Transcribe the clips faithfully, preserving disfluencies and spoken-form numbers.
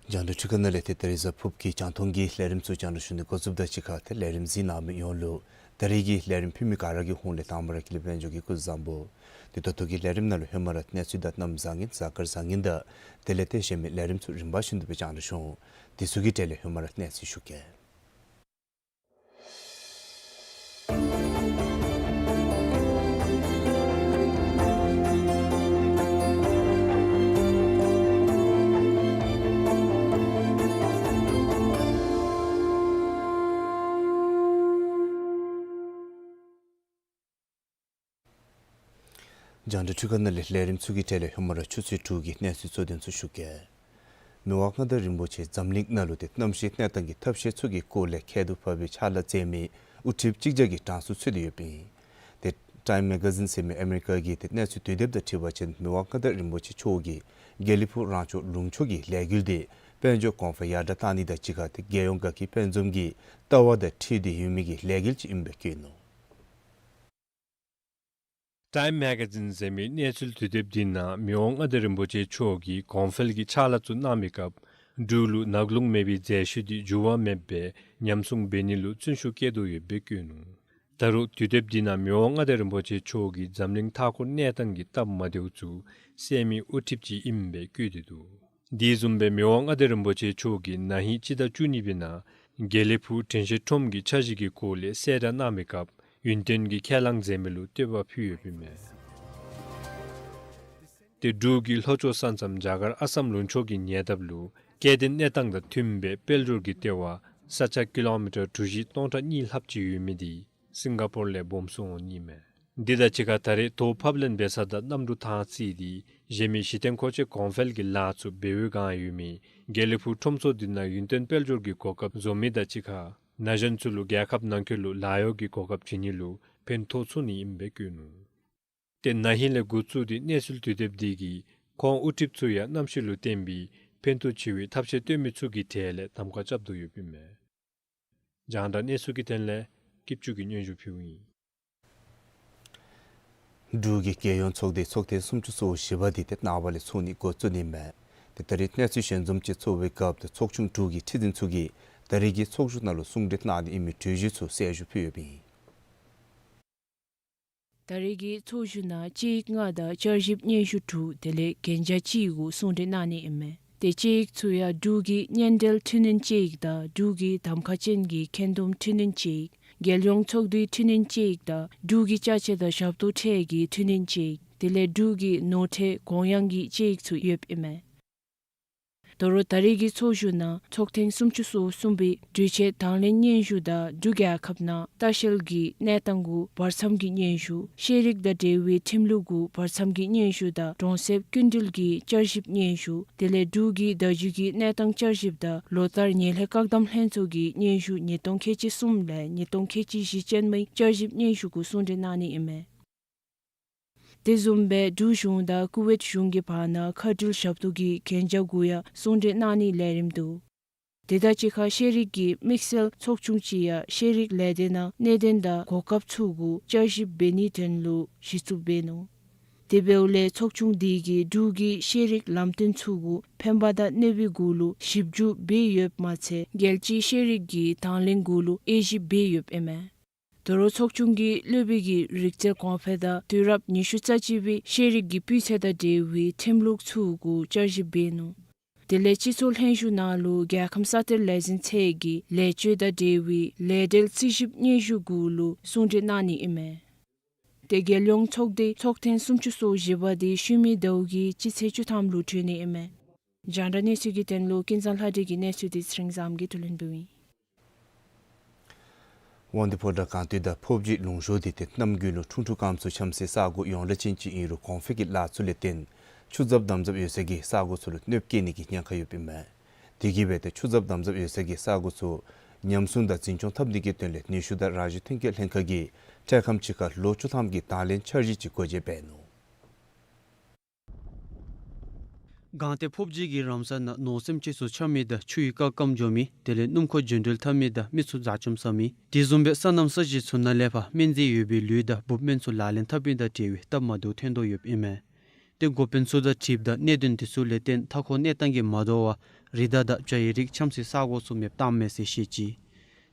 རྒྱང་བསྒྲགས་འཕྲུལ་ཁང་ནང་ལས་ཏེ་ད་རིས་གཟའ་ཕུརཔ་གི་རྒྱང་མཐོང་གི་ལས་རིམ་ཚུ་རྒྱང་བསྒྲགས་ཞུ་ནི་འགོ་བཙུགསཔ་དང་གཅིག་ཁར་ཏེ་ལས་རིམ་གཟིགས་གནང་མི་ཡོངས་ལུ་ད་རིས་ཀྱི་ལས་རིམ་ཕུལ་མི་ག་ར་གི་ཧོངས་ལས་དང་པ་ར་དགེ་ལེགས་དཔལ་འབྱོར་གྱིས་སྐུ་གཟུགས་བཟང་པོ། ཏེ་ད་ལྟོ་གི་ལས་རིམ་ནང་ལུ་ཧེ་མ་ར་གནས་ཚུལ་དང་གནམ་བཟང་ངན་གཟའ་སྐར་བཟང་ངན་དང་དེ་ལས་ཏེ་གཞན་མི་ལས་རིམ་ཚུ་རིམ་པ་བཞིན་དུ་སྦེ་རྒྱང་བསྒྲགས་འོང་། དེ་ཚུ་གི་གྲས་ལས་ཧེ་མ་ར་གནས་ཚུལ་ཞུ་གེ། རྒྱང་བསྒྲགས་འཕྲུལ་ཁང་ནང་ལས་ལས་རིམ་ཚུ་གི་གྲས་ལས་ཧེ་མ་ར་ཆུ་ཚོད་དྲུག་གི་གནས་ཚུལ་གཙོ་དོན་ཚུ་ཞུ་གེ། མི་དབང་མངའ་བདག་རིན་པོ་ཆེ་འཛམ་གླིང་ནང་ལུ་ཏེ་གནམ་གཤིས་གནས་སྟངས་ཀྱི་ཐབས་ཤེས་ཚུ་གི་སྐོར་ལས་ཁྱད་དུ་འཕགས་པའི་ཕྱག་ལཱ་མཛད་མི་དབུ་ཁྲིདཔ་གཅིག་བརྒྱ་གི་གྲངས་སུ་ཚུད་དེ་ཡོདཔ་ཨིན། ཏེ་ཊའིམ་མེ་ག་ཛིན་ཟེར་མི་ཨ་མི་རི་ཀ་གི་ཏེ་གནས་ཚུལ་དུས་དེབ་དང་འཁྲིལ་བ་ཅིན་མི་དབང་མངའ་བདག་རིན་པོ་ཆེ་མཆོག་གིས་དགེ་ལེགས་ཕུག་རང་སྐྱོང་ལུང་ཕྱོགས་ཀྱི་ལས་འགུལ་འདི་དཔལ་འབྱོར་གོང་འཕེལ་ཡར་དྲགས་གཏང་ནི་དང་གཅིག་ཁར་ཏེ་རྒྱལ་ཡོངས་དགའ་སྐྱིད་དཔལ་འཛོམས་ཀྱི་ལྟ་བ་དང་འཁྲིལ་ཏེ་ཡོད་མི་གི་ལས་འགུལ་ཅིག་ཨིནམ་སྦེ་བཀོད་ནུག། ཊའིམ་མེ་ག་ཛིན་ཟེར་མི་གནས་ཚུལ་དུས་དེབ་འདི་ནང་མི་དབང་མངའ་བདག་རིན་པོ་ཆེ་མཆོག་གིས་གོང་འཕེལ་གྱི་ཕྱག་ལཱ་ཚུ་གནང་མི་སྐབས་འབྲུག་ལུ་ནག་རླུང་མེད་པའི་རྫས་ཤུལ་འདི་འགྱུར་བ་མེད་པར་ཉམས་སྲུང་འབད་ནི་ལུ་བརྩོན་ཤུགས་བསྐྱེད་དོ་ཡོདཔ་སྦེ་བཀོད་ནུག། ད་རུང་དུས་དེབ་འདི་ནང་མི་དབང་མངའ་བདག་རིན་པོ་ཆེ་མཆོག་གིས་འཛམ་གླིང་མཐའ་འཁོར་གནས་སྟངས་ཀྱི་སྟབས་མ་བདེཝ་ཚུ་སེལ་མི་དབུ་ཁྲིདཔ་ཅིག་ཨིནམ་སྦེ་བཀོད་དེ་འདུག། དེ་བཟུམ་སྦེ་མི་དབང་མངའ་བདག་རིན་པོ་ཆེ་མཆོག་གིས་ན་ཧིང་སྤྱི་ཟླ་བཅུ་གཉིས་པའི་ནང་དགེ་ལེགས་ཕུག་དྲན་ཤེས་ཁྲོམ་གྱི་འཆར་གཞི་གི་སྐོར་ལས་གསལ་བསྒྲགས་གནང་མི་སྐབས་ཡུན་བརྟན་གྱི་ཁས་བླངས་མཛད་མི་ལུ་བསྟོད་པ་ཕུལ་ཡོདཔ་ཨིན་མས། ཏེ་འབྲུག་གི་ལྷོ་ཕྱོགས་ས་མཚམས་རྒྱ་གར་ཨ་སམ་ལུང་ཕྱོགས་ཀྱི་ཉེ་འདབས་ལུ་སྐྱེ་ལྡན་གནས་སྟངས་དང་མཐུནམ་སྦེ་དཔལ་འབྱོར་གྱི་ལྟེ་བ་ས་ཆ་ཀི་ལོ་མི་ཊར་གྲུ་བཞི་སྟོང་ཕྲག་གཉིས་ལྷགཔ་ཅིག་ཡོད་མི་འདི་སིང་ག་པོར་ལས་སྦོམ་སུ་འོང་ནི་མས། འདི་དང་གཅིག་ཁར་ད་རེས་དོ་ཕབ་ལེན་འབད་ས་དང་གནམ་གྲུ་ཐང་རྩིས་ཏེ་གཞན་མི་གཞི་རྟེན་མཁོ་ཆས་གོང་འཕེལ་གྱི་ལཱ་ཚུ་འབད་བའི་བསྒང་ཡོད་མི་དགེ་ལེགས་ཕུག་ཁྲོམ་ཚོགས་འདི་ནང་ཡུན་བརྟན་དཔལ་འབྱོར་གྱི་གོ་སྐབས་བཟོ་མི་དང་གཅིག་ཁར་ན་གཞོན་ཚུ་ལུ་རྒྱལ་ཁབ་ནང་འཁོད་ལུ་ལཱ་གཡོག་གི་གོ་སྐབས་བྱིན་ནི་ལུ་ཕན་ཐོགས་ཚུགས་ནི་ཨིནམ་སྦེ་བཀོད་ནུག། ཏེ་ན་ཧིང་ལས་འགོ་བཙུགས་ཏེ་གནས་ཚུལ་དུས་དེབ་འདི་གིས་ཁོང་དབུ་ཁྲིདཔ་ཚུ་ཡང་གནམ་གཤིས་ལུ་བརྟེན་པའི་ཕན་ཐོགས་ཆེ་བའི་ཐབས་ཤེས་སྟོན་མི་ཚུ་གི་གྲས་ལས་གདམ་ཁ་རྐྱབ་དོ་ཡོདཔ་ཨིན་མས། རྒྱང་བསྒྲགས་གནས་ཚུལ་གྱི་དོན་ལས་སྐྱིད་ཆུ་གིས་སྙན་ཞུ་ཕུལཝ་ཨིན། འབྲུག་གི་རྒྱལ་ཡོངས་ཚོགས་སྡེ་ཚོགས་ཐེངས་སུམ་ཅུ་སོ་བཞི་པ་འདི་ཏེ་ནངས་པ་ལས་ཚོགས་ནི་འགོ་བཙུགས་ནི་མས། ཏེ་ད་རེས་གནས་ཚུལ་ཞལ་འཛོམས་ཅིག་ཚོགས་པའི་སྐབས་ཏེ་ཚོགས་ཆུང་དྲུག་གི་ཁྲི་འཛིན་ཚུ་གིས་ད་རེས་ཀྱི་ཚོགས་བཞུགས་ནང་ལུ་གསུང་གྲོས་གནང་ནི་ཨིན་མི་གྲོས་གཞི་ཚུ་གསལ་ཞུ་ཕུལ་ཡོདཔ་ཨིན། ད་རེས་ཀྱི་ཚོགས་བཞུགས་ནང་དཔྱད་ཡིག་ལྔ་དང་བསྐྱར་ཞིབ་སྙན་ཞུ་དྲུག་དེ་ལས་གན་རྒྱ་གཅིག་གུ་གསུང་གྲོས་གནང་ནི་ཨིན་མས། ཏེ་དཔྱད་ཡིག་ཚུ་ཡང་འབྲུག་གི་སྙན་འགྲེལ་འཕྲི་སྣོན་དཔྱད་ཡིག་དང་འབྲུག་གི་གདམ་ཁ་ཅན་གྱི་འཁོན་འདུམ་འཕྲི་སྣོན་དཔྱད་ཡིག། རྒྱལ་ཡོངས་ཚོགས་འདུའི་འཕྲི་སྣོན་དཔྱད་ཡིག་དང་འབྲུག་གི་ཅ་ཆས་དང་ཞབས་ཏོག་ཁྲལ་གྱི་འཕྲི་སྣོན་དཔྱད་ཡིག། དེ་ལས་འབྲུག་གི་ནོར་ཁྲལ་གོང་ཡངས་ཀྱི་དཔྱད་ཡིག་ཚུ་ཡོདཔ་ཨིན་མས། དོ་རུང་ད་རེས་ཀྱི་ཚོགས་བཞུགས་ནང་ཚོགས་ཐེངས་སུམ་ཅུ་སོ་གསུམ་པའི་གྲོས་ཆོད་དང་ལེན་སྙན་ཞུ་དང་འབྲུག་རྒྱལ་ཁབ་ནང་ལྟ་བཤལ་གྱི་གནས་སྟངས་གུ་བར་མཚམས་ཀྱི་སྙན་ཞུ། ཤེས་རིག་དང་འབྲེལ་བའི་ཁྲིམས་ལུགས་གུ་བར་མཚམས་ཀྱི་སྙན་ཞུ་དང་གྲོང་གསེབ་སྐྱིན་འགྲུལ་གྱི་བསྐྱར་ཞིབ་སྙན་ཞུ། དེ་ལས་འབྲུག་གི་བརྡ་བརྒྱུད་ཀྱི་གནས་སྟངས་བསྐྱར་ཞིབ་དང་ལོ་ལྟར་ངན་ལྷད་བཀག་སྡོམ་ལྷན་ཚོགས་ཀྱི་སྙན་ཞུ་ཉིས་སྟོང་ཁལ་གཅིག་གསུམ་ལས་ཉིས་སྟོང་ཁལ་གཅིག་བཞི་ཅན་མའི་བསྐྱར་ཞིབ་སྙན་ཞུ་གུ་གསུང་གྲོས་གནང་ནི་ཨིན་མས། དེ་བཟུམ་སྦེ་འབྲུག་གཞུང་དང་ཀུ་ཝེཊ་གཞུང་གི་བར་ན་མཁའ་འགྲུལ་ཞབས་ཏོག་གི་གན་རྒྱ་གུ་ཡང་ཟུང་འབྲེལ་གནང་ནིའི་ལས་རིམ་འདུག། དེ་དང་གཅིག་ཁར་ཤེས་རིག་གི་དམིགས་བསལ་ཚོགས་ཆུང་ཅིག་ཡང་ཤེས་རིག་ལས་སྡེ་ནང་གནད་དོན་དང་གོ་སྐབས་ཚུ་གུ་བསྐྱར་ཞིབ་འབད་ནིའི་དོན་ལུ་གཞི་བཙུགས་འབད་ནུག། དེ་འབདཝ་ལས་ཚོགས་ཆུང་འདི་གིས་འབྲུག་གི་ཤེས་རིག་ལམ་སྟོན་ཚུ་གུ་ཕན་པ་དང་གནོད་པའི་གུ་ལུ་ཞིབ་འཇུག་འབད་ཡོདཔ་མ་ཚད་རྒྱལ་སྤྱིའི་ཤེས་རིག་གི་དང་ལེན་གུ་ལུ་དབྱེ་ཞིབ་འབད་ཡོདཔ་ཨིན་མས། དོ་རུང་ཚོགས་ཆུང་གིས་སློབ་དཔོན་གྱི་རིག་རྩལ་གོང་འཕེལ་དང་དུས་རབས་ཉི་ཤུ་རྩ་གཅིག་པའི་ཤེས་རིག་གི་སྤུས་ཚད་དང་འབྲེལ་བའི་ཁྲིམས་ལུགས་ཚུ་གུ་བསྐྱར་ཞིབ་འབད་ནུག། དེ་ལས་སྤྱི་ཚོགས་ལྷན་བཞུགས་ནང་ལུ་རྒྱལ་ཁམས་ས་གཏེར་ལས་འཛིན་ཚད་ཀྱི་ལས་ཆོད་དང་འབྲེལ་བའི་ལས་འབྲེལ་རྩིས་ཞིབ་སྙན་ཞུ་གུ་ལུ་ཟུང་འབྲེལ་གནང་ནི་ཨིན་མས། དེ་རྒྱལ་ཡོངས་ཚོགས་སྡེ་ཚོགས་ཐེངས་སུམ་ཅུ་སོ་བཞི་པ་དེ་ཤུལ་མའི་ཟླཝ་གི་སྤྱི་ཚེས་བཅུ་ཐམ་ལུ་གྲོལ་ནི་ཨིན་མས། རྒྱང་བསྒྲགས་གནས་ཚུལ་གྱི་དོན་ལུ་ཀུན་བཟང་ལྷ་སྒྲོན་གྱི་གནས་ཚུལ་དེ་ཚེ་རིང་བཟངམོ་གིས་བསྡུ་ལེན་འབདཝ་ཨིན། དབང་འདུས་ཕོ་བྲང་སྒང་སྟེང་དང་ཕོབ་སྦྱིས་ལུང་གཤོང་དེ་ཏེ་གནམ་དགུན་ལུ་ཁྲུང་ཁྲུང་རྐངམ་ཚུ་འཁྱམ་སའི་ས་གོ་ཡོངས་གྲགས་ཅན་ཅིག་ཨིན་རུང་གོང་འཕེལ་གྱི་ལཱ་ཚུ་ལས་བརྟེན་ཆུ་ཚབ་དམ་ཚབ་ཡོད་སའི་ས་གོ་ཚུ་ལུ་གནོདཔ་བཀལ་ནིའི་ཉེན་ཁ་ཡོདཔ་ཨིན་མས། དེ་གིས་འབད་ཏེ་ཆུ་ཚབ་དམ་ཚབ་ཡོད་སའི་ས་གོ་ཚུ་ཉམས་སྲུང་དང་འཛིན་སྐྱོང་འཐབ་ནིའི་དོན་ལས་ནུས་ཤུགས་དང་རང་བཞིན་ཐོན་སྐྱེད་ལྷན་ཁག་གིས་འཕྲལ་ཁམས་ཅིག་ཁར་ལོ་བཅུ་ཐམ་གྱི་དང་ལེན་འཆར་གཞི་ཅིག་འགོ་འབྱེད་འབད་ནུག། སྒང་སྟེང་ཕོབ་སྦྱིས་ཀྱི་རམ་ས་ནང་ནོར་སེམས་ཅན་ཚུ་འཁྱམ་མི་དང་ཆུ་ཡི་སྐར་སྐམ་འགྱོ་མི་དེ་ལས་སྣུམ་འཁོར་རྒྱུན་འགྲུལ་འཐབ་མི་དང་མི་ཚུ་འཛག་བཅོམ་ཟ་མི་དེ་བཟུམ་སྦེ་སོ་ནམ་ས་གཞི་ཚུ་ནང་ལས་ཕར་སྨན་རྫས་ཡོད་པའི་ལུད་དང་འབུབ་སྨན་ཚུ་ལག་ལེན་འཐབ་མི་དང་འབྲེལ་བའི་སྟབས་མ་བདེཝ་ཐོན་དོ་ཡོདཔ་ཨིན་མས། ཏེ་འགོ་དཔོན་ཚུ་དང་འཁྲིལཝ་ད་གནད་དོན་དེ་ཚུ་ལས་བརྟེན་མཐའ་འཁོར་གནས་སྟངས་ཀྱིས་མ་དོ་བར་རི་དྭགས་དང་བྱ་ཡི་རིགས་འཁྱམ་སའི་ས་གོ་ཚུ་མེདཔ་བཏངམ་མས་ཟེར་བཤད་ཅི།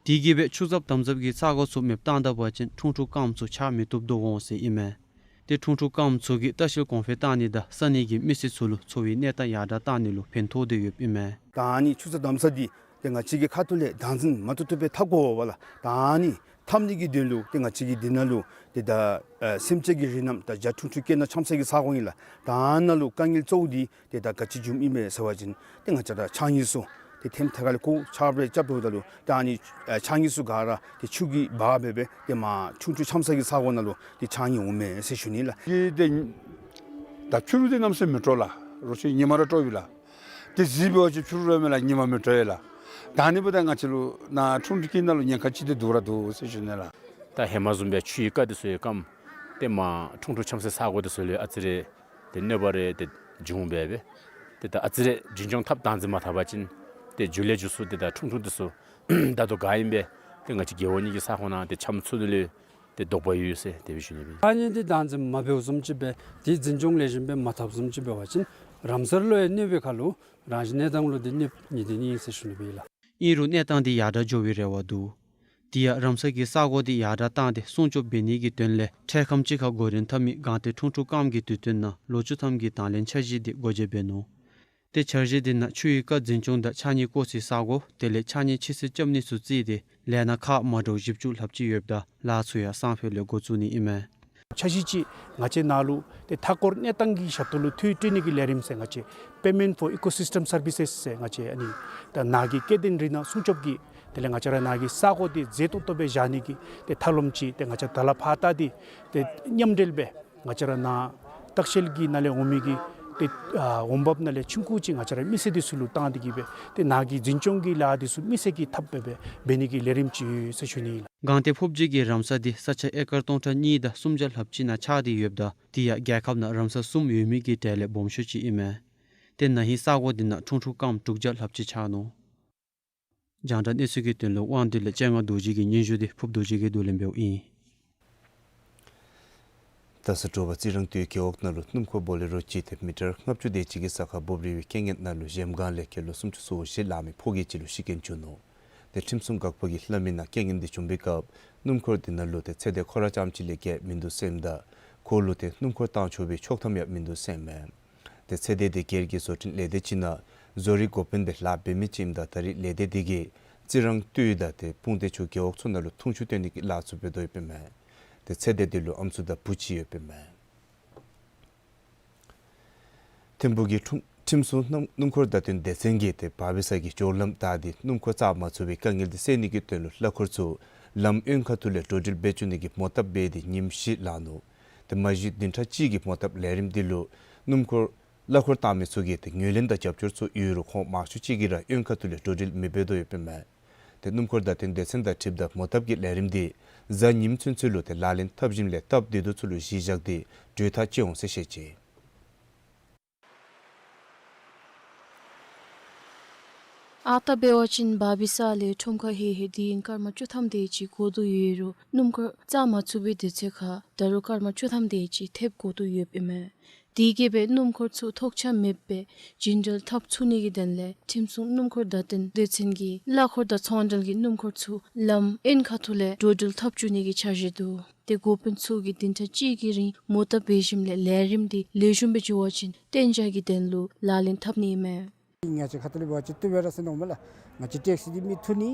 དེ་གིས་འབད་ཆུ་ཚབ་དམ་ཚབ་ཀྱི་ས་གོ་ཚུ་མེདཔ་བཏང་ད་པ་ཅིན་ཁྲུང་ཁྲུང་རྐངམ་ཚུ་ཆགས་མི་བཏུབ་དོ་འོང་ཟེར་ཨིན་མས། ཏེ་ཁྲུང་ཁྲུང་རྐངམ་ཚུ་གིས་ལྟ་བཤལ་གོང་འཕེལ་བཏང་ནི་དང་ས་གནས་ཀྱི་མི་སེར་ཚུ་ལུ་འཚོ་བའི་གནས་སྟངས་ཡར་དྲགས་བཏང་ནི་ལུ་ཕན་ཐོགས་ཏེ་ཡོདཔ་ཨིན་མས། ད་ཨ་ནི་ཆུ་ཚབ་དམ་ཚབ་འདི་ཏེ་ང་བཅས་ཀྱི་ཁ་ཐུག་ལས་བདག་འཛིན་མ་བཏུབ་བཏུབ་སྦེ་འཐབ་དགོ་པས་ལགས། ད་ཨ་ནི་འཐབ་ནི་གི་དོན་ལུ་ཏེ་ང་བཅས་ཀྱིས་འདི་ནང་ལུ་ཏེ་ད་ཨ་སེམས་ཅན་གྱི་རིགས་རྣམས་ད་བྱ་ཁྲུང་ཁྲུང་སྐྱེ་ནག་འཁྱམ་ས་གི་ས་གོ་ཨིན་ལགས། ད་ཨ་ནཱ་ལུ་དཀའ་ངལ་གཙོ་བོ་འདི་ཏེ་ད་ག་ཅི་བྱུངམ་ཨིན་པས་ཟེར་བ་ཅིན་ཏེ་ང་བཅས་ར་ཕྱགས་སྙིགས་ཚུ་ཏེ་ཐེམ་ཐ་ཁ་ལས་ཁོ་ཆརཔ་རེ་རྐྱབ་འབདཝ་ད་ལུ་ད་ཨ་ནི་ཨ་ཕྱགས་སྙིགས་ཚུ་ག་ར་ཏེ་ཆུ་གིས་འབག་འབད་སྦེ་ཏེ་མར་ཁྲུང་ཁྲུང་འཁྱམ་ས་གི་ས་གོ་ནང་ལུ་ཏེ་ཕྱགས་སྙིགས་འོངམ་མས་ཟེར་ཞུ་ནི་ལགས། ཏེ་ད་ཕྱི་རུ་ཏེ་གནམ་མེད་ས་མེད་དྲོ་ལགས། རོགས་ཅིག་ཉིན་མ་ར་དྲོ་བས་ལགས། ཏེ་གཟིགས་འབད་བ་ཅིན་ཕྱི་རུ་ར་མེད་ལགས། ཉིན་མ་མེད་དྲོ་ཡོད་ལགས། ད་ཨ་ནི་འབདཝ་ད་ང་བཅས་ལུ་ནཱ་ཁྲུང་ཁྲུང་སྐྱེ་ནི་ལུ་ཉེན་ཁ་ཅིག་ཏེ་འདུག་ར་འདུག་ཟེར་ཞུ་ནི་ལགས། ད་ཧེ་མ་བཟུམ་སྦེ་ཆུ་ཡི་སྐར་འདི་ཚུ་ཡོད་ཁམས་ཏེ་མར་ཁྲུང་ཁྲུང་འཁྱམ་སའི་ས་གོ་འདི་ཚུ་ལུ་ཨ་ཙི་རེ་ཏེ་གནོད་པ་རེ་ཏེ་འབྱུང་འབད་སྦེ་ཏེ་ད་ཨ་ཙི་རེ་འཛིན་སྐྱོང་འཐབ་བདག་འཛིན་མ་འཐབ་པ་ཅིན་ཏེ་མཇུག་ལས་མཇུག་སུ་ཏེ་ད་ཁྲུང་ཁྲུང་འདི་ཚུ་ད་ལྟོ་ག་ཨིན་པས་ཏེ་ང་བཅས་རྒེད་འོག་གཉིས་ཀྱི་ས་ཁོངས་ནང་ཏེ་འཁྱམ་ཚུགས་ནི་ལུ་ཏེ་དོགས་པ་ཡོད་ཟེར་དེ་སྦེ་ཞུ་ནི་ཨིན། ཨ་ནི་འདི་བདག་འཛིན་མ་འབདཝ་བཟུམ་ཅིག་སྦེ་ཏེ་འཛིན་སྐྱོང་ལེགས་ཤོམ་སྦེ་མ་འཐབ་བཟུམ་ཅིག་འབད་བ་ཅིན་རམ་སར་ལུ་ཡང་གནོད་པའི་ཁར་ལུ་རང་བཞིན་གནས་སྟངས་ལུ་འདི་གནོདཔ་ནི་འདི་ནི་ཨིན་ཟེར་ཞུ་ནི་ཨིན་ལགས། ཨིན་རུང་གནས་སྟངས་འདི་ཡར་དྲགས་འགྱོ་བའི་རེ་བ་འདུག། དེ་ཡང་རམ་སར་གྱི་ས་གོ་འདི་ཡར་དྲགས་བཏང་སྟེ་སྲུང་སྐྱོབ་འབད་ནི་གི་དོན་ལས་འཕྲལ་ཁམས་ཅིག་ཁར་འགོ་འདྲེན་འཐབ་མི་སྒང་སྟེང་ཁྲུང་ཁྲུང་རྐངམ་གྱི་དུས་སྟོན་ནང་ལོ་བཅུ་ཐམ་གྱི་དང་ལེན་འཆར་གཞི་འདི་འགོ་འབྱེད་འབད་ནུག། ཏེ་འཆར་གཞི་འདི་ནང་ཆུ་ཡི་སྐར་འཛིན་སྐྱོང་དང་ཕྱགས་སྙིགས་བཀོ་སའི་ས་གོ་དེ་ལས་ཕྱགས་སྙིགས་ཕྱི་བསུབ་རྐྱབ་ནི་ཚུ་བརྩིས་ཏེ་ལས་སྣ་ཁག་མ་འདྲཝ་བཞི་བཅུ་ལྷགཔ་ཅིག་ཡོདཔ་ད་ལཱ་ཚུ་ཡང་སང་ཕོད་ལས་འགོ་བཙུགས་ནི་ཨིན་མས། འཆར་གཞི་ཅིག་ང་བཅས་ནཱ་ལུ་ཏེ་མཐའ་འཁོར་གནས་སྟངས་ཀྱི་ཞབས་ཏོག་ལུ་འཐུས་སྤྲོད་ནི་གི་ལས་རིམ་ཟེར་ང་བཅས་Payment for Ecosystem Services ཟེར་ང་བཅས་ཨ་ནི་ད་ནཱ་གི་སྐྱེ་ལྡན་རིགས་སྣ་སྲུང་སྐྱོབ་ཀྱི་དེ་ལས་ང་བཅས་ར་ནཱ་གི་ས་གོ་འདི་མཛེས་ཏོག་ཏོ་སྦེ་བཞག་ནི་གི་ཏེ་ཐབས་ལམ་ཅིག་ཏེ་ང་བཅས་ད་ལས་ཕར་ད་འདི་ཏེ་མཉམ་འབྲེལ་སྦེ་ང་བཅས་ར་ནཱ་ལྟ་བཤལ་གྱི་ནང་ལས་འོང་མི་གི་ཏེ་ཨ་འོང་འབབ་ནང་ལས་ཆུང་ཀུ་ཅིག་ང་བཅས་ར་མི་སེར་འདི་ཚུ་ལུ་བཏང་སྟེ་གི་སྦེ་ཏེ་ནཱ་གི་འཛིན་སྐྱོང་གི་ལཱ་འདི་ཚུ་མི་སེར་གྱིས་འཐབ་སྦེ་སྦེ་འབད་ནི་གི་ལས་རིམ་ཅིག་ཡོད་ཟེར་ཞུ་ནི་ཨིན་ལགས། སྒང་སྟེང་ཕོབ་སྦྱིས་ཀྱི་རམ་ས་འདི་ས་ཆ་ཨེ་ཀར་སྟོང་ཕྲག་གཉིས་དང་སུམ་བརྒྱ་ལྷགཔ་ཅིག་ནང་ཆགས་ཏེ་ཡོདཔ་ད་དེ་ཡང་རྒྱལ་ཁབ་ནང་རམ་ས་གསུམ་ཡོད་མི་གི་གྲས་ལས་སྦོམ་ཤོས་ཅིག་ཨིན་མས། ཏེ་ན་ཧིང་ས་གོ་འདི་ནང་ཁྲུང་ཁྲུང་རྐངམ་དྲུག་བརྒྱ་ལྷགཔ་ཅིག་ཆགས་ནུག། རྒྱང་བསྒྲགས་གནས་ཚུལ་གྱི་དོན་ལུ་དབང་འདུས་ལས་སྤྱན་སྔ་རྡོ་རྗེ་གི་སྙན་ཞུ་འདི་ཕུབ་རྡོ་རྗེ་གིས་བསྡུ་ལེན་འབདཝ་ཨིན། ད་ས་དྲོ་པ་རྩི་རང་སྟོད་རྒེད་འོག་ནང་ལུ་སྣུམ་འཁོར་བོ་ལེ་རོ་ཅིག་ཏེ་མི་ཊར་ལྔ་བཅུ་དེ་ཅིག་གི་ས་ཁར་འབོབ་རིལ་བའི་རྐྱེན་ངན་ནང་ལུ་གཞལམ་སྒང་ལས་སྐྱེས་ལོ་སུམ་ཅུ་སོ་བཞི་ལང་མི་ཕོ་སྐྱེས་ཅིག་ལུ་ཤི་རྐྱེན་བྱུང་ནུག། ཏེ་ཁྲིམས་སྲུང་འགག་པ་གིས་ལྷ་མི་ནང་རྐྱེན་ངན་འདི་བྱུང་པའི་སྐབས་སྣུམ་འཁོར་འདི་ནང་ལུ་ཏེ་ཚེ་འདས་ཁོ་ར་རྐྱངམ་ཅིག་ལས་བརྒལ་མིན་འདུག་ཟེར་མི་དང་ཁོ་ལུ་ཏེ་སྣུམ་འཁོར་བཏང་ཆོག་པའི་ཆོག་ཐམ་ཡང་མིན་འདུག་ཟེར་མས། ཏེ་ཚེ་འདས་དེ་སྒེར་གྱི་བཟོ་སྐྲུན་ལས་སྡེ་ཅིག་ནང་བཟོ་རིག་འགོ་དཔོན་སྦེ་ལཱ་འབད་མི་ཅིག་ཨིནམ་ད་ད་རེས་ལས་སྡེ་དེ་གིས་རྩི་རང་སྟོད་དང་ཏེ་སྤུངས་ཐང་ཆུ་རྒེད་འོག་ཚུ་ནང་ལུ་འཐུང་ཆུ་བཏོན་ནི་གི་ལཱ་ཚུ་འབད་དོ་ཡོདཔ་ཨིན་མས། ཏེ་ཚེ་འདས་དེ་ལུ་ཨམ་སྲུ་དང་བུ་གཅིག་ཡོདཔ་ཨིན་མས། ཐིམ་ཕུག་གི་ཁྲིམས་ཁྲིམས་སྲུང་སྣུམ་སྣུམ་འཁོར་བརྡ་སྟོན་སྡེ་ཚན་གྱིས་ཏེ་བར་པའི་ས་གི་སྐྱོར་ལམ་བདའ་སྟེ་སྣུམ་འཁོར་བཅར་མ་ཚུགས་པའི་དཀའ་ངལ་དེ་སེལ་ནི་གི་དོན་ལུ་གླ་འཁོར་ཚུ་ལམ་གཡོན་ཁ་ཐུག་ལས་འགྲོ་འགྲུལ་འབད་བཅུག་ནི་གི་མོ་བཏབ་འབད་དེ་ཉིནམ་བཞི་ལང་ནུག། ཏེ་མ་གཞི་བདུན་ཕྲག་གཅིག་གི་མོ་བཏབ་ལས་རིམ་འདི་ལུ་སྣུམ་འཁོར་གླ་འཁོར་བཏང་མི་ཚུ་གིས་ཏེ་ངོས་ལེན་དང་རྒྱབ་སྐྱོར་ཚུ་ཡོད་རུང་ཁོང་མང་ཤོས་ཅིག་གིས་ར་གཡོན་ཁ་ཐུག་ལས་འགྲོ་འགྲུལ་མི་འབད་དོ་ཡོདཔ་ཨིན་མས། ཏེ་སྣུམ་འཁོར་བརྡ་སྟོན་སྡེ་ཚན་དང་འཁྲིལཝ་ད་མོ་བཏབ་ཀྱི་ལས་རིམ་འདི་ གཟའ་ཉིམ་ཚུན་ཚོད་ལུ་ཏེ་ལག་ལེན་འཐབ་ཞིནམ་ལས་སྟབས་བདེ་ཏོག་ཏོ་ཚུ་ལུ་གཞི་བཞག་སྟེ་གྲོས་ཐག་བཅད་འོང་ཟེར་བཤད་ཅི། ཨ་རྟག་འབད་བ་ཅིན་བར་བའི་ས་ལས་ཁྲོམ་ཁར་ལྷོད་ལྷོད་དེ་ཨིན་སྐར་མ་བཅུ་ཐམ་དེ་ཅིག་འགོར་དོ་ཡོད་རུང་སྣུམ་འཁོར་བཅར་མ་ཚུགས་པའི་དུས་ཚོད་ཁར་ད་རུང་སྐར་མ་བཅུ་ཐམ་དེ་ཅིག་ཐེབས་འགོར་དོ་ཡོདཔ་ཨིན་མས། དེ་གིས་སྦེ་སྣུམ་འཁོར་ཚུ་ཐོགས་ཆགས་མེད་པར་བརྒྱུད་འགྲུལ་འཐབ་ཚུགས་ནི་གི་དོན་ལས་ཁྲིམས་སྲུང་སྣུམ་འཁོར་བརྡ་སྟོན་སྡེ་ཚན་གྱིས་གླ་འཁོར་དང་ཚོང་འབྲེལ་གྱི་སྣུམ་འཁོར་ཚུ་ལམ་གཡོན་ཁ་ཐུག་ལས་འགྲོ་འགྲུལ་འཐབ་བཅུག་ནི་གི་འཆར་གཞི་འདུག། ཏེ་འགོ་དཔོན་ཚུ་གིས་བདུན་ཕྲག་གཅིག་གི་རིང་མུ་མཐུད་འབད་ཞིནམ་ལས་ལས་རིམ་འདི་ལེགས་ཤོམ་སྦེ་འགྱོ་བ་ཅིན་གཏན་འཇགས་ཀྱི་དོན་ལུ་ལག་ལེན་འཐབ་ནི་ཨིན་མས། ང་བཅས་ཁ་ཐུག་ལས་འབད་བ་ཅིན་བཏུབ་པས་ར་ཟེར་མནོཝ་མས་ལགས། ང་བཅས་ཊེག་སི་འདི་མི་འཐུ་ནི་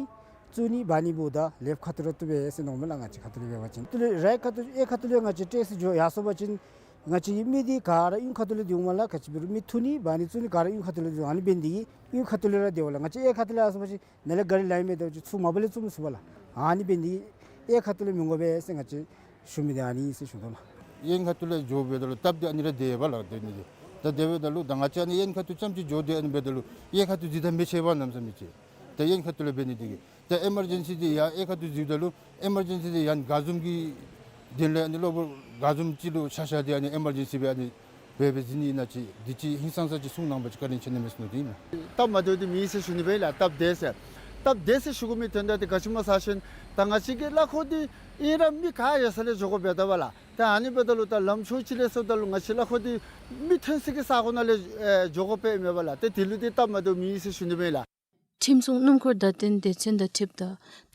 བཙུགས་ནི་འབག་ནི་འབདཝ་ད་ལེབ་ཁ་ཐུག་ར་བཏུབ་པས་ཟེར་མནོཝ་མས་ལགས། ང་བཅས་ཁ་ཐུག་ལས་འབད་བ་ཅིན་ཁ་ཐུག་ལས་རའིཊ་ཁ་ཐུག་གཡས་ཁ་ཐུག་ལས་ང་བཅས་ཊེག་སི་འགྱོ་ཡར་སོང་པ་ཅིན་ང་བཅས་ཀྱི་མི་འདི་ག་ར་གཡོན་ཁ་ཐུག་ལས་འདི་འོངམ་མས་ལགས། ག་ཅི་འབད་རུང་མི་འཐུ་ནི་འབག་ནི་བཙུགས་ནི་ག་ར་གཡོན་ཁ་ཐུག་ལས་འདི་འོང་། ཨ་ནི་འབད་ནི་དེ་གིས་གཡོན་ཁ་ཐུག་ལས་ར་བདེ་བས་ལགས། ང་བཅས་གཡས་ཁ་ཐུག་ལས་ཡར་སོང་པ་ཅིན་ནཱ་ལས་ག་རི་ལཱའི་མེདཔ་འདི་ཚུར་མ་པ་ལས་བཙུགས་མི་ཚུགས་པས་ལགས། ཨ་ནི་འབད་ནི་དེ་གིས་གཡས་ཁ་ཐུག་ལས་མི་དགོ་པས་ཟེར་ང་བཅས་ཞུ་མི་འདི་ཨ་ནི་ཨིན་ཟེར་ཞུ་དོ་ལགས། གཡོན་ཁ་ཐུག་ལས་འགྱོ་འབདཝ་ད་ལུ་སྟབས་འདི་ཨ་ནི་ར་བདེ་བས་ལགས། དེ་ནི་ད་དེ་འབདཝ་ད་ལུ་ད་ང་བཅས་ཨ་ནི་གཡོན་ཁ་ཐུག་རྐྱངམ་ཅིག་འགྱོ་དེ་ཨ་ནི་འབདཝ་ད་ལུ་གཡས་ཁ་ཐུག་འདི་ད་མི་ཆེ་བ་གནམ་མེད་ས་མེད་ཆེ། ད་གཡོན་ཁ་ཐུག་ལས་འབད་ནི་དེ་གིས་ད་ཨི་མར་ཇེན་སི་འདི་ཡར་གཡས་ཁ་ཐུག་འཛུལཝ་ད་ལུ་ཨི་མར་ཇེན་སི་འདི་ཡར་ག་བཟུམ་གྱི་དེ་ལས་ཨ་ནི་གློ་བུར་ག་བཟུམ་ཅིག་ལུ་ཆ་བཞག་སྟེ་ཨ་ནི་ཨི་མར་ཇེན་སི་སྦེ་ཨ་ནི་འབད་འབད་ཟེར་ནི་ཨིན་ན་ཅིག་འདི་ཅིག་ཧིང་སངས་ས་ཅིག་གསུང་གནང་བ་ཅིན་བཀའ་དྲིན་ཆེ་ནི་མས་ཟེར་མནོ་སྟེ་ཨིན་མས། སྟབས་མ་བདེཝ་འདི་མེད་ཟེར་ཞུ་ནི་སྦེ་ལགས། སྟབས་བདེ་ཟེར་སྟབས་བདེ་ཟེར་ཞུ་དགོ་མི་དོན་དག་འདི་ག་ཅི་སྨོ་ཟེར་བ་ཅིན་ད་ང་བཅས་ཀྱི་གླ་འཁོར་འདི་ཨིན་ར་མི་ག་ཡོད་ས་ལས་འགྱོ་དགོཔ་འབདཝ་ད་ལགས། ད་ཨ་ནི་འབདཝ་ད་ལུ་ད་ལམ་ཕྱོགས་ཅིག་ལས་སོངམ་ད་ལུ་ང་བཅས་གླ་འཁོར་འདི་མི་ཐོན་ས་གི་ས་གོ་ནང་ལས་ཨེ་འགྱོ་དགོཔ་ཨིན་མས་ལགས། ད་དེ་ལུ་འདི་སྟབས་མ་བདེཝ་མེད་ཟེར་ཞུ་ནི་སྦེ་ལགས། ཁྲིམས་སྲུང་སྣུམ་འཁོར་བརྡ་སྟོན་སྡེ་ཚན་དང་འཁྲིལཝ་ད་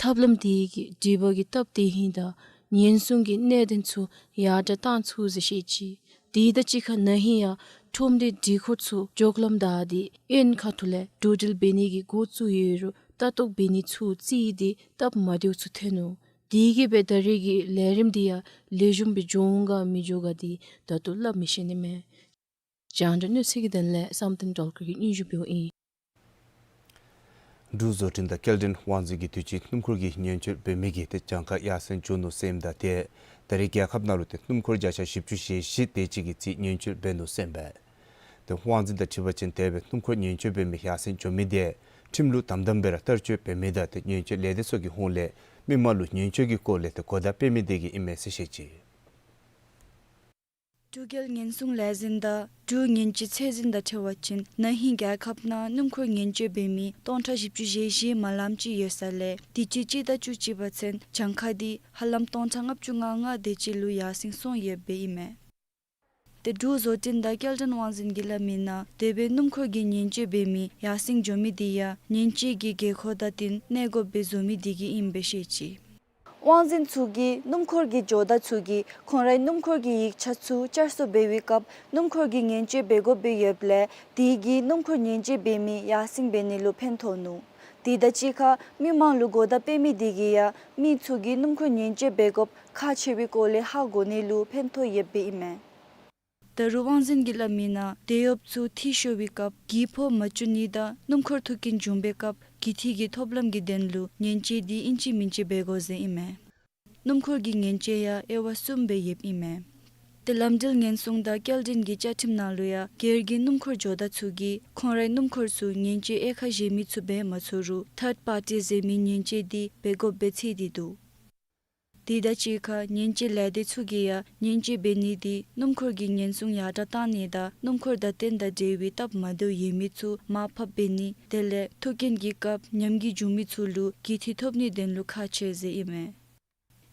ཐབས་ལམ་དེ་གིས་འགྲུལ་པ་གི་སྟབས་བདེ་ཧིང་དང་ཉེན་སྲུང་གི་གནད་དོན་ཚུ་ཡར་དྲགས་བཏང་ཚུགས་ཟེར་བཤད་ཅི། དེ་དང་གཅིག་ཁར་ན་ཧིང་ཡང་ཁྲོམ་སྡེ་འགྲུལ་འཁོར་ཚུ་འགྱོ་ལམ་བདའ་སྟེ་གཡོན་ཁ་ཐུག་ལས་འགྲོ་འགྲུལ་འབད་ནི་གི་འགོ་བཙུགས་ཡོད་རུང་ལྟ་རྟོག་འབད་ནི་ཚུ་རྩིས་ཏེ་སྟབས་མ་བདེཝ་ཚུ་ཐོན་ནུག། དེ་གིས་སྦེ་ད་རེས་ཀྱི་ལས་རིམ་འདི་ཡང་ལེགས་ཤོམ་སྦེ་འགྱོ་འོང་ག་མི་འགྱོ་ག་འདི་ད་ལྟོ་སླབ་མི་ཤེས་ནི་མས། རྒྱང་བསྒྲགས་གནས་ཚུལ་གྱི་དོན་ལས་བསམ་གཏན་སྒྲོལ་དཀར་གྱིས་སྙན་ཞུ་ཕུལཝ་ཨིན། འབྲུག་བཟོ་སྐྲུན་དང་སྐྱེལ་འདྲེན་དབང་འཛིན་གྱིས་དུས་ཅི་སྣུམ་འཁོར་གྱི་ཉེན་བཅོལ་འབད་མི་གིས་ཏེ་གྱངས་ཁ་ཡར་སེང་འགྱོ་ནུག་ཟེར་ཨིནམ་ད་ཏེ་ད་རེས་རྒྱལ་ཁབ་ནང་ལུ་ཏེ་སྣུམ་འཁོར་བརྒྱ་ཆ་བཞི་བཅུ་ཞེ་བཞི་དེ་ཅིག་གིས་རྩིས་ཉེན་བཅོལ་འབད་ནུག་ཟེར་ཨིན་པས། ཏེ་དབང་འཛིན་དང་འཁྲིལ་བ་ཅིན་དེ་སྦེ་སྣུམ་འཁོར་ཉེན་བཅོལ་འབད་མི་ཡར་སེང་འགྱོ་མི་དེ་ཁྲིམས་ལུགས་དམ་དམ་སྦེ་ར་བསྟར་སྤྱོད་འབད་མི་དང་ཏེ་ཉེན་བཅོལ་ལས་སྡེ་ཚུ་གི་ཧོངས་ལས་མི་མང་ལུ་ཉེན་བཅོལ་གྱི་སྐོར་ལས་ཏེ་གོ་བརྡ་སྤེལ་མི་དེ་གིས་ཨིན་མས་ཟེར་བཤད་ཅི། འབྲུག་རྒྱལ་ཉེན་སྲུང་ལས་འཛིན་དང་འབྲུག་ཉེན་བཅོལ་ཚད་འཛིན་དང་འཁྲིལ་བ་ཅིན་ན་ཧིང་རྒྱལ་ཁབ་ནང་སྣུམ་འཁོར་ཉེན་བཅོལ་འབད་མི་སྟོང་ཕྲག་བཞི་བཅུ་ཞེ་བཞི་མ་ལམ་ཅིག་ཡོད་ས་ལས་དུས་ཅི་སྤྱི་ཟླ་བཅུ་གཅིག་པ་ཚུན་གྱངས་ཁ་འདི་ཧ་ལམ་སྟོང་ཕྲག་ལྔ་བཅུ་ང་ལྔ་དེ་ཅིག་ལུ་ཡར་སེང་སོང་ཡོདཔ་ཨིན་མས། ཏེ་འབྲུག་བཟོ་སྐྲུན་དང་སྐྱེལ་འདྲེན་དབང་འཛིན་གྱིས་སླབ་མི་ནང་དེ་སྦེ་སྣུམ་འཁོར་གྱི་ཉེན་བཅོལ་འབད་མི་ཡར་སེང་འགྱོ་མི་འདི་ཡང་ཉེན་བཅོལ་གྱི་དགོས་མཁོ་དང་བསྟུན་གནས་དགོཔ་སྦེ་བཟོ་མི་དེ་གིས་ཨིནམ་སྦེ་བཤད་ཅི། དབང་འཛིན་ཚུ་གིས་སྣུམ་འཁོར་གྱི་ཇོ་བདག་ཚུ་གིས་ཁོང་རའི་སྣུམ་འཁོར་གྱི་ཡིག་ཆ་ཚུ་བསྐྱར་གསོ་འབད་བའི་སྐབས་སྣུམ་འཁོར་གྱི་ཉེན་བཅོལ་འབད་དགོཔ་སྦེ་ཡོདཔ་ལས་དེ་གིས་སྣུམ་འཁོར་ཉེན་བཅོལ་འབད་མི་ཡར་སེང་འབད་ནི་ལུ་ཕན་ཐོགས་ནུག། དེ་དང་གཅིག་ཁར་མི་མང་ལུ་གོ་བརྡ་སྤེལ་མི་དེ་གིས་ཡང་མི་ཚུ་གིས་སྣུམ་འཁོར་ཉེན་བཅོལ་འབད་དགོཔ་ཁག་ཆེ་བའི་སྐོར་ལས་ཧ་གོ་ནི་ལུ་ཕན་ཐོགས་ཡོདཔ་ཨིན་མས། ད་རུང་དབང་འཛིན་གྱིས་སླབ་མི་ནང་དེད་གཡོགཔ་ཚུ་འཐུས་ཤོར་བའི་སྐབས་གྱི་ཕོག་མ་བཅུག་ནི་དང་སྣུམ་འཁོར་ཐུག་རྐྱེན་བྱུང་པའི་སྐབས་གྱི་འཐུས་ཀྱི་ཐོབ་ལམ་གྱི་དོན་ལུ་ཉེན་བཅོལ་འདི་ཨིན་ཅི་མིན་ཅི་འབད་དགོ་ཟེར་ཨིན་མས། སྣུམ་འཁོར་གྱི་ཉེན་བཅོལ་ཡང་དབྱེ་བ་གསུམ་སྦེ་ཡོདཔ་ཨིན་མས། ཏེ་ལམ་འགྲུལ་ཉེན་སྲུང་དང་སྐྱེལ་འདྲེན་གྱི་བཅའ་ཁྲིམས་ནང་ལུ་ཡང་སྒེར་གྱི་སྣུམ་འཁོར་ཇོ་བདག་ཚུ་གིས་ཁོང་རའི་སྣུམ་འཁོར་ཚུ་ཉེན་བཅོལ་དབྱེ་ཁག་གཞན་མི་ཚུ་འབད་མ་ཚུགས་རུང་ཐརཌ་པར་ཊི་ཟེར་མི་ཉེན་བཅོལ་འདི་འབད་དགོཔ་སྦེ་ཚུད་དེ་འདུག། དེ་དང་གཅིག་ཁར་ཉེན་བཅོལ་ལས་སྡེ་ཚུ་གིས་ཡང་ཉེན་བཅོལ་འབད་ནི་འདི་སྣུམ་འཁོར་གྱི་ཉེན་སྲུང་ཡར་དྲགས་གཏང་ནི་དང་སྣུམ་འཁོར་བརྡ་སྟོན་དང་འབྲེལ་བའི་སྟབས་མ་བདེཝ་ཡོད་མི་ཚུ་མར་ཕབ་འབད་ནི་དེ་ལས་ཐུག་རྐྱེན་གྱི་སྐབས་ཉམས་རྒུད་བྱུང་མི་ཚུ་ལུ་གྱི་འཐུས་ཐོབ་ནིའི་དོན་ལུ་ཁག་ཆེ་ཟེར་ཨིན་མས།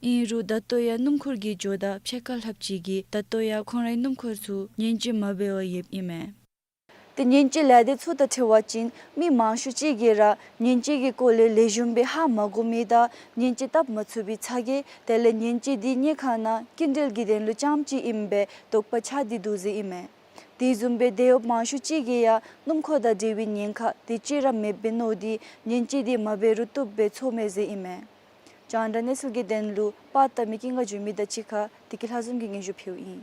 ཨིན་རུང་ད་ལྟོ་ཡང་སྣུམ་འཁོར་གྱི་ཇོ་བདག་ཕྱེད་ཀ་ལྷགཔ་ཅིག་གིས་ད་ལྟོ་ཡང་ཁོང་རའི་སྣུམ་འཁོར་ཚུ་ཉེན་བཅོལ་མ་འབད་བར་ཡོདཔ་ཨིན་མས། ཏེ་ཉེན་བཅོལ་ལས་སྡེ་ཚུ་དང་འཁྲིལ་བ་ཅིན་མི་མང་ཤོས་ཅིག་གིས་ར་ཉེན་བཅོལ་གྱི་སྐོར་ལས་ལེགས་ཤོམ་སྦེ་ཧ་མ་གོ་མི་དང་ཉེན་བཅོལ་བཏབ་མ་ཚུགས་པའི་ཚ་གྱང་དེ་ལས་ཉེན་བཅོལ་འདི་དངུལ་ཁང་ནང་སྐྱིན་འགྲུལ་གྱི་དོན་ལུ་རྐྱངམ་ཅིག་ཨིནམ་སྦེ་དོགས་པ་ཆགས་ཏེ་འདུག་ཟེར་ཨིན་མས། དེ་བཟུམ་སྦེ་དེད་གཡོགཔ་མང་ཤོས་ཅིག་གིས་ཡང་སྣུམ་འཁོར་དང་འབྲེལ་བའི་ཉེན་ཁ་དེ་ཅིག་ར་མེདཔ་སྦེ་མནོ་སྟེ་ཉེན་བཅོལ་འདི་མ་འབད་རུང་བཏུབ་པའི་ཚོར་མས་ཟེར་ཨིན་མས། རྒྱང་བསྒྲགས་གནས་ཚུལ་གྱི་དོན་ལུ་པར་བཏབ་མི་ཀུན་དགའ་འཇུ་མི་དང་གཅིག་ཁར་བདེ་སྐྱིད་ལྷ་འཛོམས་ཀྱིས་སྙན་ཞུ་ཕུལཝ་ཨིན།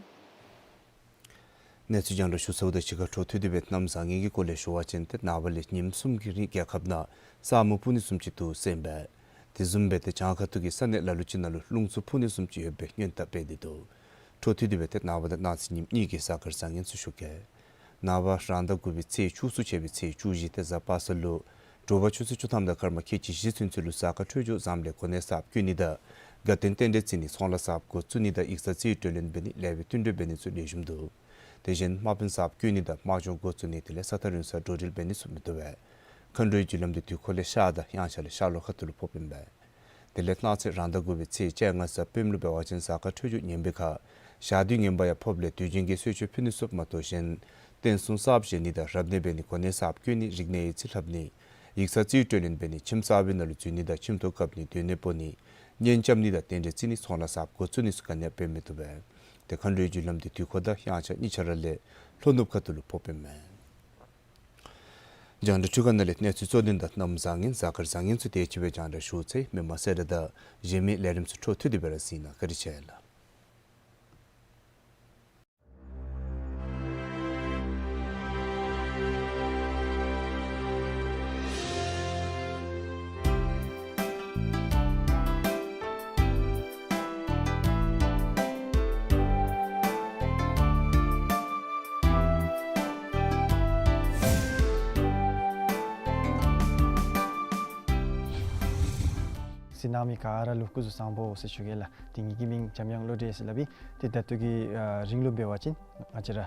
གནས་ཚུལ་རྒྱང་བསྒྲགས་ཞུ་ཚརཝ་དང་གཅིག་ཁར་འཕྲོ་མཐུད་དེ་སྦེ་གནམ་བཟང་ངན་གྱི་སྐོར་ལས་ཞུ་བ་ཅིན་ཏེ་ནངས་པ་ལས་ཉིནམ་གསུམ་གྱི་རིང་རྒྱལ་ཁབ་ནང་ས་སྨུག་སྤུབས་ནི་བཟུམ་ཅིག་འདུག་ཟེར་ཨིན་པས། དེ་བཟུམ་སྦེ་ཏེ་བྱང་ཁ་ཐུག་གི་ས་གནས་ལ་ལུ་ཅིག་ནང་ལུ་རླུང་འཚུབ་འཕུ་ནི་བཟུམ་ཅིག་ཡོད་པའི་སྔོན་བརྡ་སྤེལ་ཏེ་འདུག། འཕྲོ་མཐུད་དེ་སྦེ་ཏེ་ནངས་པ་དང་གནངས་ཚེ་ཉིནམ་གཉིས་ཀྱི་གཟའ་སྐར་བཟང་ངན་ཚུ་ཞུ་གེ། ནངས་པ་རང་ཟླ་དགུ་པའི་ཚེས་བཅུ་གསུམ་ཆད་པའི་ཚེས་བཅུ་བཞི་ཏེ་གཟའ་པ་སངས་ལུ་དྲོ་པ་ཆུ་ཚོད་བཅུ་ཐམ་དང་སྐར་མ་ཁལ་གཅིག་བཞི་ཚུན་ཚོད་ལུ་གཟའ་སྐར་འཕྲོད་སྦྱོར་བཟངམ་ལས་གོ་གནས་གསརཔ་བསྐྱོད་ནི་དང་ དགའ་སྟོན་རྟེན་འབྲེལ་བརྩི་ནི་ཚོང་ལཱ་གསརཔ་འགོ་བཙུགས་ནི་དང་ཡིག་ཚང་རྩིས་སྤྲོད་ལེན་འབད་ནི་ལེགས་པའི་བསྟུན་གྲོས་འབད་ནི་ཚུ་ལེགས་ཤོམ་འདུག། དེ་བཞིན་དམག་དཔོན་གསརཔ་བསྐོ་ནི་དང་དམག་སྦྱོང་འགོ་བཙུགས་ནི་དེ་ལས་ས་ཐག་རིང་སར་འགྲོ་འགྲུལ་འབད་ནི་ཚུ་མི་བཏུབ་པས། མཁའ་འགྲོའི་རྒྱུ་ལམ་དེ་དུས་འཁོར་ལས་ཤར་དང་དབྱངས་འཆར་ལས་ཤར་ལྷོ་ཁ་ཐུག་ལུ་ཕོགཔ་ཨིན་པས། དེ་ལས་གནངས་ཚེ་རང་ཟླ་དགུ་པའི་ཚེས་བཅོ་ལྔ་གཟའ་སྤེནམ་ལུ་འབད་བ་ཅིན་གཟའ་སྐར་འཕྲོད་སྦྱོར་ངན་པའི་ཁར་ཞག་དུས་ངན་པ་ཡང་ཕོགཔ་ལས་དུས་རྒྱུན་གྱི་གསོལ་མཆོད་ཕུལ་ནི་ཚུ་མ་གཏོགས་གཞན་རྟེན་གསུམ་གསརཔ་བཞེངས་ནི་དང་རབ་གནས་འབད་ནི་གོ་གནས་གསརཔ་བསྐོ་ནི་རིག་གནས་ཡིག་རྩིས་ལྷབ་ནི་ཡིག་ཚང་རྩིས་སྤྲོད་ལེན་འབད་ནི་ཁྱིམ་གསར་པའི་ནང་ལུ་འཛུལ་ནི་དང་ཁྱིམ་ཐོག་བཀབ་ནི་སྡོད་གནས་སྤོ་ནི་གཉེན་རྐྱབ་ནི་དང་རྟེན་འབྲེལ་བརྩི་ནི་ཚོང་ལཱ་གསརཔ་འགོ་བཙུགས་ནི་ཚུ་ག་ནི་ཡང་འབད་མི་བཏུབ་པས། དེ་མཁའ་འགྲོའི་རྒྱུ་ལམ་དེ་དུས་འཁོར་དང་དབྱངས་འཆར་གཉིས་ཆ་ར་ལས་ལྷོ་ནུབ་ཁ་ཐུག་ལུ་ཕོགཔ་ཨིན་མས། རྒྱང་བསྒྲགས་འཕྲུལ་ཁང་ནང་ལས་གནས་ཚུལ་གཙོ་དོན་དང་གནམ་བཟང་ངན་གཟའ་སྐར་བཟང་ངན་ཚུ་དེ་ཅིག་སྦེ་རྒྱང་བསྒྲགས་ཞུ་ཚར་ཡི། མི་མང་གསལ་བསྒྲགས་དང་གཞན་མི་ལས་རིམ་ཚུ་འཕྲོ་མཐུད་དེ་སྦེ་ར་གཟིགས་གནང་། བཀའ་དྲིན་ཆེ་ལགས། གཟིགས་གནང་མི་ག་ར་ལུ་སྐུ་གཟུགས་བཟང་པོ་ཟེར་ཞུ་གེ་ལགས། ཏེ་ངེ་གི་མིང་འཇམ་དབྱངས་བློ་གྲོས་ཟེར་སླབ་ཨིན། ཏེ་ད་ལྟོ་གི་ཨ་རིང་ལུ་འབད་བ་ཅིན་ང་བཅས་ར་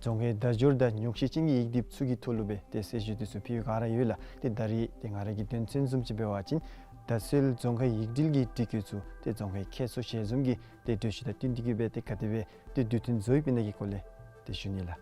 རྫོང་ཁའི་བརྡ་སྦྱོར་དང་ཉོག་བཤད་ཅན་གྱི་ཡིག་སྒྲིག་ཚུ་གི་ཐོག་ལུ་སྦེ་ཏེ་གསལ་བཤད་འདི་ཚུ་ཕུལ་བའི་བསྒང་ར་ཡོད་ལགས། ཏེ་ད་རིས་ཏེ་ང་ར་གི་དོན་ཚན་བཟུམ་ཅིག་འབད་བ་ཅིན་བརྡ་སྲོལ་རྫོང་ཁའི་ཡིག་སྒྲིག་གི་སྒྲིག་བཀོད་ཚུ་ཏེ་རྫོང་ཁའི་ཁྱད་གསོ་ཞལ་འཛོམས་ཀྱི་ཏེ་གྲོས་གཞི་དང་བསྟུན་ཏེ་གིས་སྦེ་ཏེ་ག་དེ་སྦེ་ཏེ་དུས་མཐུན་བཟོ་ཡོདཔ་ཨིན་ན་གི་སྐོར་ལས་ཏེ་ཞུ་ནི་ལགས།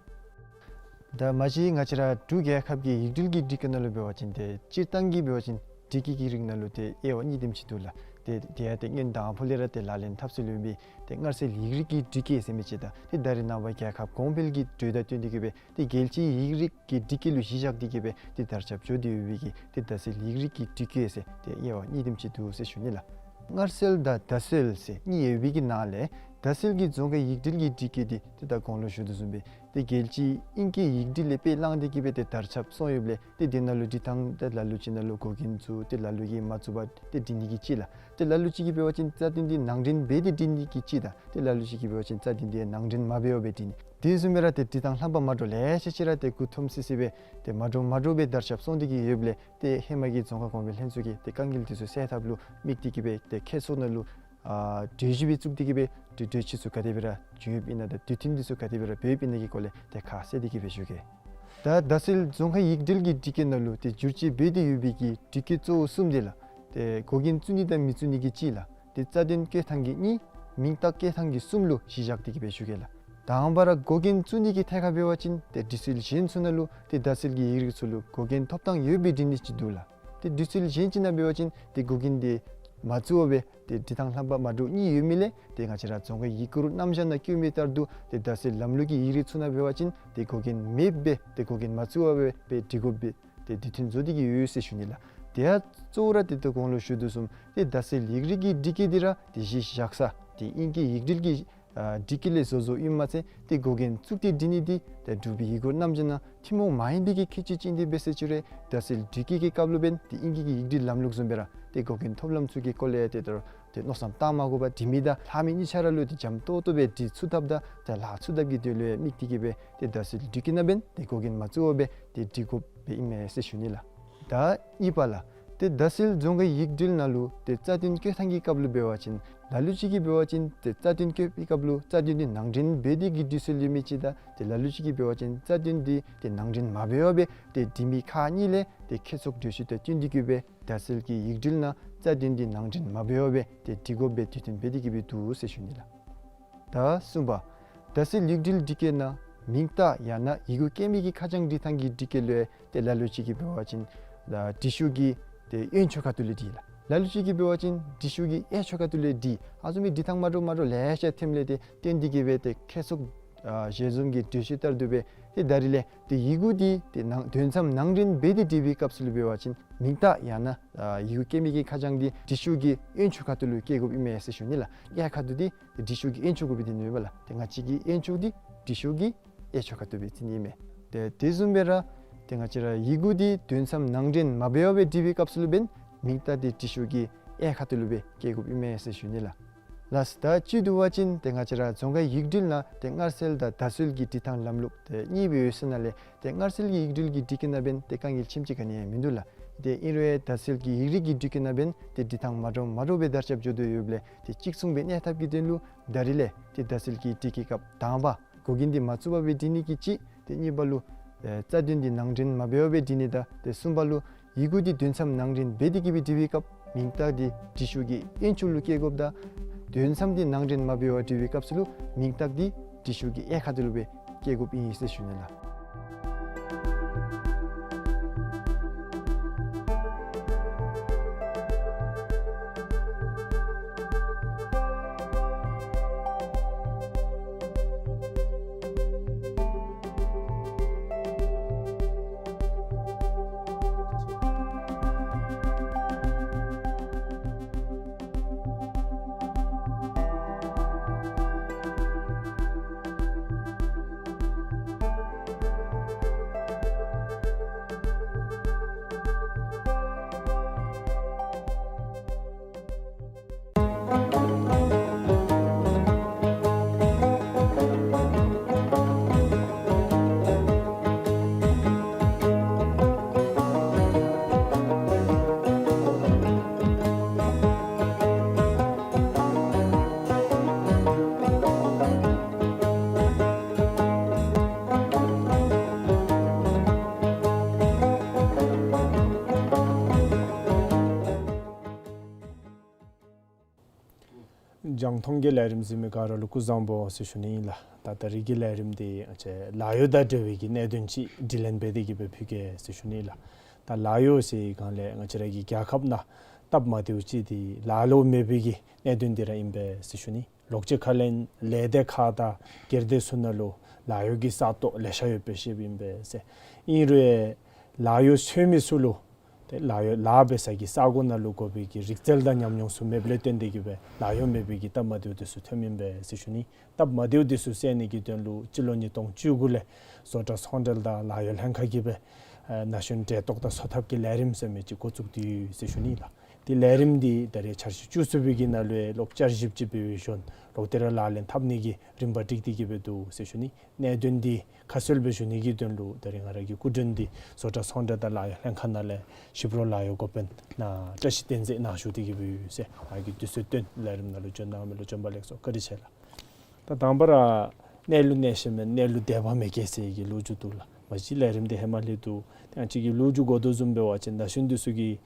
ད་མ་གཞི་ང་བཅས་ར་འབྲུག་རྒྱལ་ཁབ་ཀྱི་ཡིག་སྒྲིག་གི་སྒྲིག་བཀོད་ནང་ལུ་འབད་བ་ཅིན་ཏེ་སྤྱིར་བཏང་གི་འབད་བ་ཅིན་སྒྲིག་བཀོད་ཀྱི་རིགས་ནང་ལུ་ཏེ་དབྱེ་བ་གཉིས་དེམ་ཅིག་འདུག་ལགས། ཏེ་དེ་ཡང་ཏེ་སྔོན་དང་ཕུ་ལས་ར་ཏེ་ལག་ལེན་འཐབ་སྲོལ་ཡོད་པའི་ཏེ་སྔར་སྲོལ་ཡིག་རིགས་ཀྱི་སྒྲིག་བཀོད་ཟེར་མི་ཅིག་དང་ཏེ་ད་རེས་ནངས་པ་རྒྱལ་ཁབ་གོང་འཕེལ་གྱི་འགྲོས་དང་བསྟུན་ཏེ་གིས་སྦེ་ཏེ་རྒྱལ་སྤྱིའི་ཡིག་རིགས་ཀྱི་སྒྲིག་བཀོད་ལུ་གཞི་བཞག་སྟེ་གིས་སྦེ་ཏེ་དར་ཁྱབ་འགྱོ་སྟེ་ཡོད་པའི་གི་ཏེ་བརྡ་སྲོལ་ཡིག་རིགས་ཀྱི་སྒྲིག་བཀོད་ཟེར་ཏེ་དབྱེ་བ་གཉིས་དེམ་ཅིག་འདུག་ཟེར་ཞུ་ནི་ལགས། སྔར་སྲོལ་དང་བརྡ་སྲོལ་ཟེར་གཉིས་ཡོད་པའི་གི་ནང་ལས་བརྡ་སྲོལ་གྱི་རྫོང་ཁའི་ཡིག་སྒྲིག་གི་སྒྲིག་བཀོད་འདི་ཏེ་ད་གོང་ལུ་ཞུ་དོ་བཟུམ་སྦེ་ཏེ་རྒྱལ་སྤྱིའི་ཨིང་སྐད་ཡིག་སྒྲིག་ལས་དཔེ་བླངས་ཏེ་གིས་སྦེ་ཏེ་དར་ཁྱབ་སོང་ཡོདཔ་ལས་ཏེ་དེ་ནང་ལུ་སྒྲིག་ཐངས་ཏེ་ལ་ལུ་ཅིག་ནང་ལུ་འགོག་རྐྱེན་ཚུ་ཏེ་ལ་ལུ་གིས་མ་བཙུགས་པར་ཏེ་སྒྲིག་ནི་གི་ཅིག་ལགས། ཏེ་ལ་ལུ་ཅིག་གིས་འབད་བ་ཅིན་རྩ་དོན་འདི་ནང་འདྲེན་འབད་དེ་སྒྲིག་ནི་གི་ཅིག་དང་ཏེ་ལ་ལུ་ཅིག་གིས་འབད་བ་ཅིན་རྩ་དོན་འདི་ནང་འདྲེན་མ་འབད་བར་སྦེ་སྒྲིག་ནི། དེ་བཟུམ་སྦེ་ར་ཏེ་སྒྲིག་ཐངས་རྣམ་པ་མ་འདྲཝ་ལེ་ཤ་ཅིག་ར་ཏེ་མགུ་འཐོམ་སི་སི་སྦེ་ཏེ་མ་འདྲཝ་མ་འདྲཝ་སྦེ་དར་ཁྱབ་སོང་སྟེ་གིས་ཡོདཔ་ལས་ཏེ་ཧེ་མ་གི་རྫོང་ཁ་གོང་འཕེལ་ལྷན་ཚོགས་ཀྱིས་ཏེ་དཀའ་ངལ་འདི་ཚུ་སེལ་ཐབས་ལུ་དམིགས་ཏེ་གིས་སྦེ་ཏེ་ཁྱད་གསོ་ནང་ལུ་ཨ་གྲོས་གཞི་སྦེ་བཙུགས་ཏེ་གིས་སྦེ་ཏེ་གྲོས་ཆོད་ཚུ་ག་དེ་སྦེ་ར་བྱུང་ཡོདཔ་ཨིན་ན་དང་དུས་མཐུན་འདི་ཚུ་ག་དེ་སྦེ་ར་འབད་ཡོདཔ་ཨིན་ན་གི་སྐོར་ལས་ཏེ་ཁ་གསལ་ཏེ་གིས་སྦེ་ཞུ་གེ། ད་བརྡ་སྲོལ་རྫོང་ཁའི་ཡིག་སྒྲིག་གི་སྒྲིག་བཀོད་ནང་ལུ་ཏེ་བསྒྱུར་བཅོས་འབད་དེ་ཡོད་པའི་གི་སྒྲིག་བཀོད་གཙོ་བོ་གསུམ་དེ་ལགས། ཏེ་འགོག་རྐྱེན་བཙུགས་ནི་དང་མི་བཙུགས་ནི་གི་གཅིག་ལགས། ཏེ་རྩ་དོན་བཀོད་ཐངས་ཀྱི་གཉིས། མིང་རྟགས་བཀོད་ཐངས་ཀྱི་གསུམ་ལུ་གཞི་བཞག་སྟེ་གིས་སྦེ་ཞུ་གེ་ལགས། དང་པ་ར་འགོག་རྐྱེན་བཙུགས་ནི་གི་ཐད་ཁར་འབད་བ་ཅིན་ཏེ་སྒྲིག་སྲོལ་གཞན་ཚུ་ནང་ལུ་ཏེ་བརྡ་སྲོལ་གྱི་ཡིག་རིགས་ཚུ་ལུ་འགོག་རྐྱེན་ཐོབ་ཐངས་ཡོད་པའི་སྒྲིག་ནི་ཅིག་འདུག་ལགས། ཏེ་སྒྲིག་སྲོལ་གཞན་ཅིག་ནང་འབད་བ་ཅིན་ཏེ་འགོག་རྐྱེན་འདི་མ་བཙུགས་པར་སྦེ་ཏེ་སྒྲིག་ཐངས་རྣམ་པ་མ་འདྲཝ་གཉིས་ཡོད་མི་ལས་ཏེ་ང་བཅས་ར་རྫོང་ཁའི་ཡིག་སྐུར་རྣམ་གཞག་ནང་བཀོད་མི་ལྟར་དུ་ཏེ་བརྡ་སྲོལ་ལམ་ལུགས་ཀྱི་ཡིག་རིགས་ཚུ་ནང་འབད་བ་ཅིན་ཏེ་འགོག་རྐྱེན་མེདཔ་སྦེ་ཏེ་འགོག་རྐྱེན་མ་བཙུགས་པར་སྦེ་སྦེ་སྒྲིག་དགོཔ་སྦེ་ཏེ་དུས་མཐུན་བཟོ་སྟེ་གིས་ཡོད་ཟེར་ཞུ་ནི་ལགས། དེ་ཡང་གཙོ་བོ་ར་ཏེ་ད་གོང་ལུ་ཞུ་དོ་བཟུམ་ཏེ་བརྡ་སྲོལ་ཡིག་རིགས་ཀྱི་སྒྲིག་བཀོད་འདི་ར་ཏེ་གཞི་བཞག་ས་ཏེ་ཨིང་སྐད་ཡིག་སྒྲིག་གི་ཨ་སྒྲིག་བཀོད་ལས་བཟོ་བཟོཝ་ཨིནམ་མ་ཚད་ཏེ་འགོག་རྐྱེན་བཙུགས་ཏེ་སྒྲིག་ནི་འདི་ཏེ་འབྲུག་པའི་ཡིག་སྐུར་རྣམ་གཞག་ནང་ཐུན་མོང་མ་ཡིན་པའི་གི་ཁྱད་ཆོས་ཅིག་ཨིན་ཏེ་འབད་ཟེར་ཞུ་རུང་བརྡ་སྲོལ་སྒྲིག་བཀོད་ཀྱི་སྐབས་ལུ་འབདན་ཏེ་ཨིང་སྐད་ཀྱི་ཡིག་སྒྲིག་ལམ་ལུགས་བཟུམ་སྦེ་ར་ཏེ་འགོག་རྐྱེན་ཐོབ་ལམ་ཚུ་གི་སྐོར་ལས་ཏེ་ད་ཏེ་མནོ་བསམ་བཏང་མ་དགོ་པར་སྒྲིག་མི་དང་ལྷག་མི་གཉིས་ཆ་ར་ལུ་ཏེ་འཇམ་ཏོག་ཏོ་སྦེ་སྒྲིག་ཚུགས་ཐབས་དང་ཏེ་ལྷག་ཚུགས་ཐབས་ཀྱི་དོན་ལུ་ཡང་དམིགས་ཏེ་གིས་སྦེ་ཏེ་བརྡ་སྲོལ་སྒྲིག་བཀོད་ནང་འབདན་ཏེ་འགོག་རྐྱེན་མ་བཙུགས་པར་སྦེ་ཏེ་སྒྲིག་དགོཔ་སྦེ་ཨིན་མས་ཟེར་ཞུ་ནི་ལགས། ད་གཉིས་པ་ལགས། ཏེ་བརྡ་སྲོལ་རྫོང་ཁའི་ཡིག་སྒྲིག་ནང་ལུ་ཏེ་རྩ་དོན་བཀོད་ཐངས་ཀྱི་སྐབས་ལུ་འབད་བ་ཅིན་ལ་ལུ་ཅིག་གིས་འབད་བ་ཅིན་ཏེ་རྩ་དོན་བཀོད་པའི་སྐབས་ལུ་རྩ་དོན་འདི་ནང་འདྲེན་འབད་དེ་གིས་སྒྲིག་སྲོལ་ཡོད་མི་ཅིག་དང་ཏེ་ལ་ལུ་ཅིག་གིས་འབད་བ་ཅིན་རྩ་དོན་འདི་ཏེ་ནང་འདྲེན་མ་འབད་བར་སྦེ་ཏེ་སྒྲིག་མི་ཁག་གཉིས་ལས་ཏེ་ཁྱད་གསོ་གྲོས་གཞི་དང་བསྟུན་ཏེ་གིས་སྦེ་བརྡ་སྲོལ་གྱི་ཡིག་སྒྲིག་ནང་རྩ་དོན་འདི་ནང་འདྲེན་མ་འབད་བར་སྦེ་ཏེ་སྒྲིག་དགོཔ་སྦེ་དུས་མཐུན་འབད་དེ་གིས་སྦེ་འདུག་ཟེར་ཞུ་ནི་ལགས། ད་གསུམ་པ། བརྡ་སྲོལ་ཡིག་སྒྲིག་སྒྲིག་བཀོད་ནང་མིང་རྟགས་ཡང་ན་ཡི་གུ་བཀོད་མི་གི་ཁ་བྱང་སྒྲིག་ཐངས་ཀྱི་སྒྲིག་བཀོད་ལུ་ཡང་ཏེ་ལ་ལུ་ཅིག་གིས་འབད་བ་ཅིན་ལ་སྒྲིག་ཞུགས་ཀྱི་ཏེ་གཡོན་ཕྱོགས་ཁ་ཐུག་ལས་སྒྲིག་ལགས། ལ་ལུ་ཅིག་གིས་འབད་བ་ཅིན་སྒྲིག་ཞུགས་ཀྱི་གཡས་ཕྱོགས་ཁ་ཐུག་ལས་སྒྲིག། ཨ་ཟུམ་མའི་སྒྲིག་ཐངས་མ་འདྲཝ་མ་འདྲཝ་ལེ་ཤ་ཐོནམ་ལས་ཏེ་བརྟེན་ཏེ་གིས་སྦེ་ཏེ་ཁྱད་གསོ་ཨ་ཞལ་འཛོམས་ཀྱི་གྲོས་གཞི་ལྟར་དུ་སྦེ་ཏེ་ད་རིས་ལས་ཏེ་ཡི་གུ་འདི་ཏེ་ནང་དོན་ཚན་ནང་འདྲེན་འབད་དེ་སྒྲིག་པའི་སྐབས་སུ་ལུ་འབད་བ་ཅིན་མིང་རྟགས་ཡང་ན་ཨ་ཡི་གུ་བཀོད་མི་གི་ཁ་བྱང་འདི་སྒྲིག་ཞུགས་ཀྱི་གཡོན་ཕྱོགས་ཁ་ཐུག་ལུ་བཀོད་དགོཔ་ཨིན་མས་ཟེར་ཞུ་ནི་ལགས། གཡས་ཁ་ཐུག་འདི་སྒྲིག་ཞུགས་ཀྱི་གཡོན་ཕྱོགས་གུ་སྦེ་སྟོན་ནི་ཨིན་པས་ལགས། ཏེ་ང་བཅས་ཀྱི་གཡོན་ཕྱོགས་འདི་སྒྲིག་ཞུགས་ཀྱི་གཡས་ཕྱོགས་ཁ་ཐུག་སྦེ་སྟོན་ནི་ཨིན་མས། ཏེ་དེ་བཟུམ་སྦེ་ར་ཏེ་ང་བཅས་ར་ཡི་གུ་འདི་དོན་ཚན་ནང་འདྲེན་མ་འབད་བར་སྦེ་སྒྲིག་པའི་སྐབས་སུ་ལུ་འབདན་མིང་རྟགས་འདི་སྒྲིག་ཞུགས་ཀྱི་གཡས་ཁ་ཐུག་ལུ་སྦེ་བཀོད་དགོཔ་ཨིན་མས་ཟེར་ཞུ་ནི་ལགས། ལགས་སོ། ད་བཅུད་བསྡུ་བ་ཅིན་ཏེ་ང་བཅས་ར་རྫོང་ཁའི་ཡིག་སྒྲིག་ནང་ཏེ་སྔར་སྲོལ་དང་བརྡ་སྲོལ་གྱི་སྒྲིག་ཐངས་ལམ་ལུགས་ཏེ་གཉིས་སྦེ་ཡོད་ས་ནང་ལས་ཏེ་སྔར་སྲོལ་གྱི་ཡིག་སྒྲིག་གི་སྒྲིག་བཀོད་ནང་འབདན་ཏེ་དཀའ་ངལ་ཆེམ་ཅིག་ག་ནི་ཡང་མིན་འདུག་ལགས། ཏེ་ཨིན་རུང་ཡང་དར་སིལ་གྱི་ཡིག་རིགས་ཀྱི་འགྲུལ་སྐྱེལ་ནང་འབདན་ཏེ་འབྲི་ཐངས་མ་འདྲཝ་མ་འདྲཝ་སྦེ་དར་ཁྱབ་འགྱོ་དོ་ཡོདཔ་ལས་ཏེ་གཅིག་མཚུངས་སྦེ་གནས་ཐབས་ཀྱི་དོན་ལུ་ད་རིས་ལས་ཏེ་དར་སིལ་གྱི་འགྲུལ་སྐྱེལ་སྐབས་དང་པ་འགོ་འགན་འདི་མ་བཙུགས་པར་སྦེ་འབྲི་ནི་གི་གཅིག། ཏེ་གཉིས་པ་ལུ་ཨེ་རྩ་དོན་འདི་ནང་འདྲེན་མ་འབད་བར་སྦེ་འབྲི་ནི་དང་ཏེ་གསུམ་པ་ལུ་ཡི་གུ་འདི་དོན་ཚན་ནང་འདྲེན་འབད་དེ་གི་སྦེ་འབྲི་བའི་སྐབས་མིང་རྟགས་འདི་འབྲི་ཤོག་གི་དབྱེན་ཕྱོགས་ལུ་བཀལ་དགོཔ་དང་དོན་ཚན་འདི་ནང་འདྲེན་མ་འབད་བར་འབྲི་བའི་སྐབས་སུ་ལུ་མིང་རྟགས་འདི་འབྲི་ཤོག་གི་དབྱེན་ཁ་འདི་ལུ་སྦེ་བཀལ་དགོཔ་ཨིན་ཟེར་ཞུ་ནི་ལགས། རྒྱང་མཐོང་གི་ལས་རིམ་གཟིགས་མི་ག་ར་ལུ་སྐུ་གཟུགས་བཟང་པོ་ཟེར་ཞུ་ནི་ཨིན་ལགས། ད་ད་རིས་ཀྱི་ལས་རིམ་འདི་ཨ་ཙི་ལཱ་གཡོག་དང་འབྲེལ་བའི་གི་གནད་དོན་ཅིག་དྲི་ལན་འབད་དེ་གི་སྦེ་ཕུལ་གེ་ཟེར་ཞུ་ནི་ཨིན་ལགས། ད་ལཱ་གཡོག་ཟེར་བའི་སྒང་ལས་ང་བཅས་ར་གི་རྒྱལ་ཁབ་ནང་སྟབས་མ་བདེཝ་ཅིག་འདི་ལཱ་ལོག་མེད་པའི་གི་གནད་དོན་འདི་ར་ཨིན་པས་ཟེར་ཞུ་ནི། ལོགས་ཅིག་ཁ་ལས་ལས་སྡེ་ཁག་དང་སྒེར་སྡེ་ཚུ་ནང་ལུ་ལཱ་གཡོག་གི་ས་སྟོང་ལེ་ཤ་ཡོད་པའི་ཤེསཔ་ཨིན་པས་ཟེར། ཨིན་རུང་ཡང་ལཱ་གཡོག་འཚོལ་མི་ཚུ་ལུ་ཏེ་ལཱ་གཡོག་ལཱ་འབད་ས་གི་ས་གོ་ནང་ལུ་དགོ་པའི་གི་རིག་རྩལ་དང་ཉམས་མྱོང་ཚུ་མེདཔ་ལས་བརྟེན་ཏེ་གི་སྦེ་ལཱ་གཡོག་མེད་པའི་གི་སྟབས་མ་བདེཝ་འདི་ཚུ་ཐོནམ་ཨིན་པས་ཟེར་ཞུ་ནི། སྟབས་མ་བདེཝ་འདི་ཚུ་སེལ་ནི་གི་དོན་ལུ་སྤྱི་ལོ་ཉིས་སྟོང་བཅུ་དགུ་ལས་བཟོ་གྲྭ་ཚོང་འབྲེལ་དང་ལཱ་གཡོག་ལྷན་ཁག་གིས་སྦེ་ཨེ་ན་གཞོན་འབྲེལ་གཏོགས་དང་འཚོ་ཐབས་ཀྱི་ལས་རིམ་ཟེར་མི་ཅིག་འགོ་བཙུགས་ཏེ་ཡོད་ཟེར་ཞུ་ནི་ལགས། ཏེ་ལས་རིམ་འདི་ད་རེས་འཆར་གཞི་བཅུ་གསུམ་པའི་གི་ནང་ལུ་ལོག་བསྐྱར་ཞིབ་ཅིག་འབད་བའི་ཞོར་ལོག་སྟེ་ར་ལག་ལེན་འཐབ་ནི་གི་རིམ་པ་སྒྲིག་སྟེ་གི་སྦེ་འདུག་ཟེར་ཞུ་ནི། གནད་དོན་འདི་ཁ་གསལ་སྦེ་ཞུ་ནི་གི་དོན་ལུ་ད་རེས་ང་ར་གི་སྐུ་མགྲོན་འདི་བཟོ་གྲྭ་ཚོང་འབྲེལ་དང་ལཱ་གཡོག་ལྷན་ཁག་ནང་ལས་ཞིབ་རོགས་ལཱ་གཡོག་འགོ་དཔོན་ནཱ་བཀྲ་ཤིས་བསྟན་འཛིན་ནཱ་བཞུགས་ཏེ་གི་སྦེ་ཡོད་ཟེར། ང་གིས་དུས་ཚོད་བཏོན་ལས་རིམ་ནང་ལུ་འབྱོན་གནང་མི་ལུ་བྱོན་པ་ལེགས་སོ། བཀའ་དྲིན་ཆེ་ལགས། ད་དང་པ་ར་གནས་ལུགས་གནས་ཤེས་མེད་གནས་ལུགས་དད་པ་མེད་མཁན་ཟེར་གྱི་ལོ་རྒྱུས་འདུག་ལགས། མ་གཞི་ལས་རིམ་འདི་ཧེ་མ་ལས་འདུག། ཏེ་ང་བཅས་ཀྱི་ལོ་རྒྱུས་གོ་དོ་བཟུམ་འབད་བ་ཅིན་ན་གཞོན་འདི་ཚུ་གིས་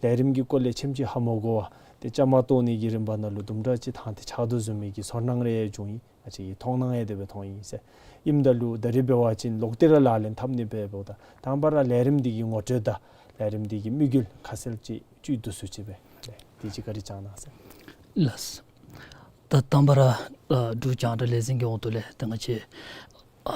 ལས་རིམ་གྱི་སྐོར་ལས་ཆེམ་ཅིག་ཧ་མ་གོ་བར་ཏེ་བཅའ་མར་གཏོགས་ནི་གི་རིམ་པ་ནང་ལུ་དུམ་གྲ་ཅིག་ཐང་སྟེ་ཆགས་དོ་བཟུམ་མའི་གི་ཚོར་སྣང་རེ་བྱུང་ཡི། ང་བཅས་ཀྱི་མཐོང་སྣང་ཡང་དེ་སྦེ་མཐོང་ཡི་ཟེར། ཨིནམ་ད་ལུ་ད་རིས་འབད་བ་ཅིན་ལོག་སྟེ་ར་ལག་ལེན་འཐབ་ནི་འབདཝ་ད་དང་པ་ར་ལས་རིམ་འདི་གི་ངོ་སྤྲོད་དང་ལས་རིམ་འདི་གི་དམིགས་ཡུལ་ཁ་གསལ་ཅིག་བཅུད་བསྡུ་སུ་ཅིག་སྦེ་ལས་དེ་ཅིག་བཀའ་དྲིན་བསྐྱང་གནང་ཟེར། ལགས། ད་དང་པ་ར་ཨ་འབྲུག་རྒྱང་བསྒྲགས་ལས་འཛིན་གྱི་འོག་ཏུ་ལས་ད་ང་བཅས་ཨ་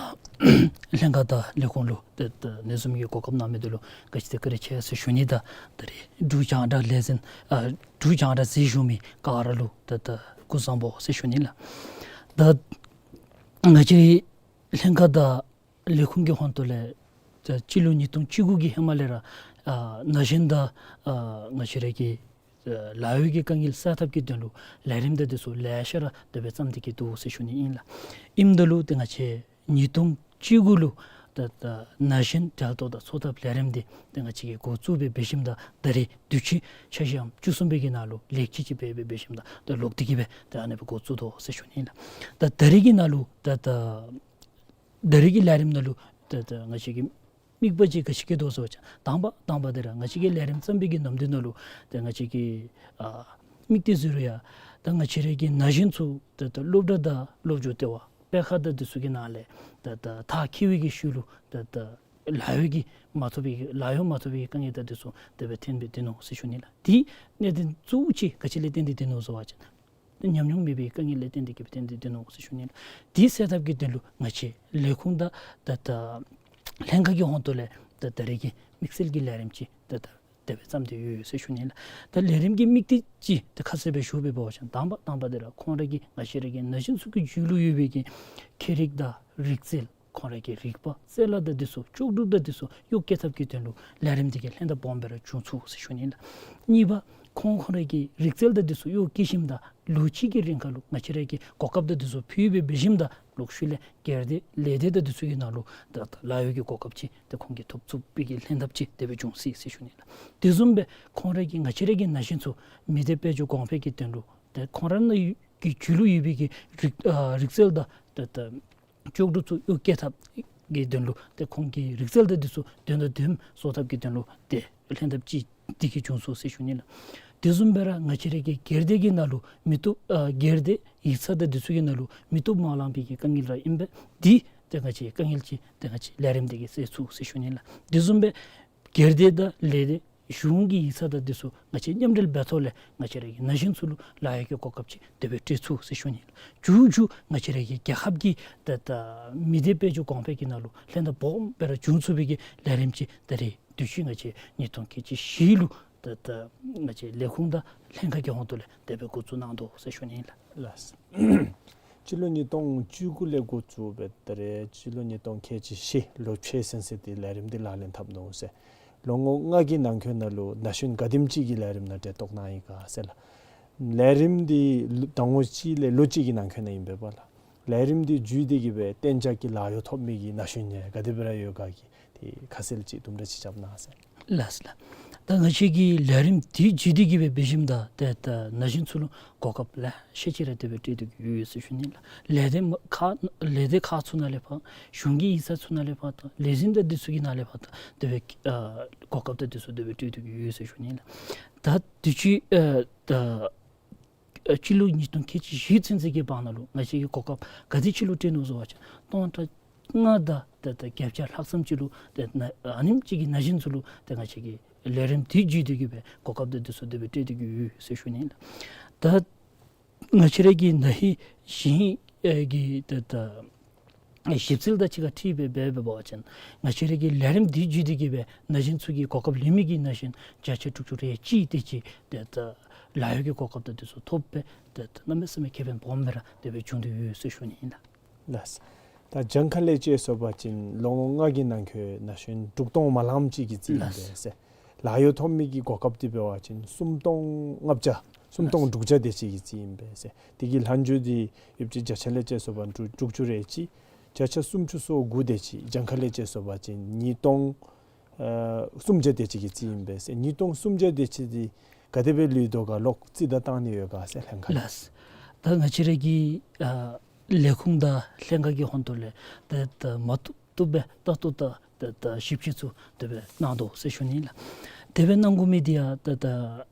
ལྷན་ཁག་དང་ལས་ཁུངས་ལུ་ད་ད་ཨ་ནི་བཟུམ་གྱི་གོ་སྐབས་གནང་མི་འདི་ལུ་ག་ཅི་ཏེ་བཀའ་དྲིན་ཆེ་ཟེར་ཞུ་ནི་དང་ད་རིས་འབྲུག་རྒྱང་བསྒྲགས་ལས་འཛིན་ཨ་འབྲུག་རྒྱང་བསྒྲགས་གཟིགས་བཞུགས་མི་ག་ར་ལུ་ད་ད་སྐུ་གཟུགས་བཟང་པོ་ཟེར་ཞུ་ནི་ལགས། ད་ང་བཅས་ལྷན་ཁག་དང་ལས་ཁུངས་ཀྱི་ཧོངས་ཏོ་ལས་ད་སྤྱི་ལོ་ཉིས་སྟོང་བཅུ་དགུ་གི་ཧེ་མ་ལས་ར་ཨ་ན་གཞོན་དང་ཨ་ང་བཅས་ར་གི་ཨ་ལཱ་གཡོག་གི་དཀའ་ངལ་སེལ་ཐབས་ཀྱི་དོན་ལུ་ལས་རིམ་དང་འདི་ཚུ་ལེ་ཤ་ར་དེ་སྦེ་བརྩམས་ཏེ་གི་འདུག་ཟེར་ཞུ་ནི་ཨིན་ལགས། ཨིནམ་ད་ལུ་ཏེ་ང་བཅས་ཉིས་སྟོང་བཅུ་དགུ་ལུ་ད་ད་ན་གཞོན་འབྲེལ་གཏོགས་དང་འཚོ་ཐབས་ལས་རིམ་འདི་ཏེ་ང་བཅས་ཀྱིས་འགོ་བཙུགས་སྦེ་འབད་ཞིནམ་ད་ད་རིས་དུས་ཅི་འཆར་གཞི་ཡང་བཅུ་གསུམ་པའི་གི་ནང་ལུ་ལེགས་བཅོས་ཅིག་འབད་སྦེ་འབད་ཞིནམ་ད་ད་ལོག་སྟེ་གི་སྦེ་ད་ཨ་ནི་སྦེ་འགོ་བཙུགས་དོ་ཟེར་ཞུ་ནི་ཨིན་ལགས། ད་ད་རིས་ཀྱི་ནང་ལུ་ད་ད་ད་རིས་ཀྱི་ལས་རིམ་ནང་ལུ་ད་ད་ང་བཅས་ཀྱི་དམིགས་པ་ཅིག་ག་ཅི་བསྐྱེད་དོ་ཟེར་བ་ཅིན་དང་པ་དང་པ་འདི་ར་ང་བཅས་ཀྱིས་ལས་རིམ་བརྩམ་པའི་གི་ནམ་དུས་ནང་ལུ་ཏེ་ང་བཅས་ཀྱི་ཨ་དམིགས་གཏད་ཟེར་རུང་ཡང་ད་ང་བཅས་ར་གི་ན་གཞོན་ཚུ་ད་ད་སློབ་གྲྭ་དང་སློབ་སྦྱོང་ལྟེ་བ་སྤེལ་ཁང་དང་འདི་ཚུ་གི་ནང་ལས་ད་ད་མཐར་འཁྱོལ་བའི་གི་ཤུལ་ལུ་ད་ད་ལཱ་གཡོག་གི་མ་ཐོབ་པའི་གི་ལཱ་གཡོག་མ་ཐོབ་པའི་གི་དཀའ་ངལ་དང་འདི་ཚུ་དེ་སྦེ་ཐོན་སྦེ་སྡོད་ནུག་ཟེར་ཞུ་ནི་ལགས། དེ་གནད་དོན་གཙོ་བོ་ཅིག་ག་ཅི་ལས་བརྟེན་ཏེ་སྡོད་ནུག་ཟེར་བ་ཅིན་ཏེ་ཉམས་མྱོང་མེད་པའི་དཀའ་ངལ་ལས་བརྟེན་ཏེ་གི་བརྟེན་ཏེ་སྡོད་ནུག་ཟེར་ཞུ་ནི་ལགས། དེ་སེལ་ཐབས་ཀྱི་དོན་ལུ་ང་བཅས་ལས་ཁུངས་དང་ད་ད་ལྷན་ཁག་གི་ཧོངས་ཏོ་ལས་ད་ད་རིས་ཀྱི་དམིགས་བསལ་གྱི་ལས་རིམ་ཅིག་ད་ད་དེ་སྦེ་བརྩམས་ཏེ་ཡོད་ཟེར་ཞུ་ནི་ལགས། ད་ལས་རིམ་གྱི་དམིགས་གཏད་ཅིག་ད་ཁ་གསལ་སྦེ་ཞུ་སྦེ་འབད་བ་ཅིན་དང་པ་དང་པ་འདི་ར་ཁོང་ར་གི་ང་བཅས་ར་གི་ན་གཞོན་ཚུ་གི་རྒྱུད་ལུ་ཡོད་པའི་གི་ཁྱད་རིག་དང་རིག་རྩལ་ ཁོང་ར་གི་རིག་པ་རྩལ་དང་འདི་ཚུ་ལྕོགས་གྲུབ་དང་འདི་ཚུ་གཡོག་བཀོལ་ཐབས་ཀྱི་དོན་ལུ་ལས་རིམ་འདི་གིས་ལྷན་ཐབས་སྦོམ་སྦེ་ར་བྱུང་ཚུགས་ཟེར་ཞུ་ནི་ལགས། གཉིས་པ་ཁོང་ཁོང་ར་གི་རིག་རྩལ་དང་འདི་ཚུ་གཡོག་བཀོལ་ཞིནམ་ད་ལོ་གཅིག་གི་རིང་ཁར་ལུ་ང་བཅས་ར་གིས་གོ་སྐབས་དང་འདི་ཚུ་ཕུལ་སྦེ་འབད་ཞིནམ་ད་ལོག་ཤུལ་ལས་སྒེར་སྡེ་ལས་སྡེ་དང་འདི་ཚུ་གི་ནང་ལུ་ད་ད་ལཱ་གཡོག་གི་གོ་སྐབས་ཅིག་ཏེ་ཁོང་གིས་ཐོབ་ཚུགས་པའི་གི་ལྷན་ཐབས་ཅིག་དེ་སྦེ་འབྱུང་སྲིད་ཟེར་ཞུ་ནི་ལགས། དེ་བཟུམ་སྦེ་ཁོང་ར་གིས་ང་བཅས་ར་གི་ན་གཞོན་ཚུ་མི་སྡེ་དཔལ་འབྱོར་གོང་འཕེལ་གྱི་དོན་ལུ་ཏེ་ཁོང་ར་ནང་གི་རྒྱུད་ལུ་ཡོད་པའི་གི་རིག་ཨ་རིག་རྩལ་དང་ཏེ་ད་ལྕོགས་གྲུབ་ཚུ་གཡོག་བཀོལ་ཐབས་ཀྱི་དོན་ལུ་ཏེ་ཁོང་གི་རིག་རྩལ་དང་འདི་ཚུ་དོན་དང་ལྡནམ་བཟོ་ཐབས་ཀྱི་དོན་ལུ་ཏེ་ལྷན་ཐབས་ཅིག་འདི་གིས་བྱུང་སོང་ཟེར་ཞུ་ནི་ལགས། དེ་བཟུམ་སྦེ་ར་ང་བཅས་ར་གི་སྒེར་སྡེ་གི་ནང་ལུ་མི་བཏུབ་ཨ་སྒེར་སྡེ་ཡིག་ཚང་དང་འདི་ཚུ་གི་ནང་ལུ་མི་བཏུབ་མ་ལང་པའི་གི་དཀའ་ངལ་ར་ཨིན་པས། འདི་ཏེ་ང་བཅས་དཀའ་ངལ་ཅིག་ཏེ་ང་བཅས་ལས་རིམ་འདི་གིས་སེལ་ཚུགས་ཟེར་ཞུ་ནི་ལགས། དེ་བཟུམ་སྦེ་སྒེར་སྡེ་དང་ལས་སྡེ་གཞུང་གི་ཡིག་ཚང་དང་འདི་ཚུ་ང་བཅས་མཉམ་འབྲེལ་འབད་ཐོག་ལས་ང་བཅས་ར་གི་ན་གཞོན་ཚུ་ལུ་ལཱ་གཡོག་གི་གོ་སྐབས་ཅིག་དེ་སྦེ་སྤྲོད་ཚུགས་ཟེར་ཞུ་ནི་ལགས། མཇུག་མཇུག་ང་བཅས་ར་གི་རྒྱལ་ཁབ་ཀྱི་ད་ད་མི་སྡེ་དཔལ་འབྱོར་གོང་འཕེལ་གྱི་ནང་ལུ་ལྷན་ཐབས་སྦོམ་སྦེ་ར་བྱུང་ཚུགས་པའི་གི་ལས་རིམ་ཅིག་ད་རེས་དུས་ཅི་ང་བཅས་ཉིས་སྟོང་ཁལ་གཅིག་བཞི་ལུ་ད་ད་ང་བཅས་ལས་ཁུངས་དང་ལྷན་ཁག་གི་ཧོང་ཏོ་ལས་དེ་སྦེ་འགོ་བཙུགས་གནང་དོ་ཟེར་ཞུ་ནི་ལགས། ལགས། སྤྱི་ལོ་ཉིས་སྟོང་བཅུ་དགུ་ལས་འགོ་བཙུགས་སྦེ་ད་རེས་སྤྱི་ལོ་ཉིས་སྟོང་ཁལ་གཅིག་བཞི་ལོ་ཕྱེད་ཚུན་ཚོད་འདི་ལས་རིམ་འདི་ལག་ལེན་འཐབ་ནུག་ཟེར། ལོ་ངོ་ལྔ་གི་ནང་འཁོད་ནང་ལུ་ན་གཞོན་ག་དེམ་ཅིག་གིས་ལས་རིམ་ནང་གྲལ་གཏོགས་གནང་ཡི་ག་ཟེར་ལགས། ལས་རིམ་འདི་ཟླ་ངོ་གཅིག་ལས་ལོ་གཅིག་གི་ནང་འཁོད་ནང་ཨིན་པས་པ་ལགས། ལས་རིམ་འདི་བརྒྱུད་དེ་གིས་སྦེ་གཏན་འཇགས་ཀྱི་ལཱ་གཡོག་ཐོབ་མི་གི་ན་གཞོན་ཡང་ག་དེ་སྦེ་ར་ཡོད་ག་གི་དེ་ཁ་གསལ་ཅིག་དུམ་གྲ་ཅིག་རྐྱབ་གནང་ཟེར། ལགས་ལགས། ད་ང་བཅས་ཀྱི་ལས་རིམ་འདི་བརྒྱུད་དེ་གིས་སྦེ་འབད་ཞིནམ་ད་ཏེ་ད་ན་གཞོན་ཚུ་ལུ་གོ་སྐབས་ལེ་ཤ་ཅིག་ར་དེ་སྦེ་སྤྲོད་དེ་གིས་ཡོད་ཟེར་ཞུ་ནི་ལགས། ལས་སྡེ་མ་ཁག་ལས་སྡེ་ཁག་ཚུ་ནང་ལས་ཕར་གཞུང་གི་ཡིག་ཚང་ཚུ་ནང་ལས་ཕར་དང་ལས་འཛིན་དང་འདི་ཚུ་གི་ནང་ལས་ཕར་དང་དེ་སྦེ་ཨ་གོ་སྐབས་དང་འདི་ཚུ་དེ་སྦེ་སྤྲོད་དེ་གིས་ཡོད་ཟེར་ཞུ་ནི་ལགས། ད་དུས་ཅི་ཨ་ད་ཨ་སྤྱི་ལོ་ཉིས་སྟོང་ཁལ་གཅིག་བཞི་ཚུན་ཚོད་ཀྱི་བར་ན་ལུ་ང་བཅས་ཀྱིས་གོ་སྐབས་ག་དེ་ཅིག་ལུ་སྤྲོད་ནུག་ཟེར་བ་ཅིན་སྟོང་ཕྲག་ལྔ་དང་ཏེ་ཏེ་བརྒྱད་བརྒྱ་ལྷག་ཙམ་ཅིག་ལུ་ཏེ་ན་ཨ་ནེམ་ཅིག་གི་ན་གཞོན་ཚུ་ལུ་ཏེ་ང་བཅས་ཀྱིས་ལས་རིམ་འདི་བརྒྱུད་དེ་གིས་སྦེ་གོ་སྐབས་དང་འདི་ཚུ་དེ་སྦེ་སྤྲོད་དེ་གིས་ཡོད་ཟེར་ཞུ་ནི་ལགས། ད་ང་བཅས་ར་གི་ན་ཧིང་གཞེས་ཨེ་གི་ཏེ་ཏེ་ཨེ་ཞིབ་འཚོལ་དང་གཅིག་ཁར་འཁྲིལ་སྦེ་འབད་འབད་བ་ཅིན་ང་བཅས་ར་གི་ལས་རིམ་འདི་བརྒྱུད་དེ་གིས་སྦེ་ན་གཞོན་ཚུ་གི་གོ་སྐབས་ལེན་མི་གི་ན་གཞོན་བརྒྱ་ཆ་དྲུག་ཅུ་རེ་གཅིག་དེ་ཅིག་ཏེ་ཏེ་ལཱ་གཡོག་གི་གོ་སྐབས་དང་འདི་ཚུ་ཐོབ་སྦེ་ཏེ་ཏེ་གནམ་མེད་ས་མེད་ཁེ་ཕན་སྦོམ་སྦེ་ར་དེ་སྦེ་བྱུང་སྟེ་ཡོད་ཟེར་ཞུ་ནི་ཨིན་ལགས། ལགས། ད་གྱངས་ཁ་ལས་དཔྱད་སོང་པ་ཅིན་ལོ་ངོ་ལྔ་གི་ནང་འཁོད་ན་གཞོན་དྲུག་སྟོང་མ་ལངམ་ཅིག་གི་རྩིས་ཨིན་པས་ཟེར། ལགས། ལཱ་གཡོག་ཐོབ་མི་གི་གོ་སྐབས་འདི་འབད་བ་ཅིན་སུམ་སྟོང་ལྔ་བརྒྱ་སུམ་སྟོང་ལགས། དྲུག་བརྒྱ་དེ་ཅིག་གི་རྩིས་ཨིན་པས་ཟེར། དེ་གི་ལྷག་འཕྲོ་འདི་ཡོདཔ་ཅིག་བརྒྱ་ཆ་ལས་དཔྱད་སོང་པ་དྲུག་དྲུག་ཅུ་རེ་གཅིག་བརྒྱ་ཆ་སུམ་ཅུ་སོ་དགུ་དེ་ཅིག་གྱངས་ཁ་ལས་དཔྱད་སོང་པ་ཅིན་ཉིས་སྟོང་ཨ་སུམ་བརྒྱ་དེ་ཅིག་གི་རྩིས་ཨིན་པས་ཟེར། ཉིས་སྟོང་སུམ་བརྒྱ་དེ་ཅིག་འདི་ག་དེ་སྦེ་ལུས་དོ་ག་ལོག་རྩིས་ད་བཏང་ནི་ཡོད་ག་ཟེར་ལྷན་ཁག་ལགས། ད་ང་བཅས་ར་གི་ཨ་ལས་ཁུངས་དང་ལྷན་ཁག་གི་ཧོང་ཏོ་ལས་ད་ད་མ་བཏུབ་བཏུབ་སྦེ་ལྟ་རྟོག་དང་ད་ད་ཞིབ་དཔྱད་ཚུ་དེ་སྦེ་གནང་དོ་ཟེར་ཞུ་ནི་ལགས། དེ་སྦེ་གནང་དགོ་མི་འདི་ཡང་ད་ད་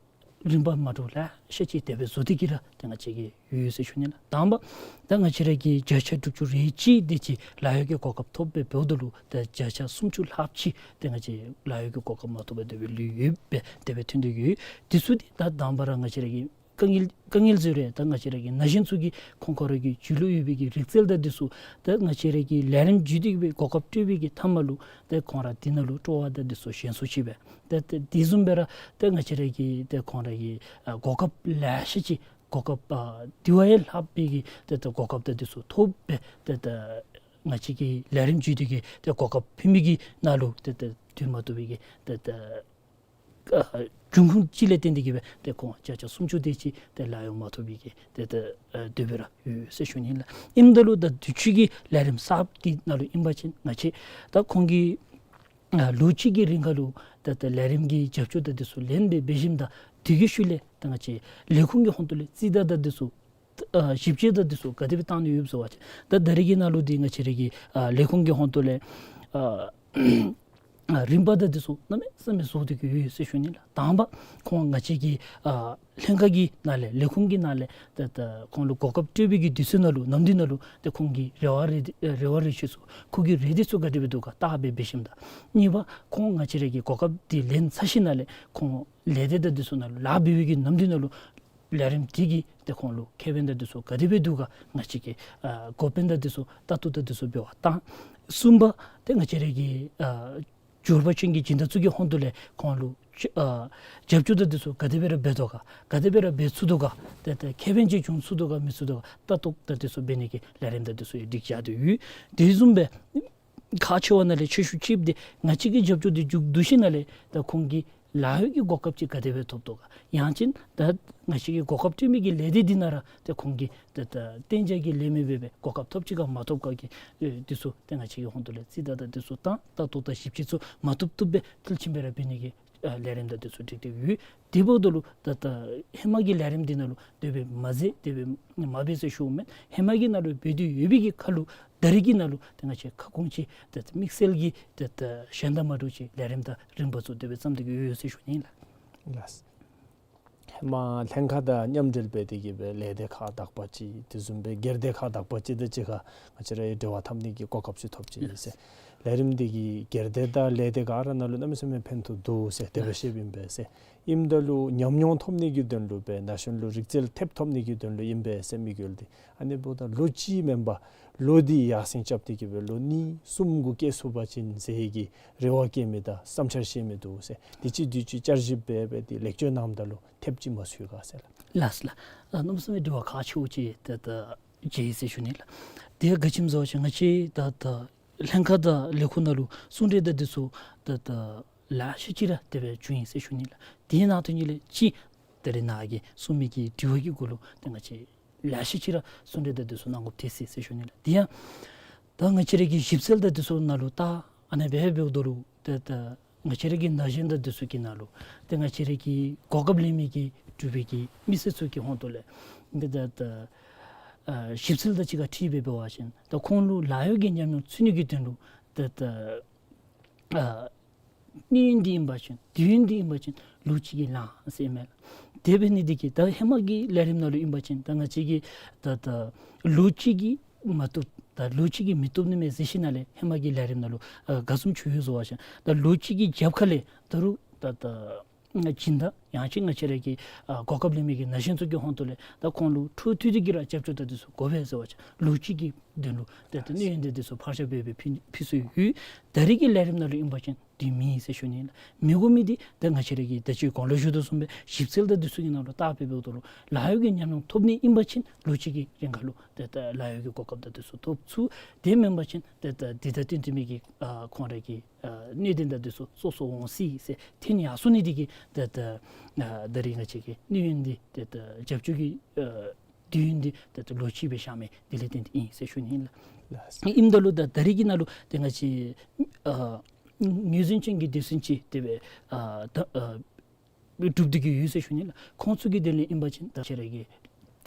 རིམ་པ་མ་འདྲཝ་ལེ་ཤ་ཅིག་དེ་སྦེ་བཟོ་སྟེ་གིས་ར་ཏེ་ང་བཅས་ཀྱི་ཡོད་ཟེར་ཞུ་ནི་ལགས། དང་པ་ད་ང་བཅས་ར་གི་བརྒྱ་ཆ་དྲུག་ཅུ་རེ་གཅིག་དེ་ཅིག་ལཱ་གཡོག་གི་གོ་སྐབས་ཐོབ་སྦེ་འབདཝ་ད་ལུ་ད་བརྒྱ་ཆ་སུམ་ཅུ་ལྷགཔ་ཅིག་ཏེ་ང་བཅས་ལཱ་གཡོག་གི་གོ་སྐབས་མ་ཐོབ་པར་དེ་སྦེ་ལུས་ཡོདཔ་སྦེ་དེ་སྦེ་ཐོན་ཏེ་ཡོད། དེ་ཚུ་འདི་ད་དང་པ་ར་ང་བཅས་ར་གི་དཀའ་ངལ་དཀའ་ངལ་ཟེར་རུང་ད་ང་བཅས་ར་གི་ན་གཞོན་ཚུ་གིས་ཁོང་ཁོང་ར་གི་རྒྱུད་ལུ་ཡོད་པའི་གི་རིག་རྩལ་དང་འདི་ཚུ་ད་ང་བཅས་ར་གི་ལས་རིམ་བརྒྱུད་དེ་གི་སྦེ་གོ་སྐབས་སྤྲོད་པའི་གི་མཐའ་མ་ལུ་ད་ཁོང་ར་འདི་ནང་ལུ་སྤྲོ་བ་དང་འདི་ཚུ་ཞན་སུ་ཅིག་སྦེ་ད་ད་དེ་བཟུམ་སྦེ་ར་ད་ང་བཅས་ར་གི་ད་ཁོང་ར་གི་ཨ་གོ་སྐབས་ལེ་ཤ་ཅིག་གོ་སྐབས་ཨ་དེ་བ་ཡང་ལྷག་པའི་གི་ད་ད་གོ་སྐབས་དང་འདི་ཚུ་ཐོབ་སྦེ་ད་ད་ང་བཅས་ཀྱི་ལས་རིམ་བརྒྱུད་དེ་གི་ད་གོ་སྐབས་ཕུལ་མི་གི་ནང་ལུ་ད་ད་དུས་མ་བཏུབ་པའི་གི་ད་ད་ཨ་འབྱུང་ཁུངས་ཅིག་ལས་བརྟེན་ཏེ་གིས་སྦེ་ཏེ་ཁོང་བརྒྱ་ཆ་སུམ་ཅུ་དེ་ཅིག་ཏེ་ལཱ་གཡོག་མ་ཐོབ་པའི་གི་ཏེ་ཏེ་ཨ་དེ་སྦེ་ར་ཡོད་ཟེར་ཞུ་ནི་ལགས། ཨིནམ་ད་ལུ་ད་དུས་ཅི་གི་ལས་རིམ་གསརཔ་གི་ནང་ལུ་ཨིན་པ་ཅིན་ང་བཅས་ད་ཁོང་གིས་ཨ་ལོ་གཅིག་གི་རིང་ཁར་ལུ་ད་ད་ལས་རིམ་གྱི་རྒྱབ་སྐྱོར་དང་འདི་ཚུ་ལེན་སྦེ་འབད་ཞིནམ་ད་དེ་གི་ཤུལ་ལས་ད་ང་བཅས་ལས་ཁུངས་ཀྱི་ཧོང་ཏོ་ལས་རྩིས་ད་ད་འདི་ཚུ་ཨ་ཞིབ་དཔྱད་དང་འདི་ཚུ་ག་དེ་སྦེ་བཏང་ནི་ཡོདཔ་ཟེར་བ་ཅིན་ད་ད་རེས་ཀྱི་ནང་ལུ་འདི་ང་བཅས་ར་གི་ཨ་ལས་ཁུངས་ཀྱི་ཧོང་ཏོ་ལས་ཨ་ཨ་རིམ་པ་དང་འདི་ཚུ་གནམ་མེད་ས་མེད་བཟོ་སྟེ་གིས་ཡོད་ཟེར་ཞུ་ནི་ལགས། དང་པ་ཁོང་ང་བཅས་ཀྱི་ཨ་ལྷན་ཁག་གི་ནང་ལས་ལས་ཁུངས་ཀྱི་ནང་ལས་ད་ད་ཁོང་ལུ་གོ་སྐབས་སྤྲོད་པའི་གི་དུས་ཚོད་ནང་ལུ་ནམ་དུས་ནང་ལུ་ད་ཁོང་གི་རེ་བ་རེ་རེ་བ་རེ་ཆེ་ཚུ་ཁོང་གི་རེ་འདོད་ཚུ་ག་དེ་སྦེ་འདུག་ག་བརྟག་སྦེ་འབད་ཞིནམ་ད། གཉིས་པ་ཁོང་ང་བཅས་ར་གི་གོ་སྐབས་འདི་ལེན་ཚར་ཞིནམ་ལས་ཁོང་ལས་སྡེ་དང་འདི་ཚུ་ནང་ལུ་ལཱ་འབད་བའི་གི་ནམ་དུས་ནང་ལུ་ལས་རིམ་འདི་གིས་ཏེ་ཁོང་ལུ་ཁེ་ཕན་དང་འདི་ཚུ་ག་དེ་སྦེ་འདུག་ག་ང་བཅས་ཀྱིས་ཨ་འགོ་དཔོན་དང་འདི་ཚུ་ལྟ་རྟོག་དང་འདི་ཚུ་འབད་བར་བཏང་། གསུམ་པ་ཏེ་ང་བཅས་ར་གི་ཨ་འབྱོར་པ་ཅན་གྱི་སྦྱིན་བདག་ཚུ་གི་ཧོང་ཏོ་ལས་ཁོང་ལུ་ཨ་རྒྱབ་སྐྱོར་དང་འདི་ཚུ་ག་དེ་སྦེ་ར་འབད་དོ་ག་ག་དེ་སྦེ་ར་འབད་ཚུགས་དོ་ག་ཏེ་ཏེ་ཁེ་ཕན་ཅིག་བྱུང་ཚུགས་དོ་ག་མི་ཚུགས་དོ་ག་ལྟ་རྟོག་དང་འདི་ཚུ་འབད་ནི་གི་ལས་རིམ་དང་འདི་ཚུ་ཡང་སྒྲིག་བཞག་སྟེ་ཡོད། དེ་བཟུམ་སྦེ་ ཁག་ཆེ་བ་ནང་ལས་ཆེ་ཤོས་ཅིག་འདི་ང་བཅས་ཀྱིས་རྒྱབ་སྐྱོར་འདི་མཇུག་བསྡུ་ཞིནམ་ལས་ད་ཁོང་གིས་ལཱ་གཡོག་གི་གོ་སྐབས་ཅིག་ག་དེ་སྦེ་ཐོབ་དོ་ག། ཡང་ཅིན་ད་ང་བཅས་ཀྱིས་གོ་སྐབས་སྤྲོད་མི་གི་ལས་སྡེ་འདི་ནང་ར་ཏེ་ཁོང་གིས་ད་ད་གཏན་འཇགས་ཀྱི་ལས་མི་སྦེ་སྦེ་གོ་སྐབས་ཐོབ་ཅི་ག་མ་ཐོབ་ག་གི་ཨེ་འདི་ཚུ་ཏེ་ང་བཅས་ཀྱི་ཧོངས་ཏོ་ལས་རྩིས་ད་ད་འདི་ཚུ་བཏང་ལྟ་རྟོག་དང་ཞིབ་དཔྱད་ཚུ་མ་བཏུབ་བཏུབ་སྦེ་མཐིལ་ཕྱིན་སྦེ་ར་འབད་ནི་གི་ཨ་ལས་རིམ་དང་འདི་ཚུ་སྒྲིག་སྟེ་ཡོད། དེ་འབདཝ་ད་ལུ་ད་ད་ཧེ་མ་གི་ལས་རིམ་འདི་ནང་ལུ་དེ་སྦེ་མ་མཛད་དེ་སྦེ་མ་འབད་ཟེར་ཞུཝ་མེན། ཧེ་མ་གི་ནང་ལུ་འབད་དེ་ཡོད་པའི་གི་ཁར་ལུ་ད་རེས་ཀྱི་ནང་ལུ་ཏེ་ང་བཅས་ཁ་སྐོང་ཅིག་ད་ད་དམིགས་བསལ་གྱི་ད་ད་གཞན་དང་མ་འདྲཝ་ཅིག་ལས་རིམ་དང་རིམ་པ་ཚུ་དེ་སྦེ་བརྩམས་ཏེ་གི་ཡོད་ཟེར་ཞུ་ནི་ལགས། ལགས། ཧེ་མ་ལྷན་ཁག་དང་མཉམ་འབྲེལ་འབད་དེ་གི་སྦེ་ལས་སྡེ་ཁག་དག་པ་ཅིག་དེ་བཟུམ་སྦེ་སྒེར་སྡེ་ཁག་དག་པ་ཅིག་དང་གཅིག་ཁར་ང་བཅས་ར་འབྲེལ་བ་འཐབ་ནི་གི་གོ་སྐབས་ཅིག་ཐོབ་ཅི་ཟེར། ལས་རིམ་འདི་གིས་སྒེར་སྡེ་དང་ལས་སྡེ་ག་ར་ནང་ལུ་གནམ་མེད་ས་མེད་ཕན་ཐོགས་འདུག་ཟེར་དེ་སྦེ་བཤདཔ་ཨིན་པས་ཟེར། ཨིནམ་ད་ལུ་ཉམས་མྱོང་ཐོབ་ནི་གི་དོན་ལུ་སྦེ་ན་གཞོན་ལུ་རིག་རྩལ་ཐེབས་ཐོབ་ནི་གི་དོན་ལུ་ཨིན་པས་ཟེར་དམིགས་ཡུལ་འདི། ཨ་ནི་འབདཝ་ད་ལོ་གཅིག་མེན་པར་ལོ་འདི་ཡར་སེང་རྐྱབ་སྟེ་གི་སྦེ་ལོ་གཉིས་གསུམ་གུ་བསྐྱལ་ཚུགས་པ་ཅིན་ཟེར་གྱི་རེ་བ་བསྐྱེད་མི་དང་བསམ་འཆར་བཤད་མི་འདུག་ཟེར། དེ་ཅིག་དུས་ཅིག་བསྐྱར་ཞིབ་འབད་འབད་དེ་ལེགས་བཅོས་གནངམ་ད་ལུ་ཐེབས་ཅིག་མ་ཚུད་ག་ཟེར་ལགས། ལགས་ལགས། ཨ་གནམ་མེད་ས་མེད་དྲི་བ་ཁག་ཆེཝ་ཅིག་ད་ད་མཇལ་ཡི་ཟེར་ཞུ་ནི་ལགས། དེ་ཡང་ག་ཅི་སྨོ་ཟེར་བ་ཅིན་ང་བཅས་ད་ད་ལྷན་ཁག་དང་ལས་ཁུངས་ནང་ལུ་གསུང་གྲོས་དང་འདི་ཚུ་ད་ད་ལེ་ཤ་ཅིག་ར་དེ་སྦེ་བྱུང་ཡི་ཟེར་ཞུ་ནི་ལགས། དེ་ནང་དོན་ཉིད་ལས་ཅིག་ད་རེས་ནཱ་གི་གསུང་མི་གི་དྲི་བ་གི་གུ་ལུ་ཏེ་ང་བཅས་ལེ་ཤ་ཅིག་ར་གསུང་གྲོས་དང་འདི་ཚུ་གནང་དགོཔ་ཐལ་སོ་ཡི་ཟེར་ཞུ་ནི་ལགས། དེ་ཡང་ད་ང་བཅས་ར་གི་ཞིབ་འཚོལ་དང་འདི་ཚུ་ནང་ལུ་ད་ཨ་ནཱ་འབད་འབདཝ་ད་ལུ་ཏེ་ད་ང་བཅས་ར་གི་ན་གཞོན་དང་འདི་ཚུ་གི་ནང་ལུ་ཏེ་ང་བཅས་ར་གི་གོ་སྐབས་ལེན་མི་གི་འབྲུག་པའི་གི་མི་སེར་ཚུ་གི་ཧོངས་ཏོ་ལས་ཏེ་ད་ད་ཨ་ཞིབ་འཚོལ་དང་གཅིག་ཁར་འཁྲིལ་སྦེ་འབད་བ་ཅིན་ད་ཁོང་ལུ་ལཱ་གཡོག་གི་ཉམས་མྱོང་ཚུད་ནི་གི་དོན་ལུ་ཏེ་ད་ཨ་གནས་ཡུན་འདི་ཨིན་པ་ཅིན་དུས་ཡུན་འདི་ཨིན་པ་ཅིན་ལོ་གཅིག་གིས་ལང་ཟེར་མས་ལགས། དེ་འབད་ནི་འདི་གིས་ད་ཧེ་མ་གི་ལས་རིམ་ནང་ལུ་ཨིན་པ་ཅིན་ད་ང་བཅས་ཀྱིས་ད་ད་ལོ་གཅིག་གིས་མ་བཏུབ་ད་ལོ་གཅིག་གིས་མི་བཏུབ་ནི་མས་ཟེར་ཞིནམ་ལས་ཧེ་མ་གི་ལས་རིམ་ནང་ལུ་ཨ་ག་བཟུམ་བྱུང་ཡོད་ཟེར་བ་ཅིན་ད་ལོ་གཅིག་གི་རྒྱབ་ཁ་ལས་ད་རུང་ད་ད་སྦྱིན་བདག་ཡང་ཅིན་ང་བཅས་ར་གི་ཨ་གོ་སྐབས་ལེན་མི་གི་ན་གཞོན་ཚུ་གི་ཧོངས་ཏོ་ལས་ད་ཁོང་ལུ་འཕྲོ་མཐུད་དེ་གི་ར་རྒྱབ་སྐྱོར་དང་འདི་ཚུ་དགོ་པས་ཟེར་བ་ཅིན་ལོ་གཅིག་གི་དོན་ལུ་ཏེ་ད་གནས་ཡུན་དེ་འདི་ཚུ་ཕར་བཞག་འབད་འབད་ཕུལ་ཕུལ་སྲོལ་ཡོད། ད་རེས་ཀྱི་ལས་རིམ་ནང་ལུ་ཨིན་པ་ཅིན་དེ་མེད་ཟེར་ཞུ་ནི་ལགས། མི་དགོ་མི་འདི་ད་ང་བཅས་ར་གིས་ད་ཅི་གོང་ལུ་ཞུ་དོ་བཟུམ་སྦེ་ཞིབ་འཚོལ་དང་འདི་ཚུ་གི་ནང་ལུ་བལྟ་སྦེ་འབདཝ་ད་ལུ་ལཱ་གཡོག་གི་ཉམས་མྱོང་ཐོབ་ནི་ཨིན་པ་ཅིན་ལོ་གཅིག་གི་རིང་ཁར་ལུ་ཏེ་ད་ལཱ་གཡོག་གི་གོ་སྐབས་དང་འདི་ཚུ་ཐོབ་ཚུགས། དེ་མེན་པ་ཅིན་ཏེ་ད་འདི་དང་བསྟུན་ཏེ་མི་གི་ཨ་ཁོང་ར་གི་ཨ་གནད་དོན་དང་འདི་ཚུ་སོ་སོ་འོང་སྲིད་ཟེར་ཐོན་ཡར་སོང་ནི་འདི་གིས་ཏེ་ད་ཨ་ད་རེས་ང་བཅས་ཀྱི་གནས་ཡུན་འདི་ཏེ་ད་རྒྱབ་སྐྱོར་གྱི་ཨ་དུས་ཡུན་འདི་ཏེ་ད་ལོ་གཅིག་སྦེ་བཞག་མི་འདི་ལས་བརྟེན་ཏེ་ཨིན་ཟེར་ཞུ་ནི་ལགས། ལགས། ཨིནམ་ད་ལུ་ད་ད་རེས་ཀྱི་ནང་ལུ་ཏེ་ང་བཅས་ཨ་ངོས་འཛིན་ཅན་གྱི་སྡེ་ཚན་ཅིག་དེ་སྦེ་ཨ་ད་ཨ་གྲུབ་སྟེ་གི་ཡོད་ཟེར་ཞུ་ནི་ལགས། ཁོང་ཚུ་གི་དོན་ལས་ཨིན་པ་ཅིན་ད་ང་བཅས་ར་གི་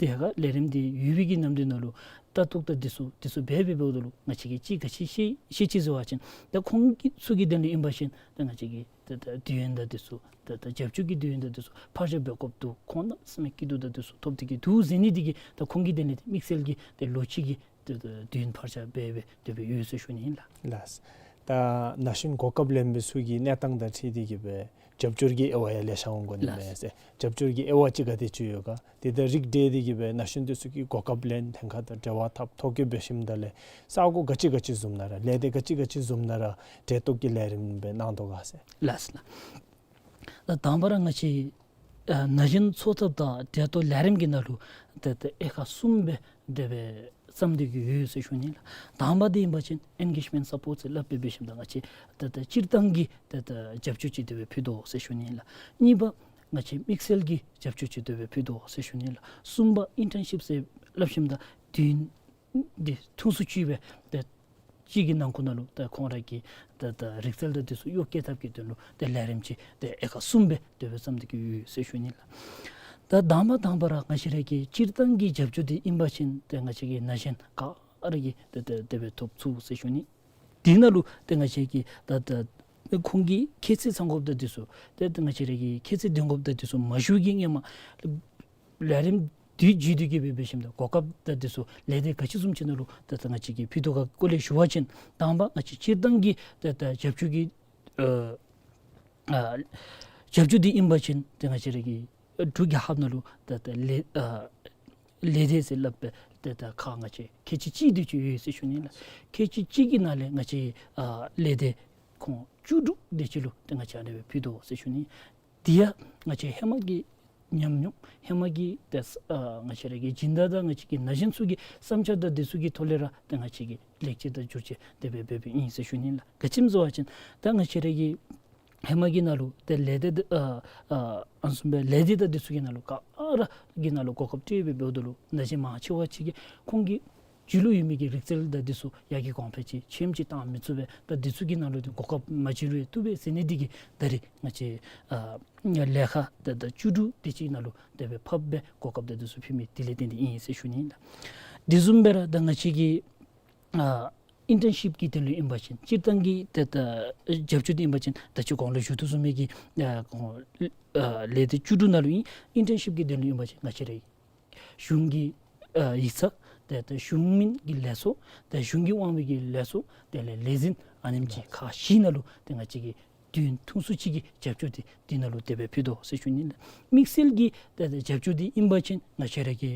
དེ་ཁར་ལས་རིམ་འདི་ཡོད་པའི་གི་ནམ་དུས་ནང་ལུ་ལྟ་རྟོག་དང་འདི་ཚུ་འདི་ཚུ་འབད་འབད་འབདཝ་ད་ལུ་ང་བཅས་ཀྱིས་ཅིག་ག་ཅི་ཤེས་ཤེས་ཅི་ཟེར་བ་ཅིན་ད་ཁོང་གི་ཚུ་གི་དོན་ལས་ཨིན་པ་ཅིན་ད་ང་བཅས་ཀྱིས་ད་ད་དུས་ཡུན་དང་འདི་ཚུ་ད་ད་རྒྱབ་སྐྱོར་གྱི་དུས་ཡུན་དང་འདི་ཚུ་ཕར་བཞག་འབད་དགོཔ་འདུག། ཁོང་གནམ་མེད་ས་མེད་སྐྱིད་སྡུག་དང་འདི་ཚུ་ཐོབ་སྟེ་གི་འདུག་ཟེར་ནི་འདི་གིས་ད་ཁོང་གི་དོན་ལས་དམིགས་བསལ་གྱི་ཏེ་ལོ་གཅིག་གི་ཏེ་ད་དུས་ཡུན་ཕར་བཞག་འབད་འབད་དེ་སྦེ་ཡོད་ཟེར་ཞུ་ནི་ཨིན་ལགས། ལགས། ད་ན་གཞོན་གོ་སྐབས་ལེན་མི་ཚུ་གི་གནས་སྟངས་དང་འཁྲིལ་ཏེ་གི་སྦེ་རྒྱབ་སྐྱོར་གྱི་དབྱེ་བ་ཡང་ལེ་ཤ་འོང་དགོ་ནི་མས་ཟེར། རྒྱབ་སྐྱོར་གྱི་དབྱེ་བ་ཅིག་ག་དེ་ཅིག་ཡོད་ག། དེ་དང་རིགས་བསྒྲེས་ཏེ་གི་སྦེ་ན་གཞོན་འདི་ཚུ་གིས་གོ་སྐབས་ལེན་ཐེངས་ཁར་ད་འབྲེལ་བ་འཐབ་ཐོ་བཀོད་འབད་ཞིནམ་ད་ལས་ས་གོ་ག་ཅི་ག་ཅི་བཟུམ་ནང་ར་ལས་སྡེ་ག་ཅི་ག་ཅི་བཟུམ་ནང་ར་འབྲེལ་གཏོགས་ཀྱི་ལས་རིམ་སྦེ་གནང་དོ་ག་ཟེར། ལགས་ལགས། ད་དང་པ་ར་ང་བཅས་ཨ་ན་གཞོན་འཚོ་ཐབས་དང་འབྲེལ་གཏོགས་ལས་རིམ་གྱི་ནང་ལུ་ཏེ་ད་དབྱེ་ཁག་གསུམ་སྦེ་དེ་སྦེ་བརྩམས་ཏེ་གི་ཡོད་ཟེར་ཞུ་ནི་ལགས། དང་པ་འདི་ཨིན་པ་ཅིན་ཨེན་གེཇ་མེནཊ་སཔོརཊ་ཟེར་སླབ་སྦེ་འབད་ཞིནམ་ད་ང་བཅས་ཏེ་ད་སྤྱིར་བཏང་གི་ཏེ་ད་རྒྱབ་སྐྱོར་ཅིག་དེ་སྦེ་ཕུལ་དོ་ཟེར་ཞུ་ནི་ལགས། གཉིས་པ་ང་བཅས་དམིགས་བསལ་གྱི་རྒྱབ་སྐྱོར་ཅིག་དེ་སྦེ་ཕུལ་དོ་ཟེར་ཞུ་ནི་ལགས། གསུམ་པ་ཨིན་ཊརན་ཤིཔ་ཟེར་སླབ་ཞིནམ་ད་དུས་ཡུན་འདི་ཐུང་སུ་ཅིག་སྦེ་ཏེ་གཅིག་གི་ནང་འཁོད་ནང་ལུ་ཏེ་ཁོང་ར་གི་ཏེ་ད་རིག་རྩལ་དང་འདི་ཚུ་གཡོག་བཀོལ་ཐབས་ཀྱི་དོན་ལུ་ཏེ་ལས་རིམ་ཅིག་ཏེ་དབྱེ་ཁག་གསུམ་སྦེ་དེ་སྦེ་བརྩམས་ཏེ་གི་ཡོད་ཟེར་ཞུ་ནི་ལགས། ད་དང་པ་དང་པ་ར་ང་བཅས་ར་གི་སྤྱིར་བཏང་གི་རྒྱབ་སྐྱོར་འདི་ཨིན་པ་ཅིན་ཏེ་ང་བཅས་ཀྱི་ན་གཞོན་ག་ར་གིས་ཏེ་ཏེ་དེ་སྦེ་ཐོབ་ཚུགས་ཟེར་ཞུ་ནི། དེ་ནང་ལུ་ཏེ་ང་བཅས་ཀྱིས་ད་ད་ཁོང་གི་ཁྱད་ཚད་ཚང་དགོཔ་དང་འདི་ཚུ་ཏེ་ཏེ་ང་བཅས་ར་གི་ཁྱད་ཚད་འདོན་དགོཔ་དང་འདི་ཚུ་མ་ཞུ་གི་སྔོན་མ་ལས་རིམ་དེ་བརྒྱུད་དེ་གི་སྦེ་འབད་ཞིནམ་ད་གོ་སྐབས་དང་འདི་ཚུ་ལས་སྡེ་ག་ཅི་བཟུམ་ཅིག་ནང་ལུ་ད་ད་ང་བཅས་ཀྱིས་ཕུལ་དོ་ག་སྐོར་ལས་ཞུ་བ་ཅིན་དང་པ་ང་བཅས་སྤྱིར་བཏང་གི་ད་ད་རྒྱབ་སྐྱོར་གྱི་ཨ་ཨ་རྒྱབ་སྐྱོར་འདི་ཨིན་པ་ཅིན་ཏེ་ང་བཅས་ར་གི་འབྲུག་རྒྱལ་ཁབ་ནང་ལུ་ད་ད་ལས་ཨ་ལས་སྡེ་ཟེར་སླབ་སྦེ་ཏེ་ད་ཁག་ང་བཅས་ཁལ་གཅིག་གཅིག་དེ་ཅིག་ཡོད་ཟེར་ཞུ་ནི་ལགས། ཁལ་གཅིག་གཅིག་གི་ནང་ལས་ང་བཅས་ཨ་ལས་སྡེ་ཁོང་བཅུ་དྲུག་དེ་ཅིག་ལུ་ཏེ་ང་བཅས་ཨ་ནི་སྦེ་ཕུལ་དོ་ཟེར་ཞུ་ནི། དེ་ཡང་ང་བཅས་ཧེ་མ་གི་ཉམས་མྱོང་ཧེ་མ་གི་ཏེ་ཨ་ང་བཅས་ར་གི་སྦྱིན་བདག་དང་ང་བཅས་ཀྱི་ན་གཞོན་ཚུ་གི་བསམ་འཆར་དང་འདི་ཚུ་གི་ཐོག་ལས་ར་ཏེ་ང་བཅས་ཀྱིས་ ལེགས་བཅོས་དང་བསྒྱུར་བཅོས་དེ་སྦེ་འབད་འབདཝ་ཨིན་ཟེར་ཞུ་ནི་ལགས། ག་ཅི་སྨོ་ཟེར་བ་ཅིན་ད་ང་བཅས་ར་གི་ཧེ་མ་གི་ནང་ལུ་ཏེ་ལས་སྡེ་ད་ཨ་ཨ་ཨ་ནི་བཟུམ་སྦེ་ལས་སྡེ་དང་འདི་ཚུ་གི་ནང་ལུ་ག་ར་གི་ནང་ལུ་གོ་སྐབས་སྤྲོད་སྦེ་འབདཝ་ད་ལུ་ན་གཞོན་མང་ཆེ་བ་ཅིག་གིས་ཁོང་གི་རྒྱུད་ལུ་ཡོད་མི་གི་རིག་རྩལ་དང་འདི་ཚུ་ཡ་གི་གོང་འཕེལ་ཅིག་ཆེམ་ཅིག་བཏང་མི་ཚུགས་པས། ད་འདི་ཚུ་གི་ནང་ལུ་ཏེ་གོ་སྐབས་མ་བྱིན་རུང་བཏུབ་པས་ཟེར་ནི་འདི་གིས་ད་རེས་ང་བཅས་ཨ་ལས་ཁང་ད་ད་བཅུ་དྲུག་དེ་ཅིག་ནང་ལུ་དེ་སྦེ་ཕབ་སྦེ་གོ་སྐབས་ད་འདི་ཚུ་ཕུལ་མི་དེ་ལས་བརྟེན་ཏེ་ཨིན་ཟེར་ཞུ་ནི་ལགས། དེ་བཟུམ་སྦེ་ར་ད་ང་བཅས་ཀྱི་ཨ་ཨིན་ཊརན་ཤིབ་ཀྱི་དོན་ལུ་ཨིན་པ་ཅིན་སྤྱིར་བཏང་གི་ཏེ་ད་རྒྱབ་སྐྱོར་འདི་ཨིན་པ་ཅིན་ད་ཅི་གོང་ལུ་ཞུ་དོ་བཟུམ་མའི་གི་ཨ་ཁོང་ཨ་ལས་སྡེ་བཅུ་དྲུག་ནང་ལུ་ཨིན། ཨིན་ཊརན་ཤིབ་ཀྱི་དོན་ལུ་ཨིན་པ་ཅིན་ང་བཅས་རའི་གཞུང་གི་ཨ་ཡིག་ཚང་ཏེ་ད་གཞུང་མིན་གྱི་ལས་ཚོགས་ཏེ་གཞུང་གི་དབང་བའི་གི་ལས་ཚོགས་དེ་ལས་ལས་འཛིན་ཨ་ནེམ་ཅིག་ཁག་བཞི་ནང་ལུ་ཏེ་ང་བཅས་ཀྱིས་དུས་ཐུང་སུ་ཅིག་གི་རྒྱབ་སྐྱོར་འདི་འདི་ནང་ལུ་དེ་སྦེ་ཕུལ་དོ་ཟེར་ཞུ་ནི་ལགས། དམིགས་བསལ་གྱི་ཏེ་ད་རྒྱབ་སྐྱོར་འདི་ཨིན་པ་ཅིན་ང་བཅས་ར་གི་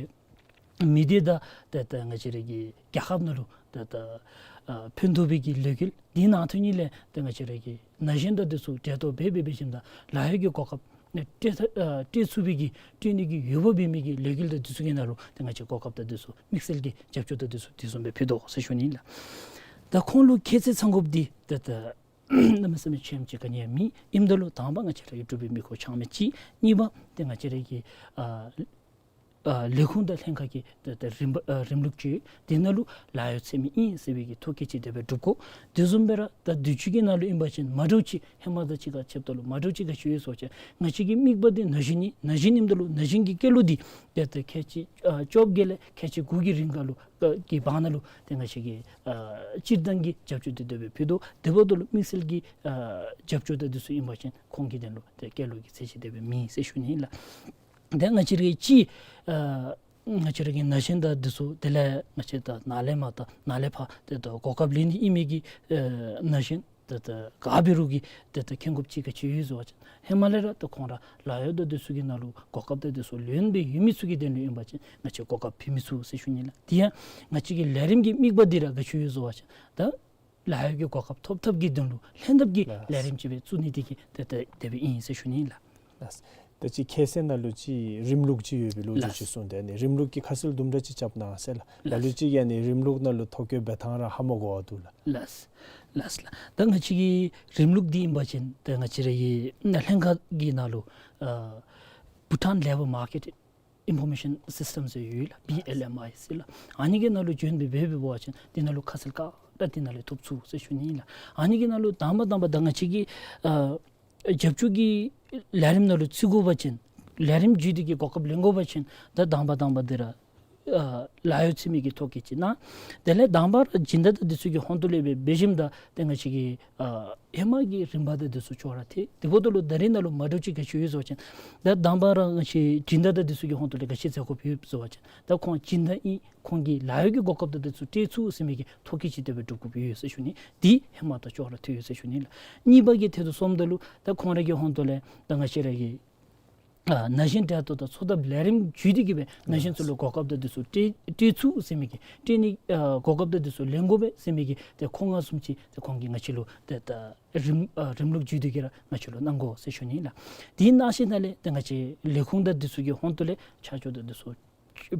མི་སྡེ་དང་ཏེ་ད་ང་བཅས་ར་གི་རྒྱལ་ཁབ་ནང་ལུ་ཏེ་ད་ཨ་ཕན་ཐོགས་པའི་གི་ལས་འགུལ་འདི་ནང་ཐོན་ནི་ལས་ཏེ་ང་བཅས་ར་གི་ན་གཞོན་དང་འདི་ཚུ་གྲལ་གཏོགས་འབད་འབད་འབད་ཞིནམ་ད་ལཱ་གཡོག་གི་གོ་སྐབས་ནི་སྤྲོད་ཨ་སྤྲོད་ཚུགས་པའི་གི་སྤྲོད་ནི་གི་འོས་འབབ་འབད་མི་གི་ལས་འགུལ་དང་འདི་ཚུ་གི་ནང་ལུ་ཏེ་ང་བཅས་གོ་སྐབས་དང་འདི་ཚུ་དམིགས་བསལ་གྱི་རྒྱབ་སྐྱོར་དང་འདི་ཚུ་དེ་བཟུམ་སྦེ་ཕུལ་དོ་ཟེར་ཞུ་ནི་ལགས། ད་ཁོང་ལུ་ཁྱད་ཚད་ཚང་དགོཔ་འདི་ཏེ་ད་གནམ་མེད་ས་མེད་ཆེམ་ཅིག་ག་ནི་ཡང་མེད། ཨིནམ་ད་ལུ་དང་པ་ང་བཅས་ར་གི་འབྲུག་པའི་མི་ཁོངས་ཆགས་མི་ཅིག། གཉིས་པ་ཏེ་ང་བཅས་ར་གི་ཨ་ཨ་ལས་ཁུངས་དང་ལྷན་ཁག་གི་ཏེ་ཏེ་རིམ་པ་ཨ་རིམ་ལུགས་ཅིག་དེ་ནང་ལུ་ལཱ་གཡོག་འཚོལ་མི་ཨིན་ཟེར་བའི་གི་ཐོ་བཀོད་ཅིག་དེ་སྦེ་གྲུབ་དགོ། དེ་བཟུམ་སྦེ་ར་ད་དུས་ཅི་གི་ནང་ལུ་ཨིན་པ་ཅིན་མ་འདྲཝ་ཅིག་ཧེ་མ་དང་གཅིག་ཁར་ཕྱདཔ་ད་ལུ་མ་འདྲཝ་ཅིག་ག་ཅི་ཡོད་ཟེར་བ་ཅིན་ང་བཅས་ཀྱི་དམིགས་པ་འདི་ན་གཞོན་ཨིན། ན་གཞོན་ཨིནམ་ད་ལུ་ན་གཞོན་གྱི་སྐྱེས་ལོ་འདི་ཏེ་ཏེ་ཁལ་གཅིག་ཨ་བཅོ་བརྒྱད་ལས་ཁལ་གཅིག་དགུ་གི་རིང་ཁར་ལུ་ཨ་གི་བར་ན་ལུ་ཏེ་ང་བཅས་ཀྱིས་ཨ་སྤྱིར་བཏང་གི་རྒྱབ་སྐྱོར་འདི་དེ་སྦེ་ཕུལ་དོ། དེ་འབདཝ་ད་ལུ་དམིགས་བསལ་གྱི་ཨ་རྒྱབ་སྐྱོར་དང་འདི་ཚུ་ཨིན་པ་ཅིན་ཁོང་གི་དོན་ལུ་ཏེ་སྐྱེས་ལོ་གི་ཚད་གཞི་དེ་སྦེ་མེད་ཟེར་ཞུ་ནི་ལགས། ཏེ་ང་བཅས་ར་གི་ཅིག་ཨ་ང་བཅས་ར་གི་ན་གཞོན་དང་འདི་ཚུ་དེ་ལས་ང་བཅས་ད་ནཱ་ལས་མར་དང་ནཱ་ལས་ཕར་ཏེ་ད་གོ་སྐབས་ལེན་ནི་ཨིན་མི་གི་ཨ་ན་གཞོན་ཏེ་ད་ག་འབད་རུང་གིས་ཏེ་ད་མཁྱེན་དགོཔ་ཅིག་ག་ཅི་ཡོད་ཟེར་བ་ཅིན་ཧེ་མ་ལས་ར་ཏེ་ཁོང་ར་ལཱ་གཡོག་དང་འདི་ཚུ་གི་ནང་ལུ་གོ་སྐབས་དང་འདི་ཚུ་ལེན་སྦེ་ཡོད་མི་ཚུ་གི་དོན་ལུ་ཨིན་པ་ཅིན་ང་བཅས་གོ་སྐབས་ཕུལ་མི་ཚུགས་ཟེར་ཞུ་ནི་ལགས། དེ་ཡང་ང་བཅས་ཀྱི་ལས་རིམ་གྱི་དམིགས་པ་འདི་ར་ག་ཅི་ཡོད་ཟེར་བ་ཅིན་ད་ལཱ་གཡོག་གི་གོ་སྐབས་ཐོབ་ཐབས་ཀྱི་དོན་ལུ་ལྷན་ཐབས་ཀྱི་ལས་རིམ་ཅིག་སྦེ་བཙུགས་ནི་འདི་གིས་ཏེ་ཏེ་དེ་སྦེ་ཨིན་ཟེར་ཞུ་ནི་ལགས། ལགས། ད་ཅི་ཁྱད་ཚད་ནང་ལུ་ཅིག་རིམ་ལུགས་ཅིག་ཡོད་པའི་ལོ་རྒྱུས་ཅིག་གསུངས་ཏེ་ཨ་ནི་རིམ་ལུགས་ཀྱི་ཁ་གསལ་དུམ་གྲ་ཅིག་རྐྱབ་གནང་ཟེར་ལགས། ལགས། ལ་ལུ་ཅིག་ཨ་ནི་རིམ་ལུགས་ནང་ལུ་ཐོ་བཀོད་འབད་ཐངས་ར་ཧ་མ་གོ་བ་འདུག་ལགས། ལགས། ལགས་ལགས། ད་ང་བཅས་ཀྱི་རིམ་ལུགས་འདི་ཨིན་པ་ཅིན་ད་ང་བཅས་ར་གི་ལྷན་ཁག་གི་ནང་ལུ་ཨ་Bhutan Labour Market Information System ཟེར་ཡོད་ལགས། བི་ཨེལ་ཨེམ་ཨའི་ཟེར་ལགས། ཨ་ནི་གི་ནང་ལུ་བྱོན་སྦེ་འབད་འབད་བ་ཅིན་འདི་ནང་ལུ་ཁ་གསལ་ག་ར་འདི་ནང་ལས་ཐོབ་ཚུགས་ཟེར་ཞུ་ནི་ལགས། ཨ་ནི་གི་ནང་ལུ་དང་པ་དང་པ་ད་ང་བཅས་ཀྱི་ཨ་རྒྱབ་སྐྱོར་གྱི་ལས་རིམ་ནང་ལུ་ཚུད་དགོ་པ་ཅིན་ལས་རིམ་བརྒྱུད་དེ་གི་གོ་སྐབས་ལེན་དགོ་པ་ཅིན་ད་དང་པ་དང་པ་འདི་ར་ཨ་ལཱ་གཡོག་འཚོལ་མི་གི་ཐོ་བཀོད་ཅིག་གནང་། དེ་ལས་དང་པ་ར་སྦྱིན་བདག་དང་འདི་ཚུ་གི་ཧོང་ཏོ་ལས་སྦེ་འབད་ཞིནམ་ད་ཏེ་ང་བཅས་ཀྱི་ཨ་ཧེ་མ་གི་རིམ་པ་དང་འདི་ཚུ་ཅོག་ར་འཐད། དེ་འབདཝ་ད་ལུ་ད་རེས་ནང་ལུ་མ་འདྲཝ་ཅིག་ག་ཅི་ཡོད་ཟེར་བ་ཅིན་ད་དང་པ་ར་ང་བཅས་སྦྱིན་བདག་དང་འདི་ཚུ་གི་ཧོང་ཏོ་ལས་ག་ཅི་མཛད་དགོཔ་ཡོད་ཟེར་བ་ཅིན་ད་ཁོང་སྦྱིན་བདག་ཨིན། ཁོང་གིས་ལཱ་གཡོག་གི་གོ་སྐབས་དང་འདི་ཚུ་སྤྲོད་ཚུགས་ཟེར་མི་གི་ཐོ་བཀོད་ཅིག་དེ་སྦེ་གྲུབ་དགོཔ་ཡོད་ཟེར་ཞུ་ནི། འདི་ཧེ་མ་དང་ཅོག་ར་འཐད་ཡོད་ཟེར་ཞུ་ནི་ལགས། གཉིས་པ་གི་ཐད་དུ་སོངམ་ད་ལུ་ད་ཁོང་ར་གི་ཧོང་ཏོ་ལས་ད་ང་བཅས་ར་གི་ཨ་ན་གཞོན་གྲལ་གཏོགས་དང་འཚོ་ཐབས་ལས་རིམ་བརྒྱུད་དེ་གི་སྦེ་ན་གཞོན་ཚུ་ལུ་གོ་སྐབས་དང་འདི་ཚུ་སྤྲོད་སྤྲོད་ཚུགས་ཟེར་མི་གི་སྤྲོད་ནི་ཨ་གོ་སྐབས་དང་འདི་ཚུ་ལེན་དགོ་པས་ཟེར་མི་གི་ཏེ་ཁོང་ང་བཟུམ་ཅིག་ཏེ་ཁོང་གིས་ང་བཅས་ལུ་ཏེ་ད་རིམ་ཨ་རིམ་ལུགས་བརྒྱུད་དེ་གི་ར་ང་བཅས་ལུ་གནང་དགོ་ཟེར་ཞུ་ནི་ལགས། དེ་ནང་བཞིན་ད་ལས་ཏེ་ང་བཅས་ལས་ཁུངས་དང་འདི་ཚུ་གི་ཧོང་ཏོ་ལས་ཆ་འཇོག་དང་འདི་ཚུ་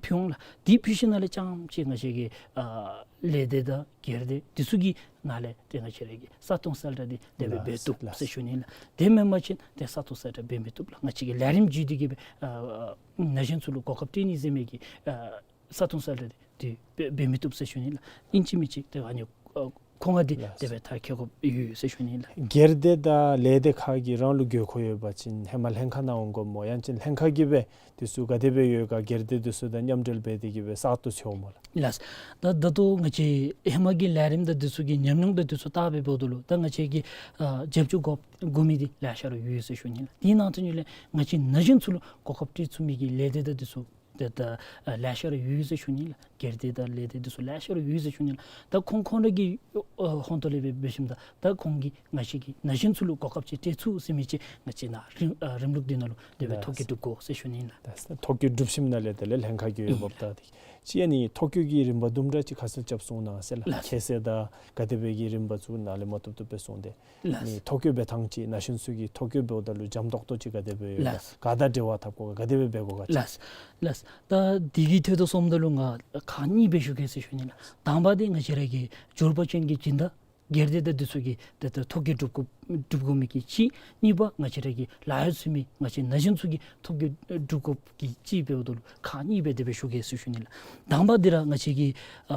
ཕུལ་འོང་ལགས། དེ་ཕུལ་ཞིནམ་ལས་རྐྱངམ་ཅིག་ང་བཅས་ཀྱི་ཨ་ལས་སྡེ་དང་སྒེར་སྡེ་འདི་ཚུ་གི་ནང་ལས་ཏེ་ང་བཅས་ར་གི་ས་སྟོང་གསལ་བསྒྲགས་འདི་དེ་སྦེ་འབད་བཏུབ་ཟེར་ཞུ་ནི་ལགས། དེ་མེན་པ་ཅིན་ཏེ་ས་སྟོང་གསལ་བསྒྲགས་འབད་མི་བཏུབ་ལགས། ང་བཅས་ཀྱི་ལས་རིམ་བརྒྱུད་དེ་གི་སྦེ་ཨ་ན་གཞོན་ཚུ་ལུ་གོ་སྐབས་སྤྲོད་ནི་ཟེར་མི་གི་ཨ་ས་སྟོང་གསལ་བསྒྲགས་འདི་འབད་འབད་མི་བཏུབ་ཟེར་ཞུ་ནི་ལགས། ཨིན་ཅི་མིན་ཅི་ཏེ་ཨ་ནི་ཨ་ཁོང་ང་འདི་ལགས། དེ་སྦེ་མཐར་འཁྱོལ་དགོཔ་ཡོད་ཟེར་ཞུ་ནི་ལགས། སྒེར་སྡེ་དང་ལས་སྡེ་ཁག་གིས་རང་ལུ་དགོས་མཁོ་ཡོད་པ་ཅིན་ཧེ་མ་ལྷན་ཁག་ནང་འོང་དགོཔ་སྨོ། ཡང་ཅིན་ལྷན་ཁག་གིས་སྦེ་འདི་ཚུ་ག་དེ་སྦེ་ཡོད་ག་སྒེར་སྡེ་འདི་ཚུ་དང་མཉམ་འབྲེལ་འབད་དེ་གི་སྦེ་བསགས་ཏེ་འཚོལཝ་སྨོ་ལགས། ལགས། ད་ད་ལྟོ་ང་བཅས་ཧེ་མ་གི་ལས་རིམ་དང་འདི་ཚུ་གི་ཉམས་མྱོང་དང་འདི་ཚུ་བལྟ་སྦེ་འབདཝ་ད་ལུ་ད་ང་བཅས་ཀྱིས་ཨ་རྒྱབ་སྐྱོར་དགོ་དགོ་མི་འདི་ལེ་ཤ་ར་ཡོད་ཟེར་ཞུ་ནི་ལགས། དེ་ནང་དོན་ལས་ང་བཅས་ན་གཞོན་ཚུ་ལུ་གོ་སྐབས་སྤྲོད་ཚུགས་མི་གི་ལས་སྡེ་དང་འདི་ཚུ་ཏེ་ད་ཨ་ལེ་ཤ་ར་ཡོད་ཟེར་ཞུ་ནི་ལགས། སྒེར་སྡེ་དང་ལས་སྡེ་འདི་ཚུ་ལེ་ཤ་ར་ཡོད་ཟེར་ཞུ་ནི་ལགས། ད་ཁོང་ཁོང་ར་གི་ཨ་ཧོང་ཏོ་ལས་སྦེ་འབད་ཞིནམ་ད་ད་ཁོང་གིས་ང་བཅས་ཀྱི་ན་གཞོན་ཚུ་ལུ་གོ་སྐབས་ཅིག་སྤྲོད་ཚུགས་ཟེར་མི་ཅིག་ང་བཅས་ནཱ་རིམ་ཨ་རིམ་ལུགས་འདི་ནང་ལུ་དེ་སྦེ་ཐོ་བཀོད་གྲུབ་དགོ་ཟེར་ཞུ་ནི་ལགས། ད་ཐོ་བཀོད་གྲུབ་ཞིནམ་ལས་དེ་ལས་ལྷན་ཁག་གི་འོས་འབབ་ད་དེ་ཅིག་ཨ་ནི་ཐོ་བཀོད་ཀྱི་རིམ་པ་དུམ་གྲ་ཅིག་ཁ་གསལ་རྐྱབ་གསུང་གནང་ཟེར་ལགས། ལགས། ཁྱད་ཚད་དང་ག་དེ་སྦེ་གི་རིམ་པ་ཚུ་ནཱ་ལས་མ་བཏུབ་བཏུབ་སྦེ་གསུངས་ཏེ། ལགས། ནི་ཐོ་བཀོད་འབད་ཐངས་ཅིག་ན་གཞོན་ཚུ་གིས་ཐོ་བཀོད་འབདཝ་ད་ལུ་འཇམ་ཏོག་ཏོ་ཅིག་ག་དེ་སྦེ་ཡོད་ག། ལགས། ག་དང་འབྲེལ་བ་འཐབ་དགོ་ག། ག་དེ་སྦེ་འབད་དགོ་ག། ལགས། ལགས། ད་འདི་གི་ཐད་དུ་སོངམ་ད་ལུ་ང་ཁག་གཉིས་སྦེ་ཞུ་གེ་ཟེར་ཞུ་ནི་ལགས། དང་པ་འདི་ང་བཅས་ར་གི་འབྱོར་པ་ཅན་གྱི་སྦྱིན་བདག་སྒེར་སྡེ་དང་འདི་ཚུ་གིས་ཏེ་ད་ཐོ་བཀོད་སྒྲུབ་དགོ་སྒྲུབ་དགོ་མི་གི་གཅིག། གཉིས་པ་ང་བཅས་ར་གི་ལཱ་གཡོག་འཚོལ་མི་ང་བཅས་ན་གཞོན་ཚུ་གིས་ཐོ་བཀོད་སྒྲུབ་དགོ་གི་གཅིག་འབདཝ་ད་ལུ་ཁག་གཉིས་སྦེ་དེ་སྦེ་ཞུ་གེ་ཟེར་ཞུ་ནི་ལགས། དང་པ་འདི་ར་ང་བཅས་ཀྱི་ཨ་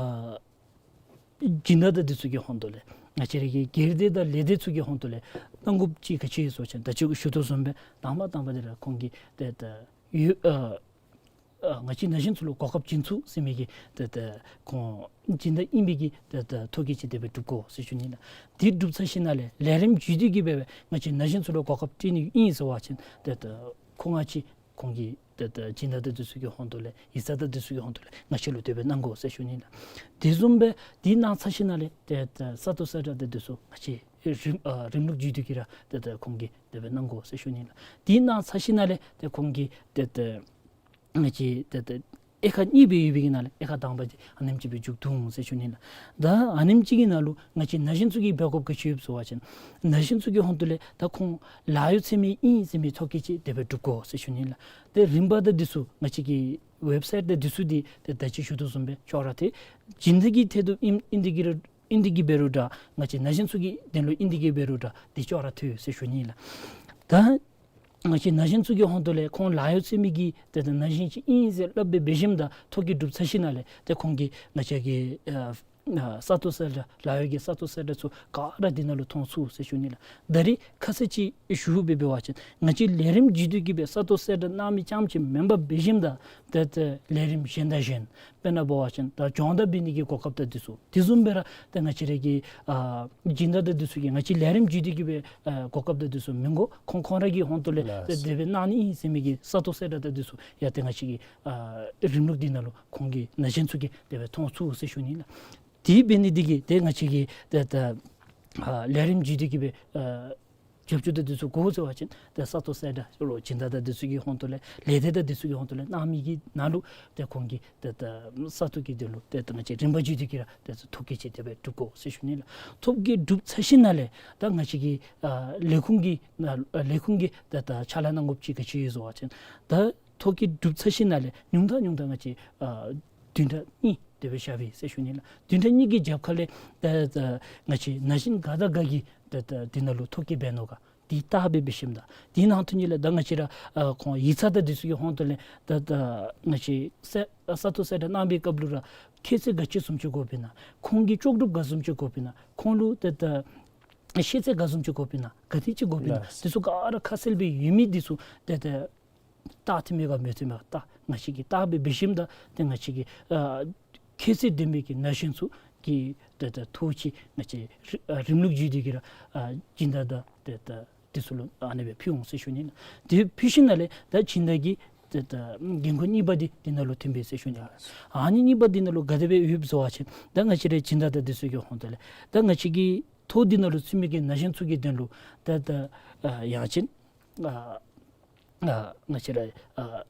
སྦྱིན་བདག་དང་འདི་ཚུ་གི་ཧོང་ཏོ་ལས་ང་བཅས་ར་གི་སྒེར་སྡེ་དང་ལས་སྡེ་ཚུ་གི་ཧོང་ཏོ་ལས་གནང་དགོཔ་ཅིག་ག་ཅི་ཡོད་ཟེར་བ་ཅིན་ད་ཅི་ཞུ་དོ་བཟུམ་སྦེ་དང་པ་དང་པ་འདི་ར་ཁོང་གིས་ཏེ་ད་ཡོད་ཨ་ཨ་ང་བཅས་ན་གཞོན་ཚུ་ལུ་གོ་སྐབས་སྦྱིན་ཚུགས་ཟེར་མི་གི་ཏེ་ད་ཁོང་སྦྱིན་བདག་ཨིན་པའི་གི་ཏེ་ད་ཐོ་བཀོད་ཅིག་དེ་སྦེ་སྒྲུབ་དགོ་ཟེར་ཞུ་ནི་ལགས། དེ་སྒྲུབ་ཚར་ཞིནམ་ལས་ལས་རིམ་བརྒྱུད་དེ་གི་སྦེ་སྦེ་ང་བཅས་ན་གཞོན་ཚུ་ལུ་གོ་སྐབས་སྤྲོད་ནི་ཨིན་ཟེར་བ་ཅིན་ཏེ་ད་ཁོང་ང་བཅས་ཁོང་གི་ཏེ་ད་སྦྱིན་བདག་དང་འདི་ཚུ་གི་ཧོང་ཏོ་ལས་ཡིག་ཚང་དང་འདི་ཚུ་གི་ཧོང་ཏོ་ལས་ང་བཅས་ལུ་དེ་སྦེ་གནང་དགོ་ཟེར་ཞུ་ནི་ལགས། དེ་བཟུམ་སྦེ་དེ་གནང་ཚར་ཞིནམ་ལས་ཏེ་ད་ས་སྟོང་གསལ་བསྒྲགས་དང་འདི་ཚུ་ང་བཅས་རིམ་ཨ་རིམ་ལུགས་བརྒྱུད་དེ་གི་ར་ཏེ་ད་ཁོང་གིས་དེ་སྦེ་གནང་དགོ་ཟེར་ཞུ་ནི་ལགས། དེ་གནང་ཚར་ཞིནམ་ལས་ཏེ་ཁོང་གིས་ཏེ་ད་ང་བཅས་ཏེ་ད་དབྱེ་ཁག་གཉིས་སྦེ་ཡོད་པའི་གི་ནང་ལས་དབྱེ་ཁག་དང་པ་འདི་ཨ་ནེམ་ཅིག་སྦེ་མཇུག་བསྡུ་འོང་ཟེར་ཞུ་ནི་ལགས། ད་ཨ་ནེམ་ཅིག་གི་ནང་ལུ་ང་བཅས་ན་གཞོན་ཚུ་གིས་འབད་དགོཔ་ག་ཅི་ཡོད་ཟེར་བ་ཅིན་ན་གཞོན་ཚུ་གི་ཧོང་ཏོ་ལས་ད་ཁོང་ལཱ་གཡོག་འཚོལ་མི་ཨིན་ཟེར་མི་ཐོ་བཀོད་ཅིག་དེ་སྦེ་སྒྲུབ་དགོ་ཟེར་ཞུ་ནི་ལགས། ཏེ་རིམ་པ་དང་འདི་ཚུ་ང་བཅས་ཀྱི་ཝེབ་སའིཊ་དང་འདི་ཚུ་འདི་ཏེ་ད་ཅི་ཞུ་དོ་བཟུམ་སྦེ་ཅོག་ར་འཐད། སྦྱིན་བདག་གི་ཐད་དུ་ཨིན་ཨིན་ཏེ་གི་ར་ཨིན་ཏེ་གི་འབད་རུང་འདྲ། ང་བཅས་ན་གཞོན་ཚུ་གི་དོན་ལུ་ཨིན་ཏེ་གི་འབད་རུང་འདྲ། འདི་ཅོག་ར་འཐད་ཟེར་ཞུ་ནི་ལགས། ད་ང་བཅས་ན་གཞོན་ཚུ་གི་ཧོང་ཏོ་ལས་ཁོང་ལཱ་གཡོག་འཚོལ་མི་གི་ཏེ་ད་ན་གཞོན་ཅིག་ཨིན་ཟེར་སླབ་སྦེ་འབད་ཞིནམ་ད་ཐོ་བཀོད་གྲུབ་ཚར་ཞིནམ་ལས་ཏེ་ཁོང་གིས་ང་བཅས་ཀྱི་ཨ་ཨ་ས་སྟོང་གསལ་བསྒྲགས་ལཱ་གཡོག་གི་ས་སྟོང་གསལ་བསྒྲགས་ཚུ་ག་ར་འདི་ནང་ལུ་མཐོང་ཚུགས་ཟེར་ཞུ་ནི་ལགས། ད་རིས་ཁ་གསལ་ཅིག་ཞུ་སྦེ་འབད་བ་ཅིན་ང་བཅས་ལས་རིམ་བརྒྱུད་དེ་གི་སྦེ་ས་སྟོང་གསལ་བསྒྲགས་གནང་མི་རྐྱངམ་ཅིག་མེན་པར་འབད་ཞིནམ་ད་ཏེ་ད་ལས་རིམ་གཞན་དང་གཞན་དཔེར་ན་འབད་བ་ཅིན་ད་སྦྱོང་བརྡར་འབད་ནི་གི་གོ་སྐབས་དང་འདི་ཚུ་དེ་བཟུམ་སྦེ་ར་ཏེ་ང་བཅས་ར་གི་ཨ་སྦྱིན་བདག་དང་འདི་ཚུ་གིས་ང་བཅས་ལས་རིམ་བརྒྱུད་དེ་གི་སྦེ་ཨ་གོ་སྐབས་དང་འདི་ཚུ་མི་དགོ། ཁོང་ཁོང་ར་གི་ཧོང་ཏོ་ལས་ལགས། ཏེ་དེ་སྦེ་གནང་ནི་ཨིན་ཟེར་མི་གི་ས་སྟོང་གསལ་བསྒྲགས་དང་འདི་ཚུ་ཡང་ཏེ་ང་བཅས་ཀྱི་ཨ་རིམ་ལུགས་འདི་ནང་ལུ་ཁོང་གི་ན་གཞོན་ཚུ་གིས་དེ་སྦེ་མཐོང་ཚུགས་ཟེར་ཞུ་ནི་ལགས། དེ་འབད་ནི་འདི་གིས་ཏེ་ང་བཅས་ཀྱི་ཏེ་ད་ཨ་ལས་རིམ་བརྒྱུད་དེ་གི་སྦེ་ཨ་རྒྱབ་སྐྱོར་དང་འདི་ཚུ་དགོ་ཟེར་བ་ཅིན་ཏེ་ས་སྟོང་གསལ་བསྒྲགས་ལུ་སྦྱིན་བདག་དང་འདི་ཚུ་གི་ཧོང་ཏོ་ལས་ལས་སྡེ་དང་འདི་ཚུ་གི་ཧོང་ཏོ་ལས་གནང་མི་གི་ནང་ལུ་ཏེ་ཁོང་གིས་ཏེ་ད་ས་སྟོང་གི་དོན་ལུ་ཏེ་ད་ང་བཅས་རིམ་པ་བརྒྱུད་དེ་གི་ར་ཏེ་ཐོ་བཀོད་ཅིག་དེ་སྦེ་སྒྲུབ་དགོ་ཟེར་ཞུ་ནི་ལགས། ཐོ་བཀོད་གྲུབ་ཚར་ཞིནམ་ལས་ད་ང་བཅས་ཀྱི་ཨ་ལས་ཁུངས་ཀྱི་ནང་ལས་ཁུངས་ཀྱིས་ད་ད་ཕྱག་ལཱ་གནང་དགོཔ་ཅིག་ག་ཅི་ཡོད་ཟེར་བ་ཅིན་ད་ཐོ་བཀོད་གྲུབ་ཚར་ཞིནམ་ལས་ཉུང་མཐའ་ཉུང་མཐའ་ང་བཅས་ཨ་བདུན་ཕྲག་གཉིས་དེ་སྦེ་བཞག་པས་ཟེར་ཞུ་ནི་ལགས། བདུན་ཕྲག་གཉིས་ཀྱི་རྒྱབ་ཁ་ལས་ད་ད་ང་བཅས་ན་གཞོན་ག་དང་ག་གིས་ད་ད་འདི་ནང་ལུ་ཐོ་བཀོད་འབད་ནུག་ག་འདི་བརྟག་སྦེ་འབད་ཞིནམ་ད་འདི་ནང་དོན་ཉིད་ལས་ད་ང་བཅས་ར་ཨ་ཁོང་ཡིག་ཚང་དང་འདི་ཚུ་གི་ཧོང་ཏོ་ལས་ད་ད་ང་བཅས་ས་ས་སྟོང་གསལ་བསྒྲགས་གནང་པའི་སྐབས་ལུ་ར་ཁྱད་ཚད་ག་ཅི་བཟུམ་ཅིག་དགོཔ་ཨིན་ན། ཁོང་གི་ལྕོགས་གྲུབ་ག་བཟུམ་ཅིག་དགོཔ་ཨིན་ན། ཁོང་ལུ་ད་ད་ཤེས་ཚད་ག་བཟུམ་ཅིག་དགོཔ་ཨིན་ན། ག་དེ་ཅིག་དགོཔ་ཨིན་ན། ལགས། འདི་ཚུ་ག་ར་ཁ་གསལ་སྦེ་ཡོད་མི་འདི་ཚུ་ཏེ་ཏེ་བལྟ་ཐུབ་མས་ག་མི་ཐུབ་མས་ག་བལྟ། ང་བཅས་ཀྱིས་བལྟ་སྦེ་འབད་ཞིནམ་ད་ཏེ་ང་བཅས་ཀྱི་ཨ་ཁྱད་ཚད་ལྡན་པའི་གི་ན་གཞོན་ཚུ་གི་ཏེ་ཏེ་ཐོ་ཅིག་ང་བཅས་རི་ཨ་རིམ་ལུགས་བརྒྱུད་དེ་གི་ར་ཨ་སྦྱིན་བདག་དང་ཏེ་ཏེ་འདི་ཚུ་ལུ་ཨ་ནི་སྦེ་ཕུལ་འོང་ཟེར་ཞུ་ནི་ལགས། དེ་ཕུལ་ཞིནམ་ལས་ད་སྦྱིན་བདག་གི་ཏེ་ཏེ་འགན་ཁུར་གཉིས་པ་འདི་འདི་ནང་ལུ་ཐོན་པས་ཟེར་ཞུ་ནི་ལགས། ཨ་ནི་གཉིས་པ་འདི་ནང་ལུ་ག་དེ་སྦེ་ཡོདཔ་ཟེར་བ་ཅིན་ད་ང་བཅས་ར་སྦྱིན་བདག་དང་འདི་ཚུ་གི་ཧོང་ཏོ་ལས་ད་ང་བཅས་ཀྱི་ཐོ་འདི་ནང་ལུ་ཚུད་མི་གི་ན་གཞོན་ཚུ་གི་དོན་ལུ་ད་ད་ཨ་ཡང་ཅིན་ཨ་ཨ་ང་བཅས་ར་ཨ་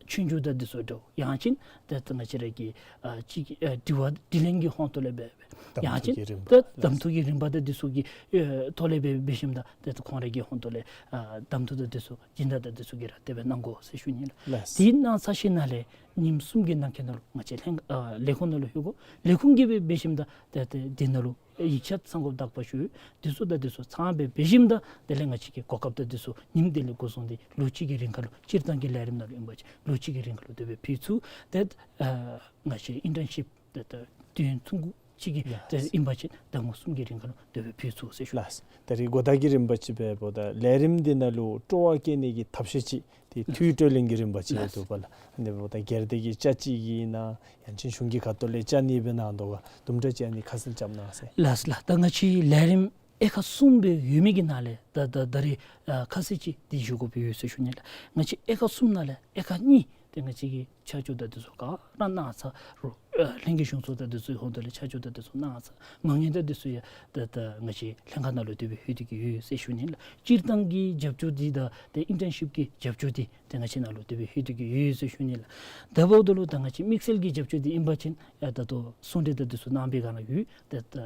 ཆོས་རྒྱུགས་དང་འདི་ཚུ་འདྲཝ་ཡང་ཅིན་ད་ད་ང་བཅས་ར་གི་ཨ་ཅིག་ཨ་དྲི་བ་དྲིས་ལན་གྱི་ཧོང་ཏོ་ལས་འབད་འབད་གདམ་ཡང་ཅིན་ཐོ་གི་རིམ་པ་ད་གདམ་ཐོ་གི་རིམ་པ་དང་འདི་ཚུ་གི་ཨེ་ཐོག་ལས་འབད་འབད་ཞིནམ་ད་ད་ད་ཁོང་ར་གི་ཧོང་ཏོ་ལས་ཨ་གདམ་ཐོ་དང་འདི་ཚུ་སྦྱིན་བདག་དང་འདི་ཚུ་གིས་ར་དེ་སྦེ་གནང་དགོ་ཟེར་ཞུ་ནི་ལགས། ལགས། དེ་གནང་ཚར་ཞིནམ་ལས་ཉིནམ་གསུམ་གྱི་ནང་འཁོད་ནང་ལུ་ང་བཅས་ལྷན་ཨ་ལས་ཁུངས་ནང་ལུ་ལྷོད་དགོ། ལས་ཁུངས་ཀྱིས་འབད་འབད་ཞིནམ་ད་ད་ད་འདི་ནང་ལུ་ཡིག་ཆ་ཚང་དགོཔ་དག་པ་ཞུ། འདི་ཚུ་དང་འདི་ཚུ་ཚང་འབད་འབད་ཞིནམ་ད་དེ་ལས་ང་བཅས་ཀྱིས་གོ་སྐབས་དང་འདི་ཚུ་ཉིནམ་དེ་ལས་འགོ་བཟུང་སྟེ་ལོ་གཅིག་གི་རིང་ཁ་ལུ་སྤྱིར་བཏང་གི་ལས་རིམ་ནང་ལུ་ཨིན་པ་ཅིན་ལོ་གཅིག་གི་རིང་ཁ་ལུ་དེ་སྦེ་ཕུལ་ཚུགས། ཏེ་ཨ་ང་བཅས་ཨིན་ཊརན་ཤིབ་ཏེ་ཏེ་དུས་ཡུན་ཐུང་ཀུ་ཅིག་གི་ལགས། ཏེ་ཨིན་པ་ཅིན་ཟླ་ངོ་གསུམ་གྱི་རིང་ཁ་ལུ་དེ་སྦེ་ཕུལ་ཚུགས་ཟེར་ཞུ། ལགས། ད་རིས་གོ་བརྡ་གི་རིམ་པ་ཅིག་འབདཝ་ད་ལས་རིམ་འདི་ནང་ལུ་སྤྲོ་བ་བསྐྱེད་ནི་གི་ཐབས་ཤེས་ཅིག་ཏེ་འཐུས་སྤྲོད་ལེན་གྱི་རིམ་པ་ཅིག་ཡོད་དོ་པ་ལགས། ཨ་ནི་འབདཝ་ད་སྒེར་སྡེ་གིས་བཅའ་ཅི་གི་ཨིན་ན་ཡང་ཅིན་གཞུང་གི་ཁ་ཐུག་ལས་བཅའ་ནི་སྦེ་གནང་དོ་ག་དུམ་གྲ་ཅིག་ཨ་ནི་ཁ་གསལ་རྐྱབ་གནང་ཟེར། ལགས་ལགས། ད་ང་བཅས་ལས་རིམ་དབྱེ་ཁག་གསུམ་སྦེ་ཡོད་མི་གི་ནང་ལས་ད་ད་ད་རིས་ཨ་ཁ་གསལ་ཅིག་འདི་ཞུ་དགོཔ་ཡོད་ཟེར་ཞུ་ནི་ལགས། ང་བཅས་དབྱེ་ཁག་གསུམ་ནང་ལས་དབྱེ་ཁག་གཉིས་ཏེ་ང་བཅས་ཀྱིས་ཆ་འཇོག་དང་འདི་ཚུ་ག་ར་གནང་ཚར་རུང་ཨ་ལྷན་རྒྱས་གཞུང་ཚོགས་དང་འདི་ཚུ་ཧོང་ཏོ་ལས་ཆ་འཇོག་དང་འདི་ཚུ་གནང་ཚར། མ་དངུལ་དང་འདི་ཚུ་ཡང་ད་ད་ང་བཅས་ལྷན་ཁག་ནང་ལུ་དེ་སྦེ་ལྷོད་དེ་གི་ཡོད་ཟེར་ཞུ་ནི་ལགས། སྤྱིར་བཏང་གི་རྒྱབ་སྐྱོར་འདི་དང་ཏེ་ཨིན་ཊརན་ཤིབ་ཀྱི་རྒྱབ་སྐྱོར་འདི་ཏེ་ང་བཅས་ནང་ལུ་དེ་སྦེ་ལྷོད་དེ་གི་ཡོད་ཟེར་ཞུ་ནི་ལགས། དེ་འབདཝ་ད་ལུ་ད་ང་བཅས་དམིགས་བསལ་གྱི་རྒྱབ་སྐྱོར་འདི་ཨིན་པ་ཅིན་ཡང་ད་ལྟོ་གསུང་གྲོས་དང་འདི་ཚུ་གནང་པའི་སྒང་ལུ་ཡོད། ཏེ་ད་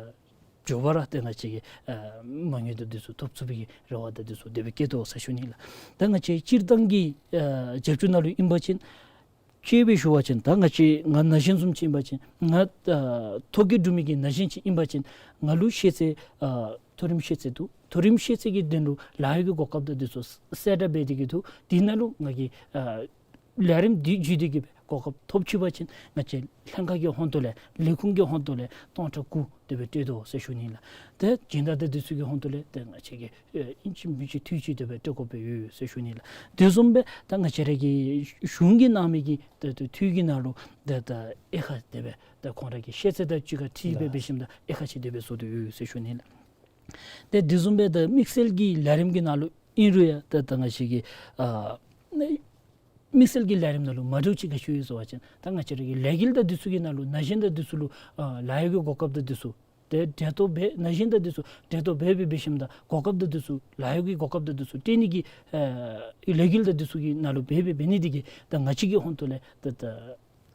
མགྱོགས་པ་ར་ཏེ་ང་བཅས་ཀྱིས་ཨ་མ་དངུལ་དང་འདི་ཚུ་ཐོབ་ཚུགས་པའི་རེ་བ་དང་འདི་ཚུ་དེ་སྦེ་བསྐྱེད་དོ་ཟེར་ཞུ་ནི་ལགས། ད་ང་བཅས་སྤྱིར་བཏང་གི་ཨ་རྒྱབ་སྐྱོར་ནང་ལུ་ཨིན་པ་ཅིན་ དཔྱེ་སྦེ་ཞུ་བ་ཅིན་ད་ང་བཅས་ང་ན་གཞོན་བཟུམ་ཅིག་ཨིན་པ་ཅིན་ང་ཨ་ཐོ་བཀོད་གྲུབ་མི་གི་ན་གཞོན་ཅིག་ཨིན་པ་ཅིན་ང་ལུ་ཤེས་ཚད་ཨ་མཐོ་རིམ་ཤེས་ཚད་འདུག། མཐོ་རིམ་ཤེས་ཚད་ཀྱི་དོན་ལུ་ལཱ་གཡོག་གི་གོ་སྐབས་དང་འདི་ཚུ་གསལ་བསྒྲགས་འབད་དེ་གི་འདུག། དེ་ནང་ལུ་ང་གིས་ཨ་ལས་རིམ་འདི་བརྒྱུད་དེ་གི་སྦེ་གོ་སྐབས་ཐོབ་ཅི་པ་ཅིན་ང་བཅས་ལྷན་ཁག་གི་ཧོང་ཏོ་ལས་ལས་ཁུངས་ཀྱི་ཧོང་ཏོ་ལས་སྟོང་ཕྲག་དགུ་དེ་སྦེ་སྤྲོད་དོ་ཟེར་ཞུ་ནི་ལགས། ཏེ་སྦྱིན་བདག་དང་འདི་ཚུ་གི་ཧོང་ཏོ་ལས་ཏེ་ང་བཅས་ཀྱིས་ཨེ་ཨིན་ཅི་མིན་ཅི་འཐུས་ཅིག་དེ་སྦེ་སྤྲོད་དགོཔ་སྦེ་ཡོད་ཟེར་ཞུ་ནི་ལགས། དེ་བཟུམ་སྦེ་ད་ང་བཅས་ར་གི་གཞུང་གིས་གནང་མི་གི་ད་ད་འཐུས་ཀྱི་ནང་ལུ་ད་ད་དབྱེ་ཁག་དེ་སྦེ་ད་ཁོང་ར་གི་ཤེས་ཚད་དང་གཅིག་ཁར་འཁྲིལ་སྦེ་ལགས། འབད་ཞིནམ་ད་དབྱེ་ཁག་ཅིག་དེ་སྦེ་བཟོ་སྟེ་ཡོད་ཟེར་ཞུ་ནི་ལགས། ཏེ་དེ་བཟུམ་སྦེ་ད་དམིགས་བསལ་གྱི་ལས་རིམ་གྱི་ནང་ལུ་ཨིན་རུང་ཡང་ད་ད་ང་བཅས་ཀྱི་ཨ་དམིགས་བསལ་གྱི་ལས་རིམ་ནང་ལུ་མ་འདྲཝ་ཅིག་ག་ཅི་ཡོད་ཟེར་བ་ཅིན་ད་ང་བཅས་ར་གི་ལས་འགུལ་དང་འདི་ཚུ་གི་ནང་ལུ་ན་གཞོན་དང་འདི་ཚུ་ལུ་ཨ་ལཱ་གཡོག་གི་གོ་སྐབས་དང་འདི་ཚུ་ཏེ་འབྲེལ་གཏོགས་འབད་ན་གཞོན་དང་འདི་ཚུ་འབྲེལ་གཏོགས་འབད་འབད་འབད་ཞིནམ་ད་གོ་སྐབས་དང་འདི་ཚུ་ལཱ་གཡོག་གི་གོ་སྐབས་དང་འདི་ཚུ་སྤྲོད་ནི་གི་ཨ་ལས་འགུལ་དང་འདི་ཚུ་གི་ནང་ལུ་འབད་འབད་འབད་ནི་དེ་གིས་ད་ང་བཅས་ཀྱི་ཧོང་ཏོ་ལས་ད་ད་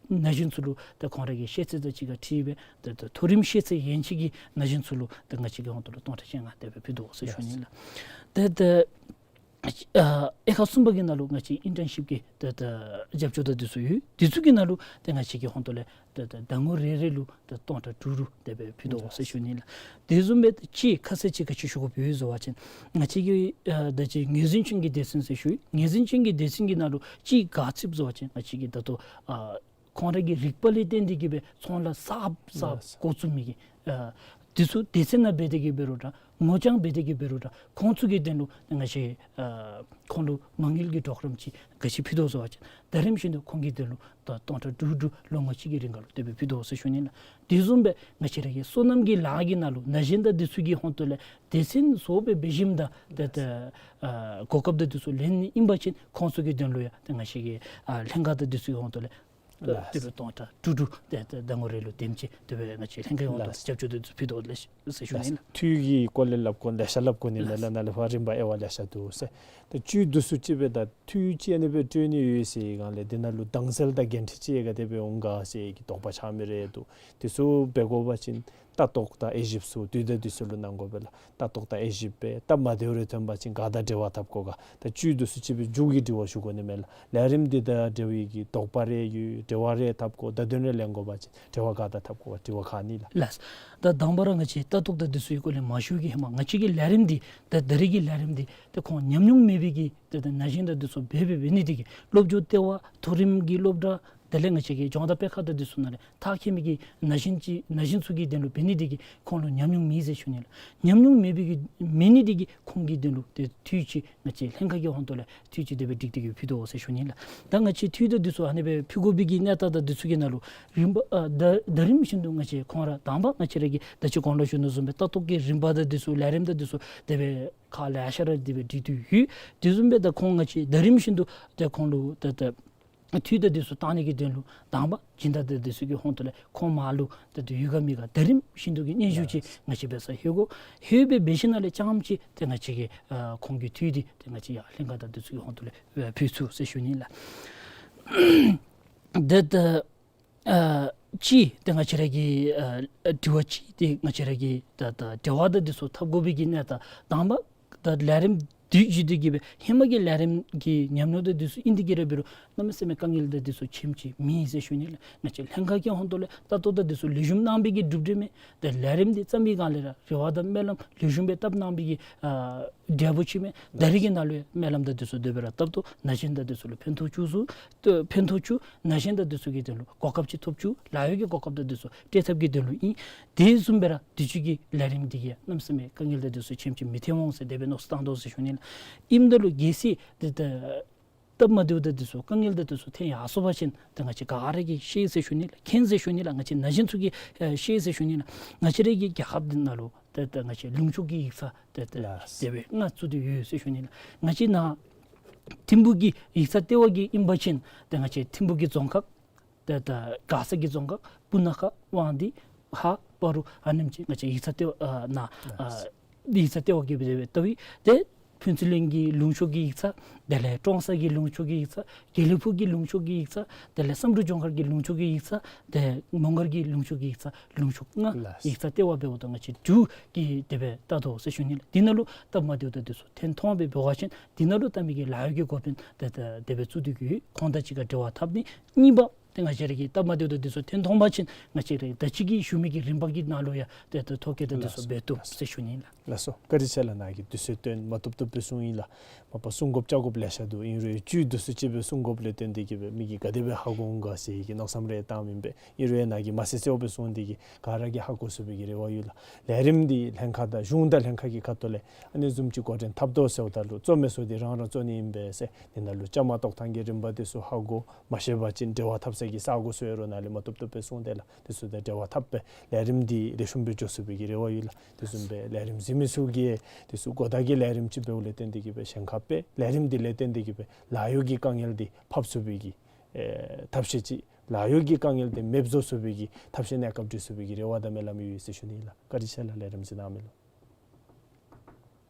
ན་གཞོན་ཚུ་ལུ་ད་ཁོང་ར་གི་ཤེས་ཚད་དང་གཅིག་ཁར་འཁྲིལ་སྦེ་ད་ད་མཐོ་རིམ་ཤེས་ཚད་ཡན་ཆད་ཀྱི་ན་གཞོན་ཚུ་ལུ་ད་ང་བཅས་ཀྱི་ཧོང་ཏོ་ལས་སྟོང་ཕྲག་བཅོ་ལྔ་དེ་སྦེ་ཕུལ་དོ་ཟེར་ཞུ་ནི་ལགས། ལགས། ད་ད་ཨ་དབྱེ་ཁག་གསུམ་པ་གི་ནང་ལུ་ང་བཅས་ཨིན་ཊརན་ཤིབ་ཀྱི་ད་ད་རྒྱབ་སྐྱོར་དང་འདི་ཚུ་ཡོད། འདི་ཚུ་གི་ནང་ལུ་ད་ང་བཅས་ཀྱི་ཧོང་ཏོ་ལས་ད་ད་ཟླ་ངོ་རེ་རེ་ལུ་ད་སྟོང་ཕྲག་དྲུག་དྲུག་དེ་སྦེ་ཕུལ་དོ་ཟེར་ཞུ་ནི་ལགས། དེ་བཟུམ་སྦེ་ཅིག་ཁ་གསལ་ཅིག་ག་ཅི་ཞུ་དགོཔ་ཡོད་ཟེར་བ་ཅིན་ང་བཅས་ཀྱི་ཨ་ད་ཅི་ངོས་འཛིན་ཅན་གྱི་སྡེ་ཚན་ཟེར་ཞུ་ཡི། ངོས་འཛིན་ཅན་གྱི་སྡེ་ཚན་གྱི་ནང་ལུ་ཅིག་ག་ཅི་ཟེར་བ་ཅིན་ང་བཅས་ཀྱི་ད་ལྟོ་ཨ་ཁོང་ར་གི་རིག་པ་ལས་བརྟེན་ཏེ་གི་སྦེ་ཚོང་ལཱ་གསརཔ་གསརཔ་ལགས། འགོ་བཙུགས་མི་གི་ཨ་འདི་ཚུ་སྡེ་ཚན་ནང་འབད་དེ་གི་འབད་རུང་འདྲ་ངོ་རྐྱང་འབད་དེ་གི་འབད་རུང་འདྲ་ཁོང་ཚུ་གི་དོན་ལུ་ང་བཅས་ཨ་ཁོང་ལུ་མ་དངུལ་གྱི་གྲོགས་རམ་ཅིག་ག་ཅི་ཕུལ་དོ་ཟེར་བ་ཅིན་ད་རིམ་བཞིན་དུ་ཁོང་གི་དོན་ལུ་ད་སྟོང་ཕྲག་དྲུག་དྲུག་ལོ་ངོ་གཅིག་གི་རིང་ཁར་ལུ་དེ་སྦེ་ཕུལ་དོ་ཟེར་ཞུ་ནི་ལགས། དེ་བཟུམ་སྦེ་ང་བཅས་ར་གི་སོ་ནམ་གྱི་ལཱ་གི་ནང་ལུ་ན་གཞོན་དང་འདི་ཚུ་གི་ཧོང་ཏོ་ལས་སྡེ་ཚན་བཟོ་སྦེ་འབད་ཞིནམ་ད་ད་ད་ཨ་གོ་སྐབས་དང་འདི་ཚུ་ལེན་ནི་ཨིན་པ་ཅིན་ཁོང་ཚུ་གི་དོན་ལུ་ཡང་ད་ང་བཅས་ཀྱི་ཨ་ལྷན་ཁག་དང་འདི་ཚུ་གི་ཧོང་ཏོ་ལས་ལགས། དེ་སྦེ་སྟོང་ཕྲག་དྲུག་དྲུག་ཏེ་ཏེ་ཟླ་ངོ་རེ་ལུ་དེམ་ཅིག་དེ་སྦེ་ང་བཅས་ལྷན་ཁག་ཡོངས་ལུ་ལགས། རྒྱབ་སྐྱོར་དེ་ཚུ་ཕུལ་དོ་ལགས་ཟེར་ཞུ་ནི་ལགས། འཐུས་ཀྱི་སྐོར་ལས་སླབ་དགོ་ལེ་ཤ་སླབ་དགོ་ནི་མས་ལགས། ལགས། ནཱ་ལས་ཕར་རིམ་པ་དབྱེ་བ་ལེ་ཤ་འདུག་ཟེར། ད་བཅུད་འདི་ཚུ་ཅིག་སྦེ་ད་འཐུས་ཅིག་ཨ་ནི་སྦེ་སྤྲོད་ནི་ཡོད་ཟེར་སྒང་ལས་དེ་ནང་ལུ་དྭངས་གསལ་དང་འགན་འཁྲི་ཅིག་ག་དེ་སྦེ་འོང་ག་ཟེར་གྱི་དོགས་པ་ཆགས་མི་རེ་འདུག། དེ་ཚུ་འབད་དགོ་པ་ཅིན་ལྟ་རྟོག་དང་དབྱེ་ཞིབ་ཚུ་དུས་དང་དུས་སུ་ལུ་གནང་དགོ་པས་ལགས། ལྟ་རྟོག་དང་དབྱེ་ཞིབ་འབད་སྟབས་མ་བདེཝ་རེ་ཐོན་པ་ཅིན་ག་དང་འབྲེལ་བ་འཐབ་དགོ་ག། ད་བཅུད་འདི་ཚུ་ཅིག་སྦེ་མཇུག་གི་དྲི་བ་ཞུ་དགོ་ནི་མས་ལགས། ལས་རིམ་འདི་དང་འབྲེལ་བའི་གི་དོགས་པ་རེ་ཡོད་འབྲེལ་བ་རེ་འཐབ་དགོ་བརྡ་དོན་རེ་ལེན་དགོ་པ་ཅིན་འབྲེལ་བ་ག་དང་འཐབ་དགོ་ག་དྲི་བ་ག་ནི་ལགས། ལགས། ད་དང་པ་ར་ང་བཅས་ལྟ་རྟོག་དང་འདི་ཚུ་གི་སྐོར་ལས་མ་ཞུ་གི་ཧེ་མ་ང་བཅས་ཀྱི་ལས་རིམ་འདི་ད་ད་རེས་ཀྱི་ལས་རིམ་འདི་ད་ཁོང་ཉམས་མྱོང་མེད་པའི་གི་ད་ད་ན་གཞོན་དང་འདི་ཚུ་འབད་འབད་འབད་ནི་འདི་གིས་སློབ་སྦྱོང་ལྟེ་བ་མཐོ་རིམ་གྱི་སློབ་གྲྭ་དེ་ལས་ང་བཅས་ཀྱི་ལྗོངས་བདག་སྤེལ་ཁང་དང་འདི་ཚུ་ནང་ལས་མཐར་འཁྱོལ་མི་གི་ན་གཞོན་ཅིག་ན་གཞོན་ཚུ་གི་དོན་ལུ་འབད་ནི་འདི་གིས་ཁོང་ལུ་ཉམས་མྱོང་མེད་ཟེར་ཞུ་ནི་ལགས། ཉམས་མྱོང་མེད་པའི་གི་མེད་ནི་འདི་གིས་ཁོང་གི་དོན་ལུ་ཏེ་འཐུས་ཅིག་ང་བཅས་ལྷན་ཁག་གི་ཧོང་ཏོ་ལས་འཐུས་ཅིག་དེ་སྦེ་སྒྲིག་སྟེ་གི་ཕུལ་དོ་ཟེར་ཞུ་ནི་ལགས། ད་ང་བཅས་འཐུས་དང་འདི་ཚུ་ཨ་ནི་སྦེ་ཕུལ་དགོ་པའི་གི་གནས་སྟངས་དང་འདི་ཚུ་གི་ནང་ལུ་རིམ་པ་ཨ་ད་ད་རིམ་བཞིན་དུ་ང་བཅས་ཁོང་ར་དང་པ་ང་བཅས་ར་གི་ད་ཅི་གོང་ལུ་ཞུ་ནི་བཟུམ་སྦེ་ལྟ་རྟོག་གི་རིམ་པ་དང་འདི་ཚུ་ལས་རིམ་དང་འདི་ཚུ་དེ་སྦེ་ཁག་ལེ་ཤ་ར་དེ་སྦེ་སྒྲིག་སྟེ་ཡོད། དེ་བཟུམ་སྦེ་ད་ཁོང་ང་བཅས་ད་རིམ་བཞིན་དུ་ད་ཁོང་ལུ་ད་ད་འཐུས་དང་འདི་ཚུ་བཏང་ནི་གི་དོན་ལུ་དང་པ་སྦྱིན་བདག་དང་འདི་ཚུ་གི་ཧོང་ཏོ་ལས་ཁོང་མར་ལུ་ད་ད་ཡོད་ག་མེད་ག་ད་རིམ་བཞིན་དུ་གི་སྙན་ཞུ་ཅིག་ང་བཅས་འབད་སར་ལྷོད་དགོ། ལྷོད་སྦེ་འབད་ཞིནམ་ལས་རྐྱངམ་ཅིག་ཏེ་ང་བཅས་ཀྱིས་ཨ་ཁོང་གི་འཐུས་འདི་ཏེ་ང་བཅས་ཡར་ལྷན་ཁག་དང་འདི་ཚུ་གི་ཧོང་ཏོ་ལས་ཨ་ཕུལ་ཚུགས་ཟེར་ཞུ་ནི་ལགས། ཏེ་ད་ཨ་ཅིག་ཏེ་ང་བཅས་ར་གི་ཨ་དྲི་བ་ཅིག་ཏེ་ང་བཅས་ར་གི་ད་ད་འབྲེལ་བ་དང་འདི་ཚུ་འཐབ་དགོ་པའི་གི་གནས་སྟངས་དང་པ་ད་ལས་རིམ་འདི་བརྒྱུད་དེ་གི་སྦེ་ཧེ་མ་གི་ལས་རིམ་གྱི་ཉམས་མྱོང་དང་འདི་ཚུ་ཨིན་ཏེ་གི་ར་འབད་རུང་གནམ་མེད་ས་མེད་དཀའ་ངལ་དང་འདི་ཚུ་ཆེམ་ཅིག་མེད་ཟེར་ཞུ་ནི་ལགས། ང་བཅས་ལྷན་ཁག་གི་ཧོང་ཏོ་ལས་ལྟ་རྟོག་དང་འདི་ཚུ་ལེགས་ཤོམ་གནང་པའི་གི་གྲུབ་འབྲས་མས། ཏེ་ལས་རིམ་འདི་བརྩམས་པའི་སྒང་ལས་ར་རེ་བ་དང་སྨོན་ལམ་ལེགས་ཤོམ་སྦེ་བཏབ་གནང་པའི་གི་ཨ་འབྲས་བུ་ཅིག་མས། ད་རེས་ཀྱི་ནང་ལུ་ཡང་སྨོན་ལམ་དང་འདི་ཚུ་དེ་སྦེ་ར་བཏབ་དོ། ན་གཞོན་དང་འདི་ཚུ་ལུ་ཕན་ཐོགས་བཅུག་ཚུགས་ཏེ་ཕན་ཐོགས་བཅུག། ན་གཞོན་དང་འདི་ཚུ་གི་དོན་ལུ་གོ་སྐབས་ཅིག་ཐོབ་བཅུག། ལཱ་གཡོག་གི་གོ་སྐབས་དང་འདི་ཚུ་སྤྲོད་ཐབས་ཀྱི་དོན་ལུ་ཨིན། དེ་བཟུམ་སྦེ་ར་དུས་ཅི་གི་ལས་རིམ་འདི་གིས་གནམ་མེད་ས་མེད་དཀའ་ངལ་དང་འདི་ཚུ་ཆེམ་ཅིག་མི་ཐོན་འོང་ཟེར་དེ་སྦེ་མནོ་བསམ་བཏང་དོ་ཟེར་ཞུ་ནི་ལགས། ཨིནམ་ད་ལུ་གལ་སྲིད་ཏེ་ད་སྟབས་མ་བདེཝ་དང་འདི་ཚུ་དཀའ་ངལ་དང་འདི་ཚུ་ཐོན་ཡར་སོང་པ་ཅིན་ཏེ་ང་བཅས་ག་ར་གིས་ཤེས་ཟེར་ཞུ་ནི་ལགས། མཁྱེན་ཟེར་ཞུ་ནི་ལགས། ང་བཅས་ན་གཞོན་ཚུ་གིས་ཨེ་ཤེས་ཟེར་ཞུ་ནི་ལགས། ང་བཅས་ར་གི་རྒྱལ་ཁབ་འདི་ནང་ལུ་ཏེ་ཏེ་ང་བཅས་ལུང་ཕྱོགས་ཀྱི་ཡིག་ཚང་ཏེ་ཏེ་ལགས། དེ་སྦེ་ལྔ་བཙུགས་ཏེ་ཡོད་ཟེར་ཞུ་ནི་ལགས། ང་བཅས་ནཱ་ཐིམ་ཕུག་གི་ཡིག་ཚང་ལྟེ་བ་གི་ཨིན་པ་ཅིན་ཏེ་ང་བཅས་ཐིམ་ཕུག་གི་རྫོང་ཁག་ཏེ་ཏེ་མགར་ས་གི་རྫོང་ཁག་སྤུ་ན་ཁ་དབང་འདུས་ཧཱ་སྤ་རོ་ཨ་ནེམ་ཅིག་ང་བཅས་ཡིག་ཚང་ལྟེ་བ་ཨ་ནཱ་ཨ་ཡིག་ཚང་ལྟེ་བ་གི་སྦེ་ཏེ་སྦེ་ལྟ་བུ་ཏེ་ ཕུན་ཚོགས་གླིང་གི་ལུང་ཕྱོགས་ཀྱི་ཡིག་ཚང་། དེ་ལས་ཀྲོང་གསར་གྱི་ལུང་ཕྱོགས་ཀྱི་ཡིག་ཚང་། དགེ་ལེགས་ཕུག་གི་ལུང་ཕྱོགས་ཀྱི་ཡིག་ཚང་། དེ་ལས་བསམ་གྲུབ་ལྗོངས་མཁར་གྱི་ལུང་ཕྱོགས་ཀྱི་ཡིག་ཚང་། དེ་མོང་སྒར་གྱི་ལུང་ཕྱོགས་ཀྱི་ཡིག་ཚང་། ལུང་ཕྱོགས་ལྔ་ལགས། ཡིག་ཚང་ལྟེ་བ་འབདཝ་ད་ང་བཅས་འབྲུག་གི་དེ་སྦེ་བལྟ་དོ་ཟེར་ཞུ་ནི་ལགས། འདི་ནང་ལུ་སྟབས་མ་བདེཝ་དང་འདི་ཚུ་ཐོན་མཐོང་སྦེ་འབད་བ་ཅིན་འདི་ནང་ལུ་བལྟ་མི་གི་ལཱ་གཡོག་གི་འགོ་དཔོན་དེ་དེ་དེ་སྦེ་བཙུགས་ཏེ་གི་ཡོད། ཁོང་དང་གཅིག་ཁར་འབྲེལ་བ་འཐབ་ནི། གཉིས་པ་ཏེ་ང་བཅས་ར་གི་སྟབས་མ་བདེཝ་དང་འདི་ཚུ་ཐོན་མཐོང་པ་ཅིན་ང་བཅས་ར་ད་ཅི་གི་ཞུ་མི་གི་རིམ་པ་གི་ནང་ལུ་ཡང་ཏེ་ཏེ་ཐོ་བཀོད་དང་འདི་ཚུ་ལགས་སོ། འབད་བཏུབ་ཟེར་ཞུ་ནི་ལགས། ལགས་སོ། བཀའ་དྲིན་ཆེ་ལགས། ནཱ་གིས་དུས་ཚོད་བཏོན་མ་བཏུབ་བཏུབ་སྦེ་གསུངས་ཡི་ལགས། མ་པ་གསུང་དགོཔ་བཅར་དགོཔ་ལེ་ཤ་འདུག། ཨིན་རུང་བཅུད་བསྡུ་སུ་ཅིག་སྦེ་གསུང་དགོཔ་ལས་བརྟེན་ཏེ་གི་སྦེ་མི་གིས་ག་དེ་སྦེ་ཧ་གོ་འོང་ག་ཟེར་གྱི་མནོ་བསམ་རེ་བཏངམ་ཨིན་པས། ཨིན་རུང་ཡང་ནཱ་གིས་མ་གསལ་གསལཝ་སྦེ་གསུངས་ཏེ་གི་ག་ར་གིས་ཧ་གོ་ཚུགས་པའི་གི་རེ་བ་ཡོད་ལགས། ལས་རིམ་འདི་ལྷན་ཁག་དང་གཞུང་དང་ལྷན་ཁག་གི་ཁ་ཐུག་ལས་ཨ་ནི་བཟུམ་ཅིག་འགོ་འདྲེན་འཐབ་དོ་ཟེརཝ་ད་ལུ་གཙོ་མི་ཚུ་འདི་རང་རང་གཙོ་ནི་ཨིན་པས་ཟེར། འདི་ནང་ལུ་བཅའ་མར་གཏོགས་ཐངས་ཀྱི་རིམ་པ་འདི་ཚུ་ཧ་གོ། མ་ཤེས་པ་ཅིན་འབྲེལ་བ་འཐབ་ས་གི་ས་གོ་ཚུ་ཡོད་རུང་ནཱ་ལས་མ་བཏུབ་བཏུབ་སྦེ་གསུངས་ཏེ་ལགས། འདི་ཚུ་དང་འབྲེལ་བ་འཐབ་སྦེ་ལས་རིམ་འདི་ལེགས་ཤོམ་སྦེ་འགྱོ་ཚུགས་པའི་གི་རེ་བ་ཡོད་ལགས། དེ་བཟུམ་སྦེ་ལས་རིམ་གཟིགས་མི་ཚུ་གིས་དེ་ཚུ་གོ་བརྡ་གི་ལས་རིམ་ཅིག་འབདཝ་ལས་བརྟེན་ཏེ་གི་སྦེ་གཞན་ཁར་སྦེ་ལས་རིམ་འདི་ལས་བརྟེན་ཏེ་གི་སྦེ་ལཱ་གཡོག་གི་དཀའ་ངལ་འདི་ཕབ་ཚུགས་པའི་གི་ཨེ་ཐབས་ཤེས་ཅིག། ལཱ་གཡོག་གི་དཀའ་ངལ་འདི་མེདཔ་བཟོ་ཚུགས་པའི་གི་ཐབས་ཤེས་གནས་སྐབས་སྒྲིག་ཚུགས་པའི་གི་རེ་བ་དང་སྨོན་ལམ་ཡོད་ཟེར་ཞུ་ནི་ལགས། བཀའ་དྲིན་ཆེ་ལགས། ལས་རིམ་གཟིགས་གནང་མི་ལུ།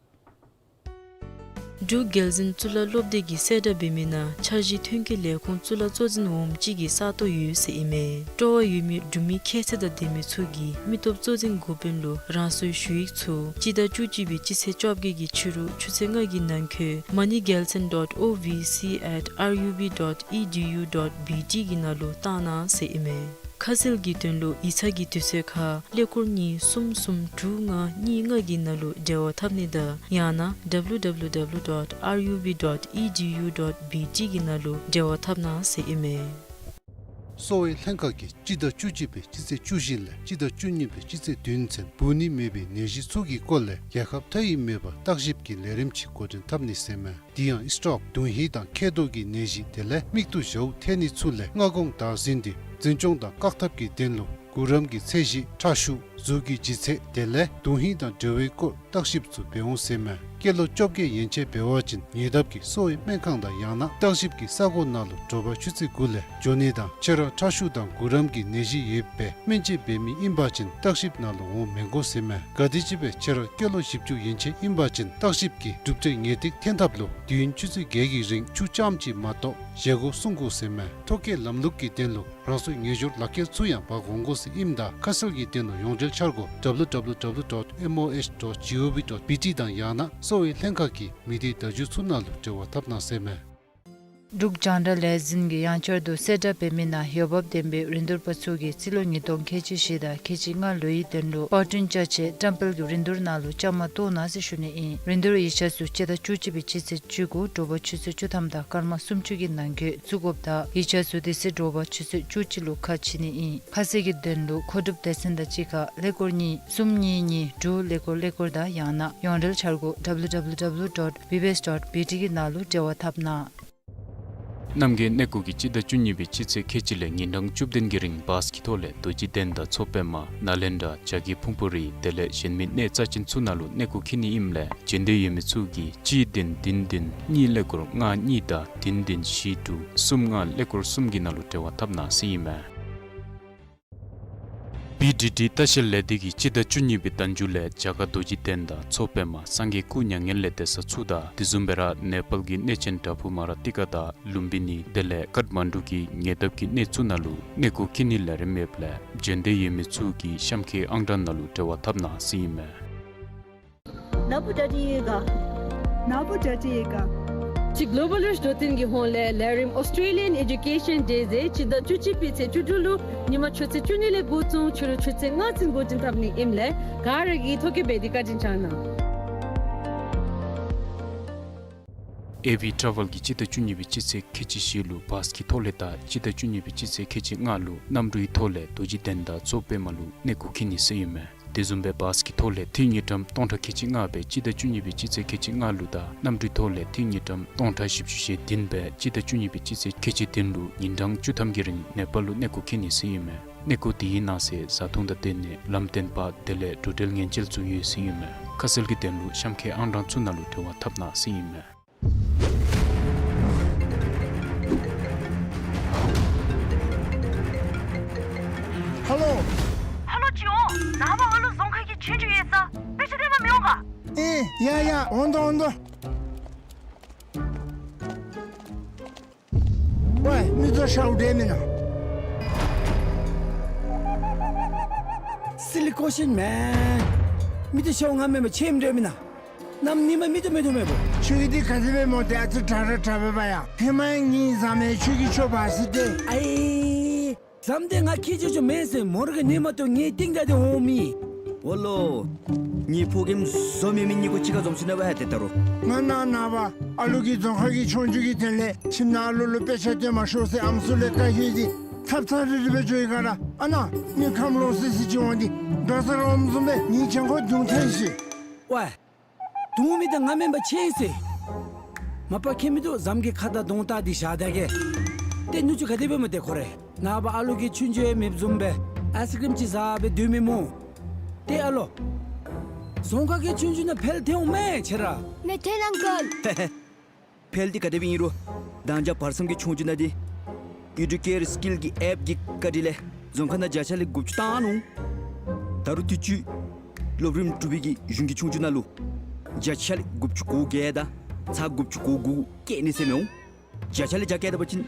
འབྲུག་རྒྱལ་འཛིན་གཙུག་ལག་སློབ་སྡེ་གིས་གསལ་བསྒྲགས་འབད་མི་ནང་འཆར་གཞི་ཐོན་སྐྱེད་ལས་ཁུངས་གཙུག་ལག་གཙོ་འཛིན་འོགམ་ཅིག་གི་ས་སྟོང་ཡོད་ཟེར་ཨིན་མས། སྤྲོ་བ་ཡོད་མི་འབྲུག་མི་ཁྱད་ཚད་དང་ལྡན་མི་ཚུ་གིས་མི་སྟོབས་གཙོ་འཛིན་འགོ་དཔོན་ལུ་རང་སོའི་ཞུ་ཡིག་ཚུ་སྤྱི་ཟླ་བཅུ་གཅིག་པའི་སྤྱི་ཚེས་བཅོ་བརྒྱད་ཀྱི་ཕྱི་རུ་ཆུ་ཚོད་ལྔ་གི་ནང་འཁོད་moneygelson dot O V C at R U B dot E D U dot B T གི་ནང་ལུ་བཏང་གནང་ཟེར་ཨིན་མས། ཁ་གསལ་གྱི་དོན་ལུ་ཡིག་ཚང་གི་དུས་ཚོད་ཁར་ཀླད་ཀོར་གཉིས་གསུམ་གསུམ་དྲུག་ལྔ་གཉིས་ལྔ་གི་ནང་ལུ་འབྲེལ་བ་འཐབ་ནི་དང་ཡང་ན་W W W dot R U B dot E D U dot B T གི་ནང་ལུ་འབྲེལ་བ་འཐབ་གནང་ཟེར་ཨིན་མས། གསོ་བའི་ལྷན་ཁག་གིས་སྤྱི་ཟླ་བཅུ་གཅིག་པའི་སྤྱི་ཚེས་བཅུ་བཞི་ལས་སྤྱི་ཟླ་བཅུ་གཉིས་པའི་སྤྱི་ཚེས་བདུན་ཚུན་འབུ་ནད་མེད་པའི་ནད་གཞི་ཚུ་གི་སྐོར་ལས་རྒྱལ་ཁབ་མཐའ་དབུས་མེད་པར་བརྟག་ཞིབ་ཀྱི་ལས་རིམ་ཅིག་འགོ་འདྲེན་འཐབ་ནི་ཟེར་མས། དེ་ཡང་སི་ཊོག་དོན་ཧིང་དང་མཁལ་རྡོག་གི་ནད་གཞི་དེ་ལས་མིག་ཏོ་ཞཝོ་ཐལ་ནི་ཚུ་ལས་སྔ་གོང་བདའ་ཟུན་ཏེ་འཛིན་སྐྱོང་དང་བཀག་ཐབས་ཀྱི་དོན་ལུ་གུ་རམ་གྱི་ཚད་གཞི་ཁྲག་ཤུགས་གཟུགས་ཀྱི་ལྗིད་ཚད་དེ་ལས་དོན་ཧིང་དང་འབྲེལ་བའི་སྐོར་བརྟག་ཞིབ་ཚུ་འབད་འོང་ཟེར་མས། སྐྱེས་ལོ་བཅོ་བརྒྱད་ཡན་ཆད་འབད་བ་ཅིན་ཉེ་འདབས་ཀྱི་གསོ་བའི་སྨན་ཁང་དང་ཡང་ན་བརྟག་ཞིབ་ཀྱི་ས་གོ་ནང་ལུ་དྲོ་པ་ཆུ་ཚོད་དགུ་ལས་འགྱོ་ནི་དང་ཁྱོད་ར་ཁྲག་ཤུགས་དང་གུ་རམ་གྱི་ནད་གཞི་ཡོད་པའི་སྨན་བཅོས་འབད་མི་ཨིན་པ་ཅིན་བརྟག་ཞིབ་ནང་ལུ་འོང་མི་དགོ་ཟེར་མས། ག་དེམ་ཅིག་སྦེ་ཁྱོད་ར་སྐྱེས་ལོ་བཞི་བཅུ་ཡན་ཆད་ཨིན་པ་ཅིན་བརྟག་ཞིབ་ཀྱི་གྲུབ་འབྲས་ངེས་ཏིག་ཐོན་ཐབས་ལུ་དུས་ཡུན་ཆུ་ཚོད་བརྒྱད་ཀྱི་རིང་ཆུ་རྐྱངམ་ཅིག་མ་གཏོགས་བཞེས་སྒོ་བསྲུང་དགོ་ཟེར་མས། ཐོ་བཀོད་ལམ་ལུགས་ཀྱི་དོན་ལུ་རང་སོའི་ངེས་སྦྱོར་ལག་ཁྱེར་ཚུ་ཡང་འབག་འོང་དགོ་ཟེར་ཨིནམ་ད་ཁ་གསལ་གྱི་དོན་ལུ་ཡོངས་འབྲེལ་འཆར་སྒོ་W W W dot M O H dot G O V dot B T དང་ཡང་ན་གསོ་བའི་ལྷན་ཁག་གི་མི་སྡེའི་བརྡ་བརྒྱུད་ཚུ་ནང་ལུ་འབྲེལ་བ་འཐབ་གནང་ཟེར་མས། འབྲུག་རྒྱང་བསྒྲགས་ལས་འཛིན་གྱིས་ཡང་བསྐྱར་དུ་གསལ་བསྒྲགས་འབད་མི་ནང་འོས་འབབ་ལྡན་པའི་རིན་བསྡུར་པ་ཚུ་གིས་རྩིས་ལོ་ཉིས་སྟོང་ཁལ་གཅིག་བཞི་དང་ཁལ་གཅིག་ལྔ་ལོའི་དོན་ལུ་པར་སྐྲུན་ཅ་ཆས་བཀྲམ་སྤེལ་གྱི་རིན་བསྡུར་ནང་ལུ་བཅའ་མར་གཏོགས་གནང་ཟེར་ཞུ་ནི་ཨིན། རིན་བསྡུར་ཡིག་ཆ་ཚུ་སྤྱི་ཟླ་བཅུ་གཅིག་པའི་སྤྱི་ཚེས་བཅུ་དགུ་དྲོ་པ་ཆུ་ཚོད་བཅུ་ཐམ་དང་སྐར་མ་སུམ་ཅུ་གི་ནང་འཁོད་བཙུགས་དགོཔ་དང་ཡིག་ཆ་ཚུ་དེ་ཚེ་དྲོ་པ་ཆུ་ཚོད་བཅུ་གཅིག་ལུ་ཁ་ཕྱེ་ནི་ཨིན། ཁ་གསལ་གྱི་དོན་ལུ་མཁོ་སྒྲུབ་སྡེ་ཚན་དང་གཅིག་ཁར་ཀླད་ཀོར་གཉིས་གསུམ་གཉིས་གཉིས་དྲུག་ཀླད་ཀོར་ཀླད་ཀོར་དང་ཡང་ན་ཡོངས་འབྲེལ་འཆར་སྒོ་W W W dot B B S dot B T གི་ནང་ལུ་འབྲེལ་བ་འཐབ་གནང་། གནམ་གྱི་གནས་སྐོར་གྱི་སྤྱི་ཟླ་བཅུ་གཉིས་པའི་སྤྱི་ཚེས་ཁལ་གཅིག་ལས་ཉིན་གྲངས་བཅུ་བདུན་གྱི་རིང་བཱས་ཀྱི་ཐོག་ལས་རྡོ་རྗེ་གདན་དང་མཚོ་པདྨ་ནཱ་ལེནྡྲ་བྱ་རྒོད་ཕུང་པོ་རི་དེ་ལས་གཞན་མི་གནས་རྩ་ཅན་ཚུ་ནང་ལུ་གནས་སྐོར་འཁྱིད་ནི་ཨིནམ་ལས་བྱོན་འདོད་ཡོད་མི་ཚུ་གིས་གཅིག་བདུན་བདུན་བདུན་གཉིས་ཀླད་ཀོར་ལྔ་གཉིས་དང་བདུན་བདུན་བཞི་དྲུག་གསུམ་ལྔ་ཀླད་ཀོར་གསུམ་གྱི་ནང་ལུ་འབྲེལ་བ་འཐབ་གནང་ཟེར་ཨིན་མས། བི་ཌི་ཌི་ལྟ་བཤལ་ལས་སྡེ་གིས་སྤྱི་ཟླ་བཅུ་གཉིས་པའི་ཟླ་མཇུག་ལས་རྒྱ་གར་རྡོ་རྗེ་གདན་དང་མཚོ་པདྨ་སངས་རྒྱས་སྐུ་མྱ་ངན་ལས་འདས་ས་ཚུ་དང་དེ་བཟུམ་སྦེ་ར་ནེ་པཱལ་གྱི་གནས་ཆེན་བྲག་ཕུག་མ་ར་ཏི་ཀ་དང་ལུམ་བི་ནི་དེ་ལས་ཀཏ་མན་ཌུ་གི་ཉེ་འདབས་ཀྱི་གནས་ཚུ་ནང་ལུ་གནས་སྐོར་འཁྱིད་ནིའི་ལས་རིམ་ཡོདཔ་ལས་བྱོན་འདོད་ཡོད་མི་ཚུ་གིས་གཤམ་འཁོད་ཨང་གྲངས་ནང་ལུ་འབྲེལ་བ་འཐབ་གནང་ཟེར་ཨིན་མས། ནཱ་བུ་ཌཱ་ཌི་ཡོད་ག། ནཱ་བུ་ཌཱ་ཌི་ཡོད་ག། ཅིག་གོ་ལོ་བཱལ་རིཆ་འགྲོ་སྟོན་གྱི་ཧོངས་ལས་ལས་རིམ་ཨོསི་ཊེ་ལི་ཡཱན་ཨེ་ཌུ་ཀེ་ཤཱན་ཌེ་ཟེར་སྤྱི་ཟླ་བཅུ་གཅིག་པའི་ཚེས་བཅུ་དྲུག་ལུ་ཉིན་མ་ཆུ་ཚོད་བཅུ་གཉིས་ལས་འགོ་བཙུགས་ཕྱི་རུ་ཆུ་ཚོད་ལྔ་ཚུན་འགོ་འདྲེན་འཐབ་ནི་ཨིནམ་ལས་ག་ར་གིས་ཐོ་བཀོད་འབད་དེ་བཀའ་དྲིན་བསྐྱང་གནང་། ཨེ་ཝི་ཊ་རེ་ཝེལ་གྱིས་སྤྱི་ཟླ་བཅུ་གཉིས་པའི་སྤྱི་ཚེས་ཁལ་གཅིག་བཞི་ལུ་བཱས་ཀྱི་ཐོག་ལས་དང་སྤྱི་ཟླ་བཅུ་གཉིས་པའི་སྤྱི་ཚེས་ཁལ་གཅིག་ལྔ་ལུ་གནམ་གྲུའི་ཐོག་ལས་རྡོ་རྗེ་གདན་དང་མཚོ་པདྨ་ལུ་གནས་སྐོར་འཁྱིད་ནི་ཟེར་ཨིན་མས། དེ་བཟུམ་སྦེ་བཱས་ཀྱི་ཐོག་ལས་འཐུས་དངུལ་ཀྲམ་སྟོང་ཕྲག་ཁལ་གཅིག་ལྔ་སྦེ་སྤྱི་ཟླ་བཅུ་གཉིས་པའི་སྤྱི་ཚེས་ཁལ་གཅིག་ལྔ་ལུ་དང་གནམ་གྲུའི་ཐོག་ལས་འཐུས་དངུལ་ཀྲམ་སྟོང་ཕྲག་བཞི་བཅུ་ཞེ་བདུན་སྦེ་སྤྱི་ཟླ་བཅུ་གཉིས་པའི་སྤྱི་ཚེས་ཁལ་གཅིག་བདུན་ལུ་ཉིན་གྲངས་བཅུ་ཐམ་གྱི་རིང་ནེ་པཱལ་ལུ་གནས་སྐོར་འཁྱིད་ནི་ཟེར་ཨིན་མས། གནས་སྐོར་དེའི་ནང་གསེས་བཟའ་འཐུང་དང་སྡོད་གནས་ལམ་སྟོན་པ་དེ་ལས་འགྲོ་འགྲུལ་ཉེན་བཅོལ་ཚུ་ཡོད་ཟེར་ཨིན་མས། ཁ་གསལ་གྱི་དོན་ལུ་གཤམ་འཁོད་ཨང་གྲངས་ཚུ་ནང་ལུ་འབྲེལ་བ་འཐབ་གནང་ཟེར་ཨིན་མས། ཧེ་ལོ། ཧེ་ལོ་ཅིག་འོང་། ནངས་པ་ཨ་ལུ་རྫོང་ཁ་གི་ཆོས་རྒྱུགས་ཡོད་ས། དཔེ་ཆ་སྟོན་པར་མི་འོང་ག། ཨེ་ཡ་ཡ་འོང་དོ་འོང་དོ། ཝའི་མི་ཚུ་ཤཝ་འདྲས་མེན་ན། Silly question man. མི་ཚུ་ཤཝ་ང་མེན་པར་ཆོས་འདྲས་མེན་ན། གནམ་ཉིནམ་མི་ཚུ་མེད་དོ་མེད་པོ། ཁྱོད་ཀྱི་འདི་ག་དེ་སྦེ་སྨོ་ཏེ། ཨ་ཙི་དྲག་ར་དྲག་པས་པ་ཡ། ཧེ་མ་ཡང་ངེའི་ཟམ་མེ་ཁྱོད་ཀྱིས་ཁྱོད་འབག་ཟེར་ཏེ། ཨའི། ཟམ་དེ་ང་ཁྱེར་ཆོག་ཆོག་མེན་ཟེར། མོ་ར་གིས་ནི་མ་གཏོགས་ངེའི་སྟེང་དང་དེ་འོང་མི། ཨོ་ལོ། ངེའི་ཕོ་རྒནམ་བཟོ་མི་མི་གཉིས་ཀོ་གཅིག་ཁར་འཛོམས་ཅི་ན་བ་ཧ་ཏེ་ད་རུང་། ང་ནཱ་ནངས་པ་ཨ་ལུ་གིས་རྫོང་ཁ་གི་ཆོས་རྒྱུགས་ཀྱི་དོན་ལས་ཁྱིམ་ནང་ཨ་ལུ་ལུ་དཔེ་ཆ་སྟོན་མ་ཤོག་ཟེར་ཨམ་སྲུ་ལས་བཀའ་བཀྱོན་ཏེ་ཐབ་ཚང་རི་རི་སྦེ་འགྱོ་ཡི་ག་ར། ཨ་ནཱ་མི་ཁམས་ལོག་སི་སི་ཅིག་འོང་སྟེ་འགྲོ་ས་རོམ་བཟུམ་སྦེ་ངེའི་གྱང་ཁོག་བརྡུང་ཐལ་ཤི། ཝའི། བརྡུང་མི་དེ་ང་མེན་པར་ཆོས་ཟེར། མ་པ་ཁྱད་མི་འདུག། ཟམ་གྱི་ཁ་དང་གདོང་བལྟ་སྟེ་བཞག་ད་གེ། ཏེ་ནུ་གཅུང་ག་དེ་སྦེ་སྨོ་ཏེ་ཁོ་རེ། ནངས་པ་ཨ་ལུ་གིས་ཆོས་རྒྱུགས་ཡང་མེདཔ་བཟུམ་སྦེ་ཨའི་སི་ཀྲིམ་ཅིག་ཟ་སྦེ་སྡོད་མི་སྨོ། ཏེ་ཨ་ལོ། རྫོང་ཁ་གི་ཆོས་རྒྱུགས་ནང་འཕེལ་ཐལ་འོང་མས་ཁྱེད་ར། མེད་ཐལ་ཨང་ཀལ། འཕེལ་འདི་ག་དེ་སྦེ་ཨིན་རུང་། ད་ཅི་བར་མཚམས་ཀྱི་ཆོས་རྒྱུགས་ནང་འདི་ཨེ་ཌུ་ཀེར་སི་ཀིལ་གྱི་ཨེཔ་གི་བཀའ་དྲིན་ལས་རྫོང་ཁ་ནང་བརྒྱ་ཆ་ལས་དགུ་བཅུ་བཏང་ནུག། ད་རུང་དུས་ཅི་སློབ་རིམ་དྲུག་པའི་གི་གཞུང་གི་ཆོས་རྒྱུགས་ནང་ལུ་བརྒྱ་ཆ་ལས་དགུ་བཅུ་གོ་བརྒྱད་དང་ཚག་དགུ་བཅུ་གོ་དགུ་བཀལ་ནི་ཟེར་མི་འོང་། བརྒྱ་ཆ་ལས་བརྒྱ་བཀལ་ད་པ་ཅིན་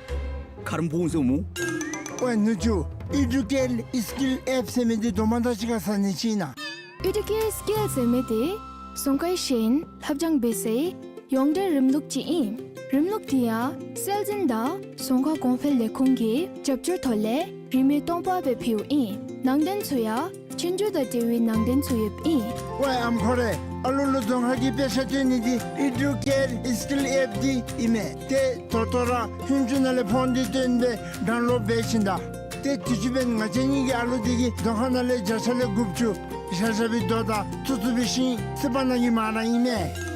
ཁ་རམ་སྦོམ་ཟེར་འོང་སྨོ། ཝའི་ནུ་གཅུང་། ཨེ་ཌུ་ཀེར་སི་ཀིལ་ཨེཔ་ཟེར་མི་འདི་དོ་མ་ད་ཅི་ག་ཟ་ནི་ཅིག་ཨིན་ན། ཨེ་ཌུ་ཀེར་སི་ཀིལ་ཟེར་མི་འདི་རྫོང་ཁའི་ཤེས་ཡོན་ལྷབ་སྦྱང་འབད་སའི་ཡོངས་འབྲེལ་རིམ་ལུགས་ཅིག་ཨིན། རིམ་ལུགས་འདི་ཡང་སྲོལ་འཛིན་དང་རྫོང་ཁ་གོང་འཕེལ་ལས་ཁུངས་ཀྱི་རྒྱབ་སྐྱོར་ཐོག་ལས་རིན་མེད་སྟོང་པ་སྦེ་ཕུལཝ་ཨིན། ནང་དོན་ཚུ་ཡང་ཆོས་རྒྱུགས་དང་འབྲེལ་བའི་ནང་དོན་ཚུ་ཡོདཔ་ཨིན། ཝའི་ཨམ་ཁོ་རེ། ཨ་ལུ་ལུ་རྫོང་ཁ་གི་དཔེ་ཆ་སྟོན་ནི་འདི་ཨེ་ཌུ་ཀེར་སི་ཀིལ་ཨེཔ་འདི་ཨིན་མས། ཏེ་ད་ལྟོ་ར་ཧུན་ཅུ་ནང་ལས་ཕོན་འདི་བཏོན་སྦེ་ཌའུན་ལོཌ་འབད་ཞིནམ་ད། ཏེ་དུས་ཅི་འབདན་ང་བཅས་གཉིས་ཀྱི་ཨ་ལུ་འདི་གིས་རྫོང་ཁ་ནང་ལས་བརྒྱ་ཆ་ལས་དགུ་བཅུ་བཞག་བཞག་པའི་རྡོ་དང་ཚུ་ཚུ་སྦེ་ཤིང་སི་པ་ནང་གི་མ་ར་ཨིན་མས།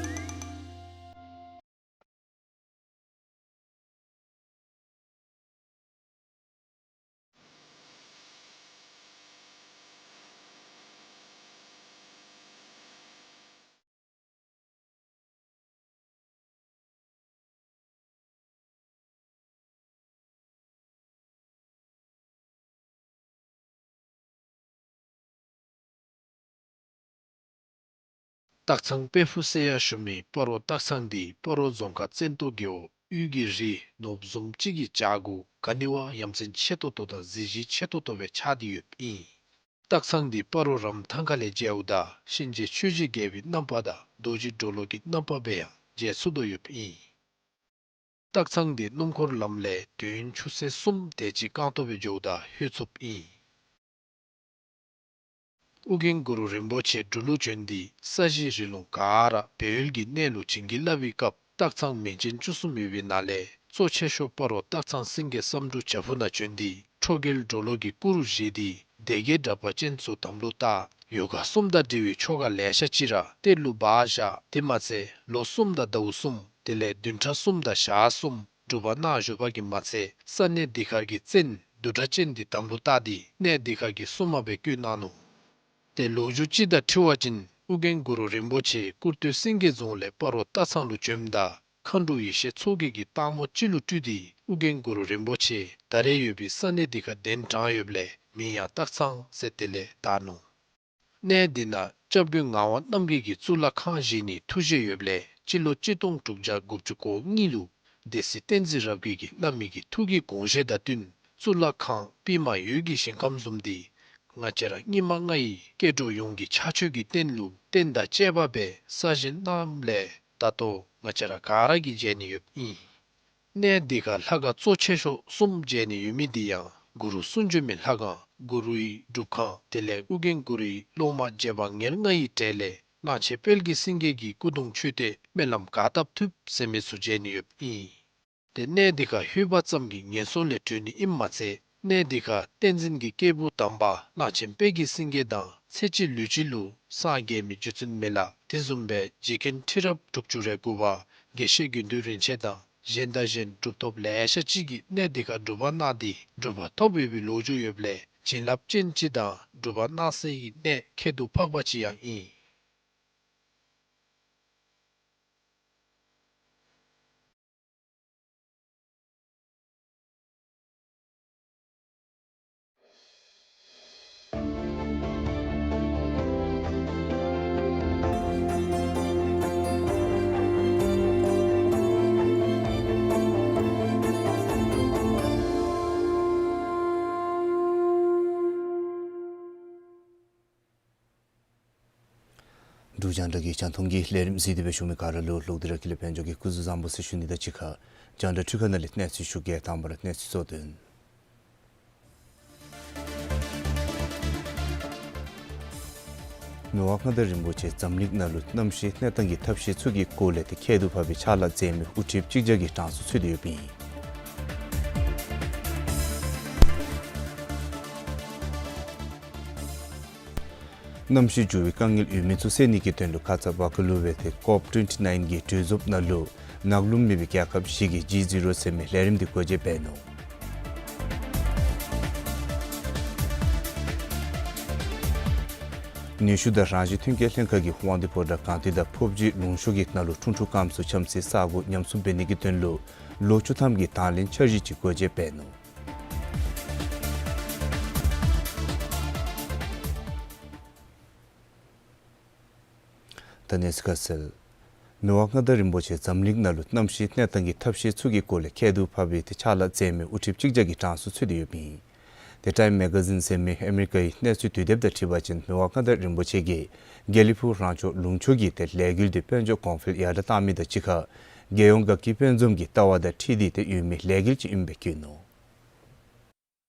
སྟག་ཚང་དཔལ་ཕུག་ཟེར་ཡང་ཞུ་མི་སྤ་རོ་སྟག་ཚང་འདི་སྤ་རོ་རྫོང་ཁག་བཙན་ཏོ་རྒེད་འོག་དབུས་ཀྱི་རི་ནོར་བུ་བཟུམ་ཅིག་གི་བྱག་གུ་ག་ནི་བ་ཡ་མཚན་ཆེ་ཏོག་ཏོ་དང་གཟི་བརྗིད་ཆེ་ཏོག་ཏོ་སྦེ་ཆགས་ཏེ་ཡོདཔ་ཨིན། སྟག་ཚང་འདི་སྤ་རོ་རམ་ཐང་ཁ་ལས་མཇལཝ་ད་གཤིན་རྗེ་ཆོས་ཀྱི་རྒྱལ་པོའི་རྣམ་པ་དང་རྡོ་རྗེ་གྲོ་ལོད་ཀྱི་རྣམ་པ་སྦེ་ཡང་མཇལ་ཚུགས་དོ་ཡོདཔ་ཨིན། སྟག་ཚང་འདི་སྣུམ་འཁོར་ལམ་ལས་དུས་ཡུན་ཆུ་ཚོད་གསུམ་དེ་ཅིག་རྐང་སྟོང་སྦེ་འགྱོཝ་ད་ལྷོད་ཚུགསཔ་ཨིན། ཨོ་རྒྱན་གུ་རུ་རིན་པོ་ཆེ་འབྲུག་ལུ་བྱོན་ཏེ་ས་གཞི་རི་ལུང་ག་ར་སྦས་ཡུལ་གྱི་གནས་ལུ་བྱིན་གྱིས་བརླབས་པའི་སྐབས་སྟག་ཚང་མིང་ཅན་བཅུ་གསུམ་ཡོད་པའི་ནང་ལས་གཙོ་ཆེ་ཤོས་སྤ་རོ་སྟག་ཚང་སེང་གེ་བསམ་འགྲུབ་བྱག་ཕུག་ནང་བྱོན་ཏེ་ཁྲོ་རྒྱལ་གྲོ་ལོད་ཀྱི་སྐུ་རུ་བཞེངས་ཏེ་སྡེ་བརྒྱད་དྲེགས་པ་ཅན་ཚུ་དམ་ལུ་བཏགས། ཡོ་ག་གསུམ་དང་འབྲེལ་བའི་ཆོ་ག་ལེ་ཤ་ཅིག་ར་གཏེར་ལུ་སྦ་བཞག། དེ་མ་ཚད་ལོ་གསུམ་དང་ཟླཝ་གསུམ་དེ་ལས་བདུན་ཕྲག་གསུམ་དང་ཞག་གསུམ་སྒྲུབ་པ་གནང་བཞུགས་པ་གིས་མ་ཚད་ས་གནས་འདི་ཁར་གྱི་བཙན་བདུད་དྲེགས་ཅན་འདི་དམ་ལུ་བཏགས་ཏེ་གནས་འདི་ཁར་གྱི་སྲུང་མ་སྦེ་བསྐོས་གནང་ནུག། ཏེ་ལོ་རྒྱུས་ཅིག་དང་འཁྲིལ་བ་ཅིན་ཨོ་རྒྱན་གུ་རུ་རིན་པོ་ཆེ་སྐུར་སྟོད་སེང་གེ་རྫོང་ལས་སྤ་རོ་སྟག་ཚང་ལུ་བྱོནམ་ད་མཁའ་འགྲོ་ཡེ་ཤེས་མཚོ་རྒྱལ་གྱིས་སྟག་མོ་ཅིག་ལུ་སྤྲུལ་ཏེ་ཨོ་རྒྱན་གུ་རུ་རིན་པོ་ཆེ་ད་རེས་ཡོད་པའི་ས་གནས་འདི་ཁར་གདན་དྲངས་ཡོདཔ་ལས་མིང་ཡང་སྟག་ཚང་ཟེར་དེ་ལས་བཏགས་ནུག། གནས་འདི་ནང་སྐྱབས་མགོན་ངག་དབང་རྣམ་རྒྱལ་གྱིས་གཙུག་ལག་ཁང་བཞེངས་ནིའི་ཐུགས་བཞེད་ཡོདཔ་ལས་སྤྱི་ལོ་གཅིག་སྟོང་དྲུག་བརྒྱ་དགུ་བཅུ་གོ་གཉིས་ལུ་སྡེ་སྲིད་བསྟན་འཛིན་རབ་རྒྱས་ཀྱིས་གནང་མི་གི་ཐུགས་ཀྱི་དགོངས་བཞེད་དང་བསྟུན་གཙུག་ལག་ཁང་པདྨ་འོད་ཀྱི་ཞིང་ཁམས་བཟུམ་འདི་ང་བཅས་ར་སྙིགས་མ་ལྔ་ཡི་སྐྱེ་འགྲོ་ཡོངས་ཀྱི་ཕྱག་མཆོད་ཀྱི་རྟེན་ལུ་རྟེན་དང་བཅས་པ་སྦེ་གསར་བཞེངས་གནངམ་ལས་ད་ལྟོ་ང་བཅས་ར་ག་ར་གིས་མཇལ་ནི་ཡོདཔ་ཨིན། གནས་འདི་ཁར་ལྷ་ཁང་གཙོ་ཆེ་ཤོས་གསུམ་མཇལ་ནི་ཡོད་མི་འདི་ཡང་གུ་རུ་གསུང་བྱོན་མའི་ལྷ་ཁང་གུ་རུའི་སྒྲུབ་ཁང་དེ་ལས་ཨོ་རྒྱན་གུ་རུའི་སློབ་མ་རྗེ་འབངས་ཉེར་ལྔ་ཡི་གྲས་ལས་གླང་ཆེན་དཔལ་གྱི་སེང་གེ་གི་སྐུ་གདུང་མཆོད་རྟེན་སྨོན་ལམ་ག་བཏབ་ཐུབ་ཟེར་མི་ཚུ་མཇལ་ནི་ཡོདཔ་ཨིན། ཏེ་གནས་འདི་ཁར་ལྷོད་པ་ཙམ་གྱིས་ངན་སོང་ལས་གྲོལ་ནི་ཨིནམ་མ་ཚད་གནས་འདི་ཁར་བསྟན་འཛིན་གྱི་སྐྱེས་བུ་དམ་པ་གླང་ཆེན་དཔལ་གྱི་སེང་གེ་དང་ཚེ་གཅིག་ལུས་གཅིག་ལུ་སངས་རྒྱས་མི་རྗེ་བཙུན་མི་ལ་དེ་བཟུམ་སྦེ་རྗེ་མཁན་ཁྲི་རབས་དྲུག་ཅུ་རེ་དགུ་པ་དགེ་བཤེས་དགེ་འདུན་རིན་ཆེན་དང་གཞན་དང་གཞན་གྲུབ་ཐོབ་ལེ་ཤ་ཅིག་གིས་གནས་འདི་ཁར་སྒྲུབ་པ་གནང་སྟེ་གྲུབ་པ་ཐོབ་ཡོད་པའི་ལོ་རྒྱུས་ཡོདཔ་ལས་བྱིན་རླབས་ཅན་ཅིག་དང་སྒྲུབ་པ་གནང་སའི་གནས་ཁྱད་དུ་འཕགས་པ་ཅིག་ཡང་ཨིན། རྒྱང་བསྒྲགས་ཀྱི་རྒྱང་མཐོང་གི་ལས་རིམ་གཟིགས་ཏེ་སྦེ་བཞུགས་མི་ག་ར་ལུ་ལོག་སྟེ་ར་ཀུན་ལེགས་དཔལ་འབྱོར་གྱི་སྐུ་གཟུགས་བཟང་པོ་ཟེར་ཞུ་ནི་དང་གཅིག་ཁར་རྒྱང་བསྒྲགས་འཕྲུལ་ཁང་ནང་ལས་གནས་ཚུལ་ཞུ་གེ། དང་པ་ར་གནས་ཚུལ་གཙོ་དོན། མི་དབང་མངའ་བདག་རིན་པོ་ཆེ་འཛམ་གླིང་ནང་ལུ་གནམ་གཤིས་གནས་སྟངས་ཀྱི་ཐབས་ཤེས་ཚུ་གི་སྐོར་ལས་ཏེ་ཁྱད་དུ་འཕགས་པའི་ཕྱག་ལཱ་མཛད་མི་དབུ་ཁྲིད་གཅིག་བརྒྱ་གི་གྲངས་སུ་ཚུད་དེ་ཡོདཔ་ཨིན། གནམ་གཤིས་འགྱུར་བའི་དཀའ་ངལ་ཡོད་མི་ཚུ་སེལ་ནི་གི་དོན་ལུ་ཁ་ཙ་བ་ཀུ་ལུ་སྦེ་ཏེ་ཀོབ་ཊུ་ཝེན་ཊི་ནའིན་གྱི་གྲོས་འཛོམས་ནང་ལུ་ནག་རླུང་མེད་པའི་རྒྱལ་ཁབ་བཞི་གིས་ཇི་ཟི་རོ་ཟེར་མི་ལས་རིམ་འདི་འགོ་འབྱེད་འབད་ནུག། ནུས་ཤུགས་དང་རང་བཞིན་ཐོན་སྐྱེད་ལྷན་ཁག་གིས་དབང་འདུས་ཕོ་བྲང་སྒང་སྟེང་དང་ཕོབ་སྦྱིས་ལུང་ཕྱོགས་ཀྱི་ནང་ལུ་ཁྲུང་ཁྲུང་སྐམ་སུ་འཁྱམ་སའི་ས་གོ་ཉམས་སྲུང་འབད་ནི་གི་དོན་ལུ་ལོ་བཅུ་ཐམ་གྱི་དང་ལེན་འཆར་གཞི་ཅིག་འགོ་འབྱེད་འབད་ནུག། ད་གནས་ཚུལ་ཁ་གསལ། མི་དབང་མངའ་བདག་རིན་པོ་ཆེ་འཛམ་གླིང་ནང་ལུ་གནམ་གཤིས་གནས་སྟངས་ཀྱི་ཐབས་ཤེས་ཚུ་གི་སྐོར་ལས་ཁྱད་དུ་འཕགས་པའི་ཏེ་ཕྱག་ལཱ་མཛད་མི་དབུ་ཁྲིད་གཅིག་བརྒྱ་གི་གྲངས་སུ་ཚུད་དེ་ཡོདཔ་ཨིན། ཏེ་ཊའིམ་མེ་ག་ཛིན་ཟེར་མི་ཨ་མི་རི་ཀའི་གནས་ཚུལ་དུས་དེབ་དང་འཁྲིལ་བ་ཅིན་མི་དབང་མངའ་བདག་རིན་པོ་ཆེ་གིས་དགེ་ལེགས་ཕུག་རང་སྐྱོང་ལུང་ཕྱོགས་ཀྱི་ཏེ་ལས་འགུལ་འདི་དཔལ་འབྱོར་གོང་འཕེལ་ཡར་དྲག་བཏང་མི་དང་གཅིག་ཁར་རྒྱལ་ཡོངས་དགའ་སྐྱིད་དཔལ་འཛོམས་ཀྱི་ལྟ་བ་དང་འཁྲིལ་ཏེ་ཏེ་ཡོད་མི་ལས་འགུལ་ཅིག་ཨིནམ་སྦེ་བཀོད་ནུག།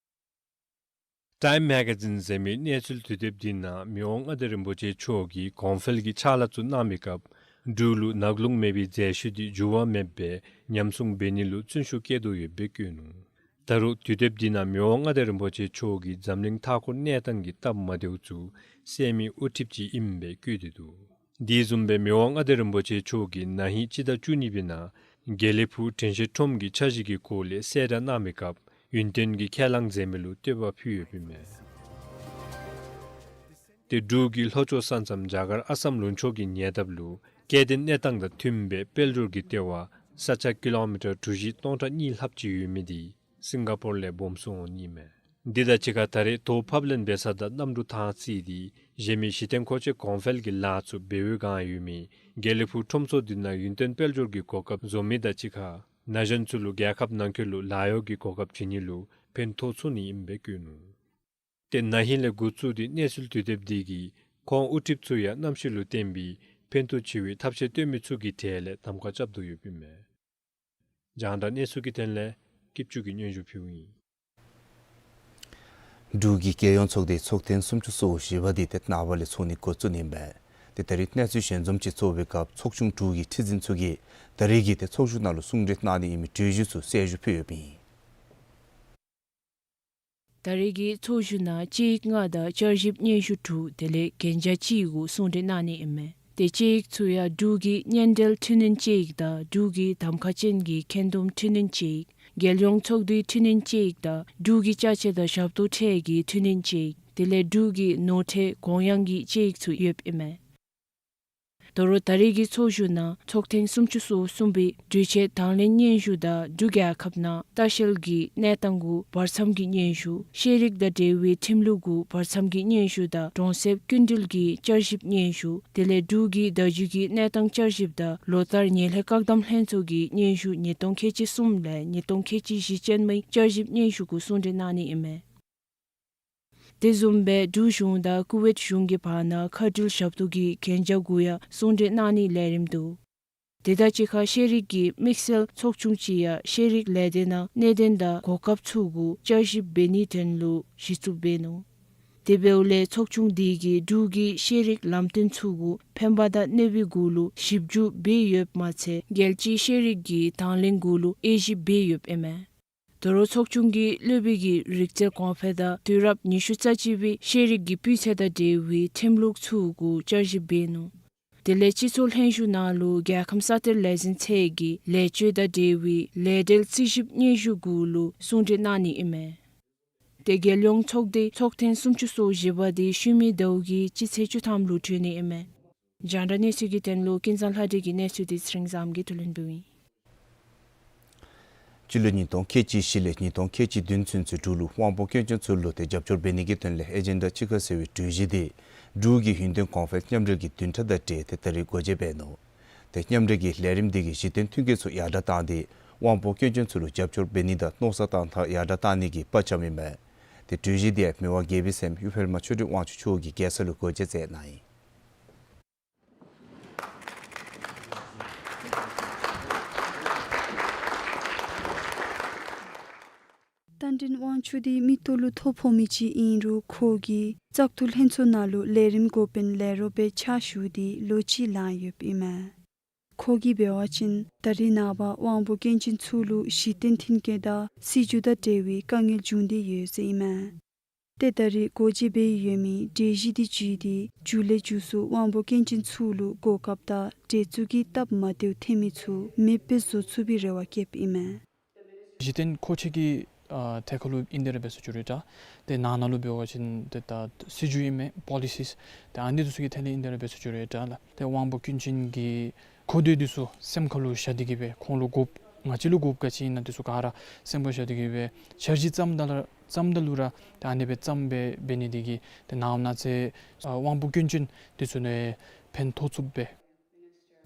ཊའིམ་མེ་ག་ཛིན་ཟེར་མི་གནས་ཚུལ་དུས་དེབ་འདི་ནང་མི་དབང་མངའ་བདག་རིན་པོ་ཆེ་མཆོག་གིས་གོང་འཕེལ་གྱི་ཕྱག་ལཱ་ཚུ་གནང་མི་སྐབས་འབྲུག་ལུ་ནག་རླུང་མེད་པའི་མཛད་ཤུལ་འདི་འགྱུར་བ་མེད་པར་ཉམས་སྲུང་འབད་ནི་ལུ་བརྩོན་ཤུགས་བསྐྱེད་དོ་ཡོདཔ་སྦེ་བཀོད་ནུག། ད་རུང་དུས་དེབ་འདི་ནང་མི་དབང་མངའ་བདག་རིན་པོ་ཆེ་མཆོག་གིས་འཛམ་གླིང་མཐའ་འཁོར་གནས་སྟངས་ཀྱི་སྟབས་མ་བདེཝ་ཚུ་སེལ་མི་དབུ་ཁྲིད་ཅིག་ཨིནམ་སྦེ་བཀོད་དེ་འདུག། དེ་བཟུམ་སྦེ་མི་དབང་མངའ་བདག་རིན་པོ་ཆེ་མཆོག་གིས་ན་ཧིང་སྤྱི་ཟླ་བཅུ་གཉིས་པའི་ནང་དགེ་ལེགས་ཕུག་དྲན་ཤེས་ཁྲོམ་གྱི་འཆར་གཞི་གི་སྐོར་ལས་གསལ་བསྒྲགས་གནང་མི་སྐབས་ཡུན་བརྟན་གྱི་ཁས་བླངས་མཛད་མི་ལུ་བསྟོད་པ་ཕུལ་ཡོདཔ་ཨིན་མས། ཏེ་འབྲུག་གི་ལྷོ་ཕྱོགས་ས་མཚམས་རྒྱ་གར་ཨ་སམ་ལུང་ཕྱོགས་ཀྱི་ཉེ་འདབས་ལུ་སྐྱེ་ལྡན་གནས་སྟངས་དང་མཐུནམ་སྦེ་དཔལ་འབྱོར་གྱི་ལྟེ་བ་ས་ཆ་ཀི་ལོ་མི་ཊར་གྲུ་བཞི་སྟོང་ཕྲག་གཉིས་ལྷགཔ་ཅིག་ཡོད་མི་འདི་སིང་ག་པོར་ལས་སྦོམ་སུ་འོང་ནི་ཨིན་མས། འདི་དང་གཅིག་ཁར་ད་རེས་དོ་ཕབ་ལེན་འབད་ས་དང་གནམ་གྲུ་ཐང་རྩིས་ཏེ་གཞན་མི་གཞི་རྟེན་མཁོ་ཆས་གོང་འཕེལ་གྱི་ལཱ་ཚུ་འབད་བའི་བསྒང་ཡོད་མི་དགེ་ལེགས་ཕུག་ཁྲོམ་ཚོགས་འདི་ནང་ཡུན་བརྟན་དཔལ་འབྱོར་གྱི་གོ་སྐབས་བཟོ་མི་དང་གཅིག་ཁར་ན་གཞོན་ཚུ་ལུ་རྒྱལ་ཁབ་ནང་འཁོད་ལུ་ལཱ་གཡོག་གི་གོ་སྐབས་བྱིན་ནི་ལུ་ཕན་ཐོགས་ཚུགས་ནི་ཨིནམ་སྦེ་བཀོད་ནུག། ཏེ་ན་ཧིང་ལས་འགོ་བཙུགས་ཏེ་གནས་ཚུལ་དུས་དེབ་འདི་གིས་ཁོང་དབུ་ཁྲིད་ཚུ་ཡང་གནམ་གཤིས་ལུ་བརྟེན་པའི་ཕན་ཐོགས་ཆེ་བའི་ཐབས་ཤེས་སྟོན་མི་ཚུ་གི་གྲས་ལས་གདམ་ཁ་རྐྱབ་དོ་ཡོདཔ་ཨིན་མས། རྒྱང་བསྒྲགས་གནས་ཚུལ་གྱི་དོན་ལས་སྐྱིད་ཆུ་གིས་སྙན་ཞུ་ཕུལཝ་ཨིན། འབྲུག་གི་རྒྱལ་ཡོངས་ཚོགས་སྡེའི་ཚོགས་ཐེངས་སུམ་ཅུ་སོ་བཞི་པ་འདི་ཏེ་ནངས་པ་ལས་ཚོགས་ནི་འགོ་བཙུགས་ནི་ཨིན་པས། ཏེ་ད་རིས་གནས་ཚུལ་ཞལ་འཛོམས་ཅིག་ཚོགས་པའི་སྐབས་ཚོགས་ཆུང་དྲུག་གི་ཁྲི་འཛིན་ཚུ་གིས་ད་རིས་ཀྱི་ཏེ་ཚོགས་བཞུགས་ནང་ལུ་གསུང་གྲོས་གནང་ནི་ཨིན་མི་གྲོས་གཞི་ཚུ་གསལ་ཞུ་ཕུལ་ཡོདཔ་ཨིན། ད་རིས་ཀྱི་ཚོགས་བཞུགས་ནང་དཔྱད་ཡིག་ལྔ་དང་བསྐྱར་ཞིབ་སྙན་ཞུ་དྲུག་དེ་ལས་གན་རྒྱ་གཅིག་གུ་གསུང་གྲོས་གནང་ནི་ཨིན་མས། ཏེ་དཔྱད་ཡིག་ཚུ་ཡང་འབྲུག་གི་སྙན་འགྲེལ་འཕྲི་སྣོན་དཔྱད་ཡིག་དང་འབྲུག་གི་གདམ་ཁ་ཅན་གྱི་འཁོན་འདུམ་འཕྲི་སྣོན་དཔྱད་ཡིག། རྒྱལ་ཡོངས་ཚོགས་འདུའི་འཕྲི་སྣོན་དཔྱད་ཡིག་དང་འབྲུག་གི་ཅ་ཆས་དང་ཞབས་ཏོག་ཁྲལ་གྱི་འཕྲི་སྣོན་དཔྱད་ཡིག་དེ་ལས་འབྲུག་གི་ནོར་ཁྲལ་གོང་ཡངས་ཀྱི་དཔྱད་ཡིག་ཚུ་ཡོདཔ་ཨིན་མས། དོ་རུང་ད་རིས་ཀྱི་ཚོགས་བཞུགས་ནང་ཚོགས་ཐེངས་སུམ་ཅུ་སོ་གསུམ་པའི་གྲོས་ཆོད་དང་ལེན་སྙན་ཞུ་དང་འབྲུག་རྒྱལ་ཁབ་ནང་ལྟ་བཤལ་གྱི་གནས་སྟངས་གུ་བར་མཚམས་ཀྱི་སྙན་ཞུ། ཤེས་རིག་དང་འབྲེལ་བའི་ཁྲིམས་ལུགས་གུ་བར་མཚམས་ཀྱི་སྙན་ཞུ་དང་གྲོང་གསེབ་སྐྱིན་འགྲུལ་གྱི་བསྐྱར་ཞིབ་སྙན་ཞུ། དེ་ལས་འབྲུག་གི་ཟླ་མཇུག་གི་གནས་སྟངས་བསྐྱར་ཞིབ་དང་ལོ་ལྟར་ཉེ་ལས་བཀག་སྡོམ་ལྷན་ཚོགས་ཀྱི་སྙན་ཞུ་ཉིས་སྟོང་ཁལ་གཅིག་གསུམ་ལས་ཉིས་སྟོང་ཁལ་གཅིག་བཞི་ཅན་མའི་བསྐྱར་ཞིབ་སྙན་ཞུ་གུ་གསུང་གྲོས་གནང་ནི་ཨིན་མས། དེ་བཟུམ་སྦེ་འབྲུག་གཞུང་དང་ཀུ་ཝེཊ་གཞུང་གི་བར་ན་མཁའ་འགྲུལ་ཞབས་ཏོག་གི་གན་རྒྱ་གུ་ཡང་གསུང་གྲོས་གནང་ནིའི་ལས་རིམ་འདུག། དེ་དང་གཅིག་ཁར་ཤེས་རིག་གི་དམིགས་བསལ་ཚོགས་ཆུང་ཅིག་ཡང་ཤེས་རིག་ལས་སྡེ་ནང་གནད་དོན་དང་གོ་སྐབས་ཚུ་གུ་བསྐྱར་ཞིབ་འབད་ནིའི་དོན་ལུ་གཞི་བཙུགས་འབད་ནུག། དེ་འབདཝ་ལས་ཚོགས་ཆུང་འདི་གིས་འབྲུག་གི་ཤེས་རིག་ལམ་སྟོན་ཚུ་གུ་ཕན་པ་དང་གནོད་པའི་གུ་ལུ་ཞིབ་འཇུག་འབད་ཡོདཔ་མ་ཚད་རྒྱལ་སྤྱིའི་ཤེས་རིག་གི་དང་ལེན་གུ་ལུ་དབྱེ་ཞིབ་འབད་ཡོདཔ་ཨིན་མས། དོ་རུང་ཚོགས་ཆུང་གིས་སློབ་དཔོན་གྱི་རིག་རྩལ་གོང་འཕེལ་དང་དུས་རབས་ཉི་ཤུ་རྩ་གཅིག་པའི་ཤེས་རིག་གི་སྤུས་ཚད་དང་འབྲེལ་བའི་ཁྲིམས་ལུགས་ཚུ་གུ་བསྐྱར་ཞིབ་འབད་ནུག། དེ་ལས་སྤྱི་ཚོགས་ལྷན་བཞུགས་ནང་ལུ་རྒྱལ་ཁམས་ས་གཏེར་ལས་འཛིན་ཚད་ཀྱི་ལེགས་བཅོས་དང་འབྲེལ་བའི་ལས་འབྲེལ་རྩིས་ཞིབ་སྙན་ཞུ་གུ་ལུ་གསུང་གྲོས་གནང་ནི་ཨིན་མས། ཏེ་རྒྱལ་ཡོངས་ཚོགས་སྡེའི་ཚོགས་ཐེངས་སུམ་ཅུ་སོ་བཞི་པ་འདི་ཤུལ་མའི་ཟླཝ་གི་སྤྱི་ཚེས་བཅུ་ཐམ་ལུ་གྲོལ་ནི་ཨིན་མས། རྒྱང་བསྒྲགས་གནས་ཚུལ་གྱི་དོན་ལུ་ཀུན་བཟང་ལྷ་སྒྲོན་གྱི་གནས་ཚུལ་འདི་ཚེ་རིང་བཟངམོ་གིས་བསྡུ་ལེན་འབདཝ་ཨིན། སྤྱི་ལོ་ཉིས་སྟོང་ཁལ་གཅིག་བཞི་ལས་ཉིས་སྟོང་ཁལ་གཅིག་བདུན་ཚུན་ཚོད་འབྲུག་ལུ་དབང་པོ་སྐྱོན་ཅན་ཚུ་ལུ་ཏེ་རྒྱབ་སྐྱོར་འབད་ནི་གི་དོན་ལས་ཨེ་ཇེན་ཌ་གཅིག་ཁ་ཟེར་བའི་གྲོས་གཞི་འདི་འབྲུག་གི་ཡུན་བརྟན་གོང་འཕེལ་མཉམ་འབྲེལ་གྱི་བདུན་ཕྲག་དང་འབྲེལ་ཏེ་ད་རིས་འགོ་འབྱེད་འབད་ནུག། ཏེ་མཉམ་འབྲེལ་གྱི་ལས་རིམ་འདི་གིས་གཞི་རྟེན་མཐུན་རྐྱེན་ཚུ་ཡར་དྲག་བཏང་སྟེ་དབང་པོ་སྐྱོན་ཅན་ཚུ་ལུ་རྒྱབ་སྐྱོར་འབད་ནི་དང་མནོ་བསམ་བཏང་ཐངས་ཡར་དྲག་བཏང་ནི་གི་དཔའ་བཅམ་ཨིན་མས། ཏེ་གྲོས་གཞི་འདི་མི་དབང་རྒྱལ་པོའི་སྲསམོ་གཡུ་འཕེལ་མ་ཆོས་སྒྲོན་དབང་ཕྱུག་མཆོག་གིས་རྒྱལ་ས་ལུ་འགོ་འབྱེད་མཛད་གནང་ཡི། ཀེན་ཊིན་དབང་ཕྱུག་འདི་མི་ཏོག་ལུ་ཐོ་ཕོག་མི་ཅིག་ཨིན་རུང་ཁོ་གིས་བཙག་འཐུ་ལྷན་ཚོགས་ནང་ལུ་ལས་རིམ་འགོ་དཔོན་ལས་རོགསཔ་སྦེ་ཕྱག་ཞུ་སྟེ་ལོ་གཅིག་ལང་ཡོདཔ་ཨིན་མས། ཁོ་གིས་འབད་བ་ཅིན་ད་རེས་ནངས་པ་དབང་པོ་སྐྱོན་ཅན་ཚུ་ལུ་གཞི་རྟེན་མཐུན་རྐྱེན་དང་སྲིད་བྱུས་དང་འབྲེལ་བའི་དཀའ་ངལ་འབྱུང་སྟེ་ཡོད་ཟེར་ཨིན་མས། ཏེ་ད་རེས་སྒོ་འབྱེད་འབད་ཡོད་མི་གྲོས་གཞི་འདི་བརྒྱུད་དེ་མཇུག་ལས་མཇུག་སུ་དབང་པོ་སྐྱོན་ཅན་ཚུ་ལུ་གོ་སྐབས་དང་འགྲན་ཚུགས་ཀྱི་སྟབས་མ་བདེཝ་ཐོན་མི་ཚུ་མེདཔ་སྦེ་བཟོ་ཚུགས་པའི་རེ་བ་བསྐྱེདཔ་ཨིན་མས། གཞི་རྟེན་མཁོ་ཆས་ཀྱི་ཨ་ཐད་ཁར་ལུ་ཨིན་ཏེ་ར་འབད་ཟེར་ཞུ་རུང་འདྲ། ཏེ་ནང་ན་ལུ་འབད་བ་ཅིན་ཏེ་ད་སྲིད་བྱུས་ཨིན་མས་པོ་ལི་སིས། ཏེ་ཨ་ནི་འདི་ཚུ་གི་ཐད་ལས་ཨིན་ཏེ་ར་འབད་ཟེར་ཞུ་རུང་འདྲ་ལགས། ཏེ་དབང་པོ་སྐྱོན་ཅན་གྱི་འཁོར་སྡེ་འདི་ཚུ་སེམས་ཁར་ལུ་བཞག་སྟེ་གིས་སྦེ་ཁོང་ལུ་དགོཔ་ང་བཅས་ལུ་དགོཔ་ག་ཅི་ཨིན་ན་འདི་ཚུ་ག་ར་སེམས་ཁར་བཞག་སྟེ་གིས་སྦེ་འཆར་གཞི་བརྩམ་ད་ལ་བརྩམ་ད་ལུ་ར་ཏེ་ཨ་ནི་སྦེ་བརྩམ་སྦེ་འབད་ནི་འདི་གིས་ཏེ་ནངས་པ་གནངས་ཚེ་ཨ་དབང་པོ་སྐྱོན་ཅན་འདི་ཚུ་ནི་ཕན་ཐོགས་ཚུགསཔ་སྦེ།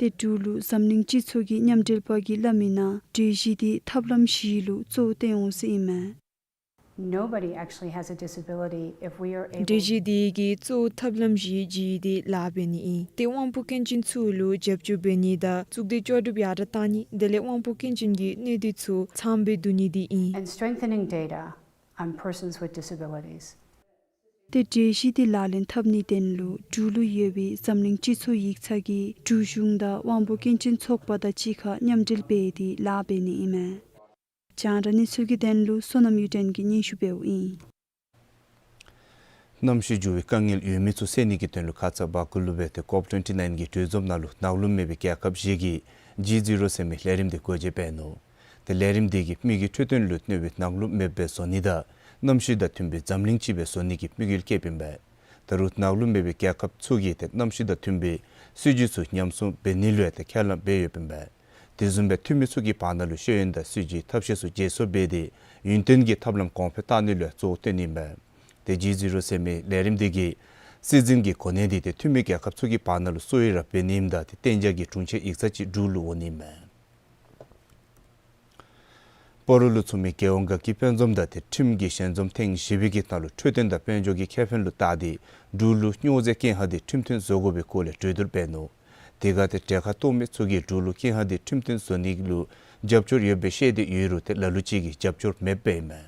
ཏེ་འབྲུག་ལུ་འཛམ་གླིང་སྤྱི་ཚོགས་ཀྱི་མཉམ་འབྲེལ་པ་གིས་སླབ་མི་ནང་གྲོས་གཞི་འདི་ཐབས་ལམ་བཞི་ལུ་གཙོ་བོ་བཏོན་འོང་ཟེར་ཨིན་མས། Nobody actually has a disability if we are able གྲོས་གཞི་འདི་གིས་གཙོ་བོ་ཐབས་ལམ་བཞི་བརྩིས་ཏེ་ལཱ་འབད་ནི་ཨིན། ཏེ་དབང་པོ་སྐྱོན་ཅན་ཚུ་ལུ་རྒྱབ་སྐྱོར་འབད་ནི་དང་གཙུག་སྡེ་ལྕོགས་གྲུབ་ཡར་དྲག་གཏང་ནི་དེ་ལས་དབང་པོ་སྐྱོན་ཅན་གྱི་གནས་སྡུད་ཚུ་ཚངམ་སྦེ་བསྡུ་ནི་འདི་ཨིན། And strengthening data on persons with disabilities. ཏེ་གྲོས་གཞི་འདི་ལག་ལེན་འཐབ་ནིའི་དོན་ལུ་འབྲུག་ལུ་ཡོད་པའི་འཛམ་གླིང་སྤྱི་ཚོགས་ཡིག་ཚང་གིས་འབྲུག་གཞུང་དང་དབང་པོ་སྐྱོན་ཅན་ཚོགས་པ་དང་གཅིག་ཁར་མཉམ་འབྲེལ་འབད་དེ་ལཱ་འབད་ནི་ཨིན་མས། རྒྱང་བསྒྲགས་གནས་ཚུལ་གྱི་དོན་ལུ་བསོད་ནམས་གཡུ་སྒྲོན་གྱིས་སྙན་ཞུ་འབདཝ་ཨིན། གནམ་གཤིས་འགྱུར་བའི་དཀའ་ངལ་ཡོད་མི་ཚུ་སེལ་ནི་གི་དོན་ལུ་ཁ་ཙ་བཱ་ཀུ་ལུ་སྦེ་ཏེ་ཀོབ་ཊུ་ཝེན་ཊི་ནའིན་གྱི་གྲོས་འཛོམས་ནང་ལུ་ནག་ལུམ་མེད་པའི་རྒྱལ་ཁབ་བཞི་གིས་ཇི་ཟི་རོ་ཟེར་མི་ལས་རིམ་འདི་སྒོ་འབྱེད་འབད་ནུག། ཏེ་ལས་རིམ་འདི་གིས་མི་གི་འཕྲོད་བསྟེན་ལུ་གནོད་པའི་ནག་ལུམ་མེདཔ་སྦེ་བཟོ་ནི་དང་གནམ་གཤིས་དང་མཐུན་པའི་འཛམ་གླིང་ཅིག་སྦེ་བཟོ་ནི་གི་དམིགས་ཡུལ་བསྐྱེདཔ་ཨིན་པས། ད་རུང་ནག་ལུམ་མེད་པའི་རྒྱལ་ཁབ་ཚུ་གིས་ཏེ་གནམ་གཤིས་དང་མཐུན་པའི་སྲིད་བྱུས་ཚུ་ཉམས་སྲུང་འབད་ནི་ལུ་ཡང་ཏེ་ཁས་བླངས་འབད་ཡོདཔ་ཨིན་པས། དེ་བཟུམ་སྦེ་འཐུས་མི་ཚུ་གི་བར་ན་ལུ་ཤེས་ཡོན་དང་སྲིད་བྱུས་ཐབས་ཤེས་ཚུ་བརྗེ་སོར་འབད་དེ་ཡུན་བརྟན་གྱི་ཐབས་ལམ་གོང་འཕེལ་བཏང་ནི་ལུ་གཙོ་བོ་བཏོན་ནི་ཨིན་པས། ཏེ་ཇི་ཟི་རོ་ཟེར་མི་ལས་རིམ་འདི་གི་སྲིད་འཛིན་གྱི་གོ་གནས་འདི་ཏེ་འཐུས་མི་རྒྱལ་ཁབ་ཚུ་གི་བར་ན་ལུ་སོ་ཡི་ར་འབད་ནི་ཨིནམ་ད་ཏེ་གཏན་འཇགས་ཀྱི་དྲུང་ཆེན་ཡིག་ཚང་ཅིག་འབྲུག་ལུ་འོང་ནི་ཨིན་མས། སྤ་རོ་ལུ་ཚོགས་མི་རྒྱལ་ཡོངས་དགའ་སྐྱིད་དཔལ་འཛོམས་དང་ཏེ་ཁྲིམས་ཀྱི་ཞལ་འཛོམས་ཐེངས་བཞི་པའི་གི་ནང་ལུ་འཕྲོད་བསྟེན་དང་དཔལ་འབྱོར་གྱི་ཁེ་ཕན་ལུ་བལྟ་སྟེ་འབྲུག་ལུ་སྨྱོ་རྫས་ཀེ་ཧ་འདི་ཁྲིམས་མཐུན་བཟོ་དགོ་པའི་སྐོར་ལས་གྲོས་བསྡུར་འབད་ནུག། དེ་ཁར་ཏེ་གྲལ་ཁར་གཏོགས་མི་ཚུ་གིས་འབྲུག་ལུ་ཀེ་ཧ་འདི་ཁྲིམས་མཐུན་བཟོ་ནི་ལུ་རྒྱབ་སྐྱོར་ཡོདཔ་སྦེ་བཤད་དེ་ཡོད་རུང་ཏེ་ལ་ལུ་ཅིག་གིས་རྒྱབ་སྐྱོར་མེདཔ་ཨིན་མས།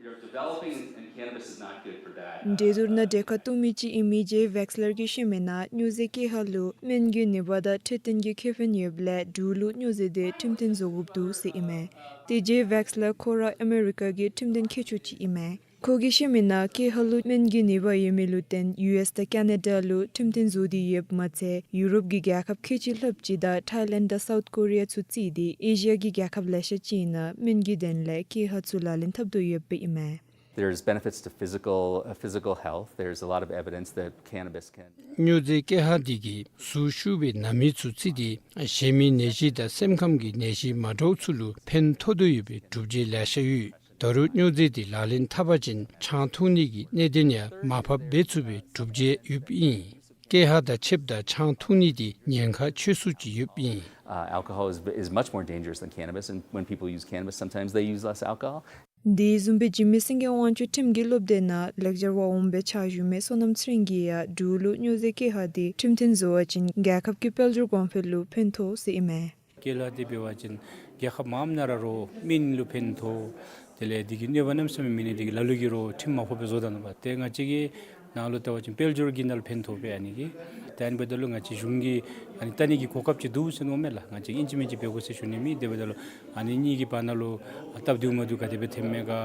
You're developing and cannabis is not good for that. འགྲན་བསྡུར་ནང་གྲལ་ཁར་གཏོགས་མི་ཅིག་ཨིན་མི་ཇེ་ཝེགས་ལར་གྱིས་བཤད་མི་ནང་སྨྱོ་རྫས་ཀེ་ཧ་ལུ་སྨན་གྱི་ནུས་པ་དང་འཕྲོད་བསྟེན་གྱི་ཁེ་ཕན་ཡོདཔ་ལས་འབྲུག་ལུ་སྨྱོ་རྫས་དེ་ཁྲིམས་མཐུན་བཟོ་དགོཔ་འདུག་ཟེར་ཨིན་མས། ཏེ་ཇེ་ཝེགས་ལར་ཁོ་ར་ཨ་མི་རི་ཀ་གི་ཁྲིམས་དོན་མཁས་མཆོག་ཅིག་ཨིན་མས། ཁོ་གིས་བཤད་མི་ནང་ཀེ་ཧ་ལུ་སྨན་གྱི་ནུས་པ་ཡོད་མི་ལུ་བརྟེན་ཡུ་ཨེས་དང་ཀ་ན་ཌ་ལུ་ཁྲིམས་མཐུན་བཟོ་སྟེ་ཡོདཔ་མ་ཚད་ཡུ་རོབ་ཀྱི་རྒྱལ་ཁབ་ཁལ་གཅིག་ལྷགཔ་ཅིག་དང་ཐའི་ལེནཌ་དང་སའུཐ་ཀོ་རི་ཡ་ཚུ་བརྩིས་ཏེ་ཨེ་ཤི་ཡ་གི་རྒྱལ་ཁབ་ལེ་ཤ་ཅིག་ནང་སྨན་གྱི་དོན་ལས་ཀེ་ཧ་ཚུ་ལག་ལེན་འཐབ་དོ་ཡོདཔ་ཨིན་མས། There's benefits to physical, uh, physical health. There's a lot of evidence that cannabis can སྨྱོ་རྫས་ཀེ་ཧ་འདི་གིས་ཟུག་ཤུགས་སྦེ་ན་མི་ཚུ་བརྩིས་ཏེ་གཞན་མི་ནད་གཞི་དང་སེམས་ཁམས་ཀྱི་ནད་གཞི་མ་འདྲཝ་ཚུ་ལུ་ཕན་ཐོགས་དོ་ཡོད་པའི་སྒྲུབ་བྱེད་ལེ་ཤ་ཡོད། ད་རུང་སྨྱོ་རྫས་འདི་ལག་ལེན་འཐབ་པ་ཅིན་ཆང་འཐུང་ནི་གི་གནད་དོན་ཡང་མར་ཕབ་འབད་ཚུགས་པའི་སྒྲུབ་བྱེད་ཡོདཔ་ཨིན། ཀེ་ཧ་དང་ཕྱདཔ་ད་ཆང་འཐུང་ནི་འདི་ཉེན་ཁ་ཆེ་སུ་ཅིག་ཡོདཔ་ཨིན། Uh, alcohol is, is much more dangerous than cannabis, and when people use cannabis, sometimes they use less alcohol. དེ་བཟུམ་སྦེ་འཇིགས་མེད་སེང་གེ་དབང་ཕྱུག་ཁྲིམས་ཀྱི་སློབ་སྡེ་ནང་ལེགས་སྦྱར་བ་འོང་སྦེ་ཕྱག་ཞུ་མི་བསོད་ནམས་ཚེ་རིང་གིས་ཡང་འབྲུག་ལུ་སྨྱོ་རྫས་ཀེ་ཧ་འདི་ཁྲིམས་མཐུན་བཟོ་བ་ཅིན་རྒྱལ་ཁབ་ཀྱི་དཔལ་འབྱོར་གོང་འཕེལ་ལུ་ཕན་ཐོགས་ཟེར་ཨིན་མས། ཀེ་ཧ་འདི་འབད་བ་ཅིན་རྒྱལ་ཁབ་མངམ་ནང་ར་རོགས་སྨན་ལུ་ཕན་ཐོགས། དེ་ལས་འདི་གིས་གནོད་པ་གནམ་མེད་ས་མེད་མེད་ནི་འདི་གིས་ལ་ལུ་གིས་རོགས་ཁྲིམས་མ་ཕོགཔ་སྦེ་བཟོ་ད་ནུག་པ། ཏེ་ང་བཅས་ཀྱི་ནང་ལུ་བལྟ་བ་ཅིན་དཔལ་འབྱོར་གྱི་ནང་ལུ་ཕན་ཐོགས་པས་ཨ་ནི་གིས། ཏེ་ཨ་ནི་འབདཝ་ད་ལུ་ང་བཅས་གཞུང་གིས་ཨ་ནི་བལྟ་ནི་གི་གོ་སྐབས་ཅིག་འདུག་ཟེར་མནོཝ་མས་ལགས། ང་བཅས་ཨིན་ཅི་མིན་ཅི་འབད་དགོ་ཟེར་ཞུ་ནི་མེད། དེ་འབདཝ་ད་ལུ་ཨ་ནི་གཉིས་ཀྱི་བར་ན་ལུ་སྟབས་བདེཝ་མ་བདེཝ་ག་དེ་སྦེ་ཐོནམ་མས་ག།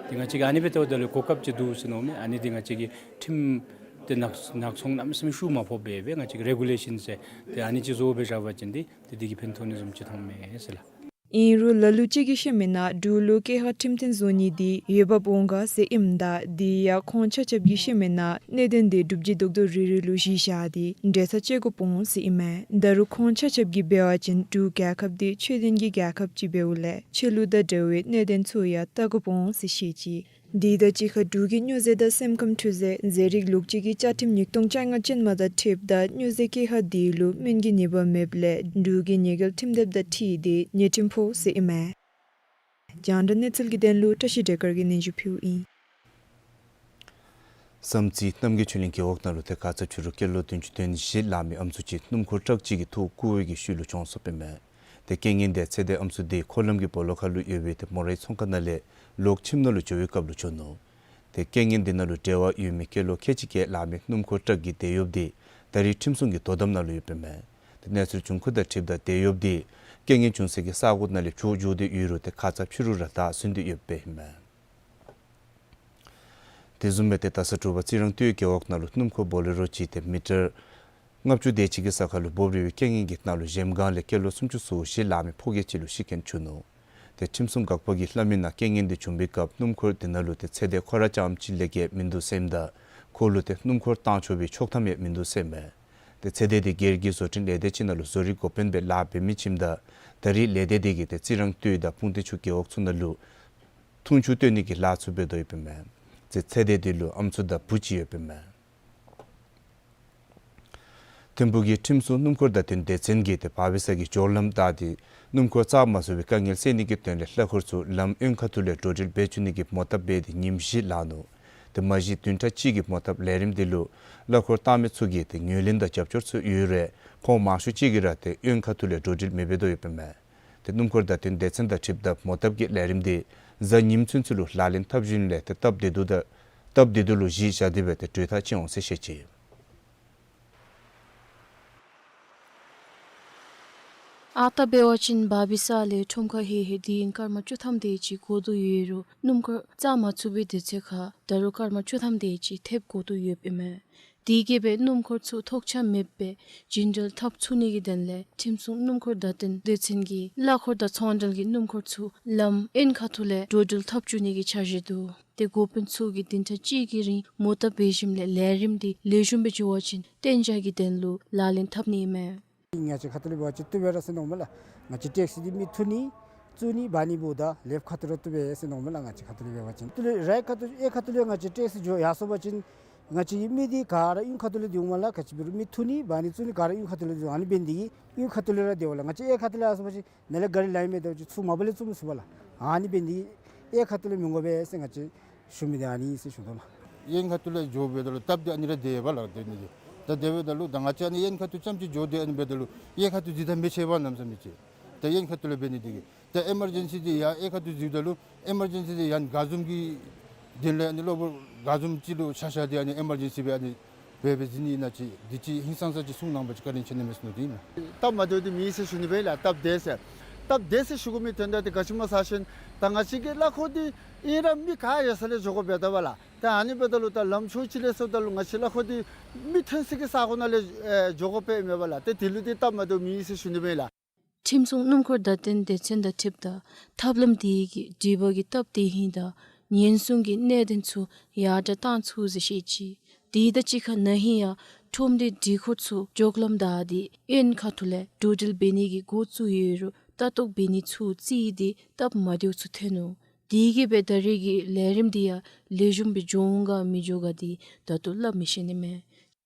ཏེ་ང་བཅས་ཀྱིས་ཨ་ནི་འབདཝ་ད་ལུ་གོ་སྐབས་ཅིག་འདུག་ཟེར་མནོཝ་མས། ཨ་ནི་འདི་ང་བཅས་ཀྱི་ཁྲིམས་ཏེ་ནག་ནག་ཚོང་གནམ་མེད་ས་མེད་ཤུགས་མ་ཕོགཔ་སྦེ་ང་བཅས་ཀྱིས་རེ་གུ་ལེ་ཤཱན་ཟེར་ཏེ་ཨ་ནི་ཅིག་བཟོ་སྦེ་བཞག་པ་ཅིན་འདི་ཏེ་འདི་གིས་ཕན་ཐོགས་ནི་བཟུམ་ཅིག་མཐོངམ་མས་ཟེར་ལགས། ཨིན་རུང་ལ་ལུ་ཅིག་གིས་བཤད་མི་ནང་འབྲུག་ལུ་ཀེ་ཧ་ཁྲིམས་མཐུན་བཟོ་ནི་འདི་འོས་འབབ་འོང་ག་ཟེར་ཨིནམ་ད་འདི་ཡང་ཁོང་ཆ་ཁྱབ་ཀྱིས་བཤད་མི་ནང་གནད་དོན་འདི་སྒྲུབ་བྱེད་རྡོག་རྡོག་རིལ་རིལ་ལུ་གཞི་བཞག་སྟེ་འབྲེལ་ཐག་བཅད་དགོཔ་འོང་ཟེར་ཨིན་མས། ད་རུང་ཁོང་ཆ་ཁྱབ་ཀྱིས་འབད་བ་ཅིན་འབྲུག་རྒྱལ་ཁབ་འདི་ཆོས་ལྡན་གྱི་རྒྱལ་ཁབ་ཅིག་འབདཝ་ལས་ཆོས་ལུགས་དང་འབྲེལ་བའི་གནད་དོན་ཚུ་ཡང་བལྟ་དགོཔ་འོང་ཟེར་བཤད་ཅི། དེ་དང་གཅིག་ཁར་འབྲུག་གི་སྨྱོ་རྫས་དང་སེམས་ཁམས་འཕྲོད་བསྟེན་ཟས་རིགས་ལུགས་གཅིག་གི་བཅའ་ཁྲིམས་ཉིས་སྟོང་བཅོ་ལྔ་ཅན་མ་དང་འཁྲིལཝ་ད་སྨྱོ་རྫས་ཀེ་ཧ་འདི་ལུ་སྨན་གྱི་ནུས་པ་མེདཔ་ལས་འབྲུག་གི་ཉེས་འགེལ་ཁྲིམས་དེབ་དང་འཁྲིལ་ཏེ་ཉེས་ཁྲིམས་ཕོག་ཟེར་ཨིན་མས། རྒྱང་བསྒྲགས་གནས་ཚུལ་གྱི་དོན་ལུ་བཀྲ་ཤིས་སྒྲོལ་དཀར་གྱིས་སྙན་ཞུ་ཕུལཝ་ཨིན། བསམ་རྩེ་རྣམ་རྒྱལ་ཆོས་གླིང་རྒེད་འོག་ནང་ལུ་ཏེ་ཁ་ཙ་ཕྱི་རུ་སྐྱེས་ལོ་བདུན་ཅུ་དོན་བཞི་ལང་མི་ཨམ་སྲུ་ཅིག་སྣུམ་འཁོར་ཊཱག་ཅིག་གིས་ཐུག་རྐུ་བའི་གི་ཤུལ་ལུ་གྱོངས་སོཔ་ཨིན་མས། ཏེ་རྐྱེན་ངན་དེ་ཚེ་འདས་ཨམ་སྲུ་དེ་འཁོར་ལམ་གྱི་སྦོ་ལོགས་ཁར་ལུ་ཡོད་པའི་ཏེ་མོ་རའི་ཚོང་ཁང་ནང་ལས་ལོག་ཁྱིམ་ནང་ལུ་འགྱོ་བའི་སྐབས་ལུ་བྱུང་ནུག། ཏེ་རྐྱེན་ངན་དེ་ནང་ལུ་འབྲེལ་བ་ཡོད་མི་སྐྱེས་ལོ་ཁལ་གཅིག་བརྒལ་ལང་མི་སྣུམ་འཁོར་ཊག་གི་དེད་གཡོགཔ་དེ་ད་རེས་ཁྲིམས་སྲུང་གི་དོ་དམ་ནང་ལུ་ཡོདཔ་ཨིན་མས། ཏེ་གནས་ཚུལ་བྱུང་ཁུངས་དང་འཁྲིལཝ་ད་དེད་གཡོགཔ་དེ་རྐྱེན་ངན་བྱུང་ས་གི་ས་གོ་ནང་ལས་བྱོག་འགྱོ་སྟེ་ཡོད་རུང་ཏེ་ཁ་ཙ་ཕྱི་རུ་ར་བདའ་ཟུན་ཏེ་ཡོདཔ་ཨིན་མས། དེ་བཟུམ་སྦེ་ཏེ་ད་ས་དྲོ་པ་རྩི་རང་སྟོད་རྒེད་འོག་ནང་ལུ་སྣུམ་འཁོར་བོ་ལེ་རོ་ཅིག་ཏེ་མི་ཊར་ལྔ་བཅུ་དེ་ཅིག་གི་ས་ཁར་ལུ་འབོབ་རིལ་བའི་རྐྱེན་ངན་གྱི་ནང་ལུ་གཞལམ་སྒང་ལས་སྐྱེས་ལོ་སུམ་ཅུ་སོ་བཞི་ལང་མི་ཕོ་སྐྱེས་ཅིག་ལུ་ཤི་རྐྱེན་བྱུང་ནུག། ཏེ་ཁྲིམས་སྲུང་འགག་པ་གིས་སླབ་མི་ནང་རྐྱེན་ངན་དེ་བྱུང་པའི་སྐབས་སྣུམ་འཁོར་དེ་ནང་ལུ་ཏེ་ཚེ་འདས་ཁོ་ར་རྐྱངམ་ཅིག་ལས་བརྒལ་མིན་འདུག་ཟེར་ཨིནམ་ད་ཁོ་ལུ་ཏེ་སྣུམ་འཁོར་བཏང་ཆོག་པའི་ཆོག་ཐམ་ཡང་མིན་འདུག་ཟེར་ཨིན་མས། ཏེ་ཚེ་འདས་དེ་སྒེར་གྱི་བཟོ་སྐྲུན་ལས་སྡེ་ཅིག་ནང་ལུ་བཟོ་རིག་འགོ་དཔོན་སྦེ་ལཱ་འབད་མི་ཅིག་ཨིནམ་ད་ད་རེས་ལས་སྡེ་དེ་གིས་ཏེ་རྩི་རང་སྟོད་དང་སྤུངས་ཐང་ཆུ་རྒེད་འོག་ཚུ་ནང་ལུ་འཐུང་ཆུ་བཏོན་ནི་གི་ལཱ་ཚུ་འབད་དོ་ཡོདཔ་ཨིན་མས། ཏེ་ཚེ་འདས་དེ་ལུ་ཨམ་སྲུ་དང་བུ་གཅིག་ཡོདཔ་ཨིན་མས། ཐིམ་ཕུག་གི་ཁྲིམས་སྲུང་སྣུམ་འཁོར་བརྡ་སྟོན་སྡེ་ཚན་གྱིས་ཏེ་བར་བི་ས་གི་འགྱོ་ལམ་བདའ་སྟེ་སྣུམ་འཁོར་བཙག་མ་ཚུགས་པའི་དཀའ་ངལ་སེལ་ནི་གི་དོན་ལས་གླ་འཁོར་ཚུ་ལམ་གཡོན་ཁ་ཐུག་ལས་འགྲོ་འགྲུལ་འབད་བཅུག་ནི་གི་མོ་བཏབ་འབད་དེ་ཉིནམ་བཞི་ལང་ནུག། ཏེ་མ་གཞི་བདུན་ཕྲག་གཅིག་གི་མོ་བཏབ་ལས་རིམ་དེ་ལུ་གླ་འཁོར་བཏང་མི་ཚུ་གིས་ཏེ་ངོས་ལེན་དང་རྒྱབ་སྐྱོར་ཚུ་ཡོད་རུང་ཁོང་མང་ཤོས་ཅིག་གིས་ར་ཏེ་གཡོན་ཁ་ཐུག་ལས་འགྲོ་འགྲུལ་མི་འབད་དོ་ཡོདཔ་ཨིན་མས། ཏེ་སྣུམ་འཁོར་བརྡ་སྟོན་སྡེ་ཚན་དང་འཁྲིལཝ་ད་མོ་བཏབ་ཀྱི་ལས་རིམ་དེ་གཟའ་ཉིམ་ཚུན་ཚོད་ལུ་ལག་ལེན་འཐབ་བཞིན་ལས་ཏེ་སྟབས་བདེ་སྡུག་དང་སྟབས་བདེ་སྡུག་ལུ་གཞི་བཞག་སྟེ་འབད་ཏེ་གྲོས་ཐག་བཅད་འོང་ཟེར་བཤད་ཅི། ཨ་རྟག་འབད་བ་ཅིན་བར་བི་ས་ལས་ཁྲོམ་ཁར་ལྷོད་ལྷོད་དེ་ཡུན་སྐར་མ་བཅུ་ཐམ་དེ་ཅིག་འགོར་དོ་ཡོད་རུང་སྣུམ་འཁོར་བཙག་མ་ཚུགས་པའི་དུས་ཚོད་ཁར་ད་རུང་སྐར་མ་བཅུ་ཐམ་དེ་ཅིག་ཐེབས་འགོར་དོ་ཡོདཔ་ཨིན་མས། དེ་གིས་སྦེ་སྣུམ་འཁོར་ཚུ་ཐོགས་ཆགས་མེདཔ་སྦེ་རྒྱུན་འགྲུལ་འཐབ་ཚུགས་ནི་གི་དོན་ལས་ཁྲིམས་སྲུང་སྣུམ་འཁོར་བརྡ་སྟོན་སྡེ་ཚན་གྱིས་གླ་འཁོར་དང་ཚོང་འབྲེལ་གྱི་སྣུམ་འཁོར་ཚུ་ལམ་གཡོན་ཁ་ཐུག་ལས་འགྲོ་འགྲུལ་འཐབ་བཅུག་ནི་གི་འཆར་གཞི་འདུག། ཏེ་འགོ་དཔོན་ཚུ་གིས་བདུན་ཕྲག་གཅིག་གི་རིང་མོ་བཏབ་འབད་ཞིནམ་ལས་ལས་རིམ་དེ་ལེགས་ཤོམ་སྦེ་འགྱོ་བ་ཅིན་གཏན་འཇགས་ཀྱི་དོན་ལུ་ལག་ལེན་འཐབ་ནི་ཨིན་མས། ང་བཅས་ཁ་ཐུག་ལས་འབད་བ་ཅིན་བཏུབ་པས་ར་ཟེར་མནོཝ་མས་ལགས། ང་བཅས་ཊེག་སི་འདི་མི་འཐུ་ནི་བཙུགས་ནི་འབག་ནི་འབདཝ་ད་ལེཕཊ་ཁ་ཐུག་ར་བཏུབ་པས་ཟེར་མནོཝ་མས་ལགས། ང་བཅས་ཁ་ཐུག་ལས་འབད་བ་ཅིན་ཏེ་རའིཊ་ཁ་ཐུག་གཡས་ཁ་ཐུག་ལས་ང་བཅས་ཊེག་སི་འགྱོ་ཡར་སོང་པ་ཅིན་ང་བཅས་ཀྱི་མི་འདི་ག་ར་གཡོན་ཁ་ཐུག་ལས་འདི་འོངམ་མས་ལགས། ག་ཅི་འབད་རུང་མི་འཐུ་ནི་འབག་ནི་བཙུགས་ནི་ག་ར་གཡོན་ཁ་ཐུག་ལས་འདི་འོང་། ཨ་ནི་འབད་ནི་དེ་གིས་གཡོན་ཁ་ཐུག་ལས་ར་བདེ་བས་ལགས། ང་བཅས་གཡས་ཁ་ཐུག་ལས་ཡར་སོང་པ་ཅིན་ནཱ་ལས་གཱ་རི་ལཱའི་མེད་ད་ཅིག་ཚུར་མ་པ་ལས་བཙུགས་མི་ཚུགས་པས་ལགས། ཨ་ནི་འབད་ནི་དེ་གིས་གཡས་ཁ་ཐུག་ལས་མི་དགོ་པས་ཟེར་ང་བཅས་ཞུ་མི་འདི་ཨ་ནི་ཨིན་ཟེར་ཞུ་དོ་ལགས། གཡོན་ཁ་ཐུག་ལས་འགྱོ་འབདཝ་ད་ལུ་སྟབས་འདི་ཨ་ནི་ར་བདེ་བས་ལགས། དེ་ནི་ད་དེ་འབདཝ་ད་ལུ་ད་ང་བཅས་ཨ་ནི་གཡོན་ཁ་ཐུག་རྐྱངམ་ཅིག་འགྱོ་སྟེ་ཨ་ནི་འབདཝ་ད་ལུ་གཡས་ཁ་ཐུག་འདི་ད་མི་ཆེ་བ་གནམ་མེད་ས་མེད་ཅིག། ད་གཡོན་ཁ་ཐུག་ལས་འབད་ནི་དེ་གིས་ད་ཨེ་མར་ཇེན་སི་འདི་ཡར་གཡས་ཁ་ཐུག་འཛུལཝ་ད་ལུ་ཨེ་མར་ཇེན་སི་འདི་ཡར་ག་བཟུམ་གྱི་དོན་ལས་ཨ་ནི་གློ་བུར་ག་བཟུམ་ཅིག་ལུ་ཆ་བཞག་སྟེ་ཨ་ནི་ཨེ་མར་ཇེན་སི་སྦེ་ཨ་ནི་འབད་འབད་འཛིན་ནི་ཨིན་ན་ཅིག་འདི་ཅིག་ཧིང་སངས་ས་ཅིག་གསུང་གནང་པ་ཅིན་བཀའ་དྲིན་ཆེ་ནི་མས་ཟེར་མནོ་སྟེ་ཨིན་མས། སྟབས་མ་བདེཝ་འདི་མེད་ཟེར་ཞུ་ནི་སྦེ་ལགས། སྟབས་བདེ་ཟེར་སྟབས་བདེ་ཟེར་ཞུ་དགོ་མི་དོན་དག་འདི་ག་ཅི་སྨོ་ཟེར་བ་ཅིན་ད་ང་བཅས་ཀྱི་གླ་འཁོར་འདི་ཨིན་ར་མི་ག་ཡོད་ས་ལས་འགྱོ་དགོཔ་འབདཝ་ད་ལགས། ད་ཨ་ནི་འབདཝ་ད་ལུ་ད་ལམ་ཕྱོགས་ཅིག་ལས་སོངམ་ད་ལུ་ང་བཅས་གླ་འཁོར་འདི་མི་ཐོན་ས་གི་ས་གོ་ནང་ལས་ཨེ་འགྱོ་དགོཔ་ཨིན་མས་ལགས། ཏེ་དེ་ལུ་འདི་སྟབས་མ་བདེཝ་མེད་ཟེར་ཞུ་ནི་སྦེ་ལགས། ཁྲིམས་སྲུང་སྣུམ་འཁོར་བརྡ་སྟོན་སྡེ་ཚན་དང་འཁྲིལཝ་ད་ཐབས་ལམ་དེ་གིས་འགྲུལ་པ་གི་སྟབས་བདེ་ཧིང་དང་ཉེན་སྲུང་གི་གནད་དོན་ཚུ་ཡར་དྲགས་བཏང་ཚུགས་ཟེར་བཤད་ཅི། དེ་དང་གཅིག་ཁར་ན་ཧིང་ཡང་ཁྲོམ་སྡེ་འགྲུལ་འཁོར་ཚུ་འགྱོ་ལམ་བདའ་སྟེ་གཡོན་ཁ་ཐུག་ལས་འགྲོ་འགྲུལ་འབད་ནི་གི་འགོ་བཙུགས་ཡོད་རུང་ལྟ་རྟོག་འབད་ནི་ཚུ་རྩིས་ཏེ་སྟབས་མ་བདེཝ་ཚུ་ཐོན་ནུག། དེ་གིས་སྦེ་ད་རེས་ཀྱི་ལས་རིམ་དེ་ཡང་ལེགས་ཤོམ་སྦེ་འགྱོ་འོང་ག་མི་འགྱོ་ག་དེ་ད་ལྟོ་སླབ་མི་ཤེས་ནི་མས།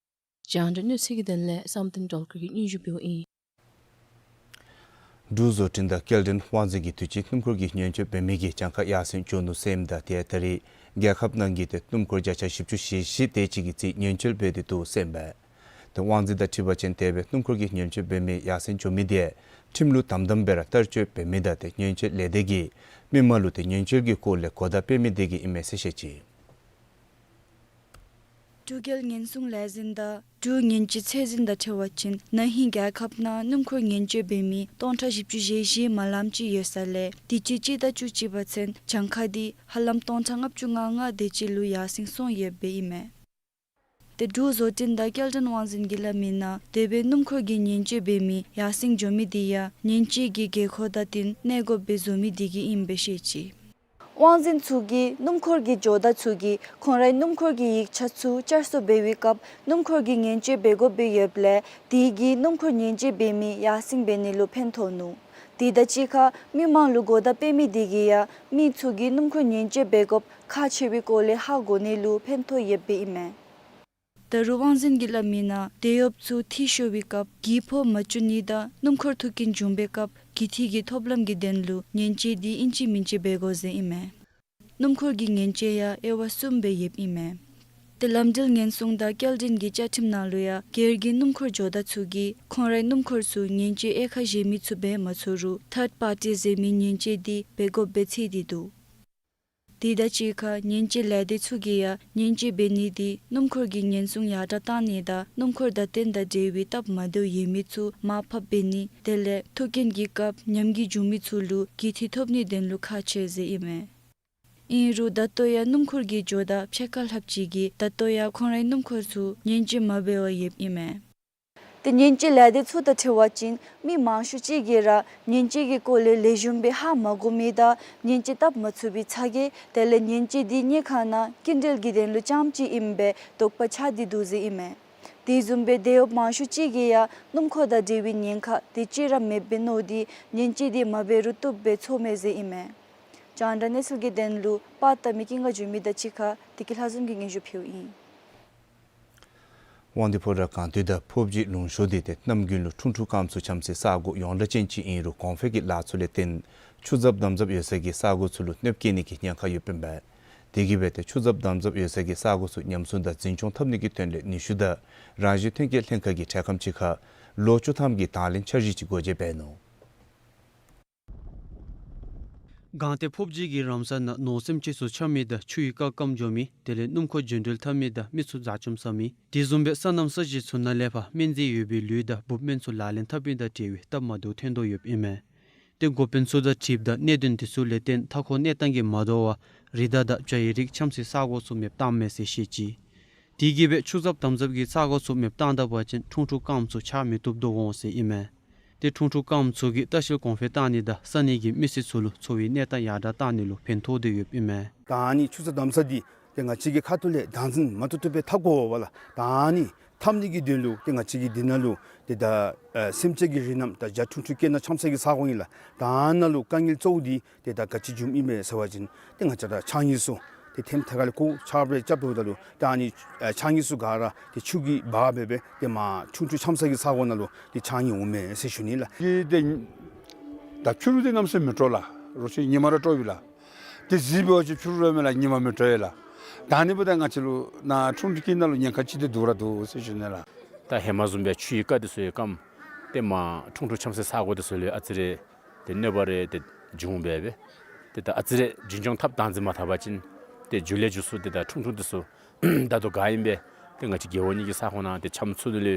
རྒྱང་བསྒྲགས་གནས་ཚུལ་གྱི་དོན་ལས་བསམ་གཏན་སྒྲོལ་དཀར་གྱིས་སྙན་ཞུ་འབདཝ་ཨིན། འབྲུག་བཟོ་སྐྲུན་དང་སྐྱེལ་འདྲེན་དབང་འཛིན་གྱིས་དུས་ཅི་སྣུམ་འཁོར་གྱི་ཉེན་བཅོལ་འབད་མི་གིས་གྱངས་ཁ་ཡར་སེང་འགྱོ་ནུག་ཟེར་ཨིནམ་ད་ཏེ་ད་རེས་རྒྱལ་ཁབ་ནང་གི་ཏེ་སྣུམ་འཁོར་བརྒྱ་ཆ་བཞི་བཅུ་ཞེ་བཞི་དེ་ཅིག་གི་རྩིས་ཉེན་བཅོལ་འབད་དེ་འདུག་ཟེར་ཨིན་པས། ཏེ་དབང་འཛིན་དང་འཁྲིལ་བ་ཅིན་དེ་སྦེ་སྣུམ་འཁོར་གྱི་ཉེན་བཅོལ་འབད་མི་ཡར་སེང་འགྱོ་མི་དེ་ཁྲིམས་ལུགས་དམ་དམ་སྦེ་ར་བསྟར་སྤྱོད་འབད་མི་དང་ཏེ་ཉེན་བཅོལ་ལས་སྡེ་གིས་མི་མང་ལུ་ཏེ་ཉེན་བཅོལ་གྱི་སྐོར་ལས་གོ་བརྡ་སྤེལ་མི་དེ་གིས་ཨིན་མས་ཟེར་བཤད་ཅི། འབྲུག་རྒྱལ་ཉེན་སྲུང་ལས་འཛིན་དང་འབྲུག་ཉེན་བཅོལ་ཚད་འཛིན་དང་འཁྲིལ་བ་ཅིན་ན་ཧིང་རྒྱལ་ཁབ་ནང་སྣུམ་འཁོར་ཉེན་བཅོལ་འབད་མི་སྟོང་ཕྲག་བཞི་བཅུ་ཞེ་བཞི་མ་ལམ་ཅིག་ཡོད་ས་ལས་དུས་ཅི་སྤྱི་ཟླ་བཅུ་གཅིག་པ་ཚུན་གྱངས་ཁ་དེ་ཧ་ལམ་སྟོང་ཕྲག་ལྔ་བཅུ་ང་ལྔ་དེ་ཅིག་ལུ་ཡར་སེང་སོང་ཡོདཔ་ཨིན་མས། ཏེ་འབྲུག་བཟོ་སྐྲུན་དང་སྐྱེལ་འདྲེན་དབང་འཛིན་གྱིས་སླབ་མི་ནང་དེ་སྦེ་སྣུམ་འཁོར་གྱི་ཉེན་བཅོལ་འབད་མི་ཡར་སེང་འགྱོ་མི་དེ་ཡང་ཉེན་བཅོལ་གྱི་དགོས་མཁོ་དང་བསྟུན་གནས་དགོཔ་སྦེ་བཟོ་མི་དེ་གིས་ཨིནམ་སྦེ་བཤད་ཅི། དབང་འཛིན་ཚུ་གིས་སྣུམ་འཁོར་གྱི་ཇོ་བདག་ཚུ་གིས་ཁོང་རའི་སྣུམ་འཁོར་གྱི་ཡིག་ཆ་ཚུ་བསྐྱར་གསོ་འབད་བའི་སྐབས་སྣུམ་འཁོར་གྱི་ཉེན་བཅོལ་འབད་དགོཔ་སྦེ་ཡོདཔ་ལས་དེ་གིས་སྣུམ་འཁོར་ཉེན་བཅོལ་འབད་མི་ཡར་སེང་འབད་ནི་ལུ་ཕན་ཐོགས་ནུག། དེ་དང་གཅིག་ཁར་མི་མང་ལུ་གོ་བརྡ་སྤེལ་མི་དེ་གིས་ཡང་མི་ཚུ་གིས་སྣུམ་འཁོར་ཉེན་བཅོལ་འབད་དགོཔ་ཁག་ཆེ་བའི་སྐོར་ལས་ཧ་གོ་ནི་ལུ་ཕན་ཐོགས་ཡོདཔ་ཨིན་མས། ད་རུང་དབང་འཛིན་གྱིས་སླབ་མི་ནང་དེད་གཡོགཔ་ཚུ་འཐུས་ཤོར་བའི་སྐབས་གྱི་ཕོག་མ་བཅུག་ནི་དང་སྣུམ་འཁོར་ཐུག་རྐྱེན་བྱུང་པའི་སྐབས་ཀྱི་འཐུས་ཀྱི་ཐོབ་ལམ་གྱི་དོན་ལུ་ཉེན་བཅོལ་དེ་ཨིན་ཅི་མིན་ཅི་འབད་དགོ་ཟེར་ཨིན་མས། སྣུམ་འཁོར་གྱི་ཉེན་བཅོལ་ཡང་དབྱེ་བ་གསུམ་སྦེ་ཡོདཔ་ཨིན་མས། ཏེ་ལམ་འགྲུལ་ཉེན་སྲུང་དང་སྐྱེལ་འདྲེན་གྱི་བཅའ་ཁྲིམས་ནང་ལུ་ཡང་སྒེར་གྱི་སྣུམ་འཁོར་འགྱོ་ད་ཚུ་གིས་ཁོང་རའི་སྣུམ་འཁོར་ཚུ་ཉེན་བཅོལ་དབྱེ་ཁག་གཞན་མི་ཚུ་སྦེ་མ་ཚུད་རུང་ཐཱརཌ་པར་ཊི་ཟེར་མི་ཉེན་བཅོལ་འདི་འབད་དགོཔ་སྦེ་བརྩི་སྟེ་འདུག། དེ་དང་གཅིག་ཁར་ཉེན་བཅོལ་ལས་སྡེ་ཚུ་གིས་ཡང་ཉེན་བཅོལ་འབད་ནི་འདི་སྣུམ་འཁོར་གྱི་ཉེན་སྲུང་ཡར་དྲགས་བཏང་ནི་དང་སྣུམ་འཁོར་བརྡ་སྟོན་དང་འབྲེལ་བའི་སྟབས་མ་བདེཝ་ཡོད་མི་ཚུ་མར་ཕབ་འབད་ནི་དེ་ལས་ཐུག་རྐྱེན་གྱི་སྐབས་ཉམས་རྒུད་བྱུང་མི་ཚུ་ལུ་རྒུད་འཐུས་ཐོབ་ནིའི་དོན་ལུ་ཁག་ཆེ་ཟེར་ཨིན་མས། ཨིན་རུང་ད་ལྟོ་ཡང་སྣུམ་འཁོར་གྱིས་འགྱོ་ད་ཕྱེད་ཀ་ལྷགཔ་ཅིག་གིས་ད་ལྟོ་ཡང་ཁོང་རའི་སྣུམ་འཁོར་ཚུ་ཉེན་བཅོལ་མ་འབད་བར་ཡོདཔ་ཨིན་མས། ཏེ་ཉེན་བཅོལ་ལས་སྡེ་ཚུ་དང་འཁྲིལ་བ་ཅིན་མི་མང་ཤོས་ཅིག་གིས་ར་ཉེན་བཅོལ་གྱི་སྐོར་ལས་ལེགས་ཤོམ་སྦེ་ཧ་མ་གོ་མི་དང་ཉེན་བཅོལ་སྟབས་མ་ཚུགས་པའི་ཚ་གྱང་དེ་ལས་ཉེན་བཅོལ་འདི་དངུལ་ཁང་ནང་སྐྱིན་འགྲུལ་གྱི་དོན་ལུ་རྐྱངམ་ཅིག་ཨིནམ་སྦེ་དོགས་པ་ཆགས་ཏེ་འདུག་ཟེར་ཨིན་མས། དེ་བཟུམ་སྦེ་དེད་གཡོགཔ་མང་ཤོས་ཅིག་གིས་ཡང་སྣུམ་འཁོར་དང་འབྲེལ་བའི་ཉེན་ཁ་དེ་ཅིག་ར་མེདཔ་སྦེ་མནོ་སྟེ་ཉེན་བཅོལ་འདི་མ་འབད་རུང་བཏུབ་སྦེ་ཚོརཝ་མས་ཟེར་ཨིན་མས། རྒྱང་བསྒྲགས་གནས་ཚུལ་གྱི་དོན་ལུ་པར་བཏབ་མི་ཀུན་དགའ་འབྱུང་མི་དང་གཅིག་ཁར་བདེ་སྐྱིད་ལྷ་འཛོམས་ཀྱིས་སྙན་ཞུ་ཕུལཝ་ཨིན། དབང་འདུས་ཕོ་བྲང་སྒང་སྟོད་དང་ཕོབ་སྦྱིས་ལུང་གཤོང་འདི་ཏེ་གནམ་དགུན་ལུ་ཁྲུང་ཁྲུང་སྐམ་ཚུ་འཁྱམས་སའི་ས་གོ་ཡོངས་གྲགས་ཅན་ཅིག་ཨིན་རུང་གོང་འཕེལ་གྱི་ལཱ་ཚུ་ལས་བརྟེན་ཆུ་ཚབ་དམ་ཚབ་ཡོད་ས་གི་ས་གོ་ཚུ་ལུ་གནོདཔ་བཀལ་ནི་གི་ཉེན་ཁ་ཡོདཔ་ཨིན་པས། དེ་གིས་འབད་ཏེ་ཆུ་ཚབ་དམ་ཚབ་ཡོད་ས་གི་ས་གོ་ཚུ་ཉམས་སྲུང་དང་འཛིན་སྐྱོང་འཐབ་ནི་གི་དོན་ལས་ནུས་ཤུགས་དང་རང་བཞིན་ཐོན་སྐྱེད་ལྷན་ཁག་གིས་འཕྲལ་ཁམས་ཅིག་ཁར་ལོ་བཅུ་ཐམ་གྱི་དང་ལེན་འཆར་གཞི་ཅིག་སྒོ་འབྱེད་འབད་ནུག། སྒང་སྟོད་ཕོབ་སྦྱིས་ཀྱི་རམ་ས་ནང་ནོར་སེམས་ཅན་ཚུ་འཁྱམས་མི་དང་ཆུ་ཡི་རྐ་སྐམ་འགྱོ་མི་དེ་ལས་སྣུམ་འཁོར་རྒྱུན་འགྲུལ་འཐབ་མི་དང་མི་ཚུ་ཟ་བཅོམ་ཟ་མི་དེ་བཟུམ་སྦེ་སོ་ནམ་ས་གཞི་ཚུ་ནང་ལས་ཕར་སྨན་རྫས་ཡོད་པའི་ལུད་དང་འབུཔ་སྨན་ཚུ་ལག་ལེན་འཐབ་མི་དང་འབྲེལ་བའི་སྟབས་མ་བདེཝ་ཐོན་དོ་ཡོདཔ་ཨིན་མས། ཏེ་འགོ་དཔོན་ཚུ་དང་འཁྲིལཝ་ད་གནད་དོན་དེ་ཚུ་ལས་བརྟེན་མཐའ་འཁོར་གནས་སྟངས་ཀྱིས་མ་དོ་བར་རི་དྭགས་དང་བྱ་ཡི་རིགས་འཁྱམས་སའི་ས་གོ་ཚུ་མེདཔ་བཏངམ་མས་ཟེར་བཤད་ཅི། དེ་གིས་འབད་ཆུ་ཚབ་དམ་ཚབ་ཀྱི་ས་གོ་ཚུ་མེདཔ་བཏང་ད་པ་ཅིན་ཁྲུང་ཁྲུང་སྐམ་ཚུ་ཆགས་མི་བཏུབ་དོ་འོང་ཟེར་ཨིན་མས། ཏེ་ཁྲུང་ཁྲུང་སྐམ་ཚུ་གིས་ལྟ་བཤལ་གོང་འཕེལ་བཏང་ནི་དང་ས་གནས་ཀྱི་མི་སེར་ཚུ་ལུ་འཚོ་བའི་གནས་སྟངས་ཡར་དྲགས་བཏང་ནི་ལུ་ཕན་ཐོགས་ཏེ་ཡོདཔ་ཨིན་མས། ད་ཨ་ནི་ཆུ་ཚབ་དམ་ཚབ་འདི་ཏེ་ང་བཅས་ཀྱི་ཁ་ཐུག་ལས་བདག་འཛིན་མ་བཏུབ་བཏུབ་སྦེ་འཐབ་དགོ་པས་ལགས། ད་ཨ་ནི་འཐབ་ནི་གི་དོན་ལུ་ཏེ་ང་བཅས་ཀྱི་འདི་ནང་ལུ་ཏེ་ད་ཨ་སེམས་ཅན་གྱི་རིགས་རྣམས་དང་བྱ་ཁྲུང་ཁྲུང་སྐྱེ་ནག་འཁྱམས་ས་གི་ས་གོ་ཨིན་ལགས། ད་ཨ་ནཱ་ལུ་དཀའ་ངལ་གཙོ་བོ་འདི་ཏེ་ད་ག་ཅི་བྱུངམ་ཨིན་མས་ཟེར་བ་ཅིན་ཏེ་ང་བཅས་ར་ཕྱགས་སྙིགས་ཚུ་ཏེ་ཐེམ་ཐ་ཁ་ལས་ཁོ་ཆརཔ་རེ་རྐྱབ་འབདཝ་ད་ལུ་ཏེ་ཨ་ནི་ཨ་ཕྱགས་སྙིགས་ཚུ་ག་ར་ཏེ་ཆུ་གིས་འབག་འབད་སྦེ་ཏེ་མར་ཁྲུང་ཁྲུང་འཁྱམས་ས་གི་ས་གོ་ནང་ལུ་ཏེ་ཕྱགས་སྙིགས་འོང་མས་ཟེར་ཞུ་ནི་ལགས། ཏེ་ད་ཕྱི་རུ་འདི་གནམ་མེད་ས་མེད་དྲོ་ལགས། རོ་ཁྱི་ཉིནམ་ར་དྲོ་བས་ལགས། ཏེ་གཟིགས་འབད་བ་ཅིན་ཕྱི་རུ་ར་མེད་ལགས། ཉིནམ་མེད་དྲོ་ཡི་ལགས། ད་ཨ་ནི་འབདཝ་ད་ང་བཅས་ལུ་ནཱ་ཁྲུང་ཁྲུང་སྐྱེ་ནི་ལུ་ཉེན་ཁ་ཅིག་ཏེ་འདུག་ར་འདུག་ཟེར་ཞུ་ནི་ལགས། ད་ཧེ་མ་བཟུམ་སྦེ་ཆུ་ཡི་རྐ་འདི་ཚུ་ཡང་སྐམ་ཏེ་མར་ཁྲུང་ཁྲུང་འཁྱམས་སའི་ས་གོ་འདི་ཚུ་ལུ་ཨ་ཙི་རེ་ཏེ་གནོད་པ་རེ་ཏེ་འབྱུང་འབད་སྦེ་ཏེ་ད་ཨ་ཙི་རེ་འཛིན་སྐྱོང་འཐབ་བདག་འཛིན་མ་འཐབ་པ་ཅིན་ཏེ་མཇུག་ལས་མཇུག་སུ་ཏེ་ད་ཁྲུང་ཁྲུང་འདི་ཚུ་ད་ལྟོ་ག་ཨིནམ་སྦེ་ཏེ་ང་བཅས་རྒེད་འོག་གཉིས་ཀྱི་ས་ཁོངས་ནང་ཏེ་འཁྱམས་ཚུགས་ནི་ལུ་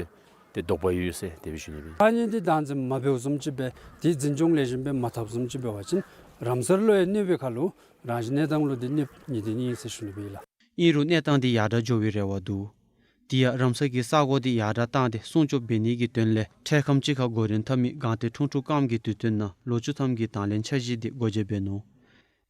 ཏེ་དོགས་པ་ཡོད་ཟེར་དེ་སྦེ་ཞུ་ནི་སྦེ། ཨ་ནི་འདི་བདག་འཛིན་མ་འབདཝ་བཟུམ་ཅིག་སྦེ་ཏེ་འཛིན་སྐྱོང་ལེགས་ཤོམ་སྦེ་མ་འཐབ་བཟུམ་ཅིག་འབད་བ་ཅིན་རམ་སར་ལུ་ཡང་གནོད་པའི་ཁར་ལུ་རང་བཞིན་གནས་སྟངས་ལུ་འདི་གནོདཔ་ནི་འདི་ནི་ཨིན་ཟེར་ཞུ་ནི་སྦེ་ལགས། ཨིན་རུང་གནས་སྟངས་འདི་ཡར་དྲགས་འགྱོ་བའི་རེ་བ་འདུག། དེ་ཡང་རམ་སར་གྱི་ས་གོ་འདི་ཡར་དྲགས་བཏང་སྟེ་སྲུང་སྐྱོབ་འབད་ནི་གི་དོན་ལས་འཕྲལ་ཁམས་ཅིག་ཁར་འགོ་འདྲེན་འཐབ་མི་སྒང་སྟོད་ཁྲུང་ཁྲུང་སྐམ་གྱི་དུས་སྟོན་ནང་ལོ་བཅུ་ཐམ་གྱི་དང་ལེན་འཆར་གཞི་འདི་སྒོ་འབྱེད་འབད་ནུག།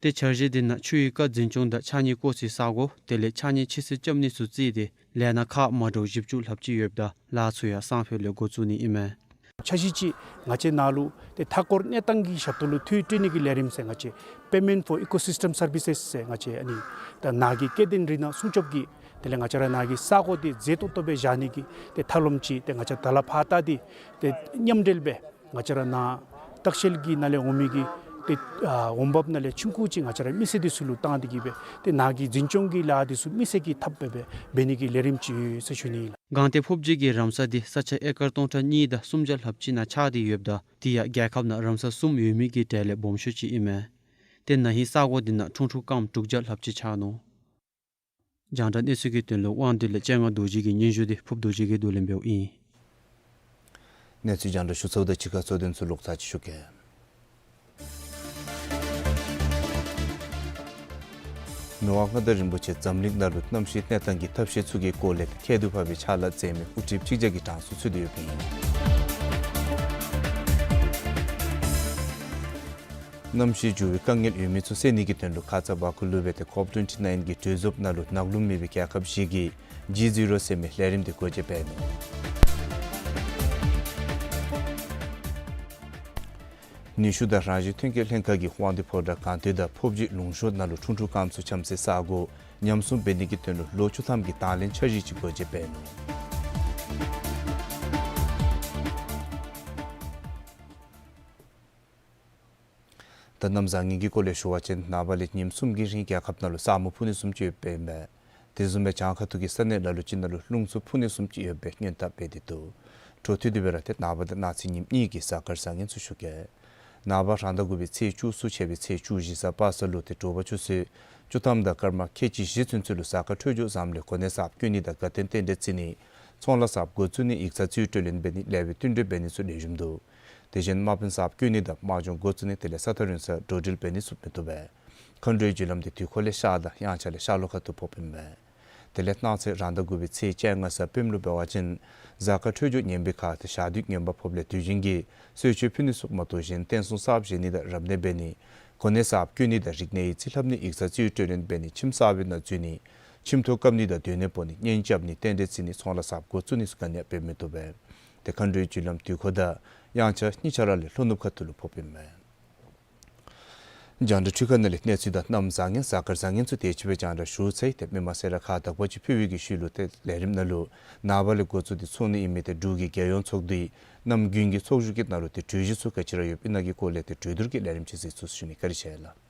ཏེ་འཆར་གཞི་འདི་ནང་ཆུ་ཡི་རྐ་འཛིན་སྐྱོང་དང་ཕྱགས་སྙིགས་བཀོ་སའི་ས་གོ་དེ་ལས་ཕྱགས་སྙིགས་ཕྱི་སེལ་རྐྱབ་ནི་ཚུ་བརྩིས་ཏེ་ལས་སྣ་ཁག་མ་འདྲཝ་བཞི་བཅུ་ལྷགཔ་ཅིག་ཡོདཔ་ད་ལཱ་ཚུ་ཡང་སང་ཕོད་ལས་འགོ་བཙུགས་ནི་ཨིན་མས། འཆར་གཞི་ཅིག་ང་བཅས་ནཱ་ལུ་ཏེ་མཐའ་འཁོར་གནས་སྟངས་ཀྱི་ཞབས་ཏོག་ལུ་ཐུགས་སྤྲོ་ནི་གི་ལས་རིམ་ཟེར་ང་བཅས་Payment for Ecosystem Services ཟེར་ང་བཅས་ཨ་ནི་ད་ནཱ་གི་སྐྱེ་ལྡན་རིགས་སྣ་སྲུང་སྐྱོབ་ཀྱི་དེ་ལས་ང་བཅས་ར་ནཱ་གི་ས་གོ་འདི་མཛེས་ཏོག་ཏོ་སྦེ་བཞག་ནི་གི་ཏེ་ཐབས་ལམ་ཅིག་ཏེ་ང་བཅས་ད་ལས་ཕར་ད་འདི་ཏེ་མཉམ་འབྲེལ་སྦེ་ང་བཅས་ར་ནཱ་ལྟ་བཤལ་གྱི་ནང་ལས་འོང་མི་གི་ཏེ་ཨ་འོང་འབབ་ནང་ལས་ཆུང་ཀུ་ཅིག་ང་བཅས་ར་མི་སེར་འདི་ཚུ་ལུ་བཏང་སྟེ་གི་སྦེ་ཏེ་ནཱ་གི་འཛིན་སྐྱོང་གི་ལཱ་འདི་ཚུ་མི་སེར་གྱིས་འཐབ་སྦེ་སྦེ་འབད་ནི་གི་ལས་རིམ་ཅིག་ཡོད་ཟེར་ཞུ་ནི་ཨིན་ལགས། སྒང་སྟོད་ཕོབ་སྦྱིས་ཀྱི་རམ་ས་འདི་ས་ཆ་ཨེ་ཀར་སྟོང་ཕྲག་གཉིས་དང་སུམ་བརྒྱ་ལྷགཔ་ཅིག་ནང་ཆགས་ཏེ་ཡོདཔ་ད་དེ་ཡང་རྒྱལ་ཁབ་ནང་རམ་ས་གསུམ་ཡོད་མི་གི་གྲས་ལས་སྦོམ་ཤོས་ཅིག་ཨིན་མས། ཏེ་ན་ཧིང་ས་གོ་འདི་ནང་ཁྲུང་ཁྲུང་སྐམ་དྲུག་བརྒྱ་ལྷགཔ་ཅིག་ཆགས་ནུག། རྒྱང་བསྒྲགས་གནས་ཚུལ་གྱི་དོན་ལུ་དབང་འདུས་ལས་སྤྱན་སྔ་རྡོ་རྗེ་གི་སྙན་ཞུ་འདི་ཕུབ་རྡོ་རྗེ་གིས་བསྡུ་ལེན་འབདཝ་ཨིན། གནས་ཚུལ་རྒྱང་བསྒྲགས་ཞུ་ཚརཝ་དང་གཅིག་ཁར་གཙོ་དོན་ཚུ་ལོག་ཚར་ཅིག་ཞུ་གེ། མི་དབང་མངའ་བདག་རིན་པོ་ཆེ་འཛམ་གླིང་ནང་ལུ་གནམ་གཤིས་གནས་སྟངས་ཀྱི་ཐབས་ཤེས་ཚུ་གི་སྐོར་ལས་ཁྱད་དུ་འཕགས་པའི་ཕྱག་ལཱ་མཛད་མི་དབུ་ཁྲིདཔ་གཅིག་བརྒྱ་གི་གྲངས་སུ་ཚུད་དེ་ཡོདཔ་ཨིན། གནམ་གཤིས་འགྱུར་བའི་དཀའ་ངལ་ཡོད་མི་ཚུ་སེལ་ནི་གི་དོན་ལུ་ཁ་ཙ་བ་ཀུ་ལུ་སྦེ་ཏེ་ཀོབ་ཊུ་ཝེན་ཊི་ནའིན་གྱི་གྲོས་ཚོགས་ནང་ལུ་ནང་ལུ་མེད་པའི་རྒྱལ་ཁབ་བཞི་གིས་ཇི་ཛི་རོ་ཟེར་མི་ལས་རིམ་འདི་སྒོ་འབྱེད་འབད་ནུག། ནུས་ཤུགས་དང་རང་བཞིན་ཐོན་སྐྱེད་ལྷན་ཁག་གིས་དབང་འདུས་ཕོ་བྲང་སྒང་སྟོད་དང་ཕོབ་སྦྱིས་ལུང་གཤོང་ནང་ལུ་ཁྲུང་ཁྲུང་སྐམ་ཚུ་འཁྱམས་སའི་ས་གོ་ཉམས་སྲུང་འབད་ནི་གི་དོན་ལུ་ལོ་བཅུ་ཐམ་གྱི་དང་ལེན་འཆར་གཞི་ཅིག་སྒོ་འབྱེད་འབད་ནུག། ད་གནམ་བཟང་ངན་གྱི་སྐོར་ལས་ཞུ་བ་ཅིན་ནངས་པ་ལས་ཉིནམ་གསུམ་གྱི་རིང་རྒྱལ་ཁབ་ནང་ལུ་ས་སྨུག་ཕུབ་ནི་བཟུམ་ཅིག་ཡོདཔ་ཨིན་པས། དེ་བཟུམ་སྦེ་བྱང་ཁ་ཐུག་གི་ས་གནས་ལ་ལུ་ཅིག་ནང་ལུ་རླུང་འཚུབ་འཕུ་ནི་བཟུམ་ཅིག་ཡོད་པའི་སྔོན་བརྡ་འབད་དེ་འདུག། འཕྲོ་མཐུད་དེ་སྦེ་ར་ཏེ་ནངས་པ་དང་གནངས་ཚེ་ཉིནམ་གཉིས་ཀྱི་གཟའ་སྐར་བཟང་ངན་ཚུ་ཞུ་གེ། ནངས་པ་རང་ཟླ་དགུ་པའི་ཚེས་བཅུ་གསུམ་ཆད་པའི་ཚེས་བཅུ་བཞི་གཟའ་པ་སངས་ལུ་ཏེ་དྲོ་པ་ཆུ་ཚོད་བཅུ་ཐམ་དང་སྐར་མ་ཁལ་གཅིག་བཞི་ཚུན་ཚོད་ལུ་གཟའ་སྐར་འཕྲོད་སྦྱོར་བཟངམ་ལས་གོ་གནས་གསརཔ་བསྐོ་ནི་དང་དགའ་སྟོན་རྟེན་འབྲེལ་བརྩི་ནི་ཚོང་ལཱ་གསརཔ་འགོ་བཙུགས་ནི་ཡིག་ཚང་རྩིས་སྤྲོད་ལེན་འབད་ནི་ལེགས་པའི་བསྟུན་གྲོས་འབད་ནི་ཚུ་ལེགས་ཤོམ་འདུག། དེ་བཞིན་དམག་དཔོན་གསརཔ་བསྐོ་ནི་དང་དམག་སྦྱོང་འགོ་བཙུགས་ནི་དེ་ལས་ས་ཐག་རིང་སར་འགྲོ་འགྲུལ་འབད་ནི་ཚུ་མི་བཏུབ་པས། མཁའ་འགྲོའི་རྒྱུ་ལམ་འདི་དུས་འཁོར་ལས་ཤར་དང་དབྱངས་འཆར་ལས་ཤར་ལྷོ་ཁ་ཐུག་ཕོགཔ་ཨིན་པས། དེ་ལས་གནངས་ཚེ་རང་ཟླ་དགུ་པའི་ཚེས་བཅོ་ལྔ་གཟའ་སྤེནམ་ལུ་འབད་བ་ཅིན་གཟའ་སྐར་འཕྲོད་སྦྱོར་ངན་པའི་ཁར་ཏེ་ཞག་དུས་ངན་པ་ཕོགཔ་ལས་དུས་རྒྱུན་གྱི་གསོལ་མཆོད་ཕུལ་ནི་ཚུ་མ་གཏོགས་གཞན་རྟེན་གསུམ་གསརཔ་བཞེངས་ནི་དང་རབ་གནས་འབད་ནི་གོ་གནས་གསརཔ་བསྐོ་ནི་དང་རིག་གནས་ཀྱི་རྩིས་ལྷབ་ནི་ཡིག་ཚང་རྩིས་སྤྲོད་ལེན་འབད་ནི་ཁྱིམ་གསར་པའི་ནང་འཛུལ་ནི་ཁྱིམ་ཐོག་བཀབ་ནི་དང་སྡོད་གནས་སྤོ་ནི་གཉེན་རྐྱབ་ནི་རྟེན་འབྲེལ་བརྩི་ནི་ཚོང་ལཱ་གསརཔ་འགོ་བཙུགས་ནི་ཚུ་ག་ནི་ཡང་འབད་མི་བཏུབ་པས། ཏེ་མཁའ་འགྲོའི་རྒྱུ་ལམ་དུས་འཁོར་དང་དབྱངས་འཆར་གཉིས་ཆ་ར་ལས་ལྷོ་ནུབ་ཁ་ཐུག་ལུ་ཕོགཔ་ཨིན་པས། རྒྱང་བསྒྲགས་འཕྲུལ་ཁང་ནང་ལས་གནས་ཚུལ་དང་གནམ་བཟང་ངན་གཟའ་སྐར་བཟང་ངན་ཚུ་དེ་ཅིག་སྦེ་རྒྱང་བསྒྲགས་ཞུ་ཚར་ཡི། ཏེ་མི་མང་སེར་ར་ཁག་དག་པ་ཅིག་ཕུལ་བའི་གི་ཤུལ་ལུ་ཏེ་ལས་རིམ་ནང་ལུ་ནངས་པ་ལས་འགོ་བཙུགས་ཏེ་ཚོགས་ནི་ཨིན་མི་ཏེ་འབྲུག་གི་རྒྱལ་ཡོངས་ཚོགས་འདུའི་གནམ་དགུན་གྱི་ཚོགས་བཞུགས་ཀྱི་ནང་ལུ་ཏེ་གྲོས་གཞི་ཚུ་ག་ཅི་ར་ཡོདཔ་ཨིན་ན་གི་སྐོར་ལས་ཏེ་གྲོས་བསྡུར་གྱི་ལས་རིམ་ཅིག་གཟིགས་ཚུགས་ཞུ་ནི། བཀའ་དྲིན་ཆེ་ལགས།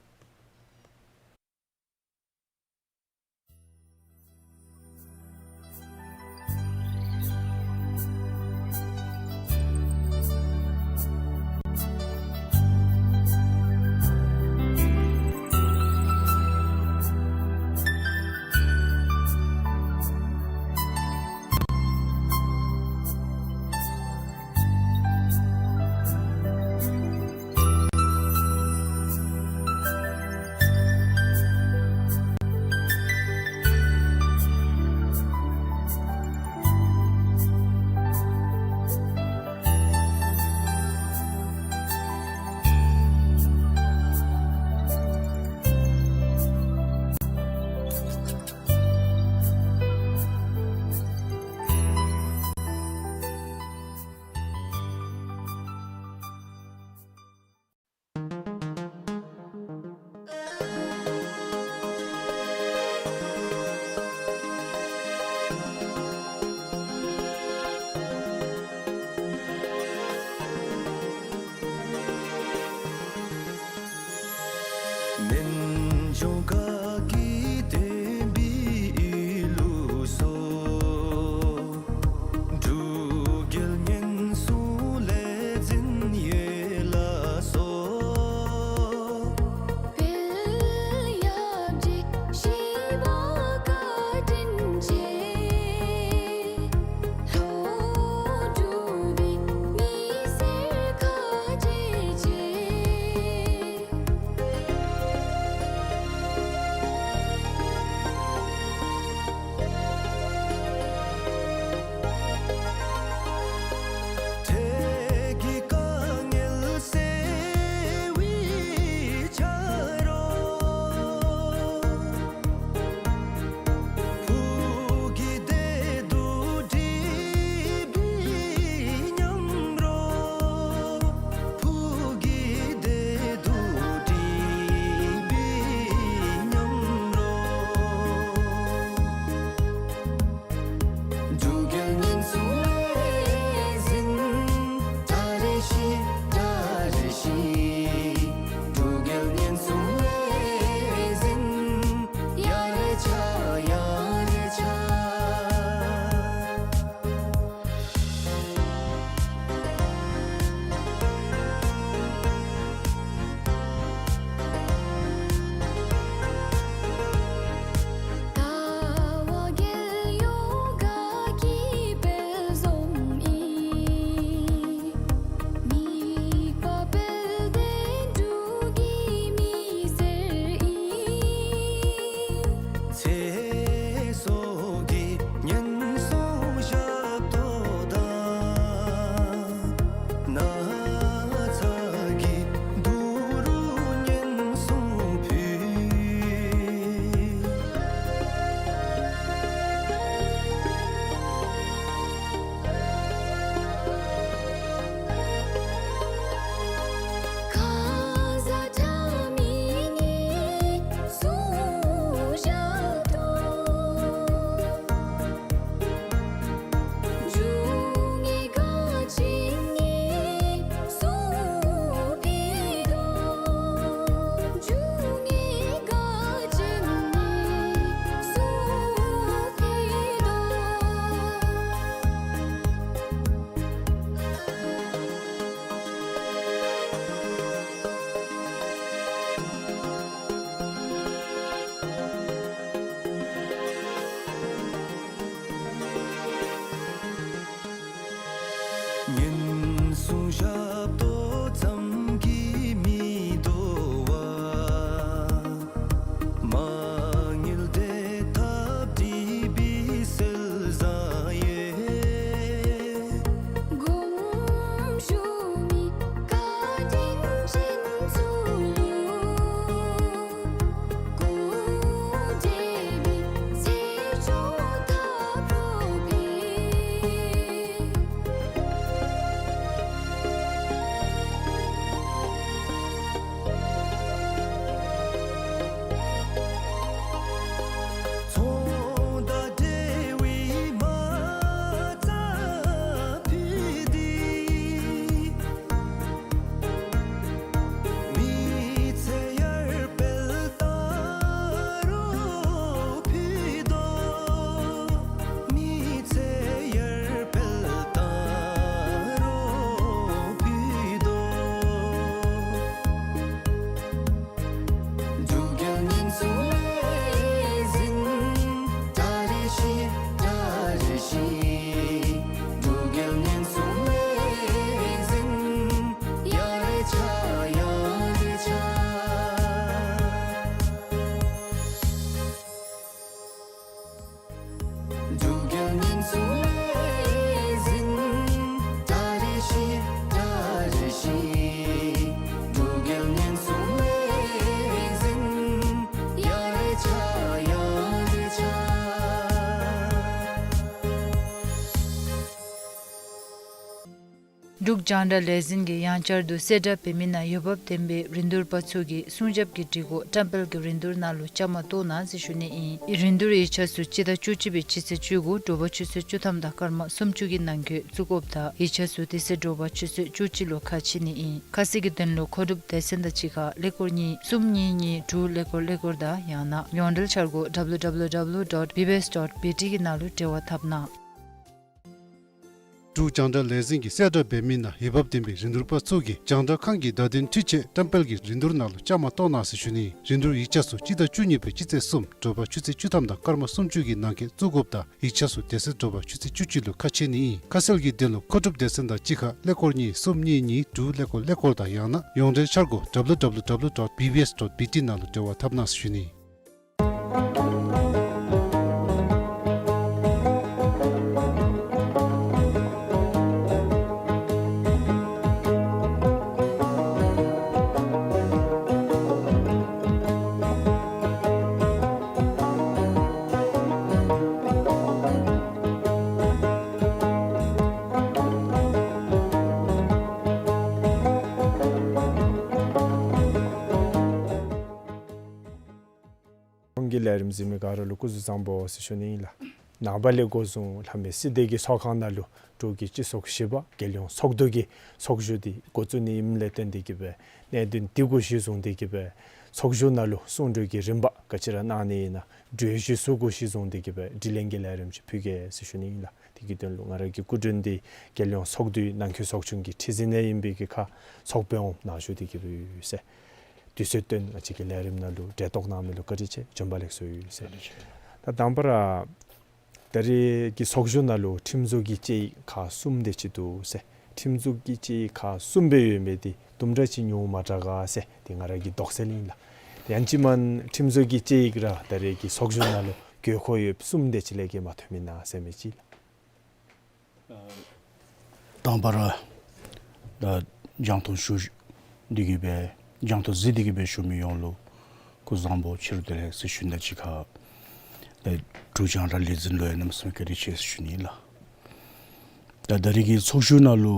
འབྲུག་རྒྱང་བསྒྲགས་ལས་འཛིན་གྱིས་ཡང་བསྐྱར་དུ་གསལ་བསྒྲགས་འབད་མི་ནང་འོས་འབབ་ལྡན་པའི་རིན་བསྡུར་པ་ཚུ་གིས་སྲུང་སྐྱོབ་ཀྱི་སྒྲིག་གོ་བཀྲམ་སྤེལ་གྱི་རིན་བསྡུར་ནང་ལུ་བཅའ་མར་གཏོགས་གནང་ཟེར་ཞུ་ནི་ཨིན། རིན་བསྡུར་ཡིག་ཆ་ཚུ་སྤྱི་ཟླ་བཅུ་གཅིག་པའི་སྤྱི་ཚེས་བཅུ་དགུ་དྲོ་པ་ཆུ་ཚོད་བཅུ་ཐམ་དང་སྐར་མ་སུམ་ཅུ་གི་ནང་འཁོད་བཙུགས་དགོཔ་དང་ཡིག་ཆ་ཚུ་དེ་ཚེ་དྲོ་པ་ཆུ་ཚོད་བཅུ་གཅིག་ལུ་ཁ་ཕྱེ་ནི་ཨིན། ཁ་གསལ་གྱི་དོན་ལུ་མཁོ་སྒྲུབ་སྡེ་ཚན་དང་གཅིག་ཁར་ཀླད་ཀོར་གཉིས་གསུམ་གཉིས་གཉིས་དྲུག་ཀླད་ཀོར་ཀླད་ཀོར་དང་ཡང་ན་ཡོངས་འབྲེལ་འཆར་སྒོ་W W W dot B B S dot B T གི་ནང་ལུ་འབྲེལ་བ་འཐབ་གནང་། འབྲུག་རྒྱང་བསྒྲགས་ལས་འཛིན་གྱིས་གསལ་བསྒྲགས་འབད་མི་ནང་འོས་འབབ་ལྡན་པའི་རིན་བསྡུར་པ་ཚུ་གིས་རྒྱང་བསྒྲགས་ཁང་གི་བརྡ་དོན་འཕྲུལ་ཆས་བཀྲམ་སྤེལ་གྱི་རིན་བསྡུར་ནང་ལུ་བཅའ་མར་གཏོགས་གནང་ཟེར་ཞུ་ནི། རིན་བསྡུར་ཡིག་ཆ་ཚུ་སྤྱི་ཟླ་བཅུ་གཉིས་པའི་སྤྱི་ཚེས་གསུམ་དྲོ་པ་ཆུ་ཚོད་བཅུ་ཐམ་དང་སྐར་མ་སུམ་ཅུ་གི་ནང་འཁོད་བཙུགས་དགོཔ་དང་ཡིག་ཆ་ཚུ་དེ་ཚེ་དྲོ་པ་ཆུ་ཚོད་བཅུ་གཅིག་ལུ་ཁ་ཕྱེ་ནི་ཨིན། ཁ་གསལ་གྱི་དོན་ལུ་མཁོ་སྒྲུབ་སྡེ་ཚན་དང་གཅིག་ཁར་ཀླད་ཀོར་གཉིས་གསུམ་གཉིས་གཉིས་དྲུག་ཀླད་ཀོར་ཀླད་ཀོར་དང་ཡང་ན་ཡོངས་འབྲེལ་འཆར་སྒོ W W W dot B B S dot B T ནང་ལུ་འབྲེལ་བ་འཐབ་གནང་ཟེར་ཞུ་ནི། ཁོང་གི་ལས་རིམ་གཟིགས་མི་ག་ར་ལུ་སྐུ་གཟུགས་བཟང་པོ་ཟེར་ཞུ་ནི་ཨིན་ལགས། ནངས་པ་ལས་འགོ་བཟུང་ལྷ་མོ་སྲིད་སྡེ་གི་ཚོགས་ཁང་ནང་ལུ་འབྲུག་གི་སྤྱི་ཚོགས་བཞི་པ་རྒྱལ་ཡོངས་ཚོགས་འདུ་གི་ཚོགས་བཞུགས་འདི་འགོ་བཙུགས་ནི་ཨིནམ་ལས་བརྟེན་ཏེ་གི་སྦེ་གནད་དོན་འདི་གུ་གཞི་བཟུང་སྟེ་གི་སྦེ་ཚོགས་བཞུགས་ནང་ལུ་གསུང་གྲོས་ཀྱི་རིམ་པ་ག་ཅི་ར་གནང་ནི་ཨིན་ན་གྲོས་གཞི་ཚུ་གུ་གཞི་བཟུང་སྟེ་གི་སྦེ་དྲི་ལན་གྱི་ལས་རིམ་ཅིག་ཕུལ་གེ་ཟེར་ཞུ་ནི་ཨིན་ལགས། དེ་གི་དོན་ལུ་ང་ར་གི་སྐུ་མགྲོན་འདི་རྒྱལ་ཡོངས་ཚོགས་འདུའི་ནང་འཁོད་ཚོགས་ཆུང་གི་ཁྲི་འཛིན་ནང་ཨིན་པའི་གི་ཁར་ཚོགས་དཔོན་འོགམ་ནཱ་བཞུགས་ཏེ་གི་སྦེ་ཡོད་ཟེར། དུས་ཚོད་བཏོན་ང་བཅས་ཀྱི་ལས་རིམ་ནང་ལུ་གྲལ་གཏོགས་གནང་མི་ལུ་བཀའ་དྲིན་ཆེ། བྱོན་པ་ལེགས་སོ་ཡོད་ཟེར། ད་དང་པ་ར་ད་རེས་ཀྱི་ཚོགས་བཞུགས་ནང་ལུ་ཁྲིམས་བཟོ་གི་དཔྱད་ཡིག་ཁག་གསུམ་དེ་ཅིག་འདུག་ཟེར། ཁྲིམས་བཟོ་གི་དཔྱད་ཡིག་ཁག་གསུམ་སྦེ་ཡོད་མི་འདི་དུམ་གྲ་ཅིག་ཉུང་མ་དྲག་ག་ཟེར་འདི་ང་ར་གི་དོགས་སེལ་ཨིན་ལགས། ཡང་ཅིན་མེན་ཁྲིམས་བཟོ་གི་དཔྱད་ཡིག་ར་ད་རེས་ཀྱི་ཚོགས་བཞུགས་ནང་ལུ་དགོས་མཁོ་ཡོདཔ་གསུམ་དེ་ཅིག་ལས་བརྒལ་མ་ཐོན་མེན་ན་ཟེར་མི་ཅིག་ལགས། དང་པ་ར་ད་རྒྱང་མཐོང་ཞུ་སྟེ་གི་སྦེ་རྒྱང་མཐོང་གཟིགས་ཏེ་གི་སྦེ་བཞུགས་མི་ཡོངས་ལུ་སྐུ་གཟུགས་བཟང་པོ་ཕྱི་རུ་བདེ་ལེགས་ཟེར་ཞུ་ནི་དང་གཅིག་ཁར་ད་འབྲུག་རྒྱང་བསྒྲགས་ལས་འཛིན་ལུ་ཡང་གནམ་མེད་ས་མེད་བཀའ་དྲིན་ཆེ་ཟེར་ཞུ་ནི་ལགས། ད་ད་རེས་ཀྱི་ཚོགས་བཞུགས་ནང་ལུ་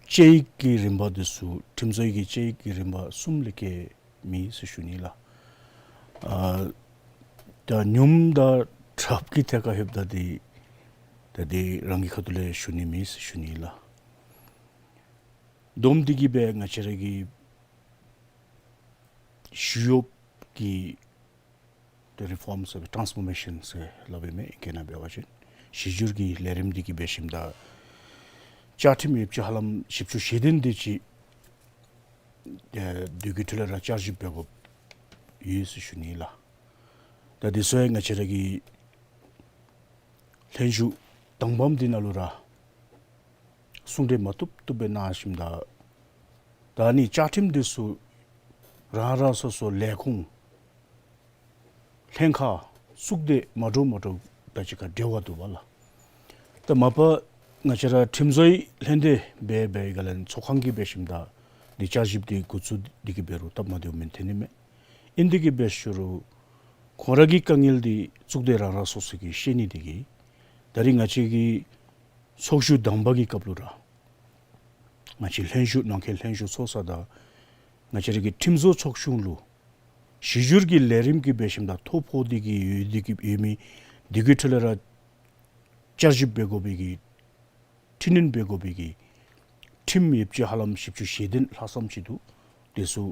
དཔྱད་ཡིག་གི་རིམ་པ་འདི་ཚུ་ཁྲིམས་བཟོ་གི་དཔྱད་ཡིག་གི་རིམ་པ་གསུམ་ལས་བརྒལ་མེད་ཟེར་ཞུ་ནི་ལགས། ཨ་ད་ཉུངམ་དང་དྲགཔ་གི་ཐད་ཁར་ལྷོདཔ་ད་འདི་ད་འདི་རང་གི་ཁ་ཐུག་ལས་ཞུ་ནི་མེད་ཟེར་ཞུ་ནི་ལགས། བསྡོམས་ཏེ་གི་སྦེ་ང་བཅས་ར་གི་ཞི་གཡོགཔ་གི་ད་རི་ཕོམ་ཟེར་སྦེ་ཊཱནསི་ཕོར་མེ་ཤཱན་ཟེར་སླབ་ཨིན་མས་ཨིང་སྐད་ནང་འབད་བ་ཅིན། གཞི་བསྒྱུར་གྱི་ལས་རིམ་འདི་གི་འབད་ཞིནམ་ད་བཅའ་ཁྲིམས་ཡོདཔ་ཅིག་ཧ་ལམ་བཞི་བཅུ་ཞེ་བདུན་དེ་ཅིག་ཨེ་དེ་གི་ཁྲོད་ལས་ར་བསྐྱར་ཞིབ་འབད་དགོཔ་ཡོད་ཟེར་ཞུ་ནི་ལགས། ད་དེ་ཚུ་ཡང་ང་བཅས་ར་གི་ལྷན་བཞུགས་དང་པམ་འདི་ནང་ལུ་ར་གསུང་གྲོས་མ་བཏུབ་བཏུབ་སྦེ་གནང་ཞིནམ་ད་ད་ནི་བཅའ་ཁྲིམས་འདི་ཚུ་རང་རང་སོ་སོ་ལས་ཁུངས་ལྷན་ཁག་གཙུག་སྡེ་མ་འདྲཝ་མ་འདྲཝ་དང་གཅིག་ཁར་འབྲེལ་བ་འདུག་པ་ལགས། ད་མ་པ་ང་བཅས་ར་ཁྲིམས་བཟོའི་ལྷན་སྡེ་འབད་འབད་ག་ལས་ཚོགས་ཁང་གིས་འབད་ཞིནམ་ད་འདི་བསྐྱར་ཞིབ་འདི་འགོ་བཙུགས་ཏེ་གི་འབད་རུང་སྟབས་མ་བདེཝ་མེད་ཐོན་ནི་མས། ཨིན་ཏེ་གི་འབད་ཞུ་རུང་ཁོང་ར་གི་དཀའ་ངལ་འདི་གཙུག་སྡེ་རང་རང་སོ་སོ་གིས་ཤེས་ནི་འདི་གིས་ད་རིས་ང་བཅས་ཀྱི་ཚོགས་བཞུགས་དང་པ་གི་སྐབས་ལུ་ར་ང་བཅས་ལྷན་བཞུགས་ནང་འཁོད་ལྷན་བཞུགས་ཚོགས་ས་དང་ང་བཅས་ར་གི་ཁྲིམས་བཟོ་ཚོགས་ཆུང་ལུ་གཞི་བསྒྱུར་གྱི་ལས་རིམ་གྱི་འབད་ཞིནམ་ད་ཐོ་ཕོག་སྟེ་གི་ཡོད་དེ་གི་ཡོད་མི་འདི་གི་ཁྲོད་ལས་ར་བསྐྱར་ཞིབ་འབད་དགོ་པའི་གི་འཕྲི་སྣོན་འབད་དགོ་པའི་གི་ཁྲིམས་ཡོདཔ་ཅིག་ཧ་ལམ་བཞི་བཅུ་ཞེ་བདུན་ལྷག་ཙམ་ཅིག་འདུག། དེ་ཚུ་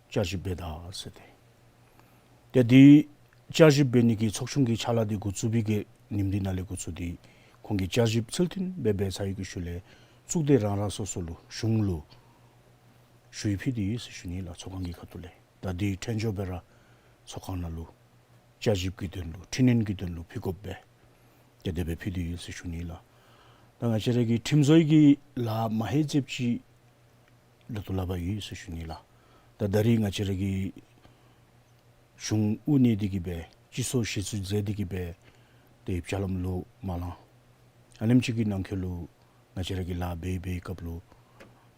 བསྐྱར་ཞིབ་འབད་ད་ཟེར་ཏེ། ཏེ་འདི་བསྐྱར་ཞིབ་འབད་ནི་གི་ཚོགས་ཆུང་གི་ཕྱག་ལཱ་འདི་འགོ་བཙུགས་པའི་གི་ཉིནམ་འདི་ནང་ལས་འགོ་བཙུགས་ཏེ་ཁོང་གིས་བསྐྱར་ཞིབ་ཚུལ་མཐུན་སྦེ་འབད་ཚར་བའི་གི་ཤུལ་ལས་གཙུག་སྡེ་རང་རང་སོ་སོ་ལུ་གཞུང་ལུ་ཞུ་ཡིག་ཕུལ་ཏེ་ཡོད་ཟེར་ཞུ་ནི་ལགས། ཚོགས་ཁང་གི་ཁ་ཐུག་ལས། ད་འདི་འཕྲོ་མཇུག་སྦེ་ར་ཚོགས་ཁང་ནང་ལུ་བསྐྱར་ཞིབ་ཀྱི་དོན་ལུ་འཕྲི་སྣོན་གྱི་དོན་ལུ་ཕུལ་དགོཔ་སྦེ་ཏེ་དེ་སྦེ་ཕུལ་ཏེ་ཡོད་ཟེར་ཞུ་ནི་ལགས། ད་ང་བཅས་ར་གི་ཁྲིམས་བཟོའི་གི་ལཱ་མ་ཧེ་ཟེབ་ཅིག་ད་ལྟོ་ལག་པར་ཡོད་ཟེར་ཞུ་ནི་ལགས། ད་ད་རིས་ང་བཅས་ར་གི་གཞུང་དབུ་བརྙེས་ཏེ་གི་སྦེ་སྤྱི་ཚོགས་གཞི་བཙུགས་མཛད་དེ་གི་སྦེ་ཏེ་བརྒྱ་ལམ་ལུ་མ་ལང་། ཨ་ནེམ་ཅིག་གི་ནང་འཁོད་ལུ་ང་བཅས་ར་གིས་ལཱ་འབད་འབད་བའི་སྐབས་ལུ་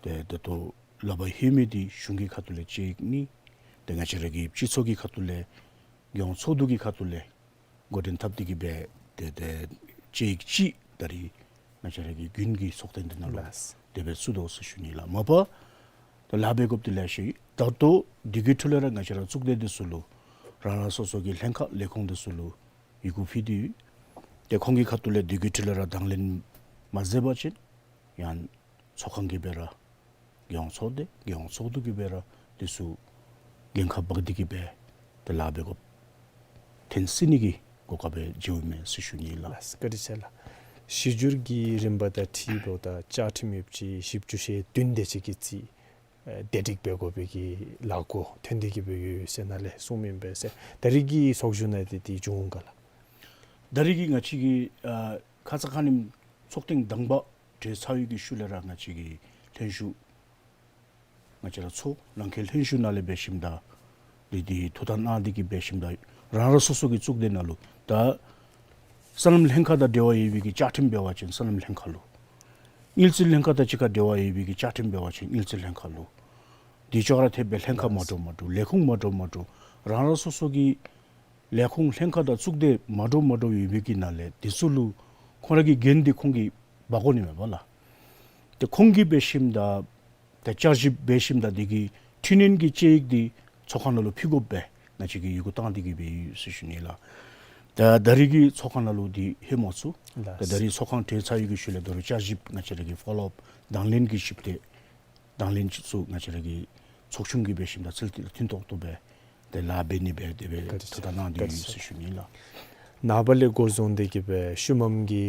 ཏེ་ད་ལྟོ་ལག་པར་ལྷོད་མི་འདི་གཞུང་གི་ཁ་ཐུག་ལས་དཔྱད་ཡིག་གཉིས། ཏེ་ང་བཅས་ར་གི་སྤྱི་ཚོགས་ཀྱི་ཁ་ཐུག་ལས་རྒྱལ་ཡོངས་ཚོགས་འདུ་གི་ཁ་ཐུག་ལས་འགོ་འདྲེན་འཐབ་སྟེ་གི་སྦེ་ཏེ་ཏེ་དཔྱད་ཡིག་གཅིག་ད་རིས་ང་བཅས་ར་གི་དགུན་གྱི་ཚོགས་ཐེངས་འདི་ནང་ལུ་ལགས། དེ་སྦེ་བཙུགས་དོ་ཟེར་ཞུ་ནི་ལགས། མ་པ་ད་ལཱ་འབད་དགོཔ་འདི་ལེ་ཤ་ཡོད། ད་ལྟོ་དེ་གི་འཕྲོ་ལས་ར་ང་བཅས་ར་གཙུག་སྡེ་འདི་ཚུ་ལུ་རང་རང་སོ་སོ་གི་ལྷན་ཁག་ལས་ཁུངས་འདི་ཚུ་ལུ་ཡི་གུ་ཕུལ་ཏེ་ཡོད། ཏེ་ཁོང་གི་ཁ་ཐུག་ལས་དེ་གི་འཕྲོ་ལས་ར་དང་ལེན་མ་མཛད་པ་ཅིན་ཡང་ཚོགས་ཁང་གིས་སྦེ་ར་རྒྱལ་ཡོངས་ཚོགས་སྡེ་རྒྱལ་ཡོངས་ཚོགས་འདུ་གིས་སྦེ་ར་འདི་ཚུ་འགན་ཁག་འབག་སྟེ་གིས་སྦེ་ཏེ་ལཱ་འབད་དགོཔ་ཐོན་སྲིད་ནི་གི་གོ་སྐབས་སྦེ་མཇལཝ་མས་ཟེར་ཞུ་ནི་ལགས། ལགས་བཀའ་དྲིན་ཆེ་ལགས། གཞི་འགྱུར་གྱི་རིམ་པ་དང་འཁྲིལཝ་ད་བཅའ་ཁྲིམས་ཡོདཔ་ཅིག་བཞི་བཅུ་ཞེ་བདུན་དེ་ཅིག་གི་རྩིས་ཨེ་བདེ་སྒྲིག་འབད་དགོ་པའི་གི་ལཱ་འགོ་ཐོན་ཏེ་གིས་སྦེ་ཡོད་ཟེར་ནཱ་ལས་གསུངམ་ཨིན་པས་ཟེར། ད་རིས་ཀྱི་ཚོགས་བཞུགས་ནང་འདི་འདི་བྱུང་ག་ལགས། ད་རིས་ཀྱི་ང་བཅས་ཀྱི་ཨ་ཁ་ཙ་ཁ་ཉིནམ་ཚོགས་ཐེངས་དང་པ་གྲོལ་ཚར་བའི་གི་ཤུལ་ལས་ར་ང་བཅས་ཀྱི་ལྷན་བཞུགས་ང་བཅས་ར་ཚོགས་ནང་འཁོད་ལྷན་བཞུགས་ནང་ལས་འབད་ཞིནམ་ད་འདི་འདི་ཐུགས་ཐག་གནང་སྟེ་གིས་འབད་ཞིནམ་ད་རང་རང་སོ་སོ་གི་གཙུག་སྡེ་ནང་ལུ་ད་སྲང་ལམ་ལྷན་ཁག་དང་འབྲེལ་བ་ཡོད་པའི་གི་བཅའ་ཁྲིམས་འབད་བ་ཅིན་སྲང་ལམ་ལྷན་ཁག་ལུ། དངུལ་རྩིས་ལྷན་ཁག་དང་གཅིག་ཁར་འབྲེལ་བ་ཡོད་པའི་གི་བཅའ་ཁྲིམས་འབད་བ་ཅིན་དངུལ་རྩིས་ལྷན་ཁག་ལུ། དེ་ཅོག་ར་འཐདཔ་སྦེ་ལྷན་ཁག་མ་འདྲཝ་མ་འདྲཝ་ལས་ཁུངས་མ་འདྲཝ་མ་འདྲཝ་རང་རང་སོ་སོ་གི་ལས་ཁུངས་ལྷན་ཁག་དང་གཙུག་སྡེ་མ་འདྲཝ་མ་འདྲཝ་ཡོད་པའི་གི་ནང་ལས་དེ་ཚུ་ལུ་ཁོང་ར་གི་འགན་འདི་ཁོང་གིས་འབག་དགོ་ནི་མས་པ་ལགས། ཏེ་ཁོང་གིས་འབད་ཞིནམ་ད་ཏེ་བསྐྱར་ཞིབ་འབད་ཞིནམ་ད་འདི་གི་འཕྲི་སྣོན་གྱི་དཔྱད་ཡིག་འདི་ཚོགས་ཁང་ནང་ལུ་ཕུལ་དགོཔ་སྦེ་ང་བཅས་ཀྱིས་ཡི་གུ་བཏང་སྟེ་གིས་སྦེ་ཡོད་ཟེར་ཞུ་ནི་ལགས། ད་ད་རིས་ཀྱི་ཚོགས་ཁང་ནང་ལུ་འདི་ལྷོད་མ་ཚུགས། ལགས། ད་ད་རིས་ཚོགས་ཁང་གྲོལ་ཚར་བའི་གི་ཤུལ་ལས་ད་རུང་བསྐྱར་ཞིབ་ང་བཅས་ར་གི་ཕོ་ལོ་ཨཔ་དང་ལེན་གྱི་ཞིབ་ཏེ་དང་ལེན་ཚུ་ང་བཅས་ར་གི་ཚོགས་ཆུང་གིས་འབད་ཞིནམ་ད་ཚུལ་མཐུན་ཏོག་ཏོ་སྦེ་ཏེ་ལཱ་འབད་ནི་སྦེ་དེ་སྦེ་བཀའ་དྲིན་ཆེ། ཐུགས་ཐག་གནང་སྟེ་ཡོད་ཟེར་ཞུ་ནི་ལགས། ནངས་པ་ལས་འགོ་བཟུང་སྟེ་གིས་སྦེ་ཤུལ་མམ་གྱི་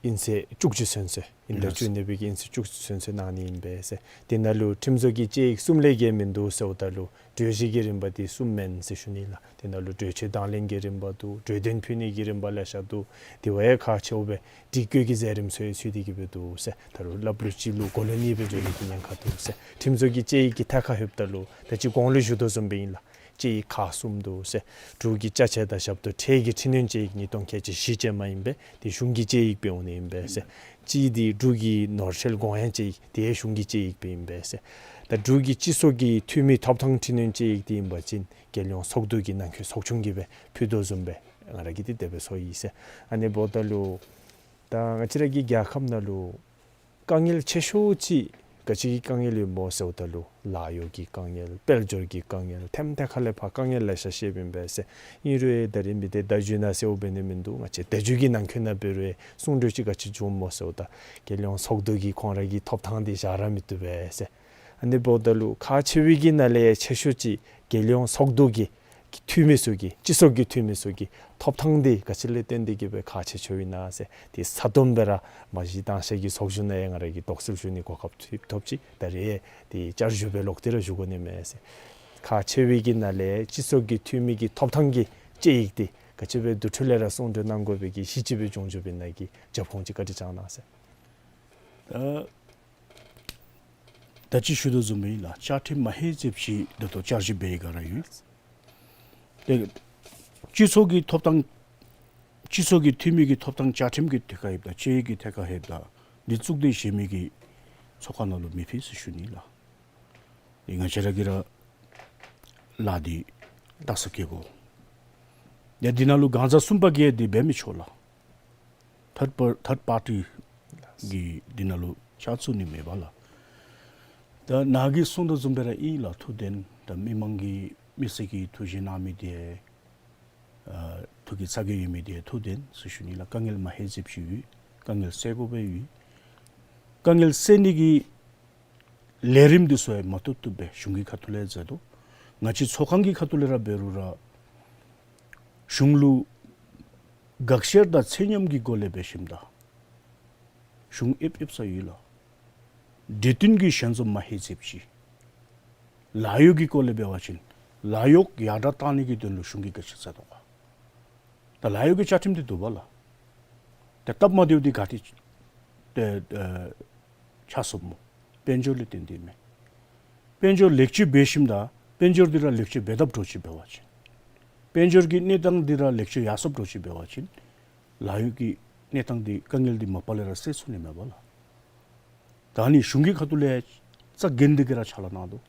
དབྱིན་ཚེས་བཅུ་གཅིག་ཚུན་ཚོད་དབྱིན་ཟླ་ལགས། བཅུ་གཉིས་པའི་གི་དབྱིན་ཚེས་བཅུ་གཅིག་ཚུན་ཚོད་གནང་ནི་ཨིན་པས་ཟེར། དེ་ནང་ལུ་ཁྲིམས་བཟོ་གི་དཔྱད་ཡིག་གསུམ་ལས་བརྒལ་མིན་འདུག་ཟེརཝ་ད་ལུ་གྲོས་གཞི་གི་རིམ་པ་འདི་གསུམ་མེན་ཟེར་ཞུ་ནི་ལགས། དེ་ནང་ལུ་གྲོས་ཆོད་དང་ལེན་གྱི་རིམ་པ་འདུག། གྲོས་དོན་ཕུལ་ནི་གི་རིམ་པ་ལེ་ཤ་འདུག། དེ་བ་ཡང་ཁག་ཆེཝ་སྦེ་སྒྲིག་བཀོད་ཀྱི་མཛད་རིམ་ཚུ་ཡང་ཚུད་དེ་གིས་སྦེ་འདུག་ཟེར། ད་རུང་སླབ་ལུགས་ཅིག་ལུ་གོ་ལོན་གཉིས་སྦེ་འགྱོ་ནི་གི་ཉེན་ཁ་འདུག་ཟེར། ཁྲིམས་བཟོ་གི་དཔྱད་ཡིག་གི་ཐད་ཁར་ལྷོདཔ་ད་ལུ་ད་ཅི་གོང་ལུ་ཞུ་དོ་བཟུམ་སྦེ་ཨིན་ལགས། དཔྱད་ཡིག་ཁག་གསུམ་འདུག་ཟེར། འབྲུག་གི་ཅ་ཆས་དང་ཞབས་ཏོག་ཁྲལ་གྱི་འཕྲི་སྣོན་དཔྱད་ཡིག་ཉིས་སྟོང་ཁལ་གཅིག་བཞི་ཅན་མ་ཨིན་པས། དེ་གཞུང་གི་དཔྱད་ཡིག་སྦེ་འོང་ནི་ཨིན་པས་ཟེར། གཅིག་འདི་འབྲུག་གི་ནོར་ཁྲལ་དགོངས་ཡངས་དཔྱད་ཡིག་དེ་ཡང་གཞུང་གི་དཔྱད་ཡིག་སྦེ་ཨིན་པས་ཟེར། ད་འབྲུག་གི་སྤྱི་ཚོགས་ཀྱི་འཐུས་མི་ཐོབ་ཐང་འཕྲི་སྣོན་དཔྱད་ཡིག་དེ་ཨིན་པ་ཅིན་རྒྱལ་ཡོངས་ཚོགས་འདུ་གི་ནང་འཁོད་ཚོགས་ཆུང་གིས་སྦེ་ཕུལ་དོ་བཟུམ་སྦེ་ང་ར་གིས་འདི་དེ་སྦེ་ཚོར་ཡི་ཟེར། ཨ་ནི་འབདཝ་ད་ལུ་ད་ང་བཅས་ར་གི་རྒྱལ་ཁབ་ནང་ལུ་དཀའ་ངལ་ཆེ་ཤོས་ཅིག་ག་ཅི་གི་དཀའ་ངལ་ཡོདཔ་སྨོ་ཟེརཝ་ད་ལུ་ལཱ་གཡོག་གི་དཀའ་ངལ་དཔལ་འབྱོར་གྱི་དཀའ་ངལ་ཐེམ་ཐད་ཁ་ལས་ཕར་དཀའ་ངལ་ལེ་ཤ་བཤདཔ་ཨིན་པས་ཟེར། ཨིན་རུང་ད་རིས་མི་སྡེ་བརྡ་བརྒྱུད་ནང་གསལཝ་འབད་ནི་མིན་འདུག། ང་བཅས་བརྡ་བརྒྱུད་ཀྱི་ནང་འཁོད་ནང་འབད་རུང་གསུང་གྲོས་ཅིག་ག་ཅི་བྱུངམ་སྨོ་ཟེརཝ་ད་རྒྱལ་ཡོངས་ཚོགས་འདུ་གིས་ཁོང་ར་གི་ཐོབ་ཐང་འདི་བཞག་ར་མི་བཏུབ་པས་ཟེར། ཨ་ནི་འབདཝ་ད་ལུ་ཁག་ཆེ་བའི་གི་ནང་ལས་ཆེ་ཤོས་ཅིག་རྒྱལ་ཡོངས་ཚོགས་འདུ་གི་འཐུས་མི་ཚུ་གི་སྤྱི་ཚོགས་ཀྱི་འཐུས་མི་ཚུ་གི་ཐོབ་ཐང་འདི་ག་ཅི་ལས་བརྟེན་ཏེ་གིས་སྦེ་ཁག་ཆེ་ཆེཝ་ཨིན་ན་ཟེར་དེ་ས་སྟོང་སྦེ་ར་མ་གཞི་དང་ཤེས་ཀྱི་ཚོགས་བཞུགས་ནང་ཡང་ང་ར་གིས་དོགས་སེལ་ཞུ་ནི་གོ་སྐབས་ཐོབ་ཅི། ད་རིས་དེ་བསྐྱར་ཞུ་སྦེ་ལོག་སྟེ་ར་ཞུ་དགོ་ནི་མས་ཟེར། ཁག་ཆེ་བའི་གི་ནང་ལས་སྤྱི་ཚོགས་ཀྱི་འཐུས་མི་གི་ཐོབ་ཐང་གི་དཔྱད་ཡིག་འདི་ག་ཅི་སྦེ་དེ་འཕྲོ་ལས་ར་གསུང་གྲོས་གནང་དགོ་པའི་གི་གཞི་ཅིག་སྦེ་བྱུང་བྱུངམ་ཨིན་ན་གི་རྒྱབ་ཁུངས་ཅིག་བཀའ་དྲིན་བསྐྱང་གནང་ཟེར། ད་ད་ཅི་ཞུ་དོ་བཟུམ་སྦེ་ཨིན་ལགས། བཅའ་ཁྲིམས་མ་ལྷོད་ཅིག་ད་ལྟོ་བསྐྱར་ཞིབ་འབད་ཡི་ག་ར་ཡོད། ཏེ་སྤྱི་ཚོགས་ཀྱི་ཐོབ་ཐང་སྤྱི་ཚོགས་ཀྱི་འཐུས་མི་གི་ཐོབ་ཐང་བཅའ་ཁྲིམས་ཀྱི་ཐད་ཁར་ལྷོདཔ་ད་དཔྱད་ཡིག་གི་ཐད་ཁར་ལྷོདཔ་ད་འདི་གཙུག་སྡེ་གཞན་མི་གི་ཚོགས་ཁང་ནང་ལུ་མི་ཕུལ་ཟེར་ཞུ་ནི་ལགས། ཏེ་ང་བཅས་ར་གིས་ར་ལཱ་འདི་ལྟ་ས་བཀལ་དགོ། ཏེ་འདི་ནང་ལུ་གང་ཟག་གསུམ་པ་གིས་འདི་འབད་མི་ཆོག་ལགས། ཐརཌ་པར་ཐརཌ་པར་ཊི་གིས་འདི་ནང་ལུ་ཕྱག་བཙུགས་ནི་མེད་པ་ལགས། ད་ནཱ་གིས་གསུང་དོ་བཟུམ་སྦེ་ར་ཨིན་ལགས། ཐུགས་བདེན་ད་མི་མང་གིས་མི་སེར་གྱིས་ཐུགས་བཞེས་གནང་མི་འདི་ཨ་ཐུགས་ཀྱི་ཚ་གྱང་ཡོད་མི་འདི་ཐུགས་བདེན་ཟེར་ཞུ་ནི་ལགས། དཀའ་ངལ་མ་ལྷོད་ཅིག་ཡོད། དཀའ་ངལ་སེལ་དགོཔ་ཡོད། དཀའ་ངལ་སེལ་ནི་གི་ལས་རིམ་འདི་ཚུ་ཡང་མ་བཏུབ་བཏུབ་སྦེ་གཞུང་གི་ཁ་ཐུག་ལས་མཛད་དོ། ང་བཅས་ཚོགས་ཁང་གི་ཁ་ཐུག་ལས་ར་འབད་རུང་ར་གཞུང་ལུ་དགག་བཤེར་དང་ཚད་སྙོམས་ཀྱི་སྒོ་ལས་འབད་ཞིནམ་ད་གཞུང་ཨེབ་ཨེབ་ས་ཡོད་ལགས། གྲོས་བསྟུན་གྱི་ཞལ་འཛོམས་མ་ལྷོད་ཅིག་ལཱ་གཡོག་གི་སྐོར་ལས་འབད་བ་ཅིན་ལཱ་གཡོག་ཡར་དྲག་བཏང་ནི་གི་དོན་ལུ་གཞུང་གིས་ག་ཅི་མཛད་དོ་ག། ད་ལཱ་གཡོག་གི་བཅའ་ཁྲིམས་འདི་འདུག་པ་ལགས། ད་སྟབས་མ་བདེཝ་འདི་ག་ཏེ་ཏེ་ཨ་ཆགས་སོངམ་སྨོ། དཔལ་འབྱོར་ལས་བརྟེན་ཏེ་མས། དཔལ་འབྱོར་ལེགས་བཅོས་འབད་ཞིནམ་ད་དཔལ་འབྱོར་འདི་ར་ལེགས་བཅོས་འབད་དཔ་འདྲཝ་ཅིག་འབད་བ་ཅིན་དཔལ་འབྱོར་གྱི་གནས་སྟངས་འདི་ར་ལེགས་བཅོས་ཡར་སོངམ་འདྲཝ་ཅིག་འབད་བ་ཅིན་ལཱ་གཡོག་གི་གནས་སྟངས་འདི་དཀའ་ངལ་འདི་མ་པ་ལས་ར་སེལ་ཚུགས་ནི་མས་པ་ལགས། ད་ནི་གཞུང་གི་ཁ་ཐུག་ལས་རྩ་འགེངས་ཏེ་གིས་ར་ཕྱག་ལཱ་གནང་དོ།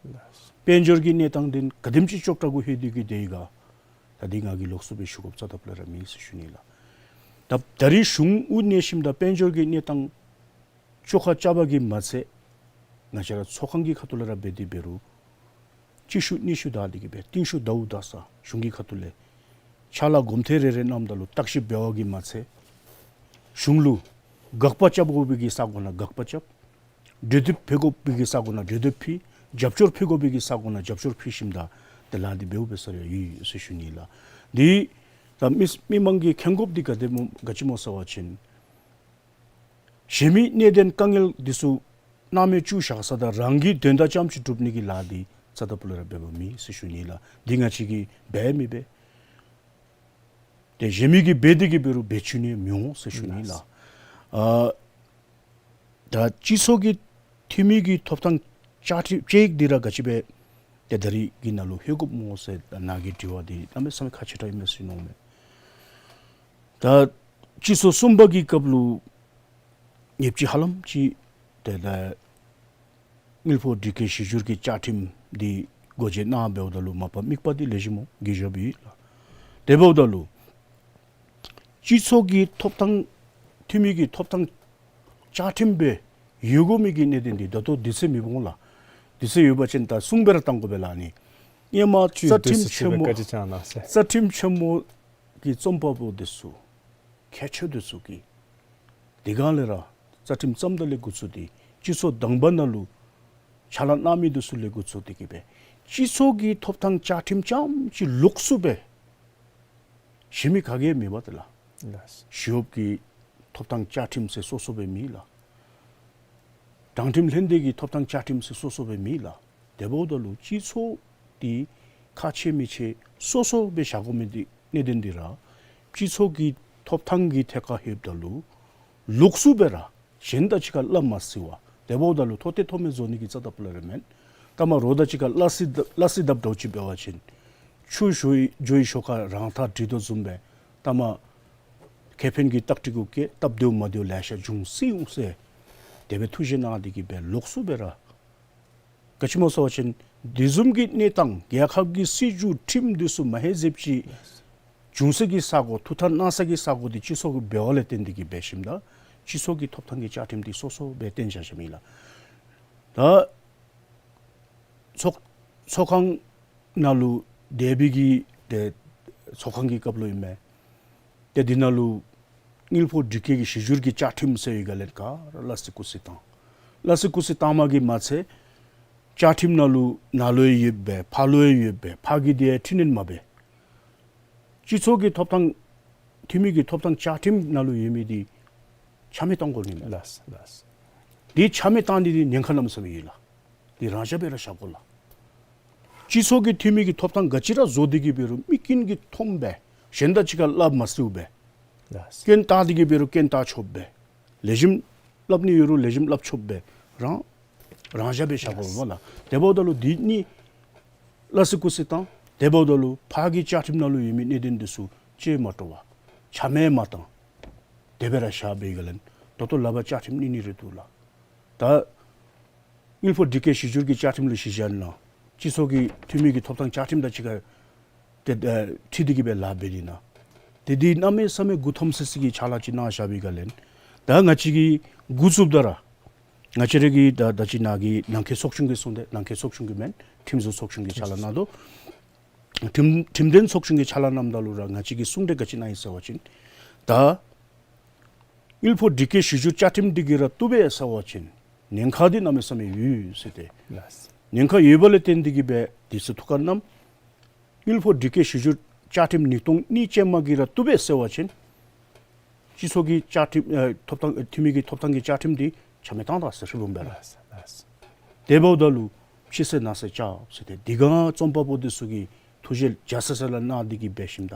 དཔལ་འབྱོར་གྱི་གནས་སྟངས་འདི་ག་དེམ་ཅིག་ཅོག་འཐདཔ་གུ་ལྷོད་དེ་གིས་སྡོད་ཡི་ག། ད་འདི་ང་གིས་ལོགས་སུ་སྦེ་ཞུ་དགོཔ་རྩ་དག་ལས་ར་མེད་ཟེར་ཞུ་ནི་ལགས། ད་ད་རིས་གཞུང་དབུ་བརྙེས་ཞིནམ་ད་དཔལ་འབྱོར་གྱི་གནས་སྟངས་བཅོ་ཁ་རྐྱབ་པ་གིས་མ་ཚད་ ང་བཅས་ར་ཚོགས་ཁང་གི་ཁ་ཐུག་ལས་ར་འབད་དེ་འབད་རུང་གཅིག་ཤུལ་གཉིས་ཤུལ་བདའ་སྟེ་གི་སྦེ་རྟིང་ཤུལ་བདའཝ་ད་ས་གཞུང་གི་ཁ་ཐུག་ལས་ཕྱག་ལཱ་གོམ་ཐེངས་རེ་རེ་གནངམ་ད་ལུ་བརྟག་ཞིབ་འབད་བ་གིས་མ་ཚད་གཞུང་ལུ་དགག་པ་རྐྱབ་དགོ་པའི་གི་ས་གོ་ནང་དགག་པ་རྐྱབ། གྲོས་བསྡུར་ཕུལ་དགོ་པའི་གི་ས་གོ་ནང་གྲོས་བསྡུར་ཕུལ། རྒྱབ་སྐྱོར་ཕུལ་དགོ་པའི་གི་ས་གོ་ནང་རྒྱབ་སྐྱོར་ཕུལ་ཞིནམ་ད་ཏེ་ལཱ་འདི་འབདཝ་འབད་ས་ར་ཡོད་ཟེར་ཞུ་ནི་ལགས། འདི་ད་མི་མི་མང་གིས་མཁྱེན་དགོཔ་འདི་ག་དེ་སྨོ་ག་ཅི་སྨོ་ཟེར་བ་ཅིན་གཞན་མི་གནད་དོན་དཀའ་ངལ་འདི་ཚུ་སྣང་མེད་བཅུག་བཞག་ས་དང་རང་གི་དོན་དག་རྐྱངམ་ཅིག་སྒྲུབ་ནི་གི་ལཱ་འདི་རྩ་དང་སྤུ་ལས་ར་འབདཝ་མེན་ཟེར་ཞུ་ནི་ལགས། འདི་ང་བཅས་ཀྱིས་འབད་མི་འབད། ཏེ་གཞན་མི་གིས་འབད་དེ་གི་འབད་རུང་འབད་བཅུག་ནི་མི་འོང་ཟེར་ཞུ་ནི་ལགས། ཨ་ད་སྤྱི་ཚོགས་ཀྱི་འཐུས་མི་གི་ཐོབ་ཐང་བཅའ་ཁྲིམས་བཅའ་ཡིག་འདི་ར་ག་ཅི་སྦེ་ཏེ་ད་རིས་ཀྱི་ནང་ལུ་ལྷོད་དགོཔ་སྨོ་ཟེར་ནཱ་གི་དྲི་བ་འདི་གནམ་མེད་ས་མེད་ཁག་ཆེ་དྲགས་ཨིན་མས་ཟེར་མནོཝ་མས། ད་སྤྱི་ཚོགས་གསུམ་པ་གི་སྐབས་ལུ་ཉེས་པ་ཅིག་ཧ་ལམ་ཅིག་ཏེ་ད་དངུལ་ཕོགས་སྒྲིག་བཀོད་གཞི་བསྒྱུར་གྱི་བཅའ་ཁྲིམས་འདི་སྒོ་འབྱེད་གནང་འབདཝ་ད་ལུ་མ་པ་དམིགས་པ་འདི་ལེགས་ཤོམ་སྦེ་གི་བཞགཔ་ཨིན་ལགས། དེ་འབདཝ་ད་ལུ་སྤྱི་ཚོགས་ཀྱི་ཐོབ་ཐང་འཐུས་མི་གི་ཐོབ་ཐང་བཅའ་ཁྲིམས་སྦེ་ཡོད་དགོ་མི་གི་གནད་དོན་འདི་ད་ལྟོ་དུས་ཚོད་མི་འོང་ལགས། དུས་ཚོད་ཡོད་པ་ཅིན་ད་གསུང་སྦེ་ར་བཏང་དགོ་པས་ལགས། ཨ་ནི་ཧེ་མ་རྩ་ཁྲིམས་ཆེན་མོ་རྩ་ཁྲིམས་ཆེན་མོ་གི་རྩོམ་པ་པོ་འདི་ཚུ་མཁས་མཆོག་འདི་ཚུ་གིས་དེ་སྒང་ལས་ར་རྩ་ཁྲིམས་བརྩམ་ད་ལས་འགོ་བཙུགས་ཏེ་སྤྱི་ཚོགས་དང་པ་ནང་ལུ་ཕྱག་ལཱ་གནང་མི་འདི་ཚུ་ལས་འགོ་བཙུགས་ཏེ་གི་སྦེ་སྤྱི་ཚོགས་ཀྱི་ཐོབ་ཐང་བཅའ་ཁྲིམས་རྐྱངམ་ཅིག་ལོགས་སུ་སྦེ་གཞན་མི་ག་གིས་མེད་པ་ཏེ་ལགས། ལགས། ཞི་གཡོགཔ་གི་ཐོབ་ཐང་བཅའ་ཁྲིམས་ཟེར་སོ་སོ་སྦེ་མེད་ལགས། དྲང་ཁྲིམས་ལྷན་སྡེ་གི་ཐོབ་ཐང་བཅའ་ཁྲིམས་ཟེར་སོ་སོ་སྦེ་མེད་ལགས། དེ་འབདཝ་ད་ལུ་སྤྱི་ཚོགས་འདི་ཁག་ཆེ་མི་ཆེ་སོ་སོ་སྦེ་བཞག་དགོ་མི་འདི་གནད་དོན་འདི་ར་སྤྱི་ཚོགས་ཀྱི་ཐོབ་ཐང་གི་ཐད་ཁར་ལྷོདཔ་ད་ལུ་ལོགས་སུ་སྦེ་ར་གཞན་དང་གཅིག་ཁར་སླབ་མ་ཤེས་པར་དེ་འབདཝ་ད་ལུ་མཐོ་གཏད་མཐོ་དམན་བཟོ་ནི་གི་རྩ་དང་སྤུ་ལས་ར་མེན། ལྟ་མ་རོགས་དང་གཅིག་ཁར་སླ་བསྲེ་སླ་བསྲེ་དཔ་འདྲཝ་ཅིག་འབད་བ་ཅིན་ཆུ་བཞོ་བའི་བཞོ་བའི་ཞོར་ཁར་རང་ཐག་དྲི་དོ་བཟུམ་སྦེ་ལྟ་མ་ཁེ་ཕན་གྱི་ཏག་ཏི་གུ་བཀལ་སྟབས་བདེཝ་མ་བདེཝ་ལེ་ཤ་འབྱུང་སྲིད་འོང་ཟེར་དེ་སྦེ་ཐུགས་བཞེད་གནང་སྟེ་གི་སྦེ་ལོགས་སུ་སྦེ་ར་ག་ཅི་སྨོ་ཟེར་བ་ཅིན་དེ་བཟུམ་གྱི་གནས་སྟངས་རྒྱལ་ཁབ་ཀྱི་སྲིད་བྱུས་ཁྲིམས་འདི་ཚུ་མ་ཧེ་ཟེབ་ཅིག་འབྱུང་ས་གི་ས་གོ་ཐུགས་ཐག་གནང་ས་གི་ས་གོ་འདི་སྤྱི་ཚོགས་ཀྱིས་འབད་བ་ལས་བརྟེན་ཏེ་གི་འབད་ཞིནམ་ད་སྤྱི་ཚོགས་ཀྱི་ཐོབ་ཐང་གི་བཅའ་ཁྲིམས་འདི་སོ་སོ་སྦེ་བཏོན་བཞག་བཞགཔ་ཨིན་ལགས། ད་ཚོགས་ཚོགས་ཁང་ནང་ལུ་དེ་སྦེ་གི་ཏེ་ཚོགས་ཁང་གི་སྐབས་ལུ་ཨིན་མས། ཏེ་འདི་ནང་ལུ་དངུལ་ཕོགས་སྒྲིག་བཀོད་ཀྱི་གཞི་བསྒྱུར་གྱི་བཅའ་ཁྲིམས་ཟེར་ཡོད་ག་ལས་ག་ར་སླ་བསྲེ་རྐུ་བསྲེ་བཏང་། སླ་བསྲེ་རྐུ་བསྲེ་བཏངམ་གིས་མ་ཚད་བཅའ་ཁྲིམས་ནང་ལུ་ནཱ་ལུ་ཡོད་པའི་ཕར་ལུ་ཡོད་པའི་ཕར་གྱི་དེ་འཕྲི་སྣོན་མ་འབད། སྤྱི་ཚོགས་ཀྱི་ཐོབ་ཐང་འཐུས་མི་གི་ཐོབ་ཐང་བཅའ་ཁྲིམས་ནང་ལུ་ཡོད་མི་འདི་ཆ་མེད་བཏང་དགོ་ནི་མས། ལགས་ལགས། དེ་ཆ་མེད་བཏང་ནི་འདི་ཉེན་ཁ་གནམ་མེད་ས་མེད་ཡོད་ལགས། དེ་རང་འཇགས་སྦེ་ར་བཞག་དགོ་ལགས། སྤྱི་ཚོགས་ཀྱི་འཐུས་མི་གི་ཐོབ་ཐང་ག་ཅི་ར་བཟོ་སྟེ་གི་འབད་རུང་མི་ཀུན་གྱིས་མཐོངམ་སྦེ་གཞན་དང་གཅིག་ཁར་སླབ་མ་ཤེསཔ་སྦེ་ལགས། སྐྱོན་བཏགས་ཏེ་གི་འབད་རུང་སྐྱོན་བཏགས་ཆོགཔ་སྦེ་ལེགས་ཤོམ་སླབ་ནི་ཡོད་རུང་ལེགས་ཤོམ་སླབ་ཆོགཔ་སྦེ་རང་རང་འཇགས་སྦེ་བཞག་དགོ་པས་ལགས། དེ་འབདཝ་ད་ལུ་འདི་ནི་སླ་བསྲེ་རྐུ་བསྲེ་བཏང་། དེ་འབདཝ་ད་ལུ་ཕར་གྱི་བཅའ་ཁྲིམས་ནང་ལུ་ཡོད་མི་གནད་དོན་འདི་ཚུ་ཅིག་མ་སྤྲོ་བར་ཆ་མེད་མ་བཏང་། དེ་སྦེ་ར་བཞག་པའི་སྒང་ལས་ད་ལྟོ་ལག་པར་བཅའ་ཁྲིམས་བསྣུན་ནི་རེ་འདུག་ལགས། ད་དངུལ་ཕོགས་སྒྲིག་བཀོད་གཞི་བསྒྱུར་གྱི་བཅའ་ཁྲིམས་ལུ་གཞི་བཞག་ན་སྤྱི་ཚོགས་ཀྱི་འཐུས་མི་གི་ཐོབ་ཐང་བཅའ་ཁྲིམས་དང་གཅིག་ཁར་ཏེ་ཨ་འཁྲིལ་ཏེ་གི་སྦེ་ལཱ་འབད་ནི་ན། ཏེ་འདི་གནམ་མེད་ས་མེད་མགུ་འཐོམ་སི་སི་གི་ཕྱག་ལཱ་ཅིག་གནང་བཞག་པའི་སྒང་ལས་ད་ང་བཅས་ཀྱིས་འགོ་བཙུགསཔ་ད་ར་ང་བཅས་ར་གི་ད་ད་ཅི་ནཱ་གི་ནང་འཁོད་ཚོགས་ཆུང་གིས་གསུངས་ཏེ་ནང་འཁོད་ཚོགས་ཆུང་གིས་མེན་ཁྲིམས་བཟོ་ཚོགས་ཆུང་གིས་ཕྱག་ལཱ་གནང་དོ། ཁྲིམས་ཁྲིམས་དོན་ཚོགས་ཆུང་གིས་ཕྱག་ལཱ་གནངམ་ད་ལུ་ར་ང་བཅས་ཀྱིས་གསུང་གྲོས་ག་ཅི་གནང་ཡི་ཟེར་བ་ཅིན་ད་དངུལ་ཕོགས་སྒྲིག་བཀོད་གཞི་བསྒྱུར་བཅའ་ཁྲིམས་འདི་གིས་ར་བཏུབ་པས་ཟེར་བ་ཅིན་ཉེན་ཁ་འདི་གནམ་མེད་ས་མེད་ཡོད་ཟེར་ཏེ། ལགས། ཉེན་ཁ་ཡོད་པ་ལས་བརྟེན་ཏེ་གི་སྦེ་དུས་ཚོད་ཐུག་ཁར་གནངམ། དངུལ་ཕོགས་སྒྲིག་བཀོད་གཞི་བསྒྱུར་བཅའ་ཁྲིམས་ཉིས་སྟོང་གཉིས་ཅན་མ་གིས་ར་བཏུབ་པས་ཟེར་བ་ཅིན་སྤྱི་ཚོགས་ཀྱི་བཅའ་ཁྲིམས་ཨེ་ཐོབ་ཐང་ཨེ་འཐུས་མི་གི་ཐོབ་ཐང་གི་བཅའ་ཁྲིམས་འདི་ཆ་མེད་བཏང་ད་ཟེར་ཧྲིལ་བུམ་སྦེ་ར། ལགས་ལགས། དེ་འབདཝ་ད་ལུ་ཕྱི་གསལ་ནང་གསལ་རྐྱབ་ཟེར་ཏེ་འདི་སྒང་རྩོམ་པ་པོ་འདི་ཚུ་གིས་ཐུགས་བཞེད་རྒྱ་ཆེ་ས་ལུ་གནང་སྟེ་གི་འབད་ཞིནམ་ད་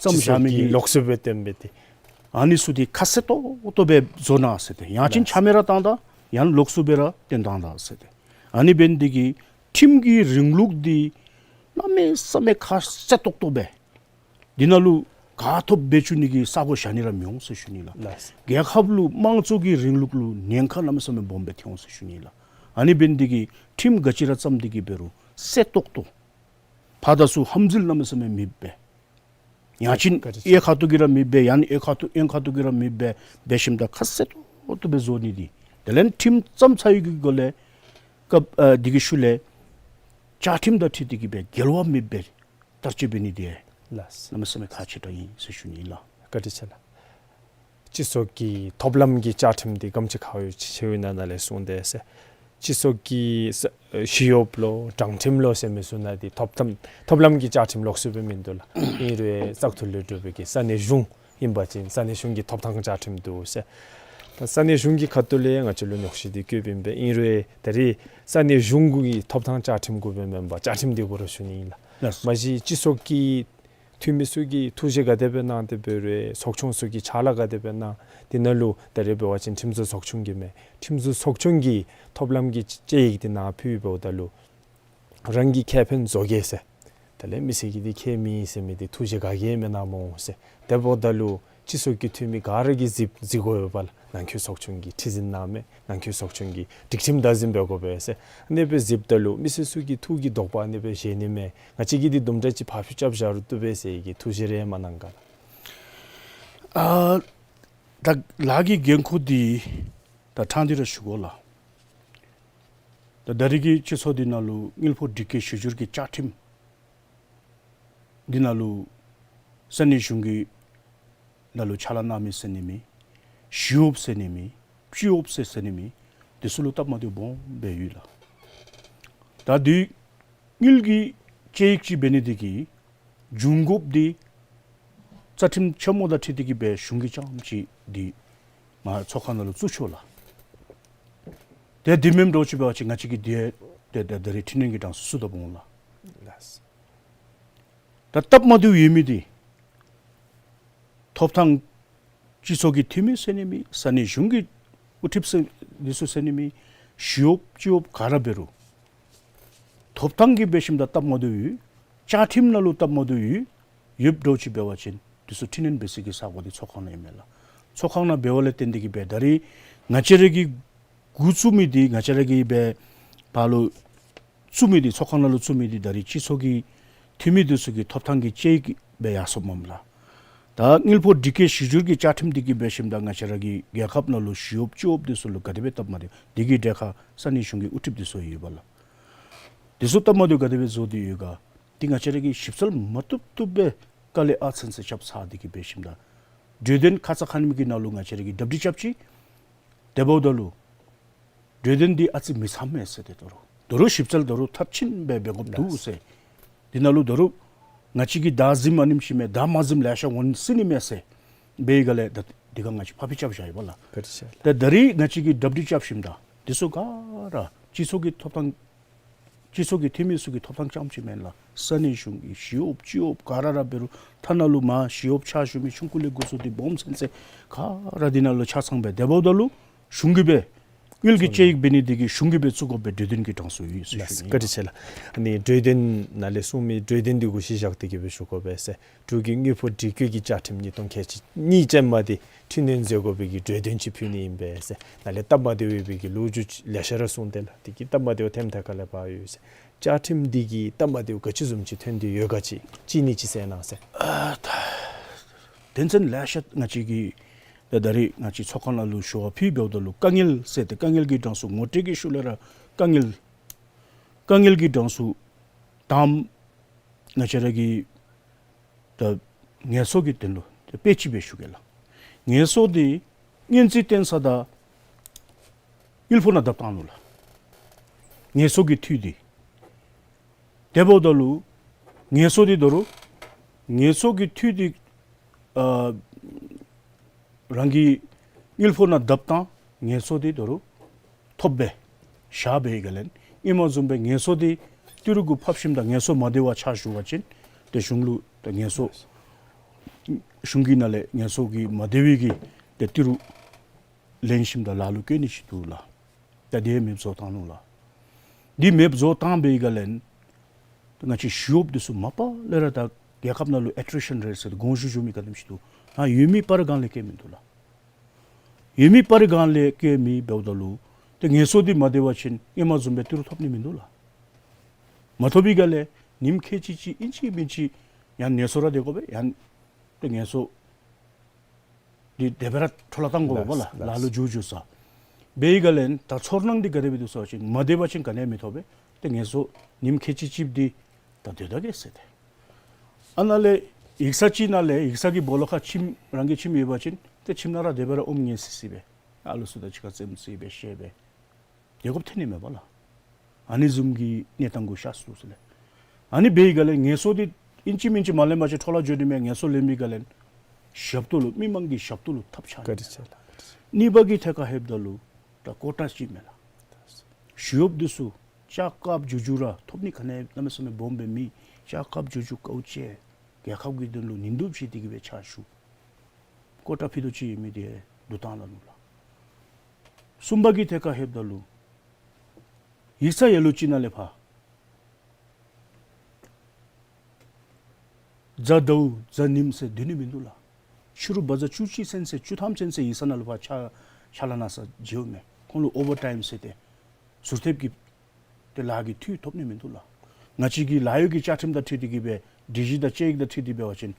བརྩམས་བཞག་མི་གི་ལོགས་སུ་སྦེ་བཏོན་སྦེ་ཏེ་ཨ་ནི་ཚུ་འདི་ཁ་གསལ་ཏོག་ཏོ་སྦེ་བཟོ་གནང་ཟེར་ཏེ་ཡང་ཅིན་ཆ་མེད་ར་བཏང་ད་ཡང་ལོགས་སུ་སྦེ་ར་བཏོན་བཏང་ད་ཟེར་ཏེ། ཨ་ནི་འབད་ནི་འདི་གིས་ཁྲིམས་ཀྱི་རིང་ལུགས་འདི་གནམ་མེད་ས་མེད་ཁ་གསལ་ཏོག་ཏོ་སྦེ་འདི་ནང་ལུ་ག་ཐོབ་འབད་བཅུག་ནི་གི་ས་གོ་བཞག་ནི་ར་མི་འོང་ཟེར་ཞུ་ནི་ལགས། ལགས། རྒྱལ་ཁབ་ལུ་དམངས་གཙོ་གི་རིང་ལུགས་ལུ་ཉེན་ཁ་གནམ་མེད་ས་མེད་སྦོམ་སྦེ་ཐེབས་འོང་ཟེར་ཞུ་ནི་ལགས། ཨ་ནི་འབད་ནི་འདི་གིས་ཁྲིམས་ག་ཅི་ར་བརྩམས་ཏེ་གི་འབད་རུང་གསལ་ཏོག་ཏོ་ཕར་དང་ཚུར་ཧམ་འཛུལ་གནམ་མེད་ས་མེད་མི་འབད། ཡང་ཅིན་ག་ཅི་གཡས་ཁ་ཐུག་གིས་ར་མི་འབད་ཡང་ན་གཡོན་ཁ་ཐུག་གཡོན་ཁ་ཐུག་གིས་ར་མི་འབད་འབད་ཞིནམ་ད་ཁ་གསལ་ཏོག་ཏོ་སྦེ་བཟོ་ནི་འདི། དེ་ལས་ཁྲིམས་བརྩམས་ཚར་བའི་གི་སྒང་ལས་ སྐབས་ཨ་འདི་གི་ཤུལ་ལས་བཅའ་ཁྲིམས་དང་འཁྲིལ་ཏེ་གི་སྦེ་འགལ་བ་མེདཔ་སྦེ་བསྟར་སྤྱོད་འབད་ནི་འདི་ལགས། གནམ་མེད་ས་མེད་ཁག་ཆེ་དྲགས་ཨིན་ཟེར་ཞུ་ནི་ཨིན་ལགས། བཀའ་དྲིན་ཆེ་ལགས། སྤྱི་ཚོགས་ཀྱི་ཐོབ་ལམ་གྱི་བཅའ་ཁྲིམས་འདི་ག་དེམ་ཅིག་ཁག་ཡོད་ཅི་ཟེར་བའི་ནང་ན་ལས་གསུངས་ཏེ་ཟེར། སྤྱི་ཚོགས་ཀྱི་ས་ཨེ་ཞི་གཡོགཔ་ལོ་དྲང་ཁྲིམས་ལོ་ཟེར་མི་ཚུ་ནང་འདི་ཐོབ་ཐམ་ཐོབ་ལམ་གྱི་བཅའ་ཁྲིམས་ལོགས་སུ་སྦེ་མིན་འདུག་ལགས། ཨིན་རུང་བཙག་འཐུ་ལས་གྲུབ་པའི་གི་ས་གནས་གཞུང་ཨིན་པ་ཅིན་ས་གནས་གཞུང་གི་ཐོབ་ཐང་བཅའ་ཁྲིམས་འདུག་ཟེར། ད་ས་གནས་གཞུང་གི་ཁ་ཐུག་ལས་ང་བཅས་ལུ་ཉོགས་བཤད་འདི་བཀོདཔ་ཨིན་པས། ཨིན་རུང་ད་རེས་ས་གནས་གཞུང་གི་ཐོབ་ཐང་བཅའ་ཁྲིམས་གུ་སྦེ་མེན་པར་བཅའ་ཁྲིམས་འདི་གུ་ར་ཞུ་ནི་ཨིན་ལགས། ལགས། མ་གཞི་སྤྱི་ཚོགས་ཀྱི་འཐུས་མི་ཚུ་གིས་ཐུགས་བཞེད་ག་དེ་སྦེ་གནང་སྟེ་འབད་རུང་ཚོགས་ཆུང་ཚུ་གིས་ཕྱག་ལཱ་ག་དེ་སྦེ་གནང་། འདི་ནང་ལུ་ད་རེས་འབད་བ་ཅིན་ཁྲིམས་བཟོ་ཚོགས་ཆུང་གིས་མེན། ཁྲིམས་བཟོ་ཚོགས་ཆུང་གིས་ཐོབ་ལམ་གྱི་དཔྱད་ཡིག་འདི་ནཱ་ཕུལ་འབདཝ་ད་ལུ་རང་གི་ཁེ་ཕན་བཟོ་གེ་ཟེར། དེ་ལས་མི་སེར་གྱི་འདི་ཁེ་མེད་ཟེར་མི་འདི་ཐུགས་བཞེད་ག་གིས་མེན་གནང་སྨོ་ཟེར། དེ་འབདཝ་ད་ལུ་སྤྱི་ཚོགས་ཀྱི་འཐུས་མི་ག་ར་གིས་གཟིགས་གཟིགས་དགོ་པས་ལགས། ནང་འཁོད་ཚོགས་ཆུང་གིས་ཁྲི་འཛིན་གནང་མི་ནང་འཁོད་ཚོགས་ཆུང་གིས་སྒྲིག་ཁྲིམས་བདག་འཛིན་འབད་དགོ་པས་ཟེར། ཨ་ནི་སྦེ་གཟིགསཔ་ད་ལུ་མི་སེར་ཚུ་གི་ཐུགས་ཀྱི་དོགས་པ་ཨ་ནི་སྦེ་བཞེས་ནི་མས། ང་བཅས་ཀྱིས་འདི་དུམ་གྲ་ཅིག་ཕར་འགྱངས་རྐྱབ་བཞག་རུང་བཏུབ་པས་ཟེར་གྱི་ཐུགས་བཞེད་རེ་མ་གནང་ག་ལགས། ཨ་ད་ལཱ་གི་འགན་ཁུར་འདི་ད་ཕྲང་སྟེ་ར་ཞུ་དགོ་ལགས། ད་ད་རེས་ཀྱི་སྤྱི་ཚོགས་འདི་ནང་ལུ་དངུལ་ཕོགས་སྒྲིག་བཀོད་གཞི་བསྒྱུར་གྱི་བཅའ་ཁྲིམས་འདི་ནང་ལུ་ས་གནས་གཞུང་གི་ནང་ལུ་ཕྱག་ལཱ་གནང་མི་ཟེར་ནི་མེད། ཞི་གཡོགཔ་ཟེར་ནི་མེད། སྤྱི་གཡོགཔ་ཟེར་ཟེར་ནི་མེད། དེ་ཚུ་ལུ་སྟབས་མ་བདེཝ་སྦོམ་སྦེ་ཡོད་ལགས། ད་འདི་དངུལ་གྱི་དཔྱད་ཡིག་ཅིག་འབད་ནི་འདི་གི་འབྱུང་དགོཔ་འདི་རྩ་ཁྲིམས་ཆེན་མོ་དང་འཁྲིལ་ཏེ་གི་སྦེ་གཞུང་གིས་རྐྱངམ་ཅིག་འདི་མར་ཚོགས་ཁང་ནང་ལུ་བཙུགས་ཆོག་ལགས། ཏེ་འདི་མེནམ་འདྲཝ་ཅིག་འབད་བ་ཅིན་ང་བཅས་ཀྱིས་འདི་ཏེ་ད་ད་རེས་འཕྲི་སྣོན་གྱི་གྲངས་སུ་བཙུགས་ད་འོང་ལགས། ལགས། ད་སྟབས་མ་བདེཝ་ཡོད་མི་འདི་ཐོབ་ཐང་སྤྱི་ཚོགས་ཀྱི་འཐུས་མི་ཟེར་ནི་མེད། ས་གནས་གཞུང་གི་དབུ་ཁྲིདཔ་ཟེར་འདི་ཚུ་ཟེར་ནི་མེད། ཞི་གཡོགཔ་སྤྱི་གཡོགཔ་ག་ར་འབད་རུང་ཐོབ་ཐང་གི་འབད་ཞིནམ་ད་སྟབས་མ་བདེཝ་ཡོད། བཅའ་ཁྲིམས་ནང་ལུ་སྟབས་མ་བདེཝ་ཡོད། ཡོདཔ་འདྲཝ་ཅིག་འབད་བ་ཅིན་དེ་ཚུ་འཕྲི་སྣོན་འབད་སའི་གི་ས་གོ་འདི་ཚོགས་ཁང་ནང་ཨིན་མས་ལགས། ཚོགས་ཁང་ནང་འབདཝ་ལས་བརྟེན་ཏེ་གི་སྦེ་ད་རེས་ང་བཅས་ར་གིས་འགོ་བཙུགས་མི་འདི་ང་བཅས་ར་གིས་སྦེ་ཕར་ལུ་བཙུགས་མི་འདི་ཚོགས་ཁང་ནང་ལུ་བཙུགས་མི་འདི་ད་རེས་སྤྱི་ཚོགས་ཀྱི་འཐུས་མི་འདི་ཚུ་གི་ཐོབ་ཐང་གི་དཔྱད་ཡིག་སྦེ་ཡར་སོངམ་མས་ལགས། ད་དངུལ་ཕོགས་སྒྲིག་བཀོད་གཞི་བསྒྱུར་གྱི་བཅའ་ཁྲིམས་འདི་གིས་འབད་ཞིནམ་ད་ང་བཅས་ར་གི་རྒྱལ་ཁབ་ནང་ལུ་ཞི་གཡོགཔ་སྤྱི་གཡོགཔ་འདི་ཚུ་ལུ་ག་དེ་སྦེ་སྟབས་མ་བདེཝ་འདི་གི་གྲལ་ཁར་ས་གནས་གཞུང་གི་དབུ་ཁྲིདཔ་འདི་ཚུ་ཡོད་པས་ལགས། འདི་ཚུ་སྟབས་མ་བདེཝ་ག་དེ་སྦེ་བཟོ་སྟེ་ཡོད་ག། འདི་ང་བཅས་ར་གིས་ཞིབ་འཚོལ་མ་བཏུབ་བཏུབ་སྦེ་དཀའ་ལས་ཨ་ཚན་ཚན་རྐྱབ་ཚར་ཏེ་གི་འབད་ཞིནམ་ད་གྲོས་དོན་ཁ་ཙ་ཁ་ཉིནམ་གི་ནང་ལུ་ང་བཅས་ར་གིས་གྲ་སྒྲིག་རྐྱབ་ཅི། དེ་འབདཝ་ད་ལུ་གྲོས་དོན་འདི་ཨ་ཙི་མི་ཚངམ་མས་ཟེར། ཏེ་ད་རུང་ད་རུང་ཞིབ་འཚོལ་ད་རུང་མཐར་ཕྱིན་སྦེ་འབད་དགོཔ་འདུག་ཟེར། འདི་ནང་ལུ་ད་རུང་ང་བཅས་ཀྱིས་བདའ་ཟིམ་ཨ་ནེམ་ཅིག་མས། བདའ་མ་ཟིམ་ལེ་ཤ་འོང་སྲིད་ནི་མས་ཟེར་འབད་བའི་སྒང་ལས་ད་འདི་ཁར་ང་བཅས་ཕར་ཕུད་རྐྱབ་བཞག་ཡོད་པས་ལགས། ད་ད་རེས་ང་བཅས་ཀྱིས་གྲ་སྒྲིག་རྐྱབ་ཞིནམ་ད་འདི་ཚུ་ག་ར་སྤྱི་ཚོགས་ཀྱི་ཐོབ་ཐང་སྤྱི་ཚོགས་ཀྱི་འཐུས་མི་ཚུ་གི་ཐོབ་ཐང་རྐྱངམ་ཅིག་མེན་ལགས། ས་གནས་གཞུང་གི་ཞི་གཡོགཔ་སྤྱི་གཡོགཔ་ག་ར་ར་འབད་རུང་ཐ་ན་ལུ་མར་ཞི་གཡོགཔ་ཕྱག་ཞུ་མི་ཆུང་ཀུ་ལས་འགོ་བཙུགས་ཏེ་སྦོམ་ཚུན་ཚོད་ག་ར་འདི་ནང་ལུ་ཆ་ཚང་སྦེ་དེ་འབདཝ་ད་ལུ་གཞུང་གིས་སྦེ་དངུལ་གྱི་དཔྱད་ཡིག་འབད་ནི་འདི་གིས་གཞུང་གིས་སྦེ་བཙུགས་དགོ་པའི་གྲོས་དོན་གྱི་གྲངས་སུ་ཡོད་ཟེར་ཞུ་ནི། བཀའ་དྲིན་ཆེ་ལགས། ཨ་ནི་གྲོས་དོན་ནང་ལས་གསུངས་མི་གྲོས་དོན་འདི་གུ་གཞི་བཞག་སྟེ་གི་སྦེ་ཞུ་དགོ་པས་ཟེར། འབྲུག་གི་དངུལ་ཕོགས་སྒྲིག་བཀོད་ཀྱི་བཅའ་ཁྲིམས་ཉིས་སྟོང་ཁལ་གཅིག་གཉིས་ཅན་མ་འདི་འཕྲི་སྣོན་མཛད་དགོ་པའི་གི་གྲོས་དོན་ཅིག་ཕུལ་ནི་ཨིན་པས་ཟེར། ནཱ་ལས་སྟབས་མ་བདེཝ་ཡོད་པའི་གི་ལོ་རྒྱུས་ལེ་ཤ་ར་གསུངས་ཏེ་ལགས། དེ་གི་སྟབས་མ་བདེཝ་ཐེམ་ཐེ་ག་ལས་ཕར་ཡོད་ཟེར། བཅའ་ཁྲིམས་འདི་གིས་སྟབས་མ་བདེཝ་ག་ཅི་བཟུམ་ཅིག་ཐོན་ཏེ་ཡོད་ག་ཅིག་ཅིག་ནི་ཅིག་གསལ་གནང་ཟེར། ཨ་ད་དོན་ཚན་ལེ་ཤ་ང་བཅས་ཀྱིས་ད་ད་རེས་ང་བཅས་ཚོགས་ཁང་ནང་ལུ་ཞུ་བ་ཕུལ་འབདཝ་ད་ལུ་དཀའ་ངལ་ཟེར་ཏེ་དཀའ་ངལ་གྱི་གྲངས་སུ་ངོ་སྤྲོད་ཀྱི་ཤུལ་ལས་ར་དཀའ་ངལ་དཀའ་ངལ་གྱི་གྲངས་སུ་དང་ང་བཅས་ར་གི་ད་ངལ་གསོ་གི་དོན་ལུ་ད་དཔེ་ཅིག་སྦེ་ཞུ་གེ་ལགས། ངལ་གསོ་འདི་སྔོན་རྩིས་བཏོན་ས་དང་དངུལ་ཕོགས་ནང་བརྡབ་བཏང་ནུག་ལགས། ངལ་གསོ་གི་འཐུས་འདི། དེ་འབདཝ་ད་ལུ་ངལ་གསོ་འདི་ད་རུང་ངལ་གསོ་གི་འཐུས་འདི་ཨ་རང་གི་དངུལ་ཕོགས་ནང་བརྡབ་བཏང་ངལ་གསོ་འདི་ད་རུང་ཐོབ་སྦེ་བཞག་པའི་སྒང་ལས་ཨིནམ་བཟུམ་སྦེ་ངལ་གསོ་འདི་ཏི་རུ་གུ་ཕབ་ཞིནམ་ད་ངལ་གསོ་མ་བདེ་བར་ཆ་བཞག་པ་ཅིན་ཏེ་གཞུང་ལུ་ཏེ་ངལ་གསོ་གཞུང་གི་ནང་ལས་ངལ་གསོ་གི་མ་བདེ་བའི་གི་ཏེ་ཏི་རུ་ལེན་ཞིནམ་ད་ལཱ་ལུ་བཀོལ་ནི་ཅིག་འདུག་ལགས། ད་འདི་མེདཔ་བཟོ་བཏང་ནུག་ལགས། འདི་མེདཔ་བཟོ་བཏང་པའི་སྒང་ལས་ང་བཅས་ཞི་གཡོགཔ་འདི་ཚུ་མ་པ་ལས་ར་ད་རྒྱལ་ཁབ་ནང་ལུ་ཨེ་ཊི་རི་ཤན་རེཊ་ཟེར་ཏེ་དགོངས་ཞུ་ཞུ་མི་ག་དེམ་ཅིག་འདུག། ཨ་ཡོད་མི་སྤར་སྒང་ལས་བཀལ་མི་འདུག་ལགས། ཡོད་མི་སྤར་སྒང་ལས་བཀལ་མི་འབདཝ་ད་ལུ་ཏེ་ངལ་གསོ་འདི་མ་བདེ་བ་ཅིན་ཨིནམ་བཟུམ་སྦེ་ཏི་རུ་ཐོབ་ནི་མིན་འདུག་ལགས། མ་ཐོབ་པའི་སྒང་ལས་ཉིནམ་ཁལ་གཅིག་གཅིག་ཨིན་ཅི་མིན་ཅི་ཡང་ངལ་གསོ་ར་སྡོད་དགོ་པས། ཡང་ཏེ་ངལ་གསོ་འདི་དེ་སྦེ་ར་འཕྲོ་བརླག་བཏང་དགོ་པས་ལགས། ལགས་ལགས། ལཱ་ལུ་འགྱོ་འགྱོ་ས། འབད་བའི་སྒང་ལས་ད་ཚོར་སྣང་འདི་ག་དེ་སྦེ་འདུག་ཟེར་བ་ཅིན་མ་བདེ་བ་ཅིན་ག་ནི་ཡང་མི་ཐོབ་པས། ཏེ་ངལ་གསོ་ཉིནམ་ཁལ་གཅིག་གཅིག་འདི་ད་སྡོད་ད་གེ་ཟེར་ཏེ། ཨ་ནཱ་ལས་ཡིག་ཚང་ཅིག་ནང་ལས་ཡིག་ཚང་གི་སྦོ་ལོགས་ཁར་ཁྱིམ་རང་གི་ཁྱིམ་ཡོད་པ་ཅིན་ཏེ་ཁྱིམ་ནང་ར་དེ་སྦེ་ར་ཨོམ་ངལ་སི་སི་སྦེ་ཨ་ལུ་ཚུ་དང་གཅིག་ཁར་རྩེདམོ་རྩེ་སྦེ་བཤད་སྦེ་སྡོད་དགོཔ་ཐོན་ནི་མས་པ་ལགས། ཨ་ནི་བཟུམ་གྱི་གནས་སྟངས་གུ་ཤར་སོ་ཟེར་ལགས། ཨ་ནི་འབད་བའི་སྒང་ལས་ངལ་གསོ་འདི་ཨིན་ཅི་མིན་ཅི་མ་ལེན་པ་ཅིན་འཕྲོ་བརླག་འགྱོ་ནི་མས། ངལ་གསོ་ལེན་པའི་སྒང་ལས་ཞབས་ཏོག་ལུ་མི་མང་གི་ཞབས་ཏོག་ལུ་ཐབས་ཆག་ནི་མས། བཀའ་དྲིན་ཆེ་ལགས། གནས་པ་གི་ཐད་ཁར་ལྷོདཔ་ད་ལུ་ད་ཀོ་ཊ་ཅིག་མས་ལགས། ཞི་གཡོགཔ་འདི་ཚུ་ལྕགས་ཁར་འགྱོ་འགྱོཝ་ར་ཐོབ་ནི་ག་ནི་ཡང་གནམ་མེད་ས་མེད་སྦོམ་སྦེ་མེད། ལྕགས་ཁར་འགྱོ་འགྱོཝ་དཀའཝ་སྤྱད། རྒྱལ་ཁབ་ཀྱི་དོན་ལུ་ཉིན་དུ་བྱས་ཏེ་གི་སྦེ་ཕྱག་ཞུ། ཀོ་ཊ་ཕུད་རྡོག་ཅིག་ཡོད་མི་འདི་བསྡུ་བཏང་ད་ནུག་ལགས། གསུམ་པ་གི་ཐད་ཁར་ལྷོདཔ་ད་ལུ་ཡིག་ཚང་ཡ་ལོ་ཅིག་ནང་ལས་ཕར་གཟའ་ཟླཝ་གཟའ་ཉིམ་ཟེར་སྡོད་ནི་མིན་འདུག་ལགས། ཕྱི་རུ་བ་ཛ་བཅུ་གཅིག་ཚུན་ཚོད་བཅུ་ཐམ་ཚུན་ཚོད་ཡིག་ཚང་ནང་ལུ་ཕར་ཕྱག་ཕྱག་ལཱ་གནང་ས་མཇལཝ་མས། ཁོང་ལུ་ཨོ་ཝར་ཊའིམ་ཟེར་ཏེ་ཟུར་ཐེབས་ཀྱི་ཏེ་ལཱ་གི་འཐུས་ཐོབ་ནི་མིན་འདུག་ལགས། ང་བཅས་ཀྱི་ལཱ་གཡོག་གི་བཅའ་ཁྲིམས་དང་འཁྲིལ་ཏེ་གི་སྦེ་སྒྲིག་གཞི་དང་བཅའ་ཡིག་དང་འཁྲིལ་ཏེ་འབད་བ་ཅིན་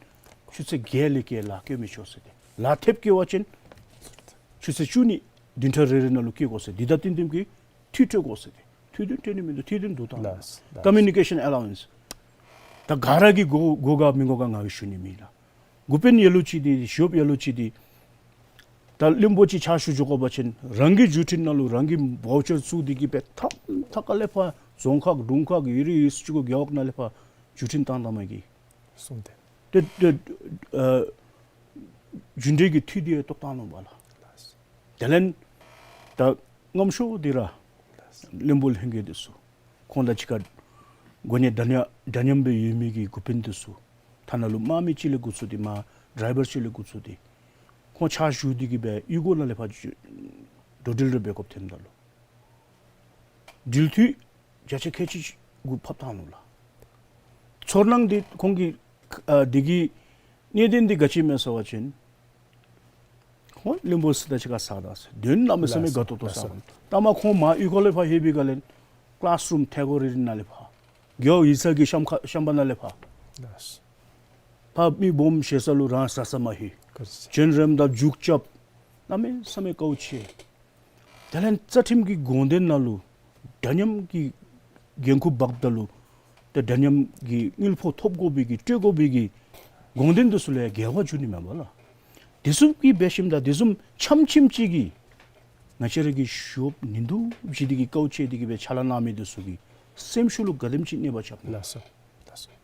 ཆུ་ཚོད་བརྒྱད་ལས་བརྒལ་ལཱ་བཀོལ་མི་ཆོག་ཟེར་ཏེ། ལཱ་ཐེབས་བཀོལ་བ་ཅིན་ཆུ་ཚོད་བཅུ་གཉིས་བདུན་ཕྲག་རེ་རེ་ནང་ལུ་བཀོལ་དགོ་ཟེར། འདི་དང་བསྟུན་བསྟུནམ་གྱི་འཐུས་སྤྲོད་དགོ་ཟེར་ཏེ། འཐུས་འདི་སྤྲོད་ནི་མིན་འདུག། འཐུས་འདི་བསྡུ་བཏང་། ལགས་སོ། ལགས་སོ། ཀོ་མིའུ་ནི་ཀེ་ཤཱན་ཨ་ལོ་ཝེནསི། ད་ག་ར་གིས་དགོ་དགོ་ག་མི་དགོ་ག་ང་གིས་ཞུ་ནི་མེད་ལགས། འགོ་དཔོན་ཡ་ལོ་ཅིག་འདི་ཞི་གཡོགཔ་ཡ་ལོ་ཅིག་འདི་ད་བློན་པོ་ཅིག་ཕྱག་ཞུ་འགྱོ་དགོ་པ་ཅིན་རང་གི་བརྒྱུད་འཕྲིན་ནང་ལུ་རང་གི་བའུ་ཅར་བཙུགས་ཏེ་གི་སྦེ་ཐམ་ཐ་ཁ་ལས་ཕར་རྫོང་ཁག་དྲུང་ཁག་ཡུལ་རིས་ཡུལ་ཚོ་ཅིག་གུ་རྒེད་འོག་ནང་ལས་ཕར་བརྒྱུད་འཕྲིན་བཏང་བཏངམ་གི་གསུངས་ཏེ། ཏེ་ཏེ་ཨ་རྒྱུན་འབྲས་ཀྱི་འཐུས་འདི་ཡང་བཏོག་བཏང་ནུག་པ་ལགས། དེ་ལས་ད་རྔམ་ཤོས་འདི་ར་བློན་པོ་ལྷན་རྒྱས་འདི་ཚུ་ཁོང་དང་གཅིག་ཁར་གོ་གནས་འདྲ་མཉམ་འདྲ་མཉམ་སྦེ་ཡོད་མི་གི་འགོ་དཔོན་འདི་ཚུ་ཐ་ན་ལུ་དམག་མི་ཅིག་ལས་འགོ་བཙུགས་ཏེ་མར་ཌའི་བར་ཅིག་ལས་འགོ་བཙུགས་ཏེ་ཁོང་ཕྱག་ཞུ་སྟེ་གི་སྦེ་གཡུས་སྒོ་ནང་ལས་ཕར་འགྲོ་འགྲུལ་རེ་འབད་དགོཔ་ཐོནམ་ད་ལུ་འགྲུལ་འཐུས་བརྒྱ་ཆ་ཁལ་གཅིག་གུ་ཕབ་བཏང་ནུག་ལགས། ཚོར་སྣང་འདི་ཁོང་གི་ཨ་འདི་གི་གནད་དོན་འདི་ག་ཅི་སྨོ་ཟེར་བ་ཅིན་ཁོང་བློན་པོ་ཚུ་དང་གཅིག་ཁར་ས་དང་ས་དོན་གནམ་མེད་ས་མེད་དགའ་ཏོག་ཏོ་ས། ལྟ་མ་ཁོང་མར་གཡུས་སྒོ་ལས་ཕར་ལྷོད་པའི་སྒང་ལས་ཀླཱས་རུམ་ཐལ་གོ་རེ་རེ་ནང་ལས་ཕར་རྒེད་འོག་ཡིག་ཚང་གི་ཤམ་ཁ་ཤམ་པ་ནང་ལས་ཕར་ཕར་མི་སྦོམ་ཞེ་ས་ལུ་རང་ས་ས་མ་ལྷོད། ག་ཅི་ཟེར་རེམ་ད་རྒྱུག་རྐྱབ། གནམ་མེད་ས་མེད་དཀའཝ་སྤྱད། དེ་ལས་རྩ་ཁྲིམས་ཀྱི་དགོངས་དོན་ནང་ལུ་འདྲ་མཉམ་གྱི་འགན་ཁུར་འབགཔ་ད་ལུ་ཏེ་འདྲ་མཉམ་གྱི་དངུལ་ཕོགས་ཐོབ་དགོ་པའི་གི་སྤྲོད་དགོ་པའི་གི་དགོངས་དོན་འདི་ཚུ་ལས་འགལ་བ་འགྱོ་ནི་མས་པ་ལགས། དེ་བཟུམ་གྱི་འབད་ཞིནམ་ད་དེ་བཟུམ་འཆམ་འཆམ་ཅིག་གིས་ང་བཅས་ར་གི་ཞི་གཡོགཔ་ཉིན་དུ་བྱས་ཏེ་གི་དཀའཝ་སྤྱད་དེ་གི་སྦེ་ཕྱག་ལཱ་གནང་མི་འདི་ཚུ་གི་སེམས་ཤུགས་ལུ་ག་དེམ་ཅིག་གནོད་པ་རྐྱབ་ནུག། ལགས་སོ། ལགས་སོ།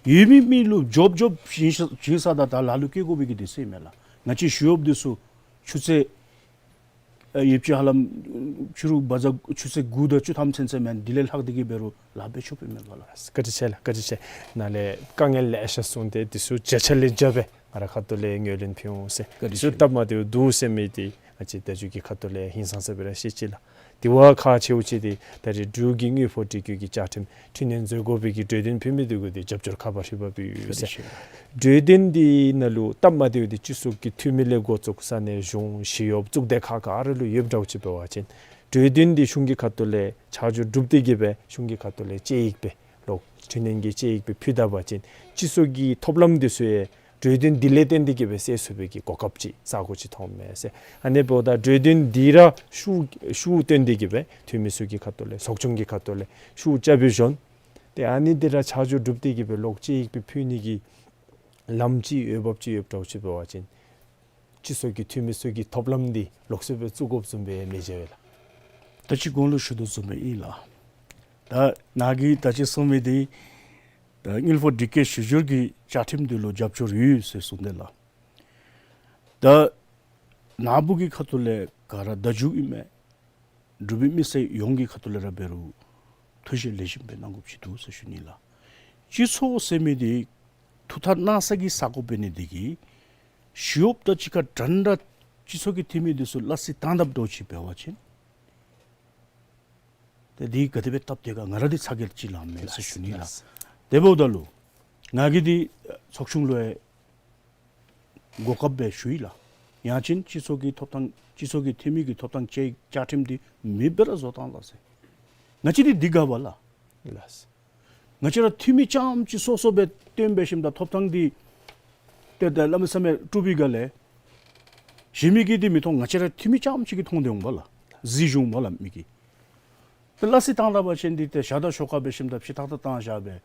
ཡོད་མི་མི་ལུ་འབྱོར་འབྱོར་བྱིན་ས་བྱིན་ས་དང་ད་ལཱ་ལུ་བཀལ་དགོ་པའི་གི་དུས་ཚོད་མས་ལགས། ང་བཅས་ཞི་གཡོགཔ་འདི་ཚུ་ཆུ་ཚོད་ཨ་ཡོདཔ་ཅིག་ཧ་ལམ་ཕྱི་རུ་བ་ཛ་ཆུ་ཚོད་དགུ་དང་བཅུ་ཐམ་ཚུན་ཚོད་མེན་དེ་ལས་ལྷག་སྟེ་གི་འབད་རུང་ལཱ་འབད་ཆོགཔ་མེན་པ་ལགས། བཀའ་དྲིན་ཆེ་ལགས། བཀའ་དྲིན་ཆེ། ནཱ་ལས་དཀའ་ངལ་ལེ་ཤ་གསུངས་ཏེ་འདི་ཚུ་བརྒྱ་ཆ་ལས་བརྒྱ་སྦེ་ང་རའི་ཁ་ཐུག་ལས་ངོས་ལེན་ཕུལ་འོང་ཟེར། བཀའ་དྲིན་ཆེ། འདི་ཚུ་སྟབས་མ་བདེཝ་འདུག་ཟེར་མི་འདི་ང་བཅས་བརྡ་བརྒྱུད་ཀྱི་ཁ་ཐུག་ལས་ཧིང་སངས་ས་སྦེ་ར་བཤད་ཅི་ལགས། དེ་བ་ཁག་ཆེཝ་ཅིག་འདི་ད་རེས་འབྲུག་གི་དངུལ་ཕོགས་སྒྲིག་བཀོད་ཀྱི་བཅའ་ཁྲིམས་འཕྲི་སྣོན་མཛད་དགོ་པའི་གི་གྲོས་དོན་ཕུལ་མི་འདི་གུ་འདི་རྒྱབ་སྐྱོར་ཁ་བ་ཧྲིལ་བ་སྦེ་ཡོད་ཟེར། བཀའ་དྲིན་ཆེ། གྲོས་དོན་འདི་ནང་ལུ་སྟབས་མ་བདེཝ་འདི་སྤྱི་ཚོགས་ཀྱི་འཐུས་མི་ལས་འགོ་བཙུགས་ས་གནས་གཞུང་ཞི་གཡོགཔ་གཙུག་སྡེ་ཁག་ག་ར་ལུ་ཡོདཔ་འདྲཝ་ཅིག་འབད་བ་ཅིན་གྲོས་དོན་འདི་གཞུང་གི་ཁ་ཐུག་ལས་ཆ་འཇོག་གྲུབ་སྟེ་གི་སྦེ་གཞུང་གི་ཁ་ཐུག་ལས་དཔྱད་ཡིག་སྦེ་ལོག་འཕྲི་སྣོན་གྱི་དཔྱད་ཡིག་སྦེ་ཕུལ་ད་པ་ཅིན་སྤྱི་ཚོགས་ཀྱི་ཐོབ་ལམ་འདི་ཚུ་ཡང་གྲོས་དོན་འདི་ལས་བརྟེན་ཏེ་གི་སྦེ་སེལ་ཚུགས་པའི་གི་གོ་སྐབས་ཅིག་ས་གོ་ཅིག་མཐོངམ་མས་ཟེར། ཨ་ནི་འབདཝ་ད་གྲོས་དོན་འདི་ར་ཤུགས་ཤུགས་བཏོན་ཏེ་གི་སྦེ་འཐུས་མི་ཚུ་གི་ཁ་ཐུག་ལས་ཚོགས་ཆུང་གི་ཁ་ཐུག་ལས་ཤུགས་རྐྱབ་སྦེ་བྱོན། ཏེ་ཨ་ནི་འདི་ར་ཆ་འཇོག་གྲུབ་སྟེ་གི་སྦེ་ལོག་དཔྱད་ཡིག་སྦེ་ཕུལ་ནི་གི་ལམ་ཅིག་འོས་འབབ་ཅིག་ཡོདཔ་འདྲཝ་ཅིག་འབད་བ་ཅིན་སྤྱི་ཚོགས་ཀྱི་འཐུས་མི་ཚུ་གི་ཐོབ་ལམ་འདི་ལོགས་སུ་སྦེ་བཙུགས་དགོཔ་བཟུམ་སྦེ་མི་འགྱོ་བས་ལགས། ད་ཅི་གོང་ལུ་ཞུ་དོ་བཟུམ་སྦེ་ཨིན་ལགས། ད་ནཱ་གིས་ད་ཅི་གསུངས་མི་འདི་ད་དངུལ་ཕོགས་སྒྲིག་བཀོད་ཞུ་སྦྱོར་གྱི་བཅའ་ཁྲིམས་འདི་ལུ་རྒྱབ་སྐྱོར་ཡོད་ཟེར་གསུངས་ཏེ་ལགས། ད་ནཱ་བུ་གི་ཁ་ཐུག་ལས་ག་ར་བརྡ་བརྒྱུད་ཨིན་མས། འབྲུག་པའི་མི་སེར་ཡོངས་ཀྱི་ཁ་ཐུག་ལས་ར་འབད་རུང་ཐུགས་བཞེས་ལེགས་ཤོམ་སྦེ་གནང་དགོཔ་ཅིག་འདུག་ཟེར་ཞུ་ནི་ལགས། སྤྱི་ཚོགས་ཟེར་མི་འདི་ཐུགས་ཐག་གནང་ས་གི་ས་གོ་འབད་ནི་འདི་གིས་ཞི་གཡོགཔ་དང་གཅིག་ཁར་འདྲན་འདྲ་སྤྱི་ཚོགས་ཀྱི་འཐུས་མི་འདི་ཚུ་སླ་བསྲེ་བཏང་དཔ་འདྲཝ་ཅིག་འབད་བ་ཅིན་ཏེ་འདི་ག་དེ་སྦེ་སྟབས་བདེ་ག་ང་ར་འདི་ཚ་གྱང་ཅིག་ལངམ་མས་ཟེར་ཞུ་ནི་ལགས། དེ་འབདཝ་ད་ལུ་ང་གིས་འདི་ཚོགས་ཆུང་ལུ་ཡང་གོ་སྐབས་སྦེ་ཞུ་ཡི་ལགས། ཡང་ཅིན་སྤྱི་ཚོགས་ཀྱི་ཐོབ་ཐང་སྤྱི་ཚོགས་ཀྱི་འཐུས་མི་གི་ཐོབ་ཐང་བཅའ་བཅའ་ཁྲིམས་འདི་མེདཔ་སྦེ་ར་བཟོ་བཏང་ལགས་ཟེར། ང་བཅས་འདི་འདི་དགའ་བ་ལགས། ལགས། ང་བཅས་ར་འཐུས་མི་རྐྱངམ་ཅིག་སོ་སོ་སྦེ་བཏོན་འབད་ཞིནམ་ད་ཐོབ་ཐང་འདི་ཏེ་ད་གནམ་མེད་ས་མེད་དཀྲུགས་པའི་སྒང་ལས་ གཞན་མི་གིས་འདི་མི་མཐོང་། ང་བཅས་ར་འཐུས་མི་རྐྱངམ་ཅིག་གིས་མཐོང་སྟེ་འོང་པས་ལགས། གཟིགས་འོང་པས་ལགས་མི་གིས། ཏེ་སླ་བསྲེ་བཏང་ད་པ་ཅིན་འདི་ཏེ་ཞག་དང་ཞོར་ཁ་འབད་ཞིནམ་ད་ཕྱི་ཐག་ཏུ་བཏང་བཞག་སྦེ།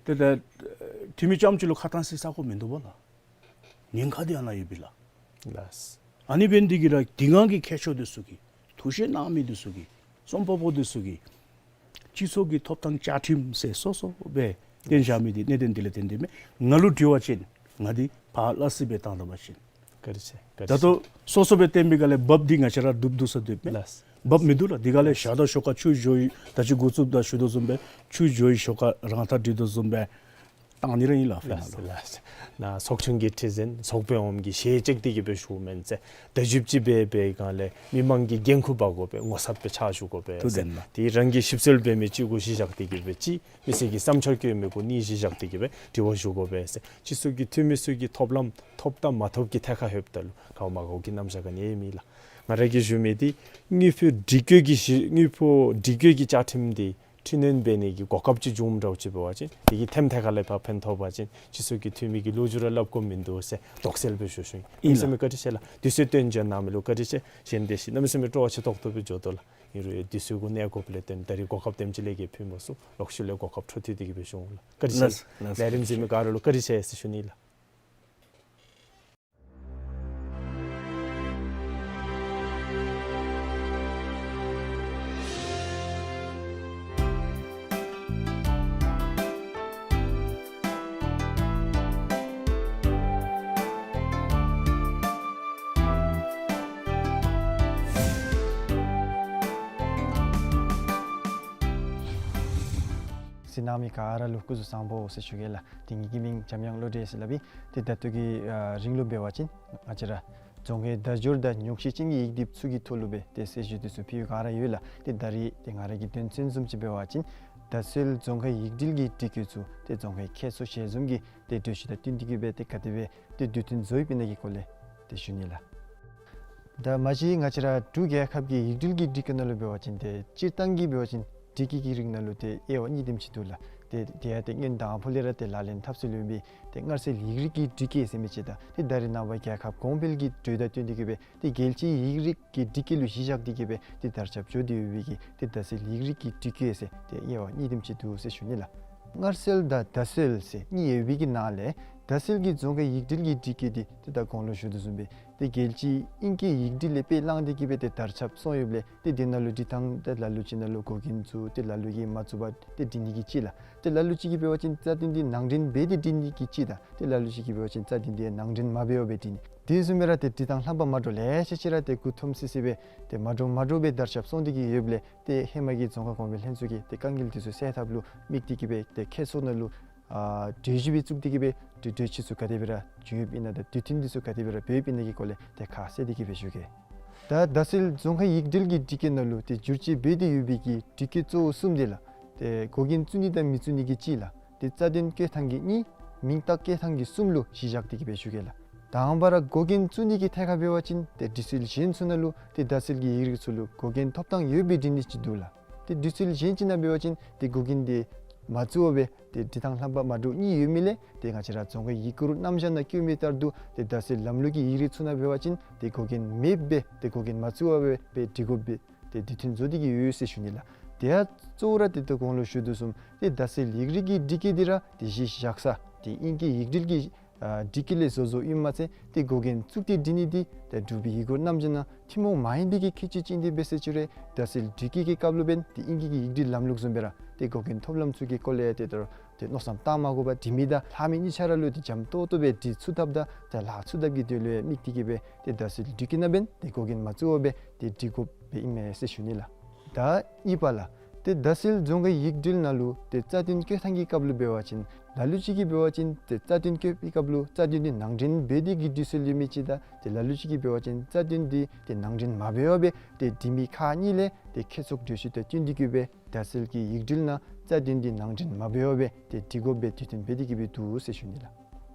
ཏེ་ད་འཐུས་མི་རྐྱངམ་ཅིག་ལུ་ཁ་གཏང་ས་ས་གོ་མིན་འདུག་པས་ལགས། ཉེན་ཁ་འདི་ཨ་ནཱ་ཡོད་པས་ལགས། ལགས། ཨ་ནི་འབད་ནི་འདི་གིས་ར་དེ་སྒང་གི་མཁས་མཆོག་འདི་ཚུ་གིས་ཐུགས་བཞེད་གནང་མི་འདི་ཚུ་གིས་རྩོམ་པ་པོ་འདི་ཚུ་གིས་སྤྱི་ཚོགས་ཀྱི་ཐོབ་ཐང་བཅའ་ཁྲིམས་ཟེར་སོ་སོ་སྦེ་བཏོན་བཞག་མི་འདི་གནད་དོན་འདི་ལས་བརྟེན་ཏེ་མས། ང་ལུ་དྲི་བ་ཅིན་ང་འདི་ཕར་སླ་བསྲེ་སྦེ་བཏང་ད་པ་ཅིན། བཀའ་དྲིན་ཆེ། བཀའ་དྲིན་ཆེ། ད་ལྟོ་སོ་སོ་སྦེ་བཏོན་པའི་སྒང་ལས་བབས་འདི་ང་བཅས་ར་སྡུག་སྡུག་ས་སྡོད་མས། ལགས། བབས་མིན་འདུག་ལགས། དེ་སྒང་ལས་ཞག་དང་ཞོར་ཁ་ཆུ་བཞུར་ཡི་ད་ཅི་འགོ་བཙུགསཔ་ད་ཞུ་དོ་བཟུམ་སྦེ་ཆུ་བཞུར་ཡི་ཞོར་ཁ་རང་ཐག་སྒྲིལ་དོ་བཟུམ་སྦེ་བཏང་ནི་ར་ཨིན་ལགས། ལགས་ལགས། ནཱ་ཚོགས་ཆུང་གི་ཁྲི་འཛིན་ཚོགས་པའི་འོགམ་གི་ཞལ་བཅད་དེ་གི་སྦེ་ཞུཝ་མེན་ཟེར། ད་བཞུགས་ཅི་སྦེ་འབད་སྒང་ལས་མི་མང་གི་འགན་ཁུར་འབག་དགོ་པས། ངོ་ཚབ་སྦེ་ཕྱག་ཞུ་དགོ་པས་ཟེར། ཏེ་རང་གིས་ཞིབ་འཚོལ་འབད་མི་གཅིག་གུ་གཞི་བཞག་སྟེ་གི་སྦེ་གཅིག། མི་སེར་གྱི་བསམ་འཆར་བཀོད་མི་གུ་གཉིས་གཞི་བཞག་སྟེ་གི་སྦེ་དྲི་བ་ཞུ་དགོ་པས་ཟེར། སྤྱི་ཚོགས་ཀྱི་འཐུས་མི་ཚུ་གིས་ཐོབ་ལམ་ཐོབ་དང་མ་ཐོབ་ཀྱི་ཐད་ཁར་ལྷོདཔ་ད་ལུ་གོཝ་མ་གོཝ་གི་རྣམ་གཞག་ག་ནི་ཡང་མེད་ལགས། ང་ར་གིས་ཞུ་མི་འདི་དངུལ་ཕོགས་སྒྲིག་བཀོད་ཀྱི་གཞི་དངུལ་ཕོགས་སྒྲིག་བཀོད་ཀྱི་བཅའ་ཁྲིམས་འདི་འཕྲི་སྣོན་འབད་ནི་གི་གོ་སྐབས་ཅིག་བྱུངམ་འདྲཝ་ཅིག་འབད་བ་ཅིན་དེ་གིས་ཐེམ་ཐད་ཁར་ལས་ཕར་ཕན་ཐོགས་པ་ཅིན་སྤྱི་ཚོགས་ཀྱི་འཐུས་མི་གི་ལོ་རྒྱུས་ར་སླབ་དགོཔ་མིན་འདུག་ཟེར་དོགས་སེལ་སྦེ་ཞུ་ཞུཝ་ཨིན། ཨིན་ལགས། གནམ་མེད་ས་མེད་བཀའ་དྲིན་ཆེ་ལགས། དུས་ཚོད་བཏོན་བྱོན་གནང་མི་ལུ་བཀའ་དྲིན་ཆེ། གཞན་དེ་ཅིག་གནམ་མེད་ས་མེད་སྤྲོ་བ་ཆེ་ཏོག་ཏོ་སྦེ་འགྱོ་དོ་ལགས། ཨིན་རུང་དུས་ཚོད་གུ་གནས་སྐབས་ལས་བརྟེན་ད་རིས་གོ་སྐབས་དེམ་ཅིག་ལས་ཀྱི་ཕུལ་མ་ཚུགས། ལོག་ཤུལ་ལས་གོ་སྐབས་འཕྲོ་མཐུད་དེ་གི་སྦེ་ཞུ་འོང་ལགས། བཀའ་དྲིན་ཆེ། ལགས་ལགས། ལས་རིམ་གཟིགས་མི་ག་ར་ལུ་བཀའ་དྲིན་ཆེ་ཟེར་ཞུ་ནི་ལགས། གཟིགས་གནང་མི་ག་ར་ལུ་སྐུ་གཟུགས་བཟང་པོ་ཟེར་ཞུ་གེ་ལགས། ཏེ་ངེ་གི་མིང་འཇམ་དབྱངས་བློ་གྲོས་ཟེར་སླབ་ཨིན། ཏེ་ད་ལྟོ་གི་ཨ་རིང་ལུ་འབད་བ་ཅིན་ང་བཅས་ར་རྫོང་ཁའི་བརྡ་སྦྱོར་དང་ཉོག་བཤད་ཅན་གྱི་ཡིག་སྒྲིག་ཚུ་གི་ཐོག་ལུ་སྦེ་ཏེ་གསལ་བཤད་འདི་ཚུ་ཕུལ་བའི་བསྒང་ར་ཡོད་ལགས། ཏེ་ད་རིས་ཏེ་ང་ར་གི་དོན་ཚན་བཟུམ་ཅིག་འབད་བ་ཅིན་བརྡ་སོལ་རྫོང་ཁའི་ཡིག་སྒྲིག་གི་སྒྲིག་བཀོད་ཚུ་ཏེ་རྫོང་ཁའི་ཁྱད་གསོ་ཞལ་འཛོམས་ཀྱི་ཏེ་གྲོས་གཞི་དང་བསྟུན་ཏེ་གི་སྦེ་ཏེ་ག་དེ་སྦེ་ཏེ་དུས་མཐུན་བཟོ་ཡི་པས་ན་གི་སྐོར་ལས་ཏེ་ཞུ་ནི་ལགས། ད་མ་གཞི་ང་བཅས་ར་འབྲུག་རྒྱལ་ཁབ་ཀྱི་ཡིག་སྒྲིག་གི་སྒྲིག་བཀོད་ནང་ལུ་འབད་བ་ཅིན་ཏེ་སྤྱིར་བཏང་གི་འབད་བ་ཅིན་སྒྲིག་བཀོད་ཀྱི་རིགས་ནང་ལུ་ཏེ་དབྱེ་བ་གཉིས་དེམ་ཅིག་འདུག་ལགས། ཏེ་དེ་ཡང་ཏེ་སྔོན་དང་ཕུ་ལས་ར་ཏེ་ལག་ལེན་འཐབ་སྲོལ་ཡོད་པའི་ཏེ་སྔར་སྲོལ་ཡིག་རིགས་ཀྱི་སྒྲིག་བཀོད་ཟེར་མི་ཅིག་དང་ཏེ་ད་རེས་ནངས་པ་རྒྱལ་ཁབ་གོང་འཕེལ་གྱི་འགྲོས་དང་བསྟུན་ཏེ་གི་སྦེ་ཏེ་རྒྱལ་སྤྱིའི་ཡིག་རིགས་ཀྱི་སྒྲིག་བཀོད་ལུ་གཞི་བཞག་སྟེ་གི་སྦེ་ཏེ་དར་ཁྱབ་འགྱོ་སྟེ་ཡོད་པའི་གི་ཏེ་བརྡ་སོལ་ཡིག་རིགས་ཀྱི་སྒྲིག་བཀོད་ཟེར་ཏེ་དབྱེ་བ་གཉིས་དེམ་ཅིག་འདུག་ཟེར་ཞུ་ནི་ལགས། སྔར་སྲོལ་དང་བརྡ་སོལ་ཟེར་གཉིས་ཡོད་པའི་གི་ནང་ལས་བརྡ་སོལ་གྱི་རྫོང་ཁའི་ཡིག་སྒྲིག་གི་སྒྲིག་བཀོད་འདི་ཏེ་ད་གོང་ལུ་ཞུ་དོ་བཟུམ་སྦེ་ཏེ་རྒྱལ་སྤྱིའི་ཨིང་སྐད་ཡིག་སྒྲིག་ལས་དཔེ་བླངས་ཏེ་གི་སྦེ་ཏེ་དར་ཁྱབ་སོང་ཡོདཔ་ལས་ཏེ་དེ་ནང་ལུ་འབྲི་ཐངས་ཏེ་ལ་ལུ་ཅིག་ནང་ལུ་འགོག་རྐྱེན་ཚུ་ཏེ་ལ་ལུ་གིས་མ་བཙུགས་པར་ཏེ་འབྲི་ནི་གི་ཅིག་ལགས། ཏེ་ལ་ལུ་ཅིག་གིས་འབད་བ་ཅིན་རྩ་དོན་འདི་ནང་འདྲེན་འབད་དེ་འབྲི་ནི་གི་ཅིག་དང་ཏེ་ལ་ལུ་ཅིག་གིས་འབད་བ་ཅིན་རྩ་དོན་འདི་ནང་འདྲེན་མ་འབད་བར་སྦེ་འབྲི་ནི། དེ་བཟུམ་སྦེ་ར་ཏེ་འབྲི་ཐངས་ལྷམ་པ་མ་འདྲཝ་ལེ་ཤ་ཅིག་ར་ཏེ་མགུ་འཐོམ་སི་སི་སྦེ་ཏེ་མ་འདྲཝ་མ་འདྲཝ་སྦེ་དར་ཁྱབ་སོང་སྟེ་གི་ཡོདཔ་ལས་ཏེ་ཧེ་མ་གི་རྫོང་ཁ་གོང་འཕེལ་ལྷན་ཚོགས་ཀྱིས་ཏེ་དཀའ་ངལ་འདི་ཚུ་སེལ་ཐབས་ལུ་དམིགས་ཏེ་གི་སྦེ་ཏེ་ཁྱད་གསོ་ནང་ལུ་ཨ་གྲོས་གཞི་སྦེ་བཙུགས་ཏེ་གི་སྦེ་ཏེ་གྲོས་ཆོད་ཚུ་ག་དེ་སྦེ་ར་བྱུང་ཡོདཔ་ཨིན་ན་དང་དུས་མཐུན་འདི་ཚུ་ག་དེ་སྦེ་ར་འབད་ཡོདཔ་ཨིན་ན་གི་སྐོར་ལས་ཏེ་ཁ་གསལ་ཏེ་གི་སྦེ་ཞུ་གེ། ད་བརྡ་སོལ་རྫོང་ཁའི་ཡིག་སྒྲིག་གི་སྒྲིག་བཀོད་ནང་ལུ་ཏེ་བསྒྱུར་བཅོས་འབད་དེ་ཡོད་པའི་གི་སྒྲིག་བཀོད་གཙོ་བོ་གསུམ་དེ་ལགས། ཏེ་འགོག་རྐྱེན་བཙུགས་ནི་དང་མི་བཙུགས་ནི་གི་གཅིག་ལགས། ཏེ་རྩ་དོན་བཀོད་ཐངས་ཀྱི་གཉིས། མིང་རྟགས་བཀོད་ཐངས་ཀྱི་གསུམ་ལུ་གཞི་བཞག་སྟེ་གི་སྦེ་ཞུ་གེ་ལགས། དང་པ་ར་འགོག་རྐྱེན་བཙུགས་ནི་གི་ཐད་ཁར་འབད་བ་ཅིན་ཏེ་འབྲི་སྲོལ་གཞན་ཚུ་ནང་ལུ་ཏེ་བརྡ་སོལ་གྱི་ཡིག་རིགས་ཚུ་ལུ་འགོག་རྐྱེན་ཐོབ་ཐངས་ཡོད་པའི་འབྲི་ནི་ཅིག་འདུག་ལགས། ཏེ་འབྲི་སྲོལ་གཞན་ཅིག་ནང་འབད་བ་ཅིན་ཏེ་འགོག་རྐྱེན་འདི་མ་བཙུགས་པར་སྦེ་ཏེ་འབྲི་ཐངས་ལྷམ་པ་མ་འདྲཝ་གཉིས་ཡོད་མི་ལས་ཏེ་ང་བཅས་ར་རྫོང་ཁའི་ཡིག་སྐུར་རྣམ་གཞག་ནང་བཀོད་མི་ལྟར་དུ་ཏེ་བརྡ་སོལ་ལམ་ལུགས་ཀྱི་ཡིག་རིགས་ཚུ་ནང་འབད་བ་ཅིན་ཏེ་འགོག་རྐྱེན་མེདཔ་སྦེ་ཏེ་འགོག་རྐྱེན་མ་བཙུགས་པར་སྦེ་ཏེ་འབྲི་དགོཔ་སྦེ་ཏེ་དུས་མཐུན་བཟོ་སྟེ་གི་ཡོད་ཟེར་ཞུ་ནི་ལགས། དེ་ཡང་གཙོ་བོ་ར་ཏེ་ད་གོང་ལུ་ཞུ་དོ་བཟུམ་ཏེ་བརྡ་སོལ་ཡིག་རིགས་ཀྱི་སྒྲིག་བཀོད་འདི་ར་ཏེ་གཞི་བཞག་ས་ཏེ་ཨིང་སྐད་ཡིག་སྒྲིག་གི་ཨ་སྒྲིག་བཀོད་ལས་བཟོ་བཟོཝ་ཨིན་མ་ཚད་ཏེ་འགོག་རྐྱེན་བཙུགས་ཏེ་འབྲི་ནི་འདི་ཏེ་འབྲུག་པའི་ཡིག་སྐུར་རྣམ་གཞག་ནང་ཐུན་མོང་མ་ཡིན་པའི་གི་ཁྱད་ཆོས་ཅིག་ཨིན་ཏེ་འབད་ཟེར་ཅི་རུང་བརྡ་སོལ་སྒྲིག་བཀོད་ཀྱི་སྐབས་ལུ་འབདན་ཏེ་ཨིང་སྐད་ཀྱི་ཡིག་སྒྲིག་ལམ་ལུགས་བཟུམ་སྦེ་ར་ཏེ་འགོག་རྐྱེན་ཐོབ་ལམ་ཚུ་གི་སྐོར་ལས་ཏེ་ད་ཏེ་མནོ་བསམ་བཏང་མ་དགོ་པར་འབྲི་མི་དང་ལྷག་མི་གཉིས་ཆ་ར་ལུ་ཏེ་འཇམ་ཏོག་ཏོ་སྦེ་འབྲི་ཚུགས་ཐབས་དང་ཏེ་ལྷག་ཚུགས་ཐབས་ཀྱི་དོན་ལུ་ཡང་དམིགས་ཏེ་གི་སྦེ་ཏེ་བརྡ་སོལ་སྒྲིག་བཀོད་ནང་འབདན་ཏེ་འགོག་རྐྱེན་མ་བཙུགས་པར་སྦེ་ཏེ་འབྲི་དགོཔ་སྦེ་ཨིན་མས་ཟེར་ཞུ་ནི་ལགས། ད་གཉིས་པ་ལགས། ཏེ་བརྡ་སོལ་རྫོང་ཁའི་ཡིག་སྒྲིག་ནང་ལུ་ཏེ་རྩ་དོན་བཀོད་ཐངས་ཀྱི་སྐབས་ལུ་འབད་བ་ཅིན་ལ་ལུ་ཅིག་གིས་འབད་བ་ཅིན་ཏེ་རྩ་དོན་བཀོད་པའི་སྐབས་ལུ་རྩ་དོན་འདི་ནང་འདྲེན་འབད་དེ་གི་འབྲི་སྲོལ་ཡོད་མི་ཅིག་དང་ཏེ་ལ་ལུ་ཅིག་གིས་འབད་བ་ཅིན་རྩ་དོན་འདི་ཏེ་ནང་འདྲེན་མ་འབད་བར་སྦེ་ཏེ་འབྲི་མི་ཁག་གཉིས་ལས་ཏེ་ཁྱད་གསོ་གྲོས་གཞི་དང་བསྟུན་ཏེ་གི་སྦེ་བརྡ་སོལ་གྱི་ཡིག་སྒྲིག་ནང་རྩ་དོན་འདི་ནང་འདྲེན་མ་འབད་བར་སྦེ་ཏེ་འབྲི་དགོཔ་སྦེ་དུས་མཐུན་འབད་དེ་གི་སྦེ་འདུག་ཟེར་ཞུ་ནི་ལགས།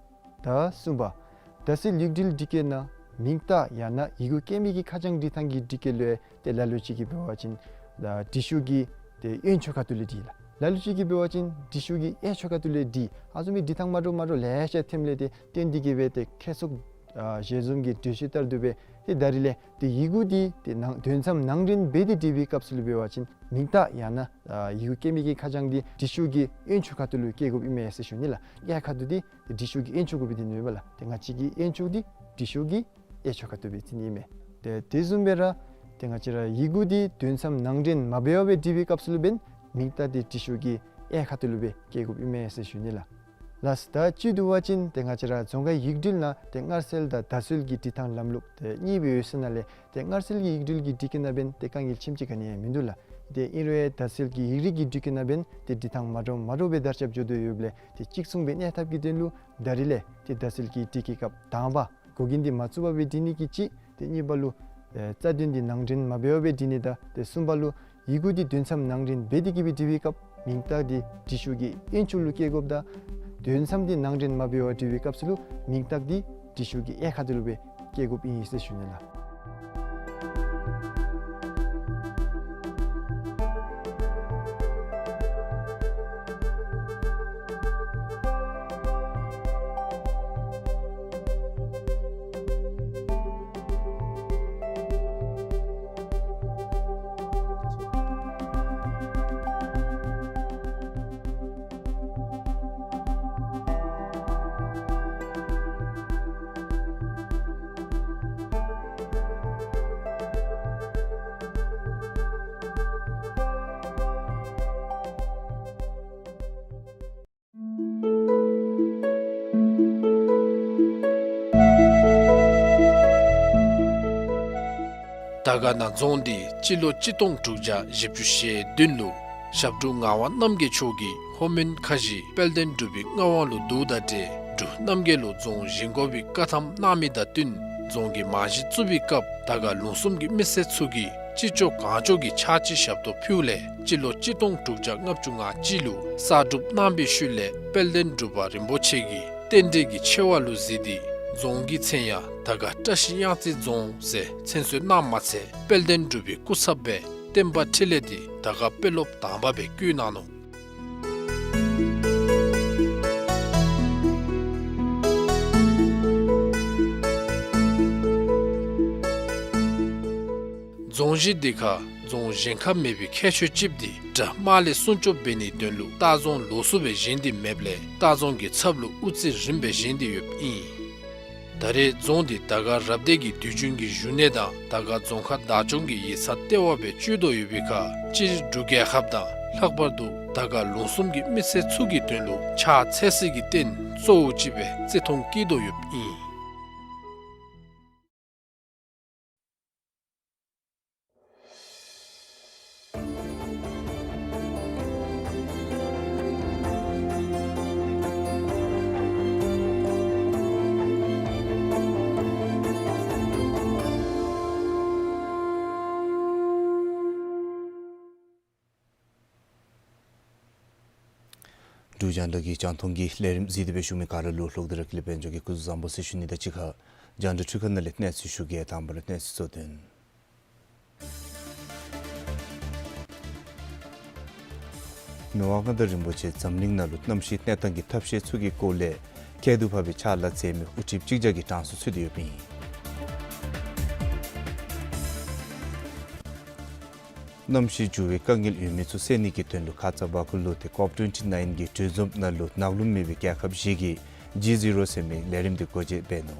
ད་གསུམ་པ། བརྡ་སོལ་ཡིག་སྒྲིག་སྒྲིག་བཀོད་ནང་མིང་རྟགས་ཡང་ན་ཡི་གུ་བཀོད་མི་གི་ཁ་བྱང་འབྲི་ཐངས་ཀྱི་སྒྲིག་བཀོད་ལུ་ཡང་ཏེ་ལ་ལུ་ཅིག་གིས་འབད་བ་ཅིན་ཨ་འབྲི་ཤོག་གི་ཏེ་གཡོན་ཕྱོགས་ཁ་ཐུག་ལས་འབྲི་ལགས། ལ་ལུ་ཅིག་གིས་འབད་བ་ཅིན་འབྲི་ཤོག་གི་གཡས་ཕྱོགས་ཁ་ཐུག་ལས་འབྲི། ཨ་ནི་བཟུམ་མའི་འབྲི་ཐངས་མ་འདྲཝ་མ་འདྲཝ་ལེ་ཤ་ཐོནམ་ལས་ཏེ་བརྟེན་ཏེ་གི་སྦེ་ཏེ་ཁྱད་གསོ་ ཨ་ཞལ་འཛོམས་ཀྱི་གྲོས་ཆོད་ལྟར་དུ་སྦེ་ཏེ་ད་རིས་ལས་ཏེ་ཡི་གུ་འདི་ཏེ་ནང་དོན་ཚན་ནང་འདྲེན་འབད་དེ་བྲིས་པའི་སྐབས་སུ་ལུ་འབད་བ་ཅིན་མིང་རྟགས་ཡང་ན་ཨ་ཡི་གུ་སྐྱེ་མི་གི་ཁ་བྱང་འདི་འབྲི་ཤོག་གི་དབྱེན་ཕྱོགས་ཁ་ཐུག་ལུ་བཀལ་དགོཔ་ཨིན་མས་ཟེར་ཞུ་ནི་ལགས། གཡས་ཁ་ཐུག་འདི་འབྲི་ཤོག་གི་དབྱེན་ཕྱོགས་གུ་སྦེ་འདི་ནུས་པ་ལགས། ཏེ་ང་བཅས་ཀྱི་དབྱེན་ཕྱོགས་འདི་འབྲི་ཤོག་གི་གཡས་ཕྱོགས་ཁ་ཐུག་སྦེ་བརྩི་ནི་ཨིན་མས། ཏེ་དེ་བཟུམ་སྦེ་ར་ཏེ་ང་བཅས་ར་ཡི་གུ་འདི་དོན་ཚན་ནང་འདྲེན་མ་འབད་བར་སྦེ་བྲིས་པའི་སྐབས་སུ་ལུ་འབདན་མིང་རྟགས་འདི་འབྲི་ཤོག་གི་གཡས་ཁ་ཐུག་ལུ་སྦེ་བཀལ་དགོཔ་ཨིན་མས་ཟེར་ཞུ་ནི་ལགས། ལགས་སོ། ད་ཅི་འདུག་པ་ཅིན་ཏེ་ང་བཅས་ར་རྫོང་ཁའི་ཡིག་འབྲེལ་ནང་ཏེ་སྔར་སྲོལ་དང་ད་སྲོལ་གྱི་འབྲི་ཐངས་ལམ་ལུགས་ཏེ་གཉིས་སྦེ་ཡོད་ཟེར་ནང་ལས་ཏེ་སྔར་སྲོལ་གྱི་ཡིག་འབྲེལ་གྱི་འབྲི་མཁན་ནང་འབདན་ཏེ་དཀའ་ངལ་ཆེམ་ཅིག་ག་ནི་ཡང་མིན་འདུག་ལགས། ཏེ་ཨིན་རུང་ད་སྲོལ་གྱི་ཡིག་རིགས་ཀྱི་འབྲི་མཁན་ནང་འབདན་ཏེ་འབྲི་ཐངས་མ་འདྲཝ་མ་འདྲཝ་སྦེ་དར་ཁྱབ་འགྱོ་དོ་ཡོདཔ་ལས་ཏེ་གཅིག་མཚུངས་སྦེ་གནས་ཐབས་ཀྱི་དོན་ལུ་ད་རིས་ལས་ཏེ་ད་སྲོལ་གྱི་འབྲི་བའི་སྐབས་དང་པ་འགོག་རྐྱེན་འདི་མ་བཙུགས་པར་སྦེ་འབྲི་ནི་གི་གཅིག། ཏེ་གཉིས་པ་ལུ་ཨེ་རྩ་དོན་འདི་ནང་འདྲེན་མ་འབད་བར་སྦེ་འབྲི་ནི་དང་ཏེ་གསུམ་པ་ལུ་ཡི་གུ་འདི་དོན་ཚན་ནང་འདྲེན་འབད་དེ་གི་སྦེ་འབྲི་བའི་སྐབས་མིང་རྟགས་འདི་འབྲི་ཤོག་གི་དབྱེན་ཕྱོགས་ལུ་བཀལ་དགོཔ་དང་དོན་ཚན་འདི་ནང་འདྲེན་མ་འབད་བར་འབྲི་བའི་སྐབས་སུ་ལུ་མིང་རྟགས་འདི་འབྲི་ཤོག་གི་གཡས་ཁ་ཐུག་ལུ་སྦེ་བཀལ་དགོཔ་ཨིན་ཟེར་ཞུ་ནི་ལགས། དར་དཀར་ན་རྫོང་འདི་སྤྱི་ལོ་གཅིག་སྟོང་དྲུག་བརྒྱ་བཞི་བཅུ་ཞེ་བདུན་ལུ་ཞབས་དྲུང་ངག་དབང་རྣམ་རྒྱལ་མཆོག་གིས་ལྷོ་མོན་ཁ་བཞི་དཔལ་ལྡན་འབྲུག་པའི་མངའ་དབང་ལུ་བསྡུཝ་དང་འབྲེལ་འབྲུག་རྣམ་རྒྱལ་ལུ་རྫོང་བཞེངས་དགོ་པའི་བཀའ་ཐམ་གནང་མི་དང་བསྟུན་རྫོང་གི་རྨང་གཞི་བཙུགས་པའི་སྐབས་དར་དཀར་ལུང་གསུམ་གྱི་མི་སེར་ཚུ་གིས་ཅི་ལྕོགས་གང་ལྕོགས་ཀྱི་ཕྱག་ཕྱི་ཞབས་ཏོག་ཕུལཝ་ལས་སྤྱི་ལོ་གཅིག་སྟོང་དྲུག་བརྒྱ་ལྔ་བཅུ་ང་གཅིག་ལུ་གསར་སྒྲུབ་གནང་བའི་ཤུལ་ལས་དཔལ་ལྡན་འབྲུག་པ་རིན་པོ་ཆེ་གིས་རྟེན་འབྲེལ་གྱི་ཆེ་བ་ལུ་གཟིགས་ཏེ་རྫོང་གི་མཚན་ཡང་དར་དཀར་བཀྲ་ཤིས་གཡང་རྩེ་རྫོང་ཟེར་མཚན་གསོལ་གནངམ་མ་ཚད་དཔལ་ལྡན་འབྲུག་པའི་སྐུ་ཚབ་སྦེ་བསྟན་པ་འཕྲིན་ལས་འདི་དར་དཀར་དཔོན་སློབ་དང་པ་སྦེ་བསྐོ་གནང་ནུག། རྫོང་གཞི་འདི་ཁར་རྫོང་གཞན་ཁར་མེད་པའི་ཁྱད་ཆོས་ཅིག་འདི་དགྲ་དམག་ལས་སྲུང་སྐྱོབ་འབད་ནིའི་དོན་ལུ་ལྟ་རྫོང་ལོགས་སུ་སྦེ་བཞེངས་ཏེ་མེདཔ་ལས་ལྟ་རྫོང་གི་ཚབ་ལུ་དབུ་རྩེ་རིམ་སྦེ་བཞེངས་ཏེ་ཡོདཔ་ཨིན། ད་རེས་རྫོང་འདི་དར་དཀར་རབ་སྡེ་གི་དུས་རྒྱུན་གྱི་བཞུགས་གནས་དང་དར་དཀར་རྫོང་ཁག་བདག་སྐྱོང་གི་ཡིག་ཚང་ལྟེ་བ་སྦེ་སྤྱོད་དོ་ཡོད་པའི་ཁར་སྤྱིར་འབྲུག་རྒྱལ་ཁབ་དང་ལྷག་པར་དུ་དར་དཀར་ལུང་གསུམ་གྱི་མི་སེར་ཚུ་གི་དོན་ལུ་ཕྱག་འཚལ་སའི་རྟེན་གཙོ་བོ་ཅིག་སྦེ་བརྩི་མཐོང་བསྐྱེད་དོ་ཡོདཔ་ཨིན། འབྲུག་རྒྱང་བསྒྲགས་ཀྱི་རྒྱང་མཐོང་གི་ལས་རིམ་གཟིགས་ཏེ་སྦེ་བཞུགས་མི་ག་ར་ལུ་ལྷག་སྟེ་ར་ཀུན་ལེགས་དཔལ་འབྱོར་གྱི་སྐུ་གཟུགས་བཟང་པོ་ཟེར་ཞུ་ནི་དང་གཅིག་ཁར་རྒྱང་བསྒྲགས་འཕྲུལ་ཁང་ནང་ལས་གནས་ཚུལ་ཞུ་གེ། དང་པ་ར་གནས་ཚུལ་གཙོ་དོན། མི་དབང་མངའ་བདག་རིན་པོ་ཆེ་འཛམ་གླིང་ནང་ལུ་གནམ་གཤིས་གནས་སྟངས་ཀྱི་ཐབས་ཤེས་ཚུ་གི་སྐོར་ལས་ཁྱད་དུ་འཕགས་པའི་ཕྱག་ལཱ་མཛད་མི་དབུ་ཁྲིད་གཅིག་བརྒྱ་གི་གྲངས་སུ་ཚུད་དེ་ཡོདཔ་ཨིན། གནམ་གཤིས་འགྱུར་བའི་དཀའ་ངལ་ཡོད་མི་ཚུ་སེལ་ནི་གི་དོན་ལུ་ཁ་ཙ་བར་སྐབས་ལུ་ཏེ་ཀོབ་ཊུ་ཝེན་ཊི་ནའིན་གྱི་གྲོས་འཛོམས་ནང་ལུ་ནག་རླུང་མེད་པའི་རྒྱལ་ཁབ་བཞི་གིས་ཇི་ཟི་རོ་ཟེར་མི་ལས་རིམ་འདི་སྒོ་འབྱེད་འབད་ནུག།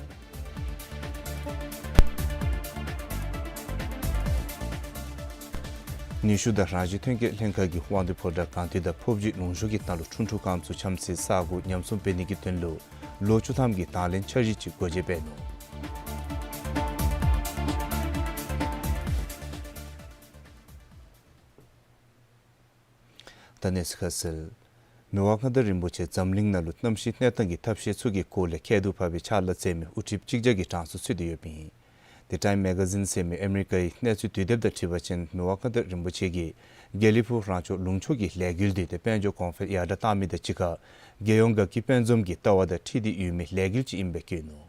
ནུས་ཤུགས་དང་རང་བཞིན་ཐོན་སྐྱེད་ལྷན་ཁག་གིས་དབང་འདུས་ཕོ་བྲང་སྒང་སྟེང་དང་ཕོབ་སྦྱིས་ལུང་གཤོང་གི་ནང་ལུ་ཁྲུང་ཁྲུང་རྐང་བཙུགས་འཆམ་ཚད་ས་སྒོ་ཉམས་སྲུང་འབད་ནི་གི་དོན་ལུ་ལོ་བཅུ་ཐམ་གྱི་དང་ལེན་འཆར་གཞི་ཅིག་སྒོ་འབྱེད་འབད་ནུག། ད་གནས་ཚུལ་ཁ་གསལ། མི་དབང་མངའ་བདག་རིན་པོ་ཆེ་འཛམ་གླིང་ནང་ལུ་གནམ་གཤིས་གནས་སྟངས་ཀྱི་ཐབས་ཤེས་ཚུ་གི་སྐོར་ལས་ཁྱད་དུ་འཕགས་པའི་ཕྱག་ལཱ་མཛད་མི་དབུ་ཁྲིད་གཅིག་བརྒྱ་གི་གྲངས་སུ་ཚུད་དེ་ཡོདཔ་ཨིན། ཏེ་ཊའིམ་མེ་ག་ཛིན་ཟེར་མི་ཨ་མི་རི་ཀའི་གནས་ཚུལ་དུས་དེབ་དང་འཁྲིལ་བ་ཅིན་མི་དབང་མངའ་བདག་རིན་པོ་ཆེ་གིས་དགེ་ལེགས་ཕུག་རང་སྐྱོང་ལུང་ཕྱོགས་ཀྱི་ལས་འགུལ་འདི་ཏེ་དཔལ་འབྱོར་གོང་འཕེལ་ཡར་དྲག་བཏང་མི་དང་གཅིག་ཁར་རྒྱལ་ཡོངས་དགའ་སྐྱིད་དཔལ་འཛོམས་ཀྱི་ལྟ་བ་དང་འཁྲིལ་ཏེ་ཡོད་མི་ལས་འགུལ་ཅིག་ཨིནམ་སྦེ་བཀོད་ནུག།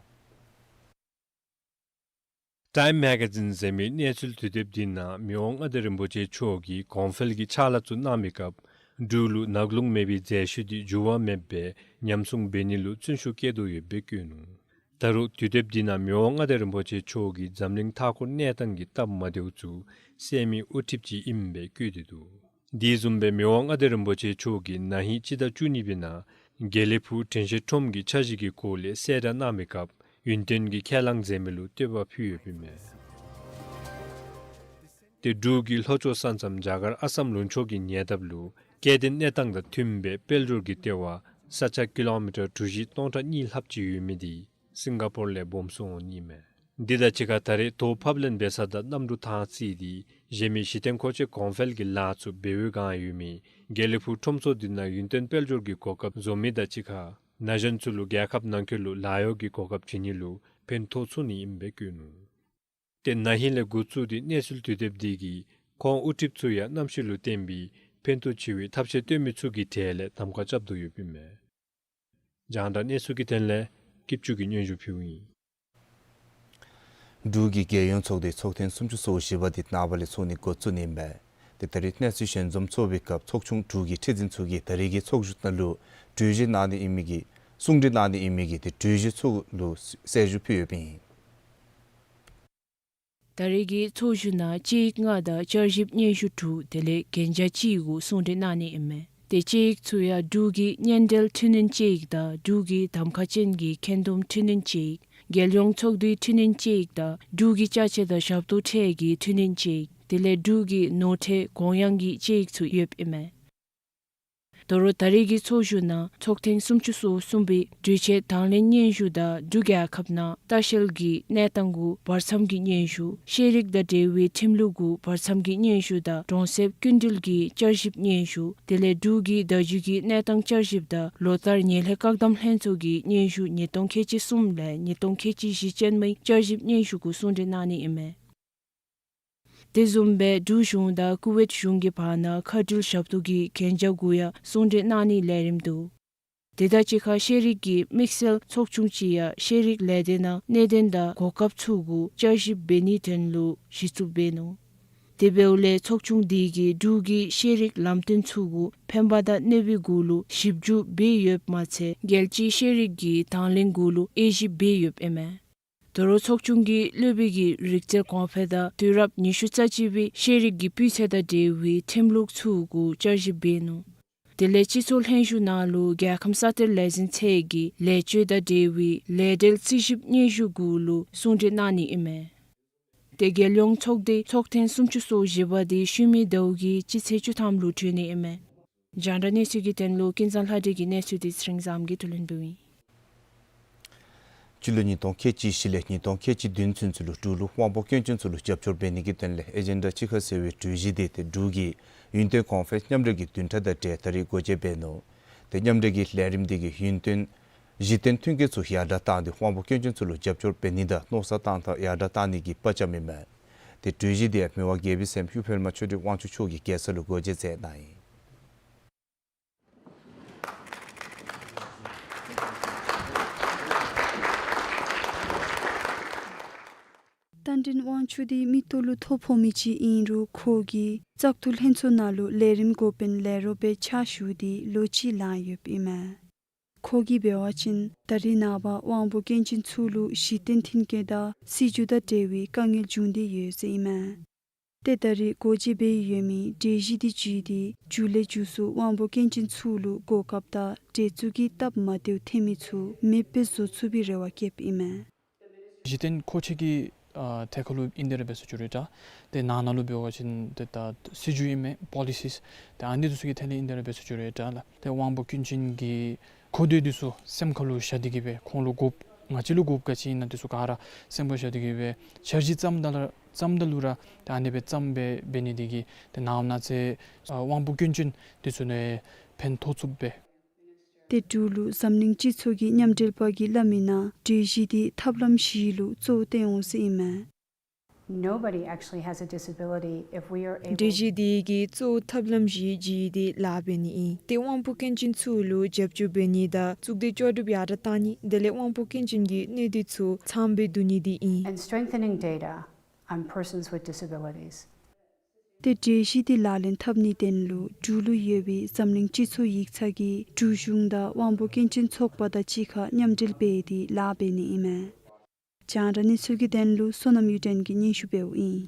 ཊའིམ་མེ་ག་ཛིན་ཟེར་མི་གནས་ཚུལ་དུས་དེབ་འདི་ནང་མི་དབང་མངའ་བདག་རིན་པོ་ཆེ་མཆོག་གིས་གོང་འཕེལ་གྱི་ཕྱག་ལཱ་ཚུ་གནང་མི་སྐབས་འབྲུག་ལུ་ནག་རླུང་མེད་པའི་རྫས་ཤུལ་འདི་འགྱུར་བ་མེདཔ་སྦེ་ཉམས་སྲུང་འབད་ནི་ལུ་བརྩོན་ཤུགས་བསྐྱེད་དོ་ཡོདཔ་སྦེ་བཀོད་ནུག། ད་ ད་རུང་དུས་དེབ་འདི་ནང་མི་དབང་མངའ་བདག་རིན་པོ་ཆེ་མཆོག་གིས་འཛམ་གླིང་མཐའ་འཁོར་གནས་སྟངས་ཀྱི་སྟབས་མ་བདེཝ་ཚུ་སེལ་མི་དབུ་ཁྲིདཔ་ཅིག་ཨིནམ་སྦེ་བཀོད་དེ་འདུག། དེ་བཟུམ་སྦེ་མི་དབང་མངའ་བདག་རིན་པོ་ཆེ་མཆོག་གིས་ན་ཧིང་སྤྱི་ཟླ་བཅུ་གཉིས་པའི་ནང་དགེ་ལེགས་ཕུག་དྲན་ཤེས་ཁྲོམ་གྱི་འཆར་གཞི་གི་སྐོར་ལས་གསལ་བསྒྲགས་གནང་བའི་སྐབས་ཡུན་བརྟན་གྱི་ཁས་བླངས་མཛད་མི་ལུ་བསྟོད་པ་ཕུལ་ཡོདཔ་ཨིན་མས། ཏེ་འབྲུག་གི་ལྷོ་ཕྱོགས་ས་མཚམས་རྒྱ་གར་ཨ་སམ་ལུང་ཕྱོགས་ཀྱི་ཉེ་འདབས་ལུ་སྐྱེ་ལྡན་གནས་སྟངས་དང་མཐུནམ་སྦེ་དཔལ་འབྱོར་གྱི་ལྟེ་བ་ས་ཆ་ཀི་ལོ་མི་ཊར་གྲུ་བཞི་སྟོང་ཕྲག་གཉིས་ལྷགཔ་ཅིག་ཡོད་མི་འདི་སིང་ག་པོར་ལས་སྦོམ་སོང་ནི་མས། འདི་དང་གཅིག་ཁར་ད་རེས་ཐོག་ཕབ་ལེན་འབད་ས་དང་གནམ་གྲུ་ཐང་རྩིས་ཏེ་བཞེས་མི་གཞི་རྟེན་མཁོ་ཆས་གོང་འཕེལ་གྱི་ལཱ་ཚུ་འབད་བའི་བསྒང་ཡོད་མི་དགེ་ལེགས་ཕུག་ཁྲོམ་ཚོགས་འདི་ནང་ཡུན་བརྟན་དཔལ་འབྱོར་གྱི་གོ་སྐབས་བཟོ་མི་དང་གཅིག་ཁར་ན་གཞོན་ཚུ་ལུ་རྒྱལ་ཁབ་ནང་འཁོད་ལུ་ལཱ་གཡོག་གི་གོ་སྐབས་བྱིན་ནི་ལུ་ཕན་ཐོགས་ཚུགས་ནི་ཨིནམ་སྦེ་བཀོད་ནུག། ཏེ་ན་ཧིང་ལས་འགོ་བཙུགས་ཏེ་གནས་ཚུལ་དུས་དེབ་འདི་གིས་ཁོང་དབུ་ཁྲིདཔ་ཚུ་ཡང་གནམ་གཤིས་ལུ་བརྟེན་པའི་ཕན་ཐོགས་ཆེ་བའི་ཐབས་ཤེས་སྟོན་མི་ཚུ་གི་གྲས་ལས་གདམ་ཁ་རྐྱབ་དོ་ཡོདཔ་ཨིན་མས། རྒྱང་བསྒྲགས་གནས་ཚུལ་གྱི་དོན་ལས་སྐྱིདཔ་ཆུ་གིས་སྙན་ཞུ་ཕུལཝ་ཨིན། འབྲུག་གི་རྒྱལ་ཡོངས་ཚོགས་སྡེ་ཚོགས་ཐེངས་སུམ་ཅུ་སོ་བཞི་པ་འདི་ནངས་པ་ལས་ཚོགས་ནི་འགོ་བཙུགས་ནི་ཨིན་པས། ཏེ་ད་རིས་གནས་ཚུལ་ཞལ་འཛོམས་ཚོགས་པའི་སྐབས་ཚོགས་ཆུང་དྲུག་གི་ཁྲི་འཛིན་ཚུ་གིས་ད་རིས་ཀྱི་ཚོགས་བཞུགས་ནང་ལུ་གྲོས་གཞི་གནང་ནི་ཨིན་མི་གི་གསུང་གྲོས་གནང་ནི་ཨིན་མི་གི་ཏེ་གྲོས་གཞི་ཚུ་ལུ་གསལ་ཞུ་ཕུལ་ཡོདཔ་ཨིན། ད་རིས་ཀྱི་ཚོགས་བཞུགས་ནང་དཔྱད་ཡིག་ལྔ་དང་བསྐྱར་ཞིབ་སྙན་ཞུ་དྲུག་དེ་ལས་གན་རྒྱ་གཅིག་གུ་གསུང་གྲོས་གནང་ནི་ཨིན་མས། ཏེ་དཔྱད་ཡིག་ཚུ་ཡང་འབྲུག་གི་སྙན་འགྲེལ་འཕྲི་སྣོན་དཔྱད་ཡིག་དང་འབྲུག་གི་གདམ་ཁ་ཅན་གྱི་འཁོན་འདུམ་འཕྲི་སྣོན་དཔྱད་ཡིག། རྒྱལ་ཡོངས་ཚོགས་འདུའི་འཕྲི་སྣོན་དཔྱད་ཡིག་དང་འབྲུག་གི་ཅ་ཆས་དང་ཞབས་ཏོག་ཁྲལ་གྱི་འཕྲི་སྣོན་དཔྱད་ཡིག་དེ་ལས་འབྲུག་གི་ནོར་ཁྲལ་དགོངས་ཡངས་ཀྱི་དཔྱད་ཡིག་ཚུ་ཡོདཔ་ཨིན་མས། དོ་རུང་ད་རིས་ཀྱི་ཚོགས་བཞུགས་ནང་ཚོགས་ཐེངས་སུམ་ཅུ་སོ་གསུམ་པའི་གྲོས་ཆོད་དང་ལེན་སྙན་ཞུ་དང་འབྲུག་རྒྱལ་ཁབ་ནང་ལྟ་བཤལ་གྱི་གནས་སྟངས་གུ་བར་མཚམས་ཀྱི་སྙན་ཞུ་ཤེས་རིག་དང་འབྲེལ་བའི་ཁྲིམས་ལུགས་གུ་བར་མཚམས་ཀྱི་སྙན་ཞུ་དང་གྲོང་གསེབ་སྐྱིན་འགྲུལ་གྱི་བསྐྱར་ཞིབ་སྙན་ཞུ་དེ་ལས་འབྲུག་གི་བརྡ་བརྒྱུད་ཀྱི་གནས་སྟངས་བསྐྱར་ཞིབ་དང་ལོ་ལྟར་ཉེས་ལས་བཀག་སྡོམ་ལྷན་ཚོགས་ཀྱི་སྙན་ཞུ་ཉིས་སྟོང་ཁལ་གཅིག་གསུམ་ལས་ཉིས་སྟོང་ཁལ་གཅིག་བཞི་ཅན་མའི་བསྐྱར་ཞིབ་སྙན་ཞུ་གུ་གསུང་གྲོས་གནང་ནི་ཨིན་མས། དེ་བཟུམ་སྦེ་འབྲུག་གཞུང་དང་ཀུ་ཝེཊ་གཞུང་གི་བར་ན་མཁའ་འགྲུལ་ཞབས་ཏོག་གི་གན་རྒྱ་གུ་ཡང་གསུང་གྲོས་གནང་ནི་ལས་རིམ་འདུག། དེ་དང་གཅིག་ཁར་ཤེས་རིག་གི་དམིགས་བསལ་ཚོགས་ཆུང་ཅིག་ཡང་ཤེས་རིག་ལས་སྡེ་ནང་གནད་དོན་དང་གོ་སྐབས་ཚུ་གུ་བསྐྱར་ཞིབ་འབད་ནིའི་དོན་ལུ་གཞི་བཙུགས་འབད་ནུག། དེ་འབདཝ་ལས་ཚོགས་ཆུང་འདི་གིས་འབྲུག་གི་ཤེས་རིག་ལམ་སྟོན་ཚུ་གུ་ཕན་པ་དང་གནོད་པའི་གུ་ལུ་ཞིབ་འཇུག་འབད་ཡོདཔ་མ་ཚད་རྒྱལ་སྤྱིའི་ཤེས་རིག་གི་དང་ལེན་གུ་ལུ་དབྱེ་ཞིབ་འབད་ཡོདཔ་ཨིན་མས། དོ་རུང་ཚོགས་ཆུང་གིས་སློབ་དཔོན་གྱི་རིག་རྩལ་གོང་འཕེལ་དང་དུས་རབས་ཉི་ཤུ་རྩ་གཅིག་པའི་ཤེས་རིག་གི་སྤུས་ཚད་དང་འབྲེལ་བའི་ཁྲིམས་ལུགས་ཚུ་གུ་བསྐྱར་ཞིབ་འབད་ནུག། དེ་ལས་སྤྱི་ཚོགས་ལྷན་བཞུགས་ནང་ལུ་རྒྱལ་ཁམས་ས་གཏེར་ལས་འཛིན་ཚད་ཀྱི་ལེགས་བཅོས་དང་འབྲེལ་བའི་ལས་འབྲེལ་རྩིས་ཞིབ་སྙན་ཞུ་གུ་ལུ་གསུང་གྲོས་གནང་ནི་ཨིན་མས། ཏེ་རྒྱལ་ཡོངས་ཚོགས་སྡེ་ཚོགས་ཐེངས་སུམ་ཅུ་སོ་བཞི་པ་འདི་ཤུལ་མའི་ཟླཝ་གི་སྤྱི་ཚེས་བཅུ་ཐམ་ལུ་གྲོལ་ནི་ཨིན་མས། རྒྱང་བསྒྲགས་གནས་ཚུལ་གྱི་དོན་ལུ་ཀུན་བཟང་ལྷ་སྒྲོན་གྱི་གནས་ཚུལ་འདི་ཚེ་རིང་བཟངམོ་གིས་བསྡུ་ལེན་འབདཝ་ཨིན། སྤྱི་ལོ་ཉིས་སྟོང་ཁལ་གཅིག་བཞི་ལས་ཉིས་སྟོང་ཁལ་གཅིག་བདུན་ཚུན་ཚོད་ལུ་འབྲུག་ལུ་དབང་པོ་སྐྱོན་ཅན་ཚུ་ལུ་རྒྱབ་སྐྱོར་འབད་ནི་གི་དོན་ལས་ཨེ་ཇེན་ཌ་གཅིག་ཁར་ཟེར་བའི་གྲོས་གཞི་འདི་ཏེ་འབྲུག་གི་ཡུན་བརྟན་གོང་འཕེལ་མཉམ་འབྲེལ་གྱི་བདུན་ཕྲག་དང་འབྲེལ་ད་རིས་སྒོ་འབྱེད་འབད་ནུག། ཏེ་མཉམ་འབྲེལ་གྱི་ལས་རིམ་འདི་གིས་ཡུན་བརྟན་གཞི་རྟེན་མཐུན་རྐྱེན་ཚུ་ཡར་དྲགས་བཏང་སྟེ་དབང་པོ་སྐྱོན་ཅན་ཚུ་ལུ་རྒྱབ་སྐྱོར་འབད་ནི་དང་མནོ་བསམ་བཏང་ཐངས་ཡར་དྲགས་བཏང་ནི་གི་དཔའ་བཅམ་ཨིན་མས། ཏེ་གྲོས་གཞི་འདི་ཡང་མི་དབང་རྒྱལ་པོའི་སྲསམོ་ཧེ་ཕྱི་མ་ཆོས་སྒྲོན་དབང་ཕྱུག་མཆོག་གིས་རྒྱལ་ས་ལུ་སྒོ་འབྱེད་མཛད་གནང་ཡི། རྟ་མགྲིན་དབང་ཕྱུག་འདི་མིག་ཏོ་ལུ་ཐོ་ཕོག་མི་ཅིག་ཨིན་རུང་ཁོ་གིས་བཙག་འཐུ་ལྷན་ཚོགས་ནང་ལུ་ལས་རིམ་འགོ་དཔོན་ལས་རོགསཔ་སྦེ་ཕྱག་ཞུ་སྟེ་ལོ་གཅིག་ལང་ཡོདཔ་ཨིན་མས། ཁོ་གིས་འབད་བ་ཅིན་ད་རིས་ནངས་པ་དབང་པོ་སྐྱོན་ཅན་ཚུ་ལུ་གཞི་རྟེན་མཐུན་རྐྱེན་དང་སྲིད་བྱུས་དང་འབྲེལ་བའི་དཀའ་ངལ་བྱུང་སྟེ་ཡོད་ཟེར་ཨིན་མས། ཏེ་ད་རིས་སྒོ་འབྱེད་འབད་ཡོད་མི་གྲོས་གཞི་འདི་བརྒྱུད་དེ་མཇུག་ལས་མཇུག་སུ་དབང་པོ་སྐྱོན་ཅན་ཚུ་ལུ་གོ་སྐབས་དང་འགྲན་ཚུགས་ཀྱི་སྟབས་མ་བདེཝ་ཐོན་མི་ཚུ་མེདཔ་སྦེ་བཟོ་ཚུགས་པའི་རེ་བ་བསྐྱེདཔ་ཨིན་མས། གཞི་རྟེན་མཁོ་ཆས་ཀྱི་ཨ་ཐད་ཁར་ལུ་ཨིན་ཏེ་ར་འབད་ཟེར་ཞུ་རུང་འདྲ། ཏེ་ནང་ན་ལུ་འབད་བ་ཅིན་ཏེ་ད་སྲིད་བྱུས་ཨིན་མས་པོ་ལི་སིས་ཏེ་ཨ་ནི་འདི་ཚུ་གི་ཐད་ལས་ཨིན་ཏེ་ར་འབད་ཟེར་ཞུ་རུང་འདྲ་ལགས། ཏེ་དབང་པོ་སྐྱོན་ཅན་གྱི་མཁོ་འདོད་འདི་ཚུ་སེམས་ཁར་ལུ་བཞག་སྟེ་གིས་སྦེ་ཁོང་ལུ་དགོཔ་ང་བཅས་ལུ་དགོཔ་ག་ཅི་ཨིན་ན་འདི་ཚུ་ག་ར་སེམས་ཁར་བཞག་སྟེ་གིས་སྦེ་འཆར་གཞི་བརྩམ་ད་ལ་བརྩམ་ད་ལུ་ར་ཏེ་ཨ་ནི་སྦེ་བརྩམ་སྦེ་འབད་ནི་འདི་གིས་ཏེ་ནངས་པ་གནངས་ཚེ་ཨ་དབང་པོ་སྐྱོན་ཅན་འདི་ཚུ་ནང་ཕན་ཐོགས་ཚུགསཔ་སྦེ། ཏེ་འབྲུག་ལུ་འཛམ་གླིང་སྤྱི་ཚོགས་ཀྱི་མཉམ་འབྲེལ་པ་གིས་སླབ་མིའི་ནང་གྲོས་གཞི་འདི་ཐབས་ལམ་བཞི་ལུ་གཙོ་བོ་བཏོན་འོང་ཟེར་ཨིན་མས། Nobody actually has a disability if we are able གྲོས་གཞི་འདི་གིས་གཙོ་བོ་ཐབས་ལམ་བཞི་བརྒྱུད་དེ་ལཱ་འབད་ནི་ཨིན། ཏེ་དབང་པོ་སྐྱོན་ཅན་ཚུ་ལུ་རྒྱབ་སྐྱོར་འབད་ནི་དང་གཙུག་སྡེ་ལྕོགས་གྲུབ་ཡར་དྲགས་བཏང་ནི་དེ་ལས་དབང་པོ་སྐྱོན་ཅན་གྱི་གནད་དོན་ཚུ་ཚངམ་སྦེ་བསྡུ་ནི་འདི་ཨིན། And strengthening data on persons with disabilities. ཏེ་གྲོས་གཞི་དེ་ལག་ལེན་འཐབ་ནིའི་དོན་ལུ་འབྲུག་ལུ་ཡོད་པའི་འཛམ་གླིང་སྤྱི་ཚོགས་ཡིག་ཚང་གིས་འབྲུག་གཞུང་དང་དབང་པོ་སྐྱོན་ཅན་ཚོགས་པ་དང་གཅིག་ཁར་མཉམ་འབྲེལ་འབད་དེ་ལཱ་འབད་ནི་ཨིན་མས། རྒྱང་བསྒྲགས་གནས་ཚུལ་གྱི་དོན་ལུ་བསོད་ནམས་གཡུ་སྒྲོན་གྱིས་སྙན་ཞུ་འབདཝ་ཨིན།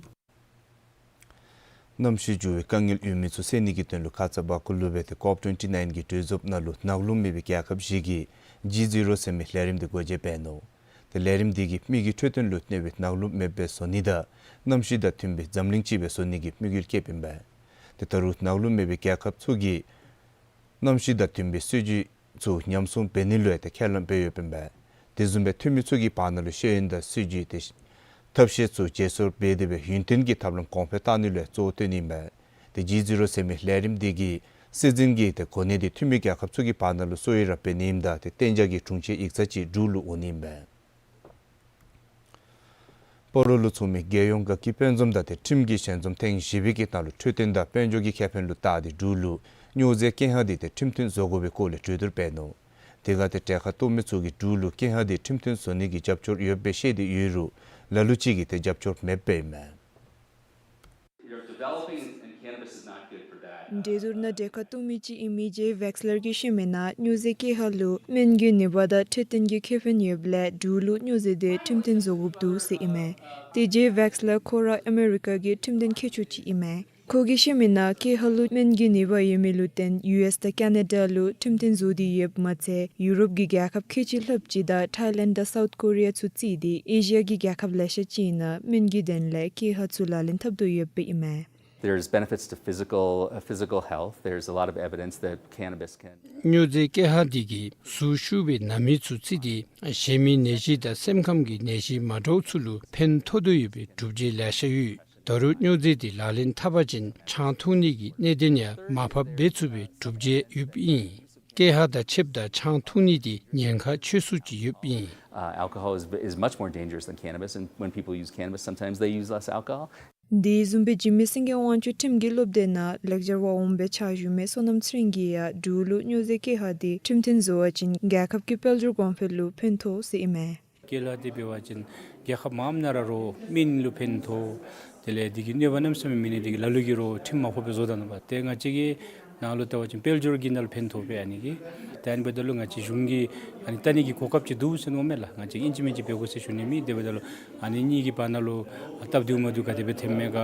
གནམ་གཤིས་འགྱུར་བའི་དཀའ་ངལ་ཡོད་མི་ཚུ་སེལ་ནི་གི་དོན་ལུ་ཁ་ཙ་བ་ཀུ་ལུ་སྦེ་ཏེ་ཀོབ་ཊོན་ཊི་ནའིན་གྱི་གྲོས་འཛོམས་ནང་ལུ་ནག་རླུང་མེད་པའི་རྒྱལ་ཁབ་བཞི་གིས་ཇི་ཛི་རོ་ཟེར་མི་ལས་རིམ་དེ་སྒོ་འབྱེད་འབད་ནུག། ཏེ་ལས་རིམ་དེ་གིས་མི་གི་འཕྲོད་བསྟེན་ལུ་གནོད་པའི་ནག་རླུང་མེདཔ་སྦེ་བཟོ་ནི་དང་གནམ་གཤིས་དང་མཐུན་པའི་འཛམ་གླིང་གཅིག་སྦེ་བཟོ་ནི་གི་དམིགས་ཡུལ་བསྐྱེདཔ་ཨིན་པས། ཏེ་ད་རུང་ནག་རླུང་མེད་པའི་རྒྱལ་ཁབ་ཚུ་གིས་གནམ་གཤིས་དང་མཐུན་པའི་སྲིད་བྱུས་ཚུ་ཉམས་སྲུང་འབད་ནི་ལུ་ཡང་ཏེ་ཁས་ལེན་འབད་ཡོདཔ་ཨིན་པས། དེ་བཟུམ་སྦེ་འཐུས་མི་ཚུ་གི་བར་ན་ལུ་ཤེས་ཡོན་དང་སྲིད་བྱུས་ཏེ་ཐབས་ཤེས་ཚུ་བརྗེ་སོར་འབད་དེ་སྦེ་ཡུན་བརྟན་གྱི་ཐབས་ལམ་གོང་འཕེལ་གཏང་ནི་ལུ་ཡང་གཙོ་བོ་བཏོན་ནི་ཨིན་པས། ཏེ་ཇི་ཛི་རོ་ཟེར་མི་ལས་རིམ་དེ་གི་སྲིད་འཛིན་གྱི་ཏེ་གོ་གནས་དེ་འཐུས་མི་རྒྱལ་ཁབ་ཚུ་གི་བར་ན་ལུ་སྲོལ་ཡིག་ར་འབད་ནི་ཨིནམ་ད་ཏེ་གཏན་འཇགས་ཀྱི་དྲུང་ཆེན་ཡིག་ཚང་ཅིག་འབྲུག་ལུ་འོང་ནི་ཨིན་པས། སྤ་རོ་ལུ་ཚོགས་མི་རྒྱལ་ཡོངས་དགའ་སྐྱིད་དཔོན་འཛོམས་དང་ཏེ་ཁྲིམས་ཀྱི་ཞལ་འཛོམས་ཐེངས་བཞི་པའི་གི་ནང་ལུ་འཕྲོད་བསྟེན་དང་དཔལ་འབྱོར་གྱི་ཁེ་ཕན་ལུ་བལྟ་སྟེ་འབྲུག་ལུ་སྨྱོ་རྫས་ཀེ་ཧ་དེ་ཏེ་ཁྲིམས་མཐུན་བཟོ་དགོ་པའི་སྐོར་ལས་གྲོས་བསྡུར་འབད་ནུག། དེ་ཁར་ཏེ་གྲལ་ཁར་གཏོགས་མི་ཚུ་གིས་འབྲུག་ལུ་ཀེ་ཧ་དེ་ཁྲིམས་མཐུན་བཟོ་ནི་གི་རྒྱབ་སྐྱོར་ཡོདཔ་སྦེ་བཤད་དེ་ཡོད་རུང་ལ་ལུ་ཅིག་གིས་ཏེ་རྒྱབ་སྐྱོར་མེདཔ་ཨིན་མས། འགྲན་བསྡུར་ནང་གྲལ་ཁར་གཏོགས་མི་ཅིག་ཨིན་མི་ཇེ་ཝེགས་ལར་གྱིས་ཤེས་མི་ནང་སྨྱོ་རྫས་ཀེ་ཧ་ལུ་སྨན་གྱི་ནུས་པ་དང་འཕྲོད་བསྟེན་གྱི་ཁེ་ཕན་ཡོདཔ་ལས་འབྲུག་ལུ་སྨྱོ་རྫས་དེ་ཁྲིམས་མཐུན་བཟོ་དགོཔ་འདུག་ཟེར་ཨིན་མས། ཏེ་ཇེ་ཝེགས་ལར་ཁོ་ར་ཨ་མེ་རི་ཀ་གི་ཁྲིམས་དོན་མཁས་མཆོག་ཅིག་ཨིན་མས། ཁོ་གིས་ཤེས་མི་ནང་ཀེ་ཧ་ལུ་སྨན་གྱི་ནུས་པ་ཡོད་མི་ལུ་བརྟེན་ཡུ་ཨེས་དང་ཀ་ན་ཌ་ལུ་ཁྲིམས་མཐུན་བཟོ་སྟེ་ཡོདཔ་མ་ཚད་ཡུ་རོབ་ཀྱི་རྒྱལ་ཁབ་ཁལ་གཅིག་ལྷགཔ་ཅིག་དང་ཐའི་ལེནཌ་དང་སའུཐ་ཀོ་རི་ཡ་ཚུ་བརྩིས་ཏེ་ཨེ་ཤི་ཡ་གི་རྒྱལ་ཁབ་ལེ་ཤ་ཅིག་ནང་སྨན་གྱི་དོན་ལས་ཀེ་ཧ་ཚུ་ལག་ལེན་འཐབ་དོ་ཡོདཔ་ཨིན་མས། There's benefits to physical, uh, physical health. There's a lot of evidence that cannabis can སྨྱོ་རྫས་ཀེ་ཧ་དེ་གིས་གཟུགས་ཤུགས་སྦེ་ན་མི་ཚུ་བརྩིས་ཏེ་གཞན་མི་ནད་གཞི་དང་སེམས་ཁམས་ཀྱི་ནད་གཞི་མ་འདྲཝ་ཚུ་ལུ་ཕན་ཐོགས་དོ་ཡོད་པའི་སྒྲུབ་བྱེད་ལེ་ཤ་ཡོད། ད་རུང་སྨྱོ་རྫས་དེ་ལག་ལེན་འཐབ་པ་ཅིན་ཆང་འཐུང་ནི་གི་གནད་དོན་ཡང་མར་ཕབ་འབད་ཚུགས་པའི་སྒྲུབ་བྱེད་ཡོདཔ་ཨིན། ཀེ་ཧ་དང་ཕྱདཔ་ད་ཆང་འཐུང་ནི་དེ་ཉེན་ཁ་ཆེ་སུ་ཅིག་ཡོདཔ་ཨིན། Uh, alcohol is, is much more dangerous than cannabis, and when people use cannabis, sometimes they use less alcohol. དེ་བཟུམ་སྦེ་འཇིགས་མེད་སེང་གེ་དབང་ཕྱུག་ཁྲིམས་ཀྱི་སློབ་སྡེ་ནང་ལེགས་སྦྱར་བ་འོང་སྦེ་ཕྱག་ཞུ་མི་བསོད་ནམས་ཚེ་རིང་གིས་ཡང་འབྲུག་ལུ་སྨྱོ་རྫས་ཀེ་ཧ་དེ་ཁྲིམས་མཐུན་བཟོ་བ་ཅིན་རྒྱལ་ཁབ་ཀྱི་དཔལ་འབྱོར་གོང་འཕེལ་ལུ་ཕན་ཐོགས་ཟེར་ཨིན་མས། ཀེ་ཧ་དེ་འབད་བ་ཅིན་རྒྱལ་ཁབ་མངམ་ནང་ར་རོགས་སྨན་ལུ་ཕན་ཐོགས། དེ་ལས་དེ་གི་གནོད་པ་གནམ་མེད་ས་མེད་མེད་ནི་དེ་གིས་ལ་ལུ་གིས་རོགས་ཁྲིམས་མ་ཕོགཔ་སྦེ་བཟོ་ད་ནུག་པ། ཏེ་ང་བཅས་ཀྱི་ནང་ལུ་བལྟ་བ་ཅིན་དཔལ་འབྱོར་གྱི་ནང་ལུ་ཕན་ཐོགས་པས་ཨ་ནི་གིས། ཏེ་ཨ་ནི་འབདཝ་ད་ལུ་ང་བཅས་གཞུང་གིས་ཨ་ནི་བལྟ་ནི་གི་གོ་སྐབས་ཅིག་འདུག་ཟེར་མནོཝ་མས་ལགས། ང་བཅས་ཨིན་ཅི་མིན་ཅི་འབད་དགོ་ཟེར་ཞུ་ནི་མེད། དེ་འབདཝ་ད་ལུ་ཨ་ནི་གཉིས་ཀྱི་བར་ན་ལུ་སྟབས་བདེཝ་མ་བདེཝ་ག་དེ་སྦེ་ཐོནམ་མས་ག།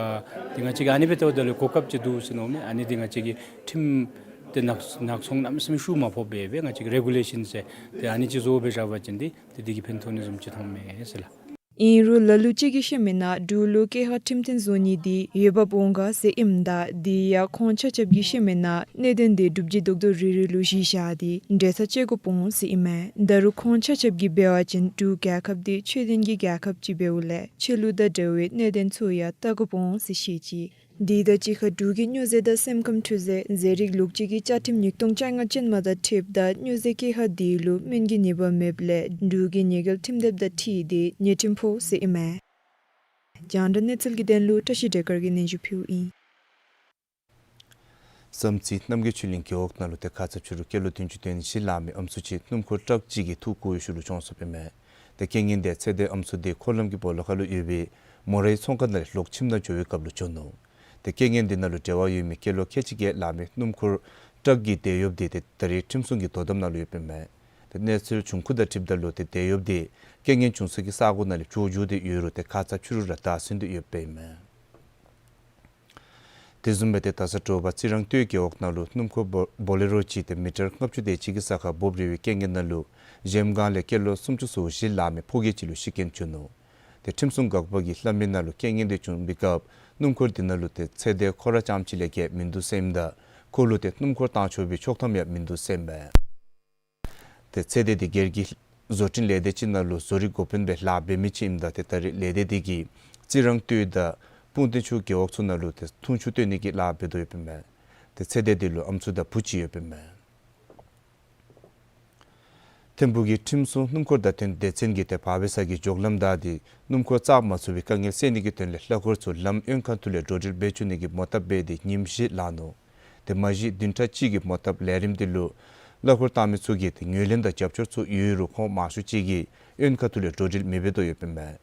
ཏེ་ང་བཅས་ཀྱིས་ཨ་ནི་སྦེ་བལྟཝ་ད་ལུ་གོ་སྐབས་ཅིག་འདུག་ཟེར་མནོཝ་མས། ཨ་ནི་འདི་ང་བཅས་ཀྱི་ཁྲིམས་དེ་ནག་ནག་ཚོང་གནམ་མེད་ས་མེད་ཤུགས་མ་ཕོགཔ་སྦེ་སྦེ་ང་བཅས་ཀྱིས་རེ་གུ་ལེ་ཤཱན་ཟེར་ཏེ་ཨ་ནི་ཅིག་བཟོ་སྦེ་བཞག་པ་ཅིན་འདི་ཏེ་དེ་གིས་ཕན་ཐོགས་ནི་བཟུམ་ཅིག་མཐོངམ་མས་ཟེར་ལགས། ཨིན་རུང་ལ་ལུ་ཅིག་གིས་ཤེས་མི་ནང་འབྲུག་ལུ་ཀེ་ཧ་ཁྲིམས་མཐུན་བཟོ་ནི་དེ་འོས་འབབ་འོང་ག་ཟེར་ཨིནམ་ད་དེ་ཡང་ཁོང་ཆ་ཁྱབ་ཀྱིས་ཤེས་མི་ནང་གནད་དོན་དེ་སྒྲུབ་བྱེད་རྡོག་རྡོག་རིལ་རི་ལུ་གཞི་བཞག་སྟེ་འབྲེལ་ཐག་བཅད་དགོཔ་འོང་ཟེར་ཨིན་མས། ད་རུང་ཁོང་ཆ་ཁྱབ་ཀྱིས་འབད་བ་ཅིན་འབྲུག་རྒྱལ་ཁབ་དེ་ཆོས་ལྡན་གྱི་རྒྱལ་ཁབ་ཅིག་འབདཝ་ལས་ཆོས་ལུགས་དང་འབྲེལ་བའི་གནད་དོན་ཚུ་ཡང་བལྟ་དགོཔ་འོང་ཟེར་བཤད་ཅི། དེ་དང་གཅིག་ཁར་འབྲུག་གི་སྨྱོ་རྫས་དང་སེམས་ཁམས་འཕྲོད་བསྟེན་ཟས་རིགས་ལུགས་གཅིག་གི་བཅའ་ཁྲིམས་ཉིས་སྟོང་བཅོ་ལྔ་ཅན་མ་དང་འཁྲིལཝ་ད་སྨྱོ་རྫས་ཀེ་ཧ་དེ་ལུ་སྨན་གྱི་ནུས་པ་མེདཔ་ལས་འབྲུག་གི་ཉེས་འགེལ་ཁྲིམས་དེབ་དང་འཁྲིལ་ཏེ་ཉེས་ཁྲིམས་ཕོག་ཟེར་ཨིན་མས། རྒྱང་བསྒྲགས་གནས་ཚུལ་གྱི་དོན་ལུ་བཀྲ་ཤིས་སྒྲོལ་དཀར་གྱིས་སྙན་ཞུ་ཕུལཝ་ཨིན། བསམ་རྩེ་རྣམ་རྒྱལ་ཆོས་གླིང་རྒེད་འོག་ནང་ལུ་ཏེ་ཁ་ཙ་ཕྱི་རུ་སྐྱེས་ལོ་བདུན་ཅུ་དོན་བཞི་ལང་མི་ཨམ་སྲུ་ཅིག་སྣུམ་འཁོར་ཊཱག་ཅིག་གི་ཐུག་བཀོ་བའི་ཤུལ་ལུ་གྱོངས་སོཔ་ཨིན་མས། ཏེ་རྐྱེན་ངན་དེ་ཚེ་འདས་ཨམ་སྲུ་དེ་འཁོར་ལམ་གྱི་སྦོ་ལོགས་ཁར་ལུ་ཡོད་པའི་མོ་རའི་ཚོང་ཁང་ནང་ལས་ལོག་ཁྱིམ་ནང་འགྱོ་བའི་སྐབས་ལུ་བྱུང་ནུག། ཏེ་རྐྱེན་ངན་དེ་ནང་ལུ་འབྲེལ་བ་ཡོད་མི་སྐྱེས་ལོ་ཁལ་གཅིག་བརྒྱད་ལང་མི་སྣུམ་འཁོར་ཊཱག་གི་དེད་གཡོགཔ་དེ་ཏེ་ད་རེས་ཁྲིམས་སྲུང་གི་དོ་དམ་ནང་ལུ་ཡོདཔ་ཨིན་མས། ཏེ་གནས་ཚུལ་བྱུང་ཁུངས་དང་འཁྲིལཝ་ད་ལུ་ཏེ་དེད་གཡོགཔ་དེ་རྐྱེན་ངན་བྱུང་ས་གི་ས་གོ་ནང་ལས་བྱོག་འགྱོ་སྟེ་ཡོད་རུང་ཏེ་ཁ་ཙ་ཕྱི་རུ་ར་བདའ་ཟུན་ཏེ་ཡོདཔ་ཨིན་མས། དེ་བཟུམ་སྦེ་ཏེ་ད་ས་དྲོ་པ་རྩི་རང་སྟོད་རྒེད་འོག་ནང་ལུ་སྣུམ་འཁོར་སྦོ་ལེ་རོ་ཅིག་ཏེ་མི་ཊར་ལྔ་བཅུ་དེ་ཅིག་གི་ས་ཁར་འབོབ་རིལ་བའི་རྐྱེན་ངན་ནང་ལུ་གཞལམ་སྒང་ལས་སྐྱེས་ལོ་སུམ་ཅུ་སོ་བཞི་ལང་མི་ཕོ་སྐྱེས་ཅིག་ལུ་ཤི་རྐྱེན་བྱུང་ནུག། ཏེ་ཁྲིམས་སྲུང་འགག་པ་གིས་ལྷམ་མེ་ནང་ལུ་རྐྱེན་ངན་དེ་བྱུང་བའི་སྐབས་སྣུམ་འཁོར་དེ་ནང་ལུ་ཏེ་ཚེ་འདས་ཁོ་ར་རྐྱངམ་གཅིག་ལས་བརྒལ་མིན་འདུག་ཟེར་ཨིནམ་ད་ཁོ་ལུ་ཏེ་སྣུམ་འཁོར་བཏང་ཆོག་པའི་ཆོག་ཐམ་ཡང་མིན་འདུག་ཟེར་ཨིན་པས། ཏེ་ཚེ་འདས་དེ་སྒེར་གྱི་བཟོ་སྐྲུན་ལས་སྡེ་ཅིག་ནང་ལུ་བཟོ་རིག་འགོ་དཔོན་སྦེ་ལཱ་འབད་མི་ཅིག་ཨིནམ་ད་ཏེ་ད་རེས་ལས་སྡེ་དེ་གིས་རྩི་རང་སྟོད་དང་སྤུངས་ཐང་ཆུ་རྒེད་འོག་ཚུ་ནང་ལུ་ཏེ་འཐུང་ཆུ་བཏོན་ནི་གི་ལཱ་འབད་དོ་ཡོདཔ་ཨིན་མས། ཏེ་ཚེ་འདས་དེ་ལུ་ཨམ་སྲུ་དང་བུ་གཅིག་ཡོདཔ་ཨིན་མས། ཐིམ་ཕུག་གི་ཁྲིམས་སྲུང་སྣུམ་འཁོར་བརྡ་སྟོན་སྡེ་ཚན་གྱིས་ཏེ་བར་པའི་ས་གི་འཇོག་ལམ་བདའ་སྟེ་སྣུམ་འཁོར་བཙག་མ་ཚུགས་པའི་དཀའ་ངལ་སེལ་ནི་གི་དོན་ལས་གླ་འཁོར་ཚུ་ལམ་གཡོན་ཁ་ཐུག་ལས་འགྲོ་འགྲུལ་འབད་བཅུག་ནི་གི་མོ་བཏབ་འབད་དེ་ཉིནམ་བཞི་ལང་ནུག། ཏེ་མ་གཞི་བདུན་ཕྲག་གཅིག་གི་མོ་བཏབ་ལས་རིམ་དེ་ལུ་གླ་འཁོར་བཏང་མི་ཚུ་གིས་ཏེ་ངོས་ལེན་དང་རྒྱབ་སྐྱོར་ཚུ་ཡོད་རུང་ཁོང་མང་ཤོས་ཅིག་གིས་གཡོན་ཁ་ཐུག་ལས་འགྲོ་འགྲུལ་མི་འབད་དོ་ཡོདཔ་ཨིན་མས།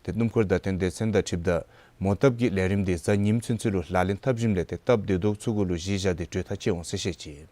ཏེ་སྣུམ་འཁོར་བརྡ་སྟོན་སྡེ་ཚན་དང་འཁྲིལཝ་ད་ མོ་བཏབ་ཀྱི་ལས་རིམ་འདི་གཟའ་ཉིམ་ཚུན་ཚོད་ལུ་ལག་ལེན་འཐབ་ཞིནམ་ལས་ཏེ་སྟབས་བདེ་དོ་ཚུ་གུ་ལུ་གཞི་བཞག་སྟེ་གྲོས་ཐག་བཅད་འོང་ཟེར་བཤད་ཅི།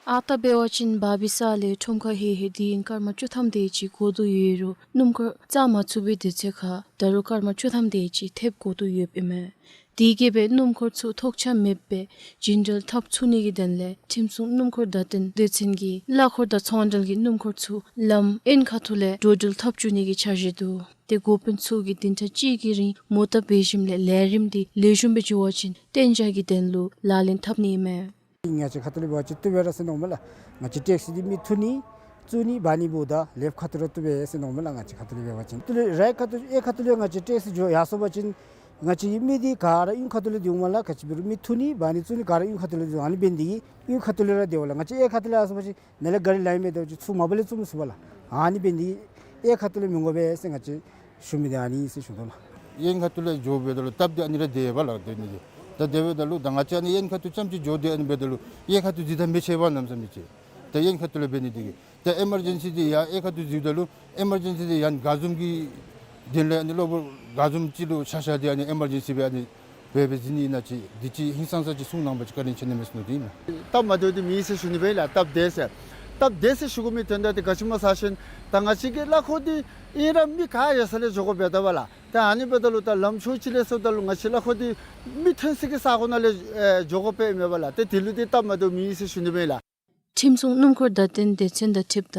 ཨ་རྟག་འབད་བ་ཅིན་བར་པའི་ས་ལས་ཁྲོམ་ཁར་ལྷོད་ལྷོད་དེ་ཨིན་སྐར་མ་བཅུ་ཐམ་དེ་ཅིག་འགོར་དོ་ཡོད་རུང་སྣུམ་འཁོར་བཙག་མ་ཚུགས་པའི་དུས་ཚོད་ཁར་ད་རུང་སྐར་མ་བཅུ་ཐམ་དེ་ཅིག་ཐེབས་འགོར་དོ་ཡོདཔ་ཨིན་མས། དེ་གིས་སྦེ་སྣུམ་འཁོར་ཚུ་ཐོགས་ཆགས་མེདཔ་སྦེ་རྒྱུན་འགྲུལ་འཐབ་ཚུགས་ནི་གི་དོན་ལས་ཁྲིམས་སྲུང་སྣུམ་འཁོར་བརྡ་སྟོན་སྡེ་ཚན་གྱིས་གླ་འཁོར་དང་ཚོང་འབྲེལ་གྱི་སྣུམ་འཁོར་ཚུ་ལམ་གཡོན་ཁ་ཐུག་ལས་འགྲོ་འགྲུལ་འཐབ་བཅུག་ནི་གི་འཆར་གཞི་འདུག། ཏེ་འགོ་དཔོན་ཚུ་གིས་བདུན་ཕྲག་གཅིག་གི་རིང་མོ་བཏབ་འབད་ཞིནམ་ལས་ལས་རིམ་འདི་ལེགས་ཤོམ་སྦེ་འགྱོ་བ་ཅིན་གཏན་འཇགས་ཀྱི་དོན་ལུ་ལག་ལེན་འཐབ་ནི་ཨིན་མས། ང་བཅས་ཁ་ཐུག་ལས་འབད་བ་ཅིན་བཏུབ་པས་ར་ཟེར་མནོཝ་མས་ལགས། ང་བཅས་ཊེག་སི་འདི་མི་འཐུ་ནི་བཙུགས་ནི་འབག་ནི་འབདཝ་ད་ལེཕཊ་ཁ་ཐུག་ར་བཏུབ་པས་ཟེར་མནོཝ་མས་ལགས། ང་བཅས་ཁ་ཐུག་ལས་འབད་བ་ཅིན་ཏེ་རའིཊ་ཁ་ཐུག་གཡས་ཁ་ཐུག་ལས་ང་བཅས་ཊེག་སི་འགྱོ་ཡར་སོང་པ་ཅིན་ང་བཅས་ཀྱི་མི་འདི་ག་ར་གཡོན་ཁ་ཐུག་ལས་འདི་འོངམ་མས་ལགས། ག་ཅི་འབད་རུང་མི་འཐུ་ནི་འབག་ནི་བཙུགས་ནི་ག་ར་གཡོན་ཁ་ཐུག་ལས་འདི་འོང་། ཨ་ནི་འབད་ནི་འདི་གིས་གཡོན་ཁ་ཐུག་ལས་ར་སྡོད་པས་ལགས། ང་བཅས་གཡས་ཁ་ཐུག་ལས་ཡར་སོང་པ་ཅིན་ནཱ་ལས་ག་རི་ལཱའིན་མེད་དོ་ཅིག་ཚུར་མ་པ་ལས་བཙུགས་མི་ཚུགས་པས་ལགས། ཨ་ནི་འབད་ནི་འདི་གིས་གཡས་ཁ་ཐུག་ལས་མི་འགྱོ་བས་ཟེར་ང་བཅས་ཞུ་མི་འདི་ཨ་ནི་ཨིན་ཟེར་ཞུ་དོ་ལགས། གཡོན་ཁ་ཐུག་ལས་འགྱོ་འབདཝ་ད་ལུ་སྟབས་འདི་ཨ་ནི་ར་བདེ་བས་ལགས། དེ་ནི་ད་དེ་འབདཝ་ད་ལུ་ད་ང་བཅས་ཨ་ནི་གཡོན་ཁ་ཐུག་རྐྱངམ་ཅིག་འགྱོ་སྟེ་ཨ་ནི་འབདཝ་ད་ལུ་གཡས་ཁ་ཐུག་འཛུལ་ད་མི་ཆེ་བས་གནམ་མེད་ས་མེད་ཅིག། ད་གཡོན་ཁ་ཐུག་ལས་འབད་ནི་འདི་གིས་ད་ཨི་མར་ཇེན་སི་འདི་ཡར་གཡས་ཁ་ཐུག་འཛུལཝ་ད་ལུ་ཨི་མར་ཇེན་སི་འདི་ཡར་ག་བཟུམ་གྱི་དོན་ལས་ཨ་ནི་གློ་བུར་ག་བཟུམ་ཅིག་ལུ་ཆ་བཞག་སྟེ་ཨ་ནི་ཨི་མར་ཇེན་སི་སྦེ་ཨ་ནི་འབད་འབད་འཛིན་ནི་ཨིན་ན་ཅིག་འདི་ཅིག་ཧིང་སངས་ས་ཅིག་གསུང་གནང་པ་ཅིན་བཀའ་དྲིན་ཆེ་ནི་མས་ཟེར་མནོ་སྟེ་ཨིན་ལགས། སྟབས་མ་བདེཝ་འདི་མེད་ཟེར་ཞུ་ནི་སྦེ་ལགས། སྟབས་བདེ་ཟེར། སྟབས་བདེ་ཟེར་ཞུ་དགོ་མི་དོན་དག་འདི་ག་ཅི་སྨོ་ཟེར་བ་ཅིན་ད་ང་བཅས་ཀྱི་གླ་འཁོར་འདི་ཨིན་ར་མི་ག་ཡོད་ས་ལས་འགྱོ་དགོཔ་འབདཝ་ད་ལགས། ད་ཨ་ནི་འབདཝ་ད་ལུ་ད་ལམ་ཕྱོགས་ཅིག་ལས་སོངམ་ད་ལུ་ང་བཅས་གླ་འཁོར་འདི་མི་ཐོན་ས་གི་ས་གོ་ནང་ལས་ཨེ་འགྱོ་དགོཔ་ཨིན་མས་ལགས། ཏེ་དེ་ལུ་འདི་སྟབས་མ་བདེཝ་མེད་ཟེར་ཞུ་ནི་སྦེ་ལགས། ཁྲིམས་སྲུང་སྣུམ་འཁོར་བརྡ་སྟོན་སྡེ་ཚན་དང་འཁྲིལཝ་ད་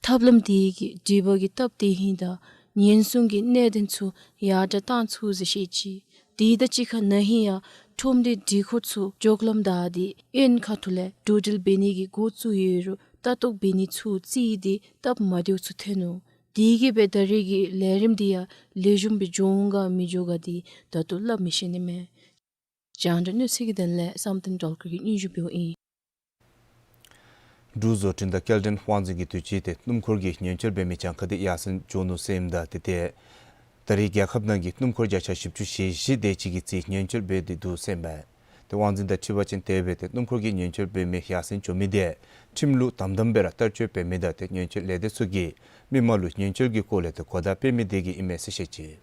ཐབས་ལམ་དེ་གིས་འགྲུལ་པ་གི་སྟབས་བདེ་ཧིང་དང་ཉེན་སྲུང་གི་གནད་དོན་ཚུ་ཡར་དྲགས་བཏང་ཚུགས་ཟེར་བཤད་ཅི། དེ་དང་གཅིག་ཁར་ན་ཧིང་ཡང་ཁྲོམ་སྡེ་འགྲུལ་འཁོར་ཚུ་མགྱོགས་ལམ་བདའ་སྟེ་གཡོན་ཁ་ཐུག་ལས་འགྲོ་འགྲུལ་འབད་ནི་གི་འགོ་བཙུགས་ཡོད་རུང་ལྟ་རྟོག་འབད་ནི་ཚུ་རྩིས་ཏེ་སྟབས་མ་བདེཝ་ཚུ་ཐོན་ནུག། དེ་གིས་སྦེ་ད་རེས་ཀྱི་ལས་རིམ་འདི་ཡང་ལེགས་ཤོམ་སྦེ་འགྱོ་འོང་ག་མི་འགྱོ་ག་འདི་ད་ལྟོ་སླབ་མི་ཤེས་ནི་མས། རྒྱང་བསྒྲགས་གནས་ཚུལ་གྱི་དོན་ལས་བསམ་གཏན་སྒྲོལ་དཀར་གྱིས་སྙན་ཞུ་ཕུལཝ་ཨིན། འབྲུག་བཟོ་སྐྲུན་དང་སྐྱེལ་འདྲེན་དབང་འཛིན་གྱིས་དུས་ཅི་ཏེ་སྣུམ་འཁོར་གྱི་ཉེན་བཅོལ་འབད་མི་གྱངས་ཁ་འདི་ཡར་སེང་འགྱོ་ནུག་ཟེར་ཨིནམ་ད་ཏེ་ཏེ་ད་རེས་རྒྱལ་ཁབ་ནང་གི་སྣུམ་འཁོར་བརྒྱ་ཆ་བཞི་བཅུ་ཞེ་བཞི་དེ་ཅིག་གིས་རྩིས་ཉེན་བཅོལ་འབད་དེ་འདུག་ཟེར་ཨིན་པས། ཏེ་དབང་འཛིན་དང་འཁྲིལ་བ་ཅིན་དེ་སྦེ་ཏེ་སྣུམ་འཁོར་གྱི་ཉེན་བཅོལ་འབད་མི་ཡར་སེང་འགྱོ་མི་དེ་ཁྲིམས་ལུགས་དམ་དམ་སྦེ་ར་བསྟར་སྤྱོད་འབད་མི་དང་ཏེ་ཉེན་བཅོལ་ལས་སྡེ་ཚུ་གིས་མི་མང་ལུ་ཉེན་བཅོལ་གྱི་སྐོར་ལས་ཏེ་གོ་བརྡ་སྤེལ་མི་དེ་གིས་ཨིན་མས་ཟེར་བཤད་ཅི།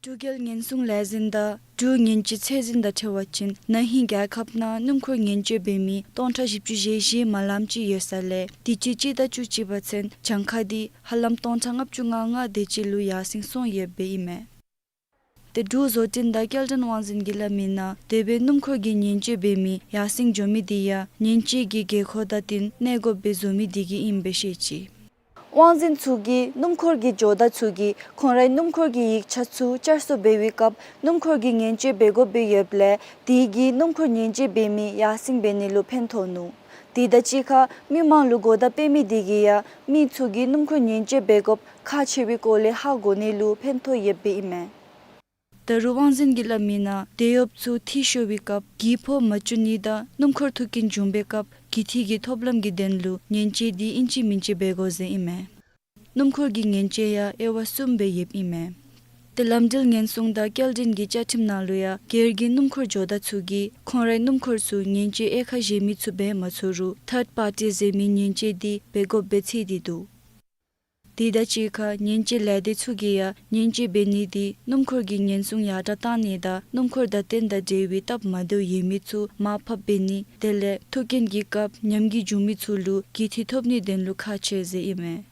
འབྲུག་རྒྱལ་ཉེན་སྲུང་ལས་འཛིན་དང་འབྲུག་ཉེན་བཅོལ་ཚད་འཛིན་དང་འཁྲིལ་བ་ཅིན་ན་ཧིང་རྒྱལ་ཁབ་ནང་སྣུམ་འཁོར་ཉེན་བཅོལ་འབད་མི་སྟོང་ཕྲག་བཞི་བཅུ་ཞེ་བཞི་མ་ལམ་ཅིག་ཡོད་ས་ལས་དུས་ཅི་སྤྱི་ཟླ་བཅུ་གཅིག་པ་ཚུན་གྱངས་ཁ་འདི་ཧ་ལམ་སྟོང་ཕྲག་ལྔ་བཅུ་ང་ལྔ་དེ་ཅིག་ལུ་ཡར་སེང་སོང་ཡོདཔ་ཨིན་མས། ཏེ་འབྲུག་བཟོ་སྐྲུན་དང་སྐྱེལ་འདྲེན་དབང་འཛིན་གྱིས་སླབ་མིའི་ནང་དེ་སྦེ་སྣུམ་འཁོར་གྱི་ཉེན་བཅོལ་འབད་མི་ཡར་སེང་འགྱོ་མི་དེ་ཡང་ཉེན་བཅོལ་གྱི་དགོས་མཁོ་དང་བསྟུན་གནས་དགོཔ་སྦེ་བཟོ་མི་དེ་གིས་ཨིནམ་སྦེ་བཤད་ཅི། དབང་འཛིན་ཚུ་གིས་སྣུམ་འཁོར་གྱི་ཇོ་བདག་ཚུ་གིས་ཁོང་རའི་སྣུམ་འཁོར་གྱི་ཡིག་ཆ་ཚུ་བསྐྱར་གསོ་འབད་བའི་སྐབས་སྣུམ་འཁོར་གྱི་ཉེན་བཅོལ་འབད་དགོཔ་སྦེ་ཡོདཔ་ལས་དེ་གིས་སྣུམ་འཁོར་ཉེན་བཅོལ་འབད་མི་ཡར་སེང་འབད་ནི་ལུ་ཕན་ཐོགས་ནུག། དེ་དང་གཅིག་ཁར་མི་མང་ལུ་གོ་བརྡ་སྤེལ་མི་དེ་གིས་ཡང་མི་ཚུ་གིས་སྣུམ་འཁོར་ཉེན་བཅོལ་འབད་དགོཔ་ཁག་ཆེ་བའི་སྐོར་ལས་ཧ་གོ་ནི་ལུ་ཕན་ཐོགས་ཡོདཔ་ཨིན་མས། ད་རུང་དབང་འཛིན་གྱིས་སླབ་མིའི་ནང་དེད་གཡོགཔ་ཚུ་འཐུས་ཤོར་བའི་སྐབས་གྱི་ཕོགས་མ་བཅུག་ནི་དང་སྣུམ་འཁོར་ཐུག་རྐྱེན་བྱུང་པའི་སྐབས་གྱི་འཐུས་ཀྱི་ཐོབ་ལམ་གྱི་དོན་ལུ་ཉེན་བཅོལ་འདི་ཨིན་ཅི་མིན་ཅི་འབད་དགོ་ཟེར་ཨིན་མས། སྣུམ་འཁོར་གྱི་ཉེན་བཅོལ་ཡང་དབྱེ་བ་གསུམ་སྦེ་ཡོདཔ་ཨིན་མས། ཏེ་ལམ་འགྲུལ་ཉེན་སྲུང་དང་སྐྱེལ་འདྲེན་གྱི་བཅའ་ཁྲིམས་ནང་ལུ་ཡང་སྒེར་གྱི་སྣུམ་འཁོར་ཇོ་བདག་ཚུ་གིས་ཁོང་རའི་སྣུམ་འཁོར་ཚུ་ཉེན་བཅོལ་དབྱེ་ཁག་གཞན་མི་ཚུ་འབད་མ་ཚུགས་རུང་ཐརཌ་པར་ཊི་ཟེར་མི་ཉེན་བཅོལ་འདི་འབད་དགོཔ་སྦེ་ཚུད་དེ་འདུག། དེ་དང་གཅིག་ཁར་ཉེན་བཅོལ་ལས་སྡེ་ཚུ་གིས་ཡང་ཉེན་བཅོལ་འབད་ནི་འདི་སྣུམ་འཁོར་གྱི་ཉེན་སྲུང་ཡར་དྲགས་བཏང་ནི་དང་སྣུམ་འཁོར་བརྡ་སྟོན་དང་འབྲེལ་བའི་སྟབས་མ་བདེཝ་ཡོད་མི་ཚུ་མར་ཕབ་འབད་ནི་དེ་ལས་ཐུག་རྐྱེན་གྱི་སྐབས་ཉམས་རྒུད་བྱུང་མི་ཚུ་ལུ་གྱི་འཐུས་ཐོབ་ནིའི་དོན་ལུ་ཁག་ཆེ་ཟེར་ཨིན་མས།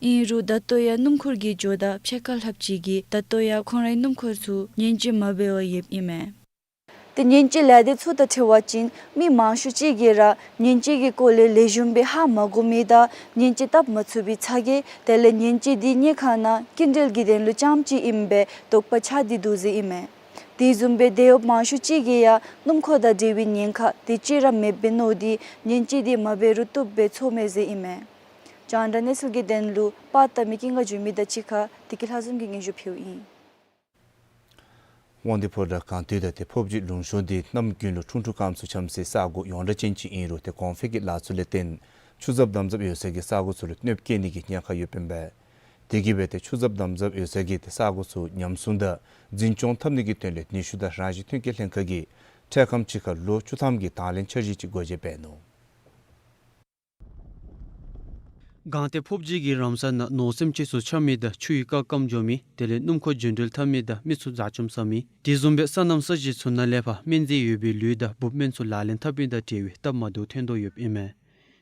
ཨིན་རུང་ད་ལྟོ་ཡང་སྣུམ་འཁོར་གྱི་ཇོ་བདག་ཕྱེད་ཀ་ལྷགཔ་ཅིག་གིས་ད་ལྟོ་ཡང་ཁོང་རའི་སྣུམ་འཁོར་ཚུ་ཉེན་བཅོལ་མ་འབད་བར་ཡོདཔ་ཨིན་མས། ཏེ་ཉེན་བཅོལ་ལས་སྡེ་ཚུ་དང་འཁྲིལ་བ་ཅིན་མི་མང་ཤོས་ཅིག་གིས་ར་ཉེན་བཅོལ་གྱི་སྐོར་ལས་ལེགས་ཤོམ་སྦེ་ཧ་མ་གོ་མི་དང་ཉེན་བཅོལ་བཏབ་མ་ཚུགས་པའི་ཚ་གྱང་དེ་ལས་ཉེན་བཅོལ་འདི་དངུལ་ཁང་ནང་སྐྱིན་འགྲུལ་གྱི་དོན་ལུ་རྐྱངམ་ཅིག་ཨིནམ་སྦེ་དོགས་པ་ཆགས་ཏེ་འདུག་ཟེར་ཨིན་མས། དེ་བཟུམ་སྦེ་དེད་གཡོགཔ་མང་ཤོས་ཅིག་གིས་ཡང་སྣུམ་འཁོར་དང་འབྲེལ་བའི་ཉེན་ཁ་དེ་ཅིག་ར་མེདཔ་སྦེ་མནོ་སྟེ་ཉེན་བཅོལ་འདི་མ་འབད་རུང་བཏུབ་པའི་ཚོར་མས་ཟེར་ཨིན་མས། རྒྱང་བསྒྲགས་གནས་ཚུལ་གྱི་དོན་ལུ་པར་བཏབ་མི་ཀུན་དགའ་འཇུ་མི་དང་གཅིག་ཁར་བདེ་སྐྱིད་ལྷ་འཛོམས་ཀྱིས་སྙན་ཞུ་ཕུལཝ་ཨིན། དབང་འདུས་ཕོ་བྲང་གངས་སྟོད་དང་ཏེ་ཕོབ་སྦྱིས་ལུང་གཤོང་འདི་གནམ་དགུན་ལུ་ཁྲུང་ཁྲུང་སྐམ་སུ་འཁྱམས་སའི་ས་གོ་ཡོངས་གྲགས་ཅན་ཅིག་ཨིན་རུང་ཏེ་གོང་འཕེལ་གྱི་ལཱ་ཚུ་ལས་བརྟེན་ཆུ་གཟབ་འདམ་གཟབ་ཡོད་སའི་ས་གོ་ཚུ་ལུ་གནོདཔ་བཀལ་ནི་གི་ཉེན་ཁ་ཡོདཔ་ཨིན་པས། དེ་གིས་སྦེ་ཏེ་ཆུ་གཟབ་འདམ་གཟབ་ཡོད་སའི་ཏེ་ས་གོ་ཚུ་ཉམས་སྲུང་དང་འཛིན་སྐྱོང་འཐབ་ནི་གི་དོན་ལས་ནུས་ཤུགས་དང་རང་བཞིན་ཐོན་སྐྱེད་ལྷན་ཁག་གིས་འཕྲལ་ཁམས་ཅིག་ཁར་ལོ་བཅུ་ཐམ་གྱི་དང་ལེན་འཆར་གཞི་ཅིག་སྒོ་འབྱེད་འབད་ནུག། སྒང་སྟེང་ཕོབ་སྦྱིས་ཀྱི་རམ་ས་ནང་ནོར་སེམས་ཅན་ཚུ་འཁྱམས་མི་དང་ཆུ་ཡི་རྐ་སྐམ་འགྱོ་མི་དེ་ལས་སྣུམ་འཁོར་རྒྱུན་འགྲུལ་འཐབ་མི་དང་མི་ཚུ་ཟ་བཅོམ་ཟ་མི་དེ་བཟུམ་སྦེ་སོ་ནམ་ས་གཞི་ཚུ་ནང་ལས་ཕར་སྨན་རྫས་ཡོད་པའི་ལུད་དང་འབུཔ་སྨན་ཚུ་ལག་ལེན་འཐབ་མི་དང་འབྲེལ་བའི་སྟབས་མ་བདེཝ་ཐོན་དོ་ཡོདཔ་ཨིན་མས།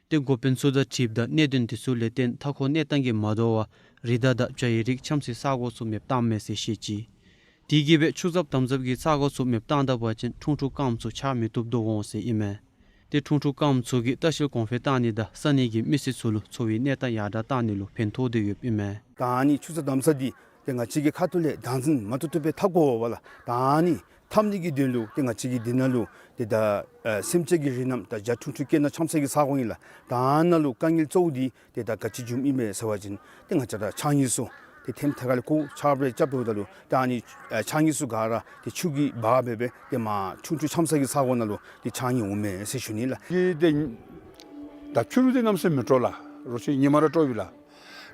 ཏེ་འགོ་དཔོན་ཚུ་དང་འཁྲིལཝ་ད་གནད་དོན་དེ་ཚུ་ལས་བརྟེན་མཐའ་འཁོར་གནས་སྟངས་ཀྱིས་མ་དོ་བར་རི་དྭགས་དང་བྱ་ཡི་རིགས་འཁྱམས་སའི་ས་གོ་ཚུ་མེདཔ་བཏངམ་མས་ཟེར་བཤད་ཅི། དེ་གིས་སྦེ་ཆུ་ཟབ་དམ་ཟབ་ཀྱི་ས་གོ་ཚུ་མེདཔ་བཏང་ད་པ་ཅིན་ཁྲུང་ཁྲུང་རྐངམ་ཚུ་ཆགས་མི་བཏུབ་དོ་འོང་ཟེར་ཨིན་མས། ཏེ་ཁྲུང་ཁྲུང་རྐངམ་ཚུ་གིས་ལྟ་བཤལ་གོང་འཕེལ་བཏང་ནི་དང་ས་གནས་ཀྱི་མི་སེར་ཚུ་ལུ་འཚོ་བའི་གནས་སྟངས་ཡར་དྲག་བཏང་ནི་ལུ་ཕན་ཐོགས་ཏེ་ཡོདཔ་ཨིན་མས། ད་ཨ་ནི་ཆུ་ཟབ་དམ་ཟབ་འདི་ཏེ་ང་བཅས་ཀྱི་ཁ་ཐུག་ལས་བདག་འཛིན་མ་བཏུབ་བཏུབ་སྦེ་འཐབ་དགོ་པས་ལགས། ད་ཨ་ནི་འཐབ་ནི་གི་དོན་ལུ་ཏེ་ང་བཅས་ཀྱི་འདི་ནང་ལུ་ཏེ་ད་ཨ་སེམས་ཅན་གྱི་རིགས་རྣམས་ད་བྱ་ཁྲུང་ཁྲུང་སྐྱེ་ནི་འཁྱམས་ས་གི་ས་གོ་ཨིན་ལགས། ད་ཨ་ནཱ་ལུ་དཀའ་ངལ་གཙོ་བོ་འདི་ཏེ་ད་ག་ཅི་བྱུངམ་ཨིན་མས་ཟེར་བ་ཅིན་ཏེ་ང་བཅས་ར་ཕྱགས་སྙིགས་ཚུ་ཏེ་ཐེམ་ཐེ་ཁ་ལས་ཁུར་ཆ་རོགས་རྐྱབ་འགྱོཝ་ད་ལུ་ད་ཨ་ནི་ཨ་ཕྱགས་སྙིགས་ཚུ་ག་ར་ཏེ་ཆུ་གིས་འབག་སྦེ་སྦེ་ཏེ་མར་ཁྲུང་ཁྲུང་འཁྱམས་ས་གི་ས་གོ་ནང་ལུ་ཏེ་ཕྱགས་སྙིགས་འོངམ་མས་ཟེར་ཞུ་ནི་ལགས། ཏེ་ད་ཕྱི་རུ་ཏེ་གནམ་མེད་ས་མེད་མི་དྲོ་ལགས། རོ་ཁྱི་ཉིནམ་ར་དྲོ་བས་ལགས།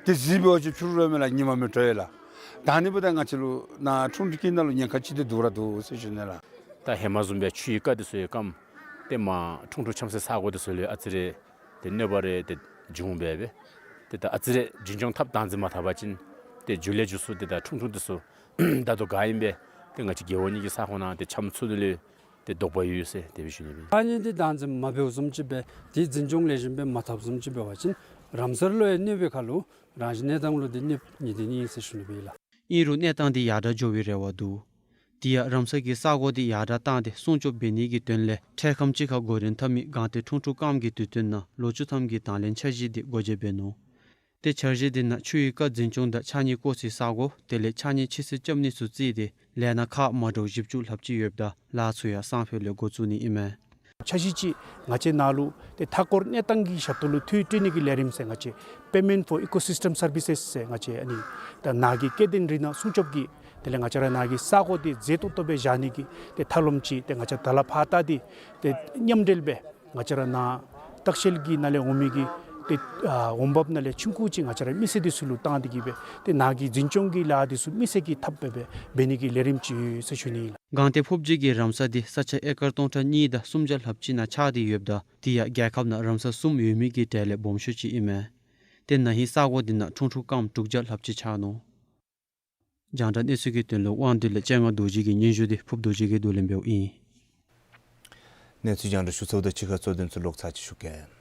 ཏེ་གཟིགས་འབད་བ་ཅིན་ཕྱི་རུ་ར་མེད་ལགས། ཉིནམ་མི་དྲོ་ཡི་ལགས། ད་ཨ་ནི་འབདཝ་ད་ང་བཅས་ལུ་ནཱ་ཁྲུང་ཁྲུང་སྐྱེ་ནི་ལུ་ཉེན་ཁ་ཅིག་ཏེ་འདུག་ར་འདུག་ཟེར་ཞུ་ནི་ལགས། ད་ཧེ་མ་བཟུམ་སྦེ་ཆུ་ཡི་རྐ་དེ་ཚུ་ཡང་སྐམ། ཏེ་མར་ཁྲུང་ཁྲུང་འཁྱམས་སའི་ས་གོ་དེ་ཚུ་ལུ་ཨ་ཙི་རེ་ཏེ་གནོད་པ་རེ་ཏེ་འབྱུང་སྦེ་སྦེ། ཏེ་ད་ཨ་ཙི་རེ་འཛིན་སྐྱོང་འཐབ་བདག་འཛིན་མ་འཐབ་པ་ཅིན་ཏེ་མཇུག་ལས་མཇུག་སུ་ཏེ་ད་ཁྲུང་ཁྲུང་དེ་ཚུ་ད་ལྟོ་ག་ཨིནམ་སྦེ་ཏེ་ང་བཅས་རྒེད་འོག་གཉིས་ཀྱི་ས་ཁོངས་ནང་ཏེ་འཁྱམས་ཚུགས་ནི་ལུ་ཏེ་དོགས་པ་ཡོད་ཟེར་དེ་སྦེ་ཞུ་ནི་ཨིན། ཨ་ནི་འདི་བདག་འཛིན་མ་འབདཝ་བཟུམ་ཅིག་སྦེ་ཏེ་འཛིན་སྐྱོང་ལེགས་ཤོམ་སྦེ་མ་འཐབ་བཟུམ་ཅིག་འབད་བ་ཅིན་རམ་སར་ལུ་ཡང་གནོད་པའི་ཁར་ལུ་རང་བཞིན་གནས་སྟངས་ལུ་འདི་གནོདཔ་ནི་འདི་ནི་ཨིན་ཟེར་ཞུ་ནི་ཨིན་ལགས། ཨིན་རུང་གནས་སྟངས་འདི་ཡར་དྲག་འགྱོ་བའི་རེ་བ་འདུག། དེ་ཡང་རམ་སར་གྱི་ས་གོ་འདི་ཡར་དྲག་བཏང་སྟེ་སྲུང་སྐྱོབ་འབད་ནི་གི་དོན་ལས་འཕྲལ་ཁམས་ཅིག་ཁར་འགོ་འདྲེན་འཐབ་མི་སྒང་སྟེང་ཁྲུང་ཁྲུང་རྐངམ་གྱི་དུས་སྟོན་ནང་ལོ་བཅུ་ཐམ་གྱི་དང་ལེན་འཆར་གཞི་འདི་སྒོ་འབྱེད་འབད་ནུག། ཏེ་འཆར་གཞི་འདི་ནང་ཆུ་ཡི་རྐ་འཛིན་སྐྱོང་དང་ཕྱགས་སྙིགས་བཀོ་སའི་ས་གོ་དེ་ལས་ཕྱགས་སྙིགས་ཕྱི་བསིང་རྐྱབ་ནི་ཚུ་བརྩིས་ཏེ་ལས་སྣ་ཁག་མ་འདྲཝ་བཞི་བཅུ་ལྷགཔ་ཅིག་ཡོདཔ་ད་ལཱ་ཚུ་ཡང་སང་ཕོད་ལས་འགོ་བཙུགས་ནི་ཨིན་མས། འཆར་གཞི་ཅིག་ང་བཅས་ནཱ་ལུ་ཏེ་མཐའ་འཁོར་གནས་སྟངས་ཀྱི་ཞབས་ཏོག་ལུ་འཐུས་སྤྲོད་ནི་གི་ལས་རིམ་ཟེར་ང་བཅས་Payment for Ecosystem Services ཟེར་ང་བཅས་ཨ་ནི་ད་ནཱ་གི་སྐྱེ་ལྡན་རིགས་སྣ་སྲུང་སྐྱོབ་ཀྱི་དེ་ལས་ང་བཅས་ར་ནཱ་གི་ས་གོ་འདི་མཛེས་ཏོག་ཏོ་སྦེ་བཞག་ནི་གི་ཏེ་ཐབས་ལམ་ཅིག་ཏེ་ང་བཅས་ད་ལས་ཕར་ད་འདི་ཏེ་མཉམ་འབྲེལ་སྦེ་ང་བཅས་ར་ནཱ་ལྟ་བཤལ་གྱི་ནང་ལས་འོང་མི་གི་ཏེ་ཨ་འོང་འབབ་ནང་ལས་ཆུང་ཀུ་ཅིག་ང་བཅས་ར་མི་སེར་འདི་ཚུ་ལུ་བཏང་སྟེ་གི་སྦེ་ཏེ་ནཱ་གི་འཛིན་སྐྱོང་གི་ལཱ་འདི་ཚུ་མི་སེར་གྱིས་འཐབ་སྦེ་སྦེ་འབད་ནི་གི་ལས་རིམ་ཅིག་ཡོད་ཟེར་ཞུ་ནི་ཨིན་ལགས། སྒང་སྟེང་ཕོབ་སྦྱིས་ཀྱི་རམ་ས་འདི་ས་ཆ་ཨེ་ཀར་སྟོང་ཕྲག་གཉིས་དང་སུམ་བརྒྱ་ལྷགཔ་ཅིག་ནང་ཆགས་ཏེ་ཡོདཔ་ད་དེ་ཡང་རྒྱལ་ཁབ་ནང་རམ་ས་གསུམ་ཡོད་མི་གི་གྲས་ལས་སྦོམ་ཤོས་ཅིག་ཨིན་མས། ཏེ་ན་ཧིང་ས་གོ་འདི་ནང་ཁྲུང་ཁྲུང་རྐངམ་དྲུག་བརྒྱ་ལྷགཔ་ཅིག་ཆགས་ནུག། རྒྱང་བསྒྲགས་གནས་ཚུལ་གྱི་དོན་ལུ་དབང་འདུས་ལས་སྤྱན་སྔ་རྡོ་རྗེ་གི་སྙན་ཞུ་འདི་ཕུབ་རྡོ་རྗེ་གིས་བསྡུ་ལེན་འབདཝ་ཨིན། གནས་ཚུལ་རྒྱང་བསྒྲགས་ཞུ་ཚརཝ་ད་ཕྱི་ཁར་གཙོ་དོན་ཚུ་ལོག་ཚར་ཅིག་ཞུ་གེ།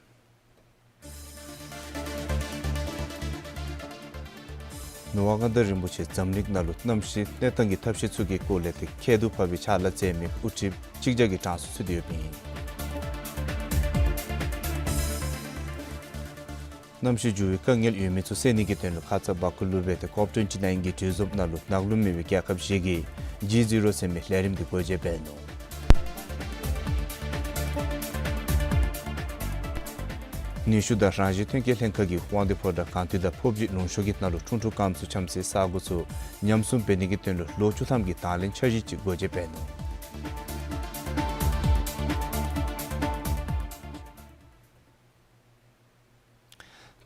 ནུབ་དབང་མངའ་བདག་རིན་པོ་ཆེ་འཛམ་གླིང་ནང་ལུ་གནམ་གཤིས་གནས་སྟངས་ཀྱི་ཐབས་ཤེས་ཚུ་གི་སྐོར་ལས་ཏེ་ཁྱད་དུ་འཕགས་པའི་ཕྱག་ལཱ་མཛད་མི་དབུ་ཁྲིདཔ་གཅིག་བརྒྱ་གི་གྲངས་སུ་ཚུད་དེ་ཡོདཔ་ཨིན། གནམ་གཤིས་འགྱུར་བའི་དཀའ་ངལ་ཡོད་མི་ཚུ་སེལ་ནི་གི་དོན་ལུ་ཁ་ཙ་བཱ་ཀུ་ལུ་སྦེ་ཏེ་ཀོབ་ཊོན་ཊི་ནའིན་གྱི་གྲོས་འཛོམས་ནང་ལུ་ནག་ལུ་མེད་པའི་རྒྱལ་ཁབ་བཞི་གིས་ཇི་ཛི་རོ་ཟེར་མི་ལས་རིམ་འདི་སྒོ་འབྱེད་འབད་ནུག། ནུས་ཤུགས་དང་རང་བཞིན་ཐོན་སྐྱེད་ལྷན་ཁག་གིས་དབང་འདུས་ཕོ་བྲང་སྒང་སྟེང་དང་ཕོབ་སྦྱིས་ལུང་གཤོང་གི་ནང་ལུ་ཁྲུང་ཁྲུང་རྐངམ་ཚུ་འཁྱམས་སའི་ས་གོ་ཚུ་ཉམས་སྲུང་འབད་ནི་གི་དོན་ལུ་ལོ་བཅུ་ཐམ་གྱི་དང་ལེན་འཆར་གཞི་ཅིག་སྒོ་འབྱེད་འབད་ནུག།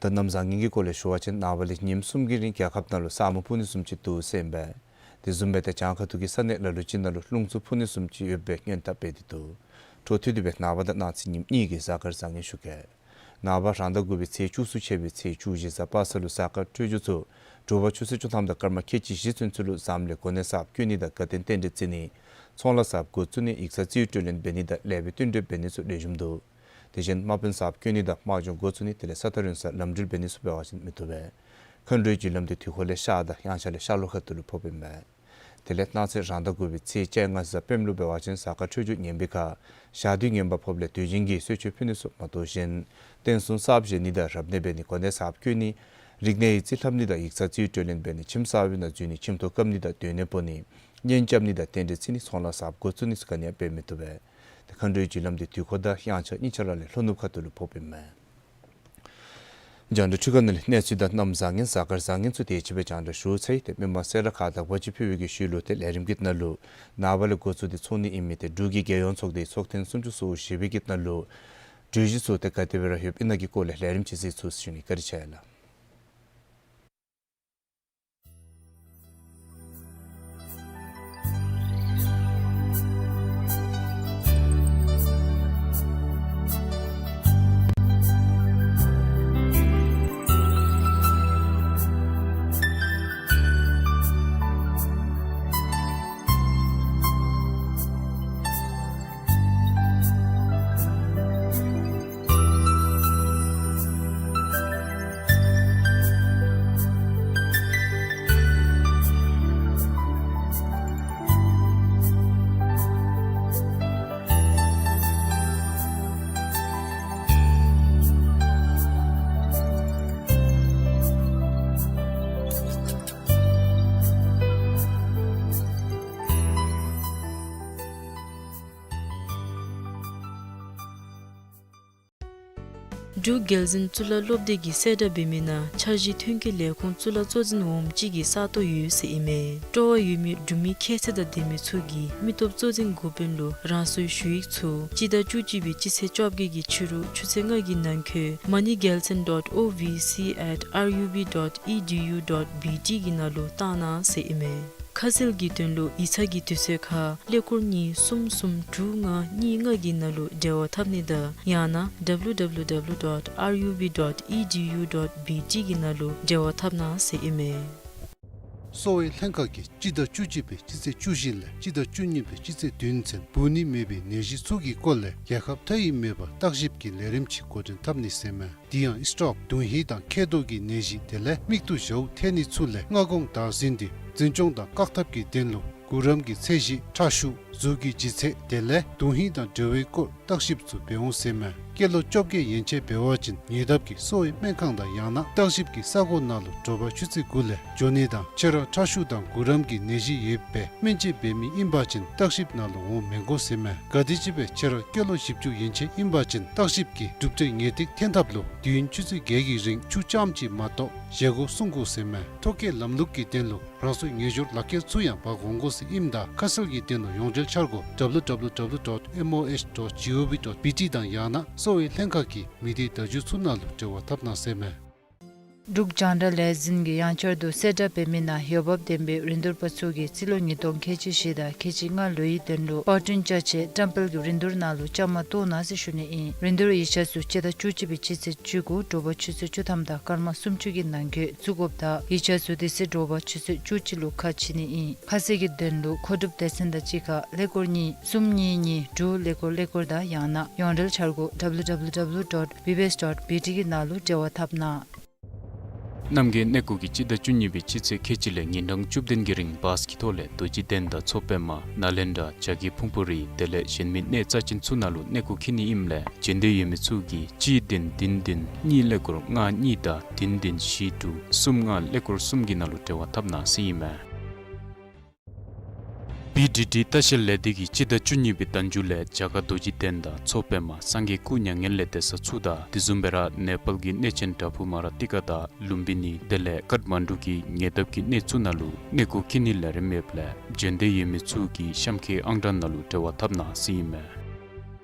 ད་གནམ་བཟང་ངན་གྱི་སྐོར་ལས་ཞུ་བ་ཅིན་ནངས་པ་ལས་ཉིནམ་གསུམ་གྱི་རིང་རྒྱལ་ཁབ་ནང་ལུ་ས་སྨུག་ཕུབ་ནི་བཟུམ་ཅིག་འདུག་ཟེར་ཨིན་པས། དེ་བཟུམ་སྦེ་ཏེ་བྱང་ཁ་ཐུག་གི་ས་གནས་ལ་ལུ་ཅིག་ནང་ལུ་རླུང་འཚུབ་ཕུབ་ནི་བཟུམ་ཅིག་ཡོད་པའི་སྔོན་བརྡ་འབད་དེ་འདུག། འཕྲོ་མཐུད་དེ་སྦེ་ནངས་པ་དང་གནངས་ཚེ་ཉིནམ་གཉིས་ཀྱི་གཟའ་སྐར་བཟང་ངན་ཞུ་གེ། ནངས་པ་རང་ཟླ་དགུ་པའི་ཚེས་བཅུ་གསུམ་ཚེས་བཅུ་བཞི་གཟའ་པ་སངས་ལུ་གཟའ་སྐར་འཕྲོད་སྦྱོར་ཚུ་དྲོ་པ་ཆུ་ཚོད་བཅུ་ཐམ་དང་སྐར་མ་ཁལ་གཅིག་བཞི་ཚུན་ཚོད་ལུ་ཟམ་ལས་གོ་གནས་གསརཔ་བསྐོ་ནི་དང་དགའ་སྟོན་རྟེན་འབྲེལ་བརྩི་ནི། ཚོང་ལཱ་གསརཔ་འགོ་བཙུགས་ནི། ཡིག་ཚང་རྩིས་སྤྲོད་ལེན་འབད་ནི་དང་ལེགས་པའི་བསྟུན་གྲོས་འབད་ནི་ཚུ་ལེགས་ཤོམ་འདུག། དེ་བཞིན་དམག་དཔོན་གསརཔ་བསྐོ་ནི་དང་དམག་སྦྱོང་འགོ་བཙུགས་ནི་དེ་ལས་ས་ཐག་རིང་སར་ལམ་འགྲུལ་འབད་ནི་ཚུ་འབད་བ་ཅིན་མི་བཏུབ་པས། མཁའ་འགྲོའི་རྒྱུ་ལམ་འདི་དུས་འཁོར་ལས་ཤར་དང་དབྱངས་འཆར་ལས་ཤར་ལྷོ་ཁ་ཐུག་ལུ་ཕོགཔ་ཨིན་པས། དེ་ལས་གནངས་ཚེ་རང་ཟླ་དགུ་པའི་ཚེས་བཅོ་ལྔ་གཟའ་སྤེནམ་ལུ་འབད་བ་ཅིན་གཟའ་སྐར་འཕྲོད་སྦྱོར་ངན་པའི་ཁར་ཞག་དུས་ངན་པ་ཕོགཔ་ལས་དུས་ཆེན་གྱི་གསོལ་མཆོད་ཕུལ་ནི་ཚུ་མ་གཏོགས་གཞན་རྟེན་གསུམ་གསརཔ་བཞེངས་ནི་དང་རབ་གནས་འབད་ནི་གོ་གནས་གསརཔ་བསྐོ་ནི་རིག་གནས་ཡིག་རྩིས་ལྷབ་ནི་དང་ཡིག་ཚང་རྩིས་སྤྲོད་ལེན་འབད་ནི་ཁྱིམ་གསར་པའི་ནང་འཛུལ་ནི་ཁྱིམ་ཐོག་བཀབ་ནི་དང་སྡོད་གནས་སྤོ་ནི་གཉེན་རྐྱབ་ནི་དང་རྟེན་འབྲེལ་བརྩི་ནི་ཚོང་ལཱ་གསརཔ་འགོ་བཙུགས་ནི་ཚུ་ག་ནི་ཡང་འབད་མི་བཏུབ་པས། ཏེ་མཁའ་འགྲོའི་རྒྱུ་ལམ་འདི་དུས་འཁོར་དང་དབྱངས་འཆར་གཉིས་ཆ་ར་ལས་ལྷོ་ནུབ་ཁ་ཐུག་ལུ་ཕོགཔ་ཨིན་མས། རྒྱང་བསྒྲགས་འཕྲུལ་ཁང་ནང་ལས་གནས་ཚུལ་དང་གནམ་བཟང་ངན་གཟའ་སྐར་བཟང་ངན་ཚུ་དེ་ཅིག་སྦེ་རྒྱང་བསྒྲགས་ཞུ་ཚར་ཡི། ཏེ་མི་མང་གསལ་བསྒྲགས་ཁག་དག་པ་ཅིག་ཕུལ་བའི་གི་ཤུལ་ལུ་ཏེ་ལས་རིམ་གྱི་ནང་ལུ་ནངས་པ་ལས་འགོ་བཙུགས་ཏེ་ཚོགས་ནི་ཨིན་མི་ཏེ་འབྲུག་གི་རྒྱལ་ཡོངས་ཚོགས་སྡེའི་ཚོགས་ཐེངས་སུམ་ཅུ་སོ་བཞི་པའི་གི་ནང་ལུ་གྲོས་གཞི་ཚུ་ཏེ་ག་དེ་སྦེ་ར་ཡོདཔ་ཨིན་ན་གི་སྐོར་ལས་ལས་རིམ་ཅིག་གཟིགས་ཚུགས་ཟེར་ཞུ་ནི། བཀའ་དྲིན་ཆེ་ལགས། འབྲུག་རྒྱལ་འཛིན་གཙུག་ལག་སློབ་སྡེ་གིས་གསལ་བསྒྲགས་འབད་མི་ནང་འཆར་གཞི་ཐོན་སྐྱེད་ལས་ཁུངས་གཙུག་ལག་གཙོ་འཛིན་འོགམ་ཅིག་གི་ས་སྟོང་ཡོད་ཟེར་ཨིན་མས། སྤྲོ་བ་ཡོད་མི་འབྲུག་མི་ཁྱད་ཚད་དང་ལྡན་མི་ཚུ་གིས་མི་སྟོབས་གཙོ་འཛིན་འགོ་དཔོན་ལུ་རང་སོའི་ཞུ་ཡིག་ཚུ་སྤྱི་ཟླ་བཅུ་གཅིག་པའི་སྤྱི་ཚེས་བཅོ་བརྒྱད་ཀྱི་ཕྱི་རུ་ཆུ་ཚོད་ལྔ་གི་ནང་འཁོད་མ་ནི་རྒྱལ་མཚན་dot O V C at R U B dot E D U dot B T གི་ནང་ལུ་བཏང་གནང་ཟེར་ཨིན་མས། ཁ་གསལ་གྱི་དོན་ལུ་ཡིག་ཚང་གི་དུས་ཚོད་ཁར་ཀླད་ཀོར་གཉིས་གསུམ་གསུམ་དྲུག་ལྔ་གཉིས་ལྔ་གི་ནང་ལུ་འབྲེལ་བ་འཐབ་ནི་དང་ཡང་ན་W W W dot R U B dot E D U dot B T གི་ནང་ལུ་འབྲེལ་བ་འཐབ་གནང་ཟེར་ཨིན་མས། གསོ་བའི་ལྷན་ཁག་གིས་སྤྱི་ཟླ་བཅུ་གཅིག་པའི་སྤྱི་ཚེས་བཅུ་བཞི་ལས་སྤྱི་ཟླ་བཅུ་གཉིས་པའི་སྤྱི་ཚེས་བདུན་ཚུན་འབུ་ནི་མེད་པའི་ནད་གཞི་ཚུ་གི་སྐོར་ལས་རྒྱལ་ཁབ་མཐའ་དབུས་མེད་པར་བརྟག་ཞིབ་ཀྱི་ལས་རིམ་ཅིག་འགོ་འདྲེན་འཐབ་ནི་ཟེར་མས། དེ་ཡང་སི་ཊོག་དུང་ཧིང་དང་མཁལ་རྡོག་གི་ནད་གཞི་དེ་ལས་མིག་ཏོ་ཞཝ་ཐལ་ནི་ཚུ་ལས་སྔ་དགོང་བདག་འཛིན་འདི་འཛིན་སྐྱོང་དང་བཀག་ཐབས་ཀྱི་དོན་ལུ་གུ་རམ་གྱི་ཚད་གཞི་ཁྲག་ཤུགས་གཟུགས་ཀྱི་ལྗིད་ཚད་དེ་ལས་དུང་ཧིང་དང་འབྲེལ་བའི་སྐོར་བརྟག་ཞིབ་ཚུ་འབད་འོང་ཟེར་མས། སྐྱེས་ལོ་བཅོ་བརྒྱད་ཡན་ཆད་འབད་བ་ཅིན་ཉེ་འདབས་ཀྱི་གསོ་བའི་སྨན་ཁང་དང་ཡང་ན་བརྟག་ཞིབ་ཀྱི་ས་གོ་ནང་ལུ་དྲོ་པ་ཆུ་ཚོད་དགུ་ལས་འགྱོ་ནི་དང་ཁྱེད་ར་ཁྲག་ཤུགས་དང་གུ་རམ་གྱི་ནད་གཞི་ཡོད་པའི་སྨན་དཔྱད་འབད་མི་ཨིན་པ་ཅིན་བརྟག་ཞིབ་ནང་ལུ་འོང་མི་དགོ་ཟེར་མས། ག་དེམ་ཅིག་སྦེ་ཁྱེད་ར་སྐྱེས་ལོ་བཞི་བཅུ་ཡན་ཆད་ཨིན་པ་ཅིན་བརྟག་ཞིབ་ཀྱི་གྲུབ་འབྲས་ངེས་ཏིག་ཐོན་ཐབས་ལུ་དུས་ཡུན་ཆུ་ཚོད་བརྒྱད་ཀྱི་རིང་ཆུ་རྐྱངམ་ཅིག་མ་གཏོགས་བཞེས་སྒོ་སྲུང་དགོ་ཟེར་མས། ཐོ་བཀོད་ལམ་ལུགས་ཀྱི་དོན་ལུ་རང་སོའི་ངེས་སྦྱོར་ལག་ཁྱེར་ཚུ་ཡང་འབག་འོང་དགོ་ཟེར་ཨིནམ་ད་ཁ་གསལ་གྱི་དོན་ལུ་ཡོངས་འབྲེལ་འཆར་སྒོ་W W W dot M O H dot G O V dot B T དང་ཡང་ན་གསོ་བའི་ལྷན་ཁག་གི་མི་སྡེའི་བརྡ་བརྒྱུད་ཚུ་ནང་ལུ་འབྲེལ་བ་འཐབ་གནང་ཟེར་མས། འབྲུག་རྒྱང་བསྒྲགས་ལས་འཛིན་གྱིས་ཡང་བསྐྱར་དུ་གསལ་བསྒྲགས་འབད་མི་ནང་འོས་འབབ་ལྡན་པའི་རིན་བསྡུར་པ་ཚུ་གིས་རྩིས་ལོ་ཉིས་སྟོང་ཁལ་གཅིག་བཞི་དང་ཁལ་གཅིག་ལྔ་ལོའི་དོན་ལུ་པར་སྐྲུན་བཅའ་ཆས་བཀྲམ་སྤེལ་གྱི་རིན་བསྡུར་ནང་ལུ་བཅའ་མར་གཏོགས་གནང་ཟེར་ཞུ་ནི་ཨིན། རིན་བསྡུར་ཡིག་ཆ་ཚུ་སྤྱི་ཟླ་བཅུ་གཅིག་པའི་སྤྱི་ཚེས་བཅུ་དགུ་དྲོ་པ་ཆུ་ཚོད་བཅུ་ཐམ་དང་སྐར་མ་སུམ་ཅུ་གི་ནང་འཁོད་བཙུགས་དགོཔ་དང་ཡིག་ཆ་ཚུ་དེ་ཚེ་དྲོ་པ་ཆུ་ཚོད་བཅུ་གཅིག་ལུ་ཁ་ཕྱེ་ནི་ཨིན། ཁ་གསལ་གྱི་དོན་ལུ་མཁོ་སྒྲུབ་སྡེ་ཚན་དང་གཅིག་ཁར་ཀླད་ཀོར་གཉིས་གསུམ་གཉིས་གཉིས་དྲུག་ཀླད་ཀོར་ཀླད་ཀོར་དང་ཡང་ན་ཡོངས་འབྲེལ་འཆར་སྒོ་W W W dot B B S dot B T གི་ནང་ལུ་འབྲེལ་བ་འཐབ་གནང་། རྣམ་རྒྱལ་གནས་སྐོར་གྱིས་སྤྱི་ཟླ་བཅུ་གཉིས་པའི་སྤྱི་ཚེས་ཁལ་གཅིག་ལས་ཉིན་གྲངས་བཅུ་བདུན་གྱི་རིང་བཱས་ཀྱི་ཐོག་ལས་རྡོ་རྗེ་གདན་དང་མཚོ་པདྨ་ནཱ་ལེནྡྲ་བྱ་རྒོད་ཕུང་པོ་རི་དེ་ལས་གཞན་མི་གནས་རྩ་ཅན་ཚུ་ནང་ལུ་གནས་སྐོར་འཁྱིད་ནི་ཨིནམ་ལས་འབྱོན་འདོད་ཡོད་མི་ཚུ་གིས་གཅིག་བདུན་བདུན་བདུན་གཉིས་ཀླད་ཀོར་ལྔ་གཉིས་དང་བདུན་བདུན་བཞི་དྲུག་གསུམ་ལྔ་ཀླད་ཀོར་གསུམ་གྱི་ནང་ལུ་འབྲེལ་བ་འཐབ་གནང་ཟེར་ཨིན་མས། བི་ཌི་ཌི་ལྟ་བཤལ་ལས་སྡེ་གིས་སྤྱི་ཟླ་བཅུ་གཉིས་པའི་ཟླ་མཇུག་ལས་རྒྱ་གར་རྡོ་རྗེ་གདན་དང་མཚོ་པདྨ་སངས་རྒྱས་སྐུ་མྱ་ངན་ལས་འདས་ས་ཚུ་དང་དེ་བཟུམ་སྦེ་ར་ནེ་པཱལ་གྱི་གནས་ཆེན་བྲག་ཕུག་མ་ར་ཏི་ཀ་དང་ལུམ་བི་ནི་དེ་ལས་ཀཊ་མན་ཌུ་གི་ཉེ་འདབས་ཀྱི་གནས་ཚུ་ནང་ལུ་གནས་སྐོར་འཁྱིད་ནི་ལས་རིམ་ཡོདཔ་ལས་འབྱོན་འདོད་ཡོད་མི་ཚུ་གིས་གཤམ་ཁའི་ཨང་གྲངས་ནང་ལུ་འབྲེལ་བ་འཐབ་གནང་ཟེར་ཨིན་མས།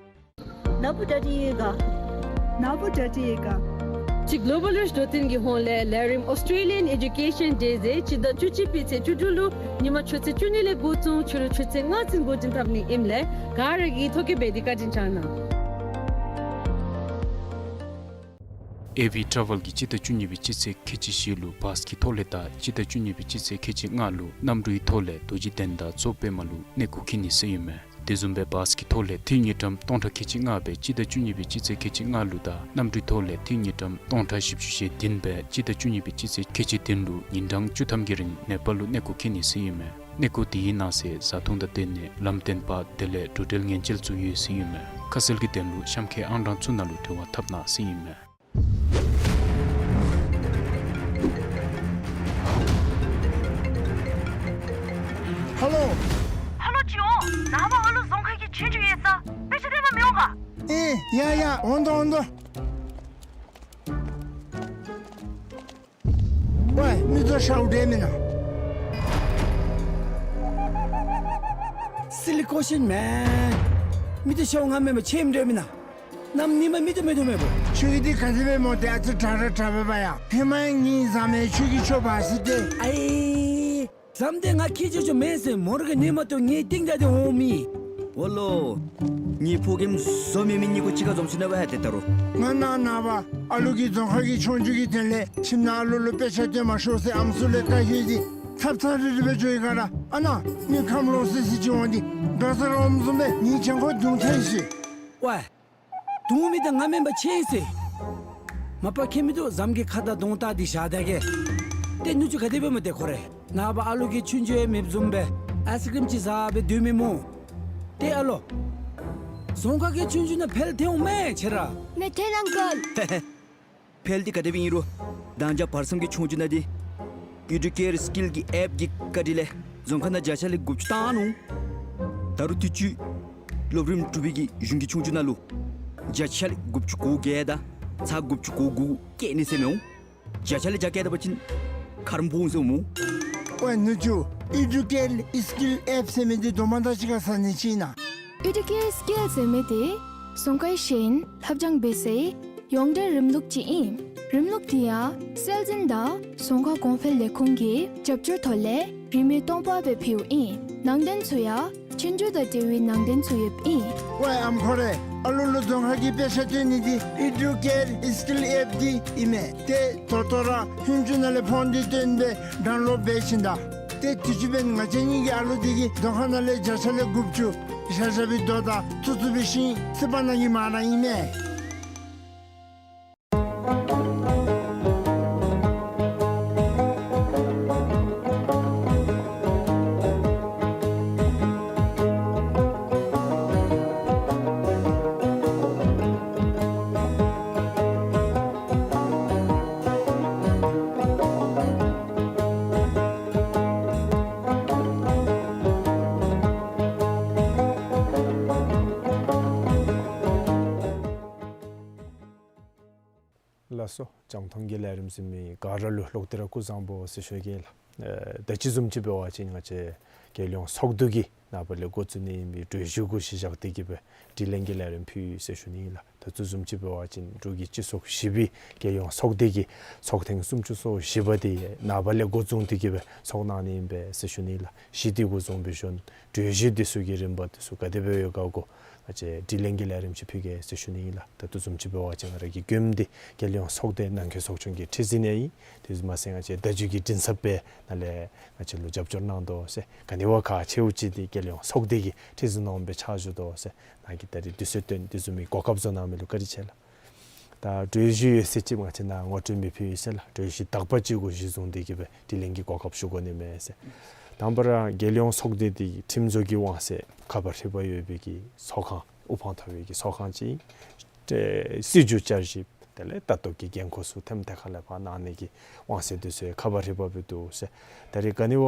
ནཱ་བུ་ཌ་ཊི་ཨེ་ག། ནཱ་བུ་ཌ་ཊི་ཨེ་ག། ཅིག་གོ་ལོ་བཱལ་རིཆ་འགྲོ་དོན་གྱི་ཧོངས་ལས་ལས་རིམ་Australian Education Day ཟེར་སྤྱི་ཟླ་བཅུ་གཅིག་པའི་ཚེས་བཅུ་དྲུག་ལུ་ཉིན་མ་ཆུ་ཚོད་བཅུ་གཉིས་ལས་འགོ་བཙུགས་ཕྱི་རུ་ཆུ་ཚོད་ལྔ་ཚུན་འགོ་འདྲེན་འཐབ་ནི་ཨིནམ་ལས་ག་ར་གིས་ཐོ་བཀོད་འབད་དེ་བཀའ་དྲིན་བསྐྱང་གནང་། ཨེ་ཝི་ཊ་རེ་ཝཱལ་གྱིས་སྤྱི་ཟླ་བཅུ་གཉིས་པའི་སྤྱི་ཚེས་ཁལ་གཅིག་བཞི་ལུ་བཱས་ཀྱི་ཐོག་ལས་དང་སྤྱི་ཟླ་བཅུ་གཉིས་པའི་སྤྱི་ཚེས་ཁལ་གཅིག་ལྔ་ལུ་གནམ་གྲུའི་ཐོག་ལས་རྡོ་རྗེ་གདན་དང་མཚོ་པདྨ་ལུ་གནས་སྐོར་འཁྱིད་ནི་ཟེར་ཨིན་མས། དེ་བཟུམ་སྦེ་བཱས་ཀྱི་ཐོག་ལས་ཐིག་དངུལ་ཀྲམ་སྟོང་ཕྲག་ཁལ་གཅིག་ལྔ་སྦེ་སྤྱི་ཟླ་བཅུ་གཉིས་པའི་སྤྱི་ཚེས་ཁལ་གཅིག་ལྔ་ལུ་དང་གནམ་གྲུའི་ཐོག་ལས་ཐིག་དངུལ་ཀྲམ་སྟོང་ཕྲག་བཞི་བཅུ་ཞེ་བདུན་སྦེ་སྤྱི་ཟླ་བཅུ་གཉིས་པའི་སྤྱི་ཚེས་ཁལ་གཅིག་བདུན་ལུ་ཉིན་གྲངས་བཅུ་ཐམ་གྱི་རིང་ནེ་པཱལ་ལུ་གནས་སྐོར་འཁྱིད་ནི་ཟེར་ཨིན་མས། གནས་སྐོར་དེའི་ནང་གསེས་བཟའ་འཐུང་དང་སྡོད་གནས་ལམ་སྟོན་པ་དེ་ལས་འགྲོ་འགྲུལ་ཉེན་བཅོལ་ཚུ་ཡོད་ཟེར་ཨིན་མས། ཁ་གསལ་གྱི་དོན་ལུ་གཤམ་ཁའི་ཨང་གྲངས་ཚུ་ནང་ལུ་འབྲེལ་བ་འཐབ་གནང་ཟེར་ཨིན་མས། ཧེ་ལོ། ཧེ་ལོ་ཅིག་འོང་། ནངས་པ་ཨ་ལུ་རྫོང་ཁ་གི་ཆོས་རྒྱུགས་ཡོད་ས། དཔེ་ཆ་སྟོན་པར་མི་འོང་ག། ཨེ་ཡ་ཡ་འོང་དོ་འོང་དོ། ཝའི་མི་ཚུ་ཤཝ་ཐལ་མེན་ན། སི་ལི་ཀོ་ཤིན་མེན། མི་ཚུ་ཤཝ་ང་མེན་པར་ཆོས་མི་འབད་མེན་ན། གནམ་ཉིནམ་མི་ཚུ་མེད་དོ་མེད་པོ། ཁྱོད་ཀྱིས་འདི་ག་དེ་སྦེ་སྨོ། ཏེ་ཨ་ཙི་དྲག་ར་དྲག་པས་པ་ཡ། ཧེ་མ་ངེའི་བཟའ་མི་ཁྱོད་ཀྱིས་ཁྱོད་འབག་ཟེར་ཏེ། ཨའི། བཟའ་མི་འདི་ང་ཁྱེད་ཅོག་ཅོག་མེན་ཟེར། མོ་ར་གི་ཉིནམ་ཏོ་ངེའི་སྟེང་ད་འདི་འོང་མི། འོ་ལོ། ངེའི་ཕོ་རྒནམ་བཟོ་མི་མི་གཉིས་པོ་གཅིག་ཁར་འཛོམས་སོ་ནུག་པ་ཡ། ཏེ་ད་རུང་ང་ནཱ་ནངས་པ་ཨ་ལུ་གི་རྫོང་ཁ་གི་ཆོས་རྒྱུགས་ཀྱི་དོན་ལས་ཁྱིམ་ནང་ཨ་ལུ་ལུ་དཔེ་ཆ་སྟོན་མ་ཤོག་ཟེར་ཨམ་སྲུ་ལས་བཀའ་བཀོད་དེ་ཚབ་ཚབ་རི་རི་སྦེ་འགྱོ་ཡི་ག་ར། ཨ་ནཱ་ངེའི་ཁམས་ལོག་སི་སི་ཅིག་འོང་སྟེ་འགྲོ་ས་རོགས་བཟུམ་སྦེ་ངེའི་གྱང་ཁར་རྡུང་ཐལ་ཤིག། ཝའི། རྡུང་མི་འདི་ང་མེན་པར་ཆོས་ཟེར། མ་པ་ཁྱད་མི་འདུག། བཟའ་མི་གི་ཁ་དང་གདོང་བལྟ་སྟེ་བཞག་ད་གེ། ཏེ་ནུ་གཅུང་ག་དེ་སྦེ་སྨོ་ཏེ་ཁོ་རེ། ནངས་པ་ཨ་ལུ་གི་ཆོས་རྒྱུགས་ཡང་མེདཔ་བཟུམ་སྦེ་ཨའིསི་ཀྲིམ་ཅིག་བཟའ་སྦེ་སྡོད་མི་སྨོ། ཏེ་ཨ་ལོ། རྫོང་ཁ་གི་ཆོས་རྒྱུགས་ནང་འཕེལ་ཐལ་འོང་མས་ཁྱེད་ར། མེད་ཐལ་ཨང་ཀལ། འཕེལ་འདི་ག་དེ་སྦེ་ཨིན་རུང་། ད་ང་བཅས་བར་མཚམས་ཀྱི་ཆོས་རྒྱུགས་ནང་འདི་ཨེ་ཌུ་ཀེཊ་སི་ཀིལ་གྱི་ཨེཔ་ཀྱི་བཀའ་དྲིན་ལས་རྫོང་ཁ་ནང་བརྒྱ་ཆ་ལས་དགུ་བཅུ་བཏང་ནུག། ད་རུང་དུས་ཅི་སློབ་རིམ་དྲུག་པའི་གི་གཞུང་གི་ཆོས་རྒྱུགས་ནང་ལུ་བརྒྱ་ཆ་ལས་དགུ་བཅུ་གོ་བརྒྱད་དང་ ཚར་དགུ་བཅུ་གོ་དགུ་བཀལ་ནི་ཟེར་མི་འོང་། བརྒྱ་ཆ་ལས་བརྒྱ་བཀལ་ད་པ་ཅིན་ཁ་རོག་འབོ་འོང་ཟེར་འོང་སྨོ། ཝའེ་ནུ་གཅུང་། ཨི་ཌུ་ཀེཊ་སི་ཀིལ་ཨེཔ་ཟེར་མི་འདི་དོ་མ་ད་ཅི་ག་ས་ནི་ཅིག་ཨིན་ན། ཨི་ཌུ་ཀེཊ་སི་ཀིལ་ཟེར་མི་འདི་རྫོང་ཁའི་ཤེས་ཡོན་ལྷབ་སྦྱང་འབད་སའི་ཡོངས་འབྲེལ་རིམ་ལུགས་ཅིག་ཨིན། རིམ་ལུགས་འདི་ཡང་སྲོལ་འཛིན་དང་རྫོང་ཁ་གོང་འཕེལ་ལས་ཁུངས་ཀྱི་རྒྱབ་སྐྱོར་ཐོག་ལས་རིན་མེད་སྟོང་པ་སྦེ་ཕུལཝ་ཨིན། ནང་དོན་ཚུ་ཡང་ཆོས་རྒྱུགས་དང་འབྲེལ་བའི་ནང་དོན་ཚུ་ཡོདཔ་ཨིན། ཝའེ་ཨམ་ཁོ་རེ། ཨ་ལུ་ལུ་རྫོང་ཁ་གི་དཔེ་ཆ་སྟོན་ནི་འདི་ཨི་ཌུ་ཀེཊ་སི་ཀིལ་ཨེཔ་འདི་ཨིན་མས། ཏེ་ད་ལྟོ་ར་ཧུན་ཅུ་ནང་ལས་ཕོན་འདི་བཏོན་སྦེ་ཌའུན་ལོཌ་འབད་ཞིནམ་ད། ཏེ་དུས་ཅི་འབདན་ང་བཅས་གཉིས་ཀྱི་ཨ་ལུ་འདི་གིས་རྫོང་ཁ་ནང་ལས་བརྒྱ་ཆ་ལས་དགུ་བཅུ་བཞག་བཞག་པའི་དོ་དང་བཙུགས་བཙུགས་པའི་ཤིང་སི་པ་ནང་གི་མ་ར་ཨིན་མས། ལགས་སོ། རྒྱང་མཐོང་གི་ལས་རིམ་གཟིགས་མི་ག་ར་ལུ་ལོག་སྟེ་ར་སྐུ་གཟུགས་བཟང་པོ་ཟེར་ཞུ་གེ་ལགས། ཨེ་ད་ཅི་བཟུམ་ཅིག་འབད་བ་ཅིན་ང་བཅས་རྒྱལ་ཡོངས་ཚོགས་འདུ་གིས་ནངས་པ་ལས་འགོ་བཙུགས་ནི་ཨིན་པའི་གྲོས་གཞི་གུ་གཞི་བཞག་སྟེ་གི་སྦེ་དྲི་ལན་གྱི་ལས་རིམ་ཕུལ་ཡི་ཟེར་ཞུ་ནི་ཨིན་ལགས། ད་ལྟོ་བཟུམ་ཅིག་འབད་བ་ཅིན་འབྲུག་གི་སྤྱི་ཚོགས་བཞི་པའི་རྒྱལ་ཡོངས་ཚོགས་སྡེ་གི་ཚོགས་ཐེངས་སུམ་ཅུ་སོ་བཞི་པ་འདི་ནངས་པ་ལས་འགོ་བཟུང་སྟེ་གི་སྦེ་ཚོགས་གནང་ནི་ཨིན་པས་ཟེར་ཞུ་ནི་ཨིན་ལགས། གཞི་འདི་གུ་བཟུང་བའི་ཤུལ་གྲོས་གཞི་འདི་ཚུ་གི་རིམ་པ་འདི་ཚུ་ག་དེ་སྦེ་ཡོད་ག་གུ་ང་བཅས་དྲི་ལན་གྱི་ལས་རིམ་ཅིག་ཕུལ་གེ་ཟེར་ཞུ་ནི་ཨིན་ལགས། ད་ལྟོ་བཟུམ་ཅིག་འབད་བ་ཅིན་ང་ར་གི་མགྱོནམ་འདི་རྒྱལ་ཡོངས་ཚོགས་སྡེ་ནང་འཁོད་ཚོགས་ཆུང་གི་ཁྲི་འཛིན་ཡང་ཨིན། དེ་བཟུམ་མ་ཚད་ང་བཅས་ད་ཅི་གི་མགྲིན་ཚབ་སྦེ་ནཱ་ལས་ང་བཅས་ལུ་རྒྱབ་སྐྱོར་གནང་དོ་ཟེར། ག་ནི་བ་ཁག་ཆེཝ་ཅིག་འདི་རྒྱལ་ཡོངས་ཚོགས་སྡེ་གི་ཁྲི་འཛིན་ནང་སྦེ་ཕྱག་ཞུ་དོ་ཟེར། ནཱ་གིས་ད་རིས་དུས་ཚོད་བཏོན་དེ་བཟུམ་མའི་གོ་སྐབས་བཟོ་གནང་མི་ལུ་བཀའ་དྲིན་ཆེ་ལགས། ད་གྲོས་གཞི་ཡོད་ཚད་ཅིག་ང་བཅས་ནཱ་ངོ་སྤྲོད་མི་ཕུལ་ཡི་ཟེར་ལགས། གྲོས་གཞི་དག་པ་ཅིག་གུ་གཞི་བཟུང་སྟེ་གི་སྦེ་དྲི་ལན་གྱི་གོ་སྐབས་ཞུ་དགོ་ནི་མས་ཟེར། དང་པ་ར་རྒྱལ་ཡོངས་ཚོགས་སྡེ་འདི་ཁྲིམས་བཟོ་གི་དབང་ཚད་ཁ་བ་ཧྲིལ་བ་ཡོད་པའི་གི་ཚོགས་ཁང་དབུ་འཕང་མཐོ་བའི་གི་ཚོགས་ཁང་ཅིག་ཨིན། ཏེ་སྲིད་བྱུས་བསྐྱར་ཞིབ་དེ་ལས་ལྟ་རྟོག་གི་འགན་ཁུར་ཚུ་ཐེམ་ཐེ་ཁ་ལས་ཕར་གནང་ནི་གི་དབང་ཚད་འདི་ཚུ་ཁ་བ་ཧྲིལ་བ་སྦེ་འདུག་ཟེར། ད་རིས་ག་ནི་བ་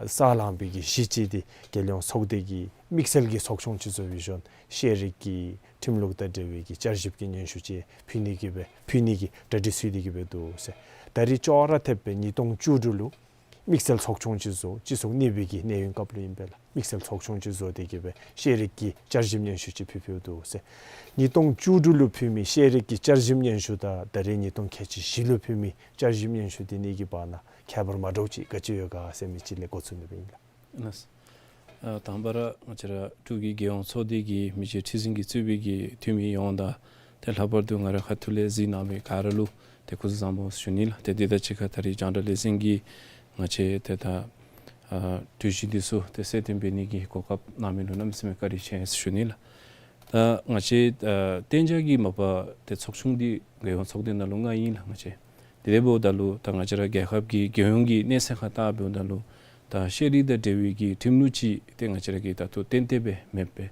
ས་ལང་པའི་གི་གཞི་ཅིག་འདི་རྒྱལ་ཡོངས་ཚོགས་སྡེ་གིས་དམིགས་བསལ་གྱི་ཚོགས་ཆུང་ཅིག་བཟོ་བའི་ཤུལ་ཤེས་རིག་གི་ཁྲིམས་ལུགས་དང་འབྲེལ་བའི་གི་བསྐྱར་ཞིབ་ཀྱི་སྙན་ཞུ་ཅིག་ཕུལ་ནི་གི་སྦེ་ཕུལ་ནི་གི་གྲ་སྒྲིག་ཚུད་དེ་གི་སྦེ་འདུག་ཟེར། ད་རིས་ཅོག་ར་འཐདཔ་སྦེ་ཉིས་སྟོང་བཅུ་དྲུག་ལུ་དམིགས་བསལ་ཚོགས་ཆུང་ཅིག་བཟོ་སྤྱི་ཚོགས་གནས་པའི་གི་གནས་ཡུན་སྐབས་ལུ་ཨིན་པས་ལགས། དམིགས་བསལ་ཚོགས་ཆུང་ཅིག་བཟོ་སྟེ་གི་སྦེ་ཤེས་རིག་གི་བསྐྱར་ཞིབ་སྙན་ཞུ་ཅིག་ཕུལ་ཕུལཝ་འདུག་ཟེར། ཉིས་སྟོང་བཅུ་དྲུག་ལུ་ཕུལ་མི་ཤེས་རིག་གི་བསྐྱར་ཞིབ་སྙན་ཞུ་དང་ད་རིས་ཉིས་སྟོང་ཁལ་གཅིག་བཞི་ལུ་ཕུལ་མི་བསྐྱར་ཞིབ་སྙན་ཞུ་འདི་གཉིས་ཀྱི་བར་ན་ཁྱད་པར་མ་འདྲཝ་ཅིག་ག་ཅི་ཡོད་ག་ཟེར་མི་ཅིག་ལས་འགོ་བཙུགས་ནི་སྦེ་ཨིན་ལགས། ལགས། ཨ་དང་པ་ར་ང་བཅས་ར་འབྲུག་གི་རྒྱལ་ཡོངས་ཚོགས་སྡེ་གི་མི་རྗེ་ཁྲི་འཛིན་གྱིས་གཙོས་པའི་གི་འཐུས་མི་ཡོངས་དང་ཏེ་ལྷག་པར་དུ་ང་རའི་ཁ་ཐུག་ལས་གཟིགས་གནང་བའི་ག་ར་ལུ་ཏེ་སྐུ་གཟུགས་བཟང་པོ་ཞུ་ནི་ལགས། ཏེ་དེ་དང་གཅིག་ཁར་ད་རིས་རྒྱང་བསྒྲགས་ལས་འཛིན་གྱིས་ང་བཅས་ཏེ་ད་ཨ་གྲོས་གཞི་འདི་ཚུ་ཏེ་གསལ་སྟོན་འབད་ནི་གི་གོ་སྐབས་གནང་མི་ལུ་གནམ་མེད་ས་མེད་བཀའ་དྲིན་ཆེ་ཞུ་ནི་ལགས། ད་ང་བཅས་ཨ་གཏན་འཇགས་ཀྱི་མ་པ་ཏེ་ཚོགས་ཆུང་འདི་རྒྱལ་ཡོངས་ཚོགས་སྡེ་ནང་ལུ་ལྔ་ཨིན་ལགས། ང་བཅས་དེ་འབདཝ་ད་ལུ་ད་ང་བཅས་ར་རྒྱལ་ཁབ་ཀྱི་རྒྱལ་ཡོངས་ཀྱི་གནས་ཚད་ཁར་བལྟ་འབདཝ་ད་ལུ་ད་ཤེས་རིག་དང་འབྲེལ་བའི་གི་ཁྲིམས་ལུགས་ཅིག་ཏེ་ང་བཅས་ར་གི་ད་ལྟོ་ཏན་ཏན་སྦེ་མེདཔ་སྦེ།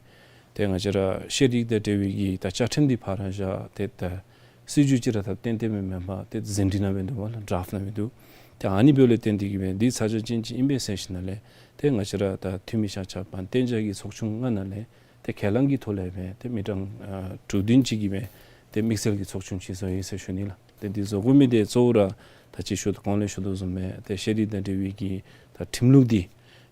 ཏེ་ང་བཅས་ར་ཤེས་རིག་དང་འབྲེལ་བའི་གི་ད་བཅའ་ཁྲིམས་འདི་ཕར་ར་བཞག་སྟེ་ད་སྲིད་བྱུས་ཅིག་ར་ད་ཏན་ཏན་སྦེ་མེན་པར་ཏེ་ཟིན་བྲིས་ནང་སྦེ་འདུག་པ་ལགས། ཌ་རཱཕཊ་ནང་སྦེ་འདུག། ཏེ་ཨ་ནི་འབདཝ་ལས་བརྟེན་ཏེ་གི་སྦེ་འདི་ཚ་གྱང་ཅན་ཅིག་ཨིན་པས་ཟེར་ཞིནམ་ལས་ཏེ་ང་བཅས་ར་ད་འཐུས་མི་ཤར་ཕྱོགས་བར་གཏན་འཇགས་ཀྱི་ཚོགས་ཆུང་ལྔ་ནང་ལས་ཏེ་ཁས་བླངས་ཀྱི་ཐོག་ལས་སྦེ་ཏེ་མི་གྲངས་ཨ་དྲུག་བདུན་ཅིག་གིས་སྦེ་ཏེ་དམིགས་བསལ་གྱི་ཚོགས་ཆུང་ཅིག་བཟོ་ཡི་ཟེར་ཞུ་ནི་ལགས། ཏེ་འདི་བཟོ་དགོ་མི་འདི་གཙོ་བོ་ར་ད་ཅི་ཞུ་དོ་གོང་ལས་ཞུ་དོ་བཟུམ་སྦེ་ཏེ་ཤེས་རིག་དང་འབྲེལ་བའི་གི་ད་ཁྲིམས་ལུགས་འདི་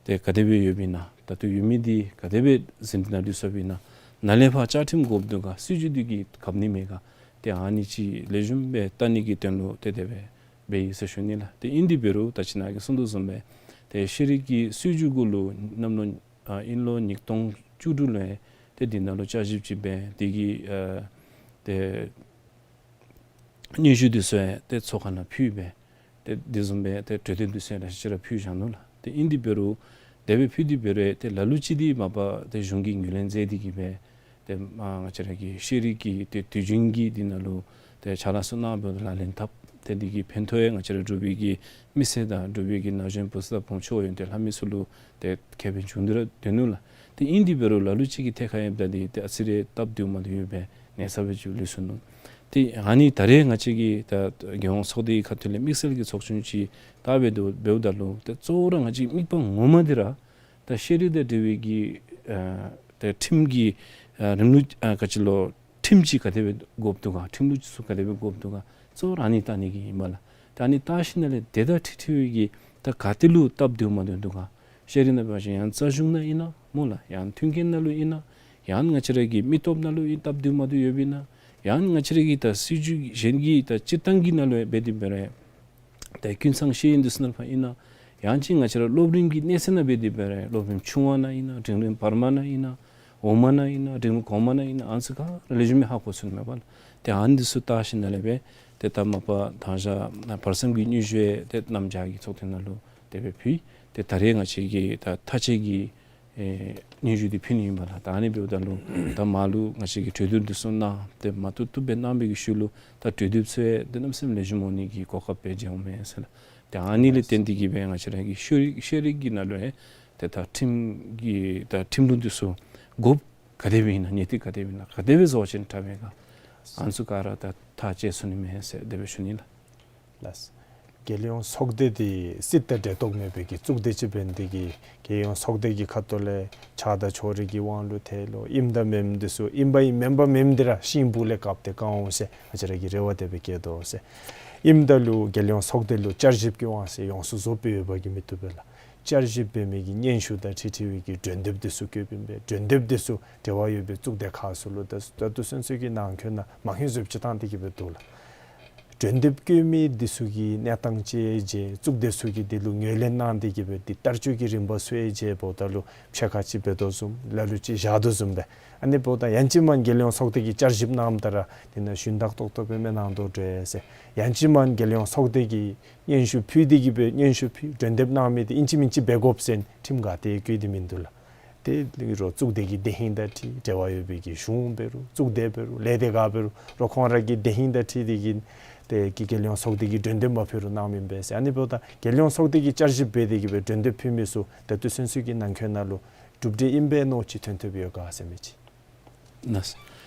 ཏེ་ག་དེ་སྦེ་ཡོདཔ་ཨིན་ན། ད་ལྟོ་ཡོད་མི་འདི་ག་དེ་སྦེ་ཟིན་བྲིས་ནང་ལུས་སོཔ་ཨིན་ན། ནཱ་ལས་ཕར་བཅའ་ཁྲིམས་དགོཔ་འདུག་ག། སྲིད་བྱུས་འདི་གིས་གབ་ནི་མེད་ག། ཏེ་ཨ་ནི་ཅིག་ལེགས་ཤོམ་སྦེ་བལྟ་ནི་གི་དོན་ལུ་ཏེ་དེ་སྦེ་འབད་ཡི་ཟེར་ཞུ་ནི་ལགས། ཏེ་ཨིན་དེ་འབད་རུང་ད་ཅི་ནཱ་གིས་གསུངས་དོ་བཟུམ་སྦེ་ཏེ་ཤེས་རིག་གི་སྲིད་བྱུས་གུ་ལུ་གནམ་ལོ་ཨ་དབྱིན་ལོ་ཉིས་སྟོང་བཅུ་དྲུག་ལུ་ཡང་ཏེ་འདི་ནང་ལུ་བསྐྱར་ཞིབ་ཅིག་འབད་དེ་གི་ཨ་ཏེ་སྙན་ཞུ་འདི་ཚུ་ཡང་ཏེ་ཚོགས་ཁང་ནང་ཕུལ་སྦེ་ཏེ་དེ་བཟུམ་སྦེ་ཏེ་གྲོས་དོན་འདི་ཚུ་ཡང་ར་ཅིག་ར་ཕུལ་བཞག་ནུག་ལགས། ཏེ་ཨིན་དེ་འབད་རུང་དེ་སྦེ་ཕུལ་དེ་འབད་རུང་ཏེ་ལ་ལུ་ཅིག་འདི་མ་པ་ཏེ་གཞུང་གིས་ངོས་ལེན་མཛད་དེ་གི་སྦེ་ཏེ་ཨ་ང་བཅས་ར་གི་ཤེས་རིག་གི་ཏེ་དུས་རྒྱུན་གྱི་འདི་ནང་ལུ་ཏེ་ཕྱག་ལཱ་ཚུ་གནང་འབདཝ་ད་ལག་ལེན་འཐབ་སྟེ་འདི་གི་ཕན་ཐོགས་ཡང་ང་བཅས་ར་འབྲུག་པའི་གི་མི་སེར་དང་འབྲུག་པའི་གི་ན་གཞོན་བུ་ཚ་བུམོ་ཆོས་ཡོན་ཏན་ལྷབ་མི་ཚུ་ལུ་ཏེ་ཁེ་ཕན་བྱུང་སྟེ་ར་སྡོད་ནུག་ལགས། ཏེ་ཨིན་དེ་འབད་རུང་ལ་ལུ་ཅིག་གི་ཐད་ཁར་ཡང་ད་འདི་ཏེ་ཨ་ཙི་རེ་སྟབས་བདེཝ་མ་བདེཝ་ཡོད་པའི་གནས་ཚུལ་ཅིག་ལུས་སོ་ནུག། ཏེ་ཨ་ནི་ད་རེས་ང་བཅས་ཀྱི་ད་རྒྱལ་ཡོངས་ཚོགས་སྡེའི་ཁ་ཐུག་ལས་དམིགས་བསལ་གྱི་ཚོགས་ཆུང་ཅིག་བཏབ་སྦེ་འདུག་འབདཝ་ད་ལུ་ཏེ་གཙོ་བོ་ར་ང་བཅས་དམིགས་པ་ངོ་མ་འདི་ར་ད་ཤེས་རིག་དང་འབྲེལ་བའི་གི་ཨ་ད་ཁྲིམས་ཀྱི་ཨ་རིམ་ལུགས་ཨ་ག་ཅི་ལོ། ཁྲིམས་ཅིག་ག་དེ་སྦེ་དགོཔ་འདུག་ག། ཁྲིམས་ལུགས་ཚུ་ག་དེ་སྦེ་དགོཔ་འདུག་ག། གཙོ་བོ་ར་ཨ་ནི་བལྟ་ནི་གི་ཨིན་པས་ལགས། ད་ཨ་ནི་བལྟ་ཞིནམ་ལས་དེ་དང་འཁྲིལ་འཁྲིལ་བའི་གི་ད་ག་ཏེ་ལུ་སྟབས་བདེཝ་མ་བདེཝ་འདུག་ག། ཤེས་རིག་ནང་འབད་བ་ཅིན་ཡང་རྩ་གཞུང་ནང་ཨིན་ན་སྨོ་ལགས། ཡང་མཐུན་རྐྱེན་ནང་ལུ་ཨིན་ན། ཡང་ང་བཅས་ར་གི་མི་སྟོབས་ནང་ལུ་ཨིན་སྟབས་བདེཝ་མ་བདེཝ་ཡོདཔ་ཨིན་ན། ཡང་ང་བཅས་ར་གི་ད་སྲིད་བྱུས་གཞན་གྱི་ད་སྤྱིར་བཏང་གི་ནང་ལུ་འབད་དེ་འབད་རུང་ད་ཀུན་ཚང་ཤེས་ཡོན་འདི་ཚུ་ནང་ཕར་ཨིན་ན། ཡང་ཅིན་ང་བཅས་ར་སློབ་རིམ་གྱི་གནས་ཚད་ནང་འབད་དེ་འབད་རུང་སློབ་རིམ་ཆུང་བ་ནང་ཨིན་ན། འབྲིང་རིམ་བར་མ་ནང་ཨིན་ན། འོག་མ་ནང་ཨིན་ན། འབྲིང་རིམ་གོང་མ་ནང་ཨིན་ན། ཨ་ནི་ཚུ་ག་ར་ལེགས་ཤོམ་སྦེ་ཧ་གོ་ཚུགས་ནི་མས་པ་ལགས། ཏེ་ཨ་ནི་འདི་ཚུ་བལྟ་ཞིནམ་ལས་འབད་ཏེ་ད་མ་པ་ད་ཞག་བར་མཚམས་ཀྱི་སྙན་ཞུ་ཡང་ཏེ་གནམ་བྱཱར་གྱི་ཚོགས་ཐེངས་ནང་ལུ་དེ་སྦེ་ཕུལ། ཏེ་ད་རེས་ང་བཅས་ཀྱི་ད་མཐའ་དཔྱད་ཀྱི་ཨེ་སྙན་ཞུ་འདི་ཕུལ་ནི་ཨིན་པས་ལགས། ད་ཨ་ནི་འབདཝ་ད་ལུ་ད་མར་ལུ་ང་བཅས་ཀྱིས་གྲོས་བསྡུར་འདི་ཚུ་གནང་སྟེ་མ་བཏུབ་བཏུབ་སྦེ་གནང་བའི་གི་ཤུལ་ལུ་ད་གྲོས་བསྡུར་ཚུ་ཡང་ཏེ་གནམ་མེད་ས་མེད་ལེགས་ཤོམ་འོང་ནི་གི་གོ་སྐབས་སྦེ་མཇལ་འོང་མས་ཟེར་ལགས། ཏེ་ཨ་ནི་ལས་བརྟེན་ཏེ་གིས་སྦེ་ང་བཅས་ར་གི་ཤེས་རིག་ཤེས་རིག་གི་ནང་ལུ་ཡང་ཏེ་ད་ཁྲིམས་ཀྱི་ད་ཁྲིམས་ལུགས་འདི་ཚུ་དགོཔ་ག་དེ་སྦེ་ཨིན་ན། གནད་དོན་ག་དེ་སྦེ་ཨིན་ན། ག་དེ་སྦེ་བཟོ་བ་ཅིན་དྲག་པས་ག། ཨ་ནི་ཚུ་ག་ར་ད་ཐག་བཅད་ཚུགས་ནི་མས་ཟེར་དེ་སྦེ་ཞུ་ནི་ལགས། ལགས། རྒྱལ་ཡོངས་ཚོགས་སྡེ་འདི་སྲིད་དང་འབྲེལ་ཐོགས་མེད་པའི་གི་གཙུག་སྡེ་ཅིག་འབད་ནི་དེ་གིས་རྒྱལ་ཡོངས་ཚོགས་སྡེ་གི་ཁ་ཐུག་ལས་ཆགས་སྡང་ཕྱོགས་རིས་ཀྱི་དབང་ལུ་ཐལ་ལོ། ཨིནམ་དང་མེནམ་འདི་ཚུ་ཨིན་པ་ཨིན་མེན་པ་མེནམ་འདི་ར་ཤིང་སྦུག་ལས་བཀབ་སྟེ་བཀང་འོང་ཟེར་ང་བཅས་ར་གིས་རེ་བ་དེ་སྦེ་བསྐྱེད་དོ་ཟེར། ཨིནམ་ད་ལུ་རྒྱལ་ཡོངས་ཚོགས་སྡེ་ལུ་བསྐྱར་ཞིབ་ཀྱི་དབང་ཚད་ཡོངས་སུ་རྫོགས་སྦེ་ཡོད་པ་གིས་མི་བཏུབ་པས་ལགས། བསྐྱར་ཞིབ་འབད་མི་གི་སྙན་ཞུ་དང་འཁྲིལ་འཁྲིལ་བའི་གི་གྲོས་འདེབས་འདི་ཚུ་བཀོདཔ་ཨིན་པས། གྲོས་འདེབས་འདི་ཚུ་འབྲེལ་བ་ཡོད་པའི་གཙུག་སྡེ་ཁག་ཚུ་ལུ་ད་ད་ལྟོ་ཚུན་ཚོད་ཀྱི་ནང་འཁོད་ནང་མ་ཧེ་བཟུམ་ཅིག་བཏང་སྟེ་གིས་སྦེ་འདུག་ལགས། གྲོས་འདེབས་བཀོད་མི་འདི་ཚུ་གི་གནས་སྟངས་ཅིག་མཇལ། གཙུག་སྡེ་ཚུ་གིས་འདི་ལུ་ངོས་ལེན་གནང་སྟེ་གིས་སྦེ་འདི་བསྟར་སྤྱོད་ཀྱི་རིམ་པ་ཚུ་ཡང་མཇལ་འབདཝ་ད་ལུ་ཕྱེད་ཀ་ཅིག་འབད་དོ་བཟུམ་ལ་ལུ་ཅིག་བཞག་དོ་བཟུམ་སྦེ། ཨ་ནི་འབདཝ་ད་ཡང་ཅིན་མར་རྒྱལ་ཡོངས་ཚོགས་སྡེ་གིས་བསྐྱར་ཞིབ་གནངམ་ད་ར་འདི་ནང་ཞུན་དག་ཏོག་ཏོ་སྦེ་མི་གནང་དོ་འདྲས་ཟེར། ཡང་ཅིན་མར་རྒྱལ་ཡོངས་ཚོགས་སྡེ་གིས་སྙན་ཞུ་ཕུལ་ཏེ་གིས་སྦེ་སྙན་ཞུ་ཕུལ་གྲོས་འདེབས་གནང་མི་འདི་ཨིན་ཅི་མིན་ཅི་འབད་དགོཔ་ཟེར་ཁྲིམས་ག་ཏེ་བཀོད་དེ་མིན་འདུག་ལགས། དེ་ལས་རོགས་གཙུག་སྡེ་གི་དེ་ཧིང་དང་འཁྲིལ་འབྲེལ་བ་ཡོད་པའི་གི་གཞུང་འབད་རུང་གཙུག་སྡེ་འབད་རུང་ལས་སྡེ་ག་འབད་རུང་རོགས་ཁོང་ར་གི་དེ་ཧིང་དང་འཁྲིལ་ཏེ་གིས་ཏེ་གི་རྒྱལ་ཡོངས་ཚོགས་སྡེ་གིས་གྲོས་འདེབས་མ་ཕུལ་རུང་གནང་མི་ཨིན་པས་ཟེར། ཨ་ནི་འབདཝ་ད་རྒྱལ་ཡོངས་ཚོགས་སྡེ་གིས་བསྐྱར་ཞིབ་འབད་དེ་གིས་སྦེ་གྲོས་འདེབས་ཕུལ་མི་ཚུ་ད་ལྟོ་ཚུན་ཚོད་ཀྱི་ནང་འཁོད་ནང་ལུ་གྲུབ་འབྲས་ཨིན་པས་མནོ་ཅིག་ཐོན་ཐོནམ་ཡོད་ག་ཟེར་མི་ཅིག། ལགས།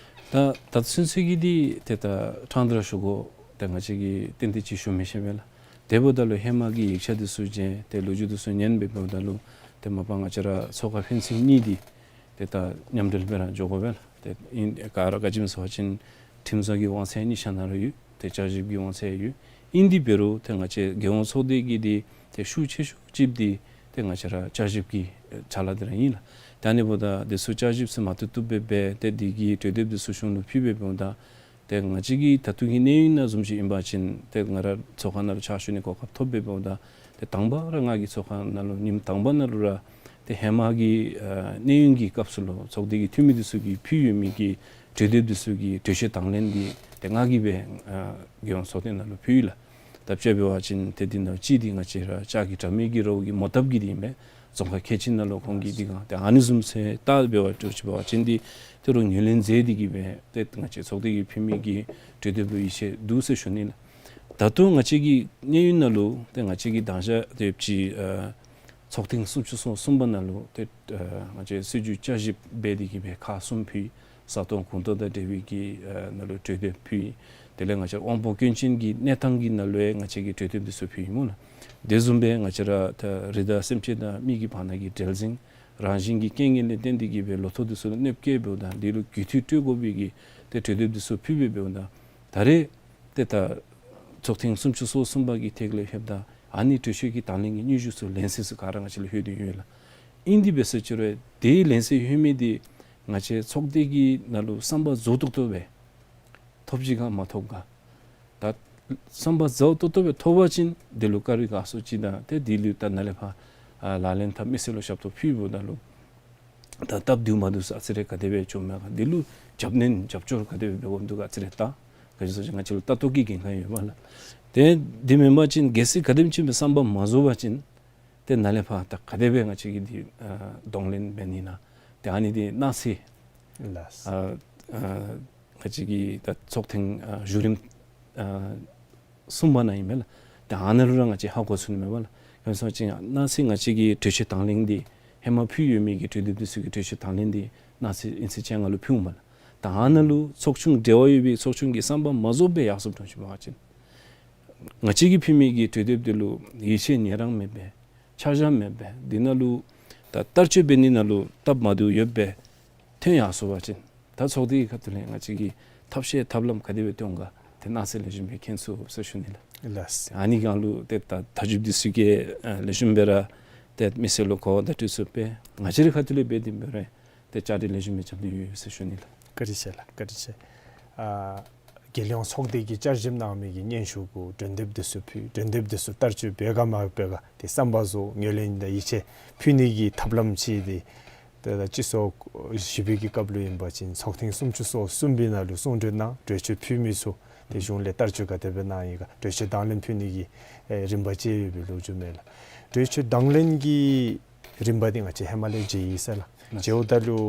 ད་ད་ཚུན་ཚོད་ཀྱི་འདི་ཏེ་ད་ཕྲང་སྟེ་ར་ཞུ་དགོ། ཏེ་ང་བཅས་ཀྱིས་ཏན་ཏན་ཅིག་ཞུ་མི་ཤེས་པས་ལགས། དེ་འབདཝ་ད་ལུ་ཧེ་མ་གི་ཡིག་ཆ་འདི་ཚུ་མཇལ་ཏེ་ལོ་རྒྱུས་འདི་ཚུ་ཉན་སྦེ་འབདཝ་ད་ལུ་ཏེ་མ་པ་ང་བཅས་ར་ཚོགས་ཁང་ཕན་ཚུན་གཉིས་འདི་ཏེ་ད་མཉམ་འབྲེལ་སྦེ་ར་འགྱོ་དགོ་པས་ལགས། ཏེ་ཨིན་ག་ར་ག་ཅི་སྨོ་ཟེར་བ་ཅིན་ཁྲིམས་བཟོ་གི་དབང་ཚད་གཉིས་ཆ་ནང་ར་ཡོད། ཏེ་བསྐྱར་ཞིབ་ཀྱི་དབང་ཚད་ཡོད། ཨིན་དེ་འབད་རུང་ཏེ་ང་བཅས་རྒྱལ་ཡོངས་ཚོགས་སྡེ་གི་འདི་ཏེ་ཤུགས་ཆེ་ཤོས་ཅིག་འདི་ཏེ་ང་བཅས་ར་བསྐྱར་ཞིབ་ཀྱི་ཨེ་ཅ་ལ་འདི་ར་ཨིན་ལགས། ད་ཨ་ནི་འབདཝ་ད་འདི་ཚུ་བསྐྱར་ཞིབ་ཚུ་མ་བཏུབ་བཏུབ་སྦེ་འབད་ཏེ་འདི་གི་གྲོས་འདེབས་འདི་ཚུ་གཞུང་ལུ་ཕུལ་སྦེ་འབདཝ་ད་ཏེ་ང་བཅས་ཀྱི་ད་ལྟོ་གི་གནས་ཡུན་ནང་བཟུམ་ཅིག་ཨིན་པ་ཅིན་ཏེ་ང་ར་ཚོགས་ཁང་ནང་ལུ་ཕྱག་ཞུ་ནི་གོ་སྐབས་ཐོབ་སྦེ་འབདཝ་ད་ཏེ་དང་པ་ར་ང་གིས་ཚོགས་ཁང་ནང་ལུ་ཉིནམ་དང་པ་ནང་ལུ་ར་ཏེ་ཧེ་མ་གི་ཨ་གནས་ཡུན་གྱི་སྐབས་སུ་ལུ་ཚོགས་སྡེ་གི་འཐུས་མི་འདི་ཚུ་གིས་ཕུལ་ཡོད་མི་གི་གྲོས་འདེབས་འདི་ཚུ་གི་གྲོས་ཆོད་དང་ལེན་འདི་ཏེ་ང་གིས་སྦེ་ཨ་རྒྱལ་ཡོངས་ཚོགས་སྡེ་ནང་ལུ་ཕུལ་ཡི་ལགས། ད་དཔྱེ་འབད་བ་ཅིན་ཏེ་འདི་ནང་གཅིག་འདི་ང་བཅས་ར་ལྕགས་ཀྱི་དྲ་མིག་གི་རོགས་ཀྱི་མོ་བཏབ་ཀྱི་འདི་ཨིན་པས། རྫོང་ཁག་ཁལ་གཅིག་ནང་ལུ་ཁོང་གི་འདི་ག་ཏེ་ཨ་ནི་བཟུམ་ཚུ་ད་འབད་བ་ཅིན་འབད་བ་ཅིན་འདི་ཏེ་རོགས་ངོས་ལེན་མཛད་དེ་གིས་སྦེ་ཏེ་ང་བཅས་ཚོགས་སྡེ་གིས་ཕུལ་མི་གི་གྲོས་འདེབས་ལུ་ཡིད་ཆེས་འདུག་ཟེར་ཞུ་ནི་ལགས། ད་ལྟོ་ང་བཅས་ཀྱི་གནས་ཡུན་ནང་ལུ་ཏེ་ང་བཅས་ཀྱི་དང་ཞག་ཏེ་ཅིག་ཨ་ཚོགས་ཐེངས་སུམ་ཅུ་སོ་གསུམ་པ་ནང་ལུ་ཏེ་ཨ་ང་བཅས་སྲིད་བྱུས་བསྐྱར་ཞིབ་འབད་དེ་གིས་སྦེ་ཁག་གསུམ་ཕུལ། ས་སྟོང་ཁོངས་གཏོགས་དང་འབྲེལ་བའི་གི་ཨ་ནང་ལུ་གྲོས་འདེབས་ཕུལ། དེ་ལས་ང་བཅས་དབང་པོ་སྐྱོན་ཅན་གྱི་གནས་སྟངས་ཀྱི་ནང་ལུ་ཡང་ང་བཅས་ཀྱིས་གྲོས་འདེབས་འདི་ཚུ་ཕུལ་ཡི་སྨོ་ལགས། དེ་བཟུམ་སྦེ་ང་བཅས་ར་ད་རི་དྭགས་སེམས་ཅན་དང་མི་གི་བར་ན་གི་འབྲེལ་འཛིང་རང་བཞིན་གྱི་རྐྱེན་ངན་ལས་བརྟེན་ཏེ་གིས་སྦེ་ལོ་ཐོག་འདི་ཚུ་ལུ་གནོདཔ་བཀལ་འབདཝ་ད་འདི་ལུ་རྒུད་འཐུས་སྤྲོད་དགོ་པའི་གི་ཏེ་གྲོས་འདེབས་འདི་ཚུ་ཕུལ་སྦེ་འབདཝ་ད་ད་རེས་ཏེ་ད་ཚོགས་ཐེངས་སུམ་ཅུ་སོ་གསུམ་པ་གི་ཐད་ལས་ལྷོདཔ་ད་ཨ་ནི་གྲོས་ཆོད་ཀྱི་དང་ལེན་གྱི་སྙན་ཞུ་ཚུ་ལན་གསལ་ཚུ་ག་ར་ང་བཅས་ལུ་ལྷོད་དེ་ཡོད་ལགས། ཨིན་དེ་འབད་ཟེར་ཅི་རུང་དེ་ལན་གསལ་ལྷོད་མི་འདི་ང་བཅས་ཚོགས་སྡེ་གི་ནང་ལུ་བསམ་པ་རྫོགས་ཏོག་ཏོ་སྦེ་ཐོབ་ཅི་ག་མ་ཐོབ་ག། ད་བསམ་པ་རྫོགས་ཏོག་ཏོ་སྦེ་ཐོབ་པ་ཅིན་དེ་ལུ་བཀའ་རྒྱ་ཚུ་ཅིག་དང་ཏེ་དེ་ལུ་ད་ནཱ་ལས་ཕར་ཨ་ལག་ལེན་འཐབ་མི་སེར་ལུ་ཞབས་ཏོག་ཕུལ་འབདཝ་ད་ལུ་ད་སྟབས་བདེཝ་མ་བདེཝ་ཚུ་ཨ་ཙི་རེ་ག་དེ་སྦེ་བྱུངམ་མས་ག། དེ་ལུ་རྒྱབ་སྣོན་རྒྱབ་སྐྱོར་ག་དེ་སྦེ་འབད་དགོཔ་འདུག་ག་ཨ་ཙི་རེ་ད་ག་ཅི་ཟེར་ང་བཅས་ལུ་ལྟ་རྟོག་གི་འགན་ཁག་ཡོད་པས་ལགས། ཏེ་དེ་མེན་པ་ཅིན་གལ་སྲིད་ག་དེམ་ཅིག་སྦེ་བསམ་པ་མ་རྫོགས་པ་ཅིན་ཏེ་ནཱ་ལས་ཕར་ད་ག་དེ་སྦེ་ང་བཅས་ཀྱིས་འདི་ཨ་གདོང་ལེན་འབད་ནི་ན། ཏེ་ཨ་ནི་འདི་གནངས་ཚེ་ལགས། ཨ་ཨ་ང་བཅས་ཀྱི་ད་ཚོགས་ཐེངས་ཨ་བཞུགས་རིམ་ཨ་གསུམ་པ་ནང་ཨིན་མས་ལགས། ཏེ་ཨ་ནཱ་ལུ་ར་ང་བཅས་ཧ་གོ་ཚུགས་ནི་མས་པ་ལགས། ག་ཅི་ཟེར་བ་ཅིན་གནངས་ཚེ་ང་བཅས་ཀྱི་གྲོས་ཆོད་དང་ལེན་འདི་ཧེ་མ་ཕུལ་ཡོད་མི་གི་གྲོས་འདེབས་འདི་ཚུ་གི་གྲོས་ཆོད་དང་ལེན་འདི་གནངས་ཚེ་ཨིན་ཚེ་བཅོ་ལྔ་ལུ་ཕུལ་འོང་པ་ལགས། ད་ཨ་ནཱ་ལུ་ཚོགས་ཆུང་འབྲེལ་བ་ཡོད་པའི་ཚོགས་ཆུང་གིས་བསམ་པ་མ་རྫོགས་པར་ཡར་སོངམ་འདྲཝ་ཅིག་འབད་བ་ཅིན་ང་བཅས་ཀྱིས་ཕུལ་མི་གི་གྲོས་འདེབས་འདི་ལུ་ཡིད་ཆེས་ཉེ་རང་མེད་པས། ཆ་བཞག་མེད་པས། འདི་ནང་ལུ་ད་བསྟར་སྤྱོད་འབད་ནི་ནང་ལུ་སྟབས་མ་བདེཝ་ཡོད་པས། ཐོན་ཡར་སོང་པ་ཅིན་ད་ཚོགས་སྡེ་གི་ཁ་ཐུག་ལས་ང་བཅས་ཀྱིས་ ཐབས་ཤེས་ཐབས་ལམ་ག་དེ་སྦེ་སྟོན་ག་ཏེ་གནངས་ཚེ་ལེགས་ཤོམ་སྦེ་མཁྱེན་ཚུགས་ཟེར་ཞུ་ནི་ལགས། ལགས། ཨ་ནི་གང་ལུ་ཏེ་ད་ད་ཅི་འདི་ཚུ་གིས་ཨ་ལེགས་ཤོམ་སྦེ་ར་ཏེ་མི་སེར་ལུ་གོ་བརྡ་སྤྲོད་ཚུགས་པས། ང་བཅས་རའི་ཁ་ཐུག་ལས་འབད་དེ་འབད་རུང་ཏེ་བཅའ་སྒྲིག་ལེགས་ཤོམ་སྦེ་རྐྱབ་སྟེ་ཡོད་ཟེར་ཞུ་ནི་ལགས། བཀའ་དྲིན་ཆེ་ལགས། བཀའ་དྲིན་ཆེ། ཨ་རྒྱལ་ཡོངས་ཚོགས་སྡེ་གིས་བསྐྱར་ཞིབ་གནང་མི་གི་སྙན་ཞུ་གུ་གྲོས་འདེབས་འདི་ཚུ་ཕུལ། གྲོས་འདེབས་འདི་ཚུ་བསྟར་སྤྱོད་འབད་ག་མ་འབད་ག་ཏེ་བསམ་པ་བཟོ་ངོས་ལེན་དང་ཡིད་ཆེས་ཕུལ་ནི་གི་ཐབས་ལམ་ཅིག་འདི་ཏེ་ད་སྤྱི་ཚོགས་བཞི་པའི་གི་སྐབས་ལུ་ཨིན་པ་ཅིན་ཚོགས་ཐེངས་སུམ་ཅུ་སོ་གསུམ་པའི་ནང་ལུ་གསུང་གྲོས་གནང་། གྲོས་ཆོད་ཕུལ་མི་ཚུ་ཏེ་གཞུང་ལས་བསྟར་སྤྱོད་ག་དེ་སྦེ་གནང་ཡི་ག་གྲོས་ཆོད་དང་ལེན་ཕུལ་ནི་གི་ཨེ་རིམ་པ་ཅིག་ཡོད་པའི་ལོ་རྒྱུས་མས་ལགས། གྲོས་ཆོད་དང་ལེན་གྱི་རིམ་པ་འདི་ང་བཅས་ཧེ་མ་ལས་མཇལ་ཡི་ཟེར་ལགས། མཇལཝ་ད་ལུ་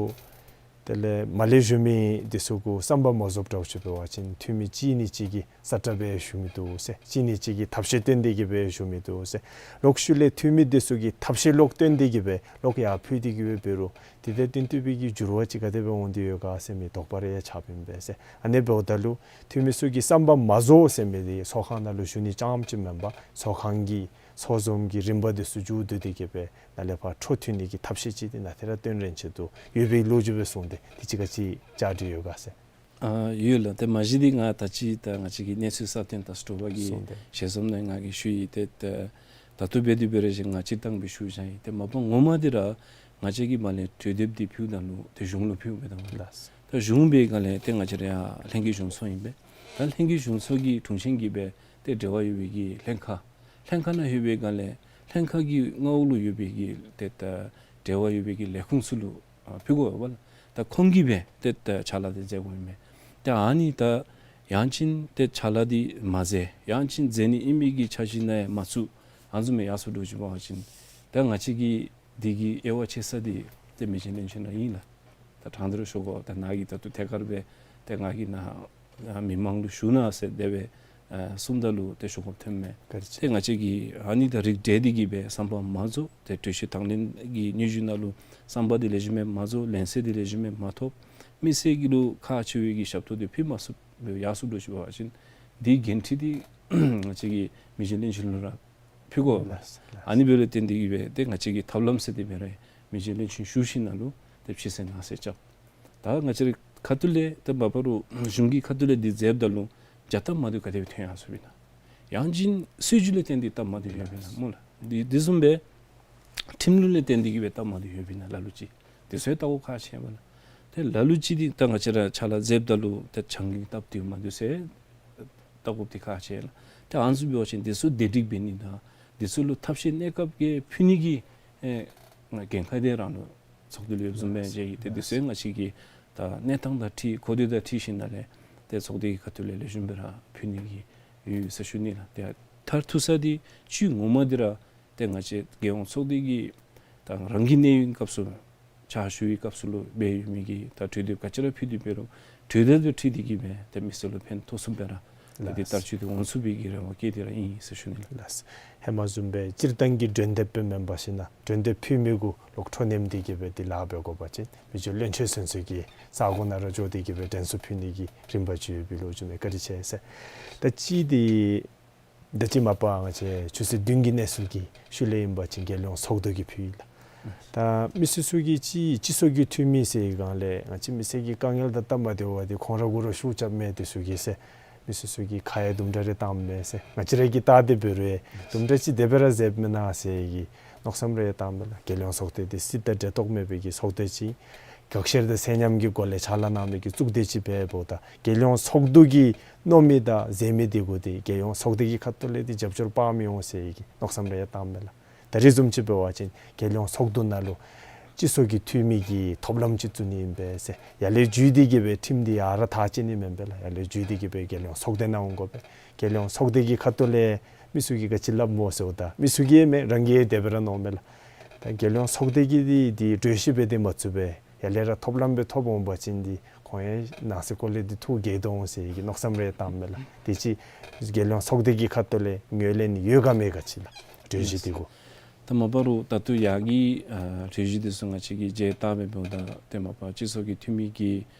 དེ་ལས་མར་ལས་ཞུ་མི་འདི་ཚུ་གུ་བསམ་པ་མ་རྫོགསཔ་འདྲཝ་ཅིག་འབད་བ་ཅིན་འཐུས་མི་གཅིག་ནི་གཅིག་གི་ས་ཁྲ་སྦེ་ཞུ་མི་འདུག་ཟེར། གཅིག་ནི་གཅིག་གི་ཐབས་ཤེས་སྟོན་ཏེ་གི་སྦེ་ཞུ་མི་འདུག་ཟེར། ལོག་ཤུལ་ལས་འཐུས་མི་འདི་ཚུ་གིས་ཐབས་ཤེས་ལོག་སྟོན་ཏེ་གི་སྦེ་ལོག་ཡར་ཕུལ་ཏེ་གི་སྦེ་འབད་རུང་དེ་དང་བསྟུན་ཏེ་སྦེ་གི་འགྱུར་བ་ཅིག་ག་དེ་སྦེ་འོང་སྟེ་ཡོད་ག་ཟེར་མི་དོགས་པ་རེ་ཡང་ཆགསཔ་ཨིན་པས་ཟེར། ཨ་ནི་འབདཝ་ད་ལུ་འཐུས་མི་ཚུ་གིས་བསམ་པ་མ་རྫོགས་ཟེར་མི་འདི་ཚོགས་ཁང་ནང་ལུ་ཞུ་ནི་རྐྱངམ་ཅིག་མེན་པར་ཚོགས་ཁང་གི་ཚོགས་འཛོམས་ཀྱི་རིམ་པ་འདི་ཚུ་མཇུག་བསྡུ་སྟེ་གི་སྦེ་ནཱ་ལས་ཕར་འཕྲོ་མཐུད་ནི་གི་ཐབས་ཤེས་ཅིག་འདི་ནཱ་ཏེ་ར་སྟོན་རན་ཆེད་དུ་ཡོད་པའི་ལོ་རྒྱུས་སྦེ་གསུངས་ཏེ་དེ་ཅིག་ག་ཅི་བཅའ་སྒྲིག་ཡོད་ག་ཟེར། ཨ་ཡོད་ལགས། ཏེ་མ་གཞི་འདི་ང་ད་ཅི་ད་ང་བཅས་ཀྱི་གནས་ཚུལ་གསར་བཏོན་དང་སྤྲོ་བ་གི་གསུངས་ཏེ་ཞལ་འཛོམས་ནང་ང་གིས་ཞུ་ཡི། ཏེ་ད་ད་ལྟོ་འབད་དེ་འབད་རུང་ང་སྤྱིར་བཏང་སྦེ་ཞུ་བཞག་ཡི། ཏེ་མ་པ་ངོ་མ་འདི་ར་ང་བཅས་ཀྱིས་མར་ལས་གྲོས་འདེབས་འདི་ཕུལཝ་ད་ལུ་ཏེ་གཞུང་ལུ་ཕུལཝ་མས་ད་མ་ལགས། ད་གཞུང་འབད་སྒང་ལས་ཏེ་ང་བཅས་ར་ཡར་ལྷན་རྒྱས་གཞུང་ཚོགས་ཨིན་པས། ད་ལྷན་རྒྱས་གཞུང་ཚོགས་ཀྱི་དྲུང་ཆེན་གྱིས་སྦེ་ཏེ་འབྲེལ་བ་ཡོད་པའི་གི་ལྷན་ཁག་ལྷན་ཁག་ནང་ཡོད་པའི་སྒང་ལས་ལྷན་ཁག་གི་མངའ་འོག་ལུ་ཡོད་པའི་གི་ཏེ་ད་འབྲེལ་བ་ཡོད་པའི་གི་ལས་ཁུངས་ཚུ་ལུ་ཨ་ཕུལ་དགོ་པས་ལགས། ད་ཁོང་གིས་སྦེ་ཏེ་ད་ཕྱག་ལཱ་འདི་མཛད་དགོ་ཨིན་མས། ཏེ་ཨ་ནི་ད་ཡང་ཅིན་ཏེ་ཕྱག་ལཱ་འདི་མ་མཛད་ཡང་ཅིན་མཛད་ནི་ཨིན་མི་གི་འཆར་གཞི་ནང་ཡང་མ་ཚུད་ཨ་ནི་བཟུམ་སྦེ་ཡར་སོང་འགྱོ་ཅི་འབད་བ་ཅིན་ཏེ་ང་བཅས་ཀྱི་འདི་གི་དབྱེ་བ་ཕྱེ་ས་འདི་ཏེ་མི་རྗེ་བློན་ཆེན་ར་ཨིན་ལགས། ད་དྲང་སྟེ་ར་ཞུ་དགོ། ད་ནཱ་གིས་ད་ལྟོ་ཐད་ཀར་སྦེ་ཏེ་ང་གིས་ནཱ་མི་མང་ལུ་ཞུ་གནང་ཟེར་དེ་སྦེ་ཨ་གསུངམ་ད་ལུ་ཏེ་ཞུ་དགོཔ་ཐོནམ་མས། བཀའ་དྲིན་ཆེ། ཏེ་ང་བཅས་ཀྱིས་ཨ་ནི་དང་རིགས་བསྒྲེས་ཏེ་གི་སྦེ་བསམ་པ་མ་རྫོགས་ཏེ་གྲོས་ཆོད་དང་ལེན་གྱི་སྙན་ཞུ་ནང་ལུ་བསམ་པ་འདི་ལེགས་ཤོམ་སྦེ་མ་རྫོགས། ལན་གསལ་འདི་ལེགས་ཤོམ་སྦེ་མ་ཐོབ། མི་སེར་གྱི་ལུ་ཁག་ཆེ་བའི་གི་ཞབས་ཏོག་འདི་ཕུལ་མ་ཚུགསཔ་ཡར་སོང་འགྱོ་ཅི་འབད་བ་ཅིན་འདི་འགན་འཁྲི་འདི་ང་བཅས་ཀྱིས་མི་རྗེ་བློན་ཆེན་ལུ་ར་ཕུལ་དགོ་པས། ལགས་སོ། ལགས་སོ། ཨ་ནི་འབདཝ་ལས་བརྟེན་ཏེ་གི་སྦེ་ཏེ་ང་བཅས་ཀྱི་ཐབས་ལམ་ཟེར་འདི་འབད་རུང་མི་རྗེ་བློན་ཆེན་བཞུགས་ཞིནམ་ལས་ཏེ་ཕྱི་གསལ་ནང་གསལ་རྐྱབ། ད་ང་བཅས་རའི་ཁ་ཐུག་ལས་ཏེ་མ་པ་རུང་གཞུང་གི་ཁ་ཐུག་ལས་འདི་མཛདཔ་ད་ལུ་རྒྱ་སྟབས་མ་བདེཝ་ག་དེ་སྦེ་ཐོན་ཡར་སོངམ་ཨིན་ན། ཡང་ཅིན་སྲིད་བྱུས་ལས་བརྟེན་ཏེ་སྟབས་མ་བདེཝ་ཡོདཔ་ཨིན་ན་སྨོ་ལགས། འདི་འདི་བཟུམ་སྦེ་ཁྲིམས་ལུགས་ལས་བརྟེན་ཏེ་གི་སྦེ་སྟབས་མ་བདེཝ་ཡོདཔ་ཨིན་ན་ལ་ལུ་ཅིག་འདི་ཚུ་ཡང་བལྟ་དགོཔ་ཁག་ཆེ་བས་ལགས། ཏེ་ལ་ལུ་ཅིག་འདི་ད་ང་བཅས་ར་ཕྱག་ལཱ་མཛདཔ་ད་ལུ་ཏེ་བྱང་གི་སྟབས་བདེཝ་མ་བདེཝ་ཟེར་བལྟ་དགོཔ་འདི་ཁག་ཆེ་ལགས། ཏེ་ཨ་ནི་བཟུམ་འབད་བ་ཅིན་འདི་ཚུ་བདེ་སྒྲིག་འབད་ནི་དང་འདི་ཚུ་ལུ་ཐབས་ཤེས་གནས་སྐབས་ཀྱི་ཕུལ་ནི་གི་ཨེ་འགན་ཁག་འདི་རང་ལུ་ཚོགས་འདུ་ལུ་ཡོདཔ་བཟུམ་སྦེ་མཇལ་ཡི། ཏེ་འདི་ཚུ་ཡང་ང་བཅས་ཀྱིས་ད་གནས་སྟངས་དང་འཁྲིལ་གོ་བརྡ་དང་འཁྲིལ་ཞིནམ་ལས་ཏེ་ཚོགས་སྡེ་གི་ཁ་ཐུག་ལས་ལེགས་ཤོམ་སྦེ་ར་ཕུལ་ནི་གི་ཡོད་ཟེར་ཞུ་ནི་ལགས། ཏེ་མཐར་ཐུག་ས་འདི་ཅིག་ངོ་མ་འདི་ར་ཏེ་ང་བཅས་རྒྱལ་ཡོངས་ཚོགས་སྡེ་གི་ད་རང་གི་གནས་ཡུན་སྐབས་སུ་ཕྱག་ཞུ་བའི་སྐབས་སུ་ལུ་འབད་ཡོད་མི་གི་ད་གྲོས་འདེབས་ག་ཅི་ར་ཕུལ་ཏེ་འབད་རུང་གྲོས་འདེབས་དང་འཁྲིལ་ཏེ་གི་སྦེ་ཏེ་མི་སེར་ལུ་ཕན་ཐོགས་ཚུགསཔ་སྦེ་ར་ཏེ་ལགས། དེ་བསྟར་སྤྱོད་འདི་འོང་ཚུགས་པའི་གི་རེ་བ་བསྐྱེད་དེ་ར་ཨིན་ཟེར་ཞུ་ནི་ལགས། ལགས། ཧེ་མ་བཟུམ་སྦེ་སྤྱིར་བཏང་གི་གྲོས་འདེབས་སྦེ་མེན་པར་ཞིན་ན་གྲོས་འདེབས་ཕུལ་མི་གུ་ལོག་འཕྲོ་མནནམ་འདི་གིས་སྦེ་འདི་ལཱ་འབད་དགོ་པ་ཅིན་མི་རྗེ་བློན་ཆེན་ཚུན་ཚོད་ཀྱི་ས་གོ་ནང་ར་འགྱོ་སྟེ་གི་སྦེ་དྲན་གསོ་ཕུལ་ནི་གི་རིམ་པ་ཅིག་ཡོད་པའི་ལོ་རྒྱུས་མས། བཀའ་དྲིན་ཆེ་ཟེར། ད་ཅི་འདི་ད་ཅི་མ་པ་ང་བཅས་ཆུ་ཚོད་བདུན་གྱི་གནས་ཚུལ་གྱི་ཤུལ་ལས་ཨིན་པ་ཅིན་རྒྱལ་ཡོངས་ཚོགས་འདུ་གི་ཕུལ་ཡི་ལགས། ད་མི་སེར་ཚུ་གིས་ཅིག་སྤྱི་ཚོགས་ཀྱི་འཐུས་མི་ཟེར་བའི་སྒང་ལས་ང་བཅས་མི་སེར་གྱི་དཀའ་ངལ་དང་སྟབས་མ་བདེཝ་འདི་ཁོང་ར་གུ་ར་ཤུགས་རྐྱབ་མས་འདི་ཚུ་གིས་ཟེར། མི་སེར་ཚུ་གིས་ཁ་ཡང་དུམ་གྲ་རེ་བཏངམ་མས་ཟེར། ང་བཅས་ར་གིས་བལྟ་སྟེ་འབད་རུང་དུམ་གྲ་ཅིག་དེ་སྦེ་ར་མཛདཔ་མེན་ན་ཟེར་གྱི་མནོ་བསམ་རེ་ཡང་བཏངམ་མས་ལགས། རྒྱལ་ཡོངས་ཚོགས་སྡེ་འདི་སྲིད་དང་འབྲེལ་ཐོགས་མེད་པའི་གི་ཚོགས་སྡེ་ཅིག་ཁག་ཆེ་དང་ཚད་མཉམ་གྱི་སྒོ་ལས་ཕྱག་ལཱ་གནང་མི་གི་གཙུག་སྡེ་ཅིག་འབདཝ་ད་རྒྱལ་ཡོངས་ཚོགས་འདུ་གིས་མནོ་མི་དང་མཛད་མི་འདི་གུ་འདི་རྒྱལ་ཡོངས་ཚོགས་སྡེ་གི་ཁ་ཐུག་ལས་འདི་རྒྱབ་སྐྱོར་འབག་མི་འོང་ཟེར་གྱི་མནོ་བསམ་རེ་ཡང་བཏངམ་མས་ལགས། ད་རེས་བཟུམ་ཅིག་འབད་བ་ཅིན་རྒྱལ་ཡོངས་ཚོགས་འདུ་ནང་ལུ་སྤྱི་ཚོགས་ཀྱི་འཐུས་མི་གི་ཐོབ་ལམ་ཅིག་བཙུགས་ནི་ཨིན་པས་ཟེར། ཡར་ལས་བརྒྱུད་དེ་གི་སྦེ་ཁྲིམས་འདི་ཡར་ར་ཐག་བཅད་ནི་མེན་པས་ལགས། ཡར་ལས་བརྒྱུད་དེ་གི་སྦེ་རྒྱལ་ཡོངས་ཚོགས་སྡེ་ནང་འོང་དགོ་པས། རྒྱལ་ཡོངས་ཚོགས་སྡེ་གི་ཁ་ཐུག་ལས་མི་ཚུ་གིས་ག་ཅི་སླབ་སྨོ་ཟེརཝ་ད་མི་ཚུ་གིས་མེན་རང་གིས་དེ་སྦེ་ར་མནོཝ་མས་ལགས། ད་རྒྱལ་ཡོངས་ཚོགས་སྡེ་གིས་འདི་འདི་གྲོས་གཞི་འབད་དེ་མ་ཚུགས་པས། ཡར་ལས་ར་ཐོབ་ལམ་སྦེ་ཐོབ་འོང་པ་ཅིན་འདི་ཁོང་ཡང་ནང་གསེས་སྐོར་ལས་འདི་ཐུགས་དགྱེས་དོ་འོང་ཟེར་གྱི་མནོ་བསམ་རེ་བཏངམ་མས་ལགས། དེ་ཅིག་རྒྱལ་ཡོངས་ཚོགས་སྡེ་གི་ཁ་ཐུག་ལས་ངོས་ལེན་ཡོད་ག་མེད་ག་ཅིག་ལགས་གྲོས་གཞི་འདི་གུ། ད་མ་པ་རུང་ད་ལྟོ་ཡར་གྱི་ཨ་གྲོས་གཞི་འདི་ཚུ་ང་བཅས་ཀྱིས་མཇལ་བལྟ་འབདཝ་ད་ཏེ་མ་པ་སྤྱི་ཚོགས་ཀྱི་འཐུས་མི་གི་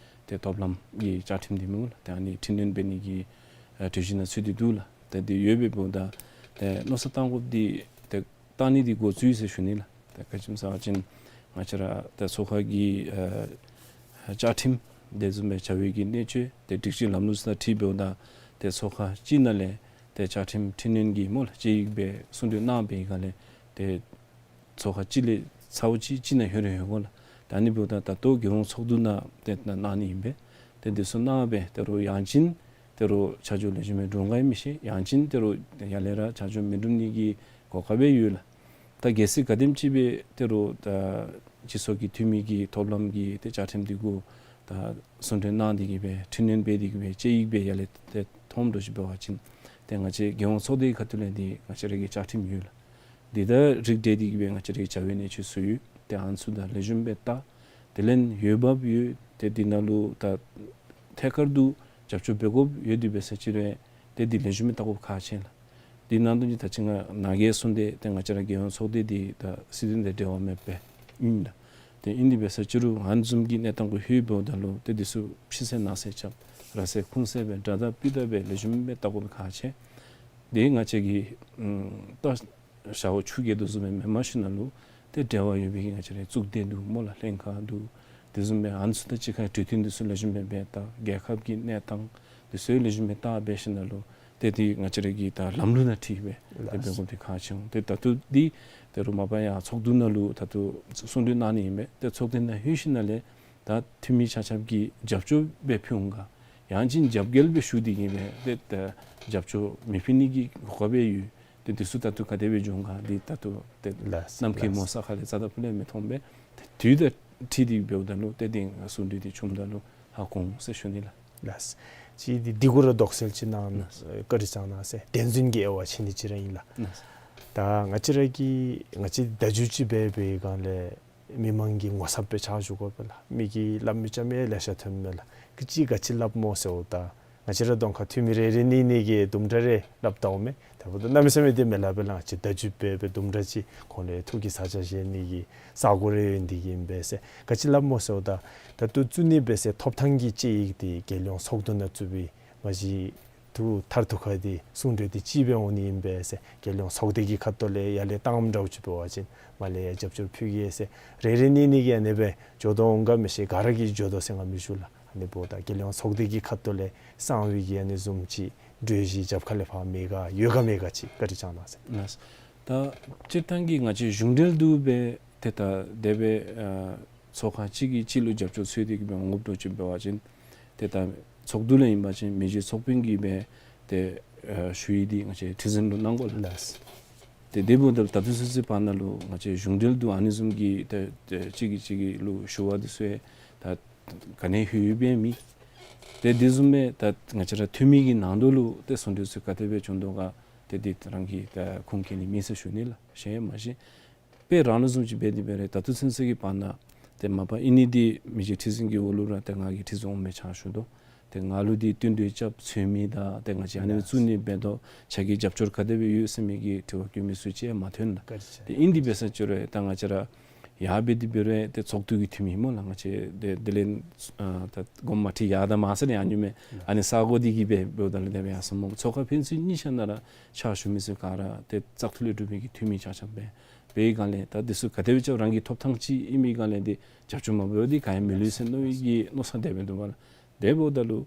ཏེ་ཐོབ་ལམ་གྱི་བཅའ་ཁྲིམས་འདི་མས་ལགས། ཏེ་ཨ་ནི་འཕྲི་སྣོན་འབད་ནི་གི་ཨ་གྲོས་གཞི་ནང་ཚུད་དེ་འདུག་ལགས། ཏེ་འདི་ཡོདཔ་འབདཝ་ད་ཏེ་མནོ་བསམ་བཏང་དགོཔ་འདི་ཏེ་བཏང་ནི་འདི་འགོ་བཙུགས་ཡི་ཟེར་ཞུ་ནི་ལགས། ཏེ་ག་ཅི་སྨོ་ཟེར་བ་ཅིན་ང་བཅས་ར་ཏེ་ཚོགས་ཁང་གི་ཨ་བཅའ་ཁྲིམས་ དེ་བཟུམ་སྦེ་བྱ་བའི་གི་གནད་སྤྱོད་དེ་སྒྲིག་གཞི་ལམ་ལུགས་དང་འཁྲིལ་འབདཝ་ད་ཏེ་ཚོགས་ཁང་གཅིག་ནང་ལས་ཏེ་བཅའ་ཁྲིམས་འཕྲི་སྣོན་གྱི་སྨོ་ལགས་དཔྱད་ཡིག་སྦེ་གསུང་གྲོས་གནང་བའི་སྒང་ལས་ཏེ་ཚོགས་ཁང་གཅིག་ལས་ཚརཝ་ཅིག་གཅིག་ནང་ལྷོད་རུང་ཡོད་དགོ་ལགས། ད་ཨ་ནི་འབདཝ་ད་ད་ལྟོ་རྒྱལ་ཡོངས་ཚོགས་འདུ་ནང་ཏེ་གནང་ནི་ཨིན་པས། ཏེ་དེ་ཚུ་གནང་སྦེ་ད་རུང་ཡང་ཅིན་ད་རུང་ཆ་འཇོག་ལེགས་ཤོམ་སྦེ་འགྲུབ་ག་ཡང་མི་ཤེས། ཡང་ཅིན་ད་རུང་ཡར་ལས་ར་ཆ་འཇོག་མི་འགྲུབ་ནི་གི་གོ་སྐབས་ཡོད་ལགས། ད་གལ་སྲིད་ག་དེམ་ཅིག་སྦེ་ད་རུང་ད་སྤྱི་ཚོགས་ཀྱི་འཐུས་མི་གི་ཐོབ་ལམ་གྱི་ཏེ་བཅའ་ཁྲིམས་འདི་གུ་ད་གསུང་གྲོས་གནང་སྟེ་གི་སྦེ་འཕྲི་སྣོན་འབད་དེ་གི་སྦེ་དཔྱད་ཡིག་སྦེ་ཡར་ལས་ཏེ་ཐོནམ་འདྲཝ་ཅིག་འབད་བ་ཅིན་ཏེ་ང་བཅས་རྒྱལ་ཡོངས་ཚོགས་སྡེའི་ཁ་ཐུག་ལས་འདི་ང་བཅས་ར་གི་བཅའ་ཁྲིམས་ཡོད་ལགས། འདི་དང་རིགས་བསྒྲེས་ཏེ་གི་སྦེ་ང་བཅས་ར་གི་བྱ་བའི་གནད་སྤྱོད་ཚུ་ཡོད། ཏེ་ཨ་ནི་ཚུ་དང་ལེགས་ཤོམ་སྦེ་བལྟ། དེ་ལས་འོས་འབབ་ཡོད། ཏེ་འདི་ནང་ལུ་ད་ཐད་ཀར་དུ་རྒྱབ་སྐྱོར་འབད་དགོཔ་ཡོད་དེ་འབད་ས་ཅིག་རུང་ཏེ་འདི་ལེགས་ཤོམ་སྦེ་བལྟ་དགོཔ་ཁག་ཆེ་ལགས། འདི་ནང་དོན་ཅིག་ད་ཅི་ང་ནཱ་གིས་གསུངས་ཏེ་ཏེ་ང་བཅས་ར་རྒྱལ་ཡོངས་ཚོགས་སྡེ་འདི་ད་སྲིད་དོན་དང་འབྲེལ་བ་མེདཔ་སྦེ་ཨིན་ལགས། ཏེ་ཨིན་དེ་འབད་ས་ཅིག་རུང་ཨ་ནི་བཟུམ་གྱི་གནས་སྟངས་གུ་ལྷོད་འབདཝ་ད་ལུ་ཏེ་འདི་ཚུ་ཕྱི་གསལ་ནང་གསལ་རྐྱབ་ར་གསལ་ཁུངས་གསལ་སྦེ་དྲག་དང་སྤུས་དག་སྦེ་ལེགས་ཤོམ་སྦེ་བལྟ་དགོཔ་ཁག་ཆེ། འདི་ང་བཅས་ཀྱི་ཨམ་ད་ཞ་བོ་ཆུ་རྐྱལ་དོ་བཟུམ་སྦེ་མེནམ་ཞིནམ་ལུ་ཏེ་འབྲེལ་བ་ཡོད་པའི་ང་བཅས་རའི་གཙུག་སྡེ་འདུག་སྨོ་ལགས། ལྷན་ཁག་འདུག། དེ་བཟུམ་སྦེ་ཨ་ནི་ཚུ་དང་གཅིག་ཁར་གྲོས་བསྟུན་འདི་ཚུ་ལེགས་ཤོམ་སྦེ་འབད་བལྟ། རྒྱལ་ཁབ་ཀྱི་གནས་སྟངས་འདི་ཚུ་ལེགས་ཤོམ་སྦེ་བལྟ་འབད་ཞིནམ་ལུ་ཏེ་འདི་ང་བཅས་ར་གི་ད་ལམ་ལུགས་དང་འཁྲིལ་སྦེ་ཏེ་འབད་དགོཔ་འདི་ཁག་ཆེ་འོང་། ཏེ་ད་ལྟོ་འདི་ད་རུང་མ་པ་ཡང་ཚོགས་འདུ་ནང་ལུ་ད་ལྟོ་གསུང་གྲོས་གནང་ནི་ཨིན་པས། ཏེ་ཚོགས་སྡེ་ནང་ལྷོད་ཞིནམ་ལས་ད་འཐུས་མི་ཆ་ཁྱབ་ཀྱིས་རྒྱབ་སྐྱོར་སྦེ་ཕུལ་འོང་ག་ཡང་ཅིན་རྒྱབ་འགལ་སྦེ་ཞུ་སྟེ་གི་སྦེ་ཏེ་ད་རྒྱབ་སྐྱོར་མི་ཕུལ་ནི་གི་གོ་སྐབས་ཡོད། ཏེ་འདི་ཚུ་ད་ལྟོ་ག་དེ་སྦེ་འགྱོ་འོང་ག་འདི་ད་ལྟོ་ཏེ་ལགས་ནམ་མཁའི་ལགས་མོ་ས་ཁ་ལས་རྩ་དང་ཕུ་ལས་མི་མཐོང་པས། ཏེ་དུས་དང་འཁྲིལ་ཏེ་འབདཝ་ད་ལུ་ཏེ་འདི་གསུང་གྲོས་འདི་བྱུངམ་ད་ལུ་ཧ་གོ་འོང་ཟེར་ཞུ་ནི་ལགས། ལགས། ཅིག་འདི་འདི་གུ་ར་དོགས་སེལ་ཅིག་གནང་ལགས། བཀའ་དྲིན་བསྐྱང་གནང་ཟེར། བདེན་རྫུན་གྱི་དབྱེ་བ་ཕྱེ་ནི་ཅིག་ར་ཨིན་ལགས། ལགས། ད་ང་བཅས་ར་གི་ང་བཅས་བརྡ་བརྒྱུད་ཅིག་འབད་བའི་སྒང་ལས་མི་མང་གི་ངོ་ཚབ་སྦེ་ཕྱག་ཞུ་དགོ་པས་ལགས། མི་གིས་སླབ་མི་རྐྱབ་མི་ལེ་ཤ་ཐོནམ་མས་ལགས། ག་ཅི་ག་ཅི་སླབ་སྨོ་ཟེརཝ་ད་ང་བཅས་ར་གདོང་ཁར་འཐུས་མི་རེ་རེ་གཉིས་གཉིས་ཀྱིས་དུམ་གྲ་རེ་སླབ་ད་འོང་མས། ད་འབདཝ་ད་གནམ་མེད་ས་མེད་འདི་མི་སླབ་པས་ལགས། ང་བཅས་བརྡ་བརྒྱུད་འབད་སྦེ་དུམ་གྲ་ཅིག་ཁོང་ལས་ཐུགས་ཀྱི་ས་ཆ་བཞེས་ནི་གི་ས་གོ་རེ་ཡོད་ནི་འདི་གིས་ཨིན་པས་ཟེར། ག་ཅི་སླབ་སྨོ་ཟེརཝ་ད་ད་ལྟོ་བཙུགས་ནི་འབད་སའི་ཐོབ་ཐང་གི་དཔྱད་ཡིག་འདི་རྒྱལ་ཡོངས་ཚོགས་འདུ་ནང་བཙུགས་པའི་མ་གཞི་དུས་མཐར་ཐུག་ཁར་འདི་གསུང་གྲོས་འདི་ཅིག་སྦེ་འོང་ནི་ཨིན་པས་ཟེར། རྒྱལ་ཡོངས་ཚོགས་སྡེ་གི་ཁ་ཐུག་ལས་ཡར་ལས་བཏངམ་འདྲཝ་ཅིག་འབད་བ་ཅིན་མར་ལས་ཡང་རྒྱབ་སྐྱོར་ཕུལ་གེ་ཟེར། རེ་རེ་གཉིས་གཉིས་ཀྱིས་ཨ་ནེ་སྦེ་འགྱོ་དོ་འོང་ག་མི་ཤེས། ག་ར་གིས་འགྱོ་དོ་ཟེར་ང་མི་ཞུ་ལགས། ཨ་ནི་འབདཝ་ད་རྒྱལ་ཡོངས་ཚོགས་སྡེ་གི་ཁ་ཐུག་ལས་གསང་བའི་གི་ཨ་ནི་བཟུམ་ཅིག་གྲོས་གཞི་རྒྱབ་ཁ་ལས་ཕར་མེད་ག་ཡོད་ག་མེད་ག་ཅིག་བཀའ་དྲིན་བསྐྱང་གནང་ཟེར། ལགས། ད་སྤྱིར་བཏང་གི་ང་བཅས་གཞུང་འབྲེལ་དུ་སྦེ་ཏེ་ད་དེ་སྦེ་ཨ་ཚོགས་ཁང་གཅིག་གིས་གཅིག་ལུ་རྒྱབ་སྐྱོར་འཚོལ་ཏེ་གི་སྦེ་འོང་དགོཔ་འདྲཝ་ཅིག་འབད་བ་ཅིན་ཏེ་ད་ཚོགས་འདུ་ལས་ཨིན་པ་ཅིན་མི་རྗེ་ཚོགས་དཔོན་གྱིས་སྦེ་ཏེ་ཨ་ཞུ་ཡིག་འདི་ང་བཅས་ཁྲི་འཛིན་ལུ་གནང་དགོ་ལགས། ལགས། ཏེ་དེ་འབདཝ་ད་ད་ལྟོ་ཚུན་ཚོད་བར་ན་ལུ་ང་བཅས་གཞུང་འབྲེལ་དུ་ཨ་ནི་བཟུམ་གྱི་ཏེ་ཏེ་གཅིག་གིས་གཅིག་གི་ལུ་ཞུ་བ་འདི་ཚུ་ཡང་ད་ག་ནི་ཡང་ལྷོད་ཡོདཔ་མེད། ཏེ་དེ་བཟུམ་སྦེ་ད་ང་བཅས་ར་འཐུས་མི་གི་ནང་དོག་ལུ་ཏེ་གསུང་གྲོས་ཚུ་ག་དེ་སྦེ་བྱུང་དོ་ག་ཏེ་འདི་རང་གིས་ད་ཁུངས་བཀལ་ནི་མེད་ཟེར་ཞུ་ནི་ལགས། གཞན་མ་གཞི་དཔེ་རང་ལུགས་བཟུམ་ཅིག་འབད་དེ་འབད་རུང་ད་ལྟོ་ཚུན་ཚོད་ཀྱི་བར་ན་ཏེ་མ་པ་ཨིན་ནི་འདི་མི་རྗེ་ཁྲི་འཛིན་གྱི་འོག་ལུ་ར་ཏེ་ང་གིས་ཁྲི་འཛིན་འོགམ་སྦེ་ཕྱག་ཞུ་དོ། ཏེ་ང་ལུ་འདི་བསྟུན་གྲོས་རྐྱབ་ཚུགས་མི་དང་ཏེ་ང་བཅས་ཨ་ནི་སྦེ་བཙུགས་ནི་འབད་དོ་ཁྱོད་ཀྱི་རྒྱབ་སྐྱོར་ག་དེ་སྦེ་ཡོད་ཟེར་མི་གི་དྲི་བ་བཀོད་མི་ཚུ་ཅིག་ཡང་མ་ཐོན་ལགས། ཏེ་ཨིན་དེ་འབད་ས་ཅིག་རུང་ད་ང་བཅས་ར་ཡར་འབད་དེ་འབད་རུང་ཏེ་ཚོགས་འདུ་གི་འཐུས་མི་སྨོ་ལགས། ང་བཅས་ཏེ་དེ་ལས་ཨ་ད་དགོངསམ་མ་ཁྲེལ་ཡར་དང་མར་ཟེར་ཡང་ཨ་ནི་མས། ཨ་ནི་ས་གོ་འདི་གིས་སྦེ་འབདཝ་ད་ལུ་དེ་སྦེ་ཡར་སོངམ་སྨོ། ཚོགས་ཁང་ཕན་ཚུན་གཉིས་ཆ་ནང་ར་ཕྱག་ཞུ་མི་ཚུ་ག་ར་ཏེ་བཙག་འཐུ་ལས་གྲུབ་པའི་གི་འཐུས་མི་ཆ་ཁྱབ་སྦེ་འབད་བའི་སྒང་ལས་ད་འདི་ཚུ་ག་དེ་སྦེ་རྐྱབ་རང་གི་ཐོབ་ཐང་ཅིག་ཨིན་པའི་སྒང་ལས་འདི་རྒྱབ་སྐྱོར་མ་འབད་བ་འདི་ག་ཡང་མི་ལུས་ཟེར་མནོ་བའི་གི་མནོ་བསམ་དེ་སྦེ་འདུག་པ་ལགས། དེ་འབདཝ་ད་ལུ་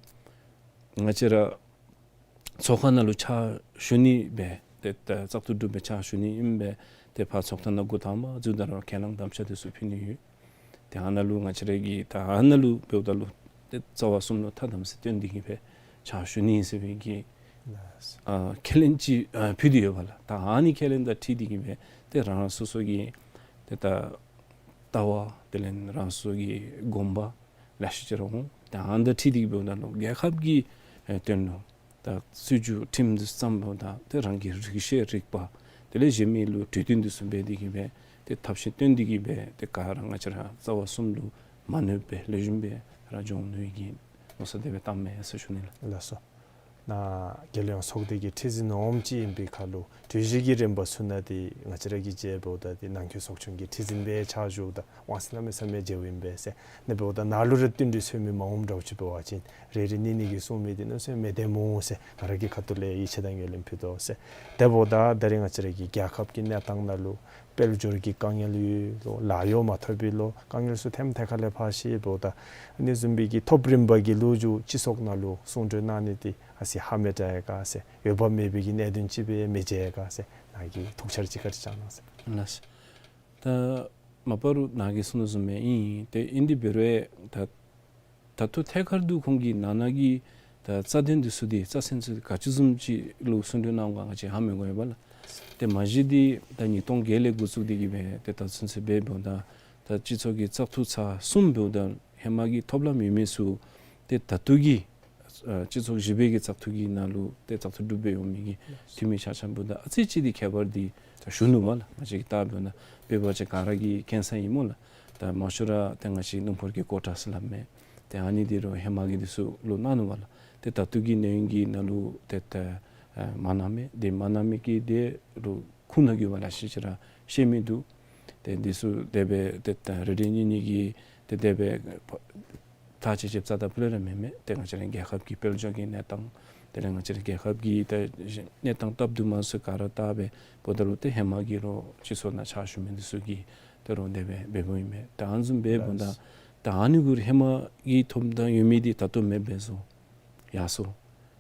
ང་བཅས་ར་ཚོགས་ཁང་ནང་ལུ་ཕྱག་ཞུ་ནི་སྦེ་ཏེ་ད་བཙག་འཐུ་གྲུབ་སྦེ་ཕྱག་ཞུ་ནི་ཨིན་པས། ཏེ་ཕར་ཚོགས་ཐང་ནང་འགོ་དང་པ་འཛུལཝ་ད་ར་ཁས་བླངས་དམ་བཅའ་འདི་ཚུ་ཕུལ་ནི་ཡོད། ཏེ་ཨ་ནཱ་ལུ་ང་བཅས་ར་གིས་ད་ཨ་ནཱ་ལུ་འབདཝ་ད་ལུ་ཏེ་རྩ་བ་གསུམ་ལུ་ཐ་དམ་ཚིག་བསྟེན་ཏེ་གི་སྦེ་ཕྱག་ཞུ་ནི་ཨིན་ཟེར་བའི་གི་ཨ་ཁས་ལེན་ཅིག་ཨ་ཕུལ་ཏེ་ཡོད་པ་ལགས། ད་ཨ་ནི་ཁས་ལེན་དང་འཁྲིལ་ཏེ་གི་སྦེ་ཏེ་རང་རང་སོ་སོ་གི་ཏེ་ད་ལྟ་བ་དེ་ལས་རང་སོ་སོ་གི་དགོངས་པ་ལེ་ཤ་ཅིག་ར་འོང་། ད་ཨ་ནི་དང་འཁྲིལ་ཏེ་གི་འབདཝ་ད་ལུ་རྒྱལ་ཁབ་ཀྱི་ཨེ་དོན་ལུ་ད་སྲིད་བྱུས་ཁྲིམས་འདི་བརྩམ་པ་དང་ཏེ་རང་གི་རིགས་ཤེས་རིག་པ་དེ་ལས་གཞན་མི་ལུ་གྲོས་བསྟུན་འདི་ཚུ་འབད་དེ་གི་སྦེ་ཏེ་ཐབས་ཤེས་བཏོན་ཏེ་གི་སྦེ་ཏེ་ག་ར་ང་བཅས་ར་རྩ་བ་གསུམ་ལུ་མ་གནོད་པའི་ལེགས་ཤོམ་སྦེ་ར་འགྱོ་ནི་གི་མནོ་བསམ་དེ་སྦེ་བཏངམ་མས་ཟེར་ཞུ་ནི་ལགས། ལགས་སོ། ནཱ་རྒྱལ་ཡོངས་ཚོགས་སྡེ་གི་ཁྲི་འཛིན་འོགམ་ཅིག་ཨིན་པའི་ཁར་ལུ་གྲོས་གཞི་གི་རིམ་པ་ཚུ་ནང་འདི་ང་བཅས་ར་གིས་མཇལཝ་ད་འདི་ནང་འཁོད་ཚོགས་ཆུང་གི་ཁྲི་འཛིན་སྦེ་ཕྱག་ཞུཝ་ད་དབང་ཚད་གནམ་མེད་ས་མེད་མཇལཝ་ཨིན་པས་ཟེར། ཨ་ནི་འབདཝ་ད་ནཱ་ལུ་ར་བསྟུན་གྲོས་འཚོལ་མི་མ་འོངམ་འདྲཝ་ཅིག་འབད་བ་ཅིན་རེ་རེ་གཉིས་གཉིས་ཀྱིས་གསུང་མི་འདི་གནམ་མེད་ས་མེད་མི་བདེན་སྨོ་ཟེར་ང་ར་གི་ཁ་ཐུག་ལས་ཡིད་ཆེས་དང་ཡོན་ལན་ཕུལ་དོ་ཟེར། དེ་འབདཝ་ད་ད་རེས་ང་བཅས་ར་གི་རྒྱལ་ཁབ་ཀྱི་གནས་སྟངས་ནང་ལུ་ དཔལ་འབྱོར་གྱི་དཀའ་ངལ་ཡོད་ལོ། ལཱ་གཡོག་མ་ཐོབ་པའི་ལོ། དཀའ་ངལ་ཚུ་ཐེམ་ཐེ་ཁ་ལས་ཕར་བཤད་འབདཝ་ད་ཨ་ནི་བཟུམ་སྦེ་གི་ཐོབ་རིམ་པ་གི་ལོ་རྒྱུས་སྤྱི་ཚོགས་ནང་ལུ་གསུང་གྲོས་གནང་ནི་འདི་ཨ་ཙི་ཧ་མི་དྲག་ཡི་ག་ཟེར། འོས་འབབ་མེད་པའི་གི་གནད་དོན་ཅིག་སྦེ་མི་མཇལ་ཡི་ག་ཟེར། ནཱ་གི་ཐུགས་འཆར་ཅིག་བཀའ་དྲིན་བསྐྱང་གནང་ཟེར། ལགས་སོ། ད་མ་པ་རུ་ནཱ་གིས་གསུངས་དོ་བཟུམ་སྦེ་ཨིན། ཏེ་ཨིན་དེ་འབད་རུང་ད་ད་ལྟོ་ཐད་ཀར་དུ་ཁོང་གིས་ནང་ན་གི་ད་རྩ་དོན་འདི་ཚུ་འདི་རྩ་ཚན་ཚུ་ག་ཅི་བཟུམ་ཅིག་ལུ་གསུང་གྲོས་གནང་ག་ང་བཅས་ཧ་མི་གོ་ཡོད་པ་ལགས། ཏེ་མ་གཞི་འདི་ད་ཉིས་སྟོང་བརྒྱད་ལས་འགོ་བཙུགས་ཏེ་གི་སྦེ་ཏེ་ད་ཚུན་ཚོད་འབད་འབདཝ་ད་ད་སྤྱི་ཚོགས་ཀྱི་བཙག་འཐུ་ཚར་གསུམ་འབདཝ་ད་ཧེ་མ་གི་ཐོབ་ལམ་ཡོད་མི་ཚུ་ཏེ་ད་ལྟོ་གི་ཨ་སྤྱི་ཚོགས་བཞི་པའི་གི་བཙག་འཐུ་གི་ནང་ལུ་ཏེ་བཙག་འཐུ་གྲུབ་སྦེ་འོང་མི་གི་འཐུས་མི་ཆ་ཁྱབ་འབདཝ་ད་ཨ་ཙི་ཅིག་འདི་ཁྱད་པར་འདི་ད་ཞུ་ནུག་པ་ལགས། ང་བཅས་ཀྱིས་བལྟ་འབདཝ་ད་དཔེ་འབད་བ་ཅིན་ག་ར་གིས་མཁྱེན་ས་ཨིན་སྨོ་ལགས། ད་མང་ཤོས་ར་ཏེ་ང་བཅས་སྣུམ་འཁོར་གྱི་ཀོ་ཊ་ཟེར་སླབ་མས། ཏེ་ཨ་ནི་འདི་རུང་ཧེ་མ་གི་འདི་ཚུ་ལུ་གནང་ནུག་པ་ལགས། ཏེ་ད་ལྟོ་གི་གནས་ཡུན་གྱི་ནང་ལུ་ཏེ་ད་ཨ་མ་གནང་མི་འདི་མ་གནང་མི་གི་འདི་རུང་ཁུངས་དང་དགོས་པ་ལེ་ཤ་ཅིག་ར་ཤེས་མི་འདུག། ཏེ་འདི་ཚུ་དེ་སྦེ་ཏེ་ད་རེ་རེ་གཉིས་གཉིས་ཀྱིས་ཏེ་དེ་སྦེ་ཐག་བཅད་བཅདཔ་རྩ་དང་ཕུ་ལས་ར་མེན་མས། ཏེ་ང་བཅས་ར་རྒྱལ་ཁབ་ཀྱི་དཔལ་འབྱོར་གྱི་གནས་སྟངས་དེ་ལས་ང་བཅས་ར་རྒྱལ་ཁབ་ཀྱི་ད་གནས་སྟངས་སྟབས་བདེཝ་མ་ཚུ་ག་ར་བལྟ་སྦེ་འབདཝ་ད་ལུ་ཏེ་ཧེ་མ་གི་རོགས་སྤྱི་ཚོགས་ནང་ཕྱག་ཞུ་མི་འདི་ཚུ་གིས་ཏེ་རོགས་དེ་སྦེ་འབདཝ་ཨིན་མས། ད་ཨ་ནི་བཟུམ་སྦེ་འབདཝ་ད་ད་ཨ་ནི་གུ་ར་ཧེ་མ་གི་ཐོབ་ཐངས་ཡོད་མི་འདི་ད་ལྟོ་མེདཔ་སྦེ་བཟོ་ཡར་སོ།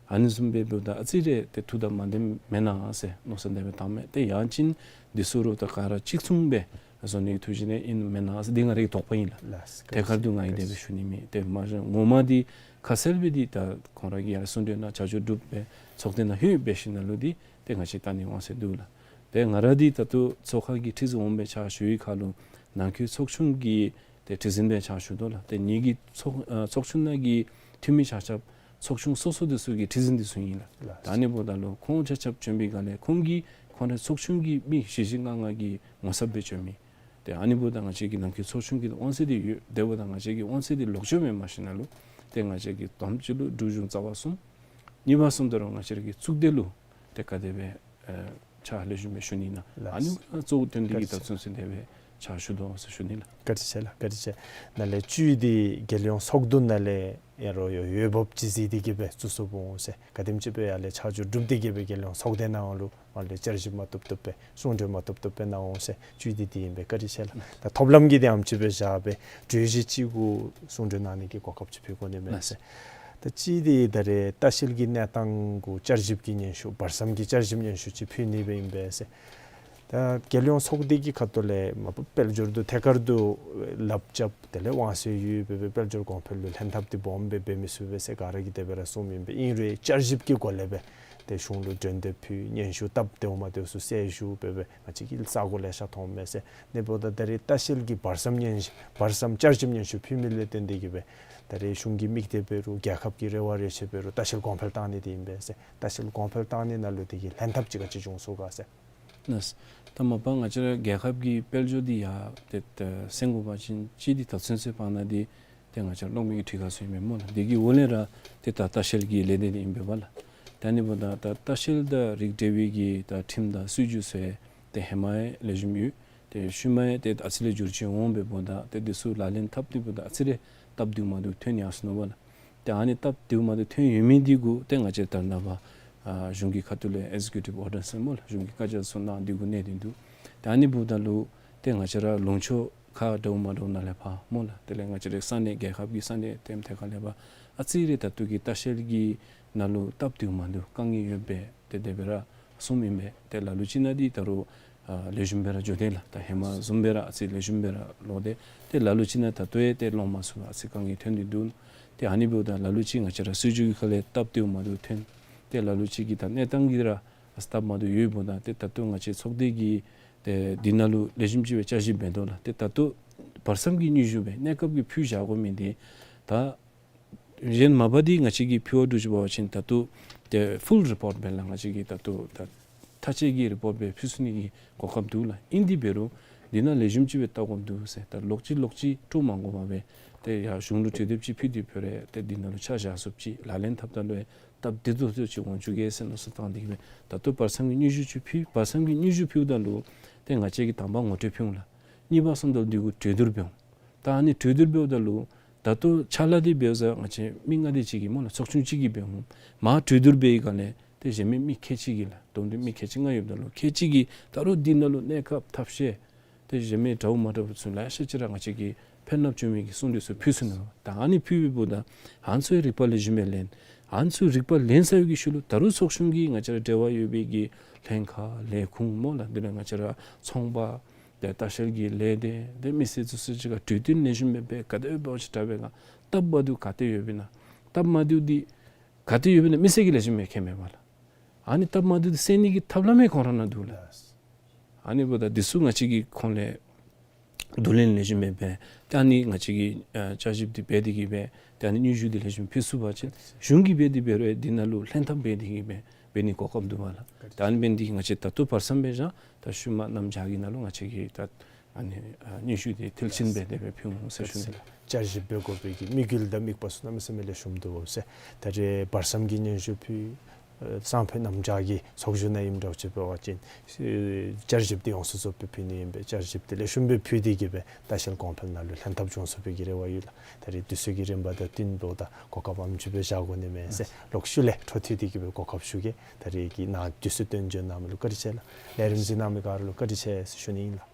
ཨ་ནི་བཟུམ་སྦེ་འབདཝ་ད་ཨ་ཙི་རེ་ཏེ་ཐུགས་དང་མ་ལྡནམ་མེན་ན་ཟེར་མནོ་བསམ་དེ་སྦེ་བཏངམ་མས། ཏེ་ཡང་ཅིན་འདི་ཚུ་རོགས་ད་ག་ར་གཅིག་མཚུངས་སྦེ་བཟོ་ནི་གི་ཐུགས་བཞེད་ཨིནམ་མེན་ན་ཟེར་འདི་ང་རའི་དོགས་པ་ཨིན་ལགས། ལགས། ཐད་ཀར་དུ་ང་གིས་དེ་སྦེ་ཞུ་ནི་མེད། ཏེ་མ་གཞི་ངོ་མ་འདི་ཁ་གསལ་སྦེ་འདི་ད་ཁོང་ར་གིས་ཡར་གསུང་གྲོས་ནང་ཆ་འཇོག་གྲུབ་སྦེ་ཚོགས་སྡེ་ནང་ལྷོད་འབད་ཞིནམ་ལས་འདི་ཏེ་ང་བཅས་བལྟ་ནི་དབང་ཚད་འདུག་ལགས། ཏེ་ང་ར་འདི་ད་ལྟོ་ཚོགས་ཁང་གི་ཁྲི་འཛིན་འོགམ་སྦེ་ཕྱག་ཞུ་བའི་ཁར་ལུ་ནང་འཁོད་ཚོགས་ཆུང་གི་ཏེ་ཁྲི་འཛིན་སྦེ་ཕྱག་ཞུ་དོ་ལགས། ཏེ་ངེ་གི་ཚོགས་ཨ་ཚོགས་ཆུང་ནང་གི་འཐུས་མི་ཆ་ཁྱབ་ཚོགས་ཆུང་སོ་སོ་འདི་ཚུ་གི་ཁྲི་འཛིན་འདི་ཚུ་ཨིན་ལགས། ལགས། ད་ཨ་ནི་འབདཝ་ད་ལུ་ཁོང་ཆ་ཁྱབ་བྱོན་པའི་སྒང་ལས་ཁོང་གིས་ཁོང་རའི་ཚོགས་ཆུང་གི་མི་བཞི་བཞི་ལྔ་ལྔ་གི་ངོ་ཚབ་སྦེ་བྱོན་མི། ཏེ་ཨ་ནི་འབདཝ་ད་ང་བཅས་ཀྱི་ནང་འཁོད་ཚོགས་ཆུང་གི་དབང་ཚད་འདི་ཡོད། དེ་འབདཝ་ད་ང་བཅས་ཀྱི་དབང་ཚད་འདི་ལོག་སྤྱོད་མེད་མ་ཞིནམ་ལས་ཏེ་ང་བཅས་ཀྱི་དང་པ་ཅིག་ལུ་འབྲུག་གཞུང་རྩ་བ་གསུམ། གཉིས་པ་གསུམ་ད་རུང་ང་བཅས་ར་གི་གཙུག་སྡེ་ལུ་ཏེ་ག་དེ་སྦེ་ཨེ་ཕྱག་ལེགས་ཤོམ་སྦེ་ཞུ་ནི་ཨིན་ན། ལགས། ཨ་ནི་གཙོ་བོ་དོན་འདི་གིས་ད་བཀའ་དྲིན་ཆེ། ཚུན་ཚོད་དེ་སྦེ་ཕྱག་ཞུ་དོ་ཟེར་ཞུ་ནི་ལགས། བཀའ་དྲིན་ཆེ་ལགས། བཀའ་དྲིན་ཆེ། ནཱ་ལས་བཅུད་འདི་རྒྱལ་ཡོངས་ཚོགས་འདུ་ནང་ལས་ཡ་རོགས་ཡོད་འོས་འབབ་ཅིག་གཟིགས་ཏེ་གི་སྦེ་བཙུགས་སོང་འོང་ཟེར། ག་དེམ་ཅིག་སྦེ་ཡར་ལས་ཆ་འཇོག་གྲུབ་སྟེ་གི་སྦེ་རྒྱལ་ཡོངས་ཚོགས་སྡེ་ནང་ལུ་མར་ལས་བསྐྱར་ཞིབ་མ་བཏུབ་བཏུབ་སྦེ་གསུང་གྲོས་མ་བཏུབ་བཏུབ་སྦེ་གནང་འོང་ཟེར། བཅུད་འདི་འདི་ཨིན་པས། བཀའ་དྲིན་ཆེ་ལགས། ད་ཐོབ་ལམ་གྱི་འདི་ཨེམ་ཅིག་སྦེ་བཞག་སྦེ་གྲོས་གཞི་ཅིག་གུ་གསུང་གྲོས་གནང་ནི་གི་གོ་སྐབས་ཅིག་ཕུལ་དགོ་ནི་མས་ཟེར། ད་གཅིག་འདི་ད་རེས་ལྟ་བཤལ་གྱི་གནས་སྟངས་གུ་བསྐྱར་ཞིབ་ཀྱི་སྙན་ཞུ་བར་མཚམས་ཀྱི་བསྐྱར་ཞིབ་སྙན་ཞུ་ཅིག་ཕུལ་ནི་སྦེ་ཨིན་པས་ཟེར། ད་རྒྱལ་ཡོངས་ཚོགས་སྡེ་གི་ཁ་ཐུག་ལས་མ་པ་དཔལ་འབྱོར་འདི་ཐད་ཀར་དུ་ལགཔ་རྐྱབ་དེ་ལས་དབང་ཚད་ཡོད་སྦེ་སྦེ་དཔལ་འབྱོར་གོང་འཕེལ་ལུ་ལྷན་ཐབས་འདི་སྦོམ་སྦེ་འབད་མི་ཚུགས་པས་ཟེར་ག་ར་གིས་དེ་སྦེ་ར་གསུངམ་ཨིན་པས། ཨིན་རུང་བསྐྱར་ཞིབ་ཀྱི་སྒོ་ལས་སྦེ་ཏེ་གཞུང་ལུ་འགྲན་བསྡུར་ཕུལ་སྙན་ཞུ་བཏབ་དེ་འོངམ་དེ་ཚུ་གསལ་ཞུ་འབད་སྦེ་ང་བཅས་ཀྱིས་ས་གོ་ལེ་ཤ་མཐོངམ་མས་ཟེར། དེ་འབདཝ་ད་ད་རེས་ལྟ་བཤལ་གྱི་བར་མཚམས་སྙན་བར་མཚམས་བསྐྱར་ཞིབ་སྙན་ཞུ་ཕུལ་མི་ལས་བརྟེན་ཏེ་གི་སྦེ་ད་རེས་གཞུང་གི་དམིགས་གཏད་འབད་རུང་རྒྱལ་ཁབ་ཀྱི་རེ་བ་རེ་ཆེ་འབད་རུང་ལྟ་བཤལ་གོང་འཕེལ་བཏང་ནི་འདི་ཨིན་པས་ཟེར། ལྟ་བཤལ་གོང་འཕེལ་བཏང་ནི་ནང་ལུ་དེ་གི་ལྷན་ཐབས་ཅིག་ག་ཅི་བྱུང་སོང་ག་ཟེར། ལགས། ད་མ་པ་ང་བཅས་ར་རྒྱལ་ཁབ་ཀྱི་དཔལ་འབྱོར་འདི་ཡང་ཏེ་ད་སེང་གོ་བ་ཅིན་གཅིག་འདི་ད་ཚུན་ཚོད་བར་ན་འདི་ཏེ་ང་བཅས་ར་གློག་མེ་གི་གྲུ་ཁ་ཚུ་ཨིན་མས་སྨོ་ལགས། འདི་གི་འོག་ལས་ར་ཏེ་ད་ལྟ་བཤལ་གྱི་ལས་སྡེ་འདི་ཨིན་པས་པ་ལགས། ད་ཨ་ནི་འབདཝ་ད་ད་ལྟ་བཤལ་དང་རིགས་འབྲེལ་བའི་གི་ད་ཁྲིམས་དང་སྲིད་བྱུས་ཚུ་ཏེ་ཧེ་མ་ཡང་ལེགས་ཤོམ་ཡོད། ཏེ་ཤུལ་མ་ཡང་ཏེ་ཨ་ཙི་ལས་འགྱུར་བཅོས་འོང་འབདཝ་ད་ཏེ་འདི་ཚུ་ལག་ལེན་འཐབ་སྟེ་འབདཝ་ད་ཨ་ཙི་རེ་སྟབས་བདེཝ་མ་བདེཝ་ཐོན་ཡར་སོ་ནུག་པ་ལགས། ཏེ་ཨ་ནི་སྟབས་བདེཝ་མ་བདེཝ་ཐོན་ཡོད་མི་འདི་གུ་ཏེ་ང་བཅས་ད་ནངས་པ་ཨ་གཞུང་གི་ཁ་ཐུག་ལས་ཨེག་ཛི་ཀིའུ་ཊིབ་ཨོར་ཌར་ཟེར་སྨོ་ལགས། གཞུང་གི་བཀའ་རྒྱ་ཚུ་ནང་འདི་གུ་གནས་ཏེ་འདུག། ཏེ་ཨ་ནི་འབདཝ་ད་ལུ་ཏེ་ང་བཅས་ར་ལུང་ཕྱོགས་ཁག་འདྲཝ་མ་འདྲཝ་ནང་ལས་ཕར་སྨོ་ལགས། དེ་ལས་ང་བཅས་རའི་ས་གནས་རྒྱལ་ཁབ་ཀྱི་ས་གནས་ཐེམ་ཐེ་ཁ་ལས་ཕར་ཨ་ཙི་རེ་ད་ལྟོ་གི་ལྟ་བཤལ་གྱི་ནང་ལུ་སྟབས་བདེཝ་མ་བདེཝ་དཀའ་ངལ་ཡོད་པས། ཏེ་དེ་སྦེ་ར་གསུངམ་ཨིན་པས། ཏེ་ལ་ལུ་ཅིག་ནང་འདི་ད་རུང་ཨ་ལེགས་ཤོམ་སྦེ་ར་འགྱོ་དེས་ལགས། ད་ཧེ་མ་བཟུམ་སྦེ་ར་ཨ་ཙི་ལེགས་ཤོམ་སྦེ་ར་ལོག་སྟེ་ཏེ་ལ་ལུ་ཅིག་ནང་ད་ལྟོ་ཡང་ཏེ་ལོང་མ་ཚུགས་པར་ཨ་ཙི་དཀའ་ངལ་ཐོན་ཏེ་འདུག། ཏེ་ཨ་ནི་འབདཝ་ད་ལ་ལུ་ཅིག་ང་བཅས་ར་སྲིད་བྱུས་ཀྱི་ཁ་ལས་སྟབས་བདེཝ་མ་བདེཝ་ཐོན། ཏེ་ལ་ལུ་ཅིག་གི་ད་གནས་སྟངས་ཀྱི་ར་སྟབས་མ་བདེཝ་ཡོདཔ་འབདཝ་ད་ཏེ་ད་ལྟོ་ང་བཅས་ཚོགས་སྡེ་གིས་ཏེ་འདི་ནང་ལུ་ལེགས་ཤོམ་ཅིག་སྦེ་བསྐྱར་ཞིབ་འབད་དོ་ལགས། ཏེ་ད་ལྟོ་བར་མཚམས་ཀྱི་སྙན་ཞུ་སྦེ་གནས་སྐབས་ཀྱི་ཕུལ་བཞག་དགོ་མི་འདི་ད་གཞན་མ་པ་འདི་ང་བཅས་ཀྱིས་ཕུལ་བ་འདྲཝ་ཅིག་འབད་བ་ཅིན་ད་ལྟོ་ཏེ་ཕུལ་རི་པོརཊ་སྦེ་ལགས་ང་བཅས་ཀྱིས་ད་ལྟོ་ད་མཐའ་དཔྱད་ཀྱི་རི་པོརཊ་སྦེ་ཕུལ་ཚུགས་ནི་གི་གོ་སྐབས་འདུག་ལགས། ཨིན་དེ་འབད་རུང་འདི་ནང་ལེགས་ཤོམ་ཅིག་སྦེ་བལྟ་དགོཔ་འདུག་ཟེར། ད་ལོག་ཅི་ལོག་ཅི་སྤྲོ་མ་དགོ་པར་སྦེ་ཏེ་ཡར་གཞུང་ལུ་གྲོས་འདེབས་ཅིག་ཕུལ་ཏེ་ཕུལ་རུང་ཏེ་འདི་ནང་ལུ་ཆ་བཞག་ཚུགསཔ་ཅིག་ལག་ལེན་འཐབ་ད་ལུ་ཡང་སྟབས་བདེ་ཏོག་ཏོ་ཅིག་འོང་བཅུག་གེ་ཟེར་མནོ་བསམ་བཏང་སྟེ་གི་སྦེ་ད་ལྟོ་བར་མཚམས་ཀྱི་སྙན་ཞུ་ཅིག་ཕུལ། བར་མཚམས་ཀྱི་སྙན་ཞུ་ཕུལཝ་ད་ལུ་ཏེ་ང་བཅས་ཀྱིས་དང་པ་ངོ་སྤྲོད་ཕུལ་འོང་ལགས། གཉིས་པ་གསུམ་ད་ལུ་འདི་གུ་གྲོས་བསྡུར་འབད་འོང་། ད་ཨ་ནི་གྲོས་བསྡུར་འབདཝ་ད་ལུ་ད་ལྟོ་ཕྱག་ལཱ་འདི་འབདཝ་ད་ང་བཅས་མི་ལྔ་དེ་ཅིག་གིས་སྨོ་ལགས་ཚོགས་ཆུང་གཅིག་གིས་འབད་འོང་། མར་གྲོས་བསྡུར་འབད་བའི་སྒང་ལས་ ཏེ་གཞན་མི་མི་ཁལ་གཅིག་གིས་ལགས། བསྡོམས་ཏེ་མི་ཁལ་གཅིག་ལྔ་ཡོདཔ་ད་ལུ་ཁལ་གཅིག་གིས་ད་རུང་འདི་ནང་ལུ་གནས་སྐབས་ཐབས་ཤེས་ཏེ་གཞན་མི་འདྲཝ་མ་འདྲཝ་ཚུ་ལེ་ཤ་ཅིག་ར་ང་བཅས་ཀྱིས་ཕན་རླབས་བྱུང་མི་གི་གསུང་གྲོས་ཚུ་ཕུལ་ཚུགས་ནུག། ད་ཨ་ནི་ཕུལ་བའི་བར་ན་ཨ་ནི་ཚུ་རིག་པ་ལེགས་ཤོམ་སྦེ་ལེན། ཨ་ནི་ཚུ་རིག་པ་ལེན་ཚར་བའི་གི་ཤུལ་ལུ་ད་རུང་ཚོགས་ཆུང་གིས་ང་བཅས་ར་འབྲེལ་བ་ཡོད་པའི་གི་ལྷན་ཁག་ལས་ཁུངས་སྨོ་ལགས། དེ་ལས་ང་བཅས་ར་ཚོང་པ་ཏེ་ལྟ་བཤལ་གྱི་ལས་སྡེ་ཏེ་མི་སེར་ཚུ་ཚུ་ཅིག་ཁར་གྲོས་བསྟུན་ལེགས་ཤོམ་སྦེ་འབད། ག་དེ་འབད་བ་ཅིན་དྲག་པས་ག། སྟབས་མ་བདེཝ་ག་ཏེ་ཡོདཔ་ཨིན་ན། སྟབས་མ་བདེཝ་འདི་ག་ཏེ་ཡོདཔ་ཨིན་ན་མི་སེར་གྱིས་ལེགས་ཤོམ་སྦེ་མཁྱེན་མས་པ་ལགས། ཨ་ནི་སྟབས་མ་བདེཝ་འདི་སེལ་ནི་གི་ཐབས་ལམ་ཡང་ཁོང་ར་ནང་འདུག་ལགས། ཨ་ནི་འབདཝ་ད་འདི་ཚུ་ང་བཅས་ཀྱིས་ཁོང་ལས་བསྡུ་ལེན་ལེགས་ཤོམ་སྦེ་འབད། ཏེ་ཨ་ནི་ང་བཅས་ཀྱིས་ཨ་བསྐྱར་ཞིབ་འདི་འབད་དེ་གིས་སྦེ་ཏེ་ཨ་ནི་སྙན་ཞུ་འདི་ལེགས་ཤོམ་ཕུལ་ཚུགས་པ་ཅིན་གཞུང་གིས་འབད་དེ་འབད་རུང་འདི་ནང་ལུ་ལྷན་ཐབས་འབད་དེ་གིས་སྦེ་འབད་ནི་གོ་སྐབས་འདུག་པ་ལགས། ཏེ་ཨ་ནི་འབད་ནི་འདི་གིས་ང་བཅས་ད་ལྟོ་བར་མཚམས་སྦེ་བཞག། ད་ཤུལ་མ་གནམ་བྱཱར་གྱི་ནང་ལུ་ང་བཅས་ཀྱིས་ད་ཨ་ནི་ཨ་སྙན་ཞུ་འདི་མཐིལ་ཕྱིན་སྦེ་དེ་སྦེ་ཕུལ་འོང་ཟེར་ཞུ་ནི་ལགས། བསྐྱར་ཞིབ་འབད་དགོ་པའི་གི་དམིགས་ཡུལ་དང་དམིགས་པ་ཚུ་གནམ་མེད་ས་མེད་ལེགས་ཤོམ་འདུག་ཟེར། ད་རེས་བར་མཚམས་ཀྱི་སྙན་ཞུ་ཕུལ་ཨ་སང་ཕོད་གནམ་བྱཱར་གྱི་ཚོགས་བཞུགས་ནང་ཨིནམ་འདྲཝ་ཅིག་འབད་བ་ཅིན་ཨེ་བསྐྱར་ཞིབ་འདི་ཡོངས་སུ་རྫོགསཔ་སྦེ་ཕུལ་ནི་ཨིན་པས། བསྐྱར་ཞིབ་འདི་ལེགས་ཤོམ་སྦེ་ཕུལ་ཏེ་གིས་སྦེ་ལྟ་བཤལ་གོང་འཕེལ་ནང་ལུ་ལྷན་ཐབས་འབྱུང་ཚུགས་པའི་གི་རེ་བ་ཡོད་ལགས། ད་རེས་དུས་ཚོད་ཀྱི་རིམ་པ་དང་བསྟུན་འབདཝ་ད་གོ་སྐབས་ཨ་ནེམ་ཅིག་སྦེ་བཞག་དགོ་ནི་མས་ཟེར་ལོག་ཤུལ་ལས་འཕྲོ་མཐུད་དེ་གིས་སྦེ་གོ་སྐབས་ཞུ་གེ། ད་རེས་ཀྱི་ནཱ་དུས་ཚོད་བཏོན་བྱོན་གནང་མི་ལུ་བཀའ་དྲིན་ཆེ་ལགས། ལས་རིམ་གཟིགས་གནང་མི་ག་ར་ལུ་བཀའ་དྲིན་ཆེ་ཟེར་ཞུ་ནི་ཨིན་ལགས།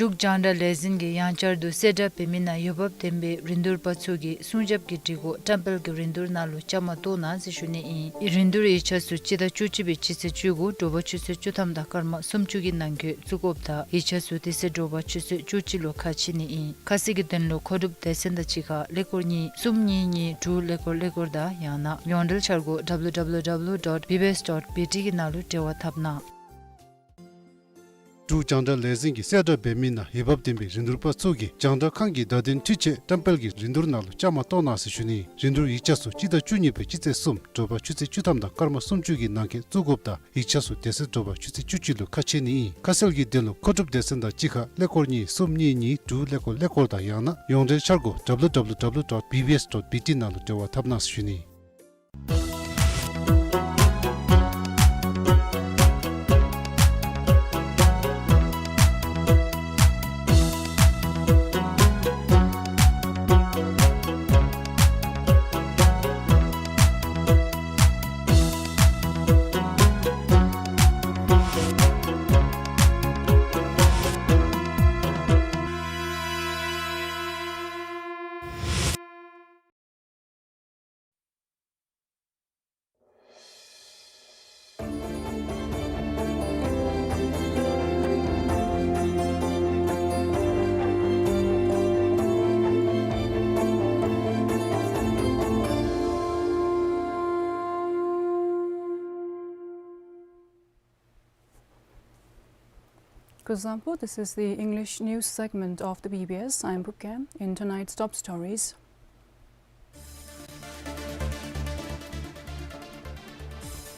འབྲུག་རྒྱང་བསྒྲགས་ལས་འཛིན་གྱིས་ཡང་བསྐྱར་དུ་གསལ་བསྒྲགས་འབད་མི་ནང་འོས་འབབ་ལྡན་པའི་རིན་བསྡུར་པ་ཚུ་གིས་སྲུང་སྐྱོབ་ཀྱི་སྒྲིག་གོ་བཀྲམ་སྤེལ་གྱི་རིན་བསྡུར་ནང་ལུ་བཅའ་མར་གཏོགས་གནང་ཟེར་ཞུ་ནི་ཨིན། རིན་བསྡུར་ཡིག་ཆ་ཚུ་སྤྱི་ཟླ་བཅུ་གཅིག་པའི་སྤྱི་ཚེས་བཅུ་དགུ་དྲོ་པ་ཆུ་ཚོད་བཅུ་ཐམ་དང་སྐར་མ་སུམ་ཅུ་གི་ནང་འཁོད་བཙུགས་དགོཔ་དང་ཡིག་ཆ་ཚུ་དེ་ཚེ་དྲོ་པ་ཆུ་ཚོད་བཅུ་གཅིག་ལུ་ཁ་ཕྱེ་ནི་ཨིན། ཁ་གསལ་གྱི་དོན་ལུ་མཁོ་སྒྲུབ་སྡེ་ཚན་དང་གཅིག་ཁར་ཀླད་ཀོར་གཉིས་གསུམ་གཉིས་གཉིས་དྲུག་ཀླད་ཀོར་ཀླད་ཀོར་དང་ཡང་ན་ཡོངས་འབྲེལ་འཆར་སྒོ་W W W dot B B S dot B T གི་ནང་ལུ་འབྲེལ་བ་འཐབ་གནང་། འབྲུག་རྒྱང་བསྒྲགས་ལས་འཛིན་གྱིས་གསལ་བསྒྲགས་འབད་མི་ནང་འོས་འབབ་ལྡན་པའི་རིན་བསྡུར་པ་ཚུ་གིས་རྒྱང་བསྒྲགས་ཁང་གི་བརྡ་དོན་འཕྲུལ་ཆས་བཀྲམ་སྤེལ་གྱི་རིན་བསྡུར་ནང་ལུ་བཅའ་མར་གཏོགས་གནང་ཟེར་ཞུ་ནི། རིན་བསྡུར་ཡིག་ཆ་ཚུ་སྤྱི་ཟླ་བཅུ་གཉིས་པའི་སྤྱི་ཚེས་གསུམ་དྲོ་པ་ཆུ་ཚོད་བཅུ་ཐམ་དང་སྐར་མ་སུམ་ཅུ་གི་ནང་འཁོད་བཙུགས་དགོཔ་དང་ཡིག་ཆ་ཚུ་དེ་ཚེ་དྲོ་པ་ཆུ་ཚོད་བཅུ་གཅིག་ལུ་ཁ་ཕྱེ་ནི་ཨིན། ཁ་གསལ་གྱི་དོན་ལུ་མཁོ་སྒྲུབ་སྡེ་ཚན་དང་གཅིག་ཁར་ཀླད་ཀོར་གཉིས་གསུམ་གཉིས་གཉིས་དྲུག་ཀླད་ཀོར་ཀླད་ཀོར་དང་ཡང་ན་ཡོངས་འབྲེལ་འཆར་སྒོ W W W dot B B S dot B T ནང་ལུ་འབྲེལ་བ་འཐབ་གནང་ཟེར་ཞུ་ནི། Kuzuzangpo, this is the English news segment of the B B S. I'm Pukam. In tonight's top stories,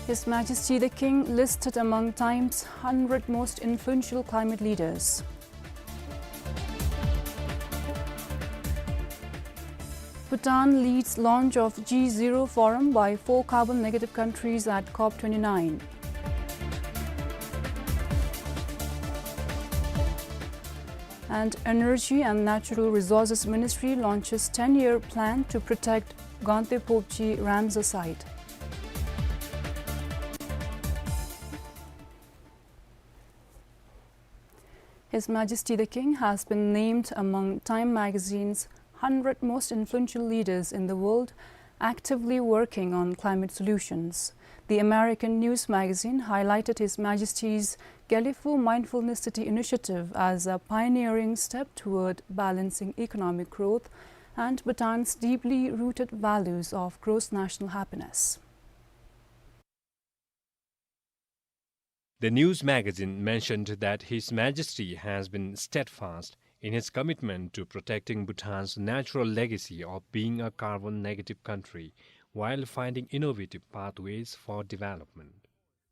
His Majesty the King listed among Time's hundred most influential climate leaders. Bhutan leads launch of G zero forum by four carbon negative countries at COP twenty-nine. And Energy and Natural Resources Ministry launches ten-year plan to protect Gangte Phokchi Ramsar site. His Majesty the King has been named among Time magazine's hundred most influential leaders in the world actively working on climate solutions. The American news magazine highlighted His Majesty's Gelephu Mindfulness City initiative as a pioneering step toward balancing economic growth and Bhutan's deeply rooted values of gross national happiness. The news magazine mentioned that His Majesty has been steadfast in his commitment to protecting Bhutan's natural legacy of being a carbon-negative country while finding innovative pathways for development.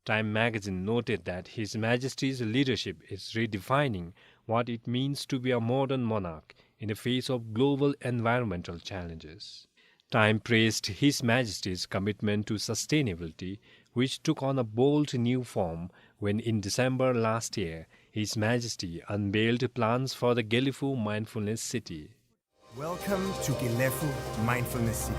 Time magazine noted that His Majesty's leadership is redefining what it means to be a modern monarch in the face of global environmental challenges. Time praised His Majesty's commitment to sustainability, which took on a bold new form when, in December last year, His Majesty unveiled plans for the Gelephu Mindfulness City. Welcome to Gelephu Mindfulness City.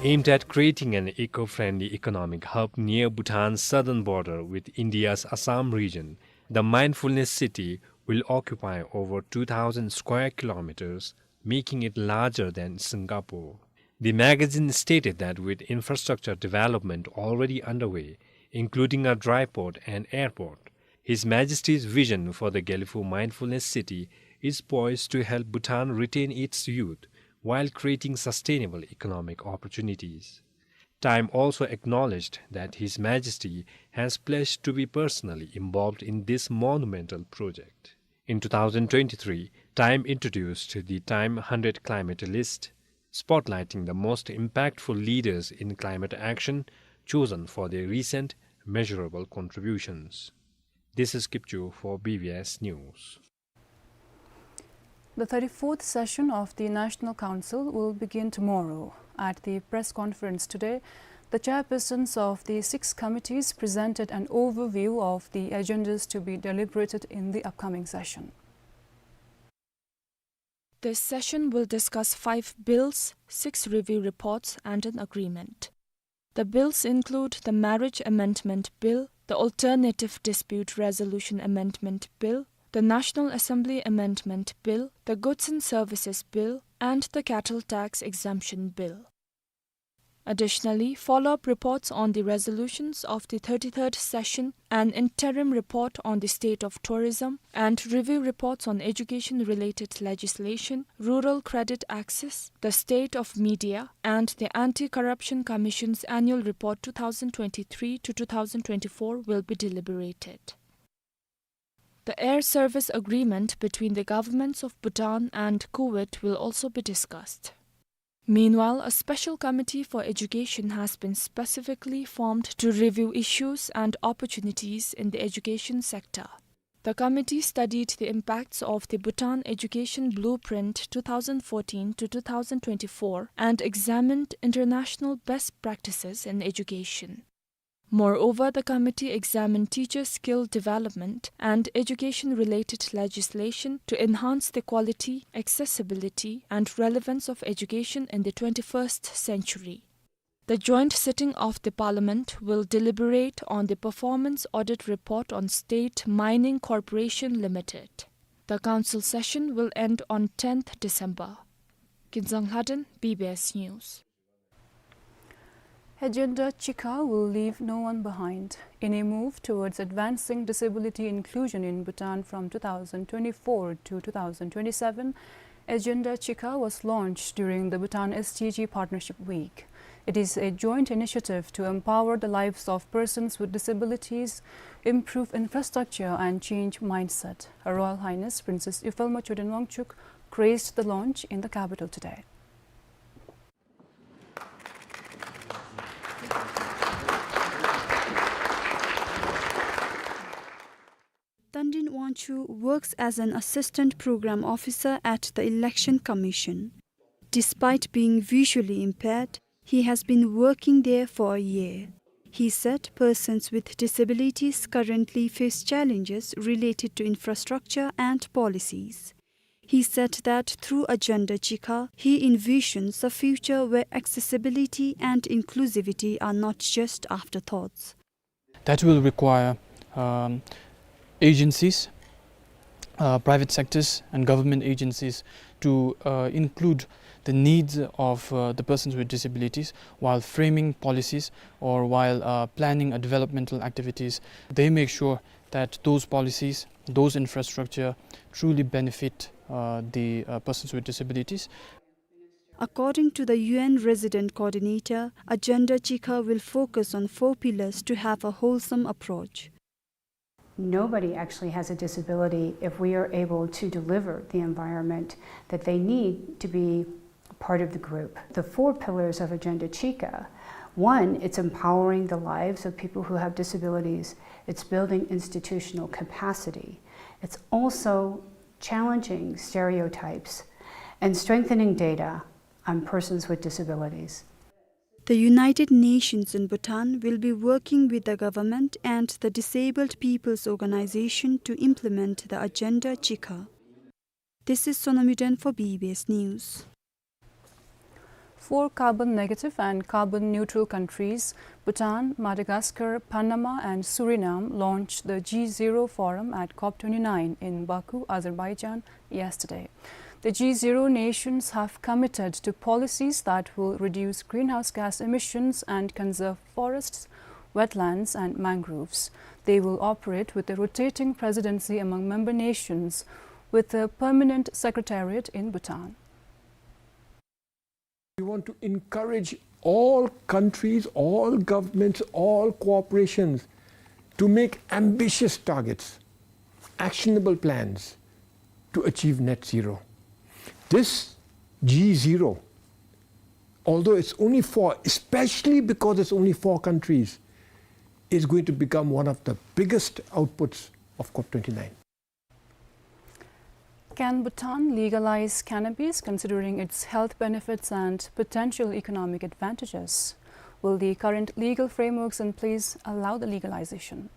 Aimed at creating an eco-friendly economic hub near Bhutan's southern border with India's Assam region, the Mindfulness City will occupy over two thousand square kilometers, making it larger than Singapore. The magazine stated that with infrastructure development already underway, including a dry port and airport, His Majesty's vision for the Gelephu Mindfulness City is poised to help Bhutan retain its youth while creating sustainable economic opportunities. Time also acknowledged that His Majesty has pledged to be personally involved in this monumental project. In two thousand twenty-three, Time introduced the Time hundred Climate List, spotlighting the most impactful leaders in climate action chosen for their recent measurable contributions. This is Kipchu for B B S News. The thirty-fourth session of the National Council will begin tomorrow. At the press conference today, the chairpersons of the six committees presented an overview of the agendas to be deliberated in the upcoming session. This session will discuss five bills, six review reports, and an agreement. The bills include the Marriage Amendment Bill, the Alternative Dispute Resolution Amendment Bill, the National Assembly Amendment Bill, the Goods and Services Bill, and the Cattle Tax Exemption Bill. Additionally, follow-up reports on the resolutions of the thirty-third session, an interim report on the state of tourism, and review reports on education-related legislation, rural credit access, the state of media, and the Anti-Corruption Commission's annual report two thousand twenty-three to two thousand twenty-four will be deliberated. The air service agreement between the governments of Bhutan and Kuwait will also be discussed. Meanwhile, a special committee for education has been specifically formed to review issues and opportunities in the education sector. The committee studied the impacts of the Bhutan Education Blueprint two thousand fourteen to two thousand twenty-four and examined international best practices in education. Moreover, the committee examined teacher skill development and education-related legislation to enhance the quality, accessibility, and relevance of education in the twenty-first century. The joint sitting of the Parliament will deliberate on the performance audit report on State Mining Corporation Limited. The council session will end on tenth December. Kinzang Lhaden, B B S News. Agenda Chikha will leave no one behind. In a move towards advancing disability inclusion in Bhutan from two thousand twenty-four to two thousand twenty-seven, Agenda Chikha was launched during the Bhutan S D G Partnership Week. It is a joint initiative to empower the lives of persons with disabilities, improve infrastructure, and change mindset. Her Royal Highness Princess Yufalma Choden Wangchuck graced the launch in the capital today. Tandin Wangchuck works as an assistant program officer at the Election Commission. Despite being visually impaired, he has been working there for a year. He said persons with disabilities currently face challenges related to infrastructure and policies. He said that through Agenda Chikha, he envisions a future where accessibility and inclusivity are not just afterthoughts. That will require, um, agencies, uh, private sectors and government agencies to, uh, include the needs of, uh, the persons with disabilities while framing policies or while, uh, planning a developmental activities. They make sure that those policies, those infrastructure truly benefit, uh, the, uh, persons with disabilities. According to the U N resident coordinator, Agenda Chikha will focus on four pillars to have a wholesome approach. Nobody actually has a disability if we are able to deliver the environment that they need to be part of the group. The four pillars of Agenda Chikha, one, it's empowering the lives of people who have disabilities. It's building institutional capacity. It's also challenging stereotypes and strengthening data on persons with disabilities. The United Nations in Bhutan will be working with the government and the Disabled People's Organization to implement the Agenda Chikha. This is Sonam Yuden for B B S News. Four carbon negative and carbon neutral countries, Bhutan, Madagascar, Panama and Suriname, launched the G zero Forum at COP twenty-nine in Baku, Azerbaijan, yesterday. The G zero nations have committed to policies that will reduce greenhouse gas emissions and conserve forests, wetlands and mangroves. They will operate with a rotating presidency among member nations, with a permanent secretariat in Bhutan. We want to encourage all countries, all governments, all corporations to make ambitious targets, actionable plans to achieve net zero. This G zero, although it's only four, especially because it's only four countries, is going to become one of the biggest outputs of COP twenty-nine. Can Bhutan legalize cannabis, considering its health benefits and potential economic advantages? Will the current legal frameworks in place allow the legalization?